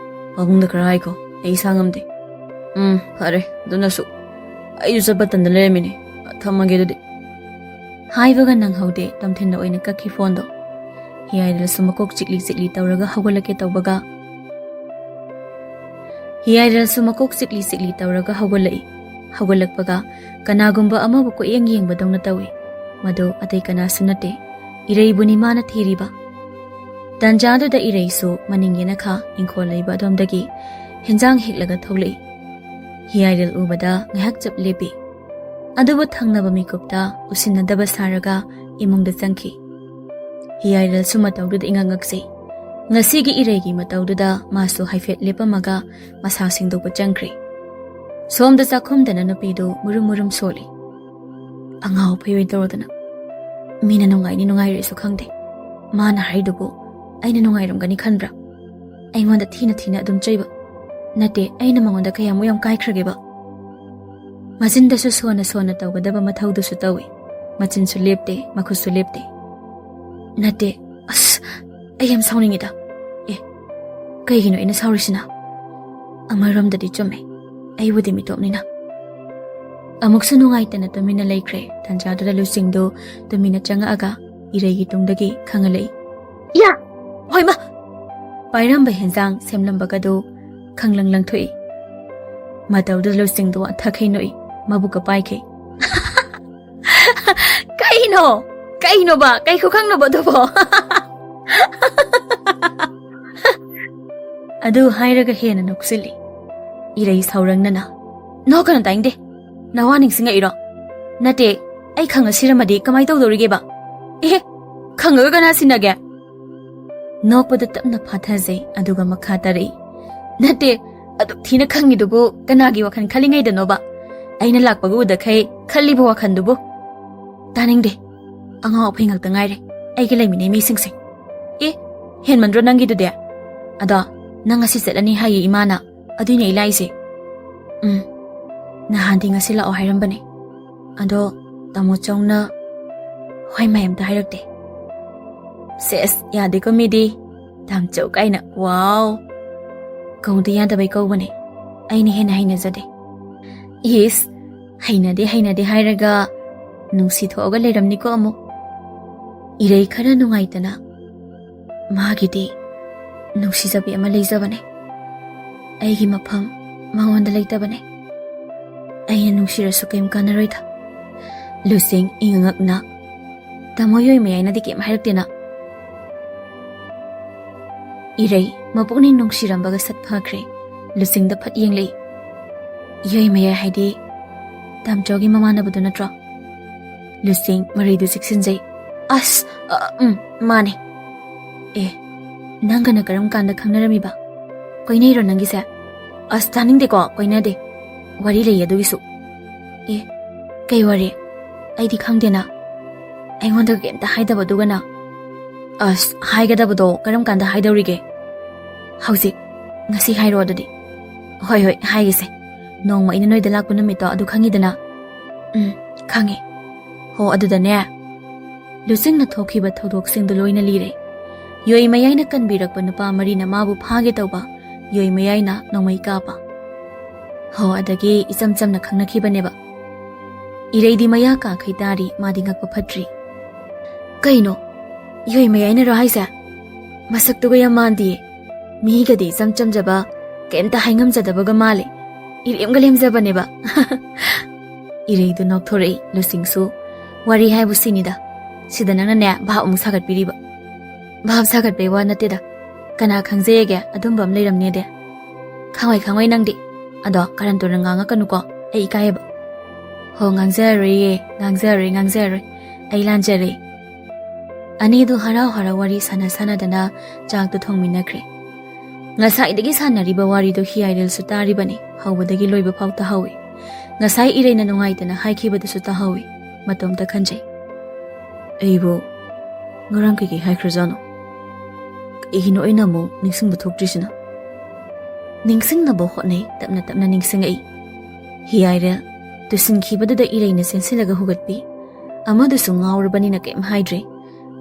ꯄꯥꯕꯨꯡꯗ ꯈꯔ ꯍꯥꯏꯈꯣ, ꯑꯩ ꯏꯁꯥ ꯉꯝꯗꯦ꯫" "ꯎꯝ, ꯐꯔꯦ, ꯑꯗꯨꯅꯁꯨ꯫ ꯑꯩꯁꯨ ꯆꯠꯄ ꯇꯟꯗ ꯂꯩꯔꯝꯃꯤꯅꯦ꯫ ꯊꯝꯃꯒꯦ ꯑꯗꯨꯗꯤ꯫" ꯍꯥꯏꯕꯒ ꯅꯪꯍꯧꯗꯦ, ꯇꯣꯝꯊꯤꯟꯅ ꯑꯣꯏꯅ ꯀꯛꯈꯤ ꯐꯣꯟꯗꯣ꯫ ꯍꯤꯌꯥꯏꯔꯦꯜꯁꯨ ꯃꯀꯣꯛ ꯆꯤꯛꯂꯤ ꯆꯤꯛꯂꯤ ꯇꯧꯔꯒ ꯍꯧꯒꯠꯂꯛꯀꯦ ꯇꯧꯕꯒ, ꯍꯤꯌꯥꯏꯔꯦꯜꯁꯨ ꯃꯀꯣꯛ ꯆꯤꯛꯂꯤ ꯆꯤꯛꯂꯤ ꯇꯧꯔꯒ ꯍꯧꯒꯠꯂꯛꯏ꯫ ꯍꯧꯒꯠꯂꯛꯄꯒ ꯀꯅꯥꯒꯨꯝꯕ ꯑꯃꯕꯨ ꯀꯣꯏꯌꯦꯡ ꯌꯦꯡꯕꯗꯧꯅ ꯇꯧꯏ꯫ ꯃꯗꯨ ꯑꯇꯩ ꯀꯅꯥꯁꯨ ꯅꯠꯇꯦ, ꯏꯔꯩꯕꯨꯅꯤ ꯃꯥꯅ ꯊꯤꯔꯤꯕ꯫ ꯇꯟꯖꯥꯗꯨꯗ ꯏꯔꯩꯁꯨ ꯃꯅꯤꯡ ꯌꯦꯅꯈꯥ ꯏꯪꯈꯣꯜ ꯂꯩꯕ ꯑꯗꯣꯝꯗꯒꯤ ꯍꯦꯟꯖꯥꯡ ꯍꯦꯛꯂꯒ ꯊꯣꯛꯂꯛꯏ꯫ ꯍꯤꯌꯥꯏꯔꯦꯜ ꯎꯕꯗ ꯉꯥꯏꯍꯥꯛ ꯆꯞ ꯂꯦꯞꯄꯤ꯫ ꯑꯗꯨꯕꯨ ꯊꯪꯅꯕ ꯃꯤꯀꯨꯞꯇ ꯎꯁꯤꯟꯅꯗꯕ ꯁꯥꯔꯒ ꯏꯃꯨꯡꯗ ꯆꯪꯈꯤ꯫ ꯍꯤꯌꯥꯏꯔꯦꯜꯁꯨ ꯃꯇꯧꯗꯨꯗ ꯏꯉꯛ ꯉꯛꯆꯩ꯫ ꯉꯁꯤꯒꯤ ꯏꯔꯩꯒꯤ ꯃꯇꯧꯗꯨꯗ ꯃꯥꯁꯨ ꯍꯥꯏꯐꯦꯠ ꯂꯦꯞꯄꯝꯃꯒ ꯃꯁꯥ ꯁꯦꯡꯗꯣꯛꯄ ꯆꯪꯈ꯭ꯔꯦ꯫ ꯁꯣꯝꯗ ꯆꯥꯛꯈꯨꯝꯗꯅ ꯅꯨꯄꯤꯗꯨ ꯃꯨꯔꯨꯝ ꯃꯨꯔꯨꯝ ꯁꯣꯜꯂꯤ꯫ "ꯑꯉꯥꯎ ꯑꯐꯩ ꯑꯣꯏꯅ ꯇꯧꯔꯗꯅ꯫ ꯃꯤꯅ ꯅꯨꯡꯉꯥꯏꯅꯤ ꯅꯨꯡꯉꯥꯏꯔꯣꯏꯁꯨ ꯈꯪꯗꯦ꯫ ꯃꯥꯅ ꯍꯥꯏꯗꯨꯕꯨ ꯑꯩꯅ ꯅꯨꯡꯉꯥꯏꯔꯝꯒꯅꯤ ꯈꯟꯕ꯭ꯔꯥ? ꯑꯩꯉꯣꯟꯗ ꯊꯤꯅ ꯊꯤꯅ ꯑꯗꯨꯝ ꯆꯩꯕ꯫ ꯅꯠꯇꯦ, ꯑꯩꯅ ꯃꯉꯣꯟꯗ ꯀꯌꯥꯃꯨꯛ ꯌꯥꯝ ꯀꯥꯏꯈ꯭ꯔꯒꯦꯕ? ꯃꯆꯤꯟꯗꯁꯨ ꯁꯣꯟꯅ ꯁꯣꯟꯅ ꯇꯧꯒꯗꯕ ꯃꯊꯧꯗꯨꯁꯨ ꯇꯧꯏ꯫ ꯃꯆꯤꯟꯁꯨ ꯂꯦꯞꯇꯦ, ꯃꯈꯨꯠꯁꯨ ꯂꯦꯞꯇꯦ꯫ ꯅꯠꯇꯦ, ꯑꯁ, ꯑꯩ ꯌꯥꯝ ꯁꯥꯎꯅꯤꯡꯉꯤꯗ꯫ ꯑꯦ, ꯀꯩꯒꯤꯅꯣ ꯑꯩꯅ ꯁꯥꯎꯔꯤꯁꯤꯅ? ꯑꯃꯔꯣꯝꯗꯗꯤ ꯆꯨꯝꯃꯦ, ꯑꯩꯕꯨꯗꯤ ꯃꯤꯇꯣꯞꯅꯤꯅ꯫ ꯑꯃꯨꯛꯁꯨ ꯅꯨꯡꯉꯥꯏꯇꯅ ꯇꯨꯃꯤꯟꯅ ꯂꯩꯈ꯭ꯔꯦ꯫ ꯇꯟꯖꯥꯗꯨꯗ ꯂꯨꯆꯤꯡꯗꯨ ꯇꯨꯃꯤꯟꯅ ꯆꯪꯉꯛꯑꯒ ꯏꯔꯩꯒꯤ ꯇꯨꯡꯗꯒꯤ ꯈꯪꯍꯜꯂꯛꯏ꯫ ꯌꯥ! ꯍꯣꯏꯃ! ꯄꯥꯏꯔꯝꯕ ꯍꯦꯟꯖꯥꯡ ꯁꯦꯝꯂꯝꯕꯒꯗꯨ ꯈꯪꯂꯪ ꯂꯪꯊꯣꯛꯏ꯫ ꯃꯇꯧꯗꯨꯗ ꯂꯨꯆꯤꯡꯗꯨ ꯋꯥꯟꯊꯈꯩ ꯅꯣꯛꯏ, ꯃꯕꯨꯛꯀ ꯄꯥꯏꯈꯩ꯫ ꯀꯩꯅꯣ? ꯀꯩꯅꯣꯕ? ꯀꯩ ꯈꯨꯈꯪꯅꯣꯕ ꯑꯗꯨꯕꯣ? ꯑꯗꯨ ꯍꯥꯏꯔꯒ ꯍꯦꯟꯅ ꯅꯣꯛꯁꯤꯜꯂꯤ꯫ ꯏꯔꯩ ꯁꯥꯎꯔꯪꯅꯅ, "ꯅꯣꯛꯀꯅꯨ, ꯇꯥꯏꯡꯗꯦ꯫ ꯅꯋꯥ ꯅꯤꯡꯁꯤꯡꯉꯛꯏꯔꯣ? ꯅꯠꯇꯦ, ꯑꯩ ꯈꯪꯉ ꯁꯤꯔꯝꯃꯗꯤ ꯀꯃꯥꯏ ꯇꯧꯗꯧꯔꯤꯒꯦꯕ? ꯑꯦꯍꯦ, ꯈꯪꯉꯒ ꯀꯅꯥ ꯁꯤꯟꯅꯒꯦ?" ꯅꯣꯛꯄꯗ ꯇꯞꯅ ꯐꯥꯊꯖꯩ, ꯑꯗꯨꯒ ꯃꯈꯥ ꯇꯥꯔꯛꯏ, "ꯅꯠꯇꯦ, ꯑꯗꯨꯛ ꯊꯤꯅ ꯈꯪꯉꯤꯗꯨꯕꯨ ꯀꯅꯥꯒꯤ ꯋꯥꯈꯜ ꯈꯜꯂꯤꯉꯩꯗꯅꯣꯕ? ꯑꯩꯅ ꯂꯥꯛꯄꯒ ꯎꯗꯈꯩ ꯈꯜꯂꯤꯕ ꯋꯥꯈꯜꯗꯨꯕꯨ?" ꯇꯥꯅꯤꯡꯗꯦ꯫ ꯑꯉꯥꯎ ꯑꯐꯩ ꯉꯥꯛꯇ ꯉꯥꯏꯔꯦ ꯑꯩꯒꯤ ꯂꯩꯃꯤꯟꯅꯩ ꯃꯤꯁꯤꯡꯁꯦ꯫ ꯑꯦ, ꯍꯦꯟꯃꯟꯗ꯭ꯔꯣ ꯅꯪꯒꯤꯗꯨꯗꯤ? ꯑꯗꯣ, ꯅꯪ ꯉꯁꯤ ꯆꯠꯂꯅꯤ ꯍꯥꯏꯌꯦ ꯏꯃꯥꯅ, ꯑꯗꯨꯏꯅꯦ ꯑꯩ ꯂꯥꯛꯏꯁꯦ꯫ ꯎꯝ, ꯅꯍꯥꯟꯗꯤ ꯉꯁꯤ ꯂꯥꯛꯑꯣ ꯍꯥꯏꯔꯝꯕꯅꯦ, ꯑꯗꯣ ꯇꯥꯃꯣ ꯆꯧꯅ ꯍꯣꯏ ꯃꯥꯏ ꯑꯝꯇ ꯍꯥꯏꯔꯛꯇꯦ꯫ ꯁꯦꯁ, ꯌꯥꯗꯦꯀꯣ ꯃꯤꯗꯤ, ꯇꯥꯝꯆꯧ ꯀꯥꯏꯅ, ꯋꯥꯎ! ꯀꯧꯗ ꯌꯥꯗꯕꯩ ꯀꯧꯕꯅꯦ, ꯑꯩꯅ ꯍꯦꯟꯅ ꯍꯩꯅꯖꯗꯦ꯫ ꯏꯁ, ꯍꯩꯅꯗꯦ ꯍꯩꯅꯗꯦ ꯍꯥꯏꯔꯒ ꯅꯨꯡꯁꯤ ꯊꯣꯛꯑꯒ ꯂꯩꯔꯝꯅꯤꯀꯣ ꯑꯃꯨꯛ꯫ ꯏꯔꯩ ꯈꯔ ꯅꯨꯡꯉꯥꯏꯇꯅ, "ꯃꯥꯒꯤꯗꯤ ꯅꯨꯡꯁꯤꯖꯕꯤ ꯑꯃ ꯂꯩꯖꯕꯅꯦ, ꯑꯩꯒꯤ ꯃꯐꯝ ꯃꯉꯣꯟꯗ ꯂꯩꯇꯕꯅꯦ꯫ ꯑꯩꯅ ꯅꯨꯡꯁꯤꯔꯁꯨ ꯀꯩꯝ ꯀꯥꯟꯅꯔꯣꯏꯗ꯫" ꯂꯨꯆꯤꯡ ꯏꯉꯉꯛꯅ, "ꯇꯥꯃꯣ ꯌꯣꯏꯃꯌꯥꯏꯅꯗꯤ ꯀꯩꯝ ꯍꯥꯏꯔꯛꯇꯦꯅ?" ꯏꯔꯩ ꯃꯄꯨꯛꯅꯤꯡ ꯅꯨꯡꯁꯤꯔꯝꯕꯒ ꯁꯠ ꯐꯈ꯭ꯔꯦ꯫ ꯂꯨꯆꯤꯡꯗ ꯐꯠ ꯌꯦꯡꯂꯛꯏ꯫ "ꯌꯣꯏꯃꯌꯥꯏ ꯍꯥꯏꯗꯤ ꯇꯥꯝꯆꯧꯒꯤ ꯃꯃꯥꯟꯅꯕꯗꯨ ꯅꯠꯇ꯭ꯔꯣ?" ꯂꯨꯆꯤꯡ ꯃꯔꯩꯗꯨ ꯆꯦꯛꯁꯤꯟꯖꯩ꯫ "ꯑꯁ, ꯑ, ꯎꯝ, ꯃꯥꯅꯦ꯫" "ꯑꯦ, ꯅꯪꯒꯅ ꯀꯔꯝ ꯀꯥꯟꯗ ꯈꯪꯅꯔꯝꯃꯤꯕ? ꯀꯣꯏꯅꯩꯔꯣ ꯅꯪꯒꯤꯁꯦ?" "ꯑꯁ, ꯇꯥꯅꯤꯡꯗꯦꯀꯣ, ꯀꯣꯏꯅꯗꯦ꯫ ꯋꯥꯔꯤ ꯂꯩꯌꯦ ꯑꯗꯨꯒꯤꯁꯨ꯫" "ꯑꯦ, ꯀꯩ ꯋꯥꯔꯤ? ꯑꯩꯗꯤ ꯈꯪꯗꯦꯅ꯫ ꯑꯩꯉꯣꯟꯗ ꯀꯩꯝꯇ ꯍꯥꯏꯗꯕꯗꯨꯒꯅ꯫" "ꯑꯁ, ꯍꯥꯏꯒꯗꯕꯗꯣ ꯀꯔꯝ ꯀꯥꯟꯗ ꯍꯥꯏꯗꯧꯔꯤꯒꯦ?" "ꯍꯧꯖꯤꯛ, ꯉꯁꯤ ꯍꯥꯏꯔꯣ ꯑꯗꯨꯗꯤ꯫" "ꯍꯣꯏ, ꯍꯣꯏ, ꯍꯥꯏꯒꯦꯁꯦ꯫ ꯅꯣꯡꯃ ꯑꯩꯅ ꯅꯣꯏꯗ ꯂꯥꯛꯄ ꯅꯨꯃꯤꯠꯇꯣ ꯑꯗꯨ ꯈꯪꯉꯤꯗꯅ?" "ꯎꯝ, ꯈꯪꯉꯦ꯫ ꯍꯣ, ꯑꯗꯨꯗꯅꯦ, ꯂꯨꯆꯤꯡꯅ ꯊꯣꯛꯈꯤꯕ ꯊꯧꯗꯣꯛꯁꯤꯡꯗꯣ ꯂꯣꯏꯅ ꯂꯤꯔꯦ꯫ ꯌꯣꯏ ꯃꯌꯥꯏꯅ ꯀꯟꯕꯤꯔꯛꯄ ꯅꯨꯄꯥ ꯃꯔꯤꯅ ꯃꯥꯕꯨ ꯐꯥꯒꯦ ꯇꯧꯕ, ꯌꯣꯏ ꯃꯌꯥꯏꯅ ꯅꯣꯡꯃꯩ ꯀꯥꯞꯄ꯫ ꯍꯣ, ꯑꯗꯒꯤ ꯏꯆꯝ ꯆꯝꯅ ꯈꯪꯅꯈꯤꯕꯅꯦꯕ꯫" ꯏꯔꯩꯗꯤ ꯃꯌꯥ ꯀꯥꯈꯩ ꯇꯥꯔꯤ, ꯃꯥꯗꯤ ꯉꯛꯄ ꯐꯠꯇ꯭ꯔꯤ꯫ "ꯀꯩꯅꯣ? ꯌꯣꯏ ꯃꯌꯥꯏꯅꯔꯣ ꯍꯥꯏꯁꯦ? ꯃꯁꯛꯇꯨꯒ ꯌꯥꯝ ꯃꯥꯟꯗꯤꯌꯦ꯫ ꯃꯤꯒꯗꯤ ꯏꯆꯝ ꯆꯝꯖꯕ, ꯀꯩꯝꯇ ꯍꯥꯏꯉꯝꯖꯗꯕꯒ ꯃꯥꯜꯂꯦ꯫ ꯏꯔꯦꯝꯒ ꯂꯦꯝꯖꯕꯅꯦꯕ꯫" ꯏꯔꯩꯗꯨ ꯅꯣꯛꯊꯣꯔꯛꯏ꯫ ꯂꯨꯆꯤꯡꯁꯨ, "ꯋꯥꯔꯤ ꯍꯥꯏꯕꯨ ꯁꯤꯅꯤꯗ꯫ ꯁꯤꯗ ꯅꯪꯅꯅꯦ ꯚꯥꯞ ꯑꯃꯨꯛ ꯁꯥꯒꯠꯄꯤꯔꯤꯕ꯫" "ꯚꯥꯞ ꯁꯥꯒꯠꯄꯩ ꯋꯥ ꯅꯠꯇꯦꯗ꯫ ꯀꯅꯥ ꯈꯪꯖꯩꯌꯦꯒꯦ ꯑꯗꯨꯝꯕ ꯑꯃ ꯂꯩꯔꯝꯅꯦꯗꯦ꯫" "ꯈꯪꯉꯣꯏ, ꯈꯪꯉꯣꯏ ꯅꯪꯗꯤ꯫ ꯑꯗꯣ ꯀꯔꯟ ꯇꯨꯔꯟ ꯉꯥꯡꯉꯛꯀꯅꯨꯀꯣ, ꯑꯩ ꯏꯀꯥꯏꯌꯦꯕ꯫" "ꯍꯣ, ꯉꯥꯡꯖꯔꯣꯏꯌꯦ, ꯉꯥꯡꯖꯔꯣꯏ, ꯉꯥꯡꯖꯔꯣꯏ꯫ ꯑꯩ ꯂꯥꯟꯖꯔꯦ꯫" ꯑꯅꯤꯗꯨ ꯍꯔꯥꯎ ꯍꯔꯥꯎ ꯋꯥꯔꯤ ꯁꯥꯟꯅ ꯁꯥꯟꯅꯗꯅ ꯆꯥꯛꯇꯨ ꯊꯣꯡꯃꯤꯟꯅꯈ꯭ꯔꯦ꯫ ꯉꯁꯥꯏꯗꯒꯤ ꯁꯥꯟꯅꯔꯤꯕ ꯋꯥꯔꯤꯗꯨ ꯍꯤꯌꯥꯏꯔꯦꯜꯁꯨ ꯇꯥꯔꯤꯕꯅꯤ, ꯍꯧꯕꯗꯒꯤ ꯂꯣꯏꯕ ꯐꯥꯎ ꯇꯥꯍꯧꯏ꯫ ꯉꯁꯥꯏ ꯏꯔꯩꯅ ꯅꯨꯡꯉꯥꯏꯇꯅ ꯍꯥꯏꯈꯤꯕꯗꯨꯁꯨ ꯇꯥꯍꯧꯏ꯫ ꯃꯇꯣꯝꯇ ꯈꯟꯖꯩ꯫ "ꯑꯩꯕꯨ ꯉꯔꯥꯡ ꯀꯩꯀꯩ ꯍꯥꯏꯈ꯭ꯔꯖꯥꯠꯅꯣ? ꯀꯩꯒꯤꯅꯣ ꯑꯩꯅ ꯑꯃꯨꯛ ꯅꯤꯡꯁꯤꯡꯕ ꯊꯣꯛꯇ꯭ꯔꯤꯁꯤꯅ?" ꯅꯤꯡꯁꯤꯡꯅꯕ ꯍꯣꯠꯅꯩ, ꯇꯞꯅ ꯇꯞꯅ ꯅꯤꯡꯁꯤꯡꯉꯛꯏ꯫ ꯍꯤꯌꯥꯏꯔꯦꯜ ꯇꯨꯁꯤꯟꯈꯤꯕꯗꯨꯗ ꯏꯔꯩꯅ ꯆꯦꯟꯁꯤꯜꯂꯒ ꯍꯨꯒꯠꯄꯤ꯫ ꯑꯃꯗꯨꯁꯨ ꯉꯥꯎꯔꯕꯅꯤꯅ ꯀꯩꯝ ꯍꯥꯏꯗ꯭ꯔꯦ꯫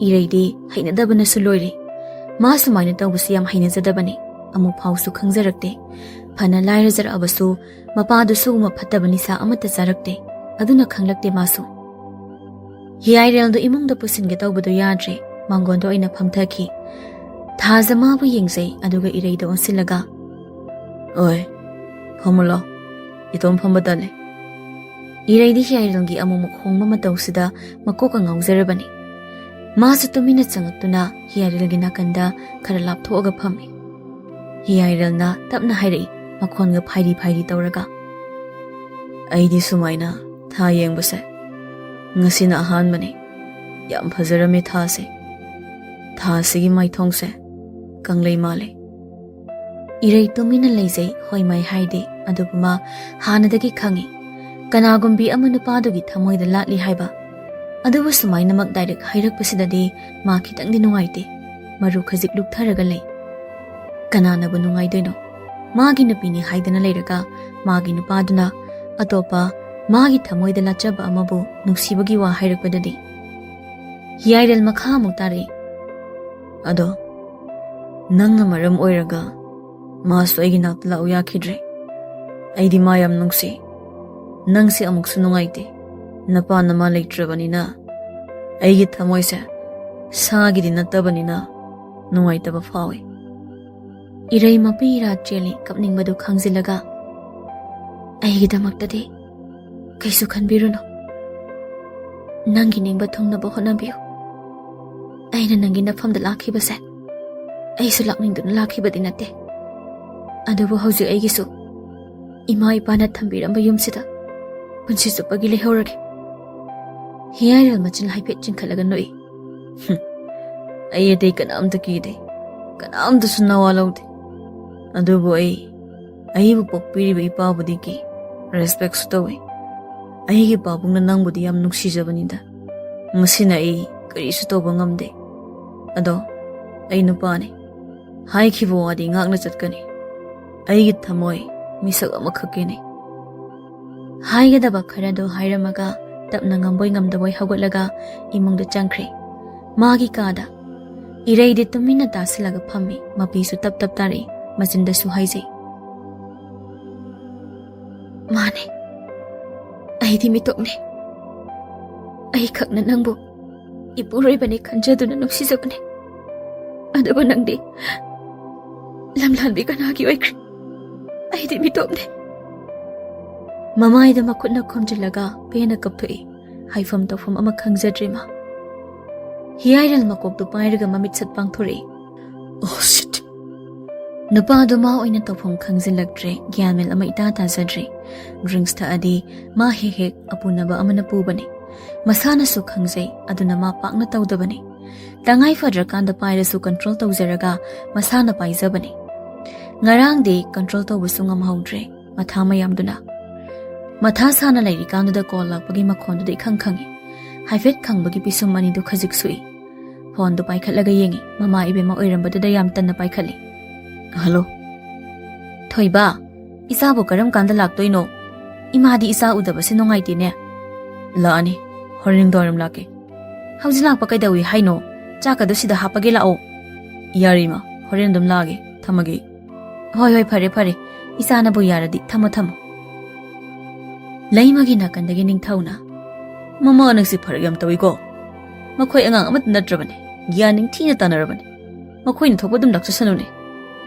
ꯏꯔꯩꯗꯤ ꯍꯩꯅꯗꯕꯅꯁꯨ ꯂꯣꯏꯔꯦ꯫ ꯃꯥ ꯁꯨꯃꯥꯏꯅ ꯇꯧꯕꯁꯤ ꯌꯥꯝ ꯍꯩꯅꯖꯗꯕꯅꯤ꯫ ꯑꯃꯨꯛ ꯐꯥꯎꯁꯨ ꯈꯪꯖꯔꯛꯇꯦ꯫ ꯐꯅ ꯂꯥꯏꯔꯖꯔꯛꯑꯕꯁꯨ ꯃꯄꯥꯗꯨ ꯁꯤꯒꯨꯝꯕ ꯐꯠꯇꯕ ꯅꯤꯁꯥ ꯑꯃꯠꯇ ꯆꯥꯔꯛꯇꯦ꯫ ꯑꯗꯨꯅ ꯈꯪꯂꯛꯇꯦ ꯃꯥꯁꯨ꯫ ꯍꯤꯌꯥꯏꯔꯦꯜꯗꯨ ꯏꯃꯨꯡꯗ ꯄꯨꯁꯤꯟꯒꯦ ꯇꯧꯕꯗꯨ ꯌꯥꯗ꯭ꯔꯦ꯫ ꯃꯥꯡꯒꯣꯟꯗ ꯑꯣꯏꯅ ꯐꯝꯊꯈꯤ꯫ ꯊꯥꯖ ꯃꯥꯕꯨ ꯌꯦꯡꯖꯩ, ꯑꯗꯨꯒ ꯏꯔꯩꯗ ꯑꯣꯟꯁꯤꯜꯂꯒ, "ꯑꯣꯏ, ꯐꯝꯃꯨ ꯂꯥꯎ꯫ ꯏꯇꯣꯝ ꯐꯝꯕ ꯇꯜꯂꯦ꯫" ꯏꯔꯩꯗꯤ ꯍꯤꯌꯥꯏꯔꯦꯜꯒꯤ ꯑꯃꯨꯛꯃꯨꯛ ꯍꯣꯡꯕ ꯃꯇꯧꯁꯤꯗ ꯃꯀꯣꯛꯀ ꯉꯥꯎꯖꯔꯕꯅꯤ꯫ ꯃꯥꯁꯨ ꯇꯨꯃꯤꯟꯅ ꯆꯪꯉꯛꯇꯨꯅ ꯍꯤꯌꯥꯏꯔꯦꯜꯒꯤ ꯅꯥꯀꯟꯗ ꯈꯔ ꯂꯥꯞꯊꯣꯛꯑꯒ ꯐꯝꯃꯤ꯫ ꯍꯤꯌꯥꯏꯔꯦꯜꯅ ꯇꯞꯅ ꯍꯥꯏꯔꯛꯏ, ꯃꯈꯣꯟꯒ ꯐꯥꯏꯔꯤ ꯐꯥꯏꯔꯤ ꯇꯧꯔꯒ, "ꯑꯩꯗꯤ ꯁꯨꯃꯥꯏꯅ ꯊꯥ ꯌꯦꯡꯕꯁꯦ ꯉꯁꯤꯅ ꯑꯍꯥꯟꯕꯅꯤ꯫ ꯌꯥꯝ ꯐꯖꯔꯝꯃꯤ ꯊꯥꯁꯦ꯫ ꯊꯥꯁꯤꯒꯤ ꯃꯥꯏꯊꯣꯡꯁꯦ ꯀꯪꯂꯩ ꯃꯥꯜꯂꯦ꯫" ꯏꯔꯩ ꯇꯨꯃꯤꯟꯅ ꯂꯩꯖꯩ, ꯍꯣꯏ ꯃꯥꯏ ꯍꯥꯏꯗꯦ, ꯑꯗꯨꯕꯨ ꯃꯥ ꯍꯥꯟꯅꯗꯒꯤ ꯈꯪꯏ꯫ ꯀꯅꯥꯒꯨꯝꯕꯤ ꯑꯃ ꯅꯨꯄꯥꯗꯨꯒꯤ ꯊꯃꯣꯏꯗ ꯂꯥꯠꯂꯤ ꯍꯥꯏꯕ꯫ ꯑꯗꯨꯕꯨ ꯁꯨꯃꯥꯏꯅꯃꯛ ꯗꯥꯏꯔꯦꯛ ꯍꯥꯏꯔꯛꯄꯁꯤꯗꯗꯤ ꯃꯥ ꯈꯤꯇꯪꯗꯤ ꯅꯨꯡꯉꯥꯏꯇꯦ꯫ ꯃꯔꯨ ꯈꯖꯤꯛ ꯂꯨꯞꯊꯔꯒ ꯂꯩ꯫ ꯀꯅꯥꯅꯕꯨ ꯅꯨꯡꯉꯥꯏꯗꯣꯏꯅꯣ? ꯃꯥꯒꯤ ꯅꯨꯄꯤꯅꯤ ꯍꯥꯏꯗꯅ ꯂꯩꯔꯒ, ꯃꯥꯒꯤ ꯅꯨꯄꯥꯗꯨꯅ ꯑꯇꯣꯞꯄ ꯃꯥꯒꯤ ꯊꯃꯣꯏꯗ ꯂꯥꯠꯆꯕ ꯑꯃꯕꯨ ꯅꯨꯡꯁꯤꯕꯒꯤ ꯋꯥ ꯍꯥꯏꯔꯛꯄꯗꯗꯤ, ꯍꯤꯌꯥꯏꯔꯦꯜ ꯃꯈꯥ ꯑꯃꯨꯛ ꯇꯥꯔꯛꯏ꯫ "ꯑꯗꯣ ꯅꯪꯅ ꯃꯔꯝ ꯑꯣꯏꯔꯒ ꯃꯥꯁꯨ ꯑꯩꯒꯤ ꯅꯥꯛꯇ ꯂꯥꯛꯎ ꯌꯥꯈꯤꯗ꯭ꯔꯦ꯫ ꯑꯩꯗꯤ ꯃꯥ ꯌꯥꯝ ꯅꯨꯡꯁꯤ꯫ ꯅꯪꯁꯦ ꯑꯃꯨꯛꯁꯨ ꯅꯨꯡꯉꯥꯏꯇꯦ꯫ ꯅꯄꯥ ꯅꯃꯥ ꯂꯩꯇ꯭ꯔꯕꯅꯤꯅ ꯑꯩꯒꯤ ꯊꯃꯣꯏꯁꯦ ꯁꯥꯒꯤꯗꯤ ꯅꯠꯇꯕꯅꯤꯅ ꯅꯨꯡꯉꯥꯏꯇꯕ ꯐꯥꯎꯏ꯫" ꯏꯔꯩ ꯃꯄꯤ ꯏꯔꯥ ꯆꯦꯜꯂꯤ ꯀꯞꯅꯤꯡꯕꯗꯨ ꯈꯪꯖꯤꯜꯂꯒ, "ꯑꯩꯒꯤꯗꯃꯛꯇꯗꯤ ꯀꯩꯁꯨ ꯈꯟꯕꯤꯔꯨꯅꯨ꯫ ꯅꯪꯒꯤ ꯅꯤꯡꯕ ꯊꯨꯡꯅꯕ ꯍꯣꯠꯅꯕꯤꯌꯨ꯫ ꯑꯩꯅ ꯅꯪꯒꯤ ꯅꯐꯝꯗ ꯂꯥꯛꯈꯤꯕꯁꯦ ꯑꯩꯁꯨ ꯂꯥꯛꯅꯤꯡꯗꯨꯅ ꯂꯥꯛꯈꯤꯕꯗꯤ ꯅꯠꯇꯦ꯫ ꯑꯗꯨꯕꯨ ꯍꯧꯖꯤꯛ ꯑꯩꯒꯤꯁꯨ ꯏꯃꯥ ꯏꯄꯥꯅ ꯊꯝꯕꯤꯔꯝꯕ ꯌꯨꯝꯁꯤꯗ ꯄꯨꯟꯁꯤ ꯆꯨꯞꯄꯒꯤ ꯂꯩꯍꯧꯔꯒꯦ꯫" ꯍꯤꯌꯥꯏꯔꯦꯜ ꯃꯆꯤꯟ ꯍꯥꯏꯐꯦꯠ ꯆꯤꯡꯈꯠꯂꯒ ꯅꯣꯛꯏ꯫ "ꯍꯨꯝ, ꯑꯩ ꯑꯇꯩ ꯀꯅꯥꯝꯇ ꯀꯤꯗꯦ, ꯀꯅꯥꯝꯇꯁꯨ ꯅꯋꯥ ꯂꯧꯗꯦ꯫ ꯑꯗꯨꯕꯨ ꯑꯩ ꯑꯩꯕꯨ ꯄꯣꯛꯄꯤꯔꯤꯕ ꯏꯄꯥꯕꯨꯗꯤ ꯀꯤ, ꯔꯦꯁꯄꯦꯛꯁꯨ ꯇꯧꯏ꯫ ꯑꯩꯒꯤ ꯄꯥꯕꯨꯡꯅ ꯅꯪꯕꯨꯗꯤ ꯌꯥꯝ ꯅꯨꯡꯁꯤꯖꯕꯅꯤꯗ꯫ ꯃꯁꯤꯅ ꯑꯩ ꯀꯔꯤꯁꯨ ꯇꯧꯕ ꯉꯝꯗꯦ꯫ ꯑꯗꯣ ꯑꯩ ꯅꯨꯄꯥꯅꯤ꯫ ꯍꯥꯏꯈꯤꯕ ꯋꯥꯗꯤ ꯉꯥꯛꯅ ꯆꯠꯀꯅꯤ꯫ ꯑꯩꯒꯤ ꯊꯃꯣꯏ ꯃꯤꯁꯛ ꯑꯃꯈꯛꯀꯤꯅꯤ꯫" ꯍꯥꯏꯒꯗꯕ ꯈꯔꯗꯨ ꯍꯥꯏꯔꯝꯃꯒ ꯇꯞꯅ ꯉꯝꯕꯣꯏ ꯉꯝꯗꯕꯣꯏ ꯍꯧꯒꯠꯂꯒ ꯏꯃꯨꯡꯗ ꯆꯪꯈ꯭ꯔꯦ꯫ ꯃꯥꯒꯤ ꯀꯥꯗ ꯏꯔꯩꯗꯤ ꯇꯨꯃꯤꯟꯅ ꯇꯥꯁꯤꯜꯂꯒ ꯐꯝꯃꯤ꯫ ꯃꯄꯤꯁꯨ ꯇꯞ ꯇꯞ ꯇꯥꯔꯛꯏ꯫ ꯃꯆꯤꯟꯗꯁꯨ ꯍꯥꯏꯖꯩ, "ꯃꯥꯅꯦ, ꯑꯩꯗꯤ ꯃꯤꯇꯣꯞꯅꯦ꯫ ꯑꯩꯈꯛꯅ ꯅꯪꯕꯨ ꯏꯄꯨꯔꯣꯏꯕꯅꯤ ꯈꯟꯖꯗꯨꯅ ꯅꯨꯡꯁꯤꯖꯕꯅꯦ꯫ ꯑꯗꯨꯕꯨ ꯅꯪꯗꯤ ꯂꯝꯂꯥꯟꯕꯤ ꯀꯅꯥꯒꯤ ꯑꯣꯏꯈ꯭ꯔꯦ? ꯑꯩꯗꯤ ꯃꯤꯇꯣꯞꯅꯦ꯫" ꯃꯃꯥꯏꯗ ꯃꯈꯨꯠꯅ ꯈꯨꯝꯖꯤꯜꯂꯒ ꯄꯦꯟꯅ ꯀꯞꯊꯣꯛꯏ꯫ ꯍꯥꯏꯐꯝ ꯇꯧꯐꯝ ꯑꯃ ꯈꯪꯖꯗ꯭ꯔꯦ ꯃꯥ꯫ ꯍꯤꯌꯥꯏꯔꯦꯜ ꯃꯀꯣꯛꯇꯨ ꯄꯥꯏꯔꯒ ꯃꯃꯤꯠ ꯁꯠ ꯄꯥꯡꯊꯣꯔꯛꯏ꯫ "ꯑꯣ ꯁꯤꯠ!" ꯅꯨꯄꯥꯗꯨ ꯃꯥ ꯑꯣꯏꯅ ꯇꯧꯐꯝ ꯈꯪꯖꯤꯜꯂꯛꯇ꯭ꯔꯦ, ꯒ꯭ꯌꯥꯟ ꯃꯦꯟ ꯑꯃ ꯏꯇꯥ ꯇꯥꯖꯗ꯭ꯔꯦ꯫ ꯗ꯭ꯔꯤꯡꯛꯁ ꯊꯛꯑꯗꯤ ꯃꯥ ꯍꯦꯛ ꯍꯦꯛ ꯑꯄꯨꯅꯕ ꯑꯃꯅ ꯄꯨꯕꯅꯤ꯫ ꯃꯁꯥꯅꯁꯨ ꯈꯪꯖꯩ, ꯑꯗꯨꯅ ꯃꯥ ꯄꯥꯛꯅ ꯇꯧꯗꯕꯅꯤ꯫ ꯇꯉꯥꯏ ꯐꯗ꯭ꯔꯀꯥꯟꯗ ꯄꯥꯏꯔꯁꯨ ꯀꯟꯇ꯭ꯔꯣꯜ ꯇꯧꯖꯔꯒ ꯃꯁꯥꯅ ꯄꯥꯏꯖꯕꯅꯤ꯫ ꯉꯔꯥꯡꯗꯤ ꯀꯟꯇ꯭ꯔꯣꯜ ꯇꯧꯕꯁꯨ ꯉꯝꯍꯧꯗ꯭ꯔꯦ, ꯃꯊꯥ ꯃꯌꯥꯝꯗꯨꯅ꯫ ꯃꯊꯥ ꯁꯥꯅ ꯂꯩꯔꯤꯀꯥꯟꯗꯨꯗ ꯀꯣꯜ ꯂꯥꯛꯄꯒꯤ ꯃꯈꯣꯟꯗꯨꯗꯤ ꯏꯈꯪ ꯈꯪꯉꯤ꯫ ꯍꯥꯏꯐꯦꯠ ꯈꯪꯕꯒꯤ ꯄꯤꯁꯨꯝ ꯑꯅꯤꯗꯨ ꯈꯖꯤꯛ ꯁꯨꯏ꯫ ꯐꯣꯟꯗꯨ ꯄꯥꯏꯈꯠꯂꯒ ꯌꯦꯡꯉꯤ꯫ ꯃꯃꯥ ꯏꯕꯦꯝꯃ ꯑꯣꯏꯔꯝꯕꯗꯨꯗ ꯌꯥꯝ ꯇꯟꯅ ꯄꯥꯏꯈꯠꯂꯤ꯫ "ꯍꯜꯂꯣ?" ꯀꯩꯕꯥ? ꯏꯆꯥꯕꯨ ꯀꯔꯝ ꯀꯥꯟꯗ ꯂꯥꯛꯇꯣꯏꯅꯣ? ꯏꯃꯥꯗꯤ ꯏꯆꯥ ꯎꯗꯕꯁꯦ ꯅꯨꯡꯉꯥꯏꯇꯦꯅꯦ꯫ ꯂꯥꯛꯑꯅꯤ, ꯍꯣꯔꯦꯟ ꯅꯨꯡꯗꯥꯡꯋꯥꯏꯔꯝ ꯂꯥꯛꯀꯦ꯫ ꯍꯧꯖꯤꯛ ꯂꯥꯛꯄ ꯀꯩꯗꯧꯏ ꯍꯥꯏꯅꯣ? ꯆꯥꯛꯀꯗꯣ ꯁꯤꯗ ꯍꯥꯞꯄꯒꯦ ꯂꯥꯛꯑꯣ꯫ ꯌꯥꯔꯦ ꯏꯃꯥ, ꯍꯣꯔꯦꯟ ꯑꯗꯨꯝ ꯂꯥꯛꯑꯒꯦ, ꯊꯝꯃꯒꯦ꯫ ꯍꯣꯏ ꯍꯣꯏ, ꯐꯔꯦ ꯐꯔꯦ, ꯏꯆꯥꯅꯕꯨ ꯌꯥꯔꯗꯤ ꯊꯝꯃꯣ ꯊꯝꯃꯣ꯫ ꯂꯩꯃꯒꯤ ꯅꯥꯀꯟꯗꯒꯤ ꯅꯤꯡꯊꯧꯅ, "ꯃꯃꯥ, ꯅꯪꯁꯦ ꯐꯔꯛ ꯌꯥꯝ ꯇꯧꯏꯀꯣ꯫ ꯃꯈꯣꯏ ꯑꯉꯥꯡ ꯑꯃꯠꯇ ꯅꯠꯇ꯭ꯔꯕꯅꯦ, ꯒ꯭ꯌꯥꯟ ꯅꯤꯡꯊꯤꯅ ꯇꯥꯅꯔꯕꯅꯦ꯫ ꯃꯈꯣꯏꯅ ꯊꯣꯛꯄ ꯑꯗꯨꯝ ꯂꯥꯛꯆꯁꯅꯨꯅꯦ꯫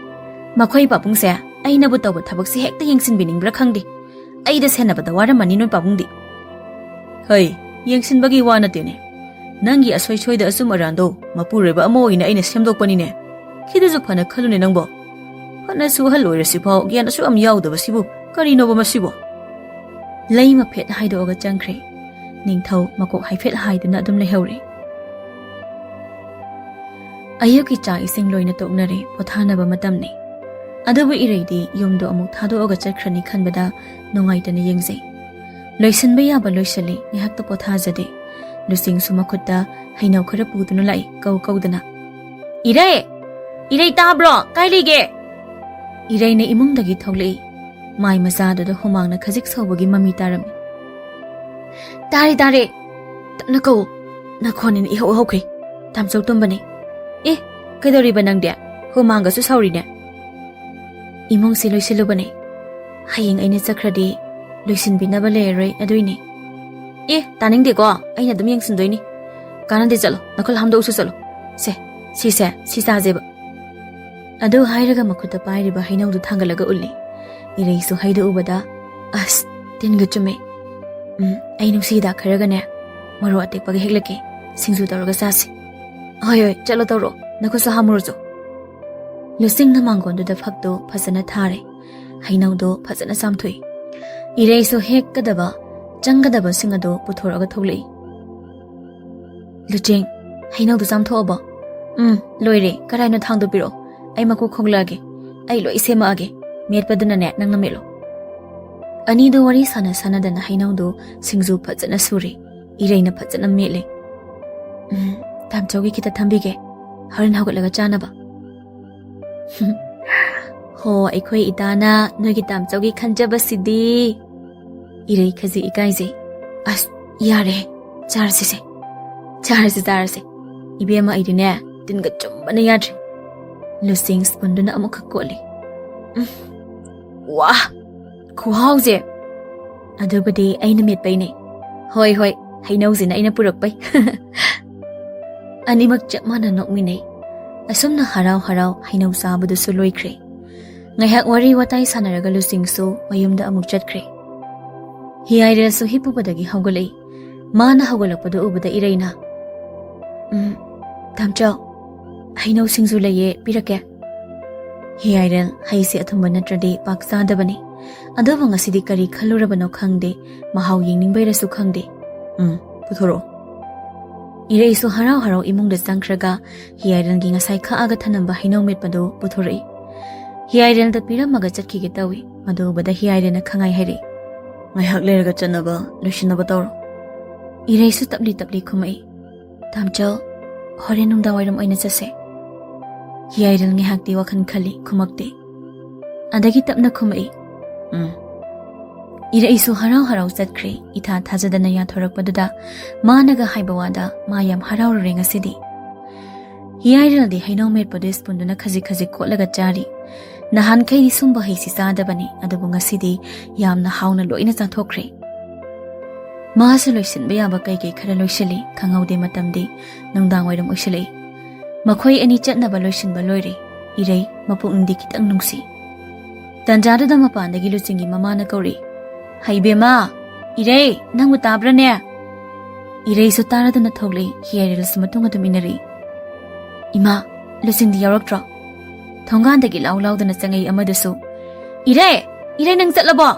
ꯃꯈꯣꯏ ꯄꯥꯕꯨꯡꯁꯦ ꯑꯩꯅꯕꯨ ꯇꯧꯕ ꯊꯕꯛꯁꯦ ꯍꯦꯛꯇ ꯌꯦꯡꯁꯤꯟꯕꯤꯅꯤꯡꯕ꯭ꯔꯥ ꯈꯪꯗꯦ꯫ ꯑꯩꯗ ꯁꯦꯟꯅꯕꯗ ꯋꯥꯔꯝꯃꯅꯤ ꯅꯣꯏ ꯄꯥꯕꯨꯡꯗꯤ꯫" ꯍꯩ, ꯌꯦꯡꯁꯤꯟꯕꯒꯤ ꯋꯥ ꯅꯠꯇꯦꯅꯦ꯫ ꯅꯪꯒꯤ ꯑꯁꯣꯏ ꯁꯣꯏꯗ ꯑꯆꯨꯝ ꯑꯔꯥꯟꯗꯣ ꯃꯄꯨꯔꯣꯏꯕ ꯑꯃ ꯑꯣꯏꯅ ꯑꯩꯅ ꯁꯦꯝꯗꯣꯛꯄꯅꯤꯅꯦ꯫ ꯈꯤꯇꯁꯨ ꯐꯅ ꯈꯜꯂꯨꯅꯦ ꯅꯪꯕꯣ꯫ ꯐꯠꯅꯁꯨ ꯑꯍꯜ ꯑꯣꯏꯔꯁꯤꯐꯥꯎ ꯒ꯭ꯌꯥꯟ ꯑꯁꯨꯛ ꯌꯥꯝ ꯌꯥꯎꯗꯕꯁꯤꯕꯨ ꯀꯔꯤꯅꯣꯕ ꯃꯁꯤꯕꯣ? ꯂꯩꯃ ꯐꯦꯠ ꯍꯥꯏꯗꯣꯛꯑꯒ ꯆꯪꯈ꯭ꯔꯦ꯫ ꯅꯤꯡꯊꯧ ꯃꯀꯣꯛ ꯍꯥꯏꯐꯦꯠ ꯍꯥꯏꯗꯨꯅ ꯑꯗꯨꯝ ꯂꯩꯍꯧꯔꯦ꯫ ꯑꯌꯨꯛꯀꯤ ꯆꯥꯛ ꯏꯁꯤꯡ ꯂꯣꯏꯅ ꯇꯣꯛꯅꯔꯦ, ꯄꯣꯊꯥꯅꯕ ꯃꯇꯝꯅꯤ꯫ ꯑꯗꯨꯕꯨ ꯏꯔꯩꯗꯤ ꯌꯨꯝꯗꯣ ꯑꯃꯨꯛ ꯊꯥꯗꯣꯛꯑꯒ ꯆꯠꯈ꯭ꯔꯅꯤ ꯈꯟꯕꯗ ꯅꯨꯡꯉꯥꯏꯇꯅ ꯌꯦꯡꯖꯩ꯫ ꯂꯣꯏꯁꯤꯟꯕ ꯌꯥꯕ ꯂꯣꯏꯁꯤꯜꯂꯤ, ꯉꯥꯏꯍꯥꯛꯇ ꯄꯣꯊꯥꯖꯗꯦ꯫ ꯂꯨꯆꯤꯡꯁꯨ ꯃꯈꯨꯠꯇ ꯍꯩꯅꯧ ꯈꯔ ꯄꯨꯗꯨꯅ ꯂꯥꯛꯏ, ꯀꯧ ꯀꯧꯗꯅ꯫ "ꯏꯔꯩ! ꯏꯔꯩ, ꯇꯥꯕ꯭ꯔꯣ? ꯀꯥꯏ ꯂꯩꯒꯦ?" ꯏꯔꯩꯅ ꯏꯃꯨꯡꯗꯒꯤ ꯊꯣꯛꯂꯛꯏ꯫ ꯃꯥꯏ ꯃꯆꯥꯗꯨꯗ ꯍꯨꯃꯥꯡꯅ ꯈꯖꯤꯛ ꯁꯧꯕꯒꯤ ꯃꯃꯤ ꯇꯥꯔꯝꯃꯤ꯫ "ꯇꯥꯔꯦ, ꯇꯥꯔꯦ꯫ ꯇꯞꯅ ꯀꯧ꯫ ꯅꯈꯣꯟꯅꯤꯅ ꯏꯍꯧ ꯍꯧꯈ꯭ꯔꯦ꯫ ꯇꯥꯝꯆꯧ ꯇꯨꯝꯕꯅꯦ꯫ ꯑꯦ, ꯀꯩꯗꯧꯔꯤꯕ ꯅꯪꯗꯤ? ꯍꯨꯃꯥꯡꯒꯁꯨ ꯁꯧꯔꯤꯅꯦ꯫" "ꯏꯃꯨꯡꯁꯤ ꯂꯣꯏꯁꯤꯜꯂꯨꯕꯅꯦ꯫ ꯍꯌꯦꯡ ꯑꯩꯅ ꯆꯠꯈ꯭ꯔꯗꯤ ꯂꯣꯏꯁꯤꯟꯕꯤꯅꯕ ꯂꯩꯔꯔꯣꯏ ꯑꯗꯨꯏꯅꯦ꯫" "ꯑꯦ, ꯇꯥꯅꯤꯡꯗꯦꯀꯣ꯫ ꯑꯩꯅ ꯑꯗꯨꯝ ꯌꯦꯡꯁꯤꯟꯗꯣꯏꯅꯤ꯫ ꯀꯥꯟꯅꯗꯦ, ꯆꯠꯂꯣ꯫ ꯅꯈꯨꯠ ꯍꯥꯝꯗꯣꯛꯎꯁꯨ ꯆꯠꯂꯣ꯫ ꯁꯦ, ꯁꯤꯁꯦ, ꯁꯤ ꯆꯥꯁꯦꯕ꯫" ꯑꯗꯨ ꯍꯥꯏꯔꯒ ꯃꯈꯨꯠꯇ ꯄꯥꯏꯔꯤꯕ ꯍꯩꯅꯧꯗꯨ ꯊꯥꯡꯒꯠꯂꯒ ꯎꯠꯂꯤ꯫ ꯏꯔꯩꯁꯨ ꯍꯩꯗꯨ ꯎꯕꯗ, "ꯑꯁ, ꯇꯤꯟꯒ ꯆꯨꯝꯃꯦ꯫ ꯎꯝ, ꯑꯩ ꯅꯨꯡꯁꯤ ꯍꯤꯗꯥꯛ ꯈꯔꯒꯅꯦ, ꯃꯣꯔꯣꯛ ꯑꯇꯦꯛꯄꯒ ꯍꯦꯛꯂꯛꯀꯦ꯫ ꯁꯤꯡꯖꯨ ꯇꯧꯔꯒ ꯆꯥꯁꯤ꯫" "ꯍꯣꯏ, ꯍꯣꯏ, ꯆꯠꯂꯣ ꯇꯧꯔꯣ꯫ ꯅꯈꯨꯠꯁꯨ ꯍꯥꯝꯃꯨꯔꯣ ꯆꯣ꯫" ꯂꯨꯆꯤꯡꯅ ꯃꯥꯡꯒꯣꯟꯗꯨꯗ ꯐꯛꯇꯣ ꯐꯖꯅ ꯊꯥꯔꯦ꯫ ꯍꯩꯅꯧꯗꯣ ꯐꯖꯅ ꯆꯥꯝꯊꯣꯛꯏ꯫ ꯏꯔꯩꯁꯨ ꯍꯦꯛꯀꯗꯕ, ꯆꯪꯒꯗꯕꯁꯤꯡ ꯑꯗꯣ ꯄꯨꯊꯣꯔꯛꯑꯒ ꯊꯣꯛꯂꯛꯏ꯫ "ꯂꯨꯆꯤꯡ, ꯍꯩꯅꯧꯗꯣ ꯆꯥꯝꯊꯣꯛꯑꯕꯣ?" "ꯎꯝ, ꯂꯣꯏꯔꯦ꯫ ꯀꯔꯥꯏꯅꯣ ꯊꯥꯡꯗꯣ ꯄꯤꯔꯛꯑꯣ꯫ ꯑꯩ ꯃꯀꯨ ꯈꯣꯛꯂꯛꯑꯒꯦ꯫ ꯑꯩ ꯂꯣꯏ ꯁꯦꯝꯃꯛꯑꯒꯦ꯫ ꯃꯦꯠꯄꯗꯨꯅꯅꯦ, ꯅꯪꯅ ꯃꯦꯠꯂꯣ꯫" ꯑꯅꯤꯗꯣ ꯋꯥꯔꯤ ꯁꯥꯟꯅ ꯁꯥꯟꯅꯗꯅ ꯍꯩꯅꯧꯗꯣ ꯁꯤꯡꯖꯨ ꯐꯖꯅ ꯁꯨꯔꯦ꯫ ꯏꯔꯩꯅ ꯐꯖꯅ ꯃꯦꯠꯂꯦ꯫ "ꯎꯝ, ꯇꯥꯝꯆꯧꯒꯤ ꯈꯤꯇ ꯊꯝꯕꯤꯒꯦ, ꯍꯣꯔꯦꯟ ꯍꯧꯒꯠꯂꯒ ꯆꯥꯅꯕ꯫" ꯑꯣ, ꯑꯩꯈꯣꯏ ꯏꯇꯥꯅ ꯅꯣꯏꯒꯤ ꯇꯥꯝꯆꯧꯒꯤ ꯈꯟꯖꯕꯁꯤꯗꯤ꯫ ꯏꯔꯩ ꯈꯖꯤꯛ ꯏꯀꯥꯏꯖꯩ꯫ ꯑꯁ, ꯌꯥꯔꯦ, ꯆꯥꯔꯁꯤꯁꯦ, ꯆꯥꯔꯁꯤ, ꯆꯥꯔꯁꯤ꯫ ꯏꯕꯦꯝꯃ, ꯑꯩꯗꯤꯅꯦ, ꯇꯤꯟꯒ ꯆꯨꯝꯕꯅ ꯌꯥꯗ꯭ꯔꯦ꯫ ꯂꯨꯆꯤꯡ ꯁ꯭ꯄꯨꯟꯗꯨꯅ ꯑꯃꯨꯛꯈꯛ ꯀꯣꯠꯂꯤ꯫ ꯎꯝ, ꯋꯥ, ꯈꯨꯍꯥꯎꯁꯦ! ꯑꯗꯨꯕꯨꯗꯤ ꯑꯩꯅ ꯃꯦꯠꯄꯩꯅꯦ꯫ ꯍꯣꯏ, ꯍꯣꯏ, ꯍꯩꯅꯧꯁꯤꯅ ꯑꯩꯅ ꯄꯨꯔꯛꯄꯩ꯫ ꯑꯅꯤꯃꯛ ꯆꯞ ꯃꯥꯟꯅ ꯅꯣꯛꯃꯤꯟꯅꯩ꯫ ꯑꯁꯨꯝꯅ ꯍꯔꯥꯎ ꯍꯔꯥꯎ ꯍꯩꯅꯧ ꯆꯥꯕꯗꯨꯁꯨ ꯂꯣꯏꯈ꯭ꯔꯦ꯫ ꯉꯥꯏꯍꯥꯛ ꯋꯥꯔꯤ ꯋꯥꯇꯥꯏ ꯁꯥꯟꯅꯔꯒ ꯂꯨꯆꯤꯡꯁꯨ ꯃꯌꯨꯝꯗ ꯑꯃꯨꯛ ꯆꯠꯈ꯭ꯔꯦ꯫ ꯍꯤꯌꯥꯏꯔꯦꯜꯁꯨ ꯍꯤꯞꯄꯨꯕꯗꯒꯤ ꯍꯧꯒꯠꯂꯛꯏ꯫ ꯃꯥꯅ ꯍꯧꯒꯠꯂꯛꯄꯗꯨ ꯎꯕꯗ ꯏꯔꯩꯅ, "ꯎꯝ, ꯇꯥꯝꯆꯧ, ꯍꯩꯅꯧ ꯁꯤꯡꯖꯨ ꯂꯩꯌꯦ, ꯄꯤꯔꯛꯀꯦ꯫" ꯍꯤꯌꯥꯏꯔꯦꯜ ꯍꯩꯁꯦ ꯑꯊꯨꯝꯕ ꯅꯠꯇ꯭ꯔꯗꯤ ꯄꯥꯛ ꯆꯥꯗꯕꯅꯤ꯫ ꯑꯗꯨꯕꯨ ꯉꯁꯤꯗꯤ ꯀꯔꯤ ꯈꯜꯂꯨꯔꯕꯅꯣ ꯈꯪꯗꯦ, ꯃꯍꯥꯎ ꯌꯦꯡꯅꯤꯡꯕꯩꯔꯁꯨ ꯈꯪꯗꯦ꯫ "ꯎꯝ, ꯄꯨꯊꯣꯔꯛꯑꯣ꯫" ꯏꯔꯩꯁꯨ ꯍꯔꯥꯎ ꯍꯔꯥꯎ ꯏꯃꯨꯡꯗ ꯆꯪꯈ꯭ꯔꯒ ꯍꯤꯌꯥꯏꯔꯦꯜꯒꯤ ꯉꯁꯥꯏ ꯈꯥꯛꯑꯒ ꯊꯅꯝꯕ ꯍꯩꯅꯧ ꯃꯦꯠꯄꯗꯨ ꯄꯨꯊꯣꯔꯛꯏ꯫ ꯍꯤꯌꯥꯏꯔꯦꯜꯗ ꯄꯤꯔꯝꯃꯒ ꯆꯠꯈꯤꯒꯦ ꯇꯧꯏ꯫ ꯃꯗꯨ ꯎꯕꯗ ꯍꯤꯌꯥꯏꯔꯦꯜꯅ ꯈꯪꯉꯥꯏ ꯍꯥꯏꯔꯛꯏ, "ꯉꯥꯏꯍꯥꯛ ꯂꯩꯔꯒ ꯆꯠꯅꯕ ꯂꯣꯏꯁꯤꯟꯅꯕ ꯇꯧꯔꯣ꯫" ꯏꯔꯩꯁꯨ ꯇꯞꯂꯤ ꯇꯞꯂꯤ ꯈꯨꯝꯃꯛꯏ, "ꯇꯥꯝꯆꯧ, ꯍꯣꯔꯦꯟ ꯅꯨꯡꯗꯥꯡ ꯋꯥꯏꯔꯝ ꯑꯣꯏꯅ ꯆꯠꯁꯦ꯫" ꯍꯤꯌꯥꯏꯔꯦꯜ ꯉꯥꯏꯍꯥꯛꯇꯤ ꯋꯥꯈꯜ ꯈꯜꯂꯤ, ꯈꯨꯝꯃꯛꯇꯦ꯫ ꯑꯗꯒꯤ ꯇꯞꯅ ꯈꯨꯝꯃꯛꯏ, "ꯎꯝ꯫" ꯏꯔꯩꯁꯨ ꯍꯔꯥꯎ ꯍꯔꯥꯎ ꯆꯠꯈ꯭ꯔꯦ꯫ ꯏꯊꯥ ꯊꯥꯖꯗꯅ ꯌꯥꯊꯣꯔꯛꯄꯗꯨꯗ ꯃꯥꯅꯒ ꯍꯥꯏꯕ ꯋꯥꯗ ꯃꯥ ꯌꯥꯝ ꯍꯔꯥꯎꯔꯨꯔꯦ ꯉꯁꯤꯗꯤ꯫ ꯍꯤꯌꯥꯏꯔꯦꯜꯗꯤ ꯍꯩꯅꯧ ꯃꯦꯠꯄꯗꯨ ꯁ꯭ꯄꯨꯟꯗꯨꯅ ꯈꯖꯤꯛ ꯈꯖꯤꯛ ꯀꯣꯠꯂꯒ ꯆꯥꯔꯤ꯫ ꯅꯍꯥꯟꯈꯩꯗꯤ ꯁꯨꯝꯕ ꯍꯩꯁꯤ ꯆꯥꯗꯕꯅꯤ, ꯑꯗꯨꯕꯨ ꯉꯁꯤꯗꯤ ꯌꯥꯝꯅ ꯍꯥꯎꯅ ꯂꯣꯏꯅ ꯆꯥꯊꯣꯛꯈ꯭ꯔꯦ꯫ ꯃꯥꯁꯨ ꯂꯣꯏꯁꯤꯟꯕ ꯌꯥꯕ ꯀꯩꯀꯩ ꯈꯔ ꯂꯣꯏꯁꯤꯜꯂꯤ꯫ ꯈꯪꯍꯧꯗꯦ, ꯃꯇꯝꯗꯤ ꯅꯨꯡꯗꯥꯡ ꯋꯥꯏꯔꯝ ꯑꯣꯏꯁꯤꯜꯂꯛꯏ꯫ ꯃꯈꯣꯏ ꯑꯅꯤ ꯆꯠꯅꯕ ꯂꯣꯏꯁꯤꯟꯕ ꯂꯣꯏꯔꯦ꯫ ꯏꯔꯩ ꯃꯄꯨꯛꯅꯤꯡꯗꯤ ꯈꯤꯇꯪ ꯅꯨꯡꯁꯤ꯫ ꯇꯟꯖꯥꯗꯨꯗ ꯃꯄꯥꯟꯗꯒꯤ ꯂꯨꯆꯤꯡꯒꯤ ꯃꯃꯥꯅ ꯀꯧꯔꯛꯏ, "ꯍꯩꯕꯦꯝꯃ, ꯏꯔꯩ, ꯅꯪꯕꯨ ꯇꯥꯕ꯭ꯔꯥꯅꯦ?" ꯏꯔꯩꯁꯨ ꯇꯥꯔꯗꯅ ꯊꯣꯛꯂꯛꯏ꯫ ꯍꯤꯌꯥꯏꯔꯦꯜꯁꯨ ꯃꯇꯨꯡ ꯑꯗꯨꯝ ꯏꯟꯅꯔꯛꯏ꯫ "ꯏꯃꯥ, ꯂꯨꯆꯤꯡꯗꯤ ꯌꯥꯎꯔꯛꯇ꯭ꯔꯣ?" ꯊꯣꯡꯒꯥꯟꯗꯒꯤ ꯂꯥꯎ ꯂꯥꯎꯗꯅ ꯆꯪꯉꯛꯏ ꯑꯃꯗꯨꯁꯨ꯫ "ꯏꯔꯩ! ꯏꯔꯩ, ꯅꯪ ꯆꯠꯂꯕꯣ?"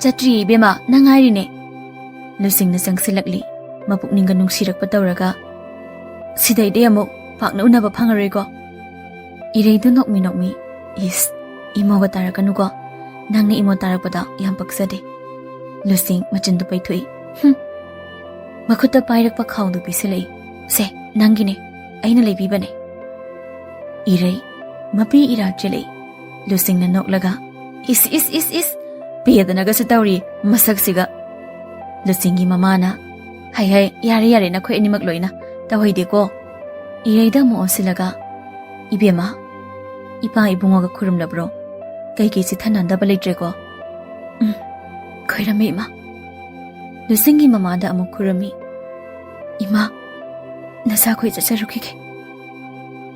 "ꯆꯠꯇ꯭ꯔꯤꯌꯦ ꯏꯕꯦꯝꯃ, ꯅꯪ ꯉꯥꯏꯔꯤꯅꯦ꯫" ꯂꯨꯆꯤꯡꯅ ꯆꯪꯁꯤꯜꯂꯛꯂꯤ꯫ ꯃꯄꯨꯛꯅꯤꯡꯒ ꯅꯨꯡꯁꯤꯔꯛꯄ ꯇꯧꯔꯒ, "ꯁꯤꯗꯩꯗꯤ ꯑꯃꯨꯛ ꯄꯥꯛꯅ ꯎꯅꯕ ꯐꯪꯉꯔꯣꯏꯀꯣ?" ꯏꯔꯩꯗꯨ ꯅꯣꯛꯃꯤ ꯅꯣꯛꯃꯤ, "ꯏꯁ, ꯏꯃꯣꯒ ꯇꯥꯔꯛꯀꯅꯨꯀꯣ꯫ ꯅꯪꯅ ꯏꯃꯣ ꯇꯥꯔꯛꯄꯗ ꯌꯥꯝ ꯄꯛꯆꯗꯦ꯫" ꯂꯨꯆꯤꯡ ꯃꯆꯤꯟꯗꯨ ꯄꯩꯊꯣꯛꯏ꯫ "ꯍꯨꯝ꯫" ꯃꯈꯨꯠꯇ ꯄꯥꯏꯔꯛꯄ ꯈꯥꯎꯗꯨ ꯄꯤꯁꯤꯜꯂꯛꯏ꯫ "ꯁꯦ, ꯅꯪꯒꯤꯅꯦ, ꯑꯩꯅ ꯂꯩꯕꯤꯕꯅꯦ꯫" ꯏꯔꯩ ꯃꯄꯤ ꯏꯔꯥ ꯆꯦꯜꯂꯛꯏ꯫ ꯂꯨꯆꯤꯡꯅ ꯅꯣꯛꯂꯒ, "ꯏꯁ, ꯏꯁ, ꯏꯁ, ꯏꯁ, ꯄꯦꯗꯅꯒꯁꯨ ꯇꯧꯔꯤ ꯃꯁꯛꯁꯤꯒ!" ꯂꯨꯆꯤꯡꯒꯤ ꯃꯃꯥꯅ, "ꯍꯩ, ꯍꯩ, ꯌꯥꯔꯦ, ꯌꯥꯔꯦ, ꯅꯈꯣꯏ ꯑꯅꯤꯃꯛ ꯂꯣꯏꯅ ꯇꯧꯍꯩꯗꯦꯀꯣ!" ꯏꯔꯩꯗ ꯑꯃꯨꯛ ꯑꯣꯟꯁꯤꯜꯂꯒ, "ꯏꯕꯦꯝꯃ, ꯏꯄꯥ ꯏꯕꯨꯡꯉꯣꯒ ꯈꯨꯔꯨꯝꯂꯕ꯭ꯔꯣ? ꯀꯩꯀꯩ ꯆꯤꯊꯅꯗꯕ ꯂꯩꯇ꯭ꯔꯦꯀꯣ?" "ꯎꯝ, ꯈꯣꯏꯔꯝꯃꯤ, ꯏꯃꯥ꯫" ꯂꯨꯆꯤꯡꯒꯤ ꯃꯃꯥꯗ ꯑꯃꯨꯛ ꯈꯨꯔꯨꯝꯃꯤ꯫ "ꯏꯃꯥ, ꯅꯆꯥꯈꯣꯏ ꯆꯠꯆꯔꯨꯈꯤꯒꯦ꯫"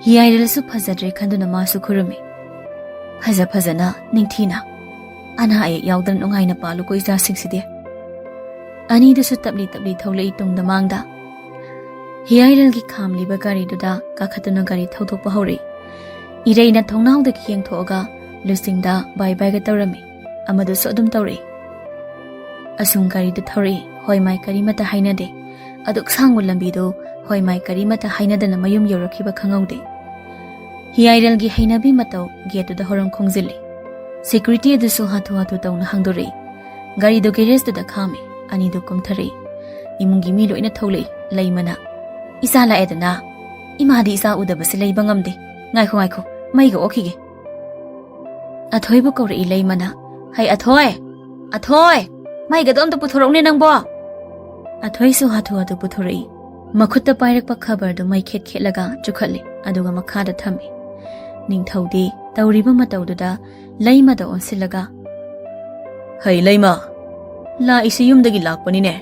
ꯍꯤꯌꯥꯏꯔꯦꯜꯁꯨ ꯐꯖꯗ꯭ꯔꯦ ꯈꯟꯗꯨꯅ ꯃꯥꯁꯨ ꯈꯨꯔꯨꯝꯃꯤ꯫ "ꯐꯖ ꯐꯖꯅ, ꯅꯤꯡꯊꯤꯅ, ꯑꯅꯥ ꯑꯌꯦꯛ ꯌꯥꯎꯗꯅ ꯅꯨꯡꯉꯥꯏꯅ ꯄꯥꯜꯂꯨꯀꯣ ꯏꯆꯥꯁꯤꯡꯁꯤꯗꯤ꯫" ꯑꯅꯤꯗꯨꯁꯨ ꯇꯞꯂꯤ ꯇꯞꯂꯤ ꯊꯧꯂꯛꯏ ꯇꯨꯡꯗ ꯃꯥꯡꯗ꯫ ꯍꯤꯌꯥꯏꯔꯦꯜꯒꯤ ꯈꯥꯝꯂꯤꯕ ꯒꯥꯔꯤꯗꯨꯗ ꯀꯥꯈꯠꯇꯨꯅ ꯒꯥꯔꯤ ꯊꯧꯗꯣꯛꯄ ꯍꯧꯔꯛꯏ꯫ ꯏꯔꯩꯅ ꯊꯣꯡꯅꯥꯎꯗꯒꯤ ꯌꯦꯡꯊꯣꯛꯑꯒ ꯂꯨꯆꯤꯡꯗ ꯕꯥꯏ ꯕꯥꯏꯒ ꯇꯧꯔꯝꯃꯤ꯫ ꯑꯃꯗꯨꯁꯨ ꯑꯗꯨꯝ ꯇꯧꯔꯛꯏ꯫ ꯑꯁꯨꯝ ꯒꯥꯔꯤꯗꯨ ꯊꯧꯔꯛꯏ, ꯍꯣꯏ ꯃꯥꯏ ꯀꯔꯤꯃꯠꯇ ꯍꯥꯏꯅꯗꯦ꯫ ꯑꯗꯨꯛ ꯁꯥꯡꯕ ꯂꯝꯕꯤꯗꯨ ꯍꯣꯏ ꯃꯥꯏ ꯀꯔꯤꯃꯠꯇ ꯍꯥꯏꯅꯗꯅ ꯃꯌꯨꯝ ꯌꯧꯔꯛꯈꯤꯕ ꯈꯪꯍꯧꯗꯦ꯫ ꯍꯤꯌꯥꯏꯔꯦꯜꯒꯤ ꯍꯩꯅꯕꯤ ꯃꯇꯧ ꯒꯦꯠꯇꯨꯗ ꯍꯣꯔꯣꯟ ꯈꯣꯡꯖꯤꯜꯂꯤ꯫ ꯁꯦꯀ꯭ꯌꯨꯔꯤꯇꯤ ꯑꯗꯨꯁꯨ ꯍꯥꯊꯨ ꯍꯥꯊꯨ ꯇꯧꯅ ꯍꯥꯡꯗꯣꯔꯛꯏ꯫ ꯒꯥꯔꯤꯗꯨ ꯒꯦꯔꯦꯖꯇꯨꯗ ꯈꯥꯝꯃꯤ꯫ ꯑꯅꯤꯗꯨ ꯀꯨꯝꯊꯔꯛꯏ꯫ ꯏꯃꯨꯡꯒꯤ ꯃꯤ ꯂꯣꯏꯅ ꯊꯣꯛꯂꯛꯏ꯫ ꯂꯩꯃꯅ, "ꯏꯆꯥ ꯂꯥꯛꯑꯦꯗꯅ꯫ ꯏꯃꯥꯗꯤ ꯏꯆꯥ ꯎꯗꯕꯁꯦ ꯂꯩꯕ ꯉꯝꯗꯦ꯫ ꯉꯥꯏꯈꯣ, ꯉꯥꯏꯈꯣ, ꯃꯩꯒ ꯑꯣꯛꯈꯤꯒꯦ꯫" ꯑꯊꯣꯏꯕꯨ ꯀꯧꯔꯛꯏ ꯂꯩꯃꯅ꯫ "ꯍꯩ, ꯑꯊꯣꯏ! ꯑꯊꯣꯏ! ꯃꯩꯒꯗꯣ ꯑꯝꯇ ꯄꯨꯊꯣꯔꯛꯎꯅꯦ ꯅꯪꯕꯣ!" ꯑꯊꯣꯏꯁꯨ ꯍꯥꯊꯨ ꯍꯥꯊꯨ ꯄꯨꯊꯣꯔꯛꯏ꯫ ꯃꯈꯨꯠꯇ ꯄꯥꯏꯔꯛꯄ ꯈꯕꯔꯗꯨ ꯃꯩ ꯈꯦꯠ ꯈꯦꯠꯂꯒ ꯆꯨꯈꯠꯂꯤ, ꯑꯗꯨꯒ ꯃꯈꯥꯗ ꯊꯝꯃꯤ꯫ ꯅꯤꯡꯊꯧꯗꯤ ꯇꯧꯔꯤꯕ ꯃꯇꯧꯗꯨꯗ ꯂꯩꯃꯗ ꯑꯣꯟꯁꯤꯜꯂꯒ, "ꯍꯩ ꯂꯩꯃ, ꯂꯥꯛꯏꯁꯤ ꯌꯨꯝꯗꯒꯤ ꯂꯥꯛꯄꯅꯤꯅꯦ꯫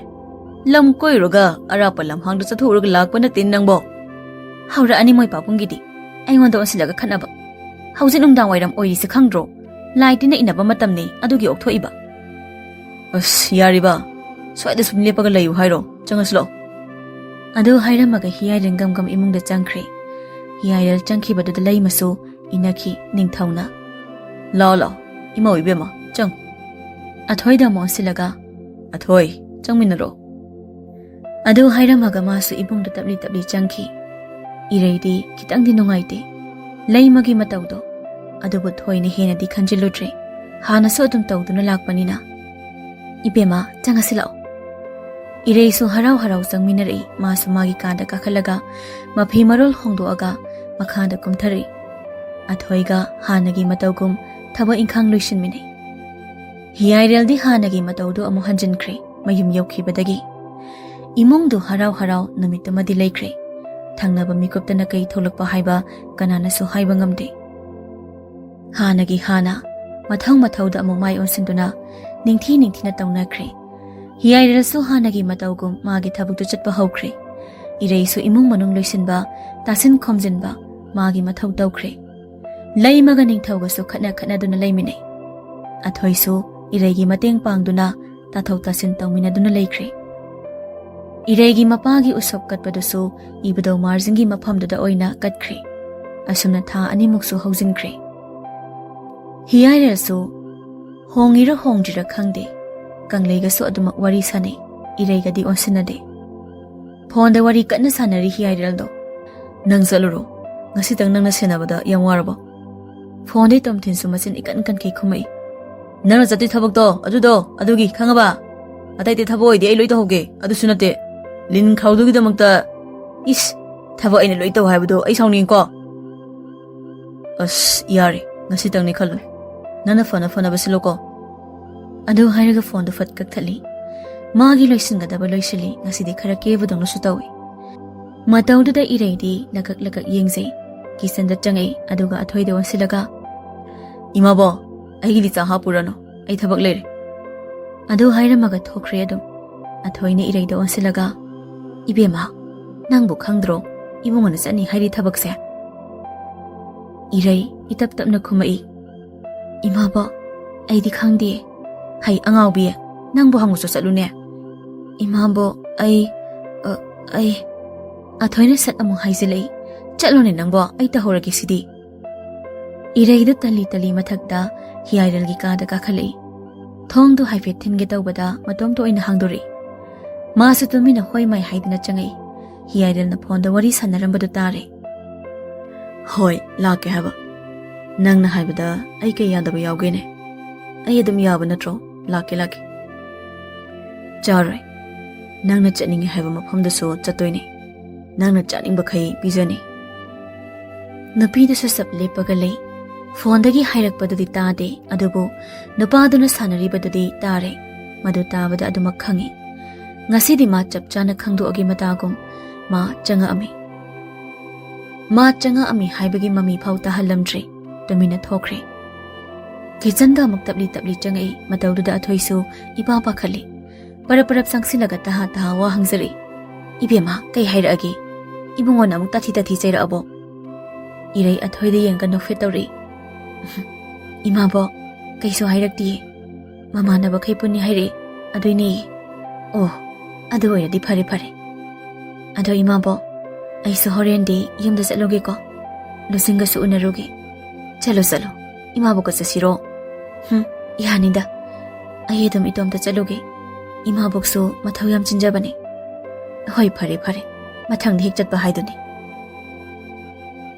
ꯂꯝ ꯀꯣꯏꯔꯨꯔꯒ ꯑꯔꯥꯞꯄ ꯂꯝꯍꯥꯡꯗ ꯆꯠꯊꯣꯛꯎꯔꯒ ꯂꯥꯛꯄ ꯅꯠꯇꯦ ꯅꯪꯕꯣ꯫ ꯍꯧꯔꯛꯑꯅꯤ ꯃꯣꯏ ꯄꯥꯕꯨꯡꯒꯤꯗꯤ, ꯑꯩꯉꯣꯟꯗ ꯑꯣꯟꯁꯤꯜꯂꯒ ꯈꯠꯅꯕ꯫ ꯍꯧꯖꯤꯛ ꯅꯨꯡꯗꯥꯡ ꯋꯥꯏꯔꯝ ꯑꯣꯏꯔꯤꯁꯦ ꯈꯪꯗ꯭ꯔꯣ? ꯂꯥꯏ ꯇꯤꯟꯅ ꯏꯟꯅꯕ ꯃꯇꯝꯅꯤ, ꯑꯗꯨꯒꯤ ꯑꯣꯛꯊꯣꯛꯏꯕ꯫" "ꯑꯁ, ꯌꯥꯔꯤꯕ, ꯁ꯭ꯋꯥꯏꯗ ꯁꯨꯝ ꯂꯦꯞꯄꯒ ꯂꯩꯌꯨ ꯍꯥꯏꯔꯣ? ꯆꯪꯉꯁꯤ ꯂꯥꯛꯑꯣ꯫" ꯑꯗꯨ ꯍꯥꯏꯔꯝꯃꯒ ꯍꯤꯌꯥꯏꯔꯦꯜ ꯒꯝ ꯒꯝ ꯏꯃꯨꯡꯗ ꯆꯪꯈ꯭ꯔꯦ꯫ ꯍꯤꯌꯥꯏꯔꯦꯜ ꯆꯪꯈꯤꯕꯗꯨꯗ ꯂꯩꯃꯁꯨ ꯏꯟꯅꯈꯤ ꯅꯤꯡꯊꯧꯅ꯫ "ꯂꯥꯛꯑꯣ, ꯂꯥꯛꯑꯣ, ꯏꯃꯧ ꯏꯕꯦꯝꯃ, ꯆꯪꯉꯨ꯫" ꯑꯊꯣꯏꯗ ꯑꯃꯨꯛ ꯑꯣꯟꯁꯤꯜꯂꯒ, "ꯑꯊꯣꯏ, ꯆꯪꯃꯤꯟꯅꯔꯣ꯫" ꯑꯗꯨ ꯍꯥꯏꯔꯝꯃꯒ ꯃꯥꯁꯨ ꯏꯕꯨꯡꯗ ꯇꯞꯂꯤ ꯇꯞꯂꯤ ꯆꯪꯈꯤ꯫ ꯏꯔꯩꯗꯤ ꯈꯤꯇꯪꯗꯤ ꯅꯨꯡꯉꯥꯏꯇꯦ ꯂꯩꯃꯒꯤ ꯃꯇꯧꯗꯣ, ꯑꯗꯨꯕꯨ ꯊꯣꯏꯅ ꯍꯦꯟꯅꯗꯤ ꯈꯟꯖꯤꯜꯂꯨꯗ꯭ꯔꯦ꯫ ꯍꯥꯟꯅꯁꯨ ꯑꯗꯨꯝ ꯇꯧꯗꯨꯅ ꯂꯥꯛꯄꯅꯤꯅ꯫ "ꯏꯕꯦꯝꯃ, ꯆꯪꯉꯁꯤ ꯂꯥꯛꯑꯣ꯫" ꯏꯔꯩꯁꯨ ꯍꯔꯥꯎ ꯍꯔꯥꯎ ꯆꯪꯃꯤꯟꯅꯔꯛꯏ꯫ ꯃꯥꯁꯨ ꯃꯥꯒꯤ ꯀꯥꯗ ꯀꯥꯈꯠꯂꯒ ꯃꯐꯤ ꯃꯔꯣꯜ ꯍꯣꯡꯗꯣꯛꯑꯒ ꯃꯈꯥꯗ ꯀꯨꯝꯊꯔꯛꯏ꯫ ꯑꯊꯣꯏꯒ ꯍꯥꯟꯅꯒꯤ ꯃꯇꯧꯒꯨꯝ ꯊꯕꯛ ꯏꯪꯈꯥꯡ ꯂꯣꯏꯁꯤꯟꯃꯤꯟꯅꯩ꯫ ꯍꯤꯌꯥꯏꯔꯦꯜꯗꯤ ꯍꯥꯟꯅꯒꯤ ꯃꯇꯧꯗꯨ ꯑꯃꯨꯛ ꯍꯟꯖꯤꯟꯈ꯭ꯔꯦ ꯃꯌꯨꯝ ꯌꯧꯈꯤꯕꯗꯒꯤ꯫ ꯏꯃꯨꯡꯗꯨ ꯍꯔꯥꯎ ꯍꯔꯥꯎ ꯅꯨꯃꯤꯠꯇꯨꯃꯗꯤ ꯂꯩꯈ꯭ꯔꯦ꯫ ꯊꯪꯅꯕ ꯃꯤꯀꯨꯞꯇꯅ ꯀꯩ ꯊꯣꯛꯂꯛꯄ ꯍꯥꯏꯕ ꯀꯅꯥꯅꯁꯨ ꯍꯥꯏꯕ ꯉꯝꯗꯦ꯫ ꯍꯥꯟꯅꯒꯤ ꯍꯥꯟꯅ ꯃꯊꯧ ꯃꯊꯧꯗ ꯑꯃꯨꯛ ꯃꯥꯏ ꯑꯣꯟꯁꯤꯟꯗꯨꯅ ꯅꯤꯡꯊꯤ ꯅꯤꯡꯊꯤꯅ ꯇꯧꯅꯈ꯭ꯔꯦ꯫ ꯍꯤꯌꯥꯏꯔꯦꯜꯁꯨ ꯍꯥꯟꯅꯒꯤ ꯃꯇꯧꯒꯨꯝ ꯃꯥꯒꯤ ꯊꯕꯛꯇꯨ ꯆꯠꯄ ꯍꯧꯈ꯭ꯔꯦ꯫ ꯏꯔꯩꯁꯨ ꯏꯃꯨꯡ ꯃꯅꯨꯡ ꯂꯣꯏꯁꯤꯟꯕ, ꯇꯥꯁꯤꯟ ꯈꯣꯝꯖꯤꯟꯕ ꯃꯥꯒꯤ ꯃꯊꯧ ꯇꯧꯈ꯭ꯔꯦ꯫ ꯂꯩꯃꯒ ꯅꯤꯡꯊꯧꯒꯁꯨ ꯈꯠꯅ ꯈꯠꯅꯗꯨꯅ ꯂꯩꯃꯤꯟꯅꯩ꯫ ꯑꯊꯣꯏꯁꯨ ꯏꯔꯩꯒꯤ ꯃꯇꯦꯡ ꯄꯥꯡꯗꯨꯅ ꯇꯥꯊꯣꯛ ꯇꯥꯁꯤꯟ ꯇꯧꯃꯤꯟꯅꯗꯨꯅ ꯂꯩꯈ꯭ꯔꯦ꯫ ꯏꯔꯩꯒꯤ ꯃꯄꯥꯒꯤ ꯎꯁꯣꯞ ꯀꯠꯄꯗꯨꯁꯨ ꯏꯕꯨꯙꯧ ꯃꯥꯔꯖꯤꯡꯒꯤ ꯃꯐꯝꯗꯨꯗ ꯑꯣꯏꯅ ꯀꯠꯈ꯭ꯔꯦ꯫ ꯑꯁꯨꯝꯅ ꯊꯥ ꯑꯅꯤꯃꯨꯛꯁꯨ ꯍꯧꯖꯤꯟꯈ꯭ꯔꯦ꯫ ꯍꯤꯌꯥꯏꯔꯦꯜꯁꯨ ꯍꯣꯡꯉꯤꯔ ꯍꯣꯡꯗ꯭ꯔꯤꯔ ꯈꯪꯗꯦ, ꯀꯪꯂꯩꯒꯁꯨ ꯑꯗꯨꯃꯛ ꯋꯥꯔꯤ ꯁꯥꯟꯅꯩ, ꯏꯔꯩꯒꯗꯤ ꯑꯣꯟꯁꯤꯟꯅꯗꯦ꯫ ꯐꯣꯟꯗ ꯋꯥꯔꯤ ꯀꯟꯅ ꯁꯥꯟꯅꯔꯤ ꯍꯤꯌꯥꯏꯔꯦꯜꯗꯣ꯫ "ꯅꯪ ꯆꯠꯂꯨꯔꯣ, ꯉꯁꯤꯇꯪ ꯅꯪꯅ ꯁꯦꯟꯅꯕꯗ ꯌꯥꯝ ꯋꯥꯔꯕꯣ?" ꯐꯣꯟꯗꯩ ꯇꯣꯝꯊꯤꯟꯁꯨ ꯃꯆꯤꯟ ꯏꯀꯟ ꯀꯟꯈꯩ ꯈꯨꯝꯃꯛꯏ꯫ "ꯅꯪꯅ ꯆꯠꯇꯣꯏ ꯊꯕꯛꯇꯣ ꯑꯗꯨꯗꯣ, ꯑꯗꯨꯒꯤ, ꯈꯪꯉꯕ? ꯑꯇꯩ ꯑꯇꯩ ꯊꯕꯛ ꯑꯣꯏꯗꯤ ꯑꯩ ꯂꯣꯏ ꯇꯧꯍꯧꯒꯦ, ꯑꯗꯨꯁꯨ ꯅꯠꯇꯦ꯫ ꯂꯤꯟ ꯈꯥꯎꯗꯨꯒꯤꯗꯃꯛꯇ, ꯏꯁ, ꯊꯕꯛ ꯑꯩꯅ ꯂꯣꯏ ꯇꯧ ꯍꯥꯏꯕꯗꯣ ꯑꯩ ꯁꯥꯎꯅꯤꯡꯉꯤꯀꯣ꯫ ꯑꯁ, ꯌꯥꯔꯦ, ꯉꯁꯤꯇꯪꯅꯤ ꯈꯜꯂꯣ꯫ ꯅꯪꯅ ꯐꯅ ꯐꯅꯕ ꯁꯤꯜꯂꯣꯀꯣ꯫" ꯑꯗꯨ ꯍꯥꯏꯔꯒ ꯐꯣꯟꯗꯨ ꯐꯠ ꯀꯛꯊꯠꯂꯤ꯫ ꯃꯥꯒꯤ ꯂꯣꯏꯁꯤꯟꯒꯗꯕ ꯂꯣꯏꯁꯤꯜꯂꯤ, ꯉꯁꯤꯗꯤ ꯈꯔ ꯀꯦꯕꯗꯧꯅꯁꯨ ꯇꯧꯏ꯫ ꯃꯇꯧꯗꯨꯗ ꯏꯔꯩꯗꯤ ꯂꯀꯛ ꯂꯀꯛ ꯌꯦꯡꯖꯩ꯫ ꯀꯤꯆꯟꯗ ꯆꯪꯉꯛꯏ, ꯑꯗꯨꯒ ꯑꯊꯣꯏꯗ ꯑꯣꯟꯁꯤꯜꯂꯒ, "ꯏꯃꯥꯕꯣ, ꯑꯩꯒꯤꯗꯤ ꯆꯥ ꯍꯥꯞꯄꯨꯔꯅꯨ, ꯑꯩ ꯊꯕꯛ ꯂꯩꯔꯦ꯫" ꯑꯗꯨ ꯍꯥꯏꯔꯝꯃꯒ ꯊꯣꯛꯈ꯭ꯔꯦ ꯑꯗꯨꯝ꯫ ꯑꯊꯣꯏꯅ ꯏꯔꯩꯗ ꯑꯣꯟꯁꯤꯜꯂꯒ, "ꯏꯕꯦꯝꯃ, ꯅꯪꯕꯨ ꯈꯪꯗ꯭ꯔꯣ ꯏꯕꯨꯡꯉꯣꯅ ꯆꯠꯅꯤ ꯍꯥꯏꯔꯤ ꯊꯕꯛꯁꯦ?" ꯏꯔꯩ ꯏꯇꯞ ꯇꯞꯅ ꯈꯨꯝꯃꯛꯏ, "ꯏꯃꯥꯕꯣ, ꯑꯩꯗꯤ ꯈꯪꯗꯦ꯫ ꯍꯩ ꯑꯉꯥꯎꯕꯤ, ꯅꯪꯕꯨ ꯍꯪꯉꯨꯆꯣ ꯆꯠꯂꯨꯅꯦ꯫" "ꯏꯃꯥꯕꯣ, ꯑꯩ, ꯑ, ꯑꯩ꯫" ꯑꯊꯣꯏꯅ ꯁꯠ ꯑꯃꯨꯛ ꯍꯥꯏꯖꯤꯜꯂꯛꯏ, "ꯆꯠꯂꯣꯅꯦ ꯅꯪꯕꯣ, ꯑꯩ ꯇꯧꯍꯧꯔꯒꯦ ꯁꯤꯗꯤ꯫" ꯏꯔꯩꯗ ꯇꯜꯂꯤ ꯇꯜꯂꯤ ꯃꯊꯛꯇ ꯍꯤꯌꯥꯏꯔꯦꯜꯒꯤ ꯀꯥꯗ ꯀꯥꯈꯠꯂꯛꯏ꯫ ꯊꯣꯡꯗꯨ ꯍꯥꯏꯐꯦꯠ ꯊꯤꯟꯒꯦ ꯇꯧꯕꯗ ꯃꯇꯣꯝꯇ ꯑꯣꯏꯅ ꯍꯥꯡꯗꯣꯔꯛꯏ꯫ ꯃꯥꯁꯨ ꯇꯨꯃꯤꯟꯅ "ꯍꯣꯏ ꯃꯥꯏ" ꯍꯥꯏꯗꯨꯅ ꯆꯪꯉꯛꯏ꯫ ꯍꯤꯌꯥꯏꯔꯦꯜꯅ ꯐꯣꯟꯗ ꯋꯥꯔꯤ ꯁꯥꯟꯅꯔꯝꯕꯗꯨ ꯇꯥꯔꯦ꯫ "ꯍꯣꯏ, ꯂꯥꯛꯀꯦ ꯍꯥꯏꯕ꯫ ꯅꯪꯅ ꯍꯥꯏꯕꯗ ꯑꯩ ꯀꯩ ꯌꯥꯗꯕ ꯌꯥꯎꯒꯦꯅꯦ? ꯑꯩ ꯑꯗꯨꯝ ꯌꯥꯕ ꯅꯠꯇ꯭ꯔꯣ? ꯂꯥꯛꯀꯦ, ꯂꯥꯛꯀꯦ꯫" "ꯆꯥꯔꯣꯏ꯫ ꯅꯪꯅ ꯆꯠꯅꯤꯡꯉꯦ ꯍꯥꯏꯕ ꯃꯐꯝꯗꯁꯨ ꯆꯠꯇꯣꯏꯅꯦ꯫ ꯅꯪꯅ ꯆꯥꯅꯤꯡꯕꯈꯩ ꯄꯤꯖꯅꯤ꯫" ꯅꯨꯄꯤꯗꯨꯁꯨ ꯆꯞ ꯂꯦꯞꯄꯒ ꯂꯩ꯫ ꯐꯣꯟꯗꯒꯤ ꯍꯥꯏꯔꯛꯄꯗꯨꯗꯤ ꯇꯥꯗꯦ, ꯑꯗꯨꯕꯨ ꯅꯨꯄꯥꯗꯨꯅ ꯁꯥꯟꯅꯔꯤꯕꯗꯨꯗꯤ ꯇꯥꯔꯦ꯫ ꯃꯗꯨ ꯇꯥꯕꯗ ꯑꯗꯨꯃꯛ ꯈꯪꯏ꯫ ꯉꯁꯤꯗꯤ ꯃꯥ ꯆꯞ ꯆꯥꯅ ꯈꯪꯗꯣꯛꯑꯒꯦ ꯃꯇꯥꯒꯨꯝ ꯃꯥ ꯆꯪꯉꯛꯑꯝꯃꯤ꯫ ꯃꯥ ꯆꯪꯉꯛꯑꯝꯃꯤ ꯍꯥꯏꯕꯒꯤ ꯃꯃꯤ ꯐꯥꯎ ꯇꯥꯍꯜꯂꯝꯗ꯭ꯔꯦ꯫ ꯇꯨꯃꯤꯟꯅ ꯊꯣꯛꯈ꯭ꯔꯦ꯫ ꯀꯤꯆꯟꯗ ꯑꯃꯨꯛ ꯇꯞꯂꯤ ꯇꯞꯂꯤ ꯆꯪꯉꯛꯏ꯫ ꯃꯇꯧꯗꯨꯗ ꯑꯊꯣꯏꯁꯨ ꯏꯄꯥ ꯄꯥꯈꯠꯂꯤ꯫ ꯄꯔꯞ ꯄꯔꯞ ꯆꯪꯁꯤꯜꯂꯒ ꯇꯍꯥ ꯇꯍꯥ ꯋꯥ ꯍꯪꯖꯔꯛꯏ꯫ "ꯏꯕꯦꯝꯃ, ꯀꯩ ꯍꯥꯏꯔꯛꯑꯒꯦ? ꯏꯕꯨꯡꯉꯣꯅ ꯑꯃꯨꯛ ꯇꯥꯊꯤ ꯇꯥꯊꯤ ꯆꯩꯔꯛꯑꯕꯣ?" ꯏꯔꯩ ꯑꯊꯣꯏꯗ ꯌꯦꯡꯒ ꯅꯣꯛꯐꯦꯠ ꯇꯧꯔꯛꯏ꯫ "ꯏꯃꯥꯕꯣꯛ, ꯀꯩꯁꯨ ꯍꯥꯏꯔꯛꯇꯤꯌꯦ꯫ ꯃꯃꯥꯟꯅꯕꯈꯩ ꯄꯨꯟꯅꯤ ꯍꯥꯏꯔꯛꯑꯦ, ꯑꯗꯨꯏꯅꯦ꯫" "ꯑꯣ, ꯑꯗꯨ ꯑꯣꯏꯔꯗꯤ ꯐꯔꯦ ꯐꯔꯦ꯫ ꯑꯗꯣ ꯏꯃꯥꯕꯣꯛ, ꯑꯩꯁꯨ ꯍꯣꯔꯦꯟꯗꯤ ꯌꯨꯝꯗ ꯆꯠꯂꯨꯒꯦꯀꯣ꯫ ꯂꯨꯁꯤꯡꯒꯁꯨ ꯎꯅꯔꯨꯒꯦ꯫" "ꯆꯠꯂꯣ ꯆꯠꯂꯣ, ꯏꯃꯥꯕꯣꯛꯀ ꯆꯠꯁꯤꯔꯣ?" "ꯍꯨꯝ, ꯌꯥꯅꯤꯗ꯫ ꯑꯩ ꯑꯗꯨꯝ ꯏꯇꯣꯝꯇ ꯆꯠꯂꯨꯒꯦ꯫ ꯏꯃꯥꯕꯣꯛꯁꯨ ꯃꯊꯧ ꯌꯥꯝ ꯆꯤꯟꯖꯕꯅꯦ꯫" "ꯍꯣꯏ, ꯐꯔꯦ ꯐꯔꯦ, ꯃꯊꯪꯗ ꯍꯦꯛ ꯆꯠꯄ ꯍꯥꯏꯗꯨꯅꯤ꯫"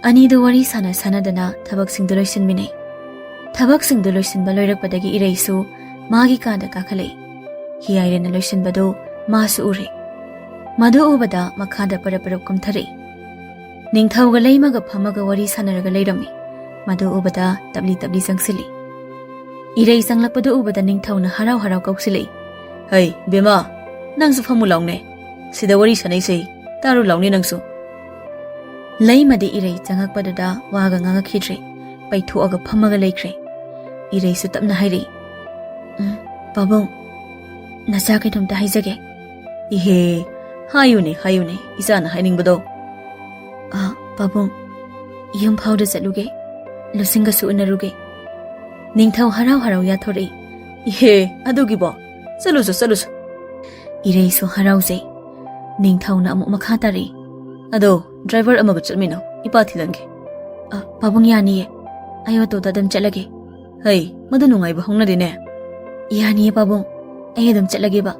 ꯑꯅꯤꯗꯨ ꯋꯥꯔꯤ ꯁꯥꯟꯅ ꯁꯥꯟꯅꯗꯅ ꯊꯕꯛꯁꯤꯡꯗꯨ ꯂꯣꯏꯁꯤꯟꯃꯤꯟꯅꯩ꯫ ꯊꯕꯛꯁꯤꯡꯗꯨ ꯂꯣꯏꯁꯤꯟꯕ ꯂꯣꯏꯔꯛꯄꯗꯒꯤ ꯏꯔꯩꯁꯨ ꯃꯥꯒꯤ ꯀꯥꯗ ꯀꯥꯈꯠꯂꯛꯏ꯫ ꯍꯤꯌꯥꯏꯔꯦꯟꯅ ꯂꯣꯏꯁꯤꯟꯕꯗꯨ ꯃꯥꯁꯨ ꯎꯔꯦ꯫ ꯃꯗꯨ ꯎꯕꯗ ꯃꯈꯥꯗ ꯄꯔꯞ ꯄꯔꯞ ꯀꯨꯝꯊꯔꯛꯏ꯫ ꯅꯤꯡꯊꯧꯒ ꯂꯩꯃꯒ ꯐꯝꯃꯒ ꯋꯥꯔꯤ ꯁꯥꯟꯅꯔꯒ ꯂꯩꯔꯝꯃꯤ꯫ ꯃꯗꯨ ꯎꯕꯗ ꯇꯞꯂꯤ ꯇꯞꯂꯤ ꯆꯪꯁꯤꯜꯂꯤ꯫ ꯏꯔꯩ ꯆꯪꯂꯛꯄꯗꯨ ꯎꯕꯗ ꯅꯤꯡꯊꯧꯅ ꯍꯔꯥꯎ ꯍꯔꯥꯎ ꯀꯧꯁꯤꯜꯂꯛꯏ꯫ "ꯍꯩ, ꯕꯦꯝꯃ, ꯅꯪꯁꯨ ꯐꯝꯃꯨ ꯂꯥꯎꯅꯦ꯫ ꯁꯤꯗ ꯋꯥꯔꯤ ꯁꯥꯟꯅꯩꯁꯦ, ꯇꯥꯔꯨ ꯂꯥꯎꯅꯦ ꯅꯪꯁꯨ꯫" ꯂꯩꯃꯗꯤ ꯏꯔꯩ ꯆꯪꯉꯛꯄꯗꯨꯗ ꯋꯥꯒ ꯉꯥꯡꯉꯛꯈꯤꯗ꯭ꯔꯦ꯫ ꯄꯩꯊꯣꯛꯑꯒ ꯐꯝꯃꯒ ꯂꯩꯈ꯭ꯔꯦ꯫ ꯏꯔꯩꯁꯨ ꯇꯞꯅ ꯍꯥꯏꯔꯛꯏ, "ꯎꯝ, ꯄꯥꯕꯨꯡ, ꯅꯆꯥ ꯀꯩꯅꯣꯝꯇ ꯍꯥꯏꯖꯒꯦ꯫" "ꯏꯍꯦ, ꯍꯥꯏꯌꯨꯅꯦ, ꯍꯥꯏꯌꯨꯅꯦ, ꯏꯆꯥꯅ ꯍꯥꯏꯅꯤꯡꯕꯗꯣ꯫" "ꯑ, ꯄꯥꯕꯨꯡ, ꯌꯨꯝ ꯐꯥꯎꯗ ꯆꯠꯂꯨꯒꯦ, ꯂꯨꯁꯤꯡꯒꯁꯨ ꯎꯅꯔꯨꯒꯦ꯫" ꯅꯤꯡꯊꯧ ꯍꯔꯥꯎ ꯍꯔꯥꯎ ꯌꯥꯊꯣꯔꯛꯏ꯫ "ꯏꯍꯦ, ꯑꯗꯨꯒꯤꯕꯣ? ꯆꯠꯂꯨꯁꯨ, ꯆꯠꯂꯨꯁꯨ꯫" ꯏꯔꯩꯁꯨ ꯍꯔꯥꯎꯖꯩ꯫ ꯅꯤꯡꯊꯧꯅ ꯑꯃꯨꯛ ꯃꯈꯥ ꯇꯥꯔꯛꯏ꯫ "ꯑꯗꯣ, ꯗ꯭ꯔꯥꯏꯚꯔ ꯑꯃꯒ ꯆꯠꯃꯤꯟꯅꯧ, ꯏꯄꯥ ꯊꯤꯜꯍꯟꯒꯦ꯫" "ꯑ, ꯄꯥꯕꯨꯡ, ꯌꯥꯅꯤꯌꯦ꯫ ꯑꯩ ꯑꯣꯇꯣꯗ ꯑꯗꯨꯝ ꯆꯠꯂꯒꯦ꯫" "ꯍꯩ, ꯃꯗꯨ ꯅꯨꯡꯉꯥꯏꯕ ꯍꯧꯅꯗꯦꯅꯦ꯫" "ꯌꯥꯅꯤꯌꯦ ꯄꯥꯕꯨꯡ, ꯑꯩ ꯑꯗꯨꯝ ꯆꯠꯂꯒꯦꯕ꯫"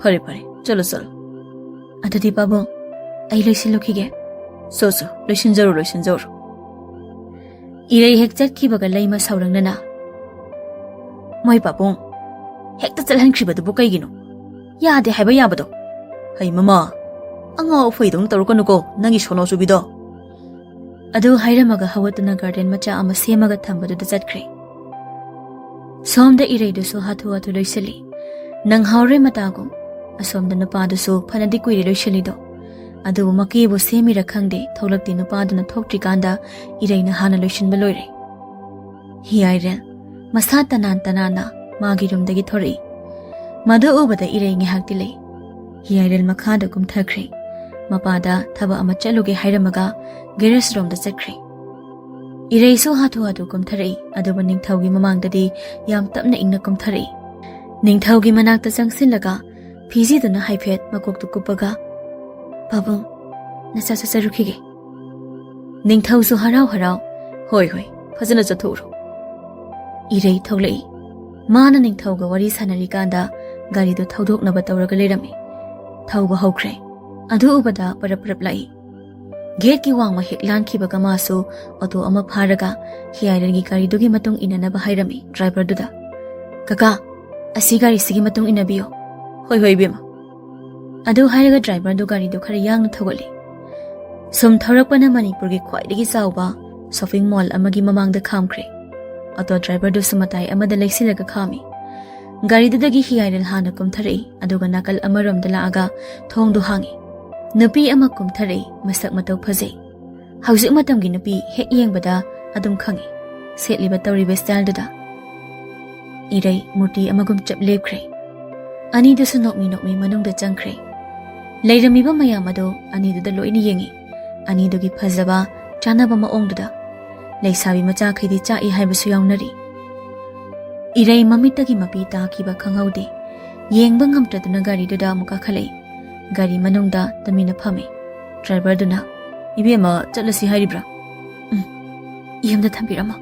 "ꯐꯔꯦ, ꯐꯔꯦ, ꯆꯠꯂꯣ, ꯆꯠꯂꯣ꯫" "ꯑꯗꯨꯗꯤ ꯄꯥꯕꯨꯡ, ꯑꯩ ꯂꯣꯏꯁꯤꯜꯂꯨꯈꯤꯒꯦ꯫" "ꯆꯣ, ꯆꯣ, ꯂꯣꯏꯁꯤꯟꯖꯔꯨ, ꯂꯣꯏꯁꯤꯟꯖꯔꯨ꯫" ꯏꯔꯩ ꯍꯦꯛ ꯆꯠꯈꯤꯕꯒ ꯂꯩꯃ ꯁꯥꯎꯔꯪꯅꯅ, "ꯃꯣꯏ ꯄꯥꯕꯨꯡ, ꯍꯦꯛꯇ ꯆꯠꯍꯟꯈ꯭ꯔꯤꯕꯗꯨꯕꯨ ꯀꯩꯒꯤꯅꯣ? ꯌꯥꯗꯦ ꯍꯥꯏꯕ ꯌꯥꯕꯗꯣ꯫" "ꯍꯩ ꯃꯃꯥ, ꯑꯉꯥꯎ ꯑꯐꯩꯗꯧꯅ ꯇꯧꯔꯛꯀꯅꯨꯀꯣ, ꯅꯪꯒꯤ ꯁꯣꯅꯣ ꯆꯨꯕꯤꯗꯣ꯫" ꯑꯗꯨ ꯍꯥꯏꯔꯝꯃꯒ ꯍꯧꯒꯠꯇꯨꯅ ꯒꯥꯔꯗꯦꯟ ꯃꯆꯥ ꯑꯃ ꯁꯦꯝꯃꯒ ꯊꯝꯕꯗꯨꯗ ꯆꯠꯈ꯭ꯔꯦ꯫ ꯁꯣꯝꯗ ꯏꯔꯩꯗꯨꯁꯨ ꯍꯥꯊꯨ ꯍꯥꯊꯨ ꯂꯣꯏꯁꯤꯜꯂꯤ꯫ ꯅꯪꯍꯧꯔꯦ ꯃꯇꯥꯒꯨꯝ꯫ ꯑꯁꯣꯝꯗ ꯅꯨꯄꯥꯗꯨꯁꯨ ꯐꯅꯗꯤ ꯀꯨꯏꯔꯦ ꯂꯣꯏꯁꯤꯜꯂꯤꯗꯣ꯫ ꯑꯗꯨꯕꯨ ꯃꯀꯦꯕꯨ ꯁꯦꯝꯃꯤꯔ ꯈꯪꯗꯦ, ꯊꯣꯛꯂꯛꯇꯦ ꯅꯨꯄꯥꯗꯨꯅ ꯊꯣꯛꯇ꯭ꯔꯤꯀꯥꯟꯗ ꯏꯔꯩꯅ ꯍꯥꯟꯅ ꯂꯣꯏꯁꯤꯟꯕ ꯂꯣꯏꯔꯦ꯫ ꯍꯤꯌꯥꯏꯔꯦꯜ, ꯃꯁꯥ ꯇꯅꯥꯟ ꯇꯅꯥꯟꯅ ꯃꯥꯒꯤ ꯔꯨꯝꯗꯒꯤ ꯊꯣꯔꯛꯏ꯫ ꯃꯗꯨ ꯎꯕꯗ ꯏꯔꯩ ꯉꯥꯏꯍꯥꯛꯇꯤ ꯂꯩ꯫ ꯍꯤꯌꯥꯏꯔꯦꯜ ꯃꯈꯥꯗ ꯀꯨꯝꯊꯈ꯭ꯔꯦ꯫ ꯃꯄꯥꯗ ꯊꯕꯛ ꯑꯃ ꯆꯠꯂꯨꯒꯦ ꯍꯥꯏꯔꯝꯃꯒ ꯒꯦꯔꯦꯖ ꯔꯣꯝꯗ ꯆꯠꯈ꯭ꯔꯦ꯫ ꯏꯔꯩꯁꯨ ꯍꯥꯊꯨ ꯍꯥꯊꯨ ꯀꯨꯝꯊꯔꯛꯏ, ꯑꯗꯨꯕꯨ ꯅꯤꯡꯊꯧꯒꯤ ꯃꯃꯥꯡꯗꯗꯤ ꯌꯥꯝ ꯇꯞꯅ ꯏꯪꯅ ꯀꯨꯝꯊꯔꯛꯏ꯫ ꯅꯤꯡꯊꯧꯒꯤ ꯃꯅꯥꯛꯇ ꯆꯪꯁꯤꯜꯂꯒ ꯐꯤꯖꯤꯗꯨꯅ ꯍꯥꯏꯐꯦꯠ ꯃꯀꯣꯛꯇꯨ ꯀꯨꯞꯄꯒ, "ꯄꯥꯕꯨꯡ, ꯅꯆꯥ ꯆꯠꯆꯔꯨꯈꯤꯒꯦ꯫" ꯅꯤꯡꯊꯧꯁꯨ ꯍꯔꯥꯎ ꯍꯔꯥꯎ, "ꯍꯣꯏ ꯍꯣꯏ, ꯐꯖꯅ ꯆꯠꯊꯣꯛꯎꯔꯣ꯫" ꯏꯔꯩ ꯊꯣꯛꯂꯛꯏ꯫ ꯃꯥꯅ ꯅꯤꯡꯊꯧꯒ ꯋꯥꯔꯤ ꯁꯥꯟꯅꯔꯤꯀꯥꯟꯗ ꯒꯥꯔꯤꯗꯨ ꯊꯧꯗꯣꯛꯅꯕ ꯇꯧꯔꯒ ꯂꯩꯔꯝꯃꯤ꯫ ꯊꯧꯕ ꯍꯧꯈ꯭ꯔꯦ꯫ ꯑꯗꯨ ꯎꯕꯗ ꯄꯔꯞ ꯄꯔꯞ ꯂꯥꯛꯏ꯫ ꯒꯦꯠꯀꯤ ꯋꯥꯡꯃ ꯍꯦꯛ ꯂꯥꯟꯈꯤꯕꯒ ꯃꯥꯁꯨ ꯑꯣꯇꯣ ꯑꯃ ꯐꯥꯔꯒ ꯍꯤꯌꯥꯏꯔꯦꯜꯒꯤ ꯒꯥꯔꯤꯗꯨꯒꯤ ꯃꯇꯨꯡ ꯏꯟꯅꯅꯕ ꯍꯥꯏꯔꯝꯃꯤ ꯗ꯭ꯔꯥꯏꯚꯔꯗꯨꯗ, "ꯀꯀꯥ, ꯑꯁꯤ ꯒꯥꯔꯤꯁꯤꯒꯤ ꯃꯇꯨꯡ ꯏꯟꯅꯕꯤꯌꯨ꯫" "ꯍꯣꯏ ꯍꯣꯏ, ꯏꯕꯦꯝꯃ꯫" ꯑꯗꯨ ꯍꯥꯏꯔꯒ ꯗ꯭ꯔꯥꯏꯚꯔꯗꯨ ꯒꯥꯔꯤꯗꯨ ꯈꯔ ꯌꯥꯡꯅ ꯊꯧꯒꯠꯂꯤ꯫ ꯁꯨꯝ ꯊꯧꯔꯛꯄꯅ ꯃꯅꯤꯄꯨꯔꯒꯤ ꯈ꯭ꯋꯥꯏꯗꯒꯤ ꯆꯥꯎꯕ ꯁꯣꯄꯤꯡ ꯃꯣꯜ ꯑꯃꯒꯤ ꯃꯃꯥꯡꯗ ꯈꯥꯝꯈ꯭ꯔꯦ꯫ ꯑꯣꯇꯣ ꯗ꯭ꯔꯥꯏꯚꯔꯗꯨꯁꯨ ꯃꯇꯥꯏ ꯑꯃꯗ ꯂꯩꯁꯤꯜꯂꯒ ꯈꯥꯝꯃꯤ꯫ ꯒꯥꯔꯤꯗꯨꯗꯒꯤ ꯍꯤꯌꯥꯏꯔꯦꯜ ꯍꯥꯟꯅ ꯀꯨꯝꯊꯔꯛꯏ, ꯑꯗꯨꯒ ꯅꯥꯀꯜ ꯑꯃꯔꯣꯝꯗ ꯂꯥꯛꯑꯒ ꯊꯣꯡꯗꯨ ꯍꯥꯡꯉꯤ꯫ ꯅꯨꯄꯤ ꯑꯃ ꯀꯨꯝꯊꯔꯛꯏ, ꯃꯁꯛ ꯃꯇꯧ ꯐꯖꯩ꯫ ꯍꯧꯖꯤꯛ ꯃꯇꯝꯒꯤ ꯅꯨꯄꯤ ꯍꯦꯛ ꯌꯦꯡꯕꯗ ꯑꯗꯨꯝ ꯈꯪꯉꯤ, ꯁꯦꯠꯂꯤꯕ ꯇꯧꯔꯤꯕ ꯁ꯭ꯇꯥꯏꯜꯗꯨꯗ꯫ ꯏꯔꯩ ꯃꯨꯔꯇꯤ ꯑꯃꯒꯨꯝ ꯆꯞ ꯂꯦꯞꯈ꯭ꯔꯦ꯫ ꯑꯅꯤꯗꯨꯁꯨ ꯅꯣꯛꯃꯤ ꯅꯣꯛꯃꯤ ꯃꯅꯨꯡꯗ ꯆꯪꯈ꯭ꯔꯦ꯫ ꯂꯩꯔꯝꯃꯤꯕ ꯃꯌꯥꯝ ꯑꯗꯨ ꯑꯅꯤꯗꯨꯗ ꯂꯣꯏꯅ ꯌꯦꯡꯉꯤ꯫ ꯑꯅꯤꯗꯨꯒꯤ ꯐꯖꯕ, ꯆꯥꯟꯅꯕ ꯃꯑꯣꯡꯗꯨꯗ꯫ ꯂꯩꯁꯥꯕꯤ ꯃꯆꯥꯈꯩꯗꯤ ꯆꯥꯛꯏ ꯍꯥꯏꯕꯁꯨ ꯌꯥꯎꯅꯔꯤ꯫ ꯏꯔꯩ ꯃꯃꯤꯠꯇꯒꯤ ꯃꯄꯤ ꯇꯥꯈꯤꯕ ꯈꯪꯍꯧꯗꯦ꯫ ꯌꯦꯡꯕ ꯉꯝꯗ꯭ꯔꯗꯨꯅ ꯒꯥꯔꯤꯗꯨꯗ ꯑꯃꯨꯛ ꯀꯥꯈꯠꯂꯛꯏ꯫ ꯒꯥꯔꯤ ꯃꯅꯨꯡꯗ ꯇꯨꯃꯤꯟꯅ ꯐꯝꯃꯤ꯫ ꯗ꯭ꯔꯥꯏꯚꯔꯗꯨꯅ, "ꯏꯕꯦꯝꯃ, ꯆꯠꯂꯁꯤ ꯍꯥꯏꯔꯤꯕ꯭ꯔꯥ?" "ꯎꯝ, ꯌꯨꯝꯗ ꯊꯝꯕꯤꯔꯝꯃꯣ꯫"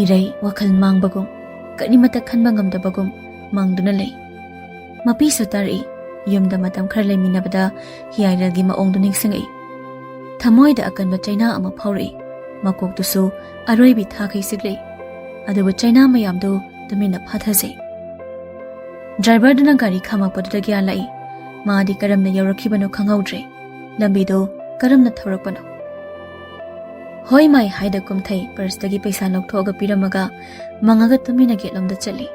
ꯏꯔꯩ ꯋꯥꯈꯜ ꯃꯥꯡꯕꯒꯨꯝ, ꯀꯔꯤꯃꯠꯇ ꯈꯟꯕ ꯉꯝꯗꯕꯒꯨꯝ ꯃꯪꯗꯨꯅ ꯂꯩ꯫ ꯃꯄꯤꯁꯨ ꯇꯥꯔꯛꯏ꯫ ꯌꯨꯝꯗ ꯃꯇꯝ ꯈꯔ ꯂꯩꯃꯤꯟꯅꯕꯗ ꯍꯤꯌꯥꯏꯔꯦꯜꯒꯤ ꯃꯑꯣꯡꯗꯨ ꯅꯤꯡꯁꯤꯡꯉꯛꯏ꯫ ꯊꯃꯣꯏꯗ ꯑꯀꯟꯕ ꯆꯩꯅꯥ ꯑꯃ ꯐꯥꯎꯔꯛꯏ꯫ ꯃꯀꯣꯛꯇꯨꯁꯨ ꯑꯔꯣꯏꯕꯤ ꯊꯥꯈꯩ ꯆꯤꯛꯂꯛꯏ꯫ ꯑꯗꯨꯕꯨ ꯆꯩꯅꯥ ꯃꯌꯥꯝꯗꯨ ꯇꯨꯃꯤꯟꯅ ꯐꯥꯊꯖꯩ꯫ ꯗ꯭ꯔꯥꯏꯚꯔꯗꯨꯅ ꯒꯥꯔꯤ ꯈꯥꯝꯃꯛꯄꯗꯨꯗ ꯒ꯭ꯌꯥꯟ ꯂꯥꯛꯏ꯫ ꯃꯥꯗꯤ ꯀꯔꯝꯅ ꯌꯧꯔꯛꯈꯤꯕꯅꯣ ꯈꯪꯍꯧꯗ꯭ꯔꯦ꯫ ꯂꯝꯕꯤꯗꯨ ꯀꯔꯝꯅ ꯊꯧꯔꯛꯄꯅꯣ? ꯍꯣꯏ ꯃꯥꯏ ꯍꯥꯏꯗ ꯀꯨꯝꯊꯩ ꯄꯔꯁꯇꯒꯤ ꯄꯩꯁꯥ ꯂꯧꯊꯣꯛꯑꯒ ꯄꯤꯔꯝꯃꯒ ꯃꯪꯉꯒ ꯇꯨꯃꯤꯟꯅ ꯒꯦꯠꯂꯣꯝꯗ ꯆꯠꯂꯤ꯫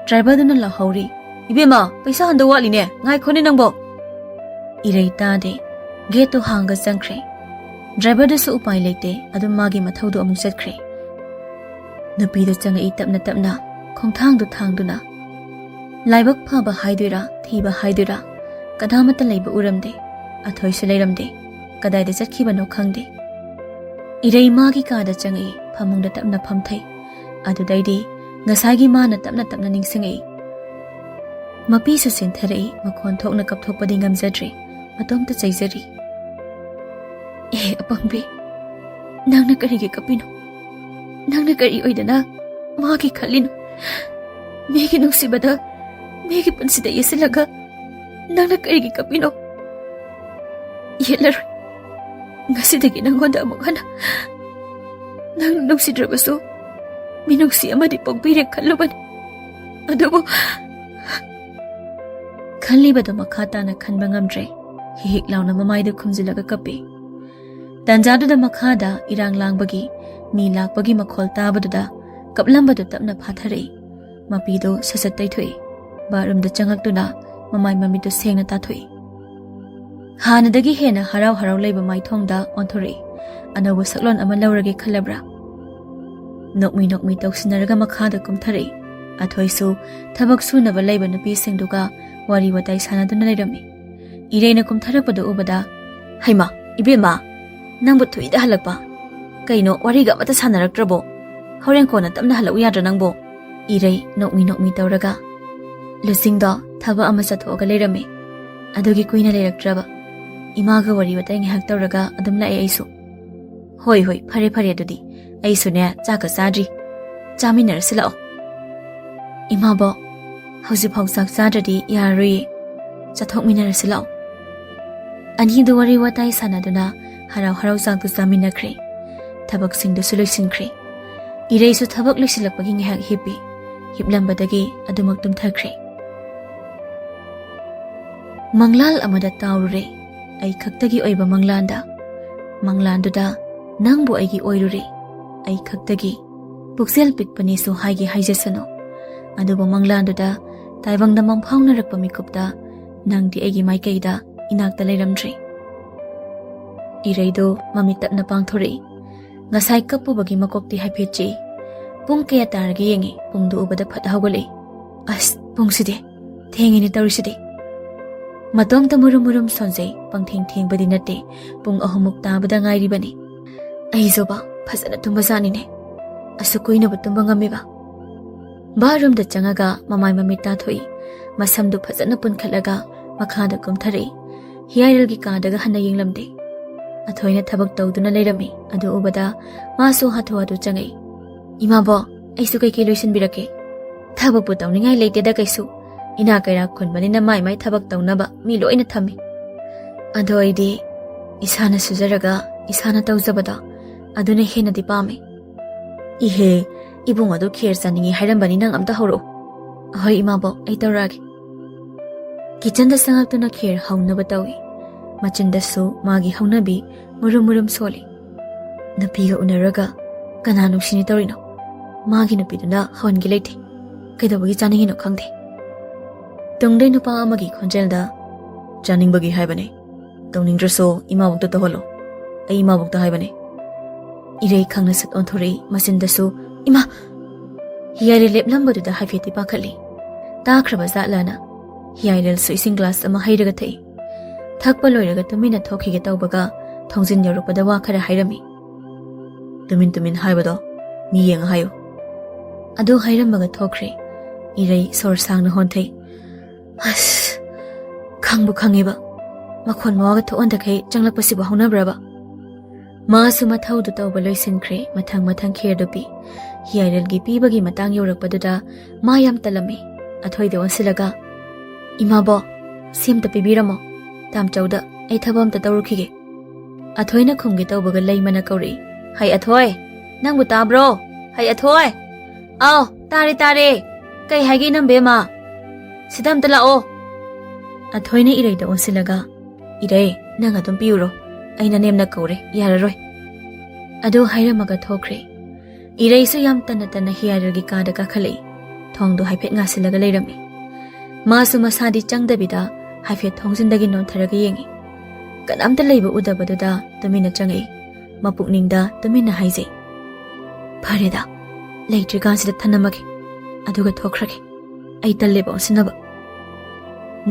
ꯗ꯭ꯔꯥꯏꯚꯔꯗꯨꯅ ꯂꯥꯎꯍꯧꯔꯤ, "ꯏꯕꯦꯝꯃ, ꯄꯩꯁꯥ ꯍꯟꯗꯣꯛ ꯋꯥꯠꯂꯤꯅꯦ, ꯉꯥꯏꯈꯣꯅꯦ ꯅꯪꯕꯣ!" ꯏꯔꯩ ꯇꯥꯗꯦ꯫ ꯒꯦꯠꯇꯨ ꯍꯥꯡꯒ ꯆꯪꯈ꯭ꯔꯦ꯫ ꯗ꯭ꯔꯥꯏꯚꯔꯗꯨꯁꯨ ꯎꯄꯥꯏ ꯂꯩꯇꯦ, ꯑꯗꯨꯝ ꯃꯥꯒꯤ ꯃꯊꯧꯗꯨ ꯑꯃꯨꯛ ꯆꯠꯈ꯭ꯔꯦ꯫ ꯅꯨꯄꯤꯗꯨ ꯆꯪꯉꯛꯏ ꯇꯞꯅ ꯇꯞꯅ, ꯈꯣꯡꯊꯥꯡꯗꯨ ꯊꯥꯡꯗꯨꯅ꯫ ꯂꯥꯏꯕꯛ ꯐꯕ ꯍꯥꯏꯗꯣꯏꯔꯥ, ꯊꯤꯕ ꯍꯥꯏꯗꯣꯏꯔꯥ, ꯀꯅꯥꯃꯠꯇ ꯂꯩꯕ ꯎꯔꯝꯗꯦ꯫ ꯑꯊꯣꯏꯁꯨ ꯂꯩꯔꯝꯗꯦ꯫ ꯀꯗꯥꯏꯗ ꯆꯠꯈꯤꯕꯅꯣ ꯈꯪꯗꯦ꯫ ꯏꯔꯩ ꯃꯥꯒꯤ ꯀꯥꯗ ꯆꯪꯉꯛꯏ, ꯐꯃꯨꯡꯗ ꯇꯞꯅ ꯐꯝꯊꯩ꯫ ꯑꯗꯨꯗꯩꯗꯤ ꯉꯁꯥꯏꯒꯤ ꯃꯥꯅ ꯇꯞꯅ ꯇꯞꯅ ꯅꯤꯡꯁꯤꯡꯉꯛꯏ꯫ ꯃꯄꯤꯁꯨ ꯆꯦꯟꯊꯔꯛꯏ, ꯃꯈꯣꯟ ꯊꯣꯛꯅ ꯀꯞꯊꯣꯛꯄꯗꯤ ꯉꯝꯖꯗ꯭ꯔꯦ, ꯃꯇꯣꯝꯇ ꯆꯩꯖꯔꯤ꯫ "ꯑꯦ ꯑꯄꯪꯕꯤ, ꯅꯪꯅ ꯀꯔꯤꯒꯤ ꯀꯞꯄꯤꯅꯣ? ꯅꯪꯅ ꯀꯔꯤ ꯑꯣꯏꯗꯅ ꯃꯥꯒꯤ ꯈꯜꯂꯤꯅꯣ? ꯃꯤꯒꯤ ꯅꯨꯡꯁꯤꯕꯗ, ꯃꯤꯒꯤ ꯄꯨꯟꯁꯤꯗ ꯌꯦꯠꯁꯤꯜꯂꯒ ꯅꯪꯅ ꯀꯔꯤꯒꯤ ꯀꯞꯄꯤꯅꯣ? ꯌꯦꯠꯂꯔꯣꯏ꯫ ꯉꯁꯤꯗꯒꯤ ꯅꯪꯉꯣꯟꯗ ꯑꯃꯨꯛ ꯍꯟꯅ ꯅꯪ ꯅꯨꯡꯁꯤꯗ꯭ꯔꯕꯁꯨ ꯃꯤꯅꯨꯡꯁꯤ ꯑꯃꯗꯤ ꯄꯣꯛꯄꯤꯔꯦ ꯈꯜꯂꯨꯕꯅꯤ꯫ ꯑꯗꯨꯕꯨ" ꯈꯜꯂꯤꯕꯗꯨ ꯃꯈꯥ ꯇꯥꯅ ꯈꯟꯕ ꯉꯝꯗ꯭ꯔꯦ꯫ ꯍꯤꯍꯤꯛ ꯂꯥꯎꯅ ꯃꯃꯥꯏꯗꯨ ꯈꯨꯝꯖꯤꯜꯂꯒ ꯀꯞꯄꯤ꯫ ꯇꯟꯖꯥꯗꯨꯗ ꯃꯈꯥꯗ ꯏꯔꯥꯡ ꯂꯥꯡꯕꯒꯤ, ꯃꯤ ꯂꯥꯛꯄꯒꯤ ꯃꯈꯣꯜ ꯇꯥꯕꯗꯨꯗ ꯀꯞꯂꯝꯕꯗꯨ ꯇꯞꯅ ꯐꯥꯊꯔꯛꯏ꯫ ꯃꯄꯤꯗꯨ ꯁꯠ ꯁꯠ ꯇꯩꯊꯣꯛꯏ꯫ ꯕꯥꯠꯔꯨꯝꯗ ꯆꯪꯉꯛꯇꯨꯅ ꯃꯃꯥꯏ ꯃꯃꯤꯠꯇꯨ ꯁꯦꯡꯅ ꯇꯥꯊꯣꯛꯏ꯫ ꯍꯥꯟꯅꯗꯒꯤ ꯍꯦꯟꯅ ꯍꯔꯥꯎ ꯍꯔꯥꯎ ꯂꯩꯕ ꯃꯥꯏꯊꯣꯡꯗ ꯑꯣꯟꯊꯣꯔꯛꯏ꯫ ꯑꯅꯧꯕ ꯁꯛꯂꯣꯟ ꯑꯃ ꯂꯧꯔꯒꯦ ꯈꯜꯂꯕ꯭ꯔꯥ? ꯅꯣꯛꯃꯤ ꯅꯣꯛꯃꯤ ꯇꯧꯁꯤꯟꯅꯔꯒ ꯃꯈꯥꯗ ꯀꯨꯝꯊꯔꯛꯏ꯫ ꯑꯊꯣꯏꯁꯨ ꯊꯕꯛ ꯁꯨꯅꯕ ꯂꯩꯕ ꯅꯨꯄꯤꯁꯤꯡꯗꯨꯒ ꯋꯥꯔꯤ ꯋꯥꯇꯥꯏ ꯁꯥꯟꯅꯗꯨꯅ ꯂꯩꯔꯝꯃꯤ꯫ ꯏꯔꯩꯅ ꯀꯨꯝꯊꯔꯛꯄꯗꯨ ꯎꯕꯗ, "ꯍꯩꯃꯥ, ꯏꯕꯦꯝꯃ, ꯅꯪꯕꯨ ꯊꯨꯏꯗ ꯍꯜꯂꯛꯄ? ꯀꯩꯅꯣ, ꯋꯥꯔꯤꯒ ꯑꯃꯠꯇ ꯁꯥꯟꯅꯔꯛꯇ꯭ꯔꯕꯣ? ꯍꯣꯔꯦꯟ ꯀꯣꯟꯅ ꯇꯞꯅ ꯍꯜꯂꯛꯎ ꯌꯥꯗ꯭ꯔꯥ ꯅꯪꯕꯣ?" ꯏꯔꯩ ꯅꯣꯛꯃꯤ ꯅꯣꯛꯃꯤ ꯇꯧꯔꯒ, "ꯂꯨꯆꯤꯡꯗꯣ ꯊꯕꯛ ꯑꯃ ꯆꯠꯊꯣꯛꯑꯒ ꯂꯩꯔꯝꯃꯦ꯫ ꯑꯗꯨꯒꯤ ꯀꯨꯏꯅ ꯂꯩꯔꯛꯇ꯭ꯔꯕ꯫ ꯏꯃꯥꯒ ꯋꯥꯔꯤ ꯋꯥꯇꯥꯏ ꯉꯥꯏꯍꯥꯛ ꯇꯧꯔꯒ ꯑꯗꯨꯝ ꯂꯥꯛꯑꯦ ꯑꯩꯁꯨ꯫" "ꯍꯣꯏ, ꯍꯣꯏ, ꯐꯔꯦ, ꯐꯔꯦ, ꯑꯗꯨꯗꯤ ꯑꯩꯁꯨꯅꯦ ꯆꯥꯛꯀ ꯆꯥꯗ꯭ꯔꯤ꯫ ꯆꯥꯃꯤꯟꯅꯔꯁꯤ ꯂꯥꯛꯑꯣ꯫" "ꯏꯃꯥꯕꯣ, ꯍꯧꯖꯤꯛꯐꯥꯎ ꯆꯥꯛ ꯆꯥꯗ꯭ꯔꯗꯤ ꯌꯥꯔꯔꯣꯏꯌꯦ꯫ ꯆꯥꯊꯣꯛꯃꯤꯟꯅꯔꯁꯤ ꯂꯥꯛꯑꯣ꯫" ꯑꯅꯤꯗꯨ ꯋꯥꯔꯤ ꯋꯥꯇꯥꯏ ꯁꯥꯟꯅꯗꯨꯅ ꯍꯔꯥꯎ ꯍꯔꯥꯎ ꯆꯥꯛꯇꯨ ꯆꯥꯃꯤꯟꯅꯈ꯭ꯔꯦ꯫ ꯊꯕꯛꯁꯤꯡꯗꯨꯁꯨ ꯂꯣꯏꯁꯤꯟꯈ꯭ꯔꯦ꯫ ꯏꯔꯩꯁꯨ ꯊꯕꯛ ꯂꯣꯏꯁꯤꯜꯂꯛꯄꯒꯤ ꯉꯥꯏꯍꯥꯛ ꯍꯤꯞꯄꯤ꯫ ꯍꯤꯞꯂꯝꯕꯗꯒꯤ ꯑꯗꯨꯃꯛ ꯇꯨꯝꯊꯈ꯭ꯔꯦ꯫ ꯃꯪꯂꯥꯜ ꯑꯃꯗ ꯇꯥꯎꯔꯨꯔꯦ, ꯑꯩ ꯈꯛꯇꯒꯤ ꯑꯣꯏꯕ ꯃꯪꯂꯥꯟꯗ꯫ ꯃꯪꯂꯥꯟꯗꯨꯗ ꯅꯪꯕꯨ ꯑꯩꯒꯤ ꯑꯣꯏꯔꯨꯔꯦ, ꯑꯩ ꯈꯛꯇꯒꯤ꯫ ꯄꯨꯛꯆꯦꯜ ꯄꯤꯛꯄꯅꯤꯁꯨ ꯍꯥꯏꯒꯦ ꯍꯥꯏꯖꯁꯅꯨ, ꯑꯗꯨꯕꯨ ꯃꯪꯂꯥꯟꯗꯨꯗ ꯇꯥꯏꯕꯪꯗ ꯃꯪꯐꯥꯎꯅꯔꯛꯄ ꯃꯤꯀꯨꯞꯇ ꯅꯪꯗꯤ ꯑꯩꯒꯤ ꯃꯥꯏꯀꯩꯗ ꯏꯅꯥꯛꯇ ꯂꯩꯔꯝꯗ꯭ꯔꯦ꯫ ꯏꯔꯩꯗꯣ ꯃꯃꯤꯠ ꯇꯞꯅ ꯄꯥꯡꯊꯣꯔꯛꯏ꯫ ꯉꯁꯥꯏ ꯀꯞꯄꯨꯕꯒꯤ ꯃꯀꯣꯛꯇꯤ ꯍꯥꯏꯐꯦꯠ ꯆꯤꯛꯏ꯫ ꯄꯨꯡ ꯀꯌꯥ ꯇꯥꯔꯒꯦ ꯌꯦꯡꯉꯤ, ꯄꯨꯡꯗꯨ ꯎꯕꯗ ꯐꯠ ꯍꯧꯒꯠꯂꯛꯏ꯫ ꯑꯁ, ꯄꯨꯡꯁꯤꯗꯤ ꯊꯦꯡꯉꯤꯅꯦ ꯇꯧꯔꯤꯁꯤꯗꯤ꯫ ꯃꯇꯣꯝꯇ ꯃꯨꯔꯨꯝ ꯃꯨꯔꯨꯝ ꯁꯣꯟꯖꯩ, ꯄꯪꯊꯦꯡ ꯊꯦꯡꯕꯗꯤ ꯅꯠꯇꯦ, ꯄꯨꯡ ꯑꯍꯨꯝꯃꯨꯛ ꯇꯥꯕꯗ ꯉꯥꯏꯔꯤꯕꯅꯤ꯫ ꯑꯩꯁꯨꯕ ꯐꯖꯅ ꯇꯨꯝꯕꯖꯥꯠꯅꯤꯅꯦ, ꯑꯁꯨꯛ ꯀꯨꯏꯅꯕꯨ ꯇꯨꯝꯕ ꯉꯝꯃꯤꯕ꯫ ꯕꯥꯠꯔꯨꯝꯗ ꯆꯪꯉꯒ ꯃꯃꯥꯏ ꯃꯃꯤꯠ ꯇꯥꯊꯣꯛꯏ, ꯃꯁꯝꯗꯨ ꯐꯖꯅ ꯄꯨꯟꯈꯠꯂꯒ ꯃꯈꯥꯗ ꯀꯨꯝꯊꯔꯛꯏ꯫ ꯍꯤꯌꯥꯏꯔꯦꯜꯒꯤ ꯀꯥꯗꯒ ꯍꯟꯅ ꯌꯦꯡꯂꯝꯗꯦ꯫ ꯑꯊꯣꯏꯅ ꯊꯕꯛ ꯇꯧꯗꯨꯅ ꯂꯩꯔꯝꯃꯤ, ꯑꯗꯨ ꯎꯕꯗ ꯃꯥꯁꯨ ꯍꯥꯊꯨ ꯍꯥꯊꯨ ꯆꯪꯉꯛꯏ꯫ "ꯏꯃꯥꯕꯣ, ꯑꯩꯁꯨ ꯀꯩꯀꯩ ꯂꯣꯏꯁꯤꯟꯕꯤꯔꯛꯀꯦ?" "ꯊꯕꯛꯄꯨ ꯇꯧꯅꯤꯡꯉꯥꯏ ꯂꯩꯇꯦꯗ ꯀꯩꯁꯨ, ꯏꯅꯥ ꯀꯩꯔꯥꯛ ꯈꯨꯟꯕꯅꯤꯅ ꯃꯥꯏ ꯃꯥꯏ ꯊꯕꯛ ꯇꯧꯅꯕ ꯃꯤ ꯂꯣꯏꯅ ꯊꯝꯃꯤ꯫ ꯑꯗꯣ ꯑꯩꯗꯤ ꯏꯁꯥꯅ ꯁꯨꯖꯔꯒ ꯏꯁꯥꯅ ꯇꯧꯖꯕꯗꯣ, ꯑꯗꯨꯅ ꯍꯦꯟꯅꯗꯤ ꯄꯥꯝꯃꯤ꯫" "ꯏꯍꯦ, ꯏꯕꯨꯡ ꯑꯗꯨ ꯈꯦꯔ ꯆꯥꯅꯤꯡꯉꯤ ꯍꯥꯏꯔꯝꯕꯅꯤ, ꯅꯪ ꯑꯝꯇ ꯍꯧꯔꯛꯑꯣ꯫" "ꯑꯍꯣꯏ ꯏꯃꯥꯕꯣꯛ, ꯑꯩ ꯇꯧꯔꯛꯑꯒꯦ꯫" ꯀꯤꯆꯟꯗ ꯆꯪꯉꯛꯇꯨꯅ ꯈꯦꯔ ꯍꯧꯅꯕ ꯇꯧꯏ꯫ ꯃꯆꯤꯟꯗꯁꯨ ꯃꯥꯒꯤ ꯍꯧꯅꯕꯤ ꯃꯨꯔꯨꯝ ꯃꯨꯔꯨꯝ ꯁꯣꯜꯂꯤ꯫ ꯅꯨꯄꯤꯒ ꯎꯅꯔꯒ ꯀꯅꯥ ꯅꯨꯡꯁꯤꯅꯤ ꯇꯧꯔꯤꯅꯣ? ꯃꯥꯒꯤ ꯅꯨꯄꯤꯗꯨꯅ ꯍꯧꯍꯟꯒꯦ ꯂꯩꯇꯦ꯫ ꯀꯩꯗꯧꯕꯒꯤ ꯆꯥꯅꯤꯡꯉꯤꯅꯣ ꯈꯪꯗꯦ꯫ ꯇꯨꯡꯗꯩ ꯅꯨꯄꯥ ꯑꯃꯒꯤ ꯈꯣꯟꯖꯦꯜꯗ, "ꯆꯥꯅꯤꯡꯕꯒꯤ ꯍꯥꯏꯕꯅꯦ꯫ ꯇꯧꯅꯤꯡꯗ꯭ꯔꯁꯨ ꯏꯃꯥꯕꯣꯛꯇ ꯇꯧꯍꯜꯂꯣ꯫ ꯑꯩ ꯏꯃꯥꯕꯣꯛꯇ ꯍꯥꯏꯕꯅꯦ꯫" ꯏꯔꯩ ꯈꯪꯅ ꯁꯠ ꯑꯣꯟꯊꯣꯔꯛꯏ, ꯃꯆꯤꯟꯗꯁꯨ, "ꯏꯃꯥ!" ꯍꯤꯌꯥꯏꯔꯦꯜ ꯂꯦꯞꯂꯝꯕꯗꯨꯗ ꯍꯥꯏꯐꯦꯠꯇꯤ ꯄꯥꯈꯠꯂꯤ꯫ ꯇꯥꯈ꯭ꯔꯕ ꯖꯥꯠꯂꯅ ꯍꯤꯌꯥꯏꯔꯦꯜꯁꯨ ꯏꯁꯤꯡ ꯒ꯭ꯂꯥꯁ ꯑꯃ ꯍꯩꯔꯒ ꯊꯛꯏ꯫ ꯊꯛꯄ ꯂꯣꯏꯔꯒ ꯇꯨꯃꯤꯟꯅ ꯊꯣꯛꯈꯤꯒꯦ ꯇꯧꯕꯒ ꯊꯣꯡꯖꯤꯟ ꯌꯧꯔꯛꯄꯗ ꯋꯥ ꯈꯔ ꯍꯥꯏꯔꯝꯃꯤ꯫ "ꯇꯨꯃꯤꯟ ꯇꯨꯃꯤꯟ ꯍꯥꯏꯕꯗꯣ ꯃꯤ ꯌꯦꯡꯉ ꯍꯥꯏꯌꯨ꯫" ꯑꯗꯨ ꯍꯥꯏꯔꯝꯃꯒ ꯊꯣꯛꯈ꯭ꯔꯦ꯫ ꯏꯔꯩ ꯁꯣꯔ ꯁꯥꯡꯅ ꯍꯣꯟꯊꯩ꯫ ꯑꯁ, ꯈꯪꯕꯨ ꯈꯪꯉꯦꯕ꯫ ꯃꯈꯣꯟ ꯃꯋꯥꯒ ꯊꯣꯛꯍꯟꯗꯈꯩ ꯆꯪꯂꯛꯄꯁꯤꯕꯨ ꯍꯧꯅꯕ꯭ꯔꯕ? ꯃꯥꯁꯨ ꯃꯊꯧꯗꯨ ꯇꯧꯕ ꯂꯣꯏꯁꯤꯟꯈ꯭ꯔꯦ꯫ ꯃꯊꯪ ꯃꯊꯪ ꯈꯦꯔꯗꯨ ꯄꯤ꯫ ꯍꯤꯌꯥꯏꯔꯦꯜꯒꯤ ꯄꯤꯕꯒꯤ ꯃꯇꯥꯡ ꯌꯧꯔꯛꯄꯗꯨꯗ ꯃꯥ ꯌꯥꯝ ꯇꯜꯂꯝꯃꯤ꯫ ꯑꯊꯣꯏꯗ ꯑꯣꯟꯁꯤꯜꯂꯒ, "ꯏꯃꯥꯕꯣ, ꯁꯤ ꯑꯝꯇ ꯄꯤꯕꯤꯔꯝꯃꯣ꯫ ꯇꯥꯝꯆꯧꯗ ꯑꯩ ꯊꯕꯛ ꯑꯝꯇ ꯇꯧꯔꯨꯈꯤꯒꯦ꯫" ꯑꯊꯣꯏꯅ ꯈꯨꯝꯒꯦ ꯇꯧꯕꯒ ꯂꯩꯃꯅ ꯀꯧꯔꯛꯏ, "ꯍꯩ ꯑꯊꯣꯏ, ꯅꯪꯕꯨ ꯇꯥꯕ꯭ꯔꯣ? ꯍꯩ ꯑꯊꯣꯏ!" "ꯑꯥꯎ, ꯇꯥꯔꯦ, ꯇꯥꯔꯦ꯫ ꯀꯩ ꯍꯥꯏꯒꯦ, ꯏꯅꯝꯕꯦꯝꯃ? ꯁꯤꯗ ꯑꯝꯇ ꯂꯥꯛꯑꯣ꯫" ꯑꯊꯣꯏꯅ ꯏꯔꯩꯗ ꯑꯣꯟꯁꯤꯜꯂꯒ, "ꯏꯔꯩ, ꯅꯪ ꯑꯗꯨꯝ ꯄꯤꯔꯨꯔꯣ꯫ ꯑꯩꯅ ꯅꯦꯝꯅ ꯀꯧꯔꯦ, ꯌꯥꯔꯔꯣꯏ꯫" ꯑꯗꯨ ꯍꯥꯏꯔꯝꯃꯒ ꯊꯣꯛꯈ꯭ꯔꯦ꯫ ꯏꯔꯩꯁꯨ ꯌꯥꯝ ꯇꯟꯅ ꯇꯟꯅ ꯍꯤꯌꯥꯏꯔꯦꯜꯒꯤ ꯀꯥꯗ ꯀꯥꯈꯠꯂꯛꯏ꯫ ꯊꯣꯡꯗꯣ ꯍꯥꯏꯐꯦꯠ ꯉꯥꯁꯤꯜꯂꯒ ꯂꯩꯔꯝꯃꯤ꯫ ꯃꯥꯁꯨ ꯃꯁꯥꯗꯤ ꯆꯪꯗꯕꯤꯗ ꯍꯥꯏꯐꯦꯠ ꯊꯣꯡꯖꯤꯟꯗꯒꯤ ꯅꯣꯟꯊꯔꯒ ꯌꯦꯡꯉꯤ꯫ ꯀꯅꯥꯝꯇ ꯂꯩꯕ ꯎꯗꯕꯗꯨꯗ ꯇꯨꯃꯤꯟꯅ ꯆꯪꯉꯛꯏ꯫ ꯃꯄꯨꯛꯅꯤꯡꯗ ꯇꯨꯃꯤꯟꯅ ꯍꯥꯏꯖꯩ, "ꯐꯔꯦꯗ, ꯂꯩꯇ꯭ꯔꯤꯀꯥꯟꯁꯤꯗ ꯊꯅꯝꯃꯒꯦ, ꯑꯗꯨꯒ ꯊꯣꯛꯈ꯭ꯔꯒꯦ꯫ ꯑꯩ ꯇꯜꯂꯦꯕ ꯑꯣꯟꯁꯤꯟꯅꯕ"꯫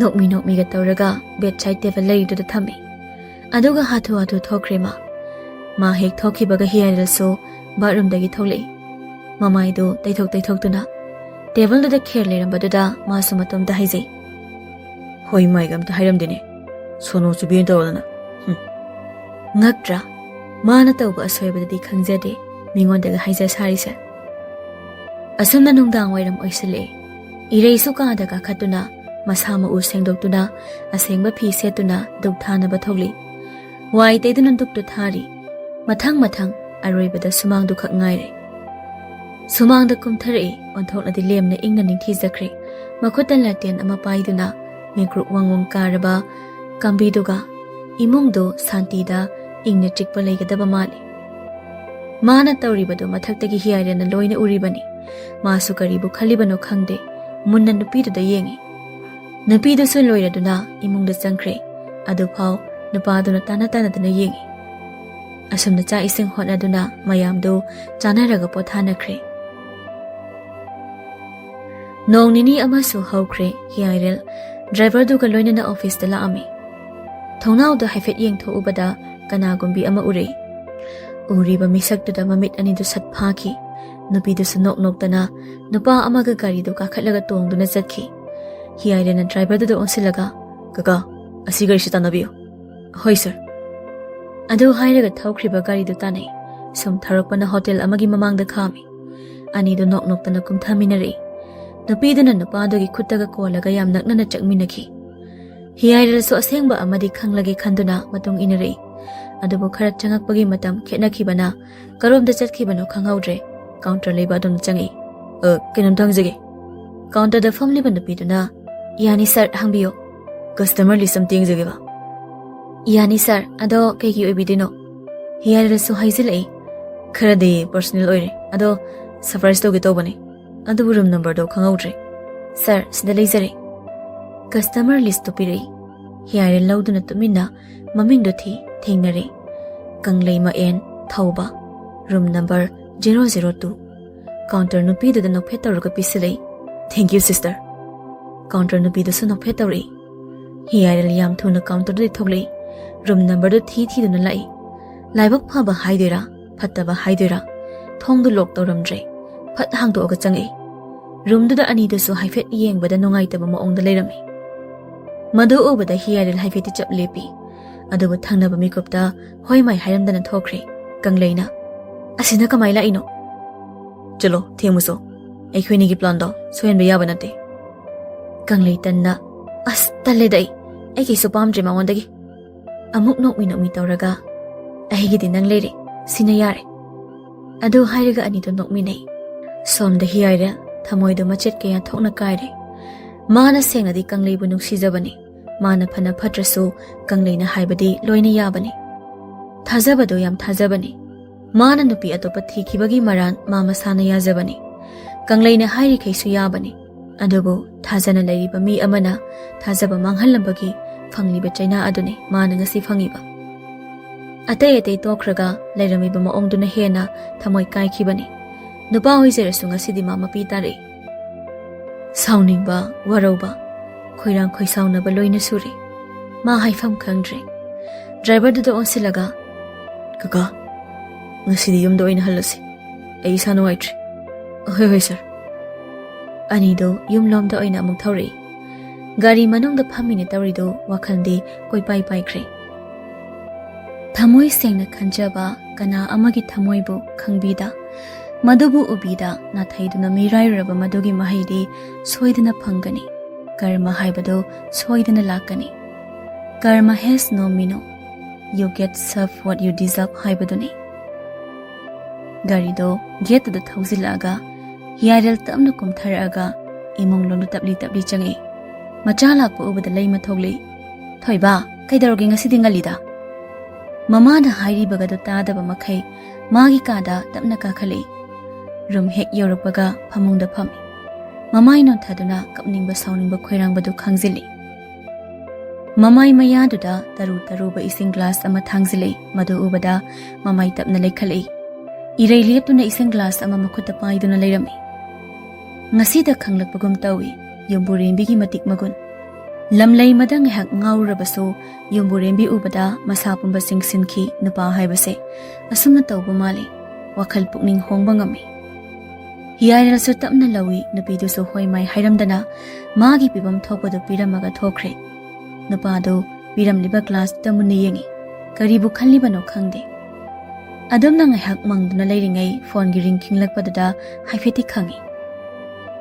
ꯅꯣꯛꯃꯤ ꯅꯣꯛꯃꯤꯒ ꯇꯧꯔꯒ bedside table ꯂꯩꯔꯤꯗꯨꯗ ꯊꯝꯃꯤ꯫ ꯑꯗꯨꯒ ꯍꯥꯊꯨ ꯍꯥꯊꯨ ꯊꯣꯛꯈ꯭ꯔꯦ ꯃꯥ꯫ ꯃꯥ ꯍꯦꯛ ꯊꯣꯛꯈꯤꯕꯒ ꯍꯤꯌꯥꯏꯔꯦꯜꯁꯨ bathroomꯗꯒꯤ ꯊꯣꯛꯂꯛꯏ꯫ ꯃꯃꯥꯏꯗꯨ ꯇꯩꯊꯣꯛ ꯇꯩꯊꯣꯛꯇꯨꯅ tableꯗꯨꯗ ꯈꯦꯔ ꯂꯩꯔꯝꯕꯗꯨꯗ ꯃꯥꯁꯨ ꯃꯇꯣꯝꯇ ꯍꯥꯏꯖꯩ, "ꯍꯣꯏ ꯃꯥꯏꯒ ꯑꯝꯇ ꯍꯥꯏꯔꯝꯗꯦꯅꯦ, ꯁꯣꯅꯣ ꯆꯨꯕꯤ ꯑꯣꯏꯅ ꯇꯧꯔꯗꯅ꯫ ꯍꯨꯝ"꯫ ꯉꯛꯇ꯭ꯔꯥ? ꯃꯥꯅ ꯇꯧꯕ ꯑꯁꯣꯏꯕꯗꯨꯗꯤ ꯈꯪꯖꯗꯦ, ꯃꯤꯉꯣꯟꯗꯒ ꯍꯥꯏꯖ ꯁꯥꯔꯤꯁꯦ꯫ ꯑꯁꯨꯝꯅ ꯅꯨꯡꯗꯥꯡ ꯋꯥꯏꯔꯝ ꯑꯣꯏꯁꯤꯜꯂꯛꯑꯦ꯫ ꯏꯔꯩꯁꯨ ꯀꯥꯗ ꯀꯥꯈꯠꯇꯨꯅ ꯃꯁꯥ ꯃꯎ ꯁꯦꯡꯗꯣꯛꯇꯨꯅ ꯑꯁꯦꯡꯕ ꯐꯤ ꯁꯦꯠꯇꯨꯅ ꯙꯨꯛ ꯊꯥꯅꯕ ꯊꯣꯛꯂꯤ꯫ ꯋꯥꯏ ꯇꯩꯗꯨꯅ ꯙꯨꯛꯇꯨ ꯊꯥꯔꯤ꯫ ꯃꯊꯪ ꯃꯊꯪ ꯑꯔꯣꯏꯕꯗ ꯁꯨꯃꯥꯡꯗꯨ ꯈꯛ ꯉꯥꯏꯔꯦ꯫ ꯁꯨꯃꯥꯡꯗ ꯀꯨꯝꯊꯔꯛꯏ, ꯑꯣꯟꯊꯣꯛꯅꯗꯤ ꯂꯦꯝꯅ ꯏꯪꯅ ꯅꯤꯡꯊꯤꯖꯈ꯭ꯔꯦ꯫ ꯃꯈꯨꯠꯇ ꯂꯥꯇꯦꯟ ꯑꯃ ꯄꯥꯏꯗꯨꯅ ꯃꯤꯀ꯭ꯔꯨꯛ ꯋꯥꯡ ꯋꯥꯡ ꯀꯥꯔꯕ ꯀꯥꯝꯕꯤꯗꯨꯒ ꯏꯃꯨꯡꯗꯨ ꯁꯥꯟꯇꯤꯗ ꯏꯪꯅ ꯆꯤꯛꯄ ꯂꯩꯒꯗꯕ ꯃꯥꯜꯂꯤ꯫ ꯃꯥꯅ ꯇꯧꯔꯤꯕꯗꯨ ꯃꯊꯛꯇꯒꯤ ꯍꯤꯌꯥꯏꯔꯦꯟꯅ ꯂꯣꯏꯅ ꯎꯔꯤꯕꯅꯤ꯫ ꯃꯥꯁꯨ ꯀꯔꯤꯕꯨ ꯈꯜꯂꯤꯕꯅꯣ ꯈꯪꯗꯦ, ꯃꯨꯟꯅ ꯅꯨꯄꯤꯗꯨꯗ ꯌꯦꯡꯉꯤ꯫ ꯅꯨꯄꯤꯗꯨꯁꯨ ꯂꯣꯏꯔꯗꯨꯅ ꯏꯃꯨꯡꯗ ꯆꯪꯈ꯭ꯔꯦ꯫ ꯑꯗꯨꯐꯥꯎ ꯅꯨꯄꯥꯗꯨꯅ ꯇꯥꯅ ꯇꯥꯅꯗꯨꯅ ꯌꯦꯡꯉꯤ꯫ ꯑꯁꯨꯝꯅ ꯆꯥꯛ ꯏꯁꯤꯡ ꯍꯣꯠꯅꯗꯨꯅ ꯃꯌꯥꯝꯗꯨ ꯆꯥꯅꯔꯒ ꯄꯣꯊꯥꯅꯈ꯭ꯔꯦ꯫ ꯅꯣꯡ ꯅꯤꯅꯤ ꯑꯃꯁꯨ ꯍꯧꯈ꯭ꯔꯦ꯫ ꯍꯤꯌꯥꯏꯔꯦꯜ driverꯗꯨꯒ ꯂꯣꯏꯅꯅ officeꯇ ꯂꯥꯛꯑꯝꯃꯤ꯫ ꯊꯣꯡꯅꯥꯎꯗ ꯍꯥꯏꯐꯦꯠ ꯌꯦꯡꯊꯣꯛꯎꯕꯗ ꯀꯅꯥꯒꯨꯝꯕꯤ ꯑꯃ ꯎꯔꯛꯏ꯫ ꯎꯔꯤꯕ ꯃꯤꯁꯛꯇꯨꯗ ꯃꯃꯤꯠ ꯑꯅꯤꯗꯨ ꯁꯠ ꯐꯥꯈꯤ꯫ ꯅꯨꯄꯤꯗꯨꯁꯨ ꯅꯣꯛ ꯅꯣꯛꯇꯅ ꯅꯨꯄꯥ ꯑꯃꯒ ꯒꯥꯔꯤꯗꯨ ꯀꯥꯈꯠꯂꯒ ꯇꯣꯡꯗꯨꯅ ꯆꯠꯈꯤ꯫ ꯍꯤꯌꯥꯏꯔꯦꯟꯅ driverꯗꯨꯗ ꯑꯣꯟꯁꯤꯜꯂꯒ, "ꯀꯀꯥ, ꯑꯁꯤ ꯒꯥꯔꯤꯁꯤ ꯇꯥꯟꯅꯕꯤꯌꯨ"꯫ "ꯍꯣꯏ sir"꯫ ꯑꯗꯨ ꯍꯥꯏꯔꯒ ꯊꯧꯈ꯭ꯔꯤꯕ ꯒꯥꯔꯤꯗꯨ ꯇꯥꯟꯅꯩ꯫ ꯁꯨꯝ ꯊꯧꯔꯛꯄꯅ hotel ꯑꯃꯒꯤ ꯃꯃꯥꯡꯗ ꯈꯥꯝꯃꯤ꯫ ꯑꯅꯤꯗꯨ ꯅꯣꯛ ꯅꯣꯛꯇꯅ ꯀꯨꯝꯊꯃꯤꯟꯅꯔꯛꯏ꯫ ꯅꯨꯄꯤꯗꯨꯅ ꯅꯨꯄꯥꯗꯨꯒꯤ ꯈꯨꯠꯇꯒ ꯀꯣꯜꯂꯒ ꯌꯥꯝ ꯅꯛꯅꯅ ꯆꯪꯃꯤꯟꯅꯈꯤ꯫ ꯍꯤꯌꯥꯏꯔꯦꯜꯁꯨ ꯑꯁꯦꯡꯕ ꯑꯃꯗꯤ ꯈꯪꯂꯒꯦ ꯈꯟꯗꯨꯅ ꯃꯇꯨꯡ ꯏꯟꯅꯔꯛꯏ꯫ ꯑꯗꯨꯕꯨ ꯈꯔ ꯆꯪꯉꯛꯄꯒꯤ ꯃꯇꯝ ꯈꯦꯠꯅꯈꯤꯕꯅ ꯀꯔꯣꯝꯗ ꯆꯠꯈꯤꯕꯅꯣ ꯈꯪꯍꯧꯗ꯭ꯔꯦ꯫ Counter ꯂꯩꯕ ꯑꯗꯣꯝꯗ ꯆꯪꯉꯛꯏ꯫ "ꯑ, ꯀꯩꯅꯣꯝꯇ ꯍꯪꯖꯒꯦ"꯫ Counterꯗ ꯐꯝꯂꯤꯕ ꯅꯨꯄꯤꯗꯨꯅ, "ꯌꯥꯅꯤ sir, ꯍꯪꯕꯤꯌꯨ"꯫ "Customer list ꯑꯝꯇ ꯌꯦꯡꯖꯒꯦꯕ"꯫ "ꯌꯥꯅꯤ sir, ꯑꯗꯣ ꯀꯩꯒꯤ ꯑꯣꯏꯕꯤꯗꯣꯏꯅꯣ?" ꯍꯤꯌꯥꯏꯔꯦꯜꯁꯨ ꯍꯥꯏꯖꯤꯜꯂꯛꯏ꯫ ꯈꯔꯗꯤ personal ꯑꯣꯏꯔꯦ, ꯑꯗꯣ surprise ꯇꯧꯒꯦ ꯇꯧꯕꯅꯦ, ꯑꯗꯨꯕꯨ room numberꯗꯣ ꯈꯪꯍꯧꯗ꯭ꯔꯦ꯫ "Sir, ꯁꯤꯗ ꯂꯩꯖꯔꯦ꯫" Customer listꯇꯨ ꯄꯤꯔꯛꯏ꯫ ꯍꯤꯌꯥꯏꯔꯦꯜ ꯂꯧꯗꯨꯅ ꯇꯨꯃꯤꯟꯅ ꯃꯃꯤꯡꯗꯨ ꯊꯤ, ꯊꯦꯡꯅꯔꯦ꯫ ꯀꯪꯂꯩꯃ ꯑꯦꯟ ꯊꯧꯕ, room number zero zero two꯫ Counter ꯅꯨꯄꯤꯗꯨꯗ ꯅꯣꯛꯐꯦꯠ ꯇꯧꯔꯒ ꯄꯤꯁꯤꯜꯂꯛꯏ꯫ "Thank you, sister꯫" Counter ꯅꯨꯄꯤꯗꯨꯁꯨ ꯅꯣꯛꯐꯦꯠ ꯇꯧꯔꯛꯏ꯫ ꯍꯤꯌꯥꯏꯔꯦꯜ ꯌꯥꯝ ꯊꯨꯅ counterꯗꯒꯤ ꯊꯣꯛꯂꯛꯏ꯫ Room numberꯗꯨ ꯊꯤ ꯊꯤꯗꯨꯅ ꯂꯥꯛꯏ꯫ ꯂꯥꯏꯕꯛ ꯐꯕ ꯍꯥꯏꯗꯣꯏꯔꯥ, ꯐꯠꯇꯕ ꯍꯥꯏꯗꯣꯏꯔꯥ, ꯊꯣꯡꯗꯨ lock ꯇꯧꯔꯝꯗ꯭ꯔꯦ꯫ ꯐꯠ ꯍꯥꯡꯗꯣꯛꯑꯒ ꯆꯪꯉꯛꯏ꯫ Roomꯗꯨꯗ ꯑꯅꯤꯗꯨꯁꯨ ꯍꯥꯏꯐꯦꯠ ꯌꯦꯡꯕꯗ ꯅꯨꯡꯉꯥꯏꯇꯕ ꯃꯑꯣꯡꯗ ꯂꯩꯔꯝꯃꯤ꯫ ꯃꯗꯨ ꯎꯕꯗ ꯍꯤꯌꯥꯏꯔꯦꯜ ꯍꯥꯏꯐꯦꯠꯇꯤ ꯆꯞ ꯂꯦꯞꯄꯤ꯫ ꯑꯗꯨꯕꯨ ꯊꯪꯅꯕ ꯃꯤꯀꯨꯞꯇ ꯍꯣꯏ ꯃꯥꯏ ꯍꯥꯏꯔꯝꯗꯅ ꯊꯣꯛꯈ꯭ꯔꯦ꯫ ꯀꯪꯂꯩꯅ, "ꯑꯁꯤꯅ ꯀꯃꯥꯏ ꯂꯥꯛꯏꯅꯣ?" "ꯆꯠꯂꯣ, ꯊꯦꯡꯃꯨꯁꯣ꯫ ꯑꯩꯈꯣꯏꯅꯤꯒꯤ planꯗꯣ ꯁꯣꯏꯍꯟꯕ ꯌꯥꯕ ꯅꯠꯇꯦ꯫" ꯀꯪꯂꯩ ꯇꯟꯅ, "ꯑꯁ, ꯇꯜꯂꯦꯗ ꯑꯩ꯫ ꯑꯩ ꯀꯩꯁꯨ ꯄꯥꯝꯗ꯭ꯔꯦ ꯃꯉꯣꯟꯗꯒꯤ꯫" ꯑꯃꯨꯛ ꯅꯣꯛꯃꯤ ꯅꯣꯛꯃꯤ ꯇꯧꯔꯒ, "ꯑꯩꯒꯤꯗꯤ ꯅꯪ ꯂꯩꯔꯦ, ꯁꯤꯅ ꯌꯥꯔꯦ꯫" ꯑꯗꯨ ꯍꯥꯏꯔꯒ ꯑꯅꯤꯗꯣ ꯅꯣꯛꯃꯤꯟꯅꯩ꯫ ꯁꯣꯝꯗ ꯍꯤꯌꯥꯏꯔꯦꯜ ꯊꯃꯣꯏꯗꯣ ꯃꯆꯦꯠ ꯀꯌꯥ ꯊꯣꯛꯅ ꯀꯥꯏꯔꯦ꯫ ꯃꯥꯅ ꯁꯦꯡꯅꯗꯤ ꯀꯪꯂꯩꯕꯨ ꯅꯨꯡꯁꯤꯖꯕꯅꯤ꯫ ꯃꯥꯅ ꯐꯅ ꯐꯠꯇ꯭ꯔꯁꯨ ꯀꯪꯂꯩꯅ ꯍꯥꯏꯕꯗꯤ ꯂꯣꯏꯅ ꯌꯥꯕꯅꯤ꯫ ꯊꯥꯖꯕꯗꯣ ꯌꯥꯝ ꯊꯥꯖꯕꯅꯤ꯫ ꯃꯥꯅ ꯅꯨꯄꯤ ꯑꯇꯣꯞꯄ ꯊꯤꯈꯤꯕꯒꯤ ꯃꯔꯥꯟ ꯃꯥ ꯃꯁꯥꯅ ꯌꯥꯖꯕꯅꯤ꯫ ꯀꯪꯂꯩꯅ ꯍꯥꯏꯔꯤꯈꯩꯁꯨ ꯌꯥꯕꯅꯤ꯫ ꯑꯗꯨꯕꯨ ꯊꯥꯖꯅ ꯂꯩꯔꯤꯕ ꯃꯤ ꯑꯃꯅ ꯊꯥꯖꯕ ꯃꯥꯡꯍꯜꯂꯝꯕꯒꯤ ꯐꯪꯂꯤꯕ ꯆꯩꯅꯥ ꯑꯗꯨꯅꯤ ꯃꯥꯅ ꯉꯁꯤ ꯐꯪꯉꯤꯕ꯫ ꯑꯇꯩ ꯑꯇꯩ ꯇꯣꯛꯈ꯭ꯔꯒ ꯂꯩꯔꯝꯃꯤꯕ ꯃꯑꯣꯡꯗꯨꯅ ꯍꯦꯟꯅ ꯊꯃꯣꯏ ꯀꯥꯏꯈꯤꯕꯅꯤ꯫ ꯅꯨꯄꯥ ꯑꯣꯏꯖꯔꯁꯨ ꯉꯁꯤꯗꯤ ꯃꯥ ꯃꯄꯤ ꯇꯥꯔꯛꯏ꯫ ꯁꯥꯎꯅꯤꯡꯕ, ꯋꯥꯔꯧꯕ, ꯈꯣꯏꯔꯥꯡ ꯈꯣꯏꯁꯥꯎꯅꯕ ꯂꯣꯏꯅ ꯁꯨꯔꯦ꯫ ꯃꯥ ꯍꯥꯏꯐꯝ ꯈꯪꯗ꯭ꯔꯦ꯫ ꯗ꯭ꯔꯥꯏꯚꯔꯗꯨꯗ ꯑꯣꯟꯁꯤꯜꯂꯒ, "ꯀꯀꯥ, ꯉꯁꯤꯗꯤ ꯌꯨꯝꯗ ꯑꯣꯏꯅ ꯍꯜꯂꯁꯤ꯫ ꯑꯩ ꯏꯁꯥ ꯅꯨꯡꯉꯥꯏꯇ꯭ꯔꯦ꯫" "ꯍꯣꯏ, ꯍꯣꯏ, ꯁꯥꯔ꯫" ꯑꯅꯤꯗꯨ ꯌꯨꯝꯂꯣꯝꯗ ꯑꯣꯏꯅ ꯑꯃꯨꯛ ꯊꯧꯔꯛꯏ꯫ ꯒꯥꯔꯤ ꯃꯅꯨꯡꯗ ꯐꯝꯃꯤꯅꯦ ꯇꯧꯔꯤꯗꯨ ꯋꯥꯈꯜꯗꯤ ꯀꯣꯏꯄꯥꯏ ꯄꯥꯏꯈ꯭ꯔꯦ꯫ ꯊꯃꯣꯏ ꯁꯦꯡꯅ ꯈꯟꯖꯕ ꯀꯅꯥ ꯑꯃꯒꯤ ꯊꯃꯣꯏꯕꯨ ꯈꯪꯕꯤꯗ, ꯃꯗꯨꯕꯨ ꯎꯕꯤꯗ ꯅꯥꯊꯩꯗꯨꯅ ꯃꯤꯔꯥꯏꯔꯨꯔꯕ ꯃꯗꯨꯒꯤ ꯃꯍꯩꯗꯤ ꯁꯣꯏꯗꯅ ꯐꯪꯒꯅꯤ꯫ ꯀꯔꯃ ꯍꯥꯏꯕꯗꯨ ꯁꯣꯏꯗꯅ ꯂꯥꯛꯀꯅꯤ꯫ "Karma has no minnow, you get serve what you deserve" ꯍꯥꯏꯕꯗꯨꯅꯤ꯫ ꯒꯥꯔꯤꯗꯣ ꯒꯦꯠꯇꯨꯗ ꯊꯧꯖꯤꯜꯂꯛꯑꯒ ꯍꯤꯌꯥꯏꯔꯦꯜ ꯇꯞꯅ ꯀꯨꯝꯊꯔꯛꯑꯒ ꯏꯃꯨꯡ ꯂꯣꯝꯗ ꯇꯞꯂꯤ ꯇꯞꯂꯤ ꯆꯪꯉꯛꯏ꯫ ꯃꯆꯥ ꯂꯥꯛꯄ ꯎꯕꯗ ꯂꯩꯃ ꯊꯣꯛꯂꯛꯏ꯫ "ꯊꯣꯏꯕ, ꯀꯩꯗꯧꯔꯒꯦ ꯉꯁꯤꯗꯤ ꯉꯜꯂꯤꯗ?" ꯃꯃꯥꯅ ꯍꯥꯏꯔꯤꯕꯒꯗꯨ ꯇꯥꯗꯕ ꯃꯈꯩ ꯃꯥꯒꯤ ꯀꯥꯗ ꯇꯞꯅ ꯀꯥꯈꯠꯂꯛꯏ꯫ ꯔꯨꯝ ꯍꯦꯛ ꯌꯧꯔꯛꯄꯒ ꯐꯃꯨꯡꯗ ꯐꯝꯃꯤ꯫ ꯃꯃꯥꯏ ꯅꯣꯟꯊꯗꯨꯅ ꯀꯞꯅꯤꯡꯕ ꯁꯥꯎꯅꯤꯡꯕ ꯈꯣꯏꯔꯥꯡꯕꯗꯨ ꯈꯥꯡꯖꯤꯜꯂꯤ꯫ ꯃꯃꯥꯏ ꯃꯌꯥꯗꯨꯗ ꯇꯔꯨ ꯇꯔꯨꯕ ꯏꯁꯤꯡ ꯒ꯭ꯂꯥꯁ ꯑꯃ ꯊꯥꯡꯖꯤꯜꯂꯛꯏ꯫ ꯃꯗꯨ ꯎꯕꯗ ꯃꯃꯥꯏ ꯇꯞꯅ ꯂꯩꯈꯠꯂꯛꯏ꯫ ꯏꯔꯩ ꯂꯦꯞꯇꯨꯅ ꯏꯁꯤꯡ ꯒ꯭ꯂꯥꯁ ꯑꯃ ꯃꯈꯨꯠꯇ ꯄꯥꯏꯗꯨꯅ ꯂꯩꯔꯝꯃꯤ꯫ ꯉꯁꯤꯗ ꯈꯪꯂꯛꯄꯒꯨꯝ ꯇꯧꯏ ꯌꯨꯝꯕꯨꯔꯦꯝꯕꯤꯒꯤ ꯃꯇꯤꯛ ꯃꯒꯨꯟ꯫ ꯂꯝꯂꯩꯃꯗ ꯉꯥꯏꯍꯥꯛ ꯉꯥꯎꯔꯨꯔꯕꯁꯨ ꯌꯨꯝꯕꯨꯔꯦꯝꯕꯤ ꯎꯕꯗ ꯃꯁꯥ ꯄꯨꯝꯕ ꯆꯤꯡꯁꯤꯟꯈꯤ꯫ ꯅꯨꯄꯥ ꯍꯥꯏꯕꯁꯦ ꯑꯁꯨꯝꯅ ꯇꯧꯕ ꯃꯥꯜꯂꯤ꯫ ꯋꯥꯈꯜ ꯄꯨꯛꯅꯤꯡ ꯍꯣꯡꯕ ꯉꯝꯃꯤ꯫ ꯍꯤꯌꯥꯏꯔꯦꯜꯁꯨ ꯇꯞꯅ ꯂꯧꯏ꯫ ꯅꯨꯄꯤꯗꯨꯁꯨ ꯍꯣꯏ ꯃꯥꯏ ꯍꯥꯏꯔꯝꯗꯅ ꯃꯥꯒꯤ ꯄꯤꯐꯝ ꯊꯣꯛꯄꯗꯨ ꯄꯤꯔꯝꯃꯒ ꯊꯣꯛꯈ꯭ꯔꯦ꯫ ꯅꯨꯄꯥꯗꯨ ꯄꯤꯔꯝꯂꯤꯕ ꯒ꯭ꯂꯥꯁꯇꯨꯗ ꯃꯨꯟꯅ ꯌꯦꯡꯏ꯫ ꯀꯔꯤꯕꯨ ꯈꯜꯂꯤꯕꯅꯣ ꯈꯪꯗꯦ꯫ ꯑꯗꯨꯝꯅ ꯉꯥꯏꯍꯥꯛ ꯃꯪꯗꯨꯅ ꯂꯩꯔꯤꯉꯩ ꯐꯣꯟꯒꯤ ꯔꯤꯡ ꯈꯤꯡꯂꯛꯄꯗꯨꯗ ꯍꯥꯏꯐꯦꯠꯇꯤ ꯈꯪꯏ꯫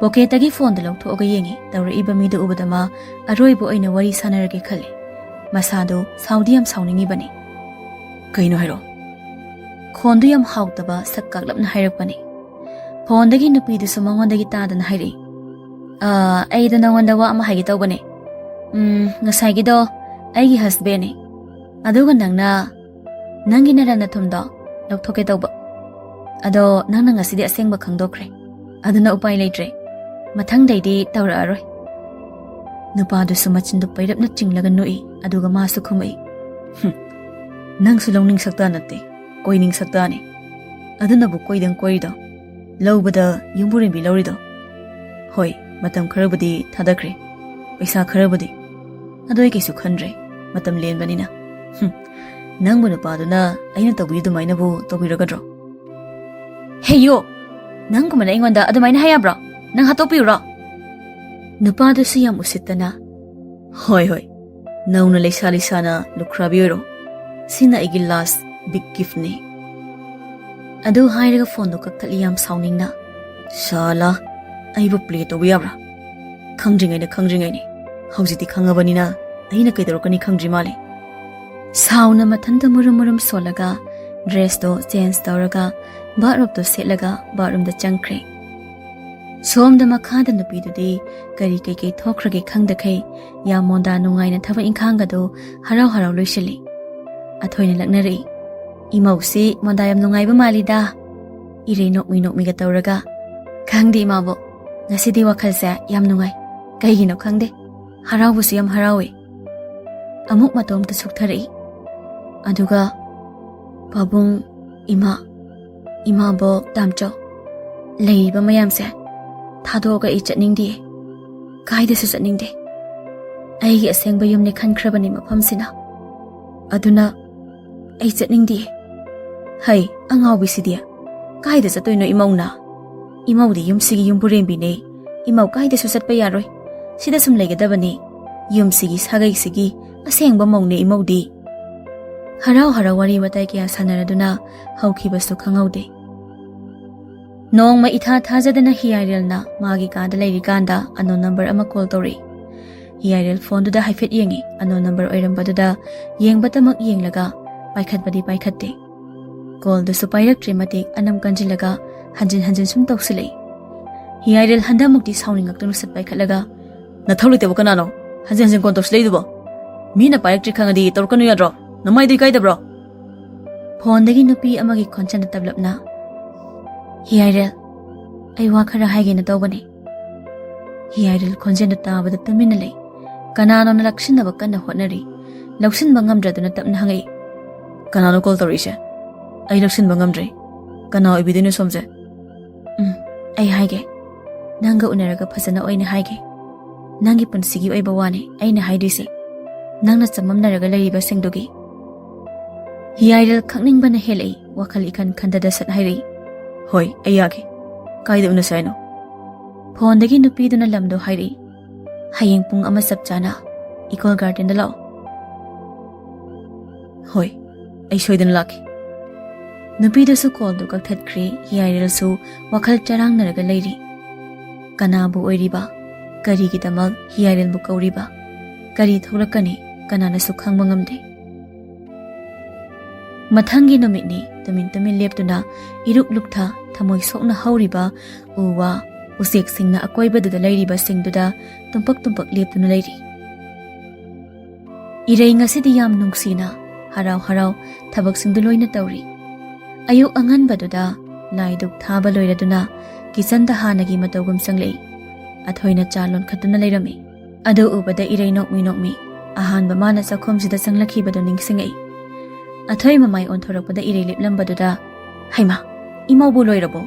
ꯄꯣꯀꯦꯠꯇꯒꯤ ꯐꯣꯟꯗꯨ ꯂꯧꯊꯣꯛꯑꯒ ꯌꯦꯡꯏ꯫ ꯇꯧꯔꯛꯏꯕ ꯃꯤꯗꯨ ꯎꯕꯗ ꯃꯥ ꯑꯔꯣꯏꯕ ꯑꯣꯏꯅ ꯋꯥꯔꯤ ꯁꯥꯟꯅꯔꯒꯦ ꯈꯜꯂꯤ꯫ ꯃꯁꯥꯗꯨ ꯁꯥꯎꯗꯤ ꯌꯥꯝ ꯁꯥꯎꯅꯤꯡꯉꯤꯕꯅꯤ꯫ "ꯀꯩꯅꯣ ꯍꯥꯏꯔꯣ?" ꯈꯣꯟꯗꯨ ꯌꯥꯝ ꯍꯥꯎꯇꯕ ꯁꯛ ꯀꯥꯛꯂꯞꯅ ꯍꯥꯏꯔꯛꯄꯅꯤ꯫ ꯐꯣꯟꯗꯒꯤ ꯅꯨꯄꯤꯗꯨꯁꯨ ꯃꯉꯣꯟꯗꯒꯤ ꯇꯥꯗꯅ ꯍꯥꯏꯔꯛꯏ, "ꯑꯥ, ꯑꯩꯗꯣ ꯅꯉꯣꯟꯗ ꯋꯥ ꯑꯃ ꯍꯥꯏꯒꯦ ꯇꯧꯕꯅꯦ꯫ ꯎꯝ, ꯉꯁꯥꯏꯒꯤꯗꯣ ꯑꯩꯒꯤ ꯍꯁꯕꯦꯟꯅꯦ꯫ ꯑꯗꯨꯒ ꯅꯪꯅ ꯅꯪꯒꯤ ꯅꯔꯟ ꯅꯊꯨꯝꯗꯣ ꯂꯧꯊꯣꯛꯀꯦ ꯇꯧꯕ꯫ ꯑꯗꯣ ꯅꯪꯅ ꯉꯁꯤꯗꯤ ꯑꯁꯦꯡꯕ ꯈꯪꯗꯣꯛꯈ꯭ꯔꯦ꯫ ꯑꯗꯨꯅ ꯎꯄꯥꯏ ꯂꯩꯇ꯭ꯔꯦ꯫ ꯃꯊꯪꯗꯩꯗꯤ ꯇꯧꯔꯛꯑꯔꯣꯏ꯫" ꯅꯨꯄꯥꯗꯨꯁꯨ ꯃꯆꯤꯟꯗꯨ ꯄꯩꯔꯞꯅ ꯆꯤꯡꯂꯒ ꯅꯣꯛꯏ꯫ ꯑꯗꯨꯒ ꯃꯥꯁꯨ ꯈꯨꯝꯃꯛꯏ, "ꯍꯨꯝ, ꯅꯪꯁꯨ ꯂꯧꯅꯤꯡ ꯁꯛꯇꯥ ꯅꯠꯇꯦ, ꯀꯣꯏꯅꯤꯡ ꯁꯛꯇꯥꯅꯦ꯫ ꯑꯗꯨꯅꯕꯨ ꯀꯣꯏꯗꯪ ꯀꯣꯏꯔꯤꯗꯣ, ꯂꯧꯕꯗ ꯌꯨꯝꯕꯨꯔꯦꯝꯕꯤ ꯂꯧꯔꯤꯗꯣ꯫ ꯍꯣꯏ, ꯃꯇꯝ ꯈꯔꯕꯨꯗꯤ ꯊꯥꯗꯈ꯭ꯔꯦ, ꯄꯩꯁꯥ ꯈꯔꯕꯨꯗꯤ꯫ ꯑꯗꯣ ꯑꯩ ꯀꯩꯁꯨ ꯈꯟꯗ꯭ꯔꯦ, ꯃꯇꯝ ꯂꯦꯟꯕꯅꯤꯅ꯫ ꯍꯨꯝ, ꯅꯪꯕꯨ ꯅꯨꯄꯥꯗꯨꯅ ꯑꯩꯅ ꯇꯧꯕꯤ ꯑꯗꯨꯃꯥꯏꯅꯕꯨ ꯇꯧꯕꯤꯔꯒꯗ꯭ꯔꯣ?" "ꯍꯦ ꯌꯣ, ꯅꯪꯒꯨꯝꯕꯅ ꯑꯩꯉꯣꯟꯗ ꯑꯗꯨꯃꯥꯏꯅ ꯍꯥꯏ ꯌꯥꯕ꯭ꯔꯣ? ꯅꯪ ꯍꯥꯠꯇꯣꯛꯄꯤꯌꯨꯔꯣ?" ꯅꯨꯄꯥꯗꯨꯁꯨ ꯌꯥꯝ ꯎꯁꯤꯠꯇꯅ, "ꯍꯣꯏ, ꯍꯣꯏ, ꯅꯧꯅ ꯂꯩꯁꯥ ꯂꯩꯁꯥꯅ ꯂꯨꯈ꯭ꯔꯥꯕꯤ ꯑꯣꯏꯔꯣ꯫ ꯁꯤꯅ ꯑꯩꯒꯤ ꯂꯥꯁ ꯕꯤꯒ ꯒꯤꯐꯅꯤ꯫" ꯑꯗꯨ ꯍꯥꯏꯔꯒ ꯐꯣꯟꯗꯣ ꯀꯛꯊꯠꯂꯤ ꯌꯥꯝ ꯁꯥꯎꯅꯤꯡꯅ꯫ "ꯁꯥꯂꯥ, ꯑꯩꯕꯨ ꯄ꯭ꯂꯦ ꯇꯧꯕ ꯌꯥꯕ꯭ꯔꯥ? ꯈꯪꯗ꯭ꯔꯤꯉꯩꯗ ꯈꯪꯗ꯭ꯔꯤꯉꯩꯅꯤ꯫ ꯍꯧꯖꯤꯛꯇꯤ ꯈꯪꯉꯕꯅꯤꯅ ꯑꯩꯅ ꯀꯩꯗꯧꯔꯛꯀꯅꯤ ꯈꯪꯗ꯭ꯔꯤ ꯃꯥꯜꯂꯦ꯫" ꯁꯥꯎꯅ ꯃꯊꯟꯇ ꯃꯨꯔꯨꯝ ꯃꯨꯔꯨꯝ ꯁꯣꯜꯂꯒ ꯗ꯭ꯔꯦꯁꯇꯣ ꯆꯦꯟꯖ ꯇꯧꯔꯒ ꯕꯥꯠꯔꯣꯞꯇꯣ ꯁꯦꯠꯂꯒ ꯕꯥꯠꯔꯨꯝꯗ ꯆꯪꯈ꯭ꯔꯦ꯫ ꯁꯣꯝꯗ ꯃꯈꯥꯗ ꯅꯨꯄꯤꯗꯨꯗꯤ ꯀꯔꯤ ꯀꯩꯀꯩ ꯊꯣꯛꯈ꯭ꯔꯒꯦ ꯈꯪꯗꯈꯩ ꯌꯥꯝ ꯃꯣꯟꯗꯥ ꯅꯨꯡꯉꯥꯏꯅ ꯊꯕꯛ ꯏꯪꯈꯥꯡꯒꯗꯣ ꯍꯔꯥꯎ ꯍꯔꯥꯎ ꯂꯣꯏꯁꯤꯜꯂꯤ꯫ ꯑꯊꯣꯏꯅ ꯂꯛꯅꯔꯛꯏ, "ꯏꯃꯧꯁꯤ ꯃꯣꯟꯗꯥ ꯌꯥꯝ ꯅꯨꯡꯉꯥꯏꯕ ꯃꯥꯜꯂꯤꯗ", ꯏꯔꯩ ꯅꯣꯛꯃꯤ ꯅꯣꯛꯃꯤꯒ ꯇꯧꯔꯒ꯫ "ꯈꯪꯗꯦ ꯏꯃꯥꯕꯣꯛ, ꯉꯁꯤꯗꯤ ꯋꯥꯈꯜꯁꯦ ꯌꯥꯝ ꯅꯨꯡꯉꯥꯏ꯫ ꯀꯩꯒꯤꯅꯣ ꯈꯪꯗꯦ꯫ ꯍꯔꯥꯎꯕꯁꯨ ꯌꯥꯝ ꯍꯔꯥꯎꯏ"꯫ ꯑꯃꯨꯛ ꯃꯇꯣꯝꯇ ꯁꯨꯛꯊꯔꯛꯏ꯫ ꯑꯗꯨꯒ, "ꯄꯥꯕꯨꯡ, ꯏꯃꯥ, ꯏꯃꯥꯕꯣꯛ, ꯇꯥꯝꯆꯧ, ꯂꯩꯔꯤꯕ ꯃꯌꯥꯝꯁꯦ ꯊꯥꯗꯣꯛꯑꯒ ꯑꯩ ꯆꯠꯅꯤꯡꯗꯦ꯫ ꯀꯥꯏꯗꯁꯨ ꯆꯠꯅꯤꯡꯗꯦ꯫ ꯑꯩꯒꯤ ꯑꯁꯦꯡꯕ ꯌꯨꯝꯅꯤ ꯈꯟꯈ꯭ꯔꯕꯅꯤ ꯃꯐꯝꯁꯤꯅ꯫ ꯑꯗꯨꯅ ꯑꯩ ꯆꯠꯅꯤꯡꯗꯦ"꯫ "ꯍꯩ, ꯑꯉꯥꯎꯕꯤꯁꯤꯗꯤ꯫ ꯀꯥꯏꯗ ꯆꯠꯇꯣꯏꯅꯣ ꯏꯃꯧꯅ? ꯏꯃꯧꯗꯤ ꯌꯨꯝꯁꯤꯒꯤ ꯌꯨꯝꯕꯨꯔꯦꯝꯕꯤꯅꯦ꯫ ꯏꯃꯧ ꯀꯥꯏꯗꯁꯨ ꯆꯠꯄ ꯌꯥꯔꯣꯏ꯫ ꯁꯤꯗ ꯁꯨꯝ ꯂꯩꯒꯗꯕꯅꯤ꯫ ꯌꯨꯝꯁꯤꯒꯤ ꯁꯥꯒꯩꯁꯤꯒꯤ ꯑꯁꯦꯡꯕ ꯃꯧꯅꯦ ꯏꯃꯧꯗꯤ"꯫ ꯍꯔꯥꯎ ꯍꯔꯥꯎ ꯋꯥꯔꯤ ꯋꯥꯇꯥꯏ ꯀꯌꯥ ꯁꯥꯟꯅꯔꯗꯨꯅ ꯍꯧꯈꯤꯕꯁꯨ ꯈꯪꯍꯧꯗꯦ꯫ ꯅꯣꯡꯃ ꯏꯊꯥ ꯊꯥꯖꯗꯅ ꯍꯤꯌꯥꯏꯔꯦꯜꯅ ꯃꯥꯒꯤ ꯀꯥꯗ ꯂꯩꯔꯤꯀꯥꯟꯗ unknown number ꯑꯃ call ꯇꯧꯔꯛꯏ꯫ ꯍꯤꯌꯥꯏꯔꯦꯜ phoneꯗꯨꯗ ꯍꯥꯏꯐꯦꯠ ꯌꯦꯡꯉꯤ꯫ Unknown number ꯑꯣꯏꯔꯝꯕꯗꯨꯗ ꯌꯦꯡꯕꯇꯃꯛ ꯌꯦꯡꯂꯒ ꯄꯥꯏꯈꯠꯄꯗꯤ ꯄꯥꯏꯈꯠꯇꯦ꯫ Callꯗꯨꯁꯨ ꯄꯥꯏꯔꯛꯇ꯭ꯔꯦ ꯃꯇꯤꯛ ꯑꯅꯝ ꯀꯟꯁꯤꯜꯂꯒ ꯍꯟꯖꯤꯟ ꯍꯟꯖꯤꯟ ꯁꯨꯝ ꯇꯧꯁꯤꯜꯂꯛꯏ꯫ ꯍꯤꯌꯥꯏꯔꯦꯜ ꯍꯟꯗꯛꯃꯨꯛꯇꯤ ꯁꯥꯎꯅꯤꯡꯉꯛꯇꯨꯅ ꯁꯠ ꯄꯥꯏꯈꯠꯂꯒ, "ꯅꯊꯧ ꯂꯩꯇꯕ ꯀꯅꯥꯅꯣ? ꯍꯟꯖꯤꯟ ꯍꯟꯖꯤꯟ call ꯇꯧꯁꯤꯜꯂꯛꯏꯗꯨꯕꯣ? ꯃꯤꯅ ꯄꯥꯏꯔꯛꯇ꯭ꯔꯦ ꯈꯪꯉꯗꯤ ꯇꯧꯔꯛꯀꯅꯨ ꯌꯥꯗ꯭ꯔꯣ? ꯅꯃꯥꯏꯗꯨ ꯏꯀꯥꯏꯗꯕ꯭ꯔꯣ?" Phoneꯗꯒꯤ ꯅꯨꯄꯤ ꯑꯃꯒꯤ ꯈꯣꯟꯖꯦꯜꯗ ꯇꯞꯂꯞꯅ, "ꯍꯤꯌꯥꯏꯔꯦꯜ, ꯑꯩ ꯋꯥ ꯈꯔ ꯍꯥꯏꯒꯦꯅ ꯇꯧꯕꯅꯤ"꯫ ꯍꯤꯌꯥꯏꯔꯦꯜ ꯈꯣꯟꯖꯦꯜꯗꯨ ꯇꯥꯕꯗ ꯇꯨꯃꯤꯟꯅ ꯂꯩ꯫ ꯀꯅꯥꯅꯣꯅ ꯂꯛꯁꯤꯟꯅꯕ ꯀꯟꯅ ꯍꯣꯠꯅꯔꯤ꯫ ꯂꯧꯁꯤꯟꯕ ꯉꯝꯗ꯭ꯔꯗꯨꯅ ꯇꯞꯅ ꯍꯪꯉꯛꯏ, "ꯀꯅꯥꯅꯣ call ꯇꯧꯔꯛꯏꯁꯦ? ꯑꯩ ꯂꯧꯁꯤꯟꯕ ꯉꯝꯗ꯭ꯔꯦ꯫ ꯀꯅꯥ ꯑꯣꯏꯕꯤꯗꯣꯏꯅꯣ ꯁꯣꯝꯁꯦ?" "ꯎꯝ, ꯑꯩ ꯍꯥꯏꯒꯦ꯫ ꯅꯪꯒ ꯎꯅꯔꯒ ꯐꯖꯅ ꯑꯣꯏꯅ ꯍꯥꯏꯒꯦ꯫ ꯅꯪꯒꯤ ꯄꯨꯟꯁꯤꯒꯤ ꯑꯣꯏꯕ ꯋꯥꯅꯤ ꯑꯩꯅ ꯍꯥꯏꯗꯣꯏꯁꯦ꯫ ꯅꯪꯅ ꯆꯃꯝꯅꯔꯒ ꯂꯩꯔꯤꯕꯁꯤꯡꯗꯨꯒꯤ"꯫ ꯍꯤꯌꯥꯏꯔꯦꯜ ꯈꯪꯅꯤꯡꯕꯅ ꯍꯦꯜꯂꯛꯏ꯫ ꯋꯥꯈꯜ ꯏꯈꯟ ꯈꯟꯗꯗ ꯁꯠ ꯍꯥꯏꯔꯛꯏ, "ꯍꯣꯏ, ꯑꯩ ꯌꯥꯒꯦ꯫ ꯀꯥꯏꯗ ꯎꯅꯁꯦ ꯍꯥꯏꯅꯣ?" Phoneꯗꯒꯤ ꯅꯨꯄꯤꯗꯨꯅ ꯂꯝꯗꯣ ꯍꯥꯏꯔꯛꯏ꯫ "ꯍꯌꯦꯡ ꯄꯨꯡ ꯑꯃ ꯆꯞ ꯆꯥꯅ ꯏꯀꯣꯜ ꯒꯥꯔꯗꯦꯟꯗ ꯂꯥꯛꯑꯣ"꯫ "ꯍꯣꯏ, ꯑꯩ ꯁꯣꯏꯗꯅ ꯂꯥꯛꯀꯦ"꯫ ꯅꯨꯄꯤꯗꯨꯁꯨ callꯗꯨ ꯀꯛꯊꯠꯈ꯭ꯔꯦ꯫ ꯍꯤꯌꯥꯏꯔꯦꯜꯁꯨ ꯋꯥꯈꯜ ꯆꯔꯥꯡꯅꯔꯒ ꯂꯩꯔꯤ꯫ ꯀꯅꯥꯕꯨ ꯑꯣꯏꯔꯤꯕ? ꯀꯔꯤꯒꯤꯗꯃꯛ ꯍꯤꯌꯥꯏꯔꯦꯜꯕꯨ ꯀꯧꯔꯤꯕ? ꯀꯔꯤ ꯊꯣꯛꯂꯛꯀꯅꯤ? ꯀꯅꯥꯅꯁꯨ ꯈꯪꯕ ꯉꯝꯗꯦ꯫ ꯃꯊꯪꯒꯤ ꯅꯨꯃꯤꯠꯅꯤ꯫ ꯇꯨꯃꯤꯟ ꯇꯨꯃꯤꯟ ꯂꯦꯞꯇꯨꯅ ꯏꯔꯨꯛ ꯂꯨꯛꯊ ꯊꯃꯣꯏ ꯁꯣꯛꯅ ꯍꯧꯔꯤꯕ ꯎ ꯋꯥ, ꯎꯆꯦꯛꯁꯤꯡꯅ ꯑꯀꯣꯏꯕꯗꯨꯗ ꯂꯩꯔꯤꯕꯁꯤꯡꯗꯨꯗ ꯇꯨꯝꯄꯛ ꯇꯨꯝꯄꯛ ꯂꯦꯞꯇꯨꯅ ꯂꯩꯔꯤ꯫ ꯏꯔꯩ ꯉꯁꯤꯗꯤ ꯌꯥꯝ ꯅꯨꯡꯁꯤꯅ ꯍꯔꯥꯎ ꯍꯔꯥꯎ ꯊꯕꯛꯁꯤꯡꯗꯨ ꯂꯣꯏꯅ ꯇꯧꯔꯤ꯫ ꯑꯌꯨꯛ ꯑꯉꯟꯕꯗꯨꯗ ꯂꯥꯏ ꯙꯨꯛ ꯊꯥꯕ ꯂꯣꯏꯔꯗꯨꯅ ꯀꯤꯆꯟꯗ ꯍꯥꯟꯅꯒꯤ ꯃꯇꯧꯒꯨꯝ ꯆꯪꯂꯛꯏ꯫ ꯑꯊꯣꯏꯅ ꯆꯥ ꯂꯣꯟꯈꯠꯇꯨꯅ ꯂꯩꯔꯝꯃꯤ꯫ ꯑꯗꯨ ꯎꯕꯗ ꯏꯔꯩ ꯅꯣꯛꯃꯤ ꯅꯣꯛꯃꯤ ꯑꯍꯥꯟꯕ ꯃꯥꯅ ꯆꯥꯛꯈꯨꯝꯁꯤꯗ ꯆꯪꯂꯛꯈꯤꯕꯗꯨ ꯅꯤꯡꯁꯤꯡꯉꯛꯏ꯫ ꯑꯊꯣꯏ ꯃꯃꯥꯏ ꯑꯣꯟꯊꯣꯔꯛꯄꯗ ꯏꯔꯩ ꯂꯦꯞꯂꯝꯕꯗꯨꯗ, "ꯍꯩꯃꯥ, ꯏꯃꯧꯕꯨ ꯂꯣꯏꯔꯕꯣ?"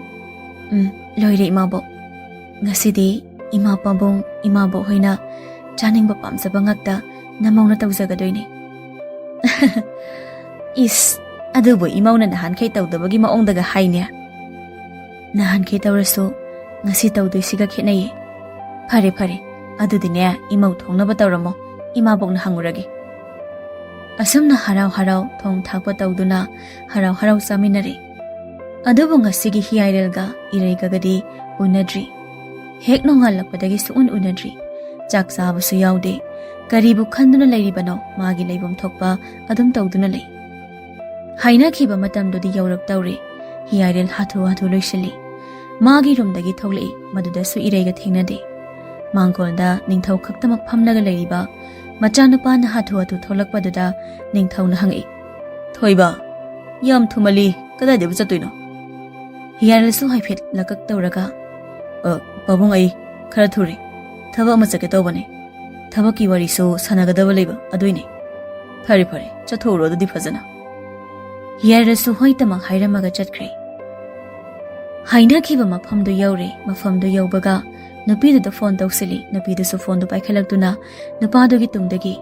"ꯎꯝ, ꯂꯣꯏꯔꯦ ꯏꯃꯥꯕꯣꯛ꯫ ꯉꯁꯤꯗꯤ ꯏꯃꯥ ꯄꯥꯕꯨꯡ, ꯏꯃꯥꯕꯣꯛ ꯍꯣꯏꯅ ꯆꯥꯅꯤꯡꯕ ꯄꯥꯝꯖꯕ ꯉꯥꯛꯇ ꯅꯃꯧꯅ ꯇꯧꯖꯒꯗꯣꯏꯅꯦ꯫" "ꯏꯁ, ꯑꯗꯨꯕꯨ ꯏꯃꯧꯅ ꯅꯍꯥꯟꯈꯩ ꯇꯧꯗꯕꯒꯤ ꯃꯑꯣꯡꯗꯒ ꯍꯥꯏꯅꯦ꯫" "ꯅꯍꯥꯟꯈꯩ ꯇꯧꯔꯁꯨ ꯉꯁꯤ ꯇꯧꯗꯣꯏꯁꯤꯒ ꯈꯦꯠꯅꯩꯌꯦ꯫" "ꯐꯔꯦ ꯐꯔꯦ, ꯑꯗꯨꯗꯤꯅꯦ ꯏꯃꯧ ꯊꯣꯡꯅꯕ ꯇꯧꯔꯝꯃꯣ, ꯏꯃꯥꯕꯣꯛꯅ ꯍꯪꯉꯨꯔꯒꯦ꯫" ꯑꯁꯨꯝꯅ ꯍꯔꯥꯎ ꯍꯔꯥꯎ ꯊꯣꯡ ꯊꯥꯛꯄ ꯇꯧꯗꯨꯅ ꯍꯔꯥꯎ ꯍꯔꯥꯎ ꯆꯥꯃꯤꯟꯅꯔꯦ꯫ ꯑꯗꯨꯕꯨ ꯉꯁꯤꯒꯤ ꯍꯤꯌꯥꯏꯔꯦꯜꯒ ꯏꯔꯩꯒꯒꯗꯤ ꯎꯅꯗ꯭ꯔꯤ꯫ ꯍꯦꯛ ꯅꯣꯡꯉꯥꯜꯂꯛꯄꯗꯒꯤ ꯁꯨꯛꯎꯟ ꯎꯅꯗ꯭ꯔꯤ꯫ ꯆꯥꯛ ꯆꯥꯕꯁꯨ ꯌꯥꯎꯗꯦ꯫ ꯀꯔꯤꯕꯨ ꯈꯟꯗꯨꯅ ꯂꯩꯔꯤꯕꯅꯣ, ꯃꯥꯒꯤ ꯂꯩꯐꯝ ꯊꯣꯛꯄ ꯑꯗꯨꯝ ꯇꯧꯗꯨꯅ ꯂꯩ꯫ ꯍꯥꯏꯅꯈꯤꯕ ꯃꯇꯝꯗꯨꯗꯤ ꯌꯧꯔꯛꯇꯧꯔꯦ꯫ ꯍꯤꯌꯥꯏꯔꯦꯜ ꯍꯥꯊꯨ ꯍꯥꯊꯨ ꯂꯣꯏꯁꯤꯜꯂꯤ꯫ ꯃꯥꯒꯤ ꯔꯨꯝꯗꯒꯤ ꯊꯣꯛꯂꯛꯏ, ꯃꯗꯨꯗꯁꯨ ꯏꯔꯩꯒ ꯊꯦꯡꯅꯗꯦ꯫ ꯃꯥꯡꯒꯣꯜꯗ ꯅꯤꯡꯊꯧ ꯈꯛꯇꯃꯛ ꯐꯝꯂꯒ ꯂꯩꯔꯤꯕ ꯃꯆꯥꯅꯨꯄꯥꯅ ꯍꯥꯊꯨ ꯍꯥꯊꯨ ꯊꯣꯛꯂꯛꯄꯗꯨꯗ ꯅꯤꯡꯊꯧꯅ ꯍꯪꯉꯛꯏ, "ꯊꯣꯏꯕ, ꯌꯥꯝ ꯊꯨꯃꯜꯂꯤ, ꯀꯗꯥꯏꯗꯕꯨ ꯆꯠꯇꯣꯏꯅꯣ?" ꯍꯤꯌꯥꯏꯔꯦꯜꯁꯨ ꯍꯥꯏꯐꯦꯠ ꯂꯀꯛ ꯇꯧꯔꯒ, "ꯑ, ꯄꯥꯕꯨꯡ, ꯑꯩ ꯈꯔ ꯊꯨꯔꯦ, ꯊꯕꯛ ꯑꯃ ꯆꯠꯀꯦ ꯇꯧꯕꯅꯦ꯫ ꯊꯕꯛꯀꯤ ꯋꯥꯔꯤꯁꯨ ꯁꯥꯟꯅꯒꯗꯕ ꯂꯩꯕ ꯑꯗꯨꯏꯅꯦ꯫" "ꯐꯔꯦ ꯐꯔꯦ, ꯆꯠꯊꯣꯛꯎꯔꯣ ꯑꯗꯨꯗꯤ ꯐꯖꯅ꯫" ꯍꯤꯌꯥꯏꯔꯦꯜꯁꯨ ꯍꯣꯏ ꯇꯃꯛ ꯍꯥꯏꯔꯝꯃꯒ ꯆꯠꯈ꯭ꯔꯦ꯫ ꯍꯥꯏꯅꯈꯤꯕ ꯃꯐꯝꯗꯨ ꯌꯧꯔꯦ꯫ ꯃꯐꯝꯗꯨ ꯌꯧꯕꯒ ꯅꯨꯄꯤꯗꯨꯗ ꯐꯣꯟ ꯇꯧꯁꯤꯜꯂꯤ꯫ ꯅꯨꯄꯤꯗꯨꯁꯨ ꯐꯣꯟꯗꯨ ꯄꯥꯏꯈꯠꯂꯛꯇꯨꯅ ꯅꯨꯄꯥꯗꯨꯒꯤ ꯇꯨꯡꯗꯒꯤ,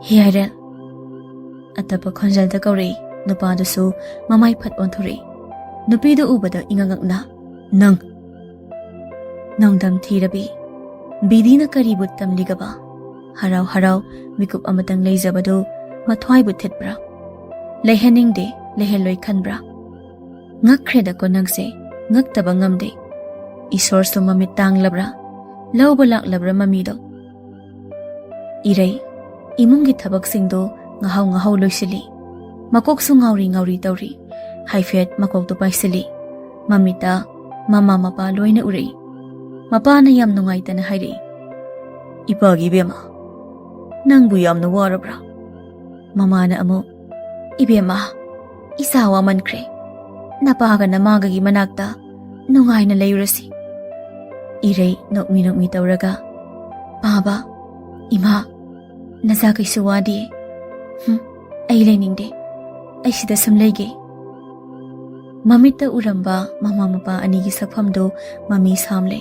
"ꯍꯤꯌꯥꯏꯔꯦꯜ?" ꯑꯇꯞꯄ ꯈꯣꯟꯖꯦꯜꯗ ꯀꯧꯔꯛꯏ꯫ ꯅꯨꯄꯥꯗꯨꯁꯨ ꯃꯃꯥꯏ ꯐꯠ ꯑꯣꯟꯊꯣꯔꯛꯏ꯫ ꯅꯨꯄꯤꯗꯨ ꯎꯕꯗ ꯏꯉꯛ ꯉꯛꯅ, "ꯅꯪ?" ꯅꯣꯡꯗꯝ ꯊꯤꯔꯕꯤ, ꯕꯤꯗꯤꯅ ꯀꯔꯤꯕꯨ ꯇꯝꯂꯤꯒꯕ? ꯍꯔꯥꯎ ꯍꯔꯥꯎ ꯃꯤꯀꯨꯞ ꯑꯃꯇꯪ ꯂꯩꯖꯕꯗꯨ ꯃꯊ꯭ꯋꯥꯏꯕꯨ ꯊꯤꯠꯄ꯭ꯔꯥ? ꯂꯩꯍꯟꯅꯤꯡꯗꯦ, ꯂꯩꯍꯜꯂꯣꯏ ꯈꯟꯕ꯭ꯔꯥ? ꯉꯛꯈ꯭ꯔꯦꯗꯀꯣ ꯅꯪꯁꯦ, ꯉꯛꯇꯕ ꯉꯝꯗꯦ꯫ ꯏꯁꯣꯔꯁꯨ ꯃꯃꯤꯠ ꯇꯥꯡꯂꯕ꯭ꯔꯥ? ꯂꯧꯕ ꯂꯥꯛꯂꯕ꯭ꯔꯥ ꯃꯃꯤꯗꯣ? ꯏꯔꯩ, ꯏꯃꯨꯡꯒꯤ ꯊꯕꯛꯁꯤꯡꯗꯣ ꯉꯥꯍꯧ ꯉꯥꯍꯧ ꯂꯣꯏꯁꯤꯜꯂꯤ꯫ ꯃꯀꯣꯛꯁꯨ ꯉꯥꯎꯔꯤ ꯉꯥꯎꯔꯤ ꯇꯧꯔꯤ꯫ ꯍꯥꯏꯐꯦꯠ ꯃꯀꯣꯛꯇꯨ ꯄꯥꯏꯁꯤꯜꯂꯤ꯫ ꯃꯃꯤꯠꯇ ꯃꯃꯥ ꯃꯄꯥ ꯂꯣꯏꯅ ꯎꯔꯛꯏ꯫ ꯃꯄꯥꯅ ꯌꯥꯝ ꯅꯨꯡꯉꯥꯏꯇꯅ ꯍꯥꯏꯔꯛꯏ, "ꯏꯄꯥꯒꯤ ꯏꯕꯦꯝꯃ, ꯅꯪꯕꯨ ꯌꯥꯝꯅ ꯋꯥꯔꯕ꯭ꯔꯥ?" ꯃꯃꯥꯅ ꯑꯃꯨꯛ, "ꯏꯕꯦꯝꯃ, ꯏꯆꯥ ꯋꯥꯃꯟꯈ꯭ꯔꯦ꯫ ꯅꯄꯥꯒ ꯅꯃꯥꯒꯒꯤ ꯃꯅꯥꯛꯇ ꯅꯨꯡꯉꯥꯏꯅ ꯂꯩꯔꯨꯔꯁꯤ꯫" ꯏꯔꯩ ꯅꯣꯛꯃꯤ ꯅꯣꯛꯃꯤ ꯇꯧꯔꯒ, "ꯄꯥꯕ, ꯏꯃꯥ, ꯅꯆꯥ ꯀꯩꯁꯨ ꯋꯥꯗꯦ꯫ ꯍꯨꯝ, ꯑꯩ ꯂꯩꯅꯤꯡꯗꯦ꯫ ꯑꯩ ꯁꯤꯗ ꯁꯨꯝ ꯂꯩꯒꯦ꯫" ꯃꯃꯤꯠꯇ ꯎꯔꯝꯕ ꯃꯃꯥ ꯃꯄꯥ ꯑꯅꯤꯒꯤ ꯁꯛꯐꯝꯗꯨ ꯃꯃꯤ ꯁꯥꯝꯂꯦ꯫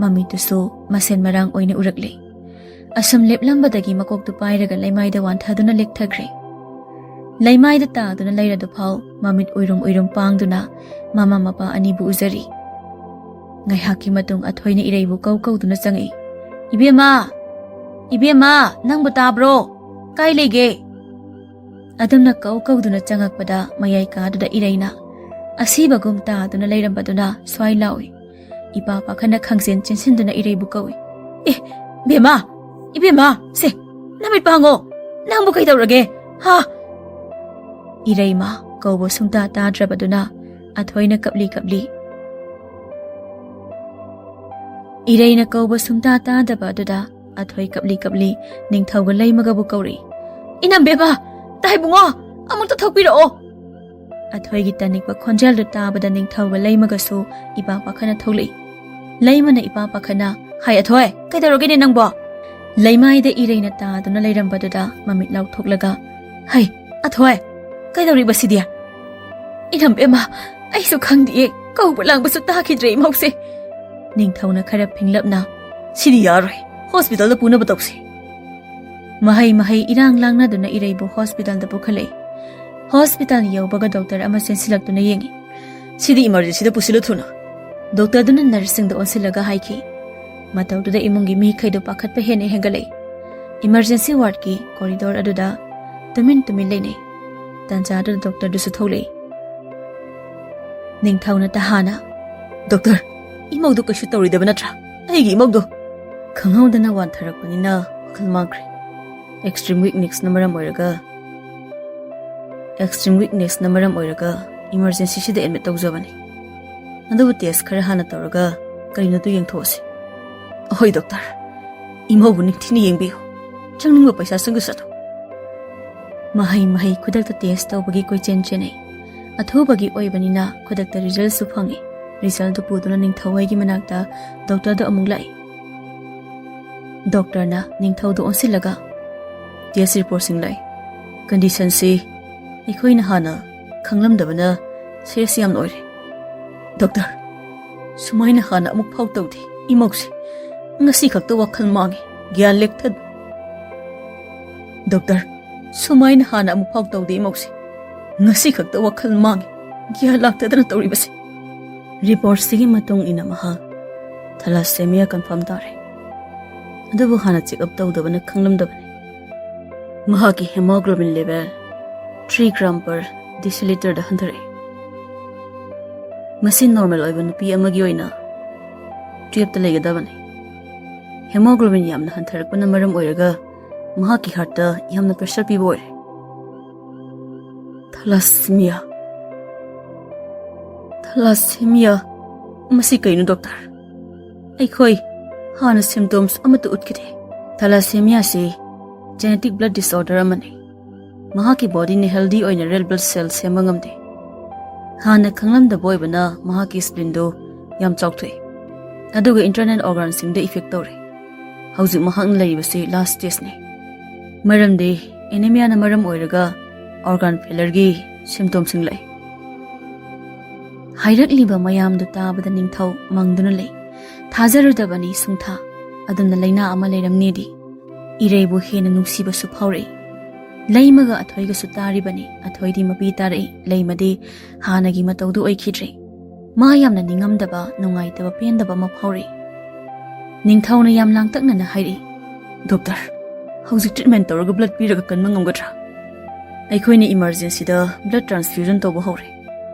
ꯃꯃꯤꯠꯇꯨꯁꯨ ꯃꯁꯦꯟ ꯃꯔꯥꯡ ꯑꯣꯏꯅ ꯎꯔꯛꯂꯦ꯫ ꯑꯁꯨꯝ ꯂꯦꯞꯂꯝꯕꯗꯒꯤ ꯃꯀꯣꯛꯇꯨ ꯄꯥꯏꯔꯒ ꯂꯩꯃꯥꯏꯗ ꯋꯥꯟꯊꯗꯨꯅ ꯂꯦꯛꯊꯈ꯭ꯔꯦ꯫ ꯂꯩꯃꯥꯏꯗ ꯇꯥꯗꯨꯅ ꯂꯩꯔꯗꯨꯐꯥꯎ ꯃꯃꯤꯠ ꯎꯏꯔꯨꯝ ꯎꯏꯔꯨꯝ ꯄꯥꯡꯗꯨꯅ ꯃꯃꯥ ꯃꯄꯥ ꯑꯅꯤꯕꯨ ꯎꯖꯔꯤ꯫ ꯉꯥꯏꯍꯥꯛꯀꯤ ꯃꯇꯨꯡ ꯑꯊꯣꯏꯅ ꯏꯔꯩꯕꯨ ꯀꯧ ꯀꯧꯗꯨꯅ ꯆꯪꯉꯛꯏ꯫ "ꯏꯕꯦꯝꯃ! ꯏꯕꯦꯝꯃ! ꯅꯪꯕꯨ ꯇꯥꯕ꯭ꯔꯣ? ꯀꯥꯏ ꯂꯩꯒꯦ?" ꯑꯗꯨꯝꯅ ꯀꯧ ꯀꯧꯗꯨꯅ ꯆꯪꯉꯛꯄꯗ ꯃꯌꯥꯏ ꯀꯥꯗꯨꯗ ꯏꯔꯩꯅ ꯑꯁꯤꯕꯒꯨꯝ ꯇꯥꯗꯨꯅ ꯂꯩꯔꯝꯕꯗꯨꯅ ꯁ꯭ꯋꯥꯏ ꯂꯥꯎꯏ꯫ ꯏꯄꯥ ꯄꯥꯈꯠꯅ ꯈꯪꯖꯦꯟ ꯆꯦꯟꯁꯤꯟꯗꯨꯅ ꯏꯔꯩꯕꯨ ꯀꯧꯏ꯫ "ꯑꯦ, ꯕꯦꯝꯃ! ꯏꯕꯦꯝꯃ! ꯁꯦ, ꯅꯃꯤꯠ ꯄꯥꯡꯉꯣ! ꯅꯪꯕꯨ ꯀꯩꯗꯧꯔꯒꯦ? ꯍꯥ?" ꯏꯔꯩꯃ ꯀꯧꯕ ꯁꯨꯡꯇꯥ ꯇꯥꯗ꯭ꯔꯕꯗꯨꯅ ꯑꯊꯣꯏꯅ ꯀꯞꯂꯤ ꯀꯞꯂꯤ꯫ ꯏꯔꯩꯅ ꯀꯧꯕ ꯁꯨꯡꯇꯥ ꯇꯥꯗꯕ ꯑꯗꯨꯗ ꯑꯊꯣꯏ ꯀꯞꯂꯤ ꯀꯞꯂꯤ ꯅꯤꯡꯊꯧꯒ ꯂꯩꯃꯒꯕꯨ ꯀꯧꯔꯤ꯫ "ꯏꯅꯝꯕꯦꯝꯃ! ꯇꯥꯏꯕꯨꯡꯉꯣ! ꯑꯃꯨꯛꯇ ꯊꯣꯛꯄꯤꯔꯛꯑꯣ!" ꯑꯊꯣꯏꯒꯤ ꯇꯅꯤꯛꯄ ꯈꯣꯟꯖꯦꯜꯗꯨ ꯇꯥꯕꯗ ꯅꯤꯡꯊꯧꯒ ꯂꯩꯃꯒꯁꯨ ꯏꯄꯥ ꯄꯥꯈꯠꯅ ꯊꯣꯛꯂꯛꯏ꯫ ꯂꯩꯃꯅ ꯏꯄꯥ ꯄꯥꯈꯠꯅ, "ꯍꯥꯏ ꯑꯊꯣꯏ, ꯀꯩꯗꯧꯔꯒꯦꯅꯦ ꯅꯪꯕꯣ?" ꯂꯩꯃꯥꯏꯗ ꯏꯔꯩꯅ ꯇꯥꯗꯨꯅ ꯂꯩꯔꯝꯕꯗꯨꯗ ꯃꯃꯤꯠ ꯂꯥꯎꯊꯣꯛꯂꯒ, "ꯍꯩ, ꯑꯊꯣꯏ, ꯀꯩꯗꯧꯔꯤꯕ ꯁꯤꯗꯤ?" "ꯏꯅꯝꯕꯦꯝꯃ, ꯑꯩꯁꯨ ꯈꯪꯗꯤꯌꯦ, ꯀꯧꯕ ꯂꯥꯡꯕꯁꯨ ꯇꯥꯈꯤꯗ꯭ꯔꯦ ꯏꯃꯧꯁꯦ꯫" ꯅꯤꯡꯊꯧꯅ ꯈꯔ ꯐꯤꯡꯂꯞꯅ, "ꯁꯤꯗꯤ ꯌꯥꯔꯣꯏ, ꯍꯣꯁꯄꯤꯇꯥꯜꯗ ꯄꯨꯅꯕ ꯇꯧꯁꯤ꯫" ꯃꯍꯩ ꯃꯍꯩ ꯏꯔꯥꯡ ꯂꯥꯡꯅꯗꯨꯅ ꯏꯔꯩꯕꯨ ꯍꯣꯁꯄꯤꯇꯥꯜꯗ ꯄꯨꯈꯠꯂꯛꯏ꯫ ꯍꯣꯁꯄꯤꯇꯥꯜ ꯌꯧꯕꯒ ꯗꯣꯛꯇꯔ ꯑꯃ ꯆꯦꯟꯁꯤꯜꯂꯛꯇꯨꯅ ꯌꯦꯡꯉꯤ꯫ "ꯁꯤꯗꯤ ꯏꯃꯥꯔꯖꯦꯟꯁꯤꯗ ꯄꯨꯁꯤꯜꯂꯨ ꯊꯨꯅ꯫" ꯗꯣꯛꯇꯔꯗꯨꯅ ꯅꯔꯁꯁꯤꯡꯗ ꯑꯣꯟꯁꯤꯜꯂꯒ ꯍꯥꯏꯈꯤ꯫ ꯃꯇꯧꯗꯨꯗ ꯏꯃꯨꯡꯒꯤ ꯃꯤꯈꯩꯗꯨ ꯄꯥꯈꯠꯄ ꯍꯦꯟꯅ ꯍꯦꯟꯒꯠꯂꯛꯏ꯫ ꯏꯃꯥꯔꯖꯦꯟꯁꯤ ꯋꯥꯔꯗꯀꯤ ꯀꯣꯔꯤꯗꯣꯔ ꯑꯗꯨꯗ ꯇꯨꯃꯤꯟ ꯇꯨꯃꯤꯟ ꯂꯩꯅꯩ꯫ ꯇꯥꯟꯖꯥꯗꯨꯗ ꯗꯣꯛꯇꯔꯗꯨꯁꯨ ꯊꯣꯛꯂꯛꯏ꯫ ꯅꯤꯡꯊꯧꯅ ꯇꯍꯥꯅ, "ꯗꯣꯛꯇꯔ, ꯏꯃꯧꯗꯨ ꯀꯩꯁꯨ ꯇꯧꯔꯣꯏꯗꯕ ꯅꯠꯇ꯭ꯔꯥ? ꯑꯩꯒꯤ ꯏꯃꯧꯗꯨ?" "ꯈꯪꯍꯧꯗꯅ ꯋꯥꯟꯊꯔꯛꯄꯅꯤꯅ ꯋꯥꯈꯜ ꯃꯥꯡꯈ꯭ꯔꯦ꯫ ꯑꯦꯛꯁꯇ꯭ꯔꯤꯝ ꯋꯤꯛꯅꯦꯁꯅ ꯃꯔꯝ ꯑꯣꯏꯔꯒ, ꯑꯦꯛꯁꯇ꯭ꯔꯤꯝ ꯋꯤꯛꯅꯦꯁꯅ ꯃꯔꯝ ꯑꯣꯏꯔꯒ ꯏꯃꯥꯔꯖꯦꯟꯁꯤꯁꯤꯗ ꯑꯦꯗꯃꯤꯠ ꯇꯧꯖꯕꯅꯤ꯫ ꯑꯗꯨꯕꯨ ꯇꯦꯁ ꯈꯔ ꯍꯥꯟꯅ ꯇꯧꯔꯒ ꯀꯔꯤꯅꯣꯗꯨ ꯌꯦꯡꯊꯣꯛꯑꯁꯤ꯫" "ꯑꯍꯣꯏ ꯗꯣꯛꯇꯔ, ꯏꯃꯧꯕꯨ ꯅꯤꯡꯊꯤꯅ ꯌꯦꯡꯕꯤꯌꯨ꯫ ꯆꯪꯅꯤꯡꯕ ꯄꯩꯁꯥ ꯆꯪꯖꯁꯅꯨ꯫" ꯃꯍꯩ ꯃꯍꯩ ꯈꯨꯗꯛꯇ ꯇꯦꯁ ꯇꯧꯕꯒꯤ ꯀꯣꯏꯆꯦꯟ ꯆꯦꯟꯅꯩ꯫ ꯑꯊꯨꯕꯒꯤ ꯑꯣꯏꯕꯅꯤꯅ ꯈꯨꯗꯛꯇ ꯔꯤꯖꯜꯁꯨ ꯐꯪꯉꯤ꯫ ꯔꯤꯖꯜꯗꯨ ꯄꯨꯗꯨꯅ ꯅꯤꯡꯊꯧ ꯍꯣꯏꯒꯤ ꯃꯅꯥꯛꯇ ꯗꯣꯛꯇꯔꯗꯨ ꯑꯃꯨꯛ ꯂꯥꯛꯏ꯫ ꯗꯣꯛꯇꯔꯅ ꯅꯤꯡꯊꯧꯗ ꯑꯣꯟꯁꯤꯜꯂꯒ, "ꯇꯦꯁ ꯔꯤꯄꯣꯔꯠꯁꯤꯡ ꯂꯥꯛꯏ꯫ ꯀꯟꯗꯤꯁꯟꯁꯤ ꯑꯩꯈꯣꯏꯅ ꯍꯥꯟꯅ ꯈꯪꯂꯝꯗꯕꯅ ꯁꯤꯔꯤꯌꯁ ꯌꯥꯝꯅ ꯑꯣꯏꯔꯦ꯫ ꯗꯣꯛꯇꯔ, ꯁꯨꯃꯥꯏꯅ ꯍꯥꯟꯅ ꯑꯃꯨꯛ ꯐꯥꯎ ꯇꯧꯗꯦ꯫ ꯏꯃꯧꯁꯦ ꯉꯁꯤ ꯈꯛꯇ ꯋꯥꯈꯜ ꯃꯥꯡꯉꯤ, ꯒ꯭ꯌꯥꯟ ꯂꯦꯛꯊ-" ꯗꯣꯛꯇꯔ, ꯁꯨꯃꯥꯏꯅ ꯍꯥꯟꯅ ꯑꯃꯨꯛ ꯐꯥꯎ ꯇꯧꯗꯦ ꯏꯃꯧꯁꯦ꯫ ꯉꯁꯤ ꯈꯛꯇ ꯋꯥꯈꯜ ꯃꯥꯡꯉꯤ, ꯒ꯭ꯌꯥꯟ ꯂꯥꯛꯇꯗꯅ ꯇꯧꯔꯤꯕꯁꯦ꯫ ꯔꯤꯄꯣꯔꯠꯁꯤꯒꯤ ꯃꯇꯨꯡ ꯏꯟꯅ ꯃꯍꯥꯛ ꯊꯂꯥꯁꯦꯃꯤꯌꯥ ꯀꯟꯐꯥꯔꯝ ꯇꯥꯔꯦ꯫ ꯑꯗꯨꯕꯨ ꯍꯥꯟꯅ ꯆꯦꯛꯑꯞ ꯇꯧꯗꯕꯅ ꯈꯪꯂꯝꯗꯕꯅꯤ꯫ ꯃꯍꯥꯛꯀꯤ haemoglobin level three gram per ꯗꯤꯁꯤꯂꯤꯇꯔꯗ ꯍꯟꯊꯔꯛꯏ꯫ ꯃꯁꯤ ꯅꯣꯔꯃꯦꯜ ꯑꯣꯏꯕ ꯅꯨꯄꯤ ꯑꯃꯒꯤ ꯑꯣꯏꯅ ꯇꯨꯌꯦꯜꯞꯇ ꯂꯩꯒꯗꯕꯅꯤ꯫ ꯍꯦꯃꯣꯒ꯭ꯂꯣꯕꯤꯟ ꯌꯥꯝꯅ ꯍꯟꯊꯔꯛꯄꯅ ꯃꯔꯝ ꯑꯣꯏꯔꯒ ꯃꯍꯥꯛꯀꯤ ꯍꯥꯔꯠꯇ ꯌꯥꯝꯅ ꯄ꯭ꯔꯦꯁꯔ ꯄꯤꯕ ꯑꯣꯏꯔꯦ꯫ ꯊꯂꯥꯁꯦꯃꯤꯌꯥ꯫ ꯊꯂꯥꯁꯦꯃꯤꯌꯥ? ꯃꯁꯤ ꯀꯩꯅꯣ, ꯗꯣꯛꯇꯔ? ꯑꯩꯈꯣꯏ ꯍꯥꯟꯅ ꯁꯤꯝꯇꯣꯝꯁ ꯑꯃꯠꯇ ꯎꯠꯈꯤꯗꯦ꯫ ꯊꯂꯥꯁꯦꯃꯤꯌꯥꯁꯤ ꯖꯦꯅꯦꯇꯤꯛ ꯕ꯭ꯂꯗ ꯗꯤꯁꯑꯣꯔꯗꯔ ꯑꯃꯅꯤ꯫ ꯃꯍꯥꯛꯀꯤ ꯕꯣꯗꯤꯅ ꯍꯦꯜꯗꯤ ꯑꯣꯏꯅ ꯔꯦꯗ ꯕ꯭ꯂꯗ ꯁꯦꯜ ꯁꯦꯝꯕ ꯉꯝꯗꯦ꯫ ꯍꯥꯟꯅ ꯈꯪꯂꯝꯗꯕ ꯑꯣꯏꯕꯅ ꯃꯍꯥꯛꯀꯤ ꯁ꯭ꯄ꯭ꯂꯤꯟꯗꯨ ꯌꯥꯝ ꯆꯥꯎꯊꯣꯛꯏ, ꯑꯗꯨꯒ ꯏꯟꯇꯔꯅꯦꯜ ꯑꯣꯔꯒꯥꯟꯁꯤꯡꯗ ꯏꯐꯦꯛ ꯇꯧꯔꯦ꯫ ꯍꯧꯖꯤꯛ ꯃꯍꯥꯛꯅ ꯂꯩꯔꯤꯕꯁꯤ ꯂꯥꯁ ꯁ꯭ꯇꯦꯖꯅꯤ, ꯃꯔꯝꯗꯤ ꯑꯦꯅꯦꯃꯤꯌꯥꯅ ꯃꯔꯝ ꯑꯣꯏꯔꯒ ꯑꯣꯔꯒꯥꯟ ꯐꯦꯂꯔꯒꯤ ꯁꯤꯝꯇꯣꯝꯁꯤꯡ ꯂꯥꯛꯏ꯫ ꯍꯥꯏꯔꯛꯂꯤꯕ ꯃꯌꯥꯝꯗꯨ ꯇꯥꯕꯗ ꯅꯤꯡꯊꯧ ꯃꯪꯗꯨꯅ ꯂꯩ꯫ ꯊꯥꯖꯔꯨꯗꯕꯅꯤ ꯁꯨꯡꯊꯥ꯫ ꯑꯗꯨꯝꯅ ꯂꯥꯏꯅꯥ ꯑꯃ ꯂꯩꯔꯝꯅꯦꯗꯤ꯫ ꯏꯔꯩꯕꯨ ꯍꯦꯟꯅ ꯅꯨꯡꯁꯤꯕꯁꯨ ꯐꯥꯎꯔꯛꯏ꯫ ꯂꯩꯃꯒ ꯑꯊꯣꯏꯒꯁꯨ ꯇꯥꯔꯤꯕꯅꯤ꯫ ꯑꯊꯣꯏꯗꯤ ꯃꯄꯤ ꯇꯥꯔꯛꯏ꯫ ꯂꯩꯃꯗꯤ ꯍꯥꯟꯅꯒꯤ ꯃꯇꯧꯗꯨ ꯑꯣꯏꯈꯤꯗ꯭ꯔꯦ꯫ ꯃꯥ ꯌꯥꯝꯅ ꯅꯤꯡꯉꯝꯗꯕ, ꯅꯨꯡꯉꯥꯏꯇꯕ, ꯄꯦꯟꯗꯕ ꯑꯃ ꯐꯥꯎꯔꯛꯏ꯫ ꯅꯤꯡꯊꯧꯅ ꯌꯥꯝ ꯂꯥꯡꯇꯛꯅꯅ ꯍꯥꯏꯔꯛꯏ, "ꯗꯣꯛꯇꯔ, ꯍꯧꯖꯤꯛ ꯇ꯭ꯔꯤꯠꯃꯦꯟ ꯇꯧꯔꯒ ꯕ꯭ꯂꯗ ꯄꯤꯔꯒ ꯀꯟꯕ ꯉꯝꯒꯗ꯭ꯔꯥ? ꯑꯩꯈꯣꯏꯅ ꯏꯃꯔꯖꯦꯟꯁꯤꯗ ꯕ꯭ꯂꯗ ꯇ꯭ꯔꯥꯟꯁꯐ꯭ꯌꯨꯖꯟ ꯇꯧꯕ ꯍꯧꯔꯦ,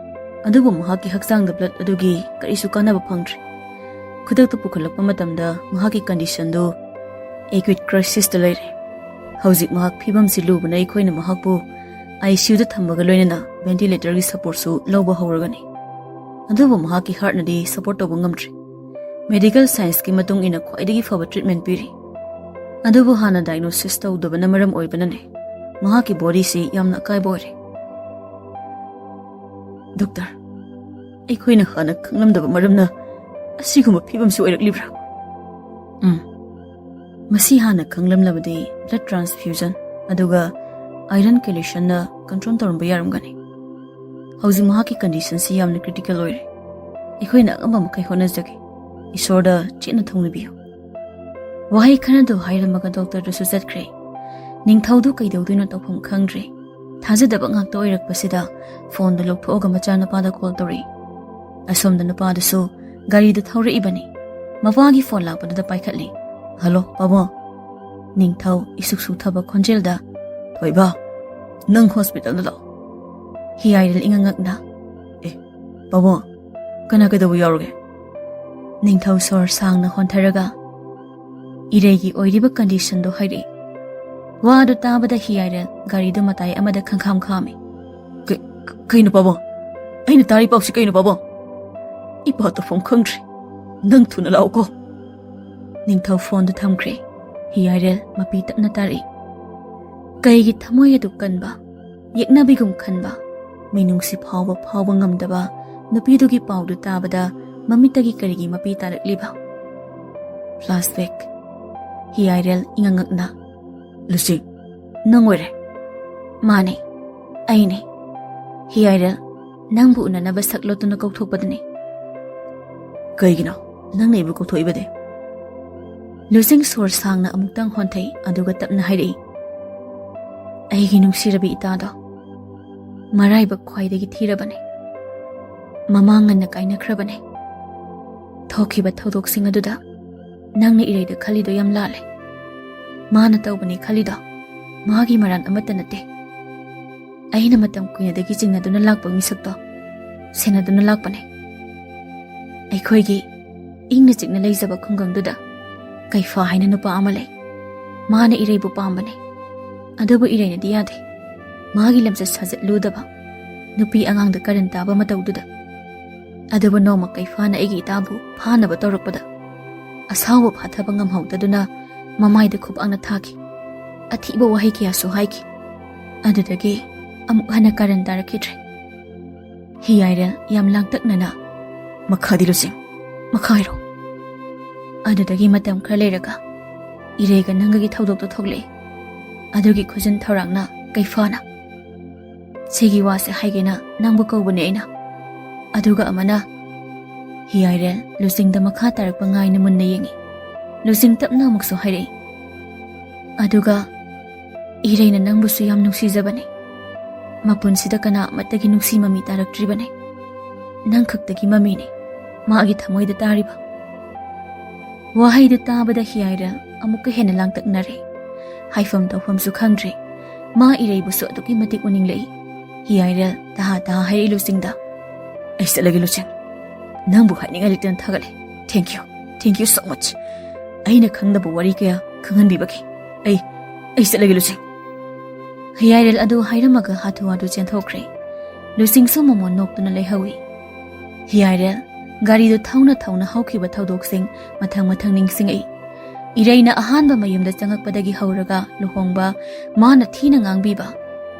ꯑꯗꯨꯕꯨ ꯃꯍꯥꯛꯀꯤ ꯍꯛꯆꯥꯡꯗ ꯕ꯭ꯂꯗ ꯑꯗꯨꯒꯤ ꯀꯔꯤꯁꯨ ꯀꯥꯟꯅꯕ ꯐꯪꯗ꯭ꯔꯦ꯫ ꯈꯨꯗꯛꯇ ꯄꯨꯈꯠꯂꯛꯄ ꯃꯇꯝꯗ ꯃꯍꯥꯛꯀꯤ ꯀꯟꯗꯤꯁꯟꯗꯨ ꯑꯦꯀ꯭ꯌꯨꯠ ꯀ꯭ꯔꯥꯏꯁꯤꯁꯇ ꯂꯩꯔꯦ꯫ ꯍꯧꯖꯤꯛ ꯃꯍꯥꯛ ꯐꯤꯕꯝꯁꯤ ꯂꯨꯕꯅ ꯑꯩꯈꯣꯏꯅ ꯃꯍꯥꯛꯄꯨ ꯑꯥꯏ ꯁꯤ ꯌꯨꯗ ꯊꯝꯕꯒ ꯂꯣꯏꯅꯅ ꯚꯦꯟꯇꯤꯂꯦꯇꯔꯒꯤ ꯁꯄꯣꯔꯠꯁꯨ ꯂꯧꯕ ꯍꯧꯔꯒꯅꯤ꯫ ꯑꯗꯨꯕꯨ ꯃꯍꯥꯛꯀꯤ ꯍꯥꯔꯠꯅꯗꯤ ꯁꯄꯣꯔꯠ ꯇꯧꯕ ꯉꯝꯗ꯭ꯔꯤ꯫ ꯃꯦꯗꯤꯀꯦꯜ ꯁꯥꯏꯟꯁꯀꯤ ꯃꯇꯨꯡ ꯏꯟꯅ ꯈ꯭ꯋꯥꯏꯗꯒꯤ ꯐꯕ ꯇ꯭ꯔꯤꯠꯃꯦꯟ ꯄꯤꯔꯤ, ꯑꯗꯨꯕꯨ ꯍꯥꯟꯅ ꯗꯥꯏꯒꯅꯣꯁꯤꯁ ꯇꯧꯗꯕꯅ ꯃꯔꯝ ꯑꯣꯏꯕꯅꯅꯦ꯫ ꯃꯍꯥꯛꯀꯤ ꯕꯣꯗꯤꯁꯤ ꯌꯥꯝꯅ ꯑꯀꯥꯏꯕ ꯑꯣꯏꯔꯦ꯫ ꯗꯣꯛꯇꯔ, ꯑꯩꯈꯣꯏꯅ ꯍꯥꯟꯅ ꯈꯪꯂꯝꯗꯕ ꯃꯔꯝꯅ ꯑꯁꯤꯒꯨꯝꯕ ꯐꯤꯕꯝꯁꯤ ꯑꯣꯏꯔꯛꯂꯤꯕ꯭ꯔꯥ? ꯎꯝ, ꯃꯁꯤ ꯍꯥꯟꯅ ꯈꯪꯂꯝꯂꯕꯗꯤ blood transfusion ꯑꯗꯨꯒ iron chelationꯅ control ꯇꯧꯔꯝꯕ ꯌꯥꯔꯝꯒꯅꯤ꯫ ꯍꯧꯖꯤꯛ ꯃꯍꯥꯛꯀꯤ conditionꯁꯤ ꯌꯥꯝꯅ critical ꯑꯣꯏꯔꯦ꯫ ꯑꯩꯈꯣꯏꯅ ꯑꯉꯝꯕ ꯃꯈꯩ ꯍꯣꯠꯅꯖꯒꯦ꯫ ꯏꯁꯣꯔꯗ ꯆꯦꯠꯅ ꯊꯧꯅꯤꯕꯤꯌꯨ꯫ ꯋꯥꯍꯩ ꯈꯔꯗꯨ ꯍꯥꯏꯔꯝꯃꯒ ꯗꯣꯛꯇꯔꯗꯨꯁꯨ ꯆꯠꯈ꯭ꯔꯦ꯫ ꯅꯤꯡꯊꯧꯗꯨ ꯀꯩꯗꯧꯗꯣꯏꯅꯣ ꯇꯧꯐꯝ ꯈꯪꯗ꯭ꯔꯦ꯫ ꯊꯥꯖꯗꯕ ꯉꯥꯛꯇ ꯑꯣꯏꯔꯛꯄꯁꯤꯗ ꯐꯣꯟꯗꯨ ꯂꯧꯊꯣꯛꯑꯒ ꯃꯆꯥꯅꯨꯄꯥꯗ ꯀꯣꯜ ꯇꯧꯔꯛꯏ꯫ ꯑꯁꯣꯝꯗ ꯅꯨꯄꯥꯗꯨꯁꯨ ꯒꯥꯔꯤꯗꯨ ꯊꯧꯔꯛꯏꯕꯅꯤ꯫ ꯃꯄꯥꯒꯤ ꯐꯣꯟ ꯂꯥꯛꯄꯗꯨꯗ ꯄꯥꯏꯈꯠꯂꯤ꯫ "ꯍꯜꯂꯣ, ꯄꯥꯕꯨꯡ?" ꯅꯤꯡꯊꯧ ꯏꯁꯨꯛ ꯁꯨꯛꯊꯕ ꯈꯣꯟꯖꯦꯜꯗ, "ꯊꯣꯏꯕ, ꯅꯪ ꯍꯣꯁꯄꯤꯇꯥꯜꯗ ꯂꯥꯛꯑꯣ꯫" ꯍꯤꯌꯥꯏꯔꯦꯜ ꯏꯉꯛ ꯉꯛꯅ, "ꯑꯦ, ꯄꯥꯕꯨꯡ, ꯀꯅꯥ ꯀꯩꯗꯧꯕ ꯌꯥꯎꯔꯒꯦ?" ꯅꯤꯡꯊꯧ ꯁꯣꯔ ꯁꯥꯡꯅ ꯍꯣꯟꯊꯔꯒ ꯏꯔꯩꯒꯤ ꯑꯣꯏꯔꯤꯕ conditionꯗꯨ ꯍꯥꯏꯔꯛꯏ꯫ ꯋꯥꯗꯨ ꯇꯥꯕꯗ ꯍꯤꯌꯥꯏꯔꯦꯜ ꯒꯥꯔꯤꯗꯨ ꯃꯇꯥꯏ ꯑꯃꯗ ꯈꯪꯈꯥꯝ ꯈꯥꯝꯃꯤ꯫ "ꯀ-, ꯀ-, ꯀꯩꯅꯣ ꯄꯥꯕꯨꯡ? ꯑꯩꯅ ꯇꯥꯔꯤ ꯄꯥꯎꯁꯤ ꯀꯩꯅꯣ ꯄꯥꯕꯨꯡ? ꯏꯄꯥ ꯇꯧꯐꯝ ꯈꯪꯗ꯭ꯔꯦ꯫ ꯅꯪ ꯊꯨꯅ ꯂꯥꯛꯑꯣꯀꯣ꯫" ꯅꯤꯡꯊꯧ ꯐꯣꯟꯗꯨ ꯊꯝꯈ꯭ꯔꯦ꯫ ꯍꯤꯌꯥꯏꯔꯦꯜ ꯃꯄꯤ ꯇꯞꯅ ꯇꯥꯔꯛꯏ꯫ ꯀꯩꯒꯤ ꯊꯃꯣꯏ ꯑꯗꯨ ꯀꯟꯕ, ꯌꯦꯛꯅꯕꯤꯒꯨꯝ ꯈꯟꯕ, ꯃꯤꯅꯨꯡꯁꯤ ꯐꯥꯎꯕ ꯐꯥꯎꯕ ꯉꯝꯗꯕ ꯅꯨꯄꯤꯗꯨꯒꯤ ꯄꯥꯎꯗꯨ ꯇꯥꯕꯗ ꯃꯃꯤꯠꯇꯒꯤ ꯀꯔꯤꯒꯤ ꯃꯄꯤ ꯇꯥꯔꯛꯂꯤꯕ? Flashback꯫ ꯍꯤꯌꯥꯏꯔꯦꯜ ꯏꯉꯛ ꯉꯛꯅ, "ꯂꯨꯁꯤ, ꯅꯪ ꯑꯣꯏꯔꯦ?" "ꯃꯥꯅꯦ, ꯑꯩꯅꯦ꯫ ꯍꯤꯌꯥꯏꯔꯦꯜ, ꯅꯪꯕꯨ ꯎꯅꯅꯕ ꯁꯛ ꯂꯣꯠꯇꯨꯅ ꯀꯧꯊꯣꯛꯄꯗꯨꯅꯦ꯫" "ꯀꯩꯒꯤꯅꯣ ꯅꯪꯅ ꯑꯩꯕꯨ ꯀꯧꯊꯣꯛꯏꯕꯗꯤ?" ꯂꯨꯆꯤꯡ ꯁꯣꯔ ꯁꯥꯡꯅ ꯑꯃꯨꯛꯇꯪ ꯍꯣꯟꯊꯩ, ꯑꯗꯨꯒ ꯇꯞꯅ ꯍꯥꯏꯔꯛꯏ, "ꯑꯩꯒꯤ ꯅꯨꯡꯁꯤꯔꯕꯤ ꯏꯇꯥꯗꯣ ꯃꯔꯥꯏꯕꯛ ꯈ꯭ꯋꯥꯏꯗꯒꯤ ꯊꯤꯔꯕꯅꯦ꯫ ꯃꯃꯥ ꯉꯟꯅ ꯀꯥꯏꯅꯈ꯭ꯔꯕꯅꯦ꯫ ꯊꯣꯛꯈꯤꯕ ꯊꯧꯗꯣꯛꯁꯤꯡ ꯑꯗꯨꯗ ꯅꯪꯅ ꯏꯔꯩꯗ ꯈꯜꯂꯤꯗꯣ ꯌꯥꯝ ꯂꯥꯜꯂꯦ꯫ ꯃꯥꯅ ꯇꯧꯕꯅꯦ ꯈꯜꯂꯤꯗꯣ ꯃꯥꯒꯤ ꯃꯔꯥꯟ ꯑꯃꯠꯇ ꯅꯠꯇꯦ꯫ ꯑꯩꯅ ꯃꯇꯝ ꯀꯨꯏꯅꯗꯒꯤ ꯆꯤꯡꯅꯗꯨꯅ ꯂꯥꯛꯄ ꯃꯤꯁꯛꯇꯣ ꯁꯦꯟꯅꯗꯨꯅ ꯂꯥꯛꯄꯅꯦ꯫ ꯑꯩꯈꯣꯏꯒꯤ ꯏꯪꯅ ꯆꯤꯛꯅ ꯂꯩꯖꯕ ꯈꯨꯡꯒꯪꯗꯨꯗ ꯀꯩꯐꯥ ꯍꯥꯏꯅ ꯅꯨꯄꯥ ꯑꯃ ꯂꯩ꯫ ꯃꯥꯅ ꯏꯔꯩꯕꯨ ꯄꯥꯝꯕꯅꯦ꯫ ꯑꯗꯨꯕꯨ ꯏꯔꯩꯅꯗꯤ ꯌꯥꯗꯦ꯫ ꯃꯥꯒꯤ ꯂꯝꯆꯠ ꯁꯥꯖꯠ ꯂꯨꯗꯕ, ꯅꯨꯄꯤ ꯑꯉꯥꯡꯗ ꯀꯔꯟ ꯇꯥꯕ ꯃꯇꯧꯗꯨꯗ꯫ ꯑꯗꯨꯕꯨ ꯅꯣꯡꯃ ꯀꯩꯐꯥꯅ ꯑꯩꯒꯤ ꯏꯇꯥꯕꯨ ꯐꯥꯅꯕ ꯇꯧꯔꯛꯄꯗ ꯑꯁꯥꯎꯕ ꯐꯥꯊꯕ ꯉꯝꯍꯧꯗꯗꯨꯅ ꯃꯃꯥꯏꯗ ꯈꯨꯕꯥꯛꯅ ꯊꯥꯈꯤ꯫ ꯑꯊꯤꯕ ꯋꯥꯍꯩ ꯀꯌꯥꯁꯨ ꯍꯥꯏꯈꯤ꯫ ꯑꯗꯨꯗꯒꯤ ꯑꯃꯨꯛ ꯍꯟꯅ ꯀꯥꯔꯟ ꯇꯥꯔꯛꯈꯤꯗ꯭ꯔꯦ꯫ ꯍꯤꯌꯥꯏꯔꯦꯜ ꯌꯥꯝ ꯂꯥꯡꯇꯛꯅꯅ, "ꯃꯈꯥꯗꯤ ꯂꯨꯆꯤꯡ, ꯃꯈꯥ ꯍꯥꯏꯔꯣ꯫" ꯑꯗꯨꯗꯒꯤ ꯃꯇꯝ ꯈꯔ ꯂꯩꯔꯒ ꯏꯔꯩꯒ ꯅꯪꯒꯒꯤ ꯊꯧꯗꯣꯛꯇꯣ ꯊꯣꯛꯂꯛꯑꯦ꯫ ꯑꯗꯨꯒꯤ ꯈꯨꯖꯤꯟ ꯊꯧꯔꯥꯡꯅ ꯀꯩꯐꯥꯅ, "ꯁꯤꯒꯤ ꯋꯥꯁꯦ ꯍꯥꯏꯒꯦꯅ ꯅꯪꯕꯨ ꯀꯧꯕꯅꯦ ꯑꯩꯅ꯫" ꯑꯗꯨꯒ ꯑꯃꯅ, ꯍꯤꯌꯥꯏꯔꯦꯜ ꯂꯨꯆꯤꯡꯗ ꯃꯈꯥ ꯇꯥꯔꯛꯄ ꯉꯥꯏꯅ ꯃꯨꯟꯅ ꯌꯦꯡꯉꯤ꯫ ꯂꯨꯆꯤꯡ ꯇꯞꯅ ꯑꯃꯨꯛꯁꯨ ꯍꯥꯏꯔꯛꯏ, "ꯑꯗꯨꯒ ꯏꯔꯩꯅ ꯅꯪꯕꯨꯁꯨ ꯌꯥꯝ ꯅꯨꯡꯁꯤꯖꯕꯅꯦ꯫ ꯃꯄꯨꯟꯁꯤꯗ ꯀꯅꯥ ꯑꯃꯠꯇꯒꯤ ꯅꯨꯡꯁꯤ ꯃꯃꯤ ꯇꯥꯔꯛꯇ꯭ꯔꯤꯕꯅꯦ꯫ ꯅꯪ ꯈꯛꯇꯒꯤ ꯃꯃꯤꯅꯦ ꯃꯥꯒꯤ ꯊꯃꯣꯏꯗ ꯇꯥꯔꯤꯕ꯫" ꯋꯥꯍꯩꯗꯨ ꯇꯥꯕꯗ ꯍꯤꯌꯥꯏꯔꯦꯜ ꯑꯃꯨꯛꯀ ꯍꯦꯟꯅ ꯂꯥꯡꯇꯛꯅꯔꯦ꯫ ꯍꯥꯏꯐꯝ ꯇꯧꯐꯝꯁꯨ ꯈꯪꯗ꯭ꯔꯦ꯫ ꯃꯥ ꯏꯔꯩꯕꯨꯁꯨ ꯑꯗꯨꯛꯀꯤ ꯃꯇꯤꯛ ꯎꯅꯤꯡꯂꯛꯏ꯫ ꯍꯤꯌꯥꯏꯔꯦꯜ ꯇꯍꯥ ꯇꯍꯥ ꯍꯥꯏꯔꯛꯏ ꯂꯨꯆꯤꯡꯗ, "ꯑꯩ ꯆꯠꯂꯒꯦ ꯂꯨꯆꯤꯡ꯫ ꯅꯪꯕꯨ ꯍꯥꯏꯅꯤꯡꯉꯥꯏ ꯂꯩꯇꯅ ꯊꯥꯒꯠꯂꯦ꯫ Thank you, thank you so much꯫ ꯑꯩꯅ ꯈꯪꯗꯕ ꯋꯥꯔꯤ ꯀꯌꯥ ꯈꯪꯍꯟꯕꯤꯕꯒꯤ꯫ ꯑꯩ, ꯑꯩ ꯆꯠꯂꯒꯦ ꯂꯨꯆꯤꯡ꯫" ꯍꯤꯌꯥꯏꯔꯦꯜ ꯑꯗꯨ ꯍꯥꯏꯔꯝꯃꯒ ꯍꯥꯊꯨ ꯍꯥꯊꯨ ꯆꯦꯟꯊꯣꯛꯈ꯭ꯔꯦ꯫ ꯂꯨꯆꯤꯡꯁꯨ ꯃꯃꯣꯟ ꯅꯣꯛꯇꯨꯅ ꯂꯩꯍꯧꯏ꯫ ꯍꯤꯌꯥꯏꯔꯦꯜ ꯒꯥꯔꯤꯗꯨ ꯊꯧꯅ ꯊꯧꯅ ꯍꯧꯈꯤꯕ ꯊꯧꯗꯣꯛꯁꯤꯡ ꯃꯊꯪ ꯃꯊꯪ ꯅꯤꯡꯁꯤꯡꯉꯛꯏ꯫ ꯏꯔꯩꯅ ꯑꯍꯥꯟꯕ ꯃꯌꯨꯝꯗ ꯆꯪꯉꯛꯄꯗꯒꯤ ꯍꯧꯔꯒ ꯂꯨꯍꯣꯡꯕ, ꯃꯥꯅ ꯊꯤꯅ ꯉꯥꯡꯕꯤꯕ,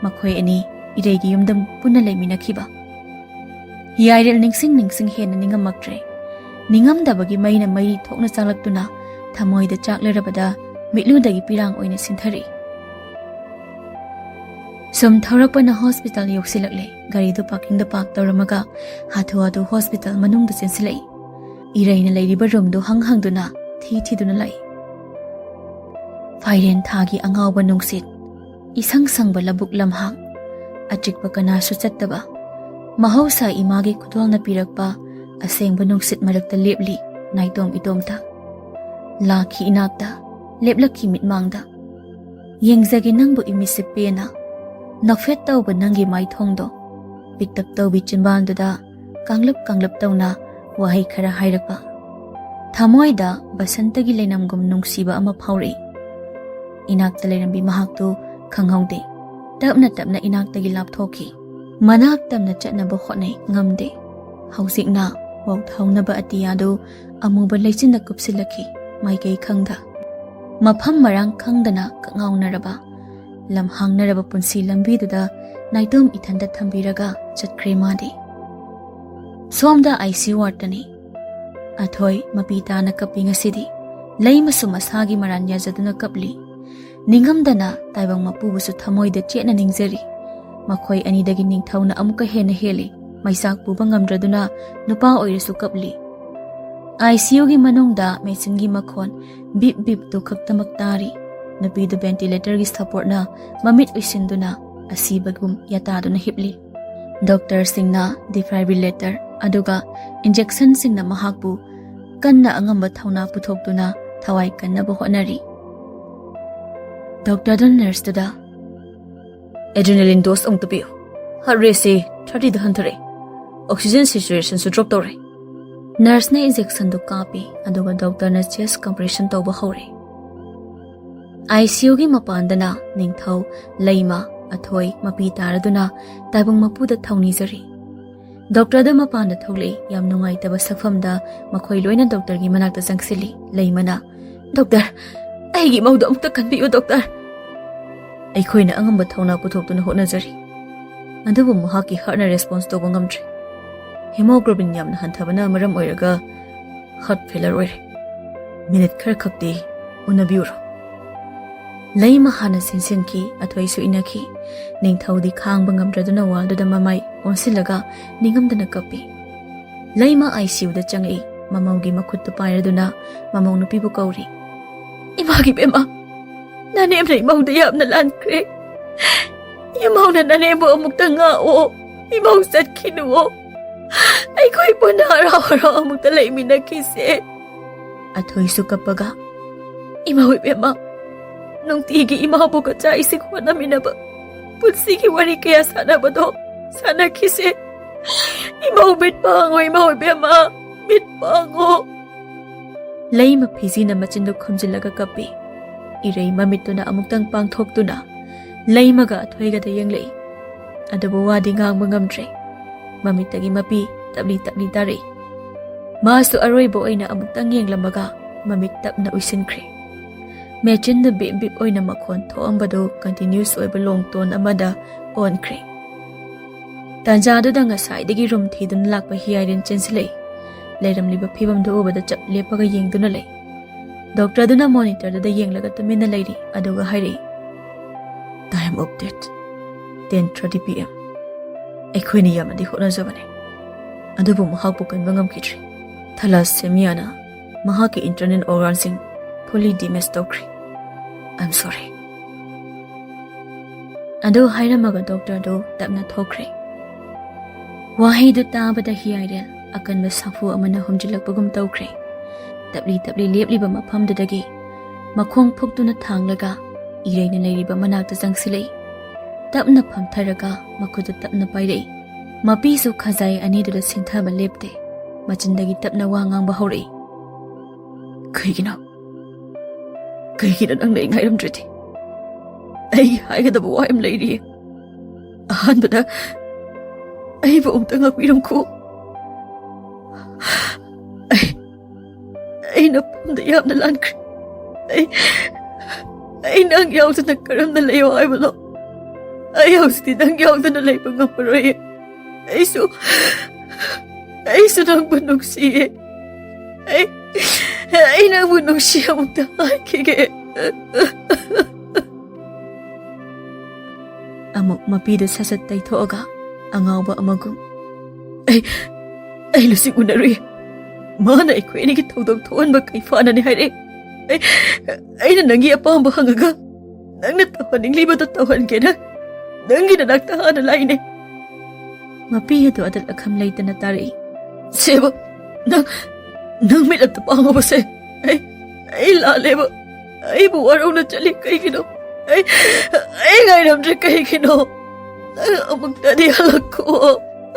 ꯃꯈꯣꯏ ꯑꯅꯤ ꯏꯔꯩꯒꯤ ꯌꯨꯝꯗ ꯄꯨꯟꯅ ꯂꯩꯃꯤꯟꯅꯈꯤꯕ꯫ ꯍꯤꯌꯥꯏꯔꯦꯜ ꯅꯤꯡꯁꯤꯡ ꯅꯤꯡꯁꯤꯡ ꯍꯦꯟꯅ ꯅꯤꯡꯉꯝꯃꯛꯇ꯭ꯔꯦ꯫ ꯅꯤꯡꯉꯝꯗꯕꯒꯤ ꯃꯩꯅ ꯃꯩꯔꯤ ꯊꯣꯛꯅ ꯆꯥꯛꯂꯛꯇꯨꯅ ꯊꯃꯣꯏꯗ ꯆꯥꯛꯂꯔꯕꯗ ꯃꯤꯠꯂꯨꯗꯒꯤ ꯄꯤꯔꯥꯡ ꯑꯣꯏꯅ ꯁꯤꯟꯊꯔꯛꯏ꯫ ꯁꯨꯝ ꯊꯧꯔꯛꯄꯅ ꯍꯣꯁꯄꯤꯇꯥꯜ ꯌꯧꯁꯤꯜꯂꯛꯂꯦ꯫ ꯒꯥꯔꯤꯗꯨ ꯄꯥꯔꯀꯤꯡꯗ ꯄꯥꯔꯛ ꯇꯧꯔꯝꯃꯒ ꯍꯥꯊꯨ ꯍꯥꯊꯨ ꯍꯣꯁꯄꯤꯇꯥꯜ ꯃꯅꯨꯡꯗ ꯆꯦꯟꯁꯤꯜꯂꯛꯏ꯫ ꯏꯔꯩꯅ ꯂꯩꯔꯤꯕ ꯔꯨꯝꯗꯨ ꯍꯪ ꯍꯪꯗꯨꯅ ꯊꯤ ꯊꯤꯗꯨꯅ ꯂꯥꯛꯏ꯫ ꯐꯥꯏꯔꯦꯟ ꯊꯥꯒꯤ ꯑꯉꯥꯎꯕ ꯅꯨꯡꯁꯤꯠ, ꯏꯁꯪ ꯁꯪꯕ ꯂꯧꯕꯨꯛ ꯂꯝꯍꯥꯡ, ꯑꯆꯤꯛꯄ ꯀꯅꯥꯁꯨ ꯆꯠꯇꯕ, ꯃꯍꯧꯁꯥ ꯏꯃꯥꯒꯤ ꯈꯨꯗꯣꯜꯅ ꯄꯤꯔꯛꯄ ꯑꯁꯦꯡꯕ ꯅꯨꯡꯁꯤꯠ ꯃꯔꯛꯇ ꯂꯦꯞꯂꯤ ꯅꯥꯏꯇꯣꯝ ꯏꯇꯣꯝꯇ꯫ ꯂꯥꯛꯈꯤ ꯏꯅꯥꯛꯇ, ꯂꯦꯞꯂꯛꯈꯤ ꯃꯤꯠꯃꯥꯡꯗ꯫ ꯌꯦꯡꯖꯒꯦ ꯅꯪꯕꯨ ꯏꯃꯤꯠꯁꯦ ꯄꯦꯟꯅ, ꯅꯣꯛꯐꯦꯠ ꯇꯧꯕ ꯅꯪꯒꯤ ꯃꯥꯏꯊꯣꯡꯗꯣ, ꯄꯤꯛꯇꯛ ꯇꯧꯕꯤ ꯆꯤꯟꯕꯥꯜꯗꯨꯗ ꯀꯥꯡꯂꯞ ꯀꯥꯡꯂꯞ ꯇꯧꯅ ꯋꯥꯍꯩ ꯈꯔ ꯍꯥꯏꯔꯛꯄ꯫ ꯊꯃꯣꯏꯗ ꯕꯁꯟꯇꯒꯤ ꯂꯩꯅꯝꯒꯨꯝ ꯅꯨꯡꯁꯤꯕ ꯑꯃ ꯐꯥꯎꯔꯛꯏ꯫ ꯏꯅꯥꯛꯇ ꯂꯩꯔꯝꯕꯤ ꯃꯍꯥꯛꯇꯨ ꯈꯪꯍꯧꯗꯦ꯫ ꯇꯞꯅ ꯇꯞꯅ ꯏꯅꯥꯛꯇꯒꯤ ꯂꯥꯞꯊꯣꯛꯈꯤ꯫ ꯃꯅꯥꯛ ꯇꯝꯅ ꯆꯠꯅꯕ ꯍꯣꯠꯅꯩ, ꯉꯝꯗꯦ꯫ ꯍꯧꯖꯤꯛꯅ ꯋꯥꯎꯊꯥꯎꯅꯕ ꯑꯇꯤꯌꯥꯗꯨ ꯑꯃꯨꯕ ꯂꯩꯆꯤꯟꯅ ꯀꯨꯞꯁꯤꯜꯂꯛꯈꯤ, ꯃꯥꯏꯀꯩ ꯈꯪꯗ꯫ ꯃꯐꯝ ꯃꯔꯥꯡ ꯈꯪꯗꯅ ꯀꯛꯉꯥꯎꯅꯔꯕ ꯂꯝ ꯍꯥꯡꯅꯔꯕ ꯄꯨꯟꯁꯤ ꯂꯝꯕꯤꯗꯨꯗ ꯅꯥꯏꯇꯣꯝ ꯏꯊꯟꯗ ꯊꯝꯕꯤꯔꯒ ꯆꯠꯈ꯭ꯔꯦ ꯃꯥꯗꯤ꯫ ꯁꯣꯝꯗ ꯑꯥꯏ ꯁꯤ ꯌꯨ ꯋꯥꯔꯗꯇꯅꯤ꯫ ꯑꯊꯣꯏ ꯃꯄꯤ ꯇꯥꯅ ꯀꯞꯄꯤ ꯉꯁꯤꯗꯤ꯫ ꯂꯩꯃꯁꯨ ꯃꯁꯥꯒꯤ ꯃꯔꯥꯟ ꯌꯥꯖꯗꯨꯅ ꯀꯞꯂꯤ꯫ ꯅꯤꯡꯉꯝꯗꯅ ꯇꯥꯏꯕꯪ ꯃꯄꯨꯕꯨꯁꯨ ꯊꯃꯣꯏꯗ ꯆꯦꯠꯅ ꯅꯤꯡꯖꯔꯤ꯫ ꯃꯈꯣꯏ ꯑꯅꯤꯗꯒꯤ ꯅꯤꯡꯊꯧꯅ ꯑꯃꯨꯛꯀ ꯍꯦꯟꯅ ꯍꯦꯜꯂꯤ ꯃꯩꯆꯥꯛ ꯄꯨꯕ ꯉꯝꯗ꯭ꯔꯗꯨꯅ ꯅꯨꯄꯥ ꯑꯣꯏꯔꯁꯨ ꯀꯞꯂꯤ꯫ ꯑꯥꯏ ꯁꯤ ꯌꯨꯒꯤ ꯃꯅꯨꯡꯗ ꯃꯦꯆꯤꯟꯒꯤ ꯃꯈꯣꯟ ꯕꯤꯞ ꯕꯤꯞꯇꯨ ꯈꯛꯇꯃꯛ ꯇꯥꯔꯤ꯫ ꯅꯨꯄꯤꯗꯨ ꯚꯦꯟꯇꯤꯂꯦꯇꯔꯒꯤ ꯁꯄꯣꯔꯠꯅ ꯃꯃꯤꯠ ꯎꯏꯁꯤꯟꯗꯨꯅ ꯑꯁꯤꯕꯒꯨꯝ ꯌꯥꯇꯥꯗꯨꯅ ꯍꯤꯞꯂꯤ꯫ ꯗꯣꯛꯇꯔꯁꯤꯡꯅ ꯗꯤꯐꯥꯏꯕ꯭ꯔꯤꯂꯦꯇꯔ ꯑꯗꯨꯒ ꯏꯟꯖꯦꯛꯁꯟꯁꯤꯡꯅ ꯃꯍꯥꯛꯄꯨ ꯀꯟꯅ ꯑꯉꯝꯕ ꯊꯧꯅꯥ ꯄꯨꯊꯣꯛꯇꯨꯅ ꯊꯋꯥꯏ ꯀꯟꯅꯕ ꯍꯣꯠꯅꯔꯤ꯫ ꯗꯣꯛꯇꯔꯗꯨꯅ ꯅꯔꯁꯇꯨꯗ, "ꯑꯦꯗ꯭ꯔꯤꯅꯦꯂꯤꯟ ꯗꯣꯁ ꯑꯃꯨꯛꯇ ꯄꯤꯌꯨ꯫ ꯍꯥꯔꯠ ꯔꯦꯠꯁꯤ ꯊꯥꯔꯇꯤꯗ ꯍꯟꯊꯔꯦ꯫ ꯑꯣꯛꯁꯤꯖꯦꯟ ꯁꯦꯆꯨꯔꯦꯁꯟꯁꯨ ꯗ꯭ꯔꯣꯞ ꯇꯧꯔꯦ꯫" ꯅꯔꯁꯅ ꯏꯟꯖꯦꯛꯁꯟꯗꯨ ꯀꯥꯞꯄꯤ, ꯑꯗꯨꯒ ꯗꯣꯛꯇꯔꯅ ꯆꯦꯁ ꯀꯝꯄ꯭ꯔꯦꯁꯟ ꯇꯧꯕ ꯍꯧꯔꯦ꯫ ꯑꯥꯏ ꯁꯤ ꯌꯨꯒꯤ ꯃꯄꯥꯟꯗꯅ ꯅꯤꯡꯊꯧ, ꯂꯩꯃ, ꯑꯊꯣꯏ ꯃꯄꯤ ꯇꯥꯔꯗꯨꯅ ꯇꯥꯏꯕꯪ ꯃꯄꯨꯗ ꯊꯧꯅꯤꯖꯔꯤ꯫ ꯗꯣꯛꯇꯔꯗꯨ ꯃꯄꯥꯟꯗ ꯊꯣꯛꯂꯛꯏ꯫ ꯌꯥꯝ ꯅꯨꯡꯉꯥꯏꯇꯕ ꯁꯛꯐꯝꯗ ꯃꯈꯣꯏ ꯂꯣꯏꯅ ꯗꯣꯛꯇꯔꯒꯤ ꯃꯅꯥꯛꯇ ꯆꯪꯁꯤꯜꯂꯤ꯫ ꯂꯩꯃꯅ, "ꯗꯣꯛꯇꯔ, ꯑꯩꯒꯤ ꯏꯃꯧꯗꯣ ꯑꯃꯨꯛꯇ ꯀꯟꯕꯤꯌꯨ, ꯗꯣꯛꯇꯔ꯫" "ꯑꯩꯈꯣꯏꯅ ꯑꯉꯝꯕ ꯊꯧꯅꯥ ꯄꯨꯊꯣꯛꯇꯨꯅ ꯍꯣꯠꯅꯖꯔꯤ, ꯑꯗꯨꯕꯨ ꯃꯍꯥꯛꯀꯤ ꯍꯥꯔꯠꯅ ꯔꯦꯁꯄꯣꯟꯁ ꯇꯧꯕ ꯉꯝꯗ꯭ꯔꯦ꯫ ꯍꯤꯃꯣꯒ꯭ꯂꯣꯕꯤꯟ ꯌꯥꯝꯅ ꯍꯟꯊꯕꯅ ꯃꯔꯝ ꯑꯣꯏꯔꯒ ꯍꯥꯔꯠ ꯐꯦꯂꯔ ꯑꯣꯏꯔꯦ꯫ ꯃꯤꯅꯤꯠ ꯈꯔ ꯈꯛꯇꯤ ꯎꯅꯕꯤꯌꯨꯔꯣ꯫" ꯂꯩꯃ ꯍꯥꯟꯅ ꯁꯤꯟꯁꯤꯟꯈꯤ, ꯑꯊꯣꯏꯁꯨ ꯏꯟꯅꯈꯤ꯫ ꯅꯤꯡꯊꯧꯗꯤ ꯈꯥꯡꯕ ꯉꯝꯗ꯭ꯔꯗꯨꯅ ꯋꯥꯜꯗꯨꯗ ꯃꯃꯥꯏ ꯑꯣꯟꯁꯤꯜꯂꯒ ꯅꯤꯡꯉꯝꯗꯅ ꯀꯞꯄꯤ꯫ ꯂꯩꯃ ꯑꯥꯏ ꯁꯤ ꯌꯨꯗ ꯆꯪꯂꯛꯏ꯫ ꯃꯃꯧꯒꯤ ꯃꯈꯨꯠꯇꯨ ꯄꯥꯏꯔꯗꯨꯅ ꯃꯃꯧ ꯅꯨꯄꯤꯕꯨ ꯀꯧꯔꯤ꯫ "ꯏꯃꯥꯒꯤ ꯕꯦꯝꯃ, ꯅꯅꯦꯝꯅ ꯏꯃꯧꯗ ꯌꯥꯝꯅ ꯂꯥꯟꯈ꯭ꯔꯦ꯫ ꯏꯃꯧꯅ ꯅꯅꯦꯝꯕꯨ ꯑꯃꯨꯛꯇ ꯉꯥꯛꯑꯣ꯫ ꯏꯃꯧ ꯆꯠꯈꯤꯅꯨꯑꯣ꯫ ꯑꯩꯈꯣꯏ ꯄꯨꯟꯅ ꯍꯔꯥꯎ ꯍꯔꯥꯎ ꯑꯃꯨꯛꯇ ꯂꯩꯃꯤꯟꯅꯈꯤꯁꯦ꯫" ꯑꯊꯣꯏꯁꯨ ꯀꯞꯄꯒ, "ꯏꯃꯧ ꯏꯕꯦꯝꯃ, ꯅꯨꯡꯇꯤꯒꯤ ꯏꯃꯥꯕꯨ ꯆꯥꯛ ꯏꯁꯤꯡ ꯍꯣꯠꯅꯃꯤꯟꯅꯕ, ꯄꯨꯟꯁꯤꯒꯤ ꯋꯥꯔꯤ ꯀꯌꯥ ꯁꯥꯟꯅꯕꯗꯣ ꯁꯥꯟꯅꯈꯤꯁꯦ꯫ ꯏꯃꯧ ꯃꯤꯠ ꯄꯥꯡꯉꯣ, ꯏꯃꯧ ꯏꯕꯦꯝꯃ, ꯃꯤꯠ ꯄꯥꯡꯉꯣ꯫" ꯂꯩꯃ ꯐꯤꯖꯤꯅ ꯃꯆꯤꯟꯗꯨ ꯈꯨꯝꯖꯤꯜꯂꯒ ꯀꯞꯄꯤ꯫ ꯏꯔꯩ ꯃꯃꯤꯠꯇꯨꯅ ꯑꯃꯨꯛꯇꯪ ꯄꯥꯡꯊꯣꯛꯇꯨꯅ ꯂꯩꯃꯒ ꯑꯊꯣꯏꯒꯗ ꯌꯦꯡꯂꯛꯏ꯫ ꯑꯗꯨꯕꯨ ꯋꯥꯗꯤ ꯉꯥꯡꯕ ꯉꯝꯗ꯭ꯔꯦ꯫ ꯃꯃꯤꯠꯇꯒꯤ ꯃꯄꯤ ꯇꯞꯂꯤ ꯇꯞꯂꯤ ꯇꯥꯔꯛꯏ꯫ ꯃꯥꯁꯨ ꯑꯔꯣꯏꯕ ꯑꯣꯏꯅ ꯑꯃꯨꯛꯇꯪ ꯌꯦꯡꯂꯝꯃꯒ ꯃꯃꯤꯠ ꯇꯞꯅ ꯎꯏꯁꯤꯟꯈ꯭ꯔꯦ꯫ ꯃꯦꯆꯤꯟꯗ ꯕꯤꯞ ꯕꯤꯞ ꯑꯣꯏꯅ ꯃꯈꯣꯟ ꯊꯣꯛꯑꯝꯕꯗꯨ continuous ꯑꯣꯏꯕ long tone ꯑꯃꯗ ꯑꯣꯟꯈ꯭ꯔꯦ꯫ ꯇꯥꯟꯖꯥꯗꯨꯗ ꯉꯁꯥꯏꯗꯒꯤ ꯔꯨꯝ ꯊꯤꯗꯨꯅ ꯂꯥꯛꯄ ꯍꯤꯌꯥꯏꯔꯦꯟ ꯆꯦꯟꯁꯤꯜꯂꯛꯏ꯫ ꯂꯩꯔꯝꯂꯤꯕ ꯐꯤꯕꯝꯗꯨ ꯎꯕꯗ ꯆꯞ ꯂꯦꯞꯄꯒ ꯌꯦꯡꯗꯨꯅ ꯂꯩ꯫ ꯗꯣꯛꯇꯔꯗꯨꯅ ꯃꯣꯅꯤꯇꯔꯗꯨꯗ ꯌꯦꯡꯂꯒ ꯇꯨꯃꯤꯟꯅ ꯂꯩꯔꯤ, ꯑꯗꯨꯒ ꯍꯥꯏꯔꯛꯏ, "Time of death, ten thirty P M꯫ ꯑꯩꯈꯣꯏꯅ ꯌꯥꯝꯅꯗꯤ ꯍꯣꯠꯅꯖꯕꯅꯤ, ꯑꯗꯨꯕꯨ ꯃꯍꯥꯛꯄꯨ ꯀꯟꯕ ꯉꯝꯈꯤꯗ꯭ꯔꯤ꯫ ꯊꯂꯥꯁꯦꯃꯤꯌꯥꯅ ꯃꯍꯥꯛꯀꯤ internal organꯁꯤꯡ fully damage ꯇꯧꯈ꯭ꯔꯦ꯫ I'm sorry꯫" ꯑꯗꯨ ꯍꯥꯏꯔꯝꯃꯒ ꯗꯣꯛꯇꯔꯗꯨ ꯇꯞꯅ ꯊꯣꯛꯈ꯭ꯔꯦ꯫ ꯋꯥꯍꯩꯗꯨ ꯇꯥꯕꯗ ꯍꯤꯌꯥꯏꯔꯦꯜ ꯑꯀꯟꯕ ꯁꯥꯐꯨ ꯑꯃꯅ ꯍꯨꯝꯖꯤꯜꯂꯛꯄꯒꯨꯝ ꯇꯧꯈ꯭ꯔꯦ꯫ ꯇꯞꯂꯤ ꯇꯞꯂꯤ ꯂꯦꯞꯂꯤꯕ ꯃꯐꯝꯗꯨꯗꯒꯤ ꯃꯈꯣꯡ ꯐꯨꯛꯇꯨꯅ ꯊꯥꯡꯂꯒ ꯏꯔꯩꯅ ꯂꯩꯔꯤꯕ ꯃꯅꯥꯛꯇ ꯆꯪꯁꯤꯜꯂꯛꯏ꯫ ꯇꯞꯅ ꯐꯝꯊꯔꯒ ꯃꯈꯨꯠꯇ ꯇꯞꯅ ꯄꯥꯏꯔꯛꯏ꯫ ꯃꯄꯤꯁꯨ ꯈꯖꯥꯏ ꯑꯅꯤꯗꯨꯗ ꯁꯤꯟꯊꯕ ꯂꯦꯞꯇꯦ꯫ ꯃꯆꯤꯟꯗꯒꯤ ꯇꯞꯅ ꯋꯥ ꯉꯥꯡꯕ ꯍꯧꯔꯛꯏ꯫ "ꯀꯩꯒꯤꯅꯣ? ꯀꯩꯒꯤꯅꯣ ꯅꯪꯅ ꯑꯩ ꯉꯥꯏꯔꯝꯗ꯭ꯔꯤꯗꯤ? ꯑꯩ ꯍꯥꯏꯒꯗꯕ ꯋꯥ ꯌꯥꯝ ꯂꯩꯔꯤꯌꯦ꯫ ꯑꯍꯥꯟꯕꯗ ꯑꯩꯕꯨ ꯑꯃꯨꯛꯇ ꯉꯥꯛꯄꯤꯔꯝꯈꯣ꯫ ꯑꯩ, ꯑꯩꯅ ꯄꯨꯝꯗ ꯌꯥꯝꯅ ꯂꯥꯟꯈ꯭ꯔꯦ꯫ ꯑꯩ, ꯑꯩ ꯅꯪ ꯌꯥꯎꯗꯅ ꯀꯔꯝꯅ ꯂꯩꯌꯣ ꯍꯥꯏꯕꯅꯣ? ꯑꯩ ꯍꯧꯖꯤꯛꯇꯤ ꯅꯪ ꯌꯥꯎꯗꯅ ꯂꯩꯕ ꯉꯝꯃꯔꯣꯏꯌꯦ꯫ ꯑꯩꯁꯨ, ꯑꯩꯁꯨ ꯅꯪꯕꯨ ꯅꯨꯡꯁꯤꯌꯦ꯫ ꯑꯩ, ꯑꯩ ꯅꯪꯕꯨ ꯅꯨꯡꯁꯤ ꯑꯃꯨꯛꯇ ꯍꯥꯏꯈꯤꯒꯦ꯫" ꯑꯃꯨꯛ ꯃꯄꯤꯗꯨ ꯁꯠ ꯁꯠ ꯇꯩꯊꯣꯛꯑꯒ ꯑꯉꯥꯎꯕ ꯑꯃꯒꯨꯝ, "ꯑꯩ, ꯑꯩ ꯂꯨꯆꯤꯡ ꯎꯅꯔꯨꯏ꯫ ꯃꯥꯅ ꯑꯩꯈꯣꯏ ꯑꯅꯤꯒꯤ ꯊꯧꯗꯣꯛ ꯊꯣꯛꯍꯟꯕ ꯀꯩꯐꯥꯅꯅꯤ ꯍꯥꯏꯔꯛꯑꯦ꯫ ꯑꯩ, ꯑꯩꯅ ꯅꯪꯒꯤ ꯑꯄꯥꯝꯕ ꯍꯪꯉꯒ ꯅꯪꯅ ꯇꯧꯍꯟꯅꯤꯡꯂꯤꯕꯗꯨ ꯇꯧꯍꯟꯒꯦꯅ ꯅꯪꯒꯤ ꯅꯅꯥꯛꯇ ꯍꯥꯟꯅ ꯂꯥꯛꯏꯅꯦ꯫" ꯃꯄꯤ ꯑꯗꯨ ꯑꯗꯠ ꯑꯈꯝ ꯂꯩꯇꯅ ꯇꯥꯔꯛꯏ꯫ "ꯁꯦꯕ, ꯅꯪ, ꯅꯪ ꯃꯤꯠ ꯑꯝꯇ ꯄꯥꯡꯉꯣꯕꯁꯦ꯫ ꯑꯩ, ꯑꯩ ꯂꯥꯜꯂꯦꯕ꯫ ꯑꯩꯕꯨ ꯋꯥꯔꯧꯅ ꯆꯠꯂꯤ ꯀꯩꯒꯤꯅꯣ? ꯑꯩ, ꯑꯩ ꯉꯥꯏꯔꯝꯗ꯭ꯔꯦ ꯀꯩꯒꯤꯅꯣ? ꯅꯪ ꯑꯃꯨꯛꯇꯗꯤ ꯍꯜꯂꯛꯈꯣ,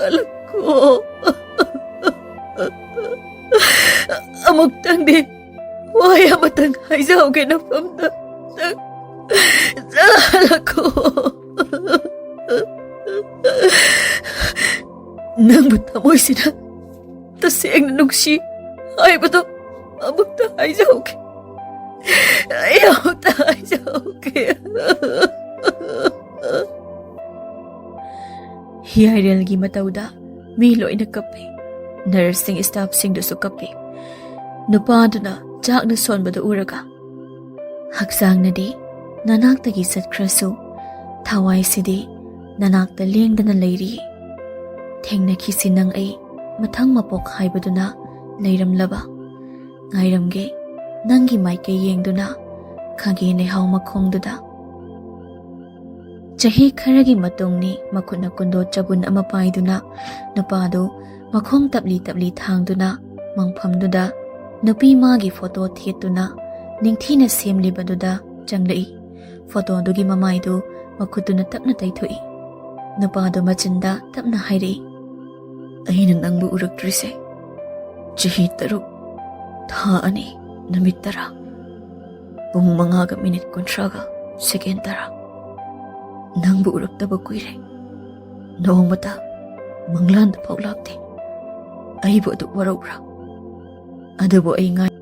ꯍꯜꯂꯛꯈꯣ꯫ ꯑꯃꯨꯛꯇꯪꯗꯤ ꯋꯥꯍꯩ ꯑꯃꯇꯪ ꯍꯥꯏꯖꯍꯧꯒꯦ ꯅꯐꯝꯗ꯫ ꯅꯪ ꯍꯜꯂꯛꯈꯣ꯫" "ꯅꯪꯕꯨ ꯊꯃꯣꯏꯁꯤꯅ ꯇꯁꯦꯡꯅ ꯅꯨꯡꯁꯤ ꯍꯥꯏꯕꯗꯣ ꯑꯃꯨꯛꯇ ꯍꯥꯏꯖꯍꯧꯒꯦ꯫ ꯀꯩ ꯑꯃꯨꯛꯇ ꯍꯥꯏꯖꯍꯧꯒꯦ꯫ ꯍꯤꯌꯥꯏꯔꯦꯜꯒꯤ ꯃꯇꯧꯗ ꯃꯤ ꯂꯣꯏꯅ ꯀꯞꯄꯤ꯫ ꯅꯔꯁꯁꯤꯡ, ꯁ꯭ꯇꯥꯐꯁꯤꯡꯗꯨꯁꯨ ꯀꯞꯄꯤ꯫ ꯅꯨꯄꯥꯗꯨꯅ ꯆꯥꯛꯅ ꯁꯣꯟꯕꯗꯨ ꯎꯔꯒ, "ꯍꯛꯆꯥꯡꯅꯗꯤ ꯅꯅꯥꯛꯇꯒꯤ ꯆꯠꯈ꯭ꯔꯁꯨ, ꯊꯋꯥꯏꯁꯤꯗꯤ ꯅꯅꯥꯛꯇ ꯂꯦꯡꯗꯅ ꯂꯩꯔꯤ꯫ ꯊꯦꯡꯅꯈꯤꯁꯤ ꯅꯪ ꯑꯩ, ꯃꯊꯪ ꯃꯄꯣꯛ ꯍꯥꯏꯕꯗꯨꯅ ꯂꯩꯔꯝꯂꯕ꯫ ꯉꯥꯏꯔꯝꯒꯦ ꯅꯪꯒꯤ ꯃꯥꯏꯀꯩ ꯌꯦꯡꯗꯨꯅ, ꯈꯥꯒꯦ ꯂꯩꯍꯥꯎ ꯃꯈꯣꯡꯗꯨꯗ"꯫ ꯆꯍꯤ ꯈꯔꯒꯤ ꯃꯇꯨꯡꯅꯤ, ꯃꯈꯨꯠꯅ ꯀꯨꯟꯗꯣ ꯆꯕꯨꯟ ꯑꯃ ꯄꯥꯏꯗꯨꯅ ꯅꯨꯄꯥꯗꯨ ꯃꯈꯣꯡ ꯇꯞꯂꯤ ꯇꯞꯂꯤ ꯊꯥꯡꯗꯨꯅ ꯃꯪꯐꯝꯗꯨꯗ ꯅꯨꯄꯤ ꯃꯥꯒꯤ ꯐꯣꯇꯣ ꯊꯦꯠꯇꯨꯅ ꯅꯤꯡꯊꯤꯅ ꯁꯦꯝꯂꯤꯕꯗꯨꯗ ꯆꯪꯂꯛꯏ꯫ ꯐꯣꯇꯣꯗꯨꯒꯤ ꯃꯃꯥꯏꯗꯨ ꯃꯈꯨꯠꯇꯨꯅ ꯇꯞꯅ ꯇꯩꯊꯣꯛꯏ꯫ ꯅꯨꯄꯥꯗꯨ ꯃꯆꯤꯟꯗ ꯇꯞꯅ ꯍꯥꯏꯔꯛꯏ, "ꯑꯩꯅ ꯅꯪꯕꯨ ꯎꯔꯛꯇ꯭ꯔꯤꯁꯦ ꯆꯍꯤ ꯇꯔꯨꯛ, ꯊꯥ ꯑꯅꯤ, ꯅꯨꯃꯤꯠ ꯇꯔꯥ, ꯄꯨꯡ ꯃꯉꯥꯒ ꯃꯤꯅꯤꯠ ꯀꯨꯟꯊ꯭ꯔꯥꯒ ꯁꯦꯀꯦꯟ ꯇꯔꯥ꯫ ꯅꯪꯕꯨ ꯎꯔꯛꯇꯕ ꯀꯨꯏꯔꯦ꯫ ꯅꯣꯡꯃꯇ ꯃꯪꯂꯥꯟꯗ ꯐꯥꯎ ꯂꯥꯛꯇꯦ꯫ ꯑꯩꯕꯨ ꯑꯗꯨꯛ ꯋꯥꯔꯧꯕ꯭ꯔꯥ? ꯑꯗꯨꯕꯨ ꯑꯩ ꯉꯥꯏ"